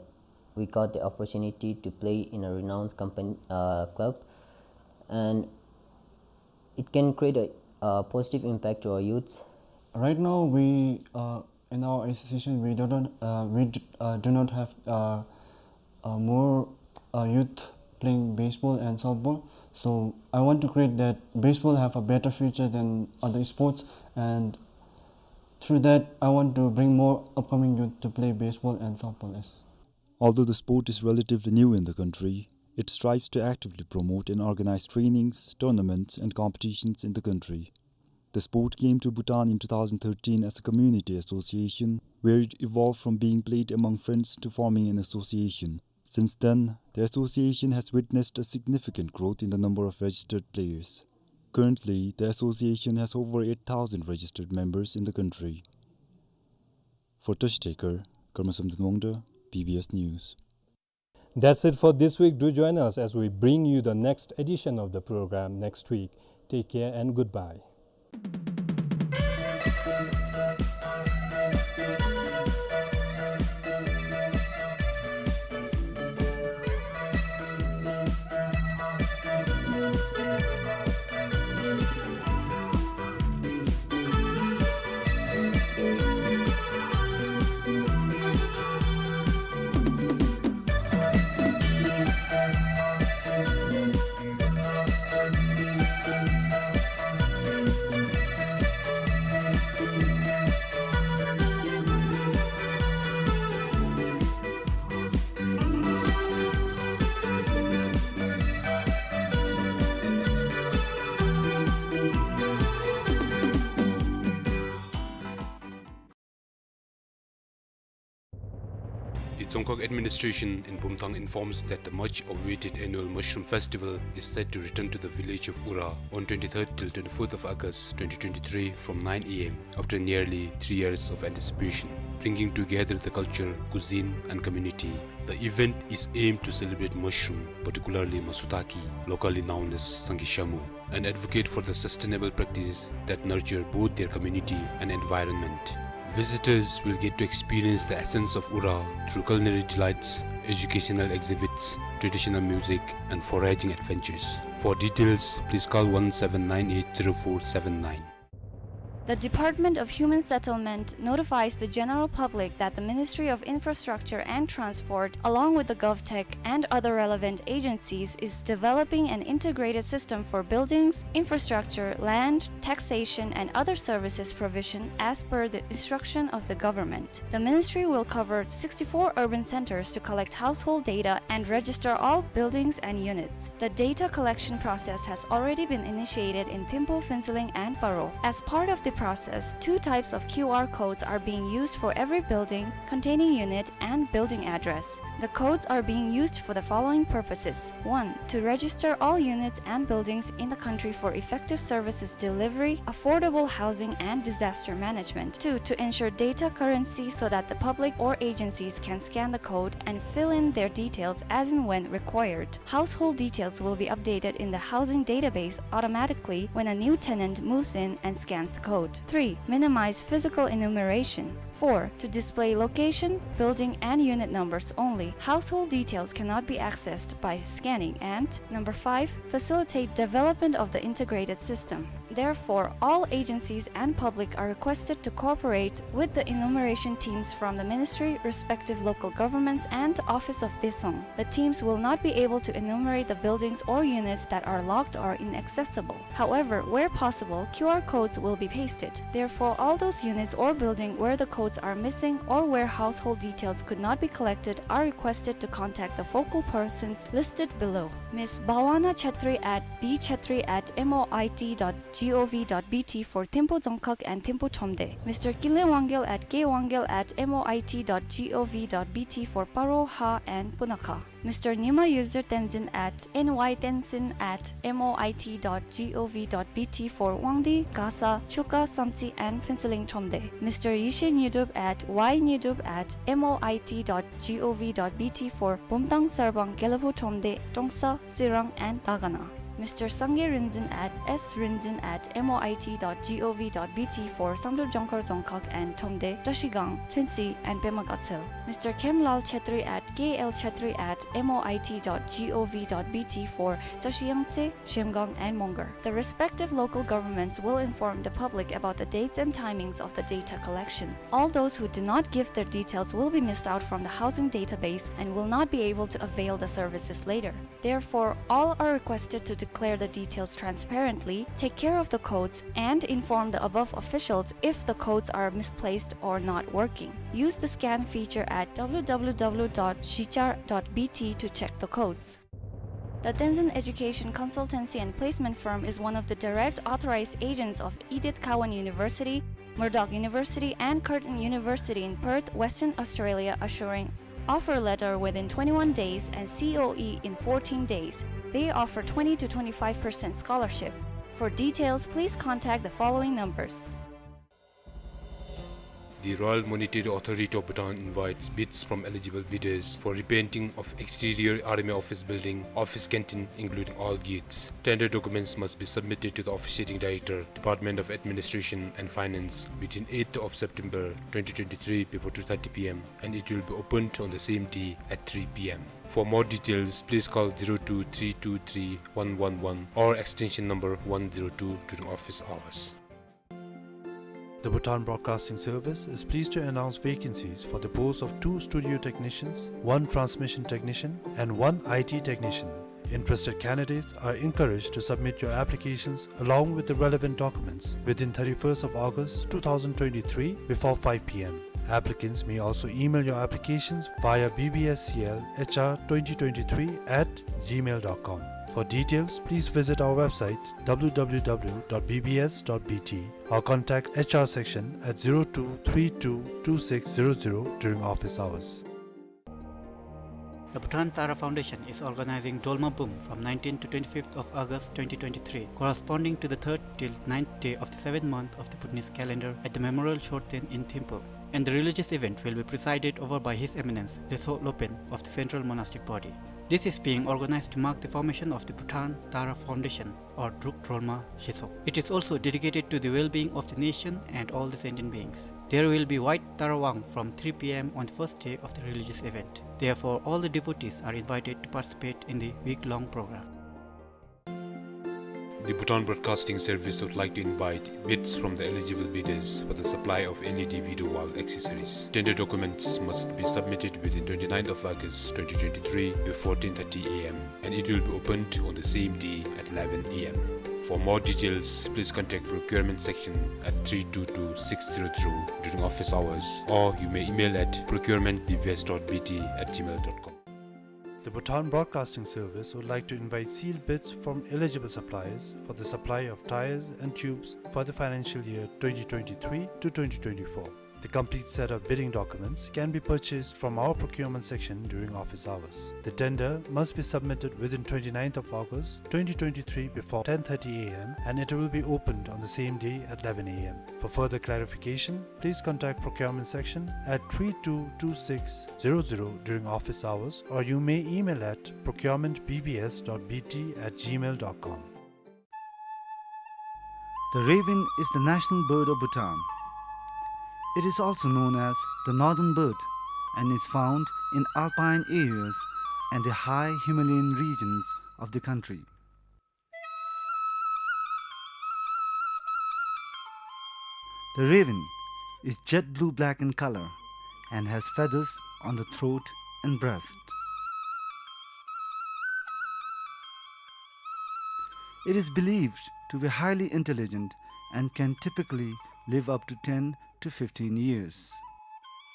we got the opportunity to play in a renowned company, uh, club, and it can create a, a positive impact to our youth. Right now, we, uh, in our association, we do not, uh, we d-, uh, do not have, uh, uh, more, uh, youth playing baseball and softball. So I want to create that baseball have a better future than other sports, and through that, I want to bring more upcoming youth to play baseball and softball. Yes. Although the sport is relatively new in the country, it strives to actively promote and organize trainings, tournaments, and competitions in the country. The sport came to Bhutan in two thousand thirteen as a community association, where it evolved from being played among friends to forming an association. Since then, the association has witnessed a significant growth in the number of registered players. Currently, the association has over eight thousand registered members in the country. For Toshi Taker, Karma Samten Wangda, B B S News. That's it for this week. Do join us as we bring you the next edition of the program next week. Take care and goodbye. The Dzongkhag administration in Bumthang informs that the much-awaited annual Mushroom Festival is set to return to the village of Ura on twenty-third till twenty-fourth of August twenty twenty-three from nine A M, after nearly three years of anticipation, bringing together the culture, cuisine, and community. The event is aimed to celebrate mushroom, particularly masutaki, locally known as sangi shamu, and advocate for the sustainable practice that nurture both their community and environment. Visitors will get to experience the essence of Ura through culinary delights, educational exhibits, traditional music, and foraging adventures. For details, please call one seven nine eight zero four seven nine. The Department of Human Settlement notifies the general public that the Ministry of Infrastructure and Transport, along with the GovTech and other relevant agencies, is developing an integrated system for buildings, infrastructure, land, taxation, and other services provision as per the instruction of the government. The ministry will cover sixty-four urban centers to collect household data and register all buildings and units. The data collection process has already been initiated in Thimphu, Phuentsholing, and Paro. As part of the process, two types of Q R codes are being used for every building containing unit and building address. The codes are being used for the following purposes. One, to register all units and buildings in the country for effective services delivery, affordable housing, and disaster management. Two, to ensure data currency so that the public or agencies can scan the code and fill in their details as and when required. Household details will be updated in the housing database automatically when a new tenant moves in and scans the code. Three, minimize physical enumeration. Four, to display location, building, and unit numbers only. Household details cannot be accessed by scanning. And number five, facilitate development of the integrated system. Therefore, all agencies and public are requested to cooperate with the enumeration teams from the ministry, respective local governments, and Office of Daesung. The teams will not be able to enumerate the buildings or units that are locked or inaccessible. However, where possible, Q R codes will be pasted. Therefore, all those units or building where the codes are missing or where household details could not be collected are requested to contact the focal persons listed below. Miss Bhawana Chetri at B Chetri at M O I T dot G O V dot B T for Thimphu Dzongkhag and Thimphu Thromde. Mister Kinley Wangyal at K Wangyal at M O I T dot G O V dot B T for Paro, Ha, and Punakha. Mister Nyima Yuzir Tenzin at N Y Tenzin at M O I T dot G O V dot B T for Wangdue, Gasa, Chuka, Samtse, and Phuentsholing Thromde. Mister Yeshe Nyidup at Y Nyidup at M O I T dot G O V dot B T for Bumthang, Sarbang, Gelephu Thromde, Trongsa, Tsirang, and Dagana. Mister Sangay Rinzin at S Rinzin at M O I T dot G O V dot B T for Samdrup Jongkhar Dzongkhag and Thromde, Trashigang, Lhuentse, and Pema Gatshel. Mister Khemlal Chhetri at K L Chhetri at M O I T dot G O V dot B T for Trashiyangtse, Zhemgang, and Mongar. The respective local governments will inform the public about the dates and timings of the data collection. All those who do not give their details will be missed out from the housing database and will not be able to avail the services later. Therefore, all are requested to declare the details transparently, take care of the codes, and inform the above officials if the codes are misplaced or not working. Use the scan feature at W W W dot zhichar dot B T to check the codes. The Tenzin Education Consultancy and Placement Firm is one of the direct authorized agents of Edith Cowan University, Murdoch University, and Curtin University in Perth, Western Australia, assuring offer letter within twenty-one days and C O E in fourteen days. They offer twenty to twenty-five percent scholarship. For details, please contact the following numbers. The Royal Monetary Authority of Bhutan invites bids from eligible bidders for repainting of exterior Army Office Building, office canteen, including all gates. Tender documents must be submitted to the Officiating Director, Department of Administration and Finance, within eighth of September twenty twenty-three before two thirty P M, and it will be opened on the same day at three P M. For more details, please call zero two three two three one one one or extension number one zero two during office hours. The Bhutan Broadcasting Service is pleased to announce vacancies for the post of two studio technicians, one transmission technician, and one I T technician. Interested candidates are encouraged to submit your applications along with the relevant documents within thirty-first of August two thousand twenty-three before five P M. Applicants may also email your applications via B B S C L H R twenty twenty-three at gmail dot com. For details, please visit our website W W W dot B B S dot B T or contact H R section at zero two three two two six zero zero during office hours. The Bhutan Tara Foundation is organizing Dolma Bum from nineteenth to twenty-fifth of August twenty twenty-three, corresponding to the third till ninth day of the seventh month of the Bhutanese calendar at the Memorial Chorten in Thimphu. And the religious event will be presided over by His Eminence Leytshog Lopen of the Central Monastic Body. This is being organized to mark the formation of the Bhutan Tara Foundation, or Druk Drolma Zhitsog. It is also dedicated to the well-being of the nation and all the sentient beings. There will be White Tara Wang from three P M on the first day of the religious event. Therefore, all the devotees are invited to participate in the week-long program. The Bhutan Broadcasting Service would like to invite bids from the eligible bidders for the supply of L E D video wall accessories. Tender documents must be submitted within twenty-ninth of August twenty twenty-three before ten thirty A M, and it will be opened on the same day at eleven A M. For more details, please contact procurement section at three two two six zero zero during office hours, or you may email at procurement B B S dot B T at gmail dot com. The Bhutan Broadcasting Service would like to invite sealed bids from eligible suppliers for the supply of tyres and tubes for the financial year twenty twenty-three to twenty twenty-four. The complete set of bidding documents can be purchased from our procurement section during office hours. The tender must be submitted within twenty-ninth of August twenty twenty-three before ten thirty A M, and it will be opened on the same day at eleven A M. For further clarification, please contact procurement section at three two two six zero zero during office hours, or you may email at procurement B B S dot B T at gmail dot com. The raven is the national bird of Bhutan. It is also known as the northern bird and is found in alpine areas and the high Himalayan regions of the country. The raven is jet blue-black in color and has feathers on the throat and breast. It is believed to be highly intelligent and can typically live up to ten to fifteen years.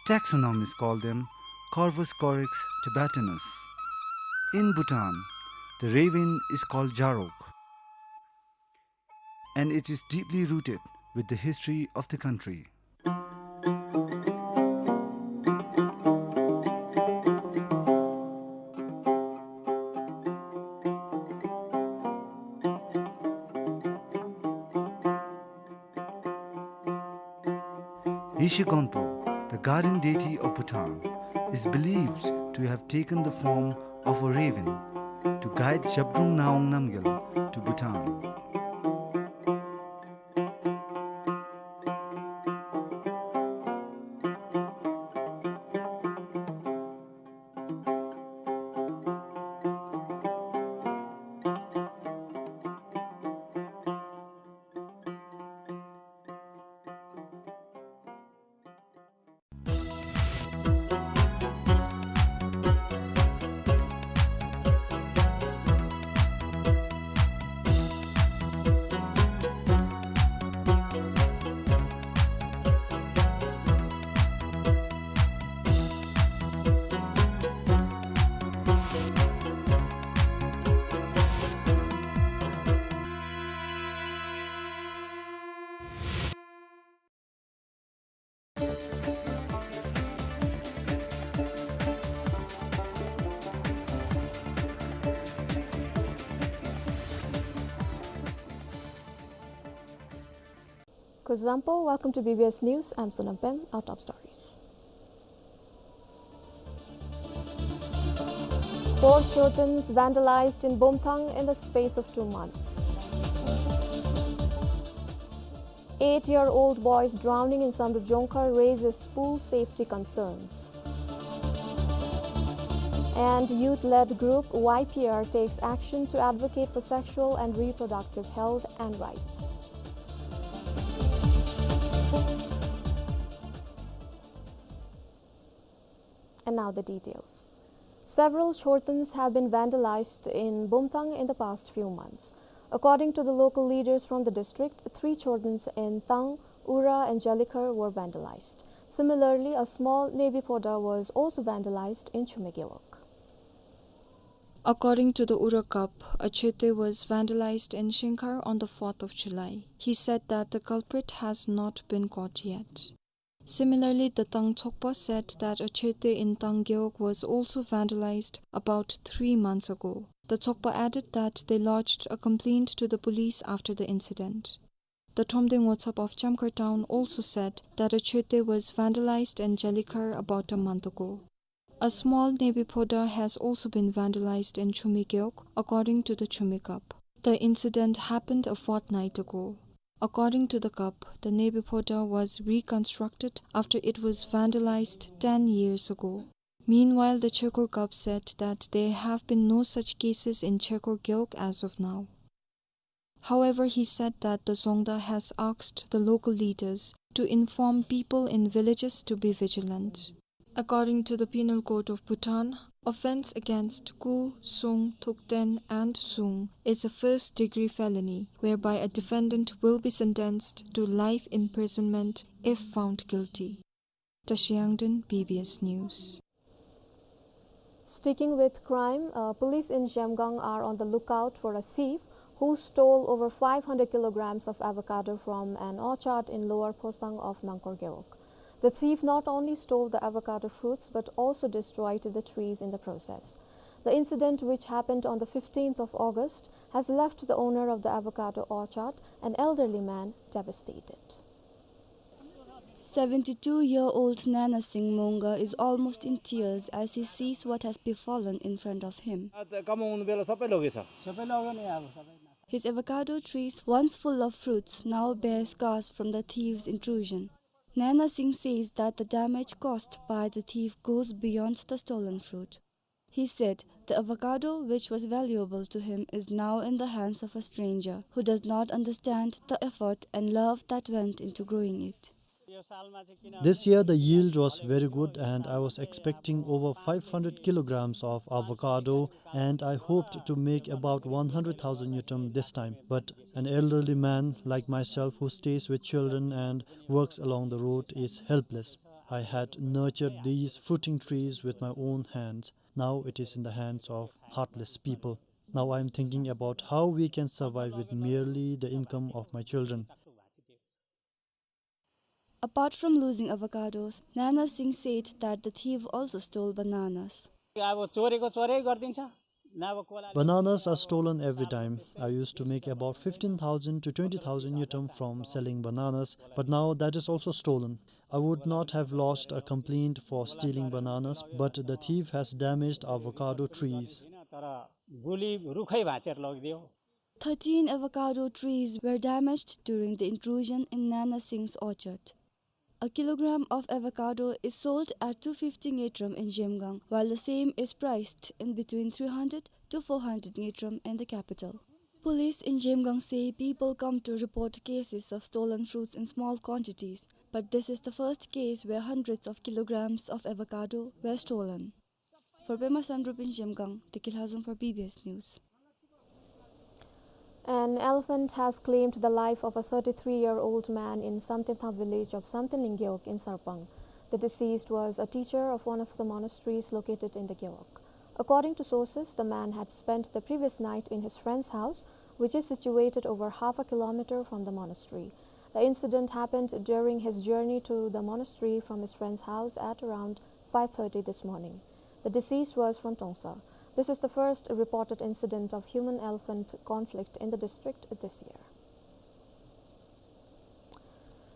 Taxonomists call them Corvus corax tibetanus. In Bhutan, the raven is called Jarok, and it is deeply rooted with the history of the country. Yeshe Gonpo, the guardian deity of Bhutan, is believed to have taken the form of a raven to guide Zhabdrung Ngawang Namgyal to Bhutan. Kuzuzangpo, welcome to B B S News. I'm Sonam Pem. Our top stories. Four chotens vandalized in Bumthang in the space of two months. Eight-year-old boy's drowning in Samdrup Jongkhar raises pool safety concerns. And youth-led group Y P R takes action to advocate for sexual and reproductive health and rights. And now the details. Several chotens have been vandalized in Bumthang in the past few months. According to the local leaders from the district, three chotens in Tang, Ura and Jalikhar were vandalized. Similarly, a small Nebi Phoda was also vandalized in Chumi Gewog. According to the Ura Kap, a chote was vandalized in Shingkhar on the fourth of July. He said that the culprit has not been caught yet. Similarly, the Tang Chokpa said that a chote in Tang Gewog was also vandalized about three months ago. The Chokpa added that they lodged a complaint to the police after the incident. The Thromde Ngotsap of Chamkhar town also said that a chote was vandalized in Jalikhar about a month ago. A small Nebi Phoda has also been vandalized in Chumi Gewog, according to the Chumi Kap. The incident happened a fortnight ago. According to the Kap, the Nebi Phoda was reconstructed after it was vandalized ten years ago. Meanwhile, the Chekhor Kap said that there have been no such cases in Chekhor Gewog as of now. However, he said that the Zongda has asked the local leaders to inform people in villages to be vigilant. According to the Penal Code of Bhutan, offense against Ku, Sung, Thukten, and Sung is a first-degree felony, whereby a defendant will be sentenced to life imprisonment if found guilty. Tashi Yangden, B B S News. Sticking with crime, uh, police in Zhemgang are on the lookout for a thief who stole over five hundred kilograms of avocado from an orchard in Lower Phosang of Nangkor Gewog. The thief not only stole the avocado fruits but also destroyed the trees in the process. The incident, which happened on the fifteenth of August, has left the owner of the avocado orchard, an elderly man, devastated. Seventy-two-year-old Nana Singh Monga is almost in tears as he sees what has befallen in front of him. His avocado trees, once full of fruits, now bear scars from the thieves' intrusion. Nana Singh says that the damage caused by the thief goes beyond the stolen fruit. He said the avocado, which was valuable to him, is now in the hands of a stranger who does not understand the effort and love that went into growing it. This year the yield was very good and I was expecting over five hundred kilograms of avocado and I hoped to make about one hundred thousand ngultrum this time. But an elderly man like myself who stays with children and works along the road is helpless. I had nurtured these fruiting trees with my own hands. Now it is in the hands of heartless people. Now I am thinking about how we can survive with merely the income of my children. Apart from losing avocados, Nana Singh said that the thief also stole bananas. अब चोरेको चोरै गरिदिन्छ, नभए कसलाई Bananas are stolen every time. I used to make about fifteen thousand to twenty thousand ngultrum from selling bananas, but now that is also stolen. I would not have lodged a complaint for stealing bananas, but the thief has damaged avocado trees. तर गुलि रुखै भाँचेर लगिदियो। Thirteen avocado trees were damaged during the intrusion in Nana Singh's orchard. A kilogram of avocado is sold at two fifty ngultrum in Zhemgang, while the same is priced in between three hundred to four hundred ngultrum in the capital. Police in Zhemgang say people come to report cases of stolen fruits in small quantities, but this is the first case where hundreds of kilograms of avocado were stolen. For Pema Samdrup in Zhemgang, Tekil Hazum for B B S News. An elephant has claimed the life of a thirty-three-year-old man in Samtentha village of Samtenling Gewog in Sarpang. The deceased was a teacher of one of the monasteries located in the Gewog. According to sources, the man had spent the previous night in his friend's house, which is situated over half a kilometer from the monastery. The incident happened during his journey to the monastery from his friend's house at around five thirty this morning. The deceased was from Tongsa. This is the first reported incident of human-elephant conflict in the district this year.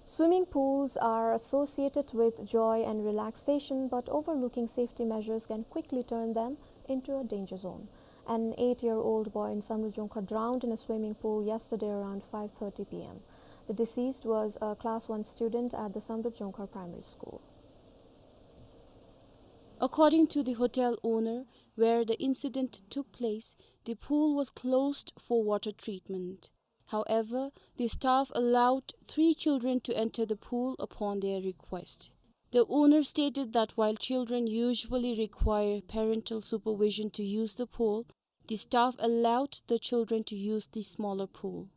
Swimming pools are associated with joy and relaxation, but overlooking safety measures can quickly turn them into a danger zone. An eight-year-old boy in Samdrup Jongkhar drowned in a swimming pool yesterday around five thirty P M. The deceased was a class one student at the Samdrup Jongkhar Primary School. According to the hotel owner, where the incident took place, the pool was closed for water treatment. However, the staff allowed three children to enter the pool upon their request. The owner stated that while children usually require parental supervision to use the pool, the staff allowed the children to use the smaller pool.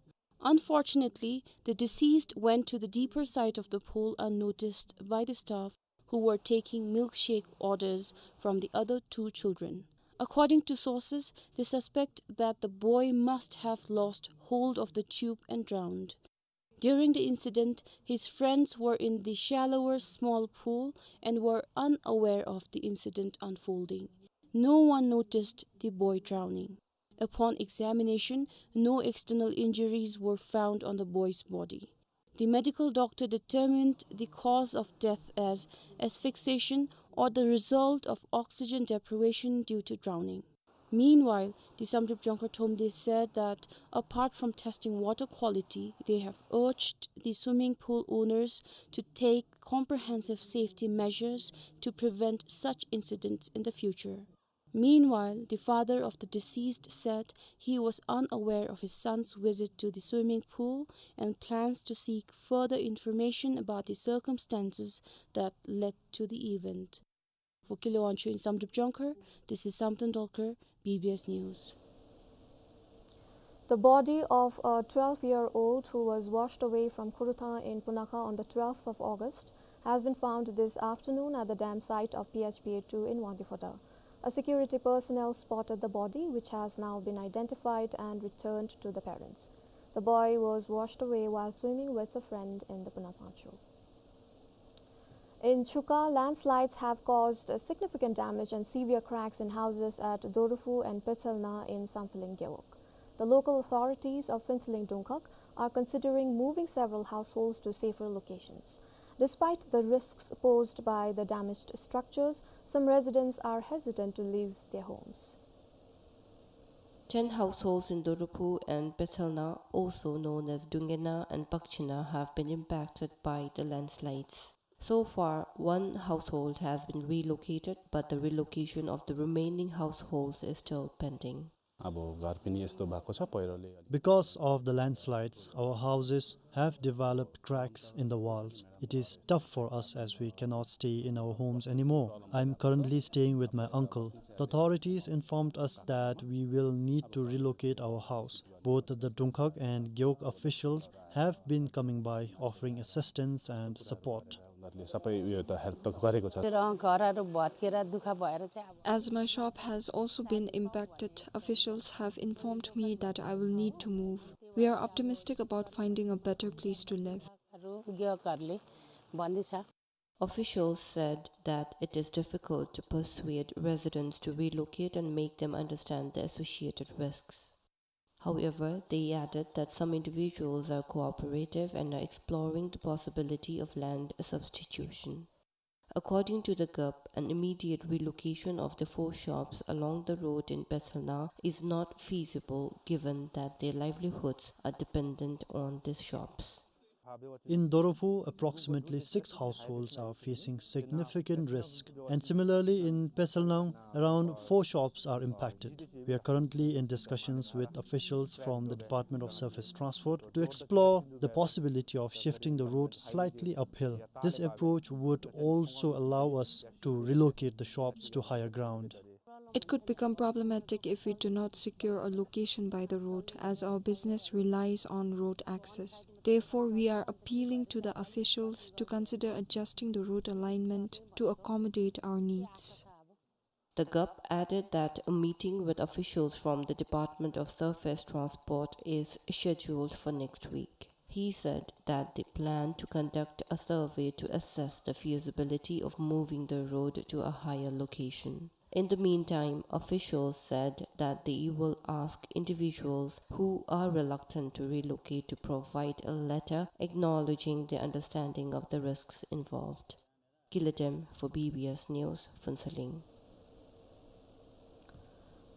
Unfortunately, the deceased went to the deeper side of the pool unnoticed by the staff, who were taking milkshake orders from the other two children. According to sources, they suspect that the boy must have lost hold of the tube and drowned. During the incident, his friends were in the shallower small pool and were unaware of the incident unfolding. No one noticed the boy drowning. Upon examination, no external injuries were found on the boy's body. The medical doctor determined the cause of death as asphyxiation or the result of oxygen deprivation due to drowning. Meanwhile, the Samdrup Jongkhar Thromde said that apart from testing water quality, they have urged the swimming pool owners to take comprehensive safety measures to prevent such incidents in the future. Meanwhile, the father of the deceased said he was unaware of his son's visit to the swimming pool and plans to seek further information about the circumstances that led to the event. For Kilo Wangchuk in Samdrup Jongkhar, this is Samten Dolkar, B B S News. The body of a twelve-year-old who was washed away from Khorutha in Punakha on the twelfth of August has been found this afternoon at the dam site of P H B A two in Wangdue Phodrang. A security personnel spotted the body, which has now been identified and returned to the parents. The boy was washed away while swimming with a friend in the Punakha Tangchul. In Chuka, landslides have caused significant damage and severe cracks in houses at Doruphu and Petselna in Samphehleng Gewog. The local authorities of Phuentsholing Dungkhag are considering moving several households to safer locations. Despite the risks posed by the damaged structures, some residents are hesitant to leave their homes. Ten households in Doruphu and Petselna, also known as Dungena and Pakchina, have been impacted by the landslides. So far, one household has been relocated, but the relocation of the remaining households is still pending. अब घर पनि यस्तो भएको छ पहिरोले अलि Because of the landslides, our houses have developed cracks in the walls. It is tough for us as we cannot stay in our homes anymore. I'm currently staying with my uncle. The authorities informed us that we will need to relocate our house. Both the Dungkhag and Gewog officials have been coming by offering assistance and support. उनीहरूले सबै उयो त हेल्प त गरेको छ। मेरो घरहरू भत्केर दुःख भएर चाहिँ अब As my shop has also been impacted, officials have informed me that I will need to move. We are optimistic about finding a better place to live. हरू ग्राहकहरूले भन्दैछ। Officials said that it is difficult to persuade residents to relocate and make them understand the associated risks. However, they added that some individuals are cooperative and are exploring the possibility of land substitution. According to the gup, an immediate relocation of the four shops along the road in Peselnang is not feasible given that their livelihoods are dependent on these shops. In Dorophu, approximately six households are facing significant risk, and similarly in Peselnang, around four shops are impacted. We are currently in discussions with officials from the Department of Surface Transport to explore the possibility of shifting the road slightly uphill. This approach would also allow us to relocate the shops to higher ground. It could become problematic if we do not secure a location by the road, as our business relies on road access. Therefore, we are appealing to the officials to consider adjusting the road alignment to accommodate our needs. The gup added that a meeting with officials from the Department of Surface Transport is scheduled for next week. He said that they plan to conduct a survey to assess the feasibility of moving the road to a higher location. In the meantime, officials said that they will ask individuals who are reluctant to relocate to provide a letter acknowledging their understanding of the risks involved. Kilatem for B B S News, Phuentsholing.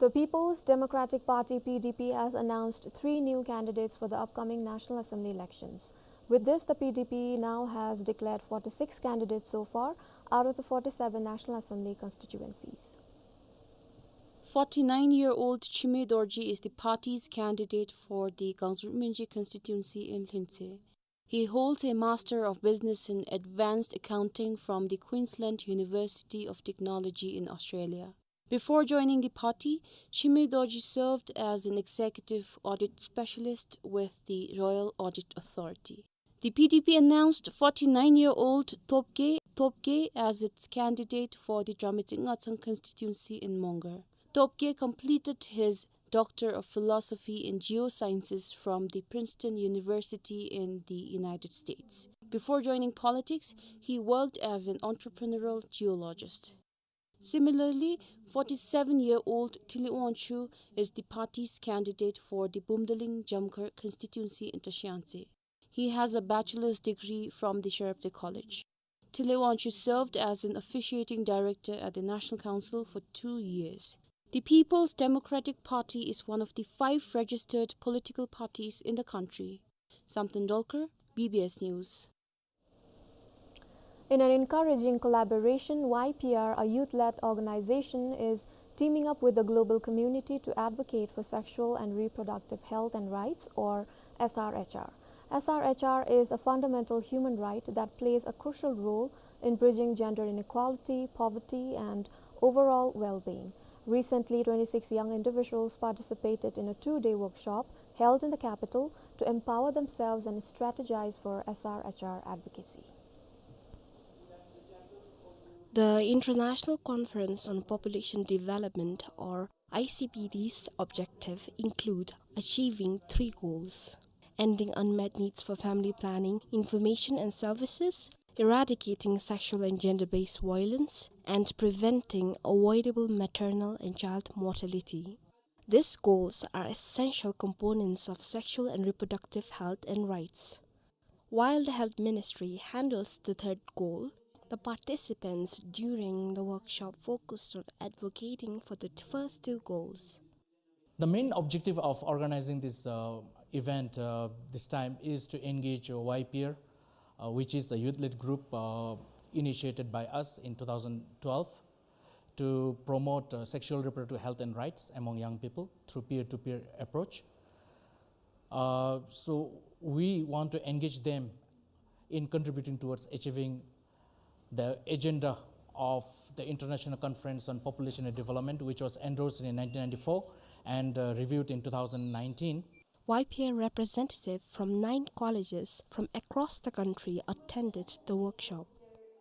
The People's Democratic Party, P D P, has announced three new candidates for the upcoming National Assembly elections. With this, the P D P now has declared forty-six candidates so far out of the forty-seven National Assembly constituencies. Forty-nine-year-old Chime Dorji is the party's candidate for the Kangzur Minji constituency in Lhuentse. He holds a Master of Business in Advanced Accounting from the Queensland University of Technology in Australia. Before joining the party, Chime Dorji served as an executive audit specialist with the Royal Audit Authority. The P D P announced forty-nine-year-old Topge Topge as its candidate for the Dramachik Ngathsang constituency in Mongar. Topge completed his Doctor of Philosophy in Geosciences from the Princeton University in the United States. Before joining politics, he worked as an entrepreneurial geologist. Similarly, forty-seven-year-old Tile Wangchuk is the party's candidate for the Bumdaling Jamkhar constituency in Tashi Anhse. He has a bachelor's degree from the Sharapdhe College. Tile Wangchuk served as an officiating director at the National Council for two years. The People's Democratic Party is one of the five registered political parties in the country. Samten Dolkar, B B S News. In an encouraging collaboration, Y P R, a youth-led organization, is teaming up with the global community to advocate for sexual and reproductive health and rights, or S R H R. S R H R is a fundamental human right that plays a crucial role in bridging gender inequality, poverty, and overall well-being. Recently, twenty-six young individuals participated in a two-day workshop held in the capital to empower themselves and strategize for S R H R advocacy. The International Conference on Population Development, or I C P D's objective include achieving three goals: ending unmet needs for family planning, information and services, eradicating sexual and gender-based violence, and preventing avoidable maternal and child mortality. These goals are essential components of sexual and reproductive health and rights. While the Health Ministry handles the third goal, the participants during the workshop focused on advocating for the first two goals. The main objective of organizing this, uh, event, uh, this time is to engage, uh, Y P R, uh, which is a youth-led group, uh, initiated by us in two thousand twelve to promote, uh, sexual reproductive health and rights among young people through peer-to-peer approach. Uh, so we want to engage them in contributing towards achieving the agenda of the International Conference on Population and Development, which was endorsed in nineteen ninety-four and, uh, reviewed in two thousand nineteen. Y P R representatives from nine colleges from across the country attended the workshop.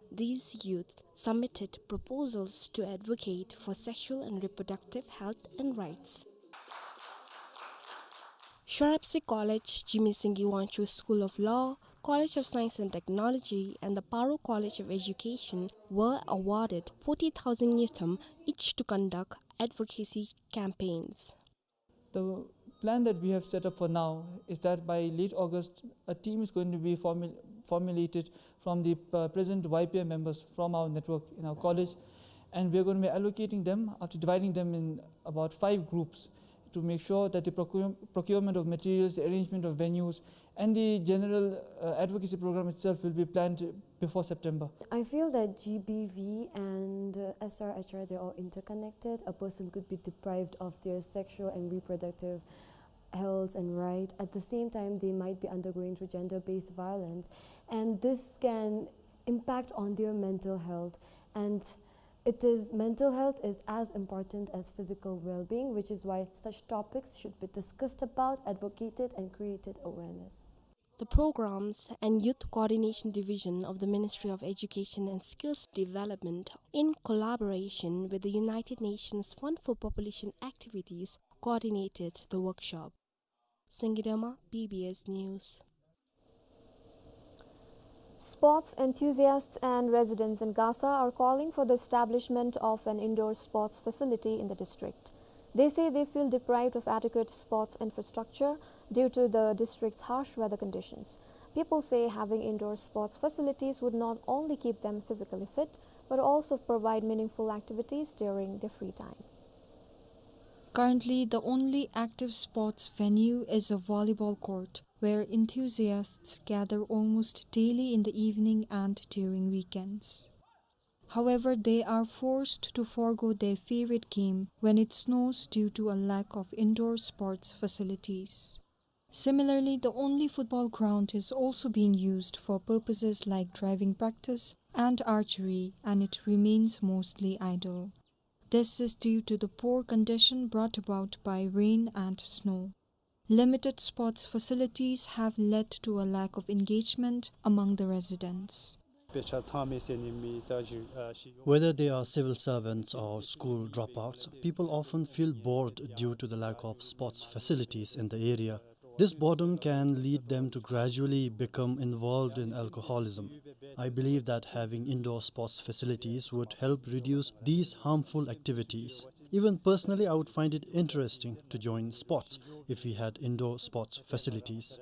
These youth submitted proposals to advocate for sexual and reproductive health and rights. Sharapdhe College, Jigme Singye Wangchuk School of Law, College of Science and Technology, and the Paro College of Education were awarded forty thousand ngultrum each to conduct advocacy campaigns. The plan that we have set up for now is that by late August, a team is going to be formul-, Formulated from the, uh, present Y P M members from our network in our college, and we're gonna be allocating them after dividing them in about five groups to make sure that the procure-, procurement of materials, the arrangement of venues, and the general, uh, advocacy program itself will be planned before September. I feel that G B V and, uh, S R H R, they're all interconnected. A person could be deprived of their sexual and reproductive health and right. At the same time, they might be undergoing through gender-based violence, and this can impact on their mental health. And it is, mental health is as important as physical well-being, which is why such topics should be discussed about, advocated, and created awareness. The Programs and Youth Coordination Division of the Ministry of Education and Skills Development, in collaboration with the United Nations Fund for Population Activities, coordinated the workshop. Sangidama, B B S News. Sports enthusiasts and residents in Gasa are calling for the establishment of an indoor sports facility in the district. They say they feel deprived of adequate sports infrastructure due to the district's harsh weather conditions. People say having indoor sports facilities would not only keep them physically fit, but also provide meaningful activities during their free time. Currently, the only active sports venue is a volleyball court, where enthusiasts gather almost daily in the evening and during weekends. However, they are forced to forego their favorite game when it snows due to a lack of indoor sports facilities. Similarly, the only football ground is also being used for purposes like driving practice and archery, and it remains mostly idle. This is due to the poor condition brought about by rain and snow. Limited sports facilities have led to a lack of engagement among the residents. དཔེ་ཆ་ཚང་མེད་ཟེར་ནི་མེད། ད་ཞུ་ཨ་ཞུ། Whether they are civil servants or school dropouts, people often feel bored due to the lack of sports facilities in the area. This boredom can lead them to gradually become involved in alcoholism. I believe that having indoor sports facilities would help reduce these harmful activities. Even personally, I would find it interesting to join sports if we had indoor sports facilities.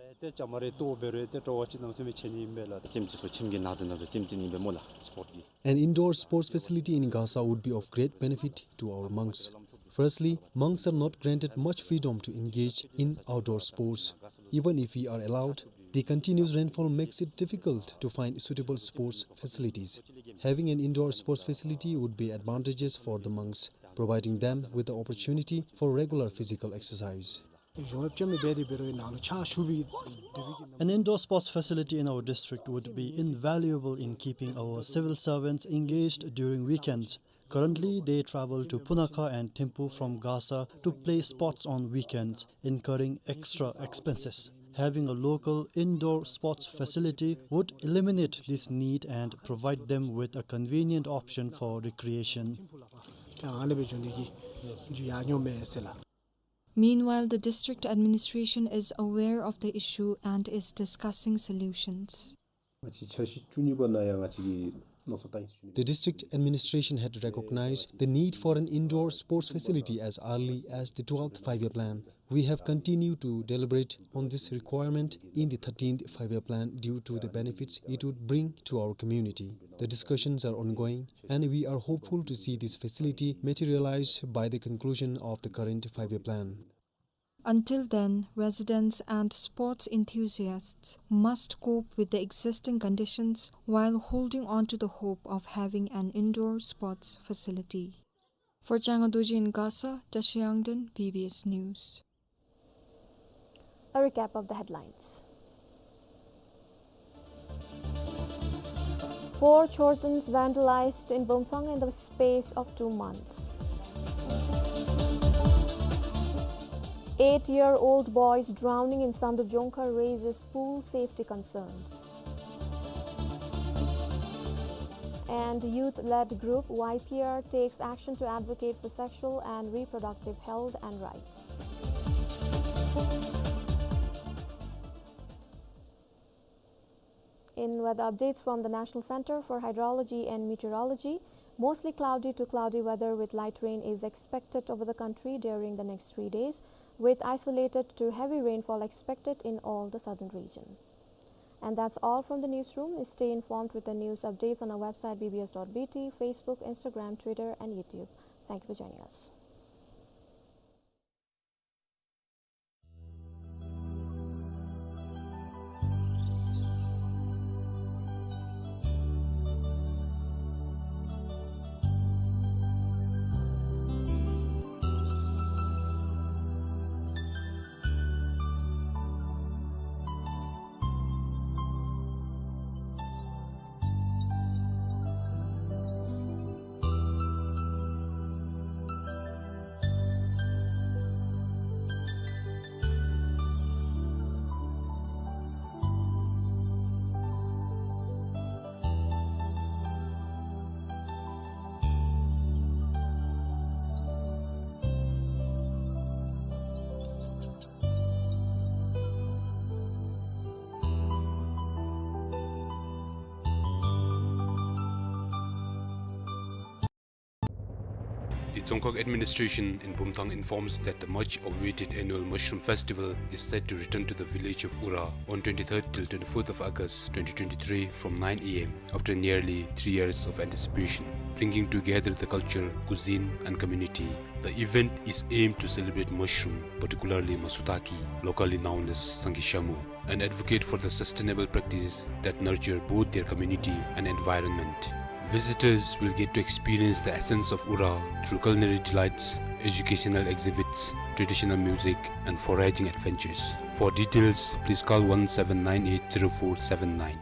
An indoor sports facility in Gasa would be of great benefit to our monks. Firstly, monks are not granted much freedom to engage in outdoor sports. Even if we are allowed, the continuous rainfall makes it difficult to find suitable sports facilities. Having an indoor sports facility would be advantageous for the monks, providing them with the opportunity for regular physical exercise. An indoor sports facility in our district would be invaluable in keeping our civil servants engaged during weekends. Currently, they travel to Punakha and Thimphu from Gasa to play sports on weekends, incurring extra expenses. Having a local indoor sports facility would eliminate this need and provide them with a convenient option for recreation. Meanwhile, the district administration is aware of the issue and is discussing solutions. The district administration had recognized the need for an indoor sports facility as early as the twelfth Five-Year Plan. We have continued to deliberate on this requirement in the thirteenth Five-Year Plan due to the benefits it would bring to our community. The discussions are ongoing, and we are hopeful to see this facility materialize by the conclusion of the current Five-Year Plan. Until then, residents and sports enthusiasts must cope with the existing conditions while holding on to the hope of having an indoor sports facility. For Changa Dorji in Gasa, Tashi Yangden, B B S News. A recap of the headlines. Four chortens vandalized in Bomsang in the space of two months. Eight-year-old boy's drowning in Samdrup Jongkhar raises pool safety concerns. And youth-led group Y P R takes action to advocate for sexual and reproductive health and rights. In weather updates from the National Center for Hydrology and Meteorology, mostly cloudy to cloudy weather with light rain is expected over the country during the next three days, with isolated to heavy rainfall expected in all the southern region. And that's all from the newsroom. Stay informed with the news updates on our website B B S dot B T, Facebook, Instagram, Twitter, and YouTube. Thank you for joining us. The Dzongkhag administration in Bumthang informs that the much awaited annual Mushroom Festival is set to return to the village of Ura on twenty-third till twenty-fourth of August twenty twenty-three from nine A M after nearly three years of anticipation, bringing together the culture, cuisine, and community. The event is aimed to celebrate mushroom, particularly masutaki, locally known as sangishamu, and advocate for the sustainable practice that nurture both their community and environment. Visitors will get to experience the essence of Ura through culinary delights, educational exhibits, traditional music, and foraging adventures. For details, please call one seven nine eight zero four seven nine.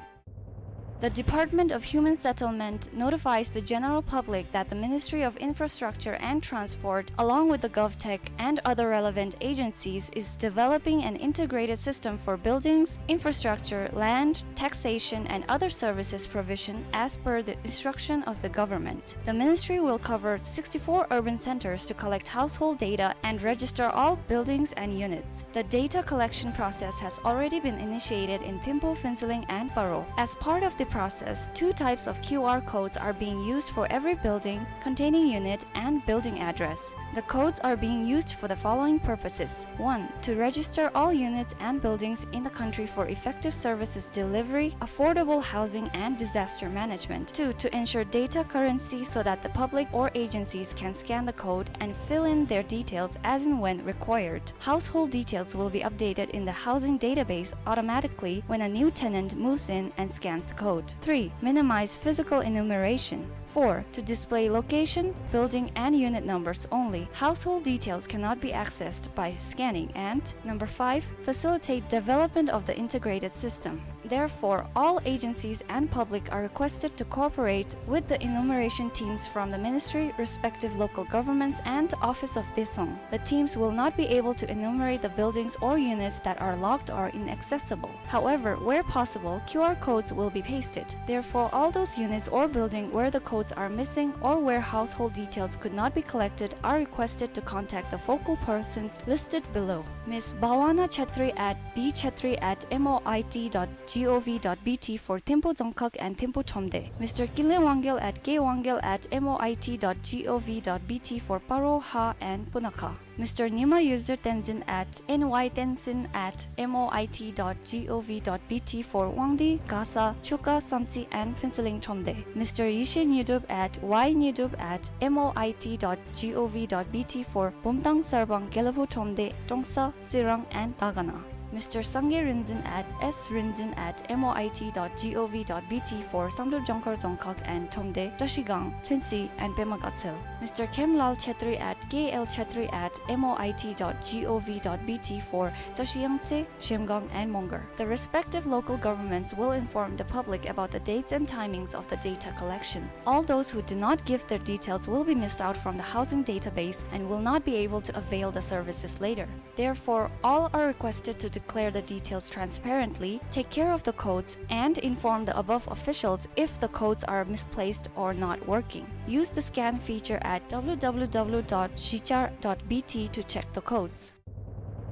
The Department of Human Settlement notifies the general public that the Ministry of Infrastructure and Transport, along with the GovTech and other relevant agencies, is developing an integrated system for buildings, infrastructure, land, taxation, and other services provision as per the instruction of the government. The ministry will cover sixty-four urban centers to collect household data and register all buildings and units. The data collection process has already been initiated in Thimphu, Phuentsholing, and Paro. As part of the process, two types of Q R codes are being used for every building containing unit and building address. The codes are being used for the following purposes. One, to register all units and buildings in the country for effective services delivery, affordable housing, and disaster management. Two, to ensure data currency so that the public or agencies can scan the code and fill in their details as and when required. Household details will be updated in the housing database automatically when a new tenant moves in and scans the code. Three, minimize physical enumeration. Four, to display location, building, and unit numbers only. Household details cannot be accessed by scanning. And number five, facilitate development of the integrated system. Therefore, all agencies and public are requested to cooperate with the enumeration teams from the ministry, respective local governments, and Office of Daesung. The teams will not be able to enumerate the buildings or units that are locked or inaccessible. However, where possible, Q R codes will be pasted. Therefore, all those units or building where the codes are missing or where household details could not be collected are requested to contact the focal persons listed below. Miss Bhawana Chetri at B Chetri at M O I T dot gov dot B T for Thimphu Dzongkhag and Thimphu Thromde. Mister Kinley Wangyal at K Wangyal at M O I T dot gov dot B T for Paro, Ha, and Punakha. Mister Nyima Yuzir Tenzin at N Y Tenzin at M O I T dot gov dot B T for Wangdue, Gasa, Chuka, Samtse, and Phuentsholing Thromde. Mister Yishe Nyidrup at Y Nyidrup at M O I T dot gov dot B T for Bumthang, Sarpang, Gelephu Thromde, Trongsa, Tsirang, and Dagana. Mister Sangay Rinzin at S Rinzin at M O I T dot gov dot B T for Samdrup, Jongkhar, Dzongkhag, and Thromde, Trashigang, Lhuentse, and Pema Gatshel. Mister Khemlal Chetri at K L Chetri at M O I T dot gov dot B T for Trashiyangtse, Zhemgang, and Mongar. The respective local governments will inform the public about the dates and timings of the data collection. All those who do not give their details will be missed out from the housing database and will not be able to avail the services later. Therefore, all are requested to declare the details transparently, take care of the codes, and inform the above officials if the codes are misplaced or not working. Use the scan feature at w w w dot zhichar dot b t to check the codes.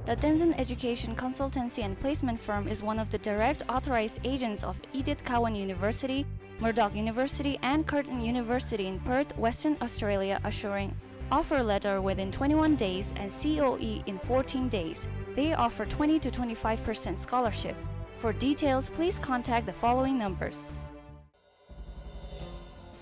The Tenzin Education Consultancy and Placement Firm is one of the direct authorized agents of Edith Cowan University, Murdoch University, and Curtin University in Perth, Western Australia, assuring offer letter within twenty-one days and C O E in fourteen days. They offer twenty to twenty-five percent scholarship. For details, please contact the following numbers.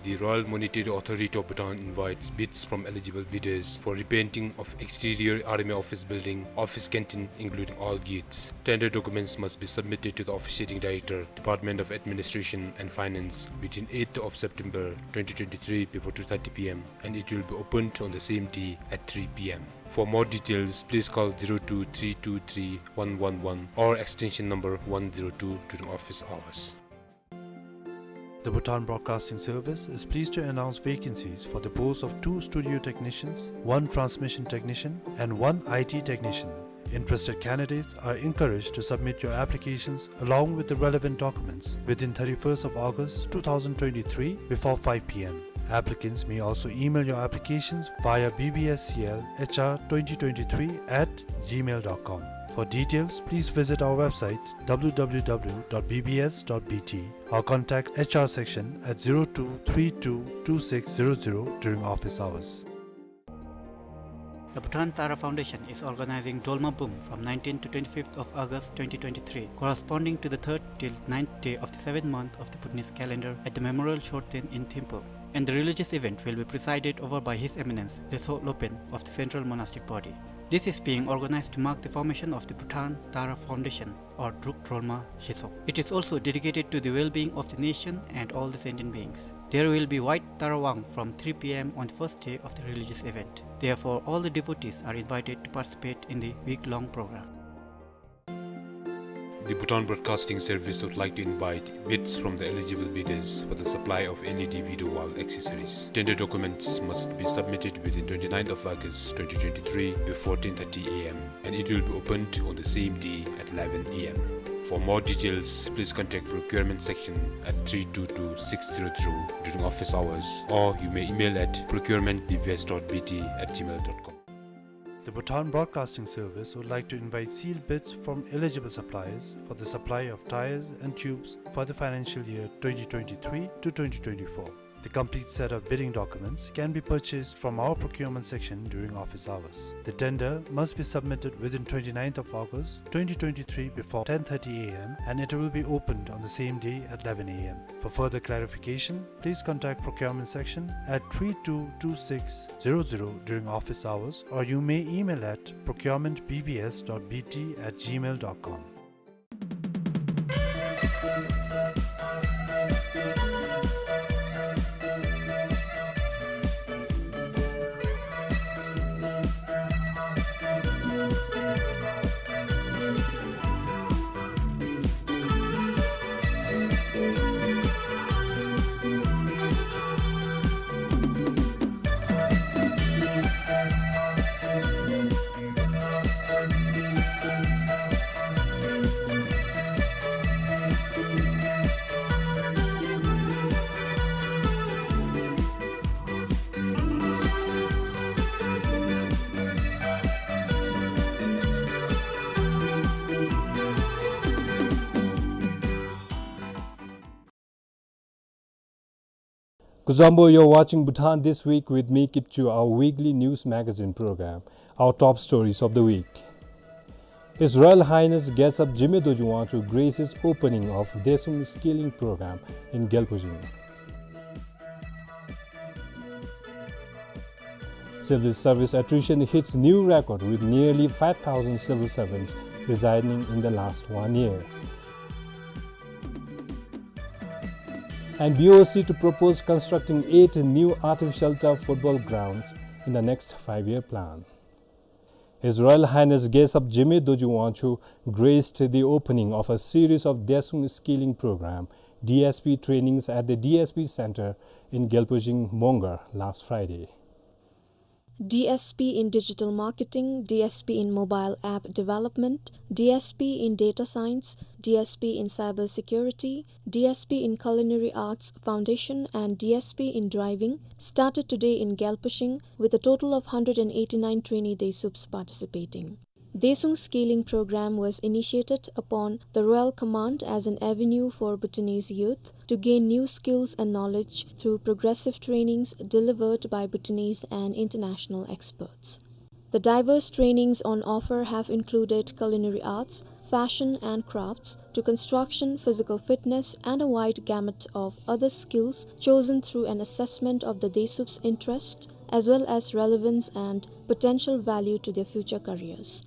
The Royal Monetary Authority of Bhutan invites bids from eligible bidders for repainting of exterior Army Office Building, office canteen, including all gates. Tender documents must be submitted to the officiating director, Department of Administration and Finance, within eighth of September twenty twenty-three before two thirty P M, and it will be opened on the same day at three P M. For more details, please call zero two three two three one one one or extension number one zero two during office hours. The Bhutan Broadcasting Service is pleased to announce vacancies for the post of two studio technicians, one transmission technician, and one I T technician. Interested candidates are encouraged to submit your applications along with the relevant documents within thirty-first of August two thousand twenty-three before five P M. Applicants may also email your applications via B B S C L H R twenty twenty-three at gmail dot com. For details, please visit our website w w w dot b b s dot b t or contact H R section at zero two three two two six zero zero during office hours. The Bhutan Tara Foundation is organizing Dolma Bum from nineteenth to twenty-fifth of August twenty twenty-three, corresponding to the third till ninth day of the seventh month of the Bhutanese calendar at the Memorial Shorten in Thimphu. And the religious event will be presided over by His Eminence Leytshog Lopen of the Central Monastic Body. This is being organized to mark the formation of the Bhutan Tara Foundation or Druk Drolma Shitsog. It is also dedicated to the well-being of the nation and all the sentient beings. There will be White Tara Wang from three P M on the first day of the religious event. Therefore, all the devotees are invited to participate in the week-long program. The Bhutan Broadcasting Service would like to invite bids from the eligible bidders for the supply of L E D video wall accessories. Tender documents must be submitted within twenty-ninth of August twenty twenty-three before ten thirty A M, and it will be opened on the same day at eleven A M. For more details, please contact procurement section at three two two six zero zero during office hours, or you may email at procurement B B S dot B T at gmail dot com. The Bhutan Broadcasting Service would like to invite sealed bids from eligible suppliers for the supply of tyres and tubes for the financial year twenty twenty-three to twenty twenty-four. The complete set of bidding documents can be purchased from our procurement section during office hours. The tender must be submitted within twenty-ninth of August twenty twenty-three before ten thirty A M, and it will be opened on the same day at eleven A M. For further clarification, please contact procurement section at three two two six zero zero during office hours, or you may email at procurement B B S dot B T at gmail dot com. Kuzuzangpo, you're watching Bhutan This Week with me, Kipchu, our weekly news magazine program. Our top stories of the week. His Royal Highness Gesap Jigme Dorji Wangchuck graces opening of Deshung Skilling Program in Gyalpo Jing. Civil service attrition hits new record with nearly five thousand civil servants resigning in the last one year. And B O C to propose constructing eight new artificial turf football grounds in the next five-year plan. His Royal Highness Gesap Jigme Dorji Wangchuck graced the opening of a series of Deshung Skilling Program, D S P trainings at the D S P Center in Gyalpo Jing, Mongar last Friday. D S P in digital marketing, D S P in mobile app development, D S P in data science, D S P in cyber security, D S P in culinary arts foundation, and D S P in driving started today in Gyalpo Jing, with a total of hundred and eighty-nine trainee Desups participating. Deshung Skilling Program was initiated upon the royal command as an avenue for Bhutanese youth to gain new skills and knowledge through progressive trainings delivered by Bhutanese and international experts. The diverse trainings on offer have included culinary arts, fashion and crafts, to construction, physical fitness, and a wide gamut of other skills chosen through an assessment of the DESUP's interest as well as relevance and potential value to their future careers.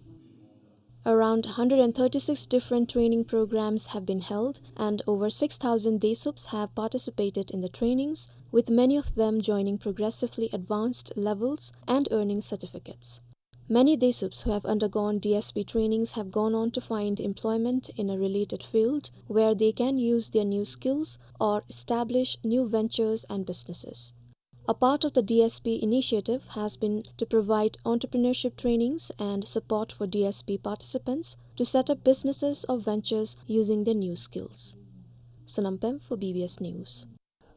Around hundred and thirty-six different training programs have been held, and over six thousand DESUPs have participated in the trainings, with many of them joining progressively advanced levels and earning certificates. Many DESUPs who have undergone DSP trainings have gone on to find employment in a related field where they can use their new skills or establish new ventures and businesses. A part of the DSP initiative has been to provide entrepreneurship trainings and support for DSP participants to set up businesses or ventures using their new skills. Sonam Pem for BBS News.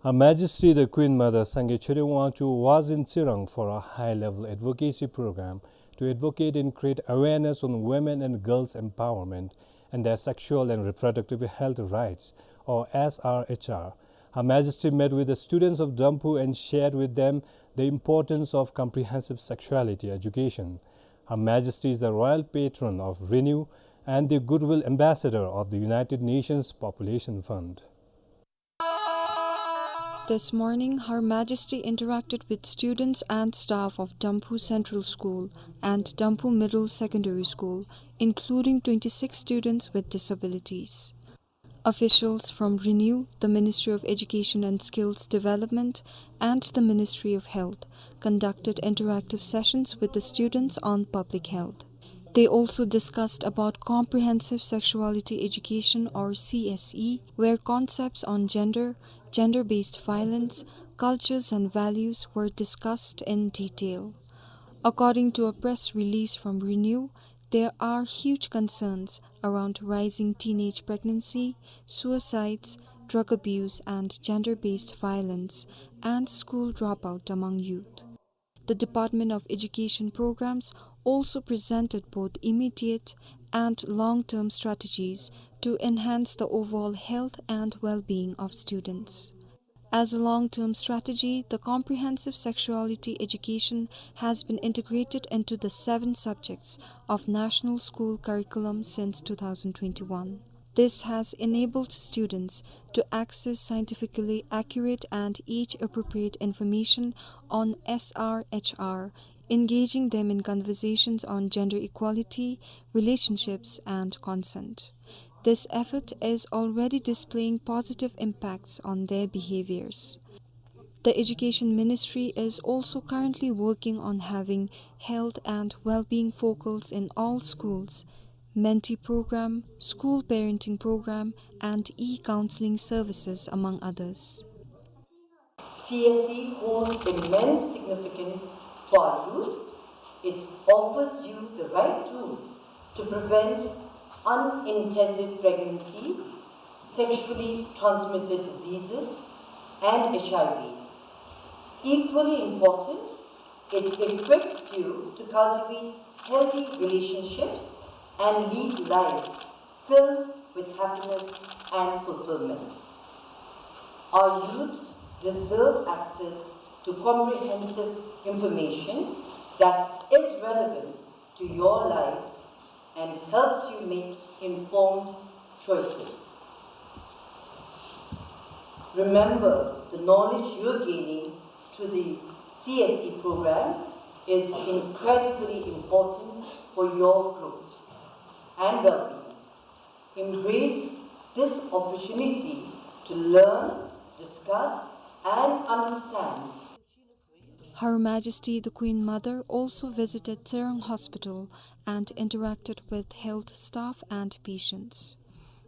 Her Majesty the Queen Mother Sangay Chökyi Wangchuck was in Tsirang for a high-level advocacy program to advocate and create awareness on women and girls empowerment and their sexual and reproductive health rights, or S R H R. Her Majesty met with the students of Dampu and shared with them the importance of comprehensive sexuality education. Her Majesty is the royal patron of Renew and the Goodwill Ambassador of the United Nations Population Fund. This morning, Her Majesty interacted with students and staff of Dampu Central School and Dampu Middle Secondary School, including twenty-six students with disabilities. Officials from Renew, the Ministry of Education and Skills Development, and the Ministry of Health conducted interactive sessions with the students on public health. They also discussed about comprehensive sexuality education, or C S E, where concepts on gender, gender-based violence, cultures and values were discussed in detail. According to a press release from Renew, there are huge concerns around rising teenage pregnancy, suicides, drug abuse and gender-based violence, and school dropout among youth. The Department of Education programs also presented both immediate and long-term strategies to enhance the overall health and well-being of students. As a long-term strategy, the comprehensive sexuality education has been integrated into the seven subjects of National School Curriculum since two thousand twenty-one. This has enabled students to access scientifically accurate and age-appropriate information on S R H R, engaging them in conversations on gender equality, relationships, and consent. This effort is already displaying positive impacts on their behaviors. The Education Ministry is also currently working on having health and well-being focals in all schools, Mentee program, school parenting program, and e-counseling services, among others. C S E holds immense significance for our youth. It offers you the right tools to prevent unintended pregnancies, sexually transmitted diseases, and H I V. Equally important, it equips you to cultivate healthy relationships and lead lives filled with happiness and fulfillment. Our youth deserve access to comprehensive information that is relevant to your lives and helps you make informed choices. Remember, the knowledge you're gaining through the C S E program is incredibly important for your growth and well-being. Embrace this opportunity to learn, discuss, and understand. Her Majesty the Queen Mother also visited Tsirang Hospital and interacted with health staff and patients.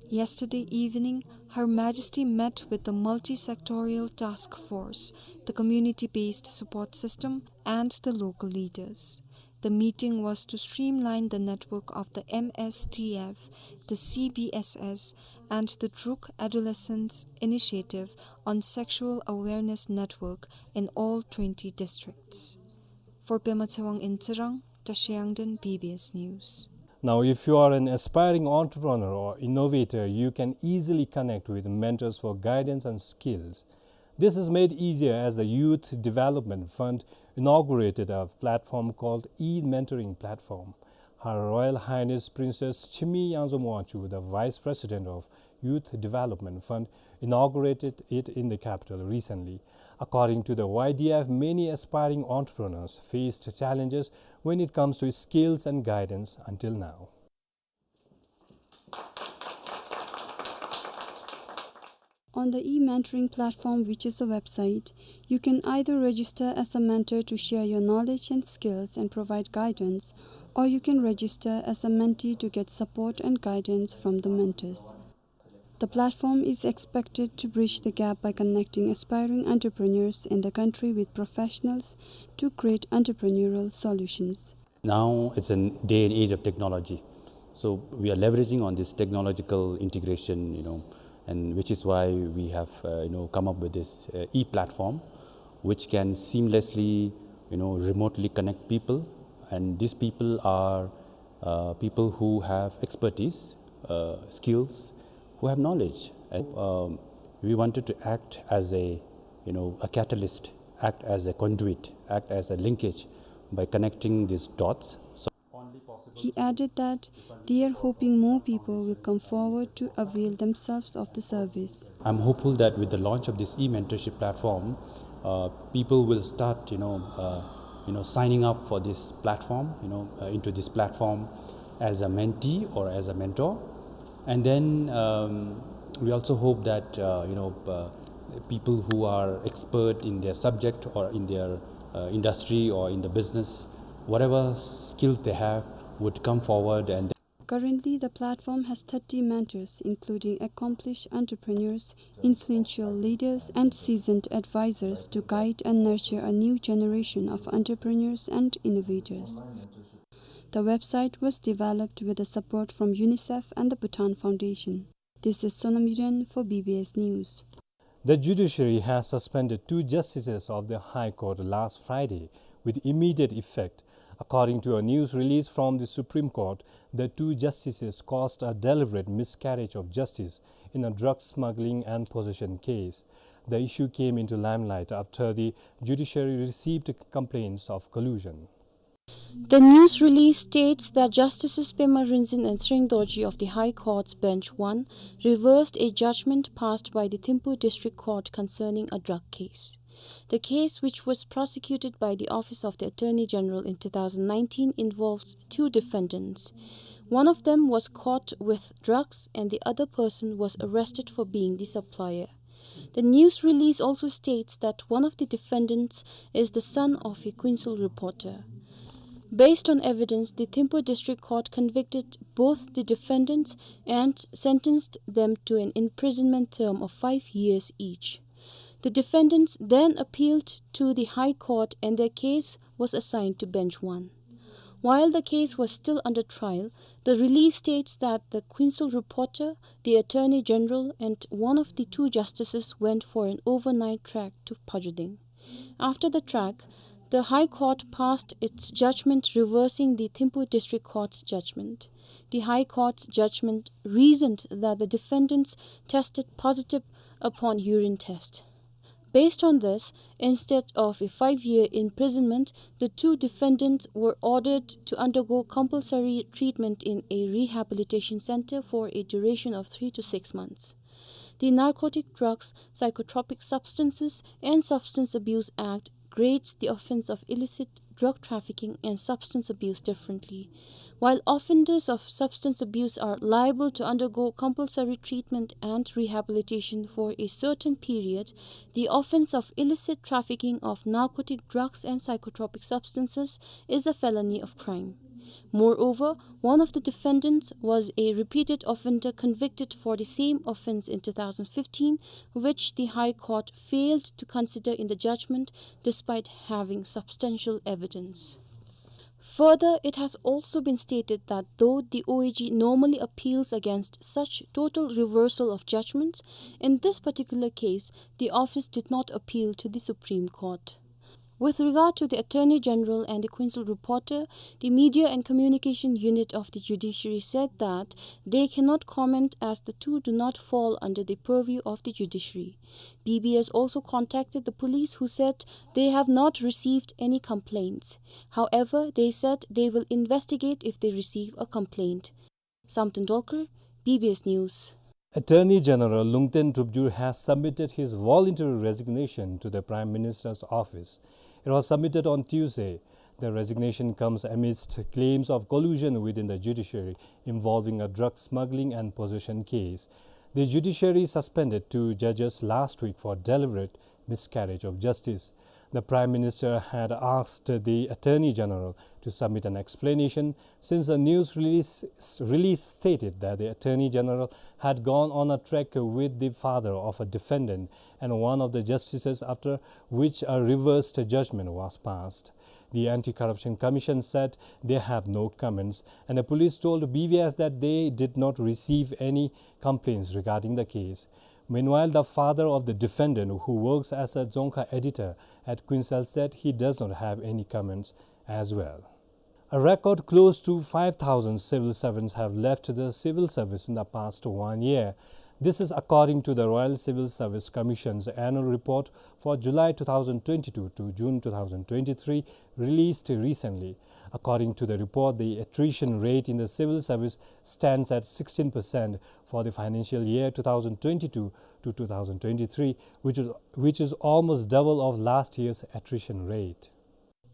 Yesterday evening, Her Majesty met with the multi-sectorial task force, the community-based support system, and the local leaders. The meeting was to streamline the network of the M S T F, the C B S S, and the Druk Adolescents Initiative on Sexual Awareness Network in all twenty districts. For Pema Tshewang in Tsirang, Tashi Yangden, B B S News. Now, if you are an aspiring entrepreneur or innovator, you can easily connect with mentors for guidance and skills. This is made easier as the Youth Development Fund inaugurated a platform called e-Mentoring Platform. Her Royal Highness Princess Chimi Yangzom Wangchuck, the Vice President of Youth Development Fund, inaugurated it in the capital recently. According to the Y D F, many aspiring entrepreneurs faced challenges when it comes to skills and guidance until now. On the e-mentoring platform, which is a website, you can either register as a mentor to share your knowledge and skills and provide guidance, or you can register as a mentee to get support and guidance from the mentors. The platform is expected to bridge the gap by connecting aspiring entrepreneurs in the country with professionals to create entrepreneurial solutions. Now it's a day and age of technology. So we are leveraging on this technological integration, you know, and which is why we have, uh, you know, come up with this, uh, e-platform, which can seamlessly, you know, remotely connect people. And these people are, uh, people who have expertise, uh, skills, who have knowledge. And, um, we wanted to act as a, you know, a catalyst, act as a conduit, act as a linkage by connecting these dots. So He added that they are hoping more people will come forward to avail themselves of the service. I'm hopeful that with the launch of this e-mentorship platform, uh, people will start, you know, uh, you know, signing up for this platform, you know, uh, into this platform as a mentee or as a mentor. And then, um, we also hope that, uh, you know, uh, people who are expert in their subject or in their, uh, industry or in the business, whatever skills they have, would come forward and Currently, the platform has thirty mentors, including accomplished entrepreneurs, influential leaders, and seasoned advisors to guide and nurture a new generation of entrepreneurs and innovators. The website was developed with the support from UNICEF and the Bhutan Foundation. This is Sonam Yuden for B B S News. The judiciary has suspended two justices of the High Court last Friday with immediate effect. According to a news release from the Supreme Court, the two justices caused a deliberate miscarriage of justice in a drug smuggling and possession case. The issue came into limelight after the judiciary received complaints of collusion. The news release states that Justices Pema Rinzin and Tshering Dorji of the High Court's Bench one reversed a judgment passed by the Thimphu District Court concerning a drug case. The case, which was prosecuted by the Office of the Attorney General in two thousand nineteen, involves two defendants. One of them was caught with drugs and the other person was arrested for being the supplier. The news release also states that one of the defendants is the son of a Quinsel reporter. Based on evidence, the Thimphu District Court convicted both the defendants and sentenced them to an imprisonment term of five years each. The defendants then appealed to the High Court and their case was assigned to Bench one. While the case was still under trial, the release states that the Quinsel reporter, the Attorney General, and one of the two justices went for an overnight trek to Pajuding. After the trek, the High Court passed its judgment reversing the Thimphu District Court's judgment. The High Court's judgment reasoned that the defendants tested positive upon urine test. Based on this, instead of a five-year imprisonment, the two defendants were ordered to undergo compulsory treatment in a rehabilitation center for a duration of three to six months. The Narcotic Drugs, Psychotropic Substances, and Substance Abuse Act grades the offense of illicit drug trafficking and substance abuse differently. While offenders of substance abuse are liable to undergo compulsory treatment and rehabilitation for a certain period, the offense of illicit trafficking of narcotic drugs and psychotropic substances is a felony of crime. Moreover, one of the defendants was a repeated offender convicted for the same offense in two thousand fifteen, which the High Court failed to consider in the judgment despite having substantial evidence. Further, it has also been stated that though the O A G normally appeals against such total reversal of judgments, in this particular case, the office did not appeal to the Supreme Court. With regard to the Attorney General and the Queensland Reporter, the Media and Communication Unit of the Judiciary said that they cannot comment as the two do not fall under the purview of the judiciary. B B S also contacted the police, who said they have not received any complaints. However, they said they will investigate if they receive a complaint. Samten Dolkar, B B S News. Attorney General Lungten Tupjur has submitted his voluntary resignation to the Prime Minister's office. It was submitted on Tuesday. The resignation comes amidst claims of collusion within the judiciary involving a drug smuggling and possession case. The judiciary suspended two judges last week for deliberate miscarriage of justice. The Prime Minister had asked the Attorney General to submit an explanation, since a news release, release stated that the Attorney General had gone on a trek with the father of a defendant and one of the justices, after which a reversed judgment was passed. The Anti-Corruption Commission said they have no comments, and the police told B B S that they did not receive any complaints regarding the case. Meanwhile, the father of the defendant, who works as a Dzongkha editor at Queensland, said he does not have any comments as well. A record close to five thousand civil servants have left the civil service in the past one year. This is according to the Royal Civil Service Commission's annual report for July two thousand twenty-two to June two thousand twenty-three, released recently. According to the report, the attrition rate in the civil service stands at sixteen percent for the financial year two thousand twenty-two to two thousand twenty-three, which is, which is almost double of last year's attrition rate.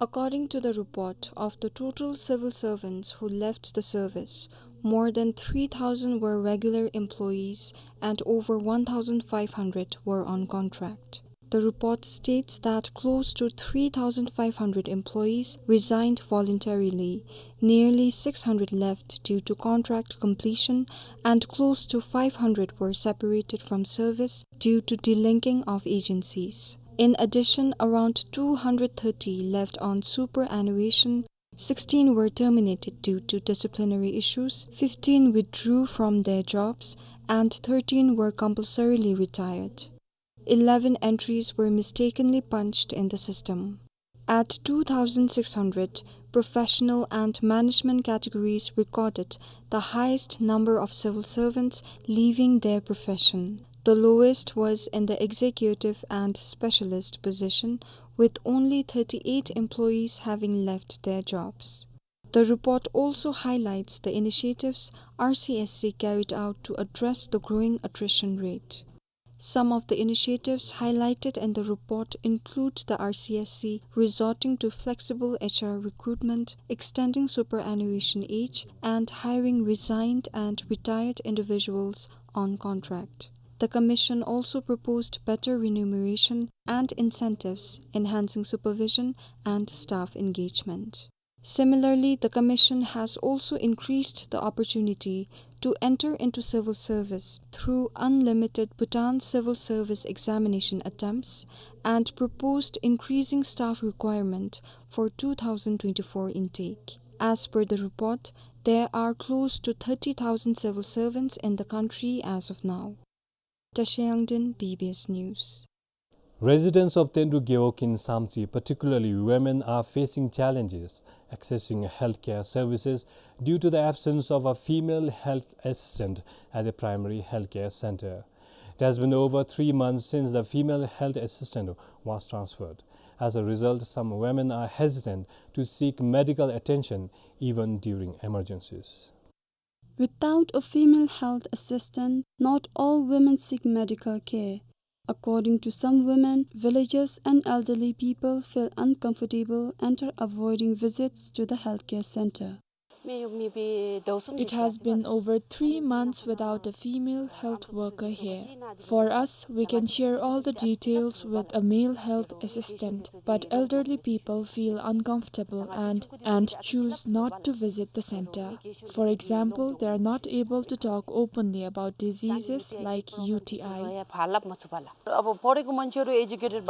According to the report, of the total civil servants who left the service, more than three thousand were regular employees and over one thousand five hundred were on contract. The report states that close to three thousand five hundred employees resigned voluntarily, nearly six hundred left due to contract completion, and close to five hundred were separated from service due to delinking of agencies. In addition, around two hundred thirty left on superannuation, sixteen were terminated due to disciplinary issues, fifteen withdrew from their jobs, and thirteen were compulsorily retired. Eleven entries were mistakenly punched in the system. At two thousand six hundred, professional and management categories recorded the highest number of civil servants leaving their profession. The lowest was in the executive and specialist position, with only thirty-eight employees having left their jobs. The report also highlights the initiatives R C S C carried out to address the growing attrition rate. Some of the initiatives highlighted in the report include the R C S C resorting to flexible H R recruitment, extending superannuation age, and hiring resigned and retired individuals on contract. The Commission also proposed better remuneration and incentives, enhancing supervision and staff engagement. Similarly, the Commission has also increased the opportunity to enter into civil service through unlimited Bhutan civil service examination attempts and proposed increasing staff requirement for two thousand twenty-four intake. As per the report, there are close to thirty thousand civil servants in the country as of now. Tashi Yangden, B B S News. Residents of Tendu Gewog in Samtse, particularly women, are facing challenges accessing healthcare services due to the absence of a female health assistant at the primary healthcare center. It has been over three months since the female health assistant was transferred. As a result, some women are hesitant to seek medical attention even during emergencies. Without a female health assistant, not all women seek medical care. According to some women, villagers and elderly people feel uncomfortable and are avoiding visits to the healthcare center. It has been over three months without a female health worker here. For us, we can share all the details with a male health assistant, but elderly people feel uncomfortable and, and choose not to visit the center. For example, they are not able to talk openly about diseases like U T I.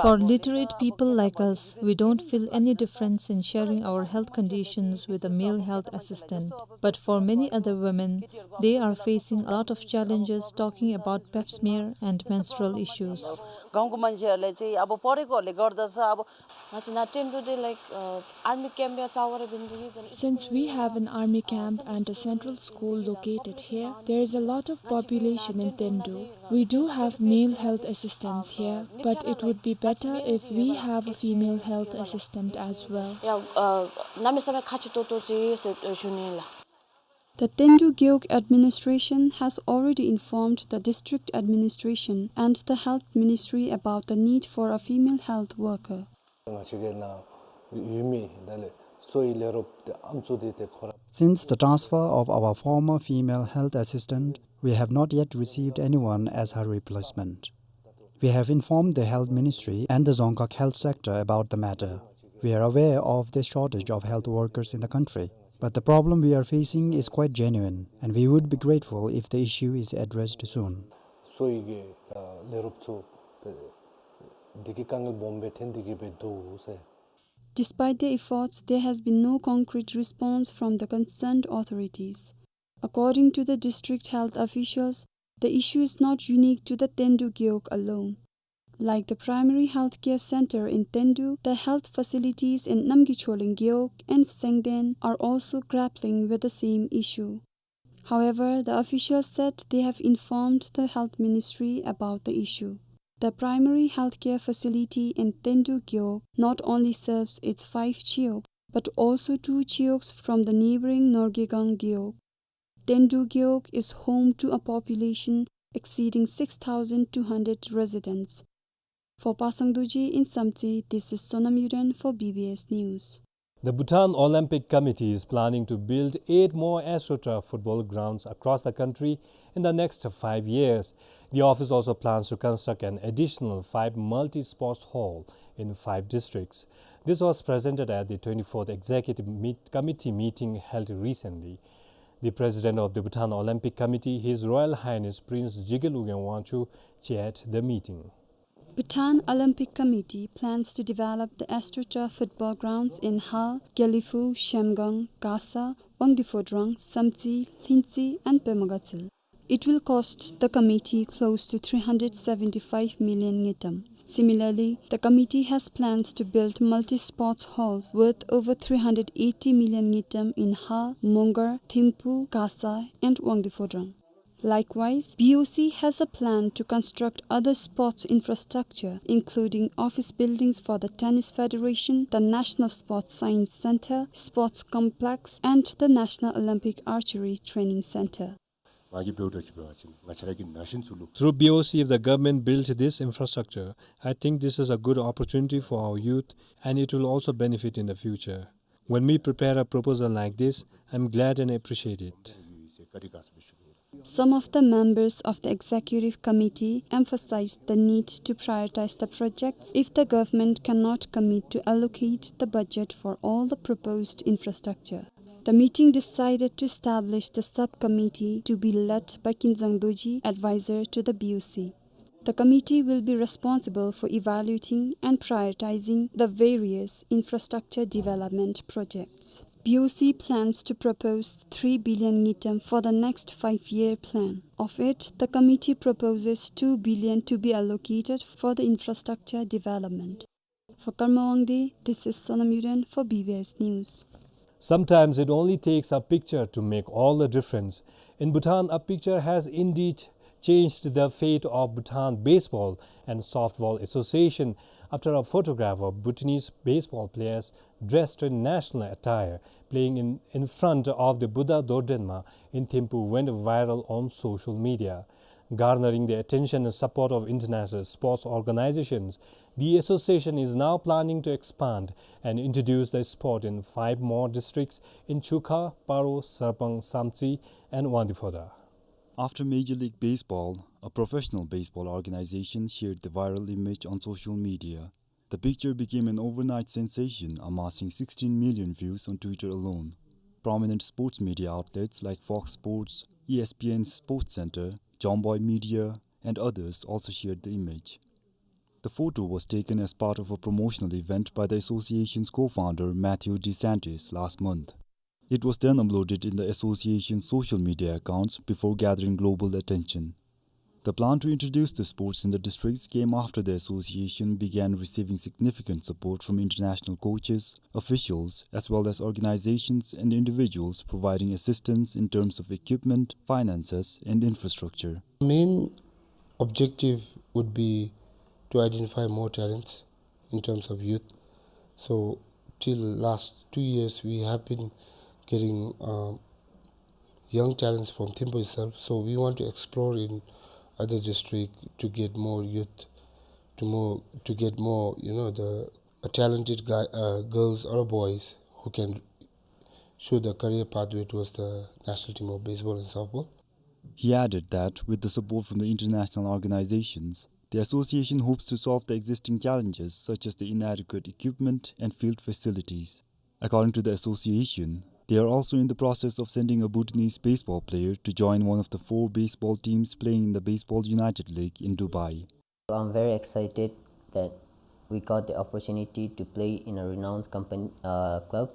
For literate people like us, we don't feel any difference in sharing our health conditions with a male health assistant. assistant. But for many other women, they are facing a lot of challenges talking about pap smear and menstrual issues. गाउँको मान्छेहरूलाई चाहिँ अब पढेकोहरूले गर्दा चाहिँ अब हाँ चाहिँ ना टेन्डुदे, like, uh, army camp या चावरा बिन्दु Since we have an army camp and a central school located here, there is a lot of population in Tendu. We do have male health assistants here, but it would be better if we have a female health assistant as well. या, uh, नामे समय खाची तोतो चाहिँ से, uh, सुनेला। The Tendu Gewog administration has already informed the district administration and the health ministry about the need for a female health worker. Since the transfer of our former female health assistant, we have not yet received anyone as her replacement. We have informed the health ministry and the Dzongkhag health sector about the matter. We are aware of the shortage of health workers in the country, but the problem we are facing is quite genuine, and we would be grateful if the issue is addressed soon. སོ་ཡི་གི་ལས་རོགས་ཚུ་དེ་གི་དཀའ་ངལ་སྦོམ་སྦེ་ཐོན་ཏེ་གི་སྦེ་འདུག་ཟེར། Despite their efforts, there has been no concrete response from the concerned authorities. According to the district health officials, the issue is not unique to the Tendu Gewog alone. Like the primary healthcare center in Tendu, the health facilities in Namgyicholeng Gewog and Sengden are also grappling with the same issue. However, the officials said they have informed the health ministry about the issue. The primary healthcare facility in Tendu Gewog not only serves its five chiyogs, but also two chiyogs from the neighboring Norgegang Gewog. Tendu Gewog is home to a population exceeding six thousand two hundred residents. For Pasang Dorji in Samtse, this is Sonam Yuden for B B S News. The Bhutan Olympic Committee is planning to build eight more AstroTurf football grounds across the country in the next five years. The office also plans to construct an additional five multi-sports hall in five districts. This was presented at the twenty-fourth Executive Meet-, Committee meeting held recently. The President of the Bhutan Olympic Committee, His Royal Highness Prince Jigel Ugyen Wangchuck, chaired the meeting. Bhutan Olympic Committee plans to develop the AstroTurf football grounds in Hal, Gelephu, Zhemgang, Gasa, Wangdue Phodrang, Samtse, Lhingtse, and Pema Gatshel. It will cost the committee close to three hundred seventy-five million ngultrum. Similarly, the committee has plans to build multi-sports halls worth over three hundred eighty million ngultrum in Hal, Mongar, Thimphu, Gasa, and Wangdue Phodrang. Likewise, B O C has a plan to construct other sports infrastructure, including office buildings for the Tennis Federation, the National Sports Science Center, Sports Complex, and the National Olympic Archery Training Center. Through B O C, if the government built this infrastructure, I think this is a good opportunity for our youth, and it will also benefit in the future. When we prepare a proposal like this, I'm glad and appreciate it. Some of the members of the executive committee emphasized the need to prioritize the projects if the government cannot commit to allocate the budget for all the proposed infrastructure. The meeting decided to establish the subcommittee to be led by Kinzang Dorji, advisor to the B O C. The committee will be responsible for evaluating and prioritizing the various infrastructure development projects. B O C plans to propose three billion ngultrum for the next five-year plan. Of it, the committee proposes two billion to be allocated for the infrastructure development. For Karma Wangdi, this is Sonam Yuden for B B S News. Sometimes it only takes a picture to make all the difference. In Bhutan, a picture has indeed changed the fate of Bhutan Baseball and Softball Association after a photograph of Bhutanese baseball players dressed in national attire playing in, in front of the Buddha Dordrenma in Thimphu went viral on social media. Garnering the attention and support of international sports organizations, the association is now planning to expand and introduce the sport in five more districts in Chukha, Paro, Sarpang, Samtse, and Wangdue Phodrang. After Major League Baseball, a professional baseball organization shared the viral image on social media. The picture became an overnight sensation, amassing sixteen million views on Twitter alone. Prominent sports media outlets like Fox Sports, E S P N Sports Center, Jomboy Media, and others also shared the image. The photo was taken as part of a promotional event by the association's co-founder Matthew DeSantis last month. It was then uploaded in the association's social media accounts before gathering global attention. The plan to introduce the sports in the districts came after the association began receiving significant support from international coaches, officials, as well as organizations and individuals providing assistance in terms of equipment, finances, and infrastructure. Main objective would be to identify more talents in terms of youth. So till last two years, we have been getting, um, young talents from Thimphu itself. So we want to explore in other district to get more youth, to more, to get more, you know, the, uh, talented guy, uh, girls or boys who can show the career pathway towards the national team of baseball and softball. He added that with the support from the international organizations, the association hopes to solve the existing challenges such as the inadequate equipment and field facilities. According to the association, they are also in the process of sending a Bhutanese baseball player to join one of the four baseball teams playing in the Baseball United League in Dubai. I'm very excited that we got the opportunity to play in a renowned company, uh, club,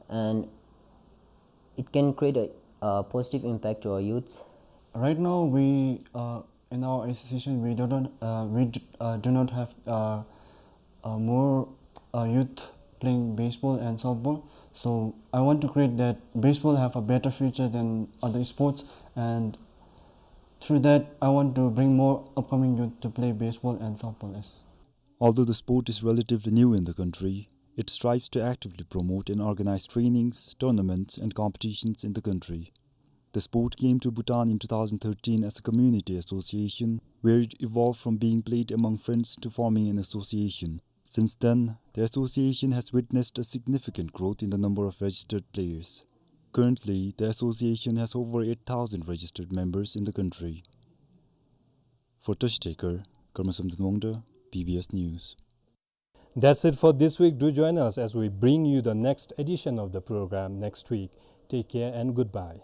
and it can create a, a positive impact to our youth. Right now, we, uh, in our association, we do not, uh, we d-, uh, do not have, uh, uh, more, uh, youth playing baseball and softball. So I want to create that baseball have a better future than other sports, and through that, I want to bring more upcoming youth to play baseball and softball. Yes. Although the sport is relatively new in the country, it strives to actively promote and organize trainings, tournaments, and competitions in the country. The sport came to Bhutan in two thousand thirteen as a community association, where it evolved from being played among friends to forming an association. Since then, the association has witnessed a significant growth in the number of registered players. Currently, the association has over eight thousand registered members in the country. For Toshi Taker, Karma Samten Wangda, B B S News. That's it for this week. Do join us as we bring you the next edition of the program next week. Take care and goodbye.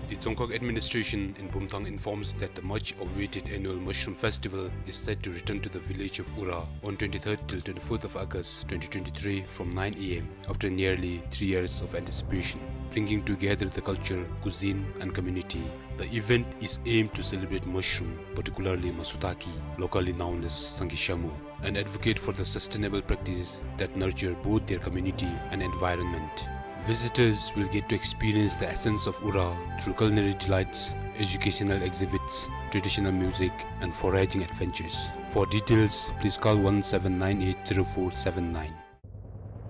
The Dzongkhag administration in Bumthang informs that the much awaited annual mushroom festival is set to return to the village of Ura on twenty-third till twenty-fourth of August twenty twenty-three from nine A M after nearly three years of anticipation, bringing together the culture, cuisine, and community. The event is aimed to celebrate mushroom, particularly masutaki, locally known as sangishamu, and advocate for the sustainable practice that nurture both their community and environment. Visitors will get to experience the essence of Ura through culinary delights, educational exhibits, traditional music, and foraging adventures. For details, please call one seven nine eight zero four seven nine.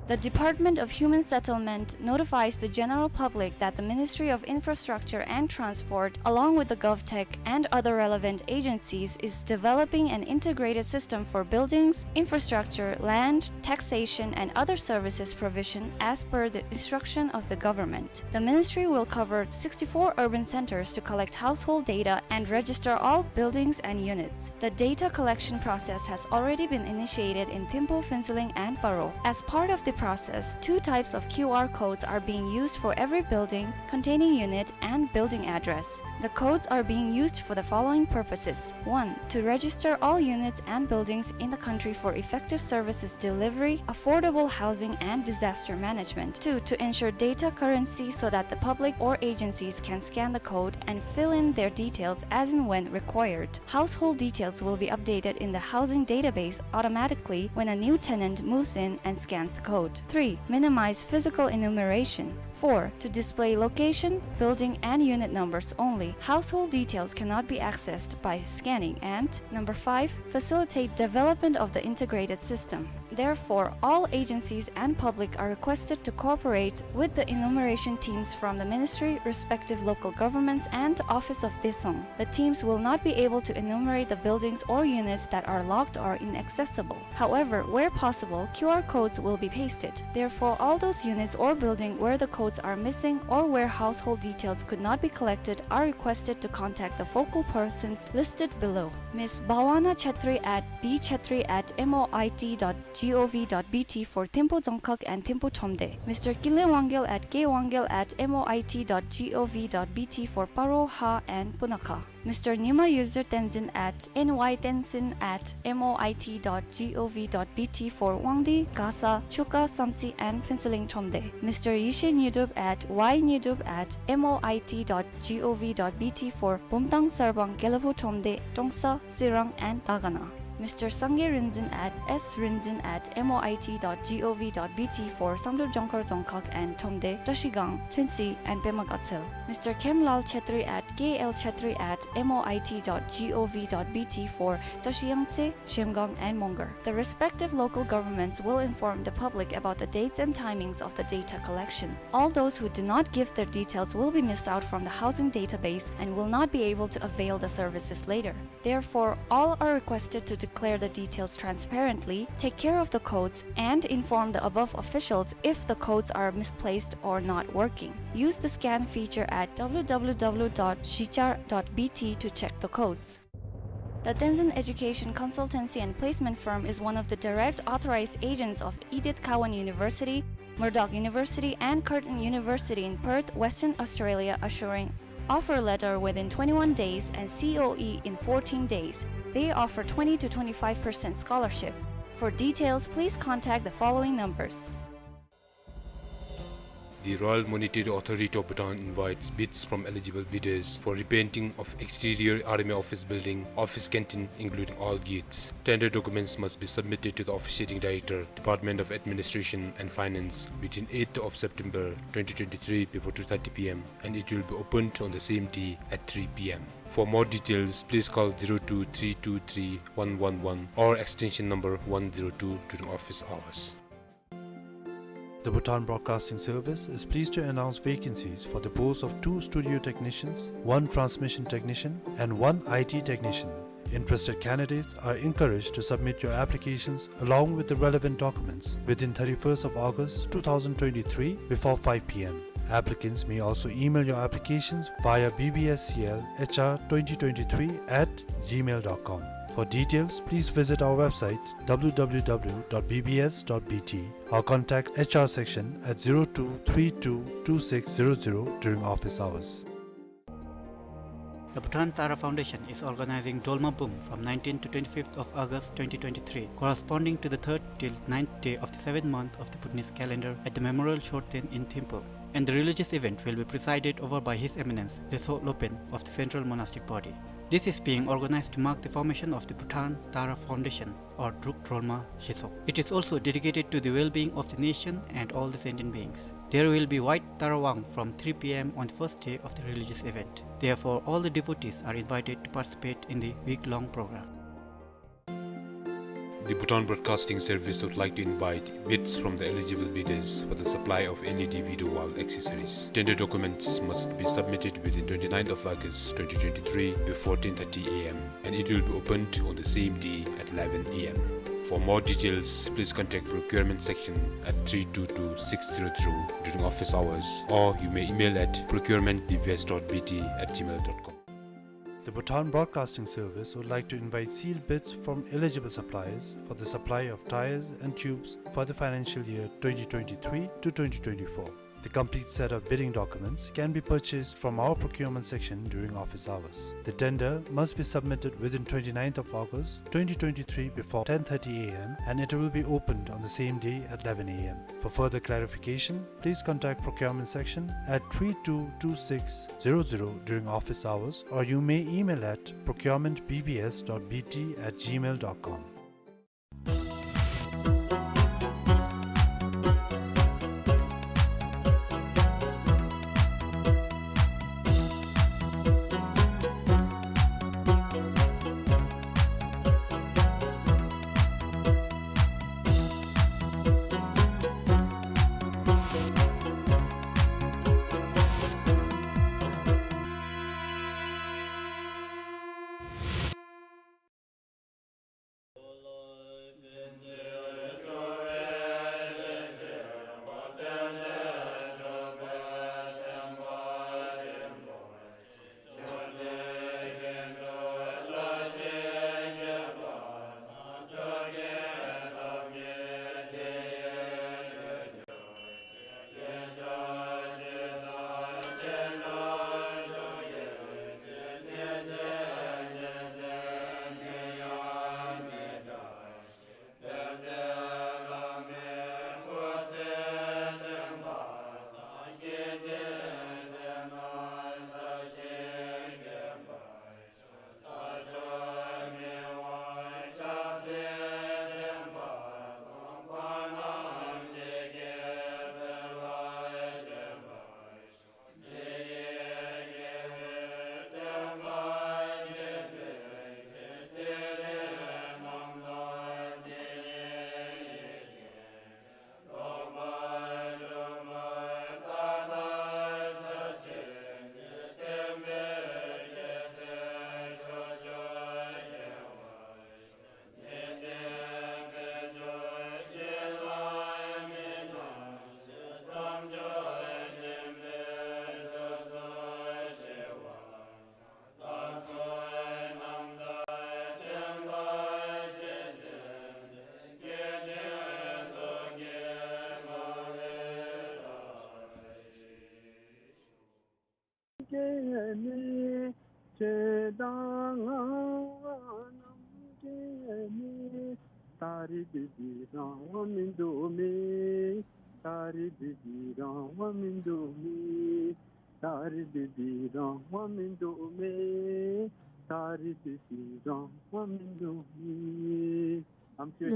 The Department of Human Settlement notifies the general public that the Ministry of Infrastructure and Transport, along with the GovTech and other relevant agencies, is developing an integrated system for buildings, infrastructure, land, taxation, and other services provision as per the instruction of the government. The ministry will cover sixty-four urban centers to collect household data and register all buildings and units. The data collection process has already been initiated in Thimphu, Phuentsholing, and Paro. As part of the process, two types of Q R codes are being used for every building containing unit and building address. The codes are being used for the following purposes. One, to register all units and buildings in the country for effective services delivery, affordable housing, and disaster management. Two, to ensure data currency so that the public or agencies can scan the code and fill in their details as and when required. Household details will be updated in the housing database automatically when a new tenant moves in and scans the code. Three, minimize physical enumeration. Four, to display location, building, and unit numbers only. Household details cannot be accessed by scanning. And number five, facilitate development of the integrated system. Therefore, all agencies and public are requested to cooperate with the enumeration teams from the ministry, respective local governments, and Office of Daesung. The teams will not be able to enumerate the buildings or units that are locked or inaccessible. However, where possible, Q R codes will be pasted. Therefore, all those units or building where the codes are missing or where household details could not be collected are requested to contact the focal persons listed below. Miss Bhawana Chetri at B Chetri at M O I T dot G O V dot B T for Thimphu Dzongkhag and Thimphu Thromde. Mister Kinley Wangyal at K Wangyal at M O I T dot G O V dot B T for Paro, Ha and Punakha. Mister Nyima Yuzir Tenzin at N Y Tenzin at M O I T dot G O V dot B T for Wangdue, Gasa, Chuka, Samtse, and Phuentsholing Thromde. Mister Yishe Nyidup at Y Nyidup at M O I T dot G O V dot B T for Bumthang, Sarpang, Gelephu Thromde, Trongsa, Tsirang, and Dagana. Mister Sangay Rinzin at S Rinzin at M O I T dot G O V dot B T for Samdrup, Jongkhar, Dzongkhag, and Thromde, Trashigang, Lhuentse, and Pema Gatshel. Mister Khemlal Chetri at K L Chetri at M O I T dot G O V dot B T for Trashi Yangtse, Zhemgang, and Mongar. The respective local governments will inform the public about the dates and timings of the data collection. All those who do not give their details will be missed out from the housing database and will not be able to avail the services later. Therefore, all are requested to declare the details transparently, take care of the codes, and inform the above officials if the codes are misplaced or not working. Use the scan feature at W W W dot zhichar dot B T to check the codes. The Tenzin Education Consultancy and Placement Firm is one of the direct authorized agents of Edith Cowan University, Murdoch University, and Curtin University in Perth, Western Australia, assuring offer letter within twenty-one days and C O E in fourteen days. They offer twenty to twenty-five percent scholarship. For details, please contact the following numbers. The Royal Monetary Authority of Bhutan invites bids from eligible bidders for repainting of exterior R M A office building, office canteen, including all gates. Tender documents must be submitted to the officiating director, Department of Administration and Finance, between eighth of September twenty twenty-three before two thirty P M, and it will be opened on the same day at three P M. For more details, please call zero two three two three one one one or extension number one zero two during office hours. The Bhutan Broadcasting Service is pleased to announce vacancies for the post of two studio technicians, one transmission technician, and one I T technician. Interested candidates are encouraged to submit your applications along with the relevant documents within thirty-first of August two thousand twenty-three before five P M. Applicants may also email your applications via B B S C L H R twenty twenty-three at gmail dot com. For details, please visit our website, W W W dot B B S dot B T, or contact H R section at zero two three two two six zero zero during office hours. The Bhutan Tara Foundation is organizing Dolma Bum from nineteenth to twenty-fifth of August twenty twenty-three, corresponding to the third till ninth day of the seventh month of the Bhutanese calendar at the Memorial Chorten in Thimphu. And the religious event will be presided over by His Eminence Lhetsö Lopen of the Central Monastic Body. This is being organized to mark the formation of the Bhutan Tara Foundation, or Druk Drolma Zhitsok. It is also dedicated to the well-being of the nation and all the sentient beings. There will be White Tara Wang from three P M on the first day of the religious event. Therefore, all the devotees are invited to participate in the week-long program. The Bhutan Broadcasting Service would like to invite bids from the eligible bidders for the supply of L E D video wall accessories. Tender documents must be submitted within twenty-ninth of August twenty twenty-three before ten thirty A M, and it will be opened on the same day at eleven A M. For more details, please contact procurement section at three two two six zero zero during office hours, or you may email at procurement B B S dot B T at gmail dot com. The Bhutan Broadcasting Service would like to invite sealed bids from eligible suppliers for the supply of tyres and tubes for the financial year twenty twenty-three to twenty twenty-four. The complete set of bidding documents can be purchased from our procurement section during office hours. The tender must be submitted within twenty-ninth of August twenty twenty-three before ten thirty A M, and it will be opened on the same day at eleven A M. For further clarification, please contact procurement section at three two two six zero zero during office hours, or you may email at procurement B B S dot B T at gmail dot com.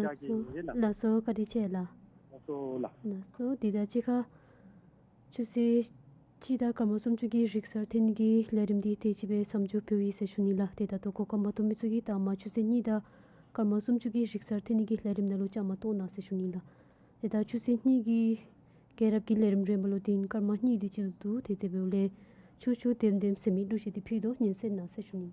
ལགས་སོ། ལགས་སོ། བཀའ་དྲིན་ཆེ་ལགས། ལགས་སོ་ལགས། ལགས་སོ། དེ་དང་གཅིག་ཁར་ཆུ་ཚོད་གཅིག་དང་སྐར་མ་སུམ་ཅུ་གི་རིག་གསར་འཐེན་ནི་གི་ལས་རིམ་འདི་དེ་ཅིག་སྦེ་མཚམས་འཇོག་ཕུལཝ་ཨིན་ཟེར་ཞུ་ནི་ལགས། དེ་ད་ལྟོ་གོ་སྐབས་མ་ཐོབ་མི་ཚུ་གིས་ད་མ་ཆུ་ཚོད་གཉིས་དང་སྐར་མ་སུམ་ཅུ་གི་རིག་གསར་འཐེན་ནི་གི་ལས་རིམ་ནང་ལུ་བཅའ་མར་གཏོགས་གནང་ཟེར་ཞུ་ནི་ལགས། དེ་ད་ཆུ་ཚོད་གཉིས་ཀྱི་རྒྱལ་རབས་ཀྱི་ལས་རིམ་རན་པ་ལུ་དེ་སྐར་མ་གཉིས་དེ་ཅིག་འདུག། དེ་དེ་འབདཝ་ལས་ཆུ་ཆུ་དེམ་དེམ་ཟེར་མི་གླུ་གཞས་དེ་ཕུལ་དོ། ཉན་གསན་གནང་ཟེར་ཞུ་ནི།